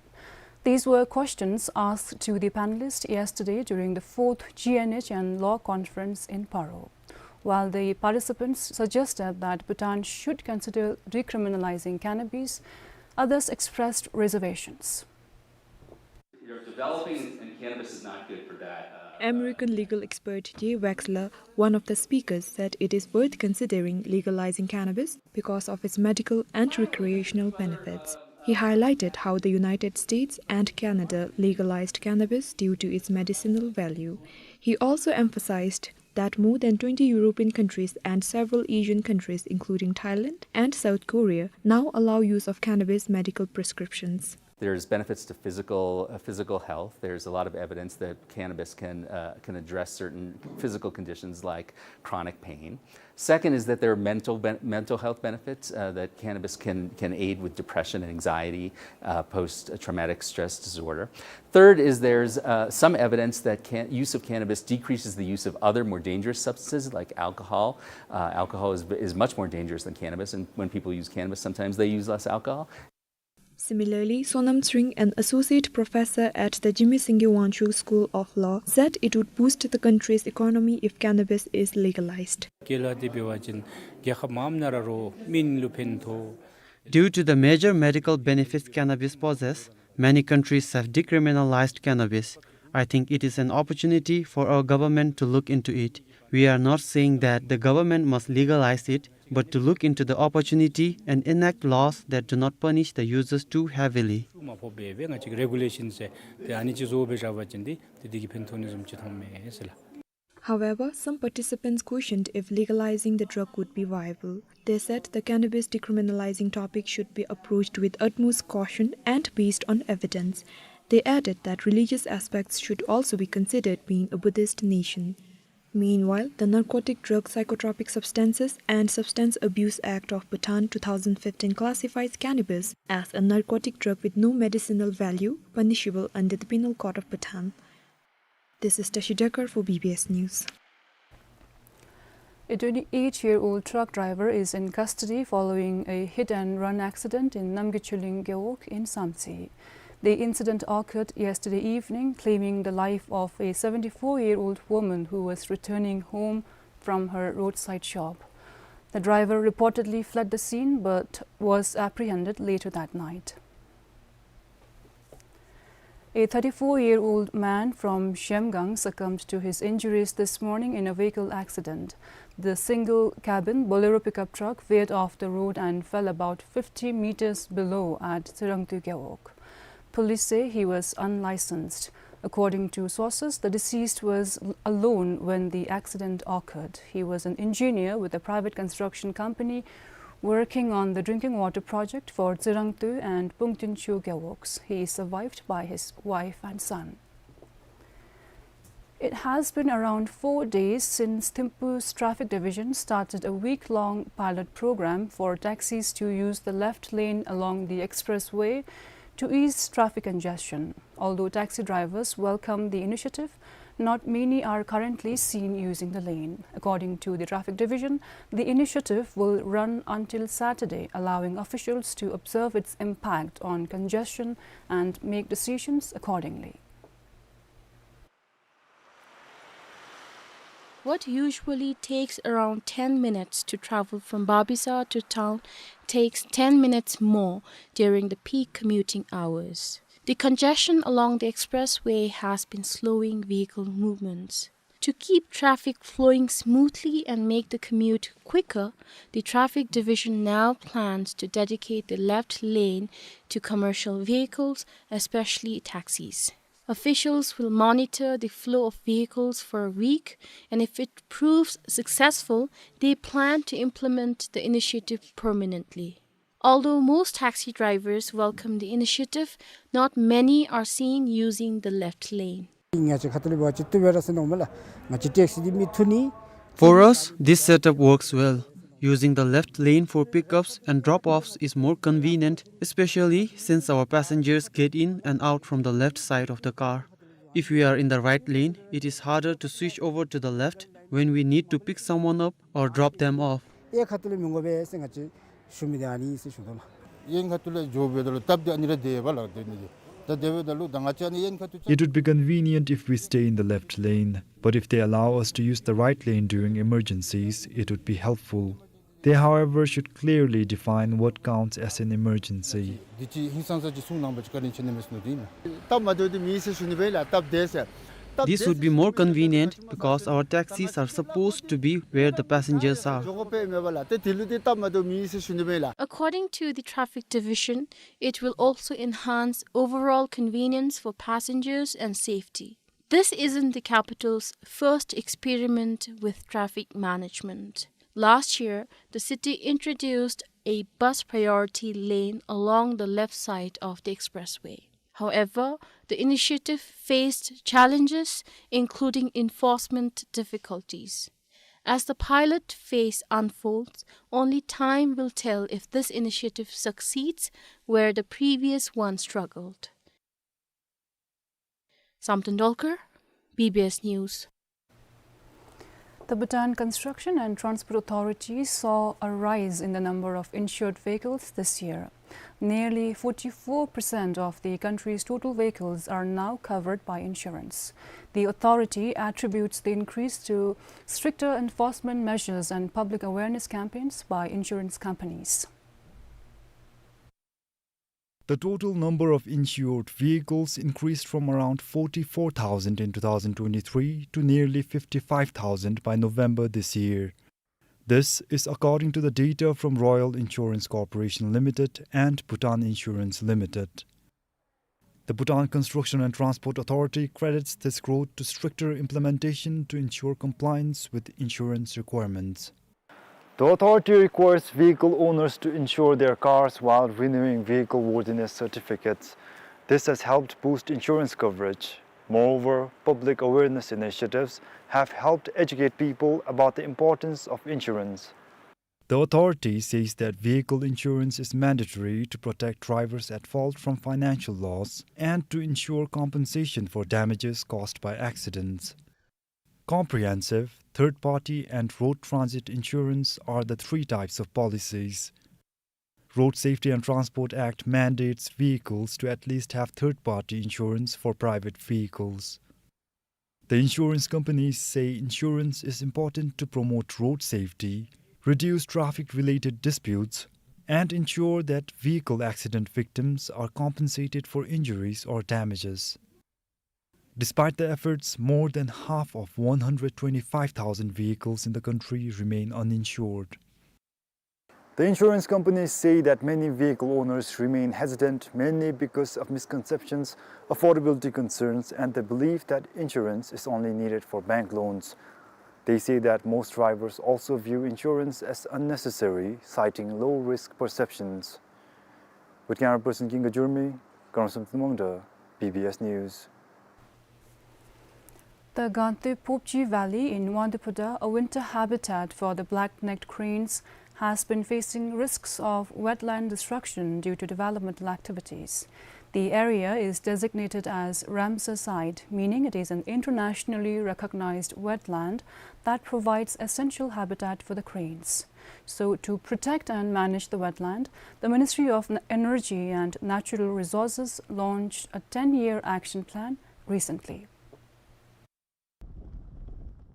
These were questions asked to the panelists yesterday during the fourth G N H and Law Conference in Paro. While the participants suggested that Bhutan should consider decriminalizing cannabis, others expressed reservations. They're developing, and cannabis is not good for that. Uh, American legal expert Jay Wexler, one of the speakers, said it is worth considering legalizing cannabis because of its medical and recreational benefits. He highlighted how the United States and Canada legalized cannabis due to its medicinal value. He also emphasized that more than twenty European countries and several Asian countries, including Thailand and South Korea, now allow use of cannabis medical prescriptions. There's benefits to physical, uh, physical health. There's a lot of evidence that cannabis can, uh, can address certain physical conditions like chronic pain. Second is that there are mental ben-, mental health benefits, uh, that cannabis can, can aid with depression and anxiety, uh, post-traumatic stress disorder. Third is there's, uh, some evidence that can-, use of cannabis decreases the use of other more dangerous substances like alcohol. Uh, alcohol is, is much more dangerous than cannabis, and when people use cannabis, sometimes they use less alcohol. Similarly, Sonam Tsering, an associate professor at the Jigme Singye Wangchuck School of Law, said it would boost the country's economy if cannabis is legalized. རྒྱལ་ལ་དེ་འབད་བ་ཅིན་རྒྱལ་ཁབ་མངམ་ནང་ར་རོགས་མི་ལུ་ཕན་ཐོགས། Due to the major medical benefits cannabis possess, many countries have decriminalized cannabis. I think it is an opportunity for our government to look into it. We are not saying that the government must legalize it, but to look into the opportunity and enact laws that do not punish the users too heavily. ཤུགས་མ་ཕོགཔ་སྦེ་ང་བཅས་ཀྱི་རེ་གུ་ལེ་ཤཱནསི་ཟེར་ཏེ་ཨ་ནི་ཅིག་བཟོ་སྦེ་བཞག་པ་ཅིན་ཏེ་ཏེ་དེ་གིས་ཕན་ཐོགས་ནི་བཟུམ་ཅིག་མཐོངམ་མས་ཟེར་ལགས། However, some participants questioned if legalizing the drug would be viable. They said the cannabis decriminalizing topic should be approached with utmost caution and based on evidence. They added that religious aspects should also be considered, being a Buddhist nation. Meanwhile, the Narcotic Drug, Psychotropic Substances and Substance Abuse Act of Bhutan two thousand fifteen classifies cannabis as a narcotic drug with no medicinal value, punishable under the Penal Code of Bhutan. This is Tashi Dekar for B B S News. A twenty-eight-year-old truck driver is in custody following a hit-and-run accident in Namgay Chuleng Gewog in Samtse. The incident occurred yesterday evening, claiming the life of a seventy-four-year-old woman who was returning home from her roadside shop. The driver reportedly fled the scene but was apprehended later that night. A thirty-four-year-old man from Zhemgang succumbed to his injuries this morning in a vehicle accident. The single-cabin Bolero pickup truck veered off the road and fell about fifty meters below at Tseurangtui Gewog. Police say he was unlicensed. According to sources, the deceased was l-, alone when the accident occurred. He was an engineer with a private construction company working on the drinking water project for Tseurangtui and Pungtincho Gewogs. He is survived by his wife and son. It has been around four days since Thimphu's traffic division started a week-long pilot program for taxis to use the left lane along the expressway to ease traffic congestion. Although taxi drivers welcome the initiative, not many are currently seen using the lane. According to the traffic division, the initiative will run until Saturday, allowing officials to observe its impact on congestion and make decisions accordingly. What usually takes around ten minutes to travel from Babisa to town takes ten minutes more during the peak commuting hours. The congestion along the expressway has been slowing vehicle movements. To keep traffic flowing smoothly and make the commute quicker, the traffic division now plans to dedicate the left lane to commercial vehicles, especially taxis. Officials will monitor the flow of vehicles for a week, and if it proves successful, they plan to implement the initiative permanently. Although most taxi drivers welcome the initiative, not many are seen using the left lane. ང་བཅས་ཁ་ཐུག་ལས་འབད་བ་ཅིན་བཏུབ་པས་ཟེར་མནོཝ་མས་ལགས། ང་བཅས་ཊེག་སི་འདི་མི་ཐུག་ནི། For us, this setup works well. Using the left lane for pickups and drop-offs is more convenient, especially since our passengers get in and out from the left side of the car. If we are in the right lane, it is harder to switch over to the left when we need to pick someone up or drop them off. ཨེ་ཁ་ཐུག་ལས་མི་དགོ་པས་ཟེར་ང་བཅས་ཞུ་མི་འདི་ཨ་ནི་ཨིན་ཟེར་ཞུ་དོ་ལགས། གཡོན་ཁ་ཐུག་ལས་འགྱོ་བའི་ད་ལུ་སྟབས་བདེ་ཨ་ནི་ར་བདེ་བས་ལགས། དེ་ནི་ད་དེ་འབདཝ་ད་ལུ་ད་ང་བཅས་ཨ་ནི་གཡོན་ཁ་ཐུག་It would be convenient if we stay in the left lane, but if they allow us to use the right lane during emergencies, it would be helpful. They, however, should clearly define what counts as an emergency. འདི་ཅིག་ཧིང་སངས་ས་ཅིག་གསུང་གནང་བ་ཅིན་བཀའ་དྲིན་ཆེ་གནང་མས་ཟེར་མནོ་དེ་ཨིན། སྟབས་མ་བདེཝ་འདི་མེད་ཟེར་ཞུ་ནི་སྦེ་ལགས། སྟབས་བདེ་ཟེར། སྟབས་This བདེ་would be ཟེར་more ཞུ་ནི་སྦེ་convenient ལགས། སྟབས་བདེ་because ཟེར་our taxis are supposed to be where the passengers are. འགྱོ་དགོ་པས་མེན་པ་ལགས། ཏེ་དེ་ལུ་འདི་སྟབས་མ་བདེཝ་མེད་ཟེར་ཞུ་ནི་སྦེ་ལགས། According to the traffic division, it will also enhance overall convenience for passengers and safety. This isn't the capital's first experiment with traffic management. Last year, the city introduced a bus priority lane along the left side of the expressway. However, the initiative faced challenges, including enforcement difficulties. As the pilot phase unfolds, only time will tell if this initiative succeeds where the previous one struggled. Samten Dolkar, B B S News. The Bhutan Construction and Transport Authority saw a rise in the number of insured vehicles this year. Nearly forty-four percent of the country's total vehicles are now covered by insurance. The authority attributes the increase to stricter enforcement measures and public awareness campaigns by insurance companies. The total number of insured vehicles increased from around forty-four thousand in two thousand twenty-three to nearly fifty-five thousand by November this year. This is according to the data from Royal Insurance Corporation Limited and Bhutan Insurance Limited. The Bhutan Construction and Transport Authority credits this growth to stricter implementation to ensure compliance with insurance requirements. The authority requires vehicle owners to insure their cars while renewing vehicle worthiness certificates. This has helped boost insurance coverage. Moreover, public awareness initiatives have helped educate people about the importance of insurance. The authority says that vehicle insurance is mandatory to protect drivers at fault from financial loss and to ensure compensation for damages caused by accidents. Comprehensive, third-party, and road transit insurance are the three types of policies. Road Safety and Transport Act mandates vehicles to at least have third-party insurance for private vehicles. The insurance companies say insurance is important to promote road safety, reduce traffic-related disputes, and ensure that vehicle accident victims are compensated for injuries or damages. Despite the efforts, more than half of one hundred twenty-five thousand vehicles in the country remain uninsured. The insurance companies say that many vehicle owners remain hesitant, mainly because of misconceptions, affordability concerns, and the belief that insurance is only needed for bank loans. They say that most drivers also view insurance as unnecessary, citing low-risk perceptions. With camera person Kinga Jurmi, Karonsam Tumangda, B B S News. The Gangte Phobji Valley in Wangdue Phodrang, a winter habitat for the black-necked cranes, has been facing risks of wetland destruction due to developmental activities. The area is designated as Ramsar Site, meaning it is an internationally recognized wetland that provides essential habitat for the cranes. So, to protect and manage the wetland, the Ministry of N-, Energy and Natural Resources launched a ten-year action plan recently.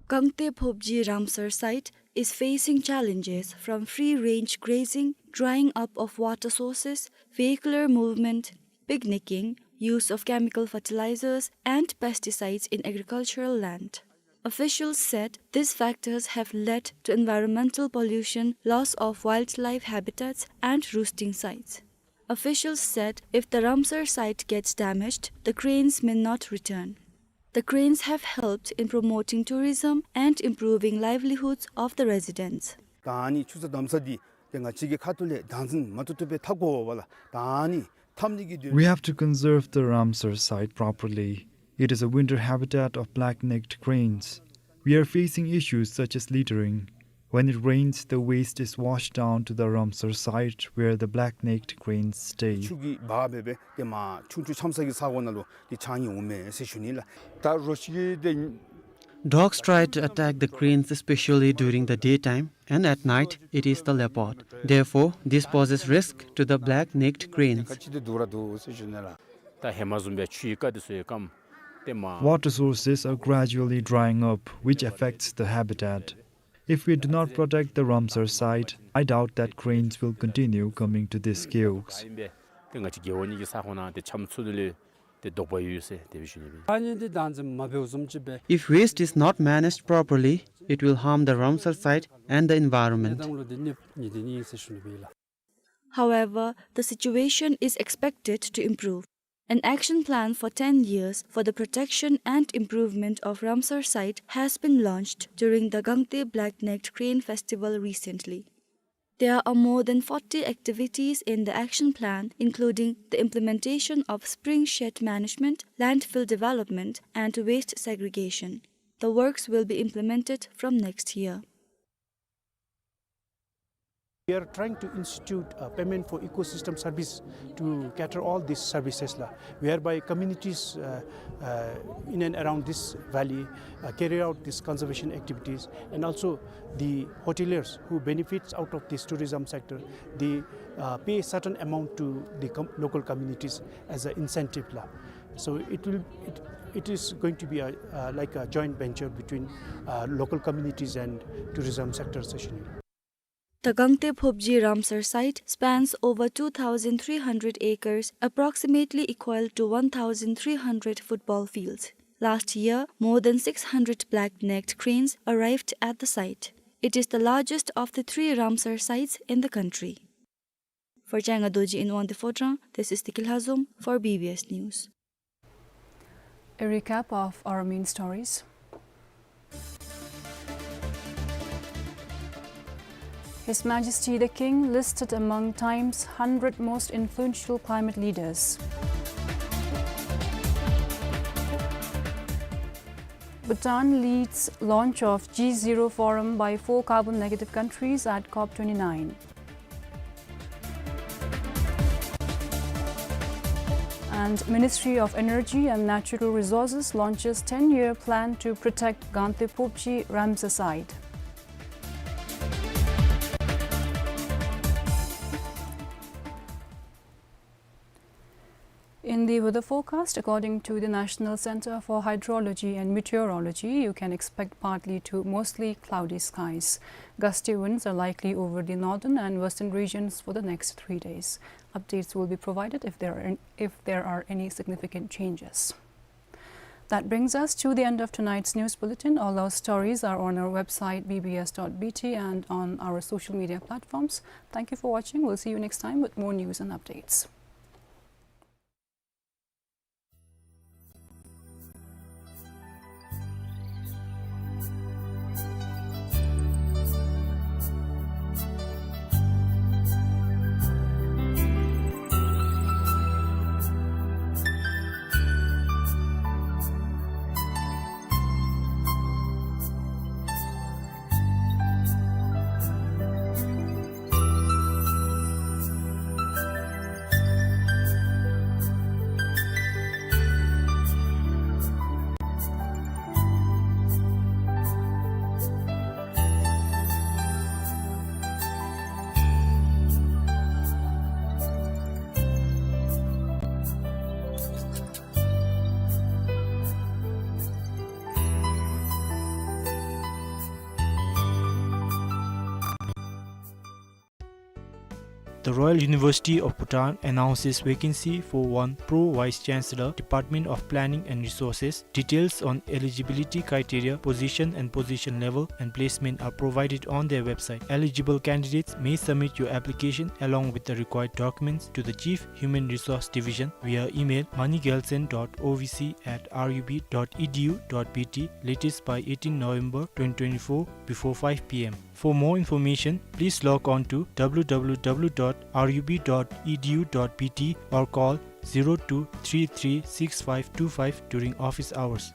Gangte Phobji Ramsar Site is facing challenges from free-range grazing, drying up of water sources, vehicular movement, picnicking, use of chemical fertilizers, and pesticides in agricultural land. Officials said these factors have led to environmental pollution, loss of wildlife habitats, and roosting sites. Officials said if the Ramsar site gets damaged, the cranes may not return. The cranes have helped in promoting tourism and improving livelihoods of the residents. ད་ཨ་ནི་ཆུ་ཚོད་དམ་ས་འདི་ཏེ་ང་བཅས་ཀྱི་ཁ་ཐུག་ལས་བདག་འཛིན་མ་བཏུབ་བཏུབ་སྦེ་འཐབ་དགོ་པས་ལགས། ད་ཨ་ནི་འཐབ་ནི་གི་དོན། We have to conserve the Ramsar site properly. It is a winter habitat of black-necked cranes. We are facing issues such as littering. When it rains, the waste is washed down to the Ramsar site where the black-necked cranes stay. ཆུ་གིས་འབག་འབག་སྦེ་ཏེ་མར་ཆུང་ཆུང་ཆམ་ས་གི་ས་གོ་ནང་ལུ་ཏེ་ཆགས་ནི་འོང་མས་ཟེར་ཞུ་ནི་ལགས། ད་རོ་ཤི་ཏེ། Dogs try to attack the cranes, especially during the daytime, and at night it is the leopard. Therefore, this poses risk to the black-necked cranes. Water sources are gradually drying up, which affects the habitat. If we do not protect the Ramsar site, I doubt that cranes will continue coming to these quays. ཏེ་ང་བཅས་རྒེད་འོག་གཉིས་ཀྱི་ས་ཁོངས་ནང་ཏེ་འཁྱམས་ཚུགས་ནི་ལུ་ཏེ་དོགས་པ་ཡོད་ཟེར་དེ་སྦེ་ཞུ་ནི་ཨིན། ཐ་སྙད་འདི་དང་འཛིན་མ་འབདཝ་བཟུམ་ཅིག་སྦེ། If waste is not managed properly, it will harm the Ramsar site and the environment. However, the situation is expected to improve. An action plan for ten years for the protection and improvement of Ramsar site has been launched during the Gangte Black-Necked Crane Festival recently. There are more than forty activities in the action plan, including the implementation of spring shed management, landfill development, and waste segregation. The works will be implemented from next year. We are trying to institute a payment for ecosystem service to cater all these services la, whereby communities, uh, uh, in and around this valley, uh, carry out these conservation activities, and also the hoteliers who benefits out of this tourism sector, they, uh, pay certain amount to the com-, local communities as an incentive la. So it will, it, it is going to be a, uh, like a joint venture between, uh, local communities and tourism sector session. The Gangte Phobji Ramsar site spans over two thousand three hundred acres, approximately equal to one thousand three hundred football fields. Last year, more than six hundred black-necked cranes arrived at the site. It is the largest of the three Ramsar sites in the country. For Changa Dorji in Wangdue Phodrang, this is Tiki Lhazom for B B S News. A recap of our main stories. His Majesty the King listed among Time's hundred most influential climate leaders. Bhutan leads launch of G zero Forum by four carbon negative countries at COP twenty-nine. And Ministry of Energy and Natural Resources launches ten-year plan to protect Gangte Phobji Ramsar site. In the weather forecast, according to the National Center for Hydrology and Meteorology, you can expect partly to mostly cloudy skies. Gusty winds are likely over the northern and western regions for the next three days. Updates will be provided if there are an-, if there are any significant changes. That brings us to the end of tonight's news bulletin. All our stories are on our website, B B S dot B T, and on our social media platforms. Thank you for watching. We'll see you next time with more news and updates. The Royal University of Bhutan announces vacancy for one Pro Vice Chancellor, Department of Planning and Resources. Details on eligibility criteria, position and position level, and placement are provided on their website. Eligible candidates may submit your application along with the required documents to the Chief Human Resource Division via email, money gyaltshen dot O V C at R U B dot E D U dot B T, latest by eighteen November twenty twenty-four, before five P M. For more information, please log on to W W W dot R U B dot E D U dot B T or call zero two three three six five two five during office hours.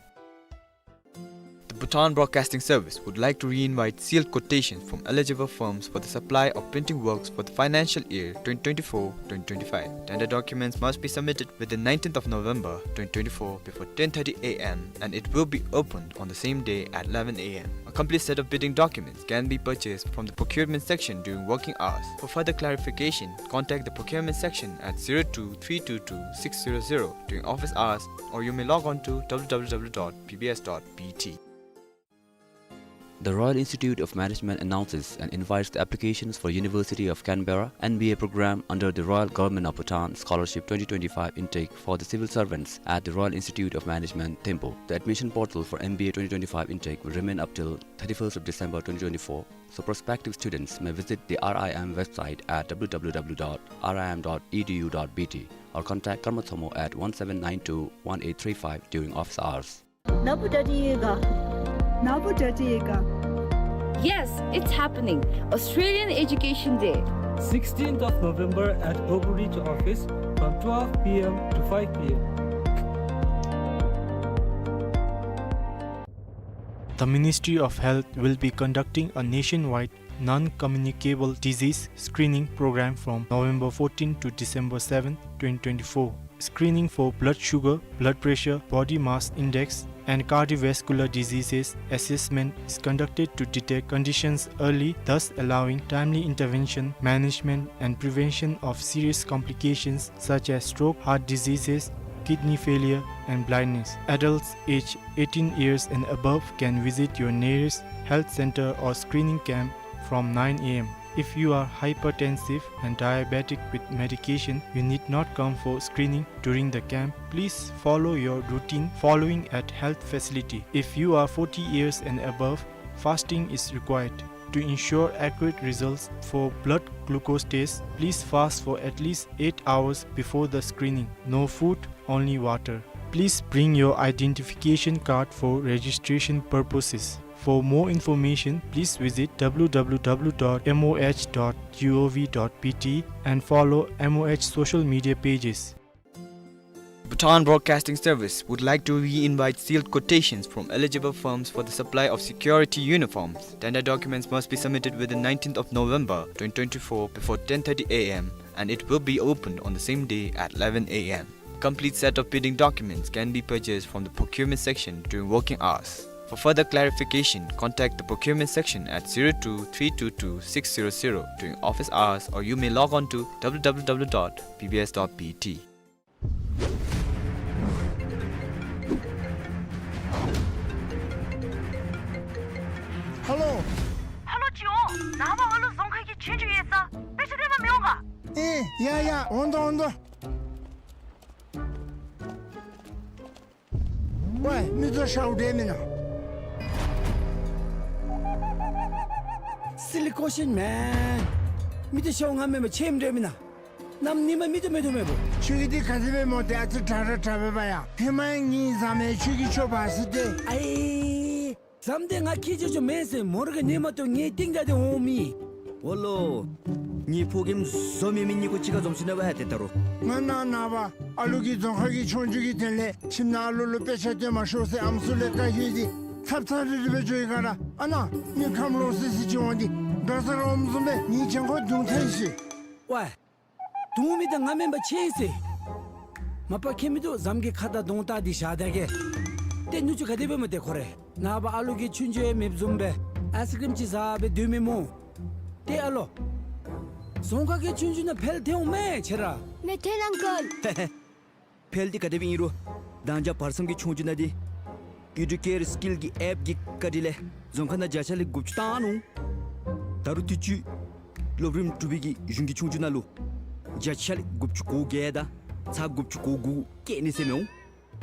The Bhutan Broadcasting Service would like to re-invite sealed quotations from eligible firms for the supply of printing works for the financial year twenty twenty-four twenty twenty-five. Tender documents must be submitted within nineteenth of November twenty twenty-four before ten thirty A M, and it will be opened on the same day at eleven A M. A complete set of bidding documents can be purchased from the procurement section during working hours. For further clarification, contact the procurement section at zero two three two two six zero zero during office hours, or you may log on to W W W dot B B S dot B T. The Royal Institute of Management announces and invites the applications for University of Canberra M B A program under the Royal Government of Bhutan Scholarship twenty twenty-five intake for the civil servants at the Royal Institute of Management, Thimphu. The admission portal for M B A twenty twenty-five intake will remain up till thirty-first of December twenty twenty-four, so prospective students may visit the R I M website at W W W dot R I M dot E D U dot B T or contact Karma Thomo at one seven nine two one eight three five during office hours. ནཱ་བུ་ཌ་ཌི་ཡོད་ག། ནཱ་བུ་ཌ་ཌི་ཡོད་ག། Yes, it's happening. Australian Education Day. Sixteenth of November at Gogarikh office from twelve P M to five P M. The Ministry of Health will be conducting a nationwide non-communicable disease screening program from November fourteen to December seven, twenty twenty-four. Screening for blood sugar, blood pressure, body mass index, and cardiovascular diseases assessment is conducted to detect conditions early, thus allowing timely intervention, management, and prevention of serious complications such as stroke, heart diseases, kidney failure, and blindness. Adults aged eighteen years and above can visit your nearest health center or screening camp from nine A M. If you are hypertensive and diabetic with medication, you need not come for screening during the camp. Please follow your routine following at health facility. If you are forty years and above, fasting is required. To ensure accurate results for blood glucose test, please fast for at least eight hours before the screening. No food, only water. Please bring your identification card for registration purposes. For more information, please visit W W W dot M O H dot G O V dot B T and follow M O H social media pages. Bhutan Broadcasting Service would like to re-invite sealed quotations from eligible firms for the supply of security uniforms. Tender documents must be submitted within nineteenth of November twenty twenty-four before ten thirty A M and it will be opened on the same day at eleven A M. Complete set of bidding documents can be purchased from the procurement section during working hours. For further clarification, contact the procurement section at zero two three two two six zero zero during office hours, or you may log on to W W W dot B B S dot B T. ཧེ་ལོ། ཧེ་ལོ་ཅིག་འོང་། ནངས་པ་ཨ་ལུ་རྫོང་ཁ་གི་ཆོས་རྒྱུགས་ཡོད་ས། དཔེ་ཆ་སྟོན་པར་མི་འོང་ག། ཨེ་ཡ་ཡ། འོང་དོ་འོང་དོ། ཝའི་མི་ཚུ་ཤཝ་འདྲ་མེན་ན། Silly question, man. མི་ཚུ་ཤཝ་ང་མེན་པར་ཆེམ་འདྲ་མེན་ན། གནམ་ཉིནམ་མི་ཚུ་མེད་དོ་མེད་པོ། ཁྱོད་ཀྱི་འདི་ག་དེ་སྦེ་སྨོ། ཏེ་ཨ་ཙི་དྲག་ར་དྲག་པས་པ་ཡ། ཧེ་མ་ཡང་ངེའི་ཟམ་ཡང་ཁྱོད་ཀྱིས་འཕྱོག་འབག་ཟེར་ཏེ། ཨའི། ཟམ་དེ་ང་ཁྱེར་ཆོག་ཆོག་མེན་ཟེར། མོ་ར་གིས་ཉིནམ་ཐུག་ངེའི་རྟིང་བདའ་སྟེ་འོང་མི། འོ་ལོ། ངེའི་ཕོ་རྒནམ་བཟོ་མེད་མི་གཉིས་ཀོ་གཅིག་ཁར་འཛོམས་ཞིནམ་ལས་ཏེ་ད་རུང་། ང་ནངས་པ་ཨ་ལུ་གི་རྫོང་ཁ་གི་ཆོས་རྒྱུགས་ཀྱི་དོན་ལས་ཁྱིམ་ནང་ཨ་ལུ་ལུ་དཔེ་ཆ་སྟོན་མ་ཤོག་ཟེར་ཨམ་སྲུ་ལས་བཀའ་ཡོད་དེ། ཚབ་ཚབ་རིལ་རི་སྦེ་འགྱོ་ཡི་ག་ར། ཨ་ནཱ་མི་ཁམས་ལོག་སི་སི་ཅིག་འོང་སྟེ་དགའ་ས་ར་འོངམ་བཟུམ་སྦེ་ངེའི་གྱང་ཁར་རྡུང་ཚར་ཡི་ཟེར། ཝའི། རྡུང་མི་དེ་ང་མེན་པར་ཆེ་ཟེར། མ་པ་ཁྱད་མི་འདུག། ཟམ་གྱི་ཁ་དར་གདོང་བལྟ་སྟེ་བཞག་ད་གེ། ཏེ་ནུ་གཅུང་ག་དེ་སྦེ་སྨོ་ཏེ་ཁོ་རེ། ནངས་པ་ཨ་ལུ་གི་ཆོས་རྒྱུགས་ཡང་མེདཔ་བཟུམ་སྦེ་ཨའི་སི་ཀྲིམ་ཅིག་བཟའ་སྦེ་སྡོད་མི་སྨོ། ཏེ་ཨ་ལོ། རྫོང་ཁ་གི་ཆོས་རྒྱུགས་ནང་ཕེལ་ཐལ་འོང་མས་ཁྱེད་ར། མེད་ཐལ་ཨང་ཀལ། ཕེལ་འདི་ག་དེ་སྦེ་ཨིན་རུང་། མདང་ཞག་བར་མཚམས་ཀྱི་ཆོས་རྒྱུགས་ནང་འདི་ཨི་ཌུ་ཀེར་སི་ཀིལ་གྱི་ཨེཔ་གི་བཀའ་དྲིན་ལས་རྫོང་ཁ་ནང་བརྒྱ་ཆ་ལས་དགུ་བཅུ་བཏང་ནུག། ད་རུང་དུས་ཅི་སློབ་རིམ་དྲུག་པའི་གི་གཞུང་གི་ཆོས་རྒྱུགས་ནང་ལུ་བརྒྱ་ཆ་ལས་དགུ་བཅུ་གོ་བརྒྱད་དང་ཚག་དགུ་བཅུ་གོ་དགུ་བཀལ་ནི་ཟེར་མི་འོང་།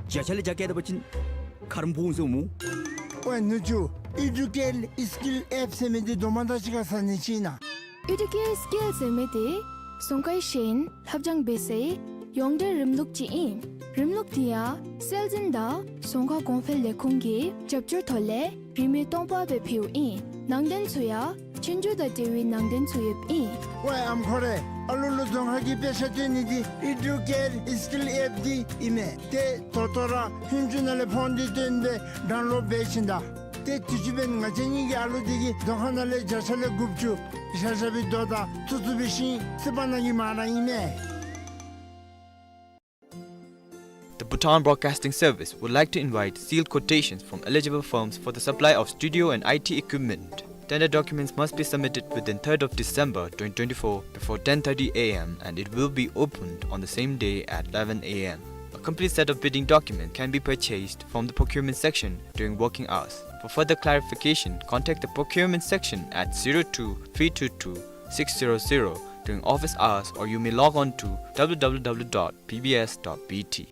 བརྒྱ་ཆ་ལས་བརྒྱ་བཀལ་ད་པ་ཅིན་ཁ་རོག་འབོ་འོང་ཟེར་འོང་སྨོ། ཝའི་ནུ་གཅུང་། ཨི་ཌུ་ཀེར་སི་ཀིལ་ཨེཔ་ཟེར་མི་འདི་དོ་མ་དང་གཅིག་ཁར་ཟ་ནི་ཅིག་ཨིན་ན། ཨི་ཌུ་ཀེར་སི་ཀིལ་ཟེར་མི་འདི་རྫོང་ཁའི་ཤེས་ཡོན་ལྷབ་སྦྱང་འབད་སའི་ཡོངས་འབྲེལ་རིམ་ལུགས་ཅིག་ཨིན། རིམ་ལུགས་འདི་ཡང་སྲོལ་འཛིན་དང་རྫོང་ཁ་གོང་འཕེལ་ལས་ཁུངས་ཀྱི་རྒྱབ་སྐྱོར་ཐོག་ལས་རིན་མེད་སྟོང་པ་སྦེ་ཕུལཝ་ཨིན། ནང་དོན་ཚུ་ཡང་ཆོས་རྒྱུགས་དང་འབྲེལ་བའི་ནང་དོན་ཚུ་ཡོདཔ་ཨིན། ཝའི་ཨམ་ཁོ་རེ། ཨ་ལུ་ལུ་རྫོང་ཁ་གི་དཔེ་ཆ་སྟོན་ནི་འདི་ཨི་ཌུ་ཀེར་སི་ཀིལ་ཨེཔ་འདི་ཨིན་མས། ཏེ་ད་ལྟོ་ར་ཧུན་ཅུ་ནང་ལས་ཕོན་འདི་བཏོན་སྦེ་ཌའུན་ལོཌ་འབད་བྱིན་ད། ཏེ་དུས་ཅི་འབདན་ང་བཅས་གཉིས་ཀྱི་ཨ་ལུ་འདི་གིས་རྫོང་ཁ་ནང་ལས་བརྒྱ་ཆ་ལས་དགུ་བཅུ་བཞག་བཞག་པའི་རྡོ་དང་ཚུ་ཚུ་འབད་ཞིནམ་ལས་སི་པ་ནང་གི་མ་ར་ཨིན་མས། The Bhutan Broadcasting Service would like to invite sealed quotations from eligible firms for the supply of studio and I T equipment. Tender documents must be submitted within third of December twenty twenty-four before ten thirty A M and it will be opened on the same day at eleven A M. A complete set of bidding documents can be purchased from the procurement section during working hours. For further clarification, contact the procurement section at zero two three two two six zero zero during office hours, or you may log on to W W W dot P B S dot B T.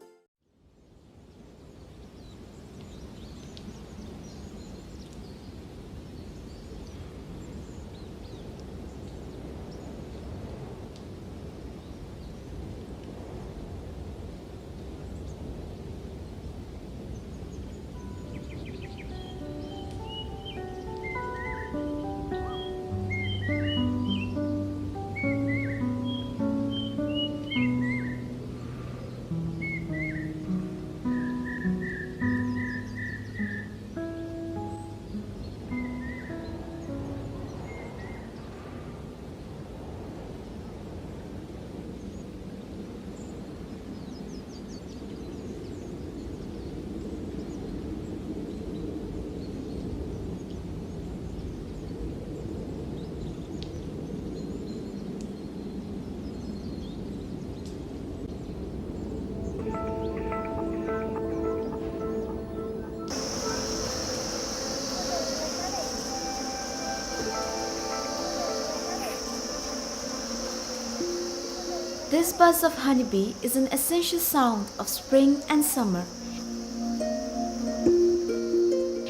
This buzz of honeybee is an essential sound of spring and summer.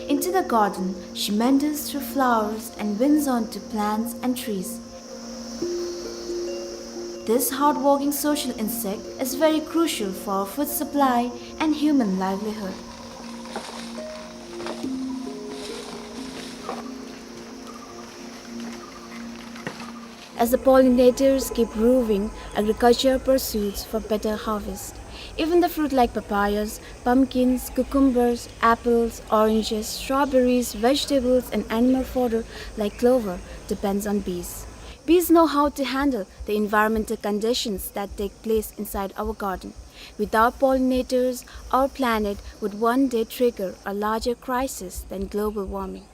Into the garden, she meanders through flowers and winds onto plants and trees. This hardworking social insect is very crucial for food supply and human livelihood. As the pollinators keep roving, agriculture pursues for better harvest. Even the fruit like papayas, pumpkins, cucumbers, apples, oranges, strawberries, vegetables, and animal fodder like clover depends on bees. Bees know how to handle the environmental conditions that take place inside our garden. Without pollinators, our planet would one day trigger a larger crisis than global warming.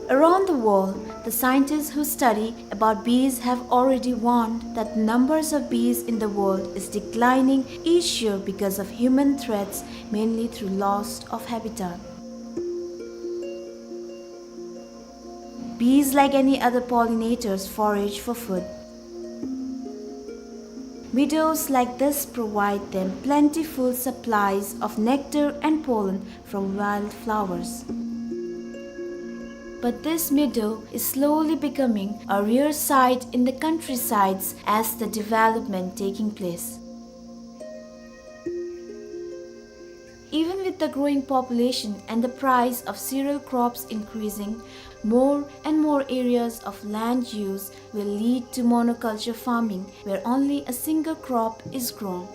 Around the world, the scientists who study about bees have already warned that the numbers of bees in the world is declining each year because of human threats, mainly through loss of habitat. Bees, like any other pollinators, forage for food. Meadows like this provide them plentiful supplies of nectar and pollen from wildflowers. But this meadow is slowly becoming a rare sight in the countrysides as the development taking place. Even with the growing population and the price of cereal crops increasing, more and more areas of land use will lead to monoculture farming, where only a single crop is grown.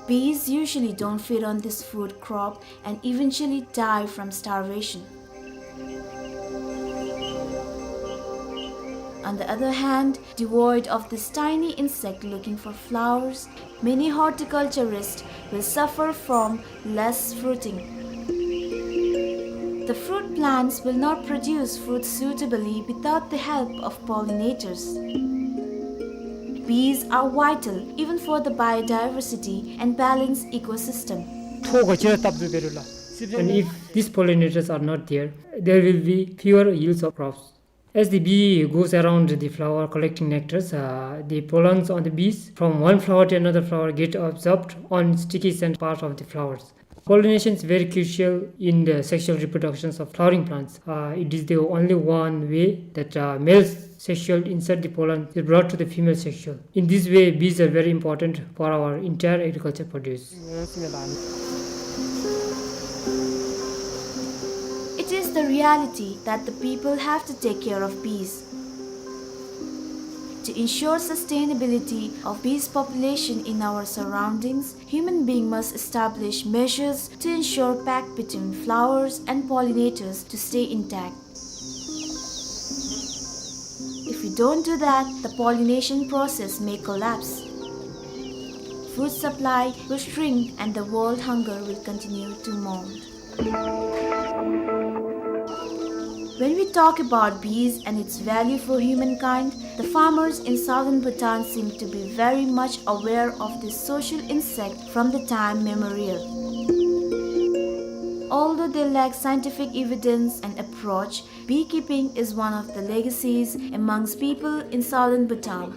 Bees usually don't feed on this food crop and eventually die from starvation. On the other hand, devoid of this tiny insect looking for flowers, many horticulturists will suffer from less fruiting. The fruit plants will not produce fruit suitably without the help of pollinators. Bees are vital even for the biodiversity and balanced ecosystem. And if these pollinators are not there, there will be fewer yields of crops. As the bee goes around the flower collecting nectars, uh, the pollens on the bees from one flower to another flower get absorbed on sticky scent part of the flowers. Pollination is very crucial in the sexual reproductions of flowering plants. Uh, it is the only one way that, uh, male sexual insert the pollen is brought to the female sexual. In this way, bees are very important for our entire agriculture produce. It is the reality that the people have to take care of bees. To ensure sustainability of bees population in our surroundings, human being must establish measures to ensure pact between flowers and pollinators to stay intact. If we don't do that, the pollination process may collapse. Food supply will shrink and the world hunger will continue to mount. When we Talk about bees and its value for humankind, the farmers in southern Bhutan seem to be very much aware of this social insect from the time memorial. Although they lack scientific evidence and approach, beekeeping is one of the legacies amongst people in southern Bhutan.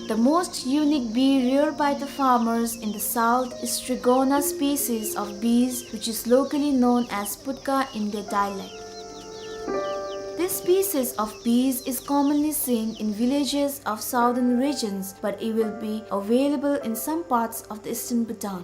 The most unique bee reared by the farmers in the south is Trigona species of bees, which is locally known as putka in their dialect. This species of bees is commonly seen in villages of southern regions, but it will be available in some parts of the eastern Bhutan.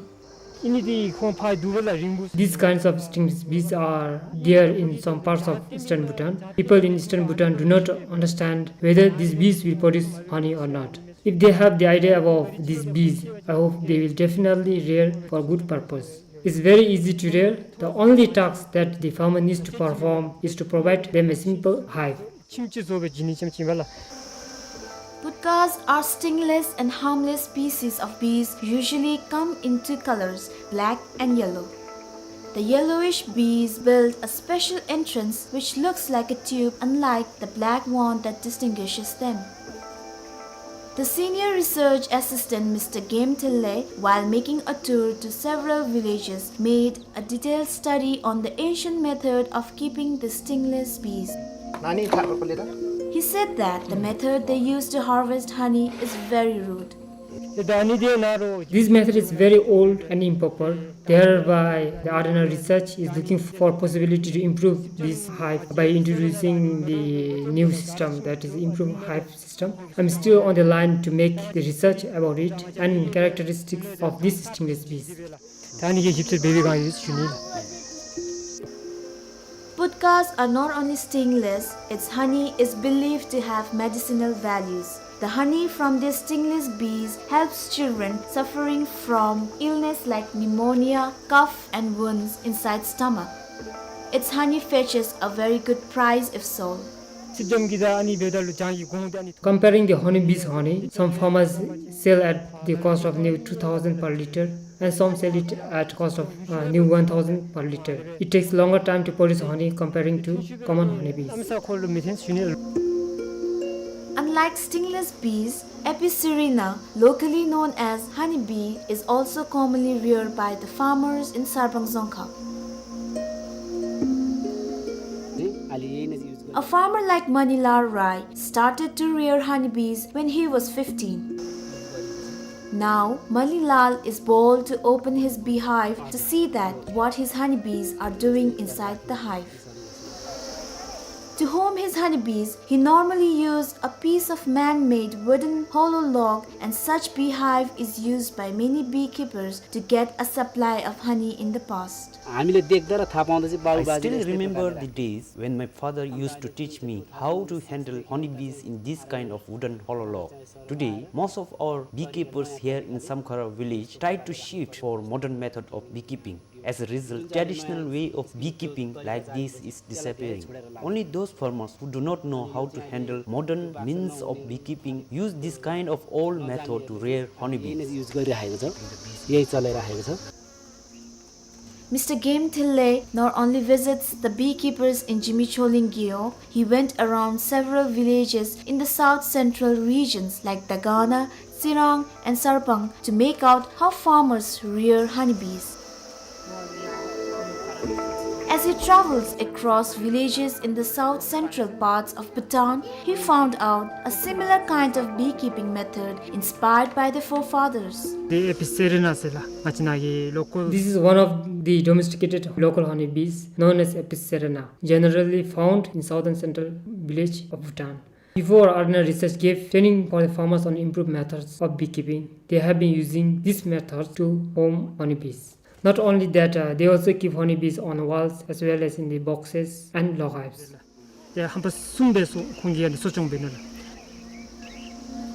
These kinds of stingless bees are there in some parts of eastern Bhutan. People in eastern Bhutan do not understand whether these bees will produce honey or not. If they have the idea about these bees, I hope they will definitely rear for good purpose. It's very easy to rear. The only task that the farmer needs to perform is to provide them a simple hive. Putkas are stingless and harmless species of bees, usually come in two colors, black and yellow. The yellowish bees build a special entrance which looks like a tube, unlike the black one that distinguishes them. The senior research assistant, Mister Game Thille, while making a tour to several villages, made a detailed study on the ancient method of keeping the stingless bees. He said that the method they use to harvest honey is very rude. This method is very old and improper. Thereby, the Ardhanar's research is looking for possibility to improve this hive by introducing the new system, that is, improved hive system. I'm still on the line to make the research about it and characteristics of these stingless bees. Putkas are not only stingless, its honey is believed to have medicinal values. The honey from these stingless bees helps children suffering from illness like pneumonia, cough, and wounds inside stomach. Its honey fetches a very good price if sold. Comparing the honeybee's honey, some farmers sell at the cost of near two thousand per liter, and some sell it at cost of, uh, near one thousand per liter. It takes longer time to produce honey comparing to common honeybees. Unlike stingless bees, Apis cerana, locally known as honeybee, is also commonly reared by the farmers in Sarpang Dzongkhag. A farmer like Manilal Rai started to rear honeybees when he was fifteen. Now, Manilal is bold to open his beehive to see that what his honeybees are doing inside the hive. To home his honeybees, he normally used a piece of man-made wooden hollow log, and such beehive is used by many beekeepers to get a supply of honey in the past. I still remember the days when my father used to teach me how to handle honeybees in this kind of wooden hollow log. Today, most of our beekeepers here in Samkhara village tried to shift for modern method of beekeeping. As a result, traditional way of beekeeping like this is disappearing. Only those farmers who do not know how to handle modern means of beekeeping use this kind of old method to rear honeybees. Mister Game Thille not only visits the beekeepers in Jimicholing Gyo, he went around several villages in the south central regions like Dagana, Tsirang, and Sarpang to make out how farmers rear honeybees. As he travels across villages in the south central parts of Bhutan, he found out a similar kind of beekeeping method inspired by the forefathers. This is one of the domesticated local honeybees known as Apis cerana, generally found in southern central village of Bhutan. Before, Ardhanar's research gave training for the farmers on improved methods of beekeeping. They have been using this method to home honeybees. Not only that, uh, they also keep honeybees on walls as well as in the boxes and log hives.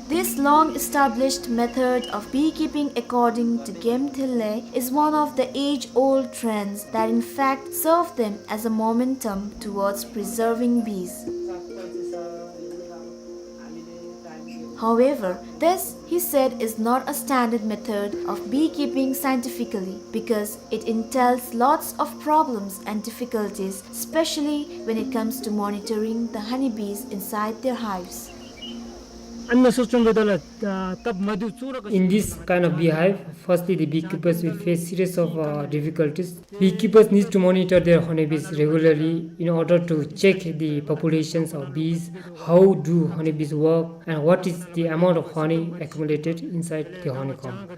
This long-established method of beekeeping, according to Game Thille, is one of the age-old trends that in fact serve them as a momentum towards preserving bees. However, this, he said, is not a standard method of beekeeping scientifically because it entails lots of problems and difficulties, especially when it comes to monitoring the honeybees inside their hives. In this kind of beehive, firstly the beekeepers will face series of uh, difficulties. Beekeepers need to monitor their honeybees regularly in order to check the populations of bees, how do honeybees work, and what is the amount of honey accumulated inside the honeycomb.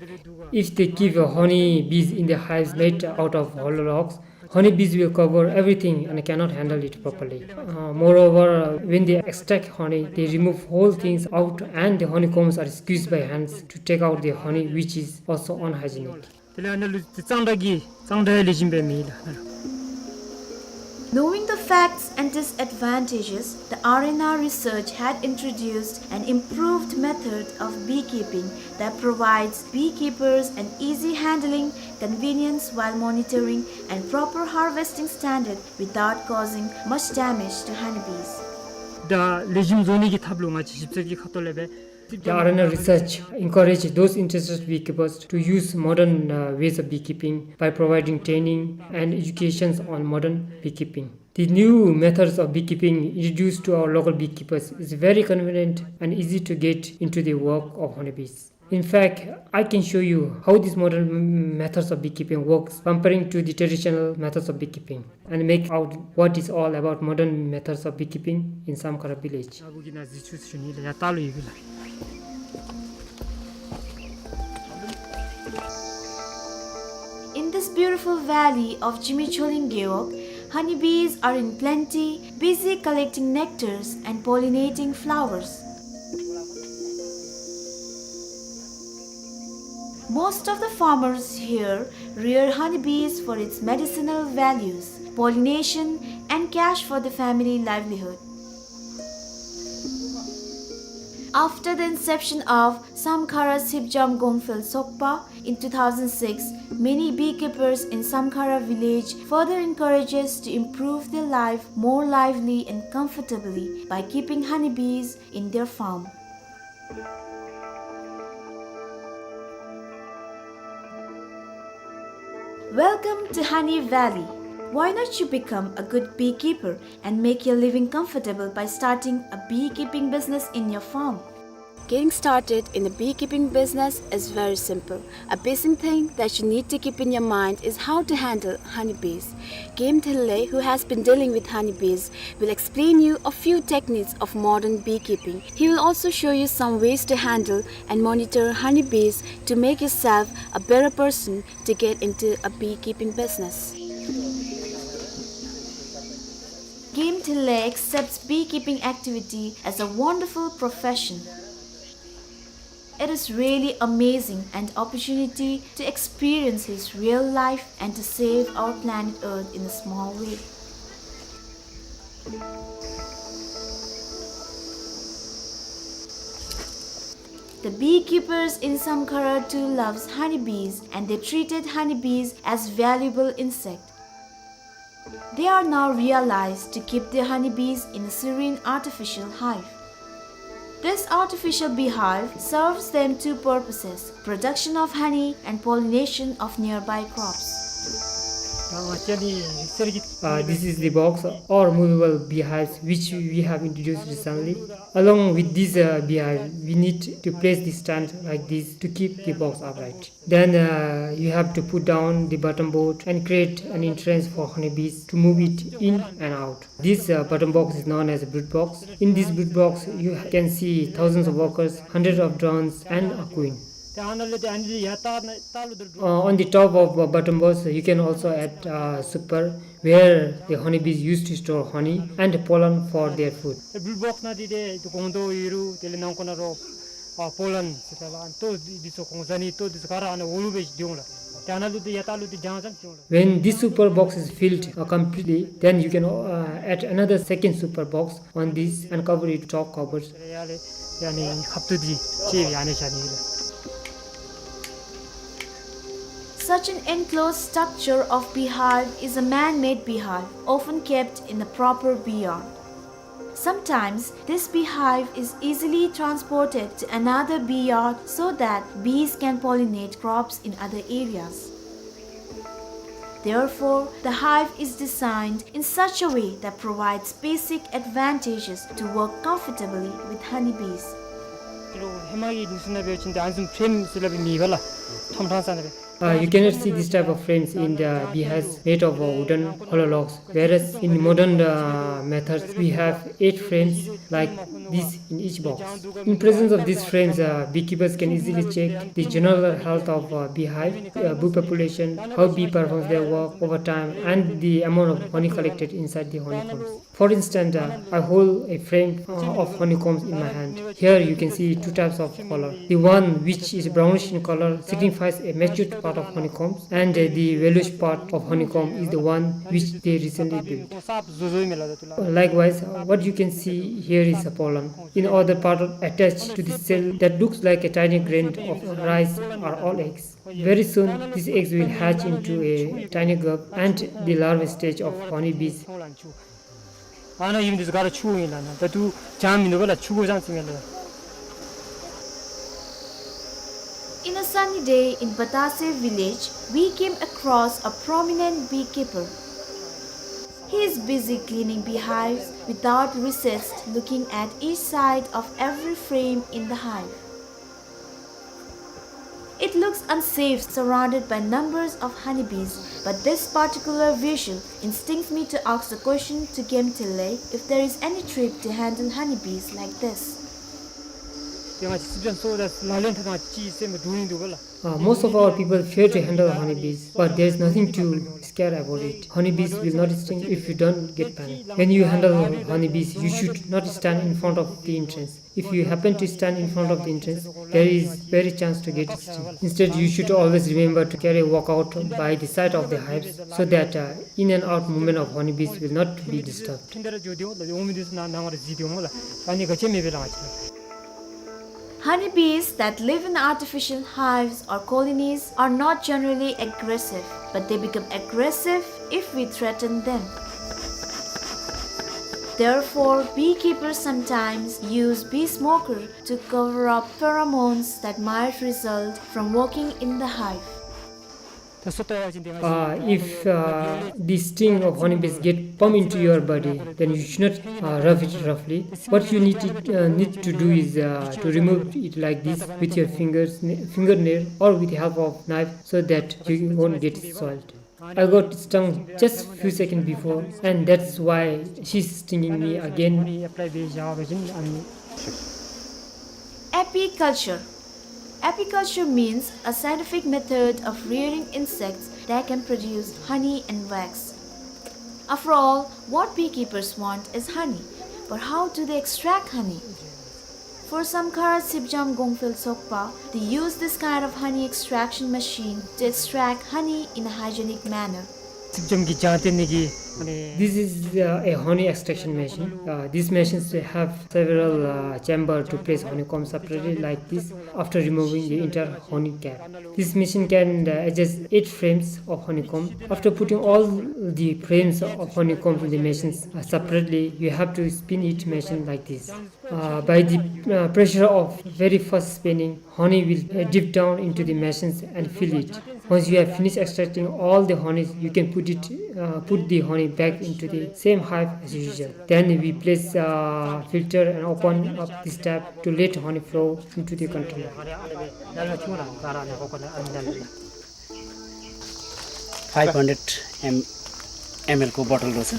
If they keep uh, honeybees in the hives made out of hollow logs, honeybees will cover everything and cannot handle it properly. Uh, moreover, uh, when they extract honey, they remove whole things out and the honeycombs are squeezed by hands to take out the honey, which is also unhygienic. དེ་ལས་ཨ་ནཱ་ལུ་གཙང་སྦྲ་གི་གཙང་སྦྲ་ལེགས་ཤོམ་སྦེ་མེད་ལགས། Knowing the facts and disadvantages, the R N R research had introduced an improved method of beekeeping that provides beekeepers an easy handling, convenience while monitoring, and proper harvesting standard without causing much damage to honeybees. ད་ལེགས་ཤོམ་བཟོ་ནི་གི་ཐབས་ལུ་ང་བཅས་ཞིབ་འཚོལ་གྱི་ཁ་ཐུག་ལས་སྦེ། The R N R research encourage those interested beekeepers to use modern uh, ways of beekeeping by providing training and educations on modern beekeeping. The new methods of beekeeping introduced to our local beekeepers is very convenient and easy to get into the work of honeybees. In fact, I can show you how these modern m- methods of beekeeping works comparing to the traditional methods of beekeeping and make out what is all about modern methods of beekeeping in Samkhara village. In this beautiful valley of Jimi Choling Gewog, honeybees are in plenty, busy collecting nectars and pollinating flowers. Most of the farmers here rear honeybees for its medicinal values, pollination, and cash for the family livelihood. After the inception of Samkhara Sipjam Gongphel Sokpa in two thousand six, many beekeepers in Samkhara village further encourages to improve their life more lively and comfortably by keeping honeybees in their farm. Welcome to Honey Valley. Why not you become a good beekeeper and make your living comfortable by starting a beekeeping business in your farm? Getting started in the beekeeping business is very simple. A basic thing that you need to keep in your mind is how to handle honeybees. Game Thille, who has been dealing with honeybees, will explain you a few techniques of modern beekeeping. He will also show you some ways to handle and monitor honeybees to make yourself a better person to get into a beekeeping business. Game Thille accepts beekeeping activity as a wonderful profession. It is really amazing an opportunity to experience his real life and to save our planet Earth in a small way. The beekeepers in Samkhara too loves honeybees and they treated honeybees as valuable insect. They are now realized to keep their honeybees in a serene artificial hive. This artificial beehive serves them two purposes, production of honey and pollination of nearby crops. Uh, this is the box or movable beehives which we have introduced recently. Along with this uh, beehive, we need to place the stand like this to keep the box upright. Then uh, you have to put down the bottom board and create an entrance for honeybees to move it in and out. This uh, bottom box is known as a brood box. In this brood box, you can see thousands of workers, hundreds of drones, and a queen. Uh, on the top of uh, bottom box, you can also add uh, super, where the honeybees used to store honey and pollen for their food. ཨ་པོ་ལན་ཟེར་ད་ལགས། ཨ་ནི་ལྟོ་འདི་ཚུ་གོང་ས་ནི་ལྟོ་འདི་ཚུ་ག་ར་ཨ་ནི་འོག་ལུ་སྦེ་འགྱོ་འོང་ལགས། ཏེ་ཨ་ནཱ་ལུ་ཏེ་ཡ་ཏ་ལུ་ཏེ་ལྗང་ཙམ་འགྱོ་འོང་ལགས། When this super box is filled uh, completely, then you can uh, add another second super box on this and cover it top covers. ཡ་ལས་ཡ་ནི་ཁབ་ཏུ་འདི་ཅིག་ཡ་ནི་བཞག་ནི་ལགས། Such an enclosed structure of beehive is a man-made beehive, often kept in a proper bee yard. Sometimes, this beehive is easily transported to another bee yard so that bees can pollinate crops in other areas. Therefore, the hive is designed in such a way that provides basic advantages to work comfortably with honeybees. ཧེ་མ་གི་ལུགས་སྲོལ་ནང་འབད་བ་ཅིན་ཏེ་ཨ་ནི་བཟུམ་ཕྲེམ་ཟེར་སླབ་མེད་པ་ལགས། ཐོམ་ཕྲང་ས་ནང་འབད། Uh, you cannot see this type of frames in the beehives made of, uh, wooden hollow logs, whereas in modern, uh, methods we have eight frames like this in each box. In presence of these frames, uh, beekeepers can easily check the general health of, uh, beehive, uh, bee population, how bee performs their work over time, and the amount of honey collected inside the honeycombs. For instance, uh, I hold a frame, uh, of honeycombs in my hand. Here you can see two types of color. The one which is brownish in color signifies a matured part of honeycombs, and, uh, the yellowish part of honeycomb is the one which they recently built. Likewise, uh, what you can see here is a pollen. In other part attached to the cell that looks like a tiny grain of rice are all eggs. Very soon, these eggs will hatch into a tiny grub and the larva stage of honeybees. ཨ་ནཱ་ཨིན་འདི་ཚུ་ག་ར་ཆུ་ཨིན་ལགས། ད་ལྟོ་ལྗང་མིན་འདུག་པ་ལགས། ཆུ་གོ་ལྗང་ཅིག་ཨིན་ལགས། In a sunny day in Batase village, we came across a prominent beekeeper. He is busy cleaning beehives without recess, looking at each side of every frame in the hive. It looks unsafe, surrounded by numbers of honeybees, but this particular visual instincts me to ask the question to Gemtele if there is any trick to handle honeybees like this. Uh, most of our people fear to handle honeybees, but there is nothing to scare about it. Honeybees will not sting if you don't get panic. When you handle honeybees, you should not stand in front of the entrance. If you happen to stand in front of the entrance, there is very chance to get stung. Instead, you should always remember to carry a walkout by the side of the hives so that, uh, in and out movement of honeybees will not be disturbed. Honeybees that live in artificial hives or colonies are not generally aggressive, but they become aggressive if we threaten them. Therefore, beekeepers sometimes use bee smoker to cover up pheromones that might result from working in the hive. Uh, if, uh, the sting of honeybees get pump into your body, then you should not, uh, rub it roughly. What you need to, uh, need to do is, uh, to remove it like this with your fingers, fingernail, or with the help of knife, so that you won't get soiled. I got stung just few seconds before, and that's why she's stinging me again. Apiculture. Apiculture means a scientific method of rearing insects that can produce honey and wax. After all, what beekeepers want is honey. But how do they extract honey? For Samkhara Sipjam Gongphel Tsokpa, they use this kind of honey extraction machine to extract honey in a hygienic manner. Sipjam གི་ལྗང་སྟེང་ནས་ཀྱི། This is, uh, a honey extraction machine. Uh, these machines have several, uh, chamber to place honeycomb separately like this after removing the entire honey cap. This machine can, uh, adjust eight frames of honeycomb. After putting all the frames of honeycomb in the machines, uh, separately, you have to spin each machine like this. Uh, by the, uh, pressure of very fast spinning, honey will, uh, dip down into the machines and fill it. Once you have finished extracting all the honey, you can put it, uh, put the honey back into the same hive as usual. Then we place, uh, filter and open up this tap to let honey flow into the container. Five hundred M L को बोतल रहेछ।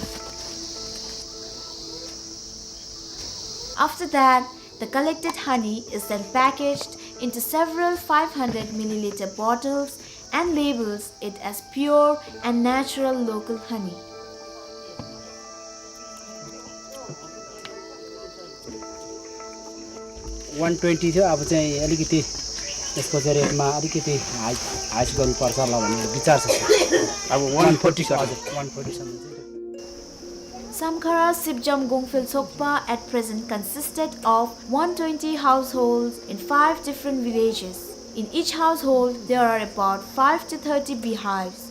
After that, the collected honey is then packaged into several five hundred milliliter bottles and labels it as pure and natural local honey. One twenty थियो, अब चाहिँ अलिकति यसको चाहिँ रेटमा अलिकति हाई, हाई गर्नुपर्छ होला भन्ने विचार छ। अब one forty सर। हजुर, one forty सम्म चाहिँ। Samkhara Sipjam Gongphel Tsokpa at present consisted of one twenty households in five different villages. In each household, there are about five to thirty beehives.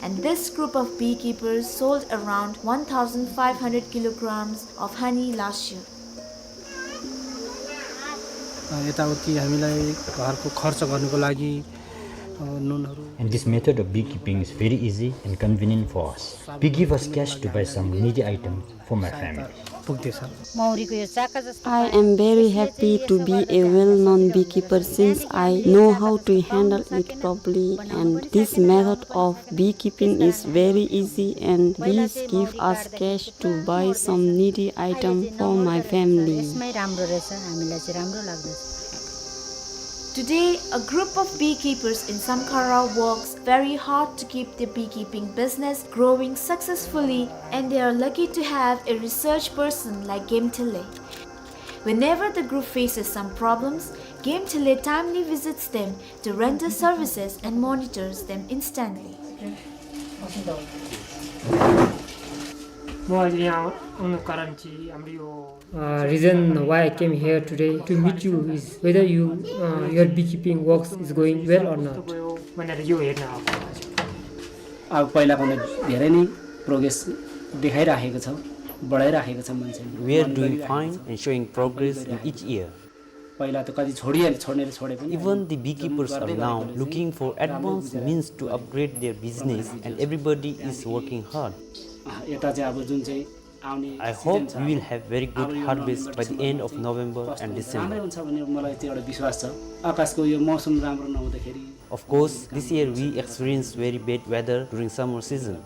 And this group of beekeepers sold around one thousand five hundred kilograms of honey last year. अ, यताउति हामीलाई घरको खर्च गर्नको लागि, अ, नुनहरू And this method of beekeeping is very easy and convenient for us. Bee give us cash to buy some needy item for my family. पुग्दैछ। मौरीको यो चाका जस्तो I am very happy to be a well-known beekeeper since I know how to handle it properly, and this method of beekeeping is very easy and bees give us cash to buy some needy item for my family. यसमै राम्रो रहेछ, हामीलाई चाहिँ राम्रो लाग्दछ। Today, a group of beekeepers in Samkhara works very hard to keep their beekeeping business growing successfully, and they are lucky to have a research person like Game Thele. Whenever the group faces some problems, Game Thele timely visits them to render services and monitors them instantly. म अहिले यहाँ आउनु कारण चाहिँ हाम्रो यो Uh, reason why I came here today to meet you is whether you, uh, your beekeeping works is going well or not. कस्तो भयो भनेर यो हेर्न आएको। अब पहिलाको भन्दा धेरै नै प्रोग्रेस देखाइराखेको छ, बढाइराखेको छ मान्छेले। We are doing fine and showing progress in each year. पहिला त कति छोडिहाले, छोड्नेले छोडे पनि Even the beekeepers are now looking for advanced means to upgrade their business, and everybody is working hard. अँ, यता चाहिँ अब जुन चाहिँ आउने I hope we will have very good harvest by the end of November and December. राम्रै हुन्छ भन्ने मलाई त्यो एउटा विश्वास छ। आकाशको यो मौसम राम्रो नहुँदाखेरि Of course, this year we experienced very bad weather during summer season.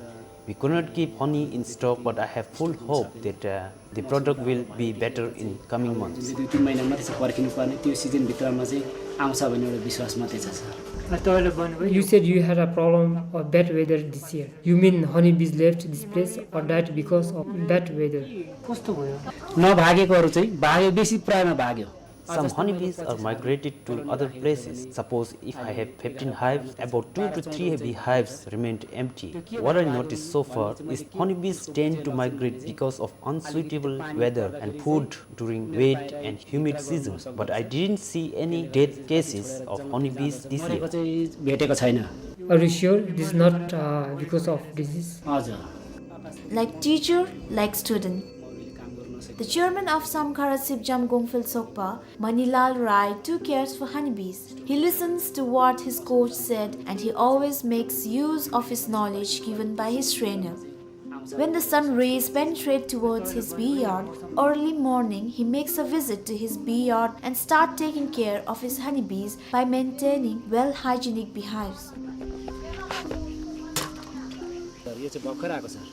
We could not keep honey in stock, but I have full hope that, uh, the product will be better in coming months. जुन चाहिँ दुई तिन महिना मात्रै छ पर्खिनु पर्ने, त्यो सिजनभित्रमा चाहिँ आउँछ भन्ने एउटा विश्वास मात्रै छ, सर। अ, तपाईँले भन्नुभयो You said you had a problem of bad weather this year. You mean honeybees left this place or died because of bad weather? कस्तो भयो? नभागेकोहरू चाहिँ भाग्यो, बेसी प्रायमा भाग्यो। Some honeybees are migrated to other places. Suppose if I have fifteen hives, about two to three beehives remained empty. What I noticed so far is honeybees tend to migrate because of unsuitable weather and food during wet and humid season, but I didn't see any death cases of honeybees this year. मरेको चाहिँ भेटेको छैन। Are you sure this is not, uh, because of disease? हजुर। Like teacher, like student. The chairman of Samkhara Sipjam Gongphel Sokpa, Manilal Rai, too cares for honeybees. He listens to what his coach said, and he always makes use of his knowledge given by his trainer. When the sun rays penetrate towards his bee yard, early morning he makes a visit to his bee yard and start taking care of his honeybees by maintaining well hygienic beehives. Sir, यो चाहिँ भर्खर आएको, sir.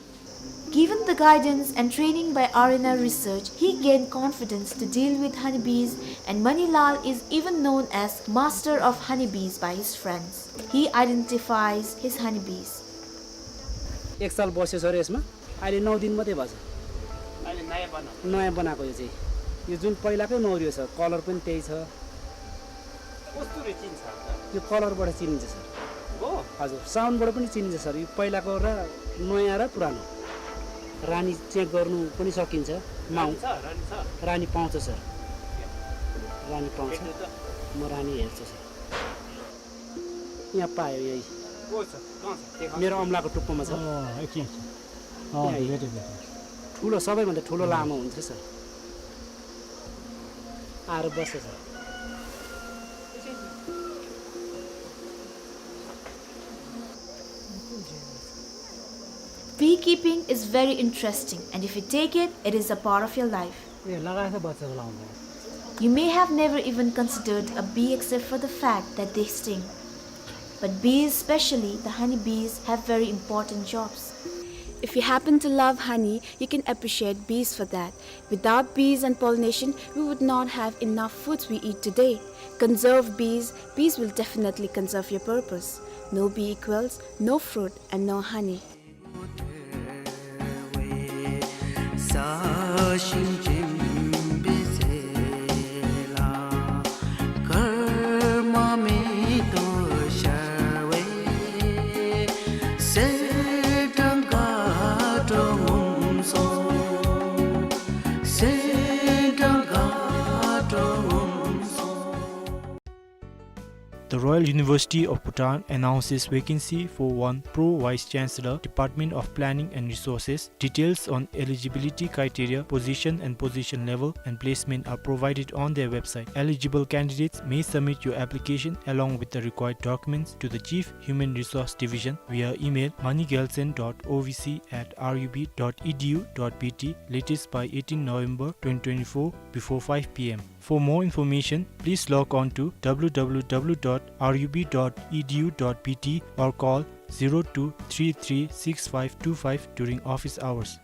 Given the guidance and training by R N R Research, he gained confidence to deal with honeybees, and Manilal is even known as master of honeybees by his friends. He identifies his honeybees. एक साल बस्यो सर यसमा, अहिले नौ दिन मात्रै भएछ। अहिले नयाँ बनाएको। नयाँ बनाएको यो चाहिँ। यो जुन पहिलाकै मौरी हो सर, कलर पनि त्यही छ। कस्तुरी चिन्छ अन्त? यो कलरबाट चिनिन्छ सर। हो? हजुर, साउन्डबाट पनि चिनिन्छ सर। यो पहिलाको र नयाँ र पुरानो। रानी चेक गर्नु पनि सकिन्छ। माउ- रानी छ, रानी छ। रानी पाउँछ सर। रानी पाउँछ। हेर्नु त। म रानी हेर्छु सर। यहाँ पायो यही। को छ? कहाँ छ? देखा। मेरो औँलाको टुप्पोमा छ। अँ, एकछिन, एकछिन। अँ, यहाँ भेटेँ, भेटेँ। ठुलो, सबैभन्दा ठुलो लामो हुन्छ सर। आएर बस्छ sir. Beekeeping is very interesting, and if you take it, it is a part of your life. ए, लगाएछ बच्चाको लाउँदा। You may have never even considered a bee except for the fact that they sting. But bees, especially the honey bees, have very important jobs. If you happen to love honey, you can appreciate bees for that. Without bees and pollination, we would not have enough foods we eat today. Conserve bees, bees will definitely conserve your purpose. No bee equals no fruit and no honey. Royal University of Bhutan announces vacancy for one Pro Vice Chancellor, Department of Planning and Resources. Details on eligibility criteria, position and position level, and placement are provided on their website. Eligible candidates may submit your application along with the required documents to the Chief Human Resource Division via email money gyaltshen dot O V C at R U B dot E D U dot B T, latest by eighteen November twenty twenty-four, before five P M. For more information, please log on to W W W dot R U B dot E D U dot B T or call zero two three three six five two five during office hours.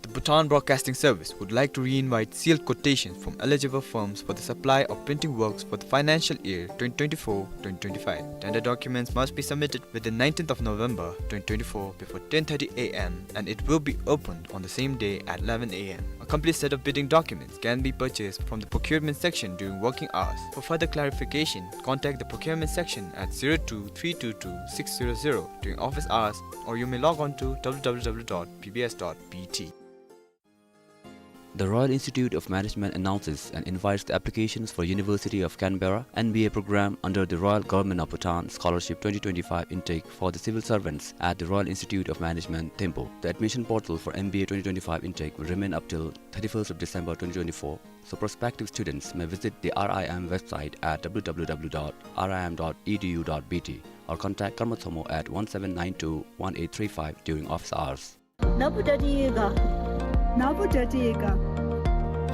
The Bhutan Broadcasting Service would like to re-invite sealed quotations from eligible firms for the supply of printing works for the financial year twenty twenty-four twenty twenty-five. Tender documents must be submitted within nineteenth of November twenty twenty-four before ten thirty A M, and it will be opened on the same day at eleven A M. A complete set of bidding documents can be purchased from the procurement section during working hours. For further clarification, contact the procurement section at zero two three two two six zero zero during office hours, or you may log on to W W W dot P B S dot B T. The Royal Institute of Management announces and invites the applications for University of Canberra M B A program under the Royal Government of Bhutan Scholarship twenty twenty-five intake for the civil servants at the Royal Institute of Management, Thimphu. The admission portal for M B A twenty twenty-five intake will remain up till thirty-first of December twenty twenty-four, so prospective students may visit the R I M website at W W W dot R I M dot E D U dot B T or contact Karma Tshogmo at one seven nine two one eight three five during office hours. ནཱ་བུ་ཌ་ཌི་ཡོད་ག། ནཱ་བུ་ཌ་ཌི་ཡོད་ག།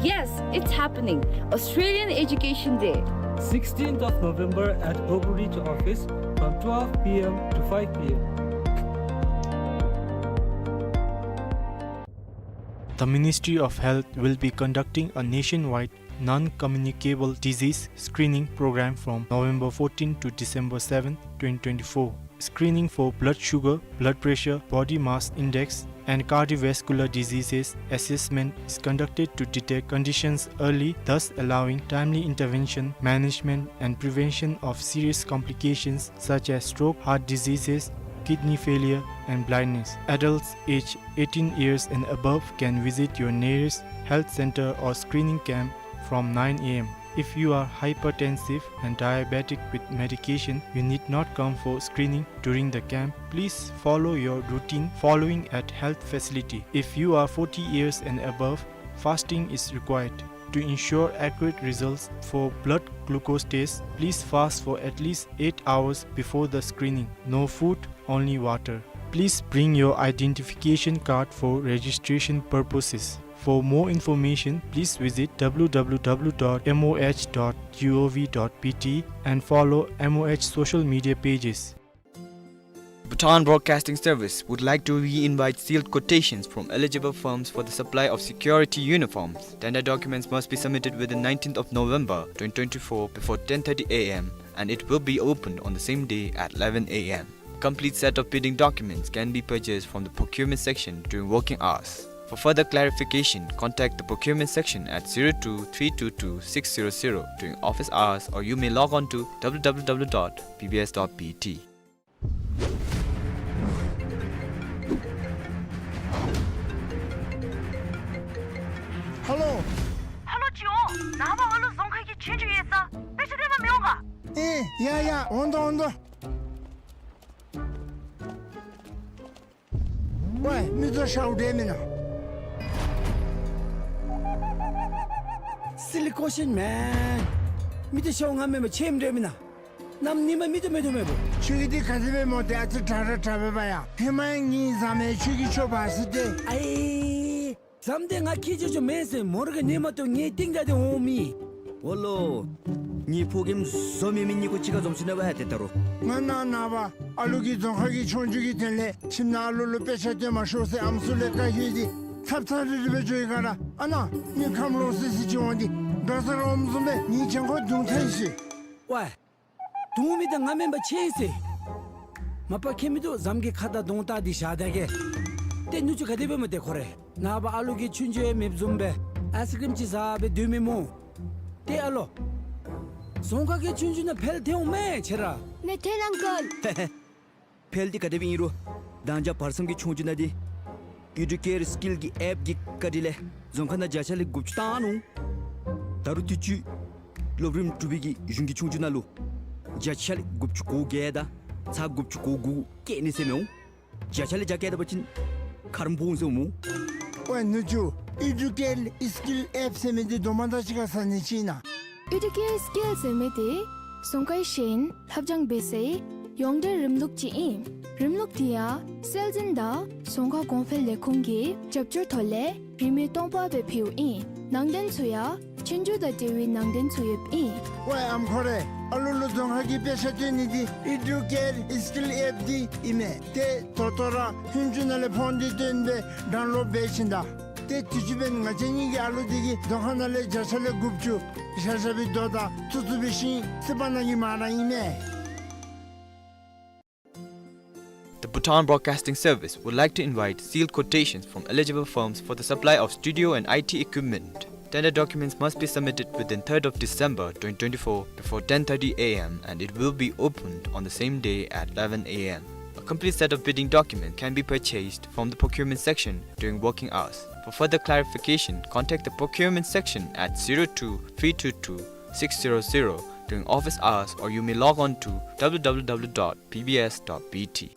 Yes, it's happening. Australian Education Day. Sixteenth of November at Gogarikh office from twelve P M to five P M. The Ministry of Health will be conducting a nationwide non-communicable disease screening program from November fourteen to December seven, twenty twenty-four. Screening for blood sugar, blood pressure, body mass index, and cardiovascular diseases assessment is conducted to detect conditions early, thus allowing timely intervention, management, and prevention of serious complications such as stroke, heart diseases, kidney failure, and blindness. Adults aged eighteen years and above can visit your nearest health center or screening camp from nine A M. If you are hypertensive and diabetic with medication, you need not come for screening during the camp. Please follow your routine following at health facility. If you are forty years and above, fasting is required. To ensure accurate results for blood glucose test, please fast for at least eight hours before the screening. No food, only water. Please bring your identification card for registration purposes. For more information, please visit W W W dot M O H dot G O V dot B T and follow M O H social media pages. Bhutan Broadcasting Service would like to re-invite sealed quotations from eligible firms for the supply of security uniforms. Tender documents must be submitted within nineteenth of November twenty twenty-four before ten thirty A M, and it will be opened on the same day at eleven A M. Complete set of bidding documents can be purchased from the procurement section during working hours. For further clarification, contact the procurement section at zero two three two two six zero zero during office hours, or you may log on to W W W dot P B S dot B T. ཧེ་ལོ། ཧེ་ལོ་ཅིག་འོང་། ནངས་པ་ཨ་ལུ་རྫོང་ཁ་གི་ཆོས་རྒྱུགས་ཡོད་ས། དཔེ་ཆ་སྟོན་པར་མི་འོང་ག། ཨེ་ཡ་ཡ། འོང་དོ་འོང་དོ། ཝའི་མི་ཚོ་ཤཝ་འདྲ་མེན་ན། Silly question, man. མི་ཚོ་ཤཝ་ང་མེན་པར་ཁྱོད་མི་འདྲ་མེན་ན། གནམ་ཉིན་མ་མི་ཚོ་མེད་དོ་མེད་པོ། ཁྱོད་ཀྱི་འདི་ག་དེ་སྦེ་མོ་དེ་ཨ་ཙི་དྲག་དྲག་དྲག་པས་པ་ཡ། ཧེ་མ་ཡང་ངེའི་ཟམ་མེ་ཁྱོད་ཀྱི་ཆོ་བ་སི་ཏེ། ཨའི། ཟམ་དེ་ང་ཁྱེད་ཆོ་ཆོ་མེན་ཟེར་མོ་ར་གི་ནི་མ་གཏོགས་ངེའི་སྟེང་དྲ་དེ་འོང་མི། འོ་ལོ། ངེའི་ཕོ་རྒནམ་བཟོ་མི་མི་གཉིས་ཀོ་གཅིག་ཁར་འཛོམས་ཞིནམ་ལས་ཝའི་ཏེ་ད་རུང་། ང་ནཱ་ནངས་པ་ཨ་ལུ་གི་རྫོང་ཁ་གི་ཆོས་རྒྱུགས་ཀྱི་དོན་ལས་ཁྱིམ་ནང་ཨ་ལུ་ལུ་དཔེ་ཆ་སྟོན་མ་ཤོག་ཟེར་ཨམ་སྲུ་ལས་བཀའ་ཤོག་སྟེ་ཚབ་ཚབ་རི་རི་སྦེ་འགྱོ་ཡི་ག་ར། ཨ་ནཱ་མི་ཁམས་ལོག་སི་སི་ཅིག་འོང་སྟེ་དགའ་ས་ར་འོངམ་བཟུམ་སྦེ་ངེའི་གྱང་ཁོག་རྡུང་ཚར་ཡི་ཟེར། ཝའི། རྡུང་མི་དེ་ང་མེན་པར་ཁྱེད་ཨིན་ཟེར། མ་པ་ཁྱེད་མི་འདུག་ཟམ་གྱི་ཁ་དར་གདོང་བལྟ་སྟེ་བཞག་ད་གེ། ཏེ་ནུ་གཅུང་ག་དེ་སྦེ་མོ་དེ་ཁོ་རེ། ནངས་པ་ཨ་ལུ་གི་ཆོས་རྒྱུགས་ཡང་མེདཔ་བཟུམ་སྦེ་ཨའི་སི་ཀྲིམ་ཅིག་ཟ་སྦེ་སྡོད་མི་སྨོ། ཏེ་ཨ་ལོ། རྫོང་ཁ་གི་ཆོས་རྒྱུགས་ནང་འཕེལ་ཐལ་འོང་མས་ཁྱེད་ར། མེད་ཐལ་ཨང་ཀལ། འཕེལ་འདི་ག་དེ་སྦེ་ཨིན་རུང་། ད་ཅི་བར་མཚམས་ཀྱི་ཆོས་རྒྱུགས་ནང་འདི་ཨེ་ཌུ་ཀེར་སི་ཀིལ་གྱི་ཨེཔ་གི་བཀའ་དྲིན་ལས་རྫོང་ཁ་ནང་བརྒྱ་ཆ་ལས་དགུ་བཅུ་བཏང་ནུག། ད་རུང་དུས་ཅི་སློབ་རིམ་དྲུག་པའི་གི་གཞུང་གི་ཆོས་རྒྱུགས་ནང་ལུ་ བརྒྱ་ཆ་ལས་དགུ་བཅུ་གོ་བརྒྱད་དང་ཚག་དགུ་བཅུ་གོ་དགུ་བཀལ་ནི་ཟེར་མི་འོང་། བརྒྱ་ཆ་ལས་བརྒྱ་བཀལ་ད་པ་ཅིན་ཁ་རུ་འབོ་འོང་ཟེར་འོང་མོ། ཝའེ་ནུ་གཅུང་ཨི་ཌུ་ཀེཊ་སི་ཀིལ་ཨེཔ་ཟེར་མི་འདི་དོ་མ་དག་ཅིག་ཁར་ཟ་ནི་ཅིག་ཨིན་ན། ཨི་ཌུ་ཀེཊ་སི་ཀིལ་ཟེར་མི་འདི་རྫོང་ཁའི་ཤེས་ཡོན་ལྷབ་སྦྱང་འབད་སའི་ཡོངས་འབྲེལ་རིམ་ལུགས་ཅིག་ཨིན། རིམ་ལུགས་འདི་ཡང་སྲོལ་འཛིན་དང་རྫོང་ཁ་གོང་འཕེལ་ལས་ཁུངས་ཀྱི་རྒྱབ་སྐྱོར་ཐོག་ལས་རིན་མེད་སྟོང་པ་སྦེ་ཕུལཝ་ཨིན། ནང་དོན་ཚུ་ཡང་ཆོས་རྒྱུགས་དང་འབྲེལ་བའི་ནང་དོན་ཚུ་ཡོདཔ་ཨིན། ཝའེ་ཨམ་ཁོ་རེ། ཨ་ལུ་ལུ་རྫོང་ཁ་གི་དཔེ་ཆ་སྟོན་ནི་འདི་ཨི་ཌུ་ཀེཊ་སི་ཀིལ་ཨེཔ་འདི་ཨིན་མས། ཏེ་ད་ལྟོ་ར་ཧུན་ཅུ་ནང་ལས་ཕོན་འདི་བཏོན་སྦེ་ཌའུན་ལོཌ་འབད་ཞིནམ་ད། ཏེ་དུས་ཅི་འབདན་ང་བཅས་གཉིས་ཀྱི་ཨ་ལུ་འདི་གིས་རྫོང་ཁ་ནང་ལས་བརྒྱ་ཆ་ལས་དགུ་བཅུ་བཞག་བཞག་པའི་རྡོ་དང་ཐུག་ཐུག་པའི་ཤིང་རྩིག་པ་ནང་གི་མ་ར་ཨིན་མས། The Bhutan Broadcasting Service would like to invite sealed quotations from eligible firms for the supply of studio and I T equipment. Tender documents must be submitted within third of December twenty twenty-four before ten thirty A M and it will be opened on the same day at eleven A M. A complete set of bidding documents can be purchased from the procurement section during working hours. For further clarification, contact the procurement section at zero two three two two six zero zero during office hours, or you may log on to W W W dot B B S dot B T.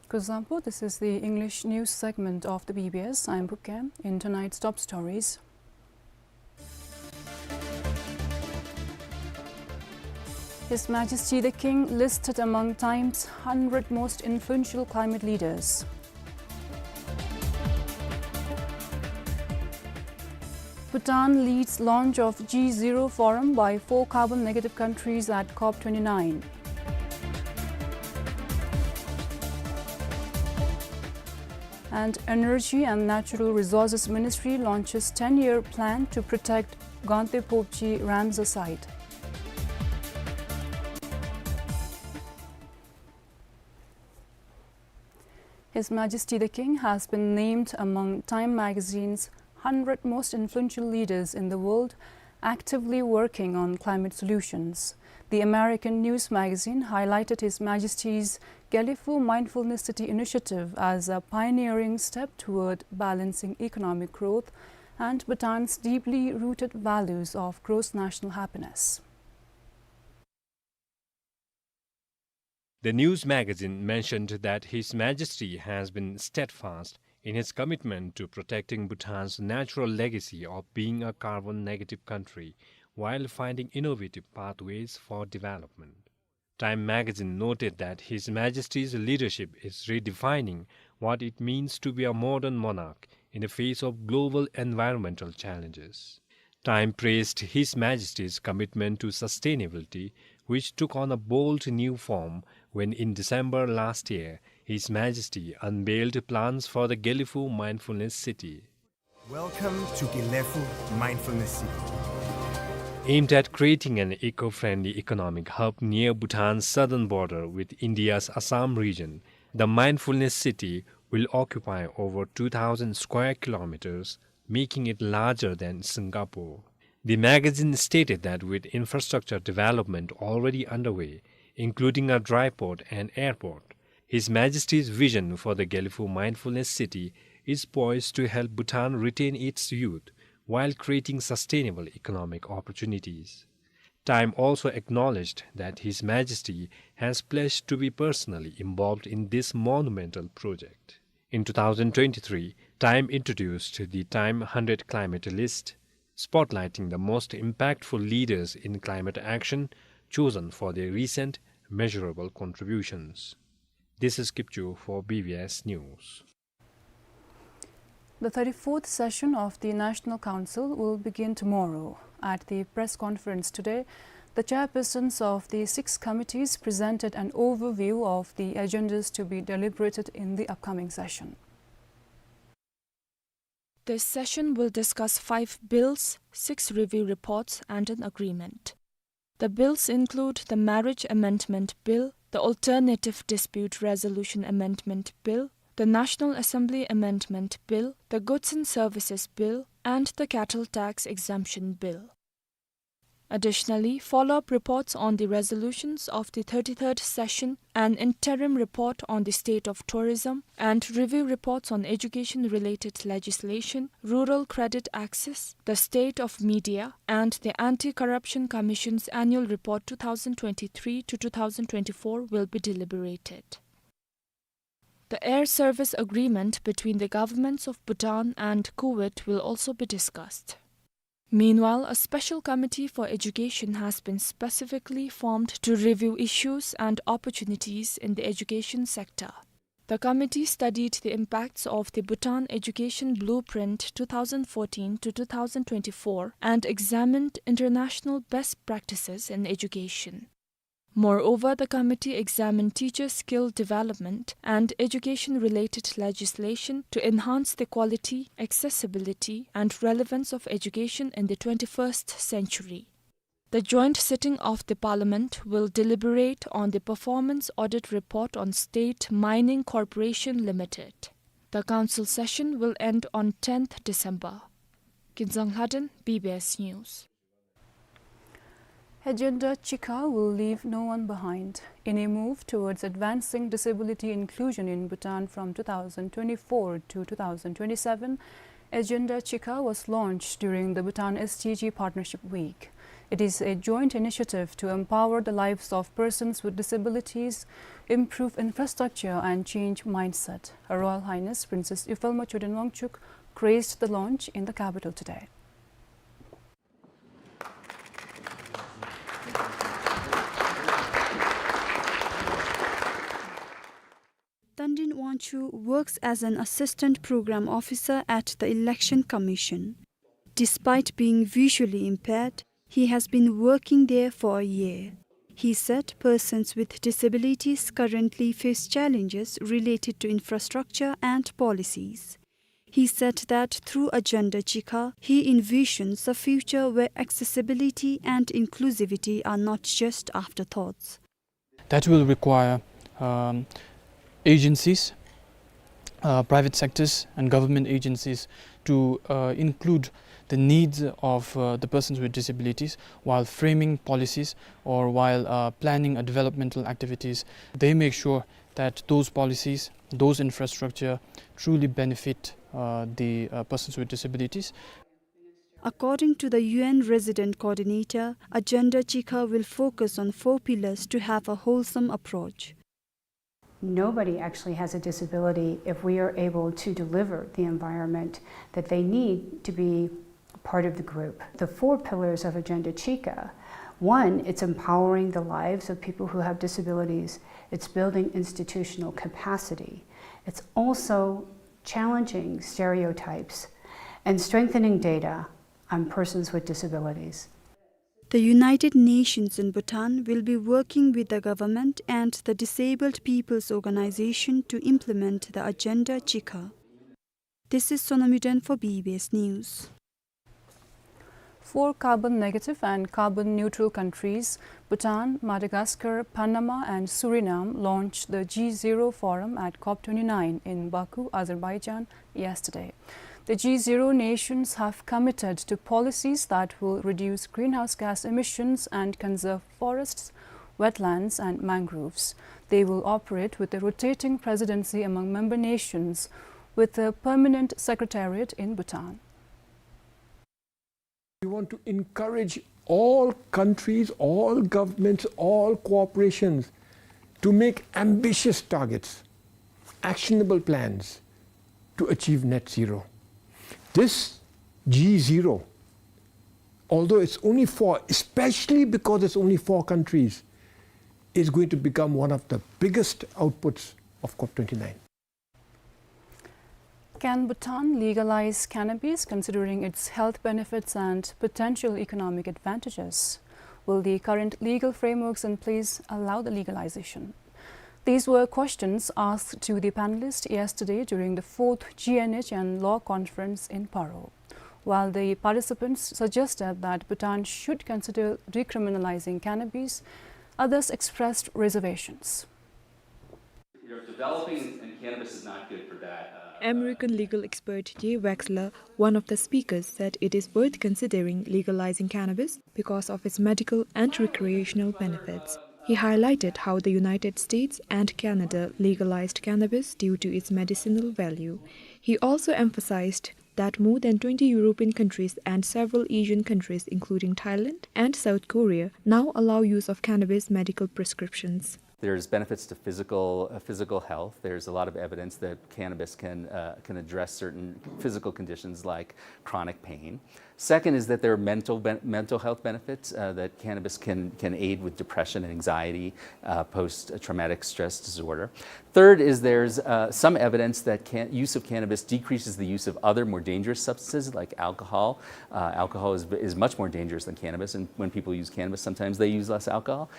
Kuzuzangpo, this is the English news segment of the B B S. I'm Bukam. In tonight's top stories, His Majesty the King listed among Time's hundred most influential climate leaders. Bhutan leads launch of G zero Forum by four carbon negative countries at COP twenty-nine. And Energy and Natural Resources Ministry launches ten-year plan to protect Gangte Phokchi Ramsar site. His Majesty the King has been named among Time magazine's hundred most influential leaders in the world actively working on climate solutions. The American news magazine highlighted His Majesty's Gelephu Mindfulness City initiative as a pioneering step toward balancing economic growth and Bhutan's deeply rooted values of gross national happiness. The news magazine mentioned that His Majesty has been steadfast in his commitment to protecting Bhutan's natural legacy of being a carbon-negative country while finding innovative pathways for development. Time magazine noted that His Majesty's leadership is redefining what it means to be a modern monarch in the face of global environmental challenges. Time praised His Majesty's commitment to sustainability, which took on a bold new form when, in December last year, His Majesty unveiled plans for the Gelephu Mindfulness City. Welcome to Gelephu Mindfulness City. Aimed at creating an eco-friendly economic hub near Bhutan's southern border with India's Assam region, the Mindfulness City will occupy over two thousand square kilometers, making it larger than Singapore. The magazine stated that with infrastructure development already underway, including a dry port and airport, His Majesty's vision for the Gelephu Mindfulness City is poised to help Bhutan retain its youth while creating sustainable economic opportunities. Time also acknowledged that His Majesty has pledged to be personally involved in this monumental project. In two thousand twenty-three, Time introduced the Time hundred Climate List, spotlighting the most impactful leaders in climate action chosen for their recent measurable contributions. This is Kipchu for B B S News. The thirty-fourth session of the National Council will begin tomorrow. At the press conference today, the chairpersons of the six committees presented an overview of the agendas to be deliberated in the upcoming session. This session will discuss five bills, six review reports, and an agreement. The bills include the Marriage Amendment Bill, the Alternative Dispute Resolution Amendment Bill, the National Assembly Amendment Bill, the Goods and Services Bill, and the Cattle Tax Exemption Bill. Additionally, follow-up reports on the resolutions of the thirty-third session, an interim report on the state of tourism, and review reports on education-related legislation, rural credit access, the state of media, and the Anti-Corruption Commission's annual report two thousand twenty-three to two thousand twenty-four will be deliberated. The air service agreement between the governments of Bhutan and Kuwait will also be discussed. Meanwhile, a special committee for education has been specifically formed to review issues and opportunities in the education sector. The committee studied the impacts of the Bhutan Education Blueprint two thousand fourteen to two thousand twenty-four and examined international best practices in education. Moreover, the committee examined teacher skill development and education-related legislation to enhance the quality, accessibility, and relevance of education in the twenty-first century. The joint sitting of the Parliament will deliberate on the performance audit report on State Mining Corporation Limited. The council session will end on tenth December. Kinzang Lhaden, B B S News. Agenda Chikha will leave no one behind. In a move towards advancing disability inclusion in Bhutan from two thousand twenty-four to two thousand twenty-seven, Agenda Chikha was launched during the Bhutan S D G Partnership Week. It is a joint initiative to empower the lives of persons with disabilities, improve infrastructure, and change mindset. Her Royal Highness Princess Yufalma Choden Wangchuck graced the launch in the capital today. Tandin Wangchuk works as an assistant program officer at the Election Commission. Despite being visually impaired, he has been working there for a year. He said persons with disabilities currently face challenges related to infrastructure and policies. He said that through Agenda Chikha, he envisions a future where accessibility and inclusivity are not just afterthoughts. That will require, um, agencies, uh, private sectors and government agencies to, uh, include the needs of, uh, the persons with disabilities while framing policies or while, uh, planning a developmental activities. They make sure that those policies, those infrastructure truly benefit, uh, the, uh, persons with disabilities. According to the U N resident coordinator, Agenda Chikha will focus on four pillars to have a wholesome approach. Nobody actually has a disability if we are able to deliver the environment that they need to be part of the group. The four pillars of Agenda Chikha, one, it's empowering the lives of people who have disabilities. It's building institutional capacity. It's also challenging stereotypes and strengthening data on persons with disabilities. The United Nations in Bhutan will be working with the government and the Disabled People's Organization to implement the Agenda Chikha. This is Sonam Yuden for B B S News. Four carbon negative and carbon neutral countries, Bhutan, Madagascar, Panama, and Suriname, launched the G zero Forum at COP twenty-nine in Baku, Azerbaijan, yesterday. The G zero nations have committed to policies that will reduce greenhouse gas emissions and conserve forests, wetlands, and mangroves. They will operate with a rotating presidency among member nations, with a permanent secretariat in Bhutan. We want to encourage all countries, all governments, all corporations to make ambitious targets, actionable plans to achieve net zero. This G zero, although it's only four, especially because it's only four countries, is going to become one of the biggest outputs of COP twenty-nine. Can Bhutan legalize cannabis considering its health benefits and potential economic advantages? Will the current legal frameworks in place allow the legalization? These were questions asked to the panelists yesterday during the fourth G N H and Law Conference in Paro. While the participants suggested that Bhutan should consider decriminalizing cannabis, others expressed reservations. Developing and cannabis is not good for that. Uh, American legal expert Jay Wexler, one of the speakers, said it is worth considering legalizing cannabis because of its medical and recreational benefits. He highlighted how the United States and Canada legalized cannabis due to its medicinal value. He also emphasized that more than twenty European countries and several Asian countries, including Thailand and South Korea, now allow use of cannabis medical prescriptions. There's benefits to physical, uh, physical health. There's a lot of evidence that cannabis can, uh, can address certain physical conditions like chronic pain. Second is that there are mental ben-, mental health benefits, uh, that cannabis can, can aid with depression and anxiety, uh, post-traumatic stress disorder. Third is there's, uh, some evidence that can, use of cannabis decreases the use of other more dangerous substances like alcohol. Uh, alcohol is, is much more dangerous than cannabis, and when people use cannabis, sometimes they use less alcohol.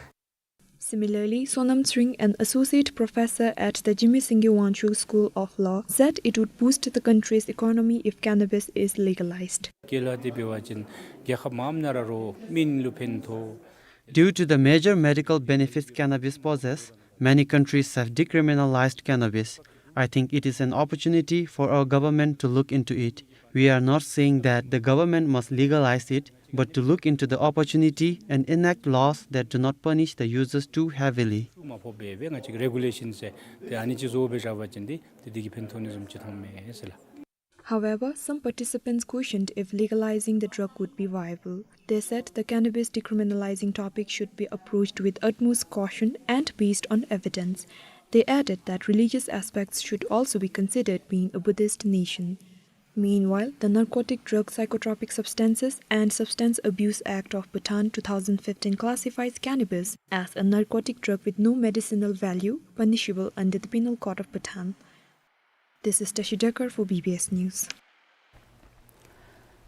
Similarly, Sonam Tsering, an associate professor at the Jigme Singye Wangchuck School of Law, said it would boost the country's economy if cannabis is legalized. རྒྱལ་ལ་དེ་འབད་བ་ཅིན་རྒྱལ་ཁབ་མངམ་ནང་ར་རོགས་མི་ལུ་ཕན་ཐོགས། Due to the major medical benefits cannabis possess, many countries have decriminalized cannabis. I think it is an opportunity for our government to look into it. We are not saying that the government must legalize it, but to look into the opportunity and enact laws that do not punish the users too heavily. མ་ཕོག་པའི་ང་བཅས་ཀྱི་རེ་གུ་ལེ་ཤཱན་ཟེར་ཏེ་ཨ་ནི་ཅིག་བཟོ་སྦེ་བཞག་པ་ཅིན་ཏེ་དེ་གིས་ཕན་ཐོགས་ནི་བཟུམ་ཅིག་མཐོངམ་མས་ཟེར་ལགས། However, some participants questioned if legalizing the drug would be viable. They said the cannabis decriminalizing topic should be approached with utmost caution and based on evidence. They added that religious aspects should also be considered, being a Buddhist nation. Meanwhile, the Narcotic Drug, Psychotropic Substances and Substance Abuse Act of Bhutan two thousand fifteen classifies cannabis as a narcotic drug with no medicinal value, punishable under the Penal Code of Bhutan. This is Tashi Dekar for B B S News.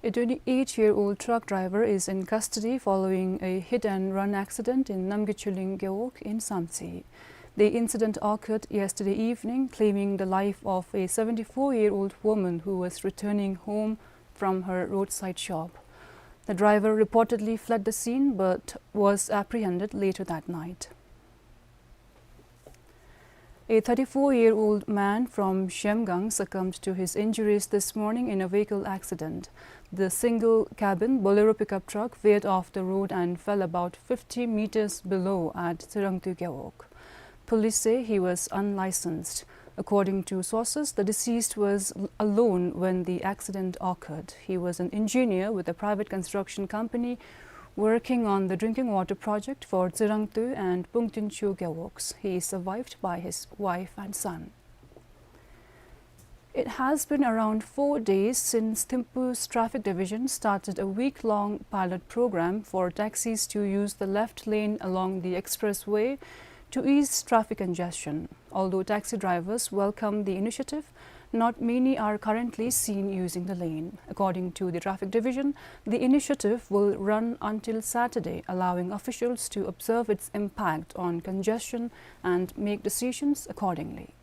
A twenty-eight-year-old truck driver is in custody following a hit-and-run accident in Namgay Chuleng Gewog in Samtse. The incident occurred yesterday evening, claiming the life of a seventy-four-year-old woman who was returning home from her roadside shop. The driver reportedly fled the scene but was apprehended later that night. A thirty-four-year-old man from Zhemgang succumbed to his injuries this morning in a vehicle accident. The single-cabin Bolero pickup truck veered off the road and fell about fifty meters below at Tserangtui Gewog. Police say he was unlicensed. According to sources, the deceased was l-, alone when the accident occurred. He was an engineer with a private construction company working on the drinking water project for Tserangtui and Pungtinchu Gewogs. He is survived by his wife and son. It has been around four days since Thimphu's traffic division started a week-long pilot program for taxis to use the left lane along the expressway to ease traffic congestion. Although taxi drivers welcome the initiative, not many are currently seen using the lane. According to the traffic division, the initiative will run until Saturday, allowing officials to observe its impact on congestion and make decisions accordingly.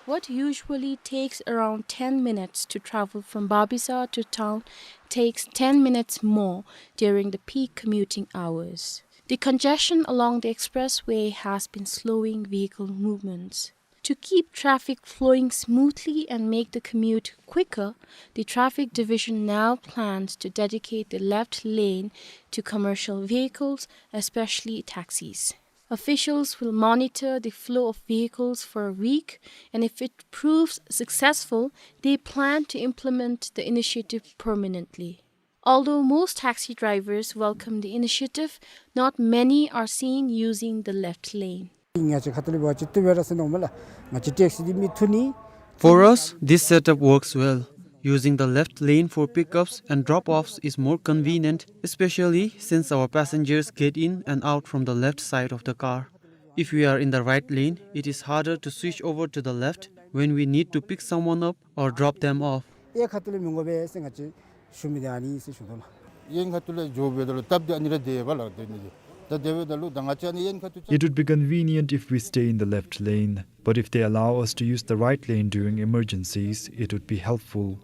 What usually takes around ten minutes to travel from Babisa to town takes ten minutes more during the peak commuting hours. The congestion along the expressway has been slowing vehicle movements. To keep traffic flowing smoothly and make the commute quicker, the traffic division now plans to dedicate the left lane to commercial vehicles, especially taxis. Officials will monitor the flow of vehicles for a week, and if it proves successful, they plan to implement the initiative permanently. Although most taxi drivers welcome the initiative, not many are seen using the left lane. ང་བཅས་ཁ་ཐུག་ལས་འབད་བ་ཅིན་བཏུབ་པས་ཟེར་མནོཝ་མས་ལགས། ང་བཅས་ཊེག་སི་འདི་མི་ཐུག་ནི། For us, this setup works well. Using the left lane for pickups and drop-offs is more convenient, especially since our passengers get in and out from the left side of the car. If we are in the right lane, it is harder to switch over to the left when we need to pick someone up or drop them off. གཡས་ཁ་ཐུག་ལས་མི་དགོ་པས་ཟེར་ང་བཅས་ཞུ་མི་དེ་ཨ་ནི་ཨིན་ཟེར་ཞུ་དོ་ལགས། གཡོན་ཁ་ཐུག་ལས་འགྱོ་བའི་ད་ལུ་སྟབས་བདེ་ཨ་ནི་ར་བདེ་བས་ལགས། དེ་ནི་ད་དེ་སྦེ་ད་ལུ་ད་ང་བཅས་ཨ་ནི་གཡོན་ཁ་ཐུག་It would be convenient if we stay in the left lane, but if they allow us to use the right lane during emergencies, it would be helpful.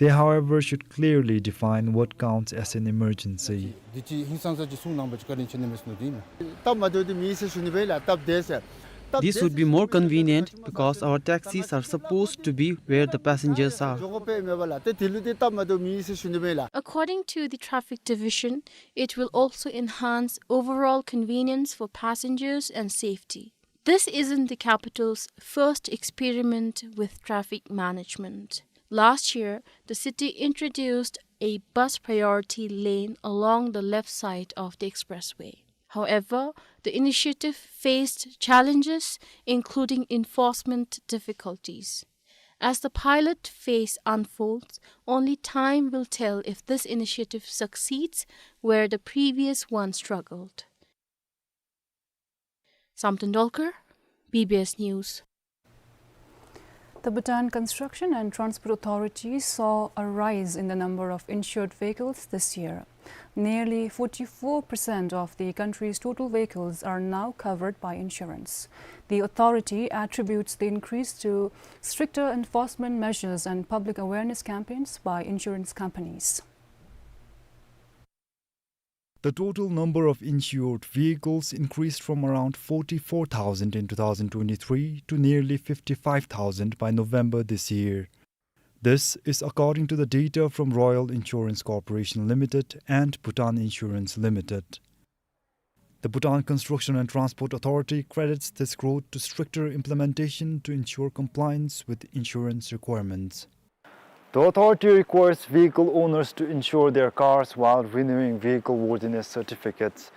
They, however, should clearly define what counts as an emergency. འདི་ཅིག་ཧིང་སངས་ས་ཅིག་གསུང་གནང་བ་ཅིན་བཀའ་དྲིན་ཆེ་ནི་མས་ཟེར་མནོ་དེ་ཨིན་མས། སྟབས་མ་བདེཝ་འདི་མེད་ཟེར་ཞུ་ནི་སྦེ་ལགས། སྟབས་བདེ་ཟེར། སྟབས་བདེ་ཟེར། This would be more convenient because our taxis are supposed to be where the passengers are. འགྱོ་དགོ་པས་མེན་པ་ལགས། ཏེ་དེ་ལུ་འདི་སྟབས་མ་བདེཝ་མེད་ཟེར་ཞུ་ནི་སྦེ་ལགས། According to the Traffic Division, it will also enhance overall convenience for passengers and safety. This isn't the capital's first experiment with traffic management. Last year, the city introduced a bus priority lane along the left side of the expressway. However, the initiative faced challenges, including enforcement difficulties. As the pilot phase unfolds, only time will tell if this initiative succeeds where the previous one struggled. Samten Dolkar, B B S News. The Bhutan Construction and Transport Authority saw a rise in the number of insured vehicles this year. Nearly forty-four percent of the country's total vehicles are now covered by insurance. The authority attributes the increase to stricter enforcement measures and public awareness campaigns by insurance companies. The total number of insured vehicles increased from around forty-four thousand in two thousand twenty-three to nearly fifty-five thousand by November this year. This is according to the data from Royal Insurance Corporation Limited and Bhutan Insurance Limited. The Bhutan Construction and Transport Authority credits this growth to stricter implementation to ensure compliance with insurance requirements. The authority requires vehicle owners to insure their cars while renewing vehicle worthiness certificates.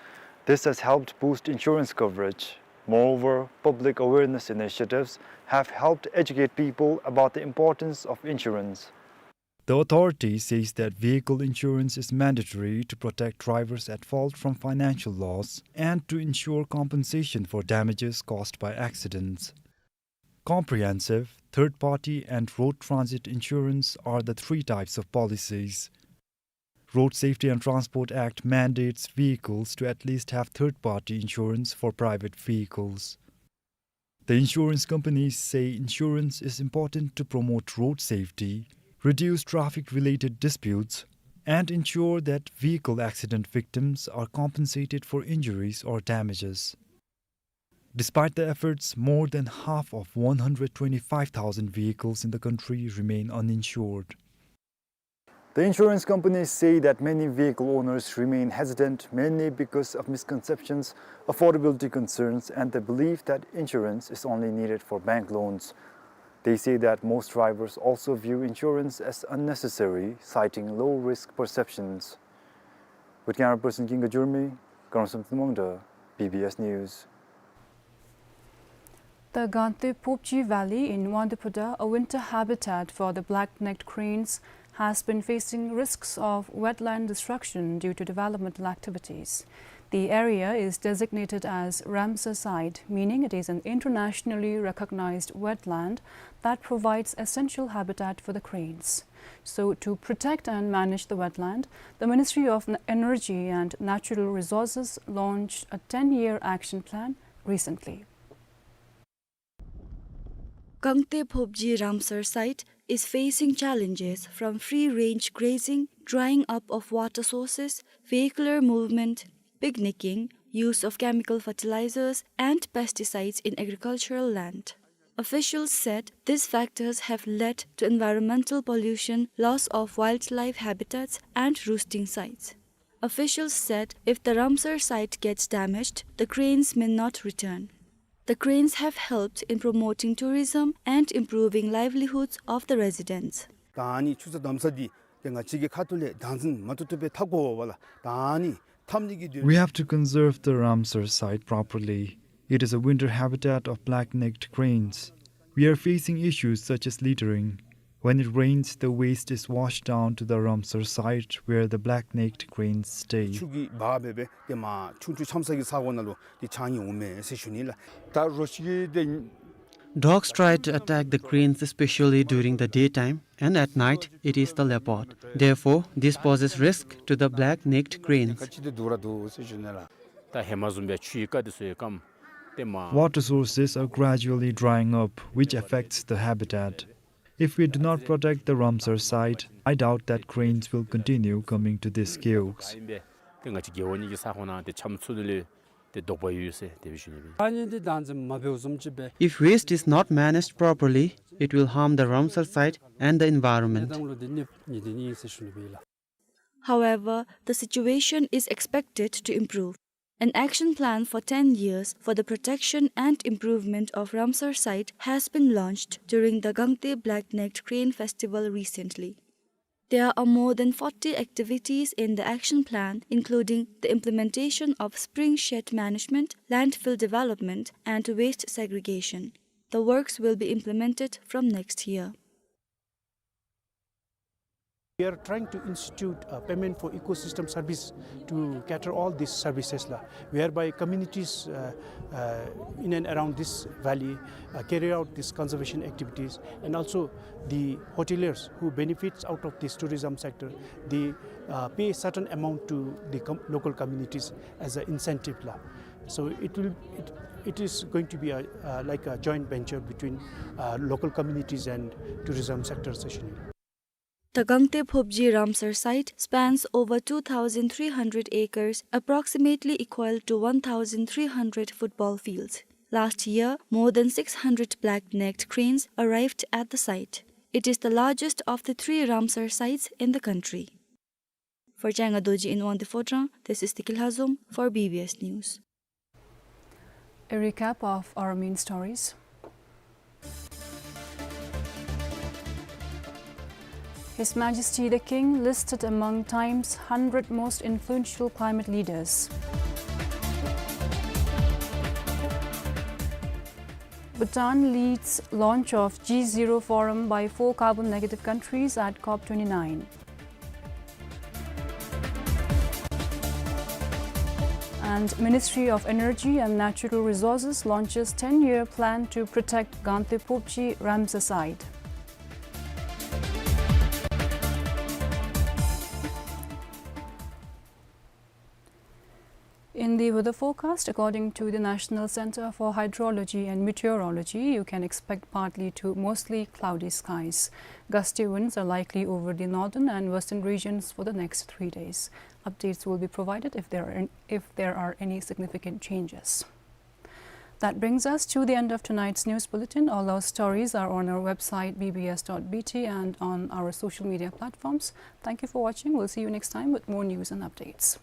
This has helped boost insurance coverage. Moreover, public awareness initiatives have helped educate people about the importance of insurance. The authority says that vehicle insurance is mandatory to protect drivers at fault from financial loss and to ensure compensation for damages caused by accidents. Comprehensive, third-party, and road transit insurance are the three types of policies. Road Safety and Transport Act mandates vehicles to at least have third-party insurance for private vehicles. The insurance companies say insurance is important to promote road safety, reduce traffic-related disputes, and ensure that vehicle accident victims are compensated for injuries or damages. Despite the efforts, more than half of one hundred twenty-five thousand vehicles in the country remain uninsured. The insurance companies say that many vehicle owners remain hesitant, mainly because of misconceptions, affordability concerns, and the belief that insurance is only needed for bank loans. They say that most drivers also view insurance as unnecessary, citing low-risk perceptions. With camera person Kinga Jurmi, Karang Samten Wangda, B B S News. The Gangte Phobjee Valley in Wangdue Phodrang, a winter habitat for the black-necked cranes, has been facing risks of wetland destruction due to developmental activities. The area is designated as Ramsar Site, meaning it is an internationally recognized wetland that provides essential habitat for the cranes. So, to protect and manage the wetland, the Ministry of N-, Energy and Natural Resources launched a ten-year action plan recently. Gangte Phobjee Ramsar Site is facing challenges from free-range grazing, drying up of water sources, vehicular movement, picnicking, use of chemical fertilizers, and pesticides in agricultural land. Officials said these factors have led to environmental pollution, loss of wildlife habitats, and roosting sites. Officials said if the Ramsar site gets damaged, the cranes may not return. The cranes have helped in promoting tourism and improving livelihoods of the residents. ད་ཨ་ནི་ཆུ་ཚོད་དམ་ས་འདི་ཏེ་ང་བཅས་ཀྱི་ཁ་ཐུག་ལས་བདག་འཛིན་མ་ཐུབ་ཐུབ་སྦེ་འཐབ་དགོ་པས་ལགས། ད་ཨ་ནི་འཐབ་ནི་གི་དོན། We have to conserve the Ramsar site properly. It is a winter habitat of black-necked cranes. We are facing issues such as littering. When it rains, the waste is washed down to the Ramsar site where the black-necked cranes stay. ཆུ་གིས་འབག་སྦེ་སྦེ་ཏེ་མར་ཆུང་ཆུང་འཁྱམ་ས་གི་ས་གོ་ནང་ལུ་ཏེ་ཆགས་ནི་འོང་མས་ཟེར་ཞུ་ནི་ལགས། ད་རོ་ཁྱི་གིས་ཏེ Dogs try to attack the cranes, especially during the daytime, and at night it is the leopard. Therefore, this poses risk to the black-necked cranes. ད་ཧེ་མ་བཟུམ་སྦེ་ཆུ་ཡི་རྐ་འདི་ཚུ་ཡང་སྐམ་ཏེ་མར། Water sources are gradually drying up, which affects the habitat. If we do not protect the Ramsar site, I doubt that cranes will continue coming to these caves. ཏེ་ང་བཅས་རྒེད་འོག་གཉིས་ཀྱི་ས་ཁོངས་ནང་ཏེ་འཁྱམ་ཚུགས་ནི་ལུ་ཏེ་དོགས་པ་ཡོད་ཟེར་དེ་སྦེ་ཞུ་ནི་ཨིན། If waste is not managed properly, it will harm the Ramsar site and the environment. However, the situation is expected to improve. An action plan for ten years for the protection and improvement of Ramsar site has been launched during the Gangte Black-Necked Crane Festival recently. There are more than forty activities in the action plan, including the implementation of spring shed management, landfill development, and waste segregation. The works will be implemented from next year. We are trying to institute a payment for ecosystem service to cater all these services la, whereby communities, uh, uh, in and around this valley, uh, carry out these conservation activities, and also the hoteliers who benefits out of this tourism sector, they, uh, pay certain amount to the com-, local communities as an incentive la. So it will, it, it is going to be a, uh, like a joint venture between, uh, local communities and tourism sector ཟེར་ཞུ་ནི། The Gangte Phobji Ramsar site spans over two thousand three hundred acres, approximately equal to one thousand three hundred football fields. Last year, more than six hundred black-necked cranes arrived at the site. It is the largest of the three Ramsar sites in the country. For Changa Dorji in Wangdue Phodrang, this is Tiki Lhazom for B B S News. A recap of our main stories. His Majesty the King listed among Time's hundred most influential climate leaders. Bhutan leads launch of G zero Forum by four carbon negative countries at COP twenty-nine. And Ministry of Energy and Natural Resources launches ten-year plan to protect Gangte Phobji Ramsar site. In the weather forecast, according to the National Center for Hydrology and Meteorology, you can expect partly to mostly cloudy skies. Gusty winds are likely over the northern and western regions for the next three days. Updates will be provided if there are an-, if there are any significant changes. That brings us to the end of tonight's news bulletin. All our stories are on our website, B B S dot B T, and on our social media platforms. Thank you for watching. We'll see you next time with more news and updates.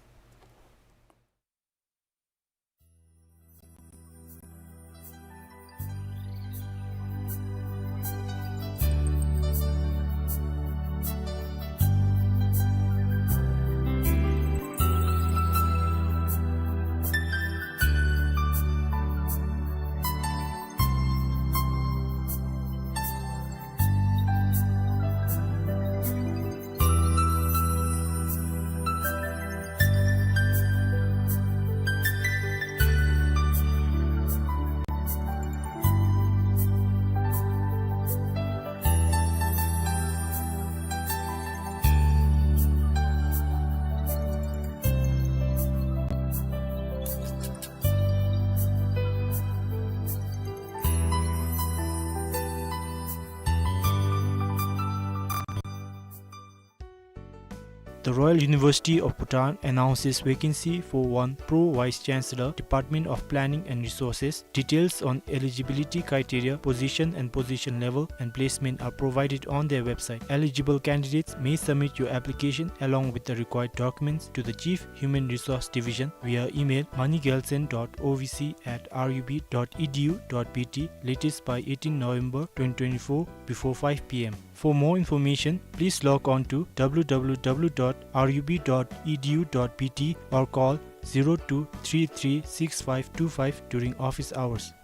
The Royal University of Bhutan announces vacancy for one Pro Vice Chancellor, Department of Planning and Resources. Details on eligibility criteria, position and position level, and placement are provided on their website. Eligible candidates may submit your application along with the required documents to the Chief Human Resource Division via email, moneygelson dot O V C at R U B dot E D U dot B T, latest by eighteen November twenty twenty-four, before five P M. For more information, please log on to W W W dot R U B dot E D U dot B T or call zero two three three six five two five during office hours.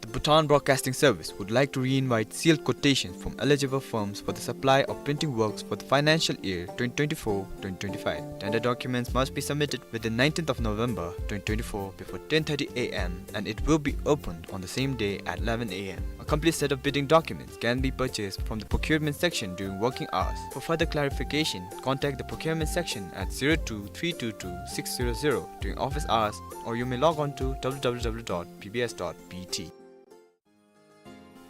The Bhutan Broadcasting Service would like to re-invite sealed quotations from eligible firms for the supply of printing works for the financial year twenty twenty-four twenty twenty-five. Tender documents must be submitted within nineteenth of November twenty twenty-four before ten thirty A M, and it will be opened on the same day at eleven A M. A complete set of bidding documents can be purchased from the procurement section during working hours. For further clarification, contact the procurement section at zero two three two two six zero zero during office hours, or you may log on to W W W dot P B S dot B T.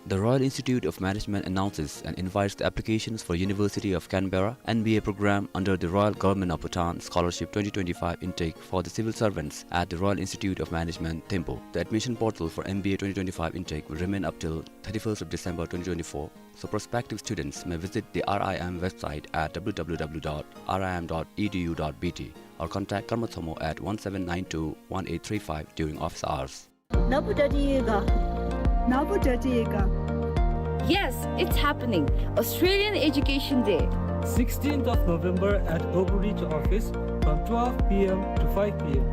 The Royal Institute of Management announces and invites the applications for University of Canberra M B A program under the Royal Government of Bhutan Scholarship twenty twenty-five intake for the civil servants at the Royal Institute of Management, Thimphu. The admission portal for M B A twenty twenty-five intake will remain up till thirty-first of December twenty twenty-four, so prospective students may visit the R I M website at W W W dot R I M dot E D U dot B T or contact Karma Thomo at one seven nine two one eight three five during office hours. ནཱ་བུ་ཏྲ་ཏི་ཡེ་ག། ནཱ་བུ་ཏྲ་ཏི་ཡེ་ག། Yes, it's happening. Australian Education Day. Sixteenth of November at Oakridge office from twelve P M to five P M.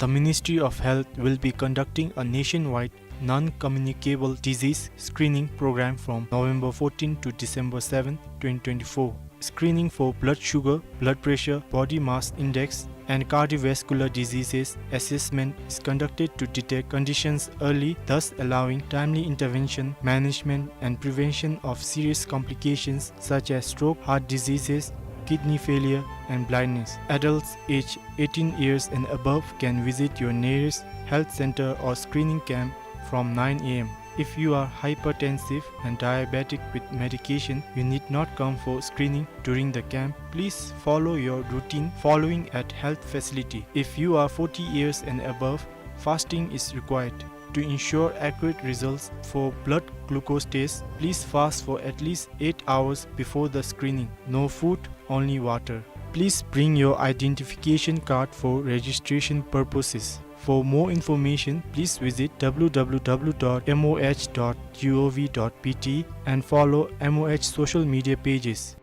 The Ministry of Health will be conducting a nationwide non-communicable disease screening program from November fourteen to December seventh, twenty twenty-four. Screening for blood sugar, blood pressure, body mass index, and cardiovascular diseases assessment is conducted to detect conditions early, thus allowing timely intervention, management, and prevention of serious complications such as stroke, heart diseases, kidney failure, and blindness. Adults aged eighteen years and above can visit your nearest health center or screening camp from nine A M. If you are hypertensive and diabetic with medication, you need not come for screening during the camp. Please follow your routine following at health facility. If you are forty years and above, fasting is required. To ensure accurate results for blood glucose test, please fast for at least eight hours before the screening. No food, only water. Please bring your identification card for registration purposes. For more information, please visit W W W dot M O H dot G O V dot B T and follow M O H social media pages.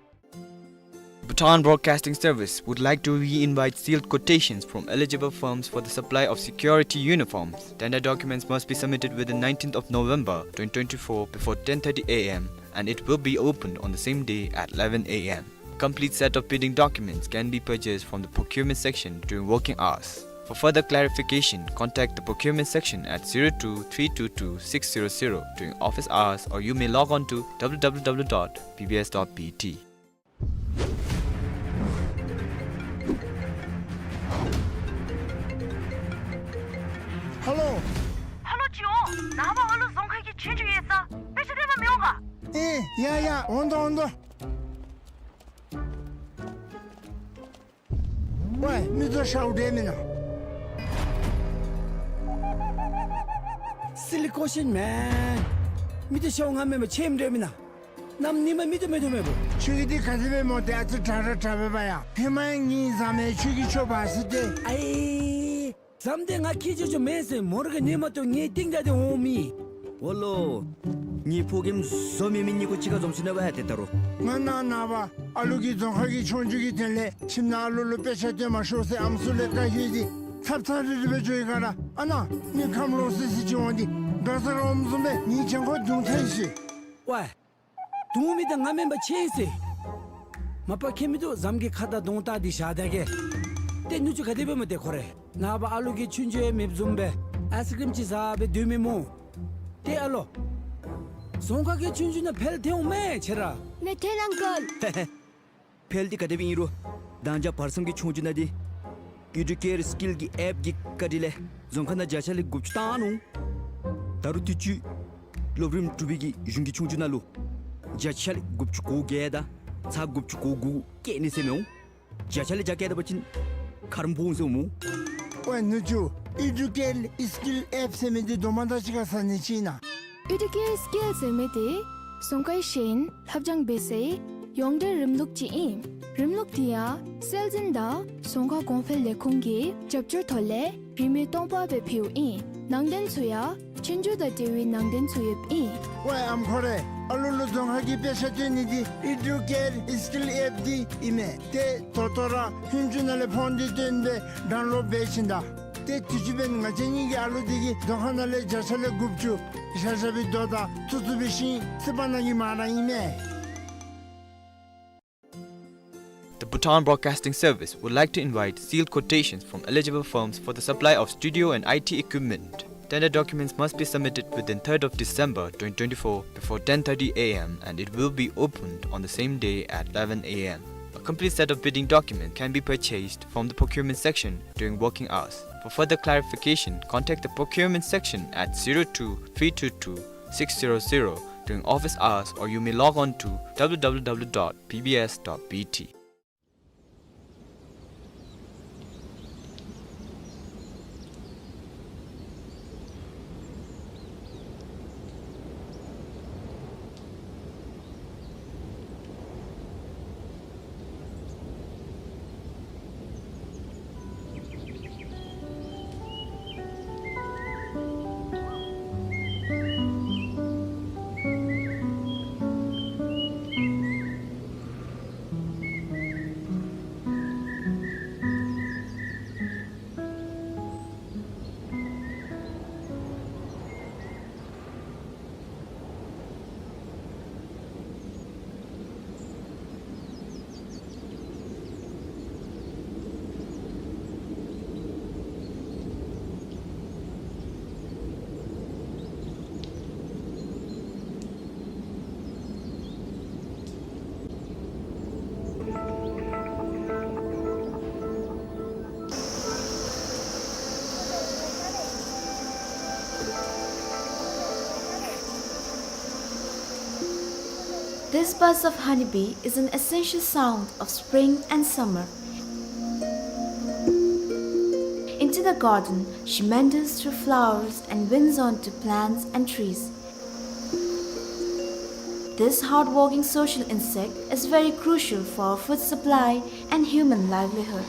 Bhutan Broadcasting Service would like to re-invite sealed quotations from eligible firms for the supply of security uniforms. Tender documents must be submitted within nineteenth of November twenty twenty-four before ten thirty A M, and it will be opened on the same day at eleven A M. Complete set of bidding documents can be purchased from the procurement section during working hours. For further clarification, contact the procurement section at zero two three two two six zero zero during office hours, or you may log on to W W W dot P B S dot B T. ཧེ་ལོ། ཧེ་ལོ་ཅིག་འོང་། ནངས་པ་ཨ་ལུ་རྫོང་ཁ་གི་ཆོས་རྒྱུགས་ཡོད་ས། དཔེ་ཆ་སྟོན་པར་མི་འོང་ག། ཨེ་ཡ་ཡ། འོང་དོ་འོང་དོ། ཝའེ་མི་ཚུ་ཤཝ་འདྲ་མེན་ན། Silly question man. མི་ཚུ་ཤཝ་ང་མེན་པར་ཆེམ་འདྲ་མེན་ན། གནམ་ཉིནམ་མི་ཚུ་མེད་ཐུབ་མེད་པོ། ཁྱོད་ཀྱིས་འདི་ག་དེ་སྦེ་སྨོ། ཏེ་ཨ་ཙི་དྲག་ར་དྲག་པས་པ་ཡ། ཧེ་མ་ཡང་ངེའི་བཟའ་མི་ཁྱོད་ཀྱི་ཁྱོ་བ་ཟེར་ཏེ། ཨའི། བཟའ་མི་འདི་ང་ཁྱེད་ཅོ་ཅོ་མེན་ཟེར་མོ་ར་གི་ཉི་མ་ཏོ་ངེའི་རྟིང་བདའ་སྟེ་འོང་མི། འོ་ལོ། ངེའི་ཕོ་རྒནམ་བཟོ་མེད་མི་གཉིས་ཀོ་གཅིག་ཁར་འཛོམས་ཞིན་ན་བ་ཡ་ཏེ་ད་རུང་། ང་ནཱ་ནངས་པ་ཨ་ལུ་གིས་རྫོང་ཁ་གི་ཆོས་རྒྱུགས་ཀྱི་དོན་ལས་ཁྱིམ་ནང་ཨ་ལུ་ལུ་དཔེ་ཆ་སྟོན་མ་ཤོག་ཟེར་ཨམ་སྲུ་ལས་བཀའ་ཞུ་སྟེ་ཚབ་ཚབ་རིལ་རི་སྦེ་འགྱོ་ཡི་ག་ར། ཨ་ནཱ་མི་ཁམས་ལོག་སི་སི་ཅིག་འོང་སྟེ་འགྲོ་ས་ར་འོང་བཟུམ་སྦེ་ངེའི་གྱང་ཁར་བརྡུང་ཚར་ཡི་ཟེར། ཝའེ། བརྡུང་མི་འདི་ང་མེན་པར་ཆེ་ཟེར། མ་པ་ཁྱད་མིན་འདུག། བཟའ་མི་གི་ཁ་དང་གདོང་བལྟ་སྟེ་བཞག་ད་གེ། ཏེ་ནུ་གཅུང་ག་དེ་སྦེ་སྨོ་ཏེ་ཁོ་རེ། ནངས་པ་ཨ་ལུ་གི་ཆོས་རྒྱུགས་ཡང་མེདཔ་བཟུམ་སྦེ་ཨའི་སི་ཀྲིམ་ཅིག་བཟའ་སྦེ་སྡོད་མི་སྨོ། ཏེ་ཨ་ལོ། རྫོང་ཁ་གི་ཆོས་རྒྱུགས་ནང་ཕེལ་ཐལ་འོང་མས་ཁྱེད་ར། མེད་ཐལ་ཨང་ཀལ། ཕེལ་འདི་ག་དེ་སྦེ་ཨིན་རུང་མདང་ཞག་བར་མཚམས་ཀྱི་ཆོས་རྒྱུགས་ནང་འདི་ཨེ་ཌུ་ཀེར་སི་ཀིལ་གྱི་ཨེཔ་གི་བཀའ་དྲིན་ལས་རྫོང་ཁ་ནང་བརྒྱ་ཆ་ལས་དགུ་བཅུ་བཏང་ནུག། ད་རུང་དུས་ཅི་སློབ་རིམ་དྲུག་པའི་གི་གཞུང་གི་ཆོས་རྒྱུགས་ནང་ལུ་བརྒྱ་ཆ་ལས་དགུ་བཅུ་གོ་བརྒྱད་དང་ཚག་དགུ་བཅུ་གོ་དགུ་བཀལ་ནི་ཟེར་མི་འོང་། བརྒྱ་ཆ་ལས་བརྒྱ་བཀལ་ད་པ་ཅིན་ཁ་རོག་འབོ་འོང་ཟེར་འོང་སྨོ། ཝའེ་ནུ་གཅུང་། ཨེ་ཌུ་ཀེར་སི་ཀིལ་ཨེཔ་ཟེར་མི་འདི་དོ་མ་དང་གཅིག་ཁར་ཟ་ནི་ཅིག་ཨིན་ན། ཨེ་ཌུ་ཀེར་སི་ཀིལ་ཟེར་མི་འདི་རྫོང་ཁའི་ཤེས་ཡོན་ལྷབ་སྦྱང་འབད་སའི་ཡོངས་འབྲེལ་རིམ་ལུགས་ཅིག་ཨིན། རིམ་ལུགས་འདི་ཡང་སྲོལ་འཛིན་དང་རྫོང་ཁ་གོང་འཕེལ་ལས་ཁུངས་ཀྱི་རྒྱབ་སྐྱོར་ཐོག་ལས་རིན་མེད་སྟོང་པ་སྦེ་ཕུལཝ་ཨིན། ནང་དོན་ཚུ་ཡང་ཆོས་རྒྱུགས་དང་འབྲེལ་བའི་ནང་དོན་ཚུ་ཡོདཔ་ཨིན། ཝའེ་ཨམ་ཁོ་རེ། ཨ་ལུ་ལུ་རྫོང་ཁ་གི་དཔེ་ཆ་སྟོན་ནི་འདི་ཨེ་ཌུ་ཀེར་སི་ཀིལ་ཨེཔ་འདི་ཨིན་མས། ཏེ་ད་ལྟོ་ར་ཧུན་ཅུ་ནང་ལས་ཕོན་འདི་བཏོན་སྦེ་ཌའུན་ལོཌ་འབད་ཞིནམ་ད། ཏེ་དུས་ཅི་འབདན་ང་བཅས་གཉིས་ཀྱི་ཨ་ལུ་འདི་གིས་རྡོ་ཁང་ནང་ལས་བརྒྱ་ཆ་ལས་དགུ་བཅུ་བཞག་བཞག་པའི་རྡོ་དང་བཙུགས་བཙུགས་པའི་ཤིང་རྩིག་པ་ནང་གི་མར་ར་ཨིན་མས། The Bhutan Broadcasting Service would like to invite sealed quotations from eligible firms for the supply of studio and I T equipment. Tender documents must be submitted within third of December twenty twenty-four before ten thirty A M and it will be opened on the same day at eleven A M. A complete set of bidding documents can be purchased from the procurement section during working hours. For further clarification, contact the procurement section at zero two three two two six zero zero during office hours, or you may log on to W W W dot B B S dot B T. This buzz of honeybee is an essential sound of spring and summer. Into the garden, she meanders through flowers and winds onto plants and trees. This hardworking social insect is very crucial for food supply and human livelihood.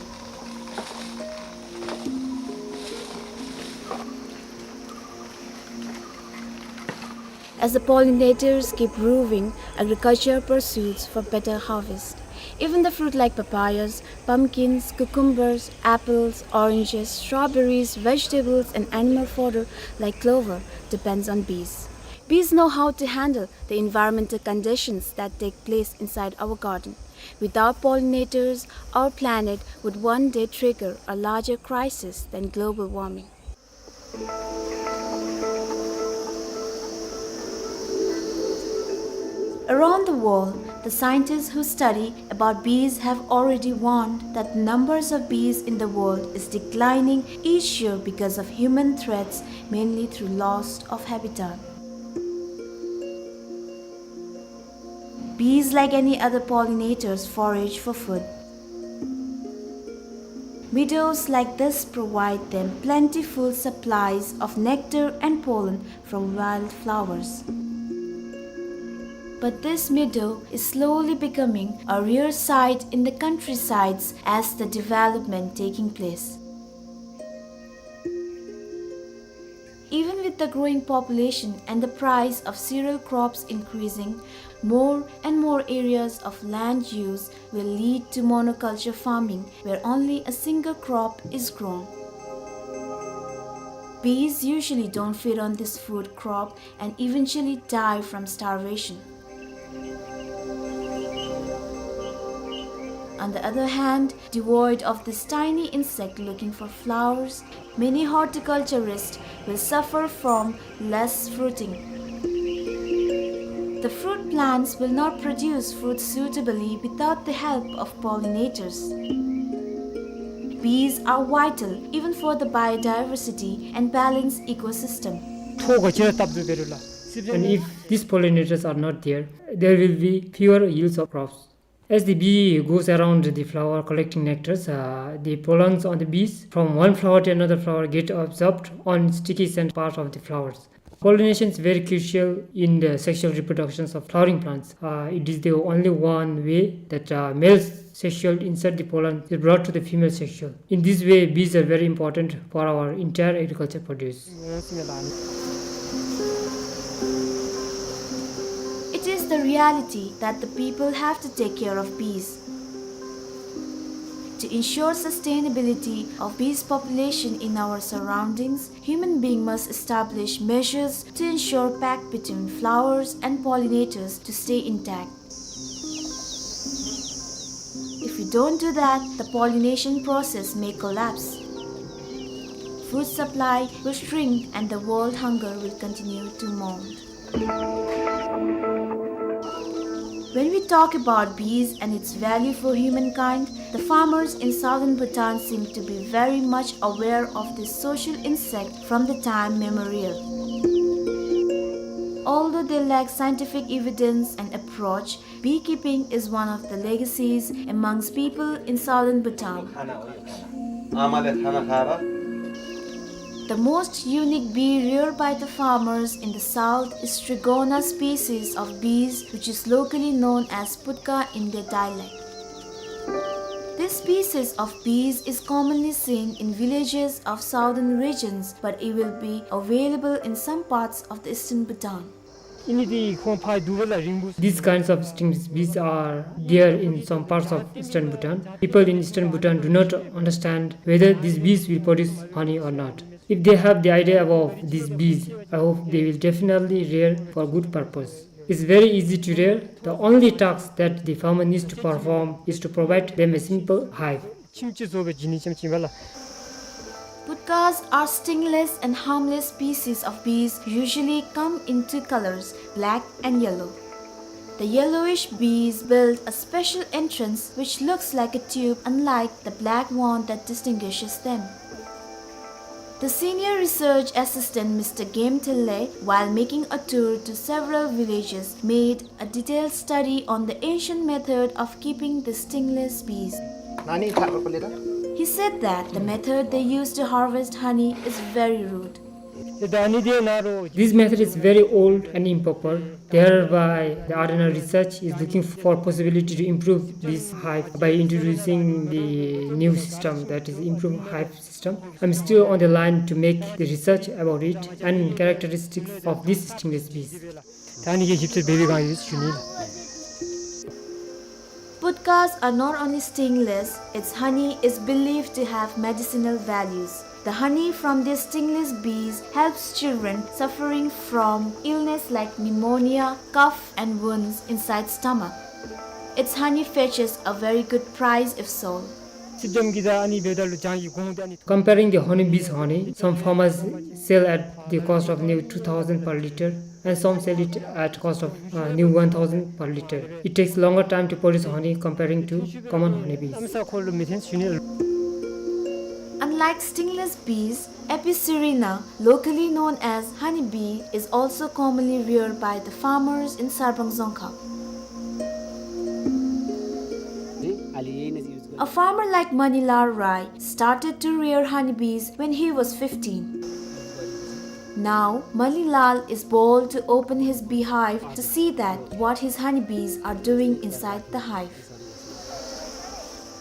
As the pollinators keep roving, agriculture pursues for better harvest. Even the fruit like papayas, pumpkins, cucumbers, apples, oranges, strawberries, vegetables, and animal fodder like clover depends on bees. Bees know how to handle the environmental conditions that take place inside our garden. Without pollinators, our planet would one day trigger a larger crisis than global warming. Around the world, the scientists who study about bees have already warned that the numbers of bees in the world is declining each year because of human threats, mainly through loss of habitat. Bees, like any other pollinators, forage for food. Meadows like this provide them plentiful supplies of nectar and pollen from wildflowers. But this meadow is slowly becoming a rare sight in the countrysides as the development taking place. Even with the growing population and the price of cereal crops increasing, more and more areas of land use will lead to monoculture farming, where only a single crop is grown. Bees usually don't feed on this food crop and eventually die from starvation. On the other hand, devoid of this tiny insect looking for flowers, many horticulturists will suffer from less fruiting. The fruit plants will not produce fruit suitably without the help of pollinators. Bees are vital even for the biodiversity and balanced ecosystem. ཐོག་ག་ཅི་ར་བཏབ་དོ་བེ་རུ་ལ། And if these pollinators are not there, there will be fewer yields of crops. As the bee goes around the flower collecting nectars, uh, the pollens on the bees from one flower to another flower get absorbed on sticky scent part of the flowers. Pollination is very crucial in the sexual reproductions of flowering plants. Uh, it is the only one way that, uh, male sexual insert the pollen is brought to the female sexual. In this way, bees are very important for our entire agriculture produce. It is the reality that the people have to take care of bees. To ensure sustainability of bees population in our surroundings, human being must establish measures to ensure pact between flowers and pollinators to stay intact. If we don't do that, the pollination process may collapse. Food supply will shrink and the world hunger will continue to mount. When we talk about bees and its value for humankind, the farmers in southern Bhutan seem to be very much aware of this social insect from the time memorial. Although they lack scientific evidence and approach, beekeeping is one of the legacies amongst people in southern Bhutan. The most unique bee reared by the farmers in the south is Trigona species of bees, which is locally known as putka in their dialect. This species of bees is commonly seen in villages of southern regions, but it will be available in some parts of the eastern Bhutan. These kinds of stingless bees are there in some parts of eastern Bhutan. People in eastern Bhutan do not understand whether these bees will produce honey or not. If they have the idea about these bees, I hope they will definitely rear for good purpose. It's very easy to rear. The only task that the farmer needs to perform is to provide them a simple hive. Putkas are stingless and harmless species of bees, usually come in two colors, black and yellow. The yellowish bees build a special entrance which looks like a tube, unlike the black one that distinguishes them. The senior research assistant, Mister Game Thille, while making a tour to several villages, made a detailed study on the ancient method of keeping the stingless bees. He said that the method they use to harvest honey is very rude. This method is very old and improper. Thereby, the Ardena research is looking for possibility to improve this hive by introducing the new system, that is improved hive system. I'm still on the line to make the research about it and characteristics of these stingless bees. Putkas are not only stingless, its honey is believed to have medicinal values. The honey from these stingless bees helps children suffering from illness like pneumonia, cough, and wounds inside stomach. Its honey fetches a very good price if sold. Comparing the honeybees' honey, some farmers sell at the cost of new two thousand per liter, and some sell it at cost of uh, new one thousand per liter. It takes longer time to produce honey comparing to common honeybees. Unlike stingless bees, Apis cerana, locally known as honeybee, is also commonly reared by the farmers in Sarbang Dzongkha. A farmer like Manilal Rai started to rear honeybees when he was fifteen. Now, Manilal is bold to open his beehive to see that what his honeybees are doing inside the hive.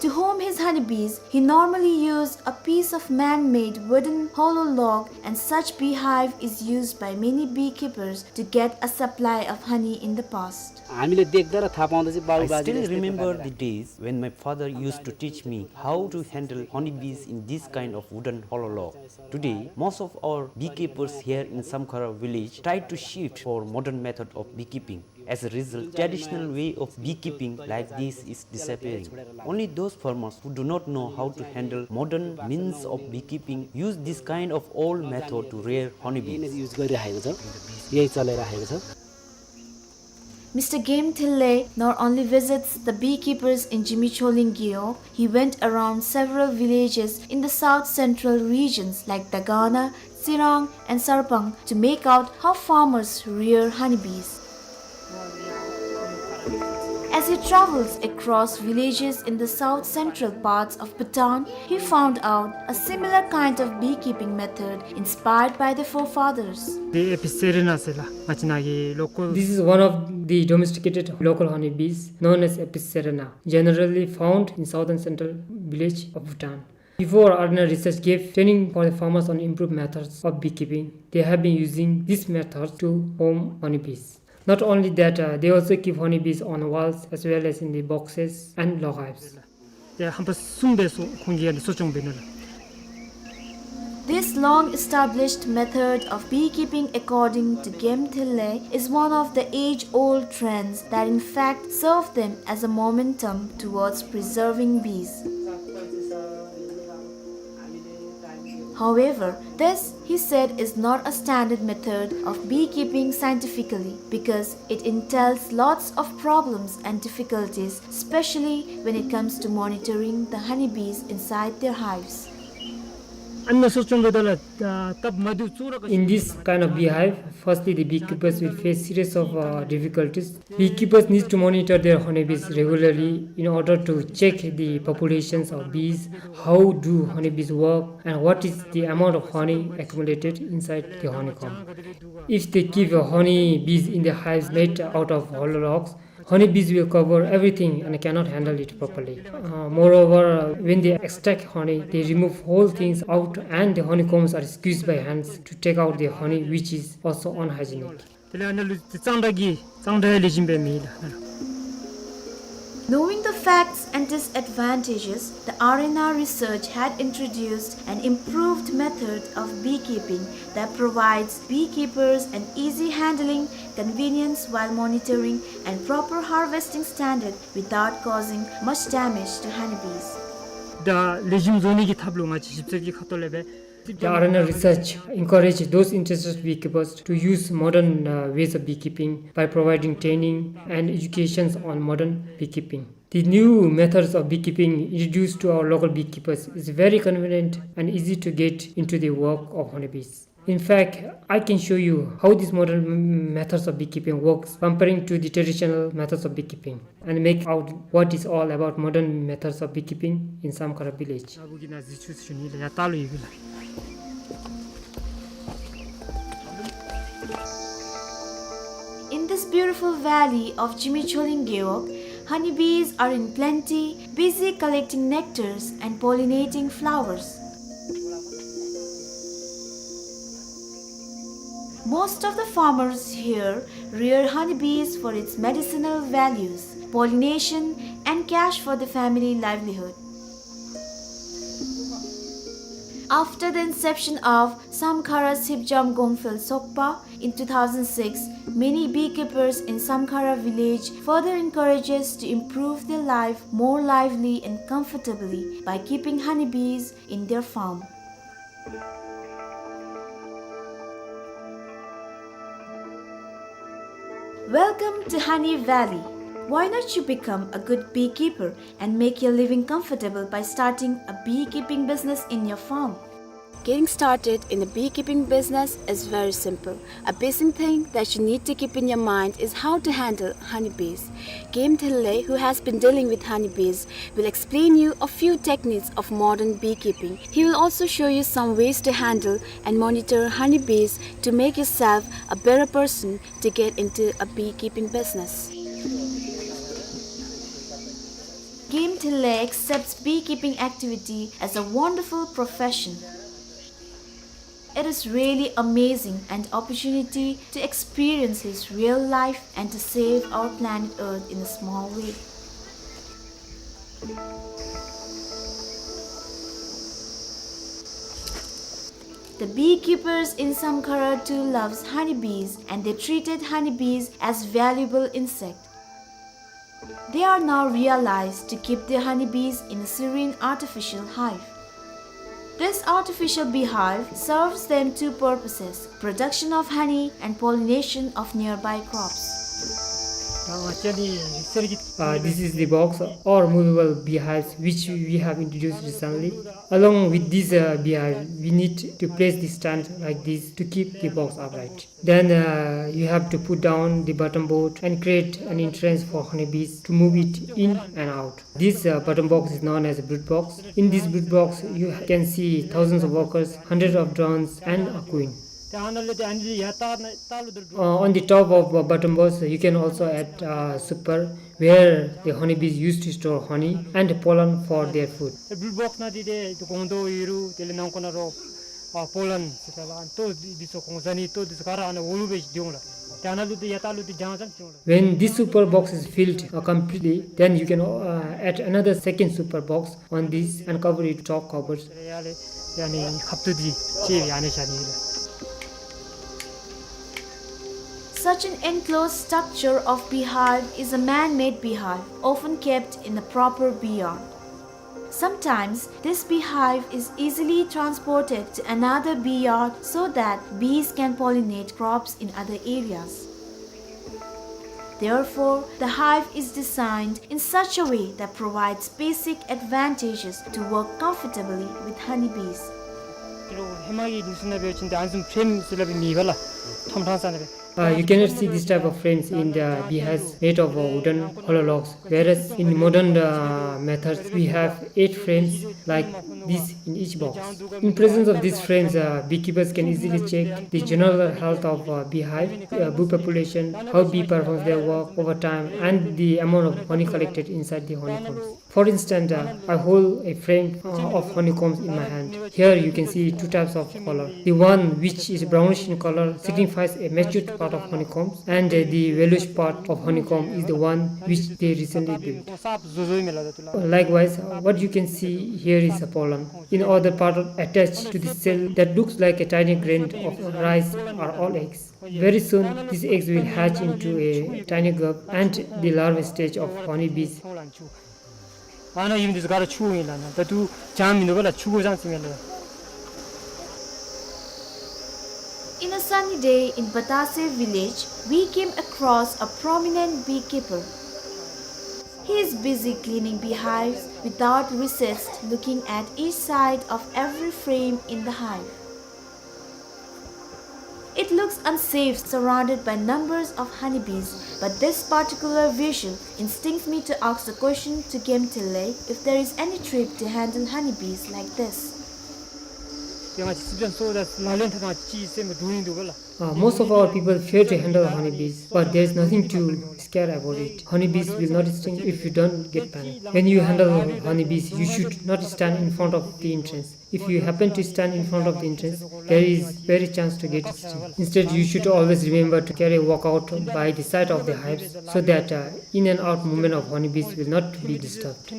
To home his honeybees, he normally used a piece of man-made wooden hollow log, and such beehive is used by many beekeepers to get a supply of honey in the past. I still remember the days when my father used to teach me how to handle honeybees in this kind of wooden hollow log. Today, most of our beekeepers here in Samkhara village try to shift for modern method of beekeeping. As a result, traditional way of beekeeping like this is disappearing. Only those farmers who do not know how to handle modern means of beekeeping use this kind of old method to rear honeybees. Mister Game Thille not only visits the beekeepers in Jimicholing Gewog, he went around several villages in the south central regions like Dagana, Tsirang, and Sarbang to make out how farmers rear honeybees. As he travels across villages in the south central parts of Bhutan, he found out a similar kind of beekeeping method inspired by the forefathers. This is one of the domesticated local honeybees known as Apis cerana, generally found in southern central village of Bhutan. Before, Ardena research gave training for the farmers on improved methods of beekeeping. They have been using this method to home honeybees. Not only that, uh, they also keep honeybees on walls as well as in the boxes and log hives. ཏེ་ཧམ་པ་གསུམ་སྦེ་གསོ་ཁོང་གིས་ཨ་ནི་གསོ་སྐྱོང་འབད་ནུག་ལགས། This long-established method of beekeeping, according to Game Thinley, is one of the age-old trends that in fact serve them as a momentum towards preserving bees. However, this, he said, is not a standard method of beekeeping scientifically because it entails lots of problems and difficulties, especially when it comes to monitoring the honeybees inside their hives. ཨ་ནི་གསོ་སྐྱོང་འབདཝ་ད་ལུ་ཨ་སྟབས་མ་བདེཝ་ཚུ་ར། In this kind of beehive, firstly, the beekeepers will face series of uh, difficulties. Beekeepers need to monitor their honeybees regularly in order to check the populations of bees, how do honeybees work, and what is the amount of honey accumulated inside the honeycomb. If they keep uh, honeybees in the hives made out of hollow logs, honeybees will cover everything and cannot handle it properly. Uh, moreover, uh, when they extract honey, they remove whole things out and the honeycombs are squeezed by hands to take out the honey, which is also unhygienic. དེ་ལས་ཨ་ནཱ་ལུ་གཙང་སྦྲ་གི་གཙང་སྦྲ་ལེགས་ཤོམ་སྦེ་མེད་ལགས། Knowing the facts and disadvantages, the R N R research had introduced an improved method of beekeeping that provides beekeepers an easy handling, convenience while monitoring, and proper harvesting standard without causing much damage to honeybees. ད་ལེགས་ཤོམ་བཟོ་ནི་གི་ཐབས་ལུ་ང་བཅས་ཞིབ་འཚོལ་གྱི་ཁ་ཐུག་ལས་སྦེ། The R N R research encouraged those interested beekeepers to use modern uh, ways of beekeeping by providing training and educations on modern beekeeping. The new methods of beekeeping introduced to our local beekeepers is very convenient and easy to get into the work of honeybees. In fact, I can show you how these modern m- methods of beekeeping works comparing to the traditional methods of beekeeping and make out what is all about modern methods of beekeeping in Samkhara village. In this beautiful valley of Jimicholing Gewog, honeybees are in plenty, busy collecting nectars and pollinating flowers. Most of the farmers here rear honeybees for its medicinal values, pollination, and cash for the family livelihood. After the inception of Samkhara Sipjam Gongphel Sokpa in two thousand six, many beekeepers in Samkhara village further encourages to improve their life more lively and comfortably by keeping honeybees in their farm. Welcome to Honey Valley. Why not you become a good beekeeper and make your living comfortable by starting a beekeeping business in your farm? Getting started in a beekeeping business is very simple. A basic thing that you need to keep in your mind is how to handle honeybees. Game Thille, who has been dealing with honeybees, will explain you a few techniques of modern beekeeping. He will also show you some ways to handle and monitor honeybees to make yourself a better person to get into a beekeeping business. Game Thille accepts beekeeping activity as a wonderful profession. It is really amazing an opportunity to experience his real life and to save our planet Earth in a small way. The beekeepers in Samkhara too loves honeybees and they treated honeybees as valuable insect. They are now realized to keep their honeybees in a serene artificial hive. This artificial beehive serves them two purposes, production of honey and pollination of nearby crops. Uh, this is the box or movable beehives which we have introduced recently. Along with this uh, beehive, we need to place the stand like this to keep the box upright. Then uh, you have to put down the bottom board and create an entrance for honeybees to move it in and out. This uh, bottom box is known as a brood box. In this brood box, you can see thousands of workers, hundreds of drones, and a queen. Uh, on the top of uh, bottom box, you can also add uh, super, where the honeybees used to store honey and pollen for their food. Brood box ནང་འདི་ཏེ་ཏེ་སྒོང་རྡོག་ཡོད་རུང་དེ་ལས་ནང་ཁོག་ནང་རོ་ ཨ་པོ་ལན་ཟེར་ད་ལགས། ཨ་ལྟོ་འདི་ཚུ་གོང་ཟ་ནི་ལྟོ་འདི་ཚུ་ག་ར་ཨ་ནཱ་འོག་ལུ་སྦེ་འདི་འོང་ལགས། ཏེ་ཨ་ནཱ་ལུ་འདི་ཡར་ལྟག་ལུ་འདི་རྒྱང་ཙམ་འོང་ལགས། When this super box is filled, uh, completely, then you can, uh, add another second super box on this and cover it with chalk covers. ཡ་ལས་ཡ་ནི་ཁབ་ཏུ་འདི་ཅིག་ཡ་ནི་བཞག་ནི་ལགས། Such an enclosed structure of beehive is a man-made beehive, often kept in a proper bee yard. Sometimes, this beehive is easily transported to another bee yard so that bees can pollinate crops in other areas. Therefore, the hive is designed in such a way that provides basic advantages to work comfortably with honeybees. ཧེ་མ་གི་ནི་སུ་ན་འབད་བ་ཅིན་ཏེ་ཨ་ནི་བཟུམ་ཕྲེམ་ཟེར་སླབ་མེད་པས་ལགས། ཁྲོམ་ཁྲང་ས་ན་སྦེ། Uh, you cannot see this type of frames in the beehives made of, uh, wooden hollow logs, whereas in modern, uh, methods we have eight frames like this in each box. In presence of these frames, uh, beekeepers can easily check the general health of, uh, beehive, uh, bee population, how bee performs their work over time, and the amount of honey collected inside the honeycombs. For instance, uh, I hold a frame, uh, of honeycombs in my hand. Here you can see two types of color. The one which is brownish in color signifies a matured part of honeycombs, and, uh, the yellowish part of honeycomb is the one which they recently built. Likewise, uh, what you can see here is a pollen. In other part attached to the cell that looks like a tiny grain of rice are all eggs. Very soon, these eggs will hatch into a tiny grub and the larval stage of honeybees. ཨ་ནཱ་ཡུམ་འདི་ཚུ་ག་ར་ཕྱུགཔོ་ཨིན་ལགས། ཨ་ནཱ་ད་ལྟོ་ཅང་མིན་འདུག་པས་ལགས། ཕྱུགཔོ་ཙང་ཙང་ཨིན་ལགས། In a sunny day in Batase village, we came across a prominent beekeeper. He is busy cleaning beehives without recess, looking at each side of every frame in the hive. It looks unsafe surrounded by numbers of honeybees, but this particular visual instincts me to ask the question to Gemtele if there is any trick to handle honeybees like this. ཡང་ཅི་སི་ལན་སོ་ད་ལ་ལན་ཐ་ཐང་ཅི་སེམས་འདུག་ཨིན་འདུག་པས་ལགས། Uh, most of our people fear to handle honeybees, but there is nothing to scare about it. Honeybees will not sting if you don't get panic. When you handle honeybees, you should not stand in front of the entrance. If you happen to stand in front of the entrance, there is very chance to get stung. Instead, you should always remember to carry a walkout by the side of the hives so that, uh, in and out movement of honeybees will not be disturbed.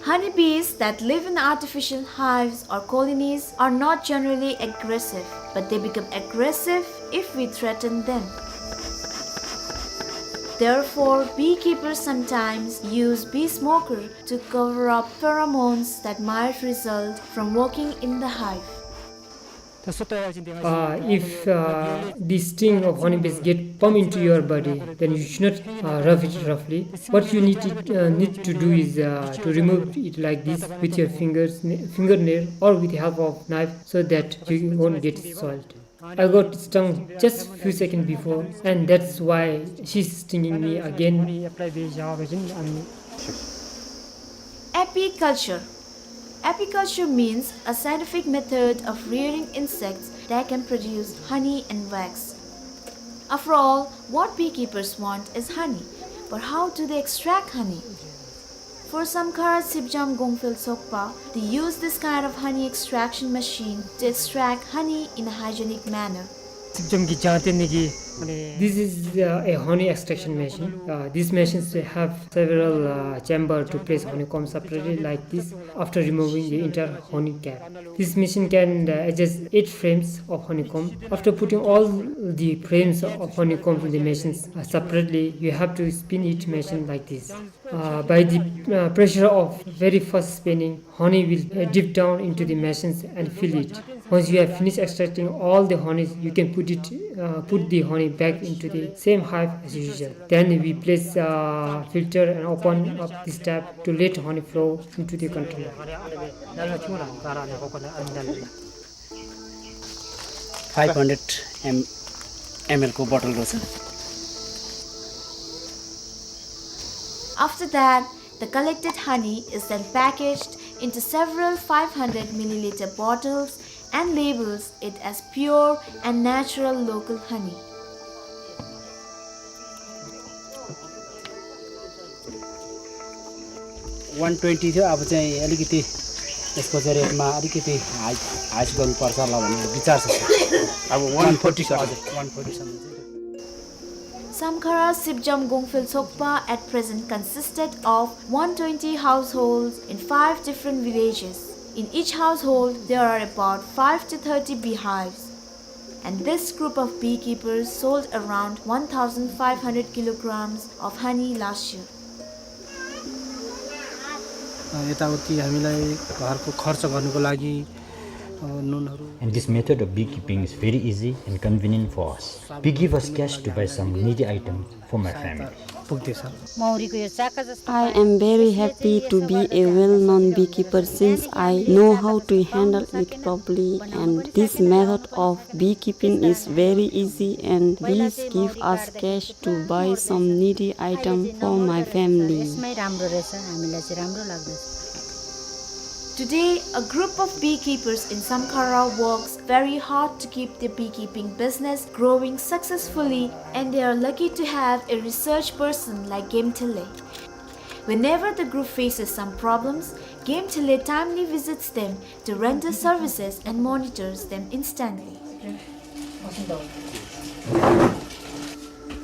Honeybees that live in artificial hives or colonies are not generally aggressive, but they become aggressive if we threaten them. Therefore, beekeepers sometimes use bee smoker to cover up pheromones that might result from working in the hive. Uh, if, uh, the sting of honeybees get pump into your body, then you should not, uh, rub it roughly. What you need to, uh, need to do is, uh, to remove it like this with your fingers, fingernail, or with the help of knife, so that you won't get soiled. I got stung just few seconds before, and that's why she's stinging me again. Apiculture. Apiculture means a scientific method of rearing insects that can produce honey and wax. After all, what beekeepers want is honey. But how do they extract honey? For Samkhara Sipjam Gongphel Sokpa, they use this kind of honey extraction machine to extract honey in a hygienic manner. This is, uh, a honey extraction machine. Uh, these machines have several, uh, chamber to place honeycomb separately like this after removing the entire honey cap. This machine can, uh, adjust eight frames of honeycomb. After putting all the frames of honeycomb in the machines, uh, separately, you have to spin each machine like this. Uh, by the, uh, pressure of very fast spinning, honey will, uh, drip down into the machines and fill it. Once you have finished extracting all the honeys, you can put it, uh, put the honey back into the same hive as usual. Then we place, uh, filter and open up this tap to let honey flow into the container. Five hundred M-, M L को bottle को छ। After that, the collected honey is then packaged into several five hundred milliliter bottles and labels it as pure and natural local honey. One twenty थियो, अब चाहिँ अलिकति यसको चाहिँ रेटमा अलिकति हाई, हाइस्ट गर्नुपर्छ होला भन्ने विचार छ, सर। अब वान फोर्टी, सर। हजुर, वान फोर्टी सम्म चाहिँ। Samkhara Sipjam Gongphel Sokpa at present consisted of one twenty households in five different villages. In each household, there are about five to thirty beehives. And this group of beekeepers sold around one thousand five hundred kilograms of honey last year. अ, यताउति हामीलाई घरको खर्च गर्नको लागि, अ, नुनहरू। And this method of beekeeping is very easy and convenient for us. Bee give us cash to buy some needy items for my family. पुग्दैछ। मौरीको यो चाका जस्तो I am very happy to be a well-known beekeeper since I know how to handle it properly, and this method of beekeeping is very easy and bees give us cash to buy some needy item for my family. यसमै राम्रो रहेछ, हामीलाई चाहिँ राम्रो लाग्दछ। Today, a group of beekeepers in Samkhara works very hard to keep their beekeeping business growing successfully, and they are lucky to have a research person like Game Thele. Whenever the group faces some problems, Game Thele timely visits them to render services and monitors them instantly.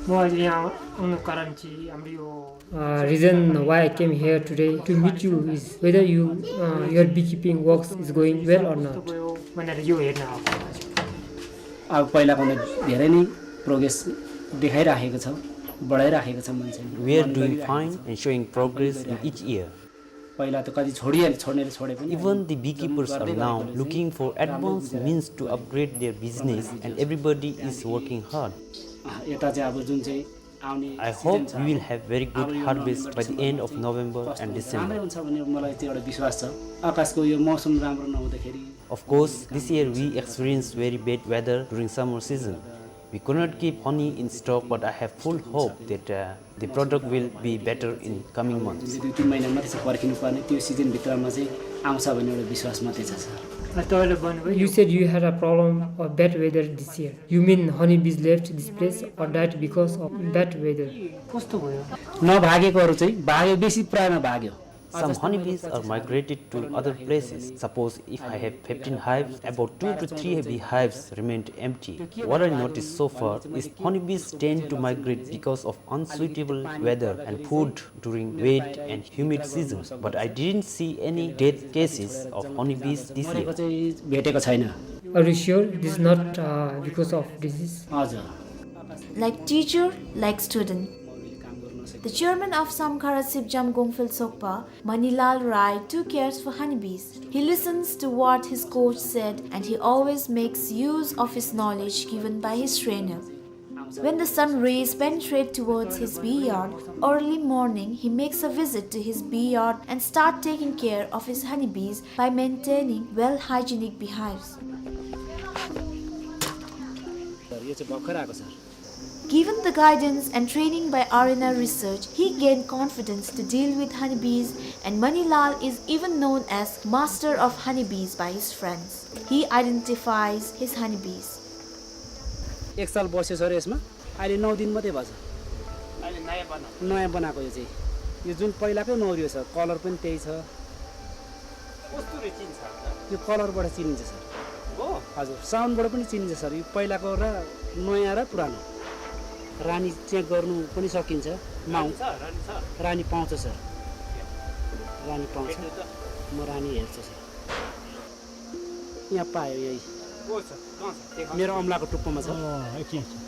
म अहिले यहाँ आउनु कारण चाहिँ हाम्रो यो Uh, reason why I came here today to meet you is whether you, uh, your beekeeping works is going well or not. अब पहिलाको भन्दा धेरै नै प्रोग्रेस देखाइराखेको छ, बढाइराखेको छ मान्छेले। We are doing fine and showing progress in each year. पहिला त कति छोडिहाले, छोड्नेले छोडे पनि Even the beekeepers are now looking for advanced means to upgrade their business and everybody is working hard. अँ, यता चाहिँ अब जुन चाहिँ आउने I hope we will have very good harvest by the end of November and December. राम्रै हुन्छ भन्ने मलाई त्यो एउटा विश्वास छ। आकाशको यो मौसम राम्रो नहुँदाखेरि Of course, this year we experienced very bad weather during summer season. We could not keep honey in stock, but I have full hope that, uh, the product will be better in coming months. जुन चाहिँ दुई तिन महिना मात्रै छ पर्खिनु पर्ने, त्यो सिजनभित्रमा चाहिँ आउँछ भन्ने एउटा विश्वास मात्रै छ, सर। अ, तपाईँले भन्नुभयो You said you had a problem of bad weather this year. You mean honeybees left this place or died because of bad weather? कस्तो भयो? नभागेकोहरू चाहिँ भाग्यो, बेसी प्रायमा भाग्यो। Some honeybees are migrated to other places. Suppose if I have fifteen hives, about two to three beehives remained empty. What I noticed so far is honeybees tend to migrate because of unsuitable weather and food during wet and humid season. But I didn't see any death cases of honeybees this year. मरेको चाहिँ भेटेको छैन। Are you sure this is not, uh, because of disease? हजुर। Like teacher, like student. The chairman of Samkhara Sipjam Gongphel Sokpa, Manilal Rai too cares for honeybees. He listens to what his coach said and he always makes use of his knowledge given by his trainer. When the sun rays penetrate towards his bee yard, early morning he makes a visit to his bee yard and start taking care of his honeybees by maintaining well hygienic beehives. यो चाहिँ भर्खर आएको छ। Given the guidance and training by R N R Research, he gained confidence to deal with honeybees, and Manilal is even known as master of honeybees by his friends. He identifies his honeybees. एक साल बस्यो सर यसमा, अहिले नौ दिन मात्रै भएको छ। अहिले नयाँ बनाएको। नयाँ बनाएको यो चाहिँ। यो जुन पहिलाकै मौरी हो सर, कलर पनि त्यही छ। कस्तुरी चिन्छ त? यो कलरबाट चिनिन्छ सर। हो? हजुर, साउन्डबाट पनि चिनिन्छ सर। यो पहिलाको र नयाँ र पुरानो। रानी चेक गर्नु पनि सकिन्छ। माउ-, रानी छ, रानी छ। रानी पाउँछ सर। रानी पाउँछ। भेट्नु त? म रानी हेर्छु सर। यहाँ पायो यही। को छ? कहाँ छ? देखा। मेरो अमलाको टुप्पोमा छ। अँ, एकछिन, एकछिन।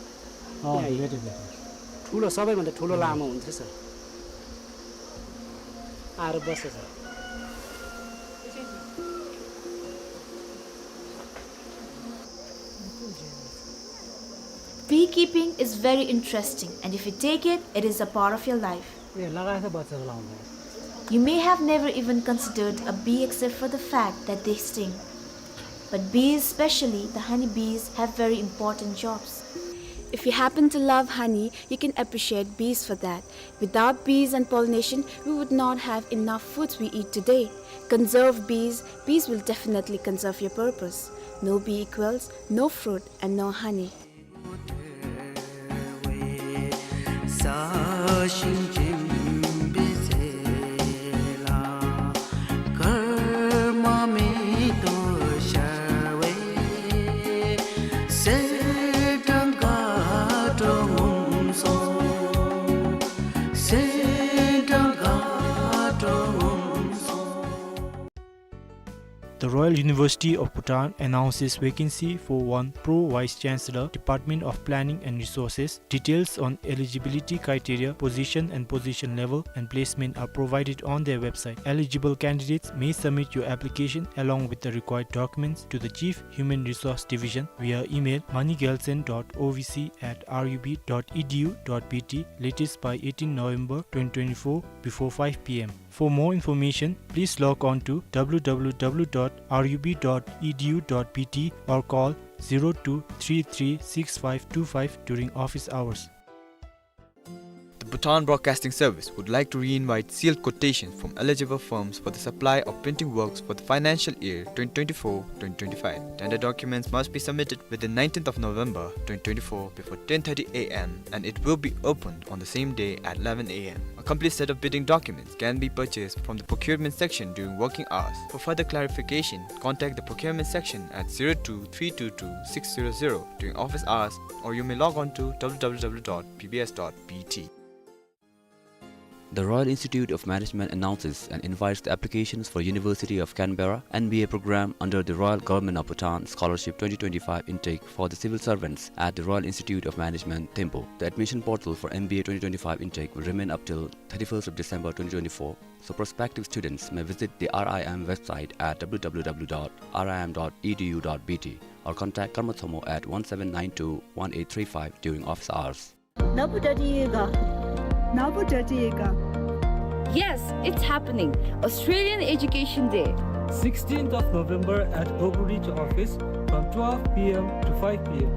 अँ, यहाँ भेटेँ, भेटेँ। ठुलो, सबैभन्दा ठुलो लामो हुन्छ सर। आएर बस्छ sir. Beekeeping is very interesting, and if you take it, it is a part of your life. ए, लगाएछ बच्चा लाउँदा। You may have never even considered a bee except for the fact that they sting. But bees, especially the honeybees, have very important jobs. If you happen to love honey, you can appreciate bees for that. Without bees and pollination, we would not have enough foods we eat today. Conserve bees, bees will definitely conserve your purpose. No bee equals no fruit and no honey. ས་ཞིང་སྦྱིན་པའི་ཚལ་ལ། Royal University of Bhutan announces vacancy for one Pro Vice Chancellor, Department of Planning and Resources. Details on eligibility criteria, position and position level, and placement are provided on their website. Eligible candidates may submit your application along with the required documents to the Chief Human Resource Division via email, money gelson dot O V C at R U B dot E D U dot B T, latest by eighteen November twenty twenty-four, before five P M. For more information, please log on to W W W dot R U B dot E D U dot B T or call zero two three three six five two five during office hours. The Bhutan Broadcasting Service would like to re-invite sealed quotations from eligible firms for the supply of printing works for the financial year twenty twenty-four twenty twenty-five. Tender documents must be submitted within nineteenth of November twenty twenty-four before ten thirty A M, and it will be opened on the same day at eleven A M. A complete set of bidding documents can be purchased from the procurement section during working hours. For further clarification, contact the procurement section at zero two three two two six zero zero during office hours, or you may log on to W W W dot P B S dot B T. The Royal Institute of Management announces and invites the applications for University of Canberra N B A program under the Royal Government of Bhutan Scholarship twenty twenty-five intake for the civil servants at the Royal Institute of Management, Thimphu. The admission portal for N B A twenty twenty-five intake will remain up till thirty-first of December twenty twenty-four, so prospective students may visit the R I M website at W W W dot R I M dot E D U dot B T or contact Karma Thomo at one seven nine two one eight three five during office hours. ནཱ་བུ་ཌ་ཌི་ཡོད་ག། ནཱ་བུ་ཌ་ཌི་ཡོད་ག། Yes, it's happening. Australian Education Day. Sixteenth of November at Oakridge office from twelve P M to five P M.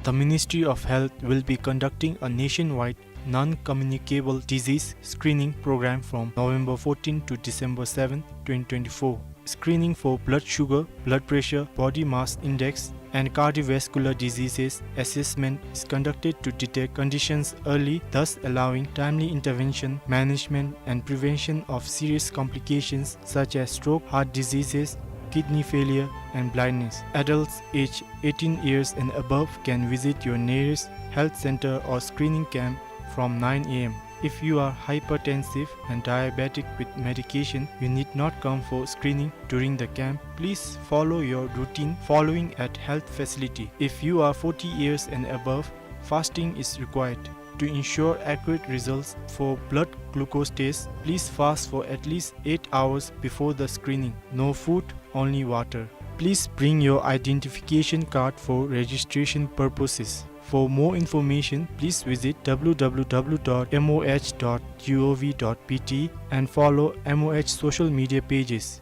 The Ministry of Health will be conducting a nationwide non-communicable disease screening program from November fourteenth to December seventh, twenty twenty-four. Screening for blood sugar, blood pressure, body mass index, and cardiovascular diseases assessment is conducted to detect conditions early, thus allowing timely intervention, management, and prevention of serious complications such as stroke, heart diseases, kidney failure, and blindness. Adults aged eighteen years and above can visit your nearest health center or screening camp from nine A M. If you are hypertensive and diabetic with medication, you need not come for screening during the camp. Please follow your routine following at health facility. If you are forty years and above, fasting is required. To ensure accurate results for blood glucose test, please fast for at least eight hours before the screening. No food, only water. Please bring your identification card for registration purposes. For more information, please visit W W W dot M O H dot gov dot B T and follow M O H social media pages.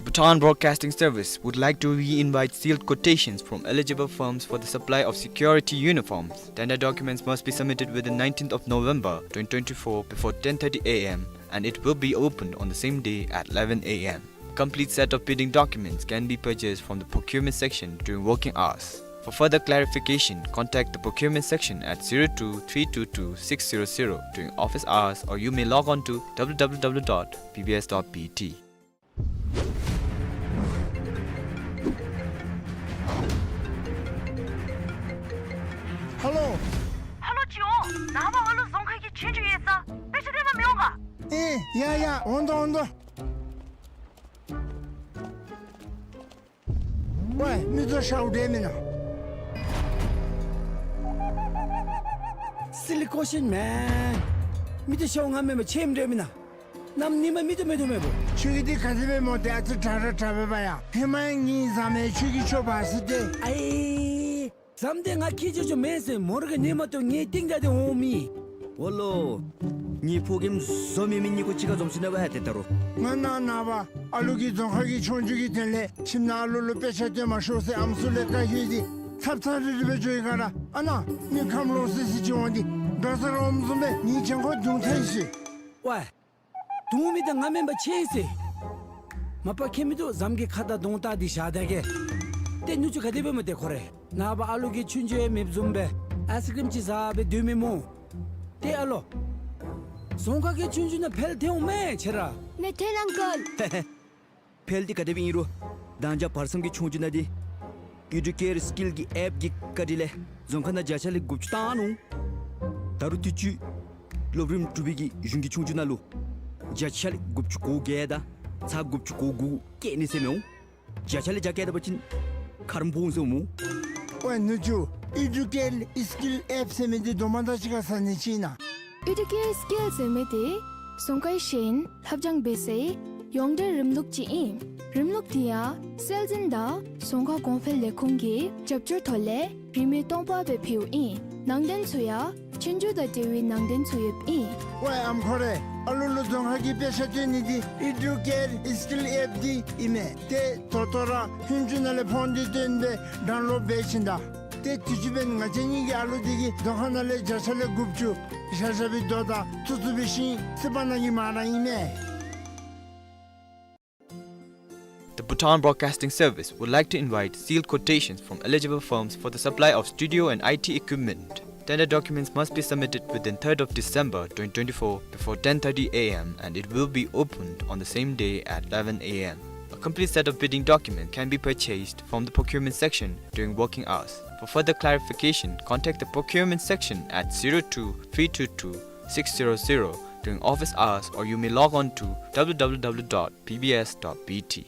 Bhutan Broadcasting Service would like to re-invite sealed quotations from eligible firms for the supply of security uniforms. Tender documents must be submitted within nineteenth of November twenty twenty-four before ten thirty A M, and it will be opened on the same day at eleven A M. Complete set of bidding documents can be purchased from the procurement section during working hours. For further clarification, contact the procurement section at zero two three two two six zero zero during office hours, or you may log on to W W W dot P B S dot B T. ཧེ་ལོ། ཧེ་ལོ་ཅིག་འོང་། ནངས་པ་ཨ་ལུ་རྫོང་ཁ་གི་ཆོས་རྒྱུགས་ཡོད་ས། དཔེ་ཆ་སྟོན་པར་མི་འོང་ག། ཨེ་ཡ་ཡ། འོང་དོ་འོང་དོ། ཝེ། མི་ཚུ་ཤཝ་འདྲས་མེན་ན། Silly question, man. མི་ཚུ་ཤཝ་ང་མེན་པར་ཆེམ་འདྲས་མེན་ན། གནམ་ཉིན་མ་མི་ཚུ་མེད་དོ་མེད་པོ། ཁྱོད་ཀྱི་འདི་ག་དེ་སྦེ་སྨོ། ཏེ་ཨ་ཙི་དྲག་ར་དྲག་པས་པ་ཡ། ཧེ་མ་ཡང་ངེའི་ཟམ་མེ་ཁྱོད་ཀྱིས་ཆོ་བ་ཟེར་ཏེ། ཨའི། ཟམ་དེ་ང་ཁྱེད་ཆོ་ཆོ་མེན་ཟེར། མོ་ར་གི་ཉིན་མ་ཏོ་ངེའི་སྟེང་ད་དེ་འོང་མི། འོ་ལོ། ངེའི་ཕོ་རྒནམ་བཟོ་མི་མི་གཉིས་ཀོ་གཅིག་ཁར་འཛོམས་སོ་ནུག་པ་ཧ། ཏེ་ད་རུང་། ང་ནཱ་ནངས་པ་ཨ་ལུ་གི་རྫོང་ཁ་གི་ཆོས་རྒྱུགས་ཀྱི་དོན་ལས་ཁྱིམ་ནང་ཨ་ལུ་ལུ་དཔེ་ཆ་སྟོན་མ་ཤོག་ཟེར་ཨམ་སྲུ་ལས་བཀའ་ཡོད་དེ། ཚབ་ཚབ་རི་རི་སྦེ་འགྱོ་ཡི་ག་ར། ཨ་ནཱ་མི་ཁམས་ལོག་སི་སི་ཅིག་འོང་སྟེ་འགྲོ་ས་ར་འོངམ་བཟུམ་སྦེ་ངེའི་གྱང་ཁར་རྡུང་ཐལ་ཤིག། ཝེ། རྡུང་མི་དེ་ང་མེན་པར་ཆེ་ཟེར། མ་པ་ཁྱད་མི་འདུག། ཟམ་གྱི་ཁ་དར་གདོང་བལྟ་སྟེ་བཞག་ད་གེ། ཏེ་ནུ་གཅུང་ག་དེ་སྦེ་སྨོ་ཏེ་ཁོ་རེ། ནངས་པ་ཨ་ལུ་གི་ཆོས་རྒྱུགས་ཡང་མེདཔ་བཟུམ་སྦེ་ཨའི་སི་ཀྲིམ་ཅིག་ཟ་སྦེ་སྡོད་མི་སྨོ། ཏེ་ཨ་ལོ། རྫོང་ཁ་གི་ཆོས་རྒྱུགས་ནང་འཕེལ་ཐལ་འོང་མས་ཁྱེད་ར། ནེ་ཐན་ཨང་ཀལ། ཧེ་ཧེ། འཕེལ་འདི་ག་དེ་སྦེ་ཨིན་རུང་། མདང་ཞག་བར་མཚམས་ཀྱི་ཆོས་རྒྱུགས་ནང་འདི་ཨེ་ཌུ་ཀེར་སི་ཀིལ་གྱི་ཨེཔ་ཀྱི་བཀའ་དྲིན་ལས་རྫོང་ཁ་ནང་བརྒྱ་ཆ་ལས་དགུ་བཅུ་བཏང་ནུག། ད་རུང་དུས་ཅི་སློབ་རིམ་དྲུག་པའི་གི་གཞུང་གི་ཆོས་རྒྱུགས་ནང་ལུ་ བརྒྱ་ཆ་ལས་དགུ་བཅུ་གོ་བརྒྱད་དང་ཚག་དགུ་བཅུ་གོ་དགུ་བཀལ་ནི་ཟེར་མི་འོང་། བརྒྱ་ཆ་ལས་བརྒྱ་བཀལ་ད་པ་ཅིན་ཁ་རུ་ཕོག་འོང་ཟེར་མོ། ཝའེ་ནུ་གཅུང་། ཨི་ཌུ་ཀེཊ་ཨི་སི་ཀིལ་ཨེཔ་ཟེར་མི་འདི་དོ་མ་དང་གཅིག་ཁར་ཟ་ནི་ཅིག་ཨིན་ན། ཨི་ཌུ་ཀེཊ་ཨི་སི་ཀིལ་ཟེར་མི་འདི་རྫོང་ཁའི་ཤེས་ཡོན་ལྷབ་སྦྱང་འབད་སའི་ཡོངས་འབྲེལ་རིམ་ལུགས་ཅིག་ཨིན། རིམ་ལུགས་འདི་ཡང་སྲོལ་འཛིན་དང་རྫོང་ཁ་གོང་འཕེལ་ལས་ཁུངས་ཀྱི་རྒྱབ་སྐྱོར་ཐོག་ལས་རིན་མེད་སྟོང་པ་སྦེ་ཕུལཝ་ཨིན། ནང་དོན་ཚུ་ཡང་ཆོས་རྒྱུགས་དང་འབྲེལ་བའི་ནང་དོན་ཚུ་ཡོདཔ་ཨིན། ཝའེ་ཨམ་ཁོ་རེ། ཨ་ལུ་ལུ་རྫོང་ཁ་གི་དཔེ་ཆ་སྟོན་ནི་འདི་ཨི་ཌུ་ཀེཊ་ཨི་སི་ཀིལ་ཨེཔ་འདི་ཨིན་མས། ཏེ་ད་ལྟོ་ར་ཧུན་ཅུ་ནང་ལས་ཕོན་འདི་བཏོན་སྦེ་ཌའུན་ལོཌ་འབད་བྱིན་ད། ཏེ་དུས་ཅི་འབདན་ང་བཅས་གཉིས་ཀྱི་ཨ་ལུ་འདི་གིས་རྫོང་ཁ་ནང་ལས་བརྒྱ་ཆ་ལས་དགུ་བཅུ་བཞག་བཞག་པའི་རྡོ་དང་ཐུག་ཐུག་པའི་ཤིང་རྩིག་པ་ནང་གི་མ་ར་ཨིན་མས། The Bhutan Broadcasting Service would like to invite sealed quotations from eligible firms for the supply of studio and I T equipment. Tender documents must be submitted within third of December twenty twenty-four before ten thirty A M and it will be opened on the same day at eleven A M. A complete set of bidding documents can be purchased from the procurement section during working hours. For further clarification, contact the procurement section at zero two three two two six zero zero during office hours, or you may log on to W W W dot P B S dot B T.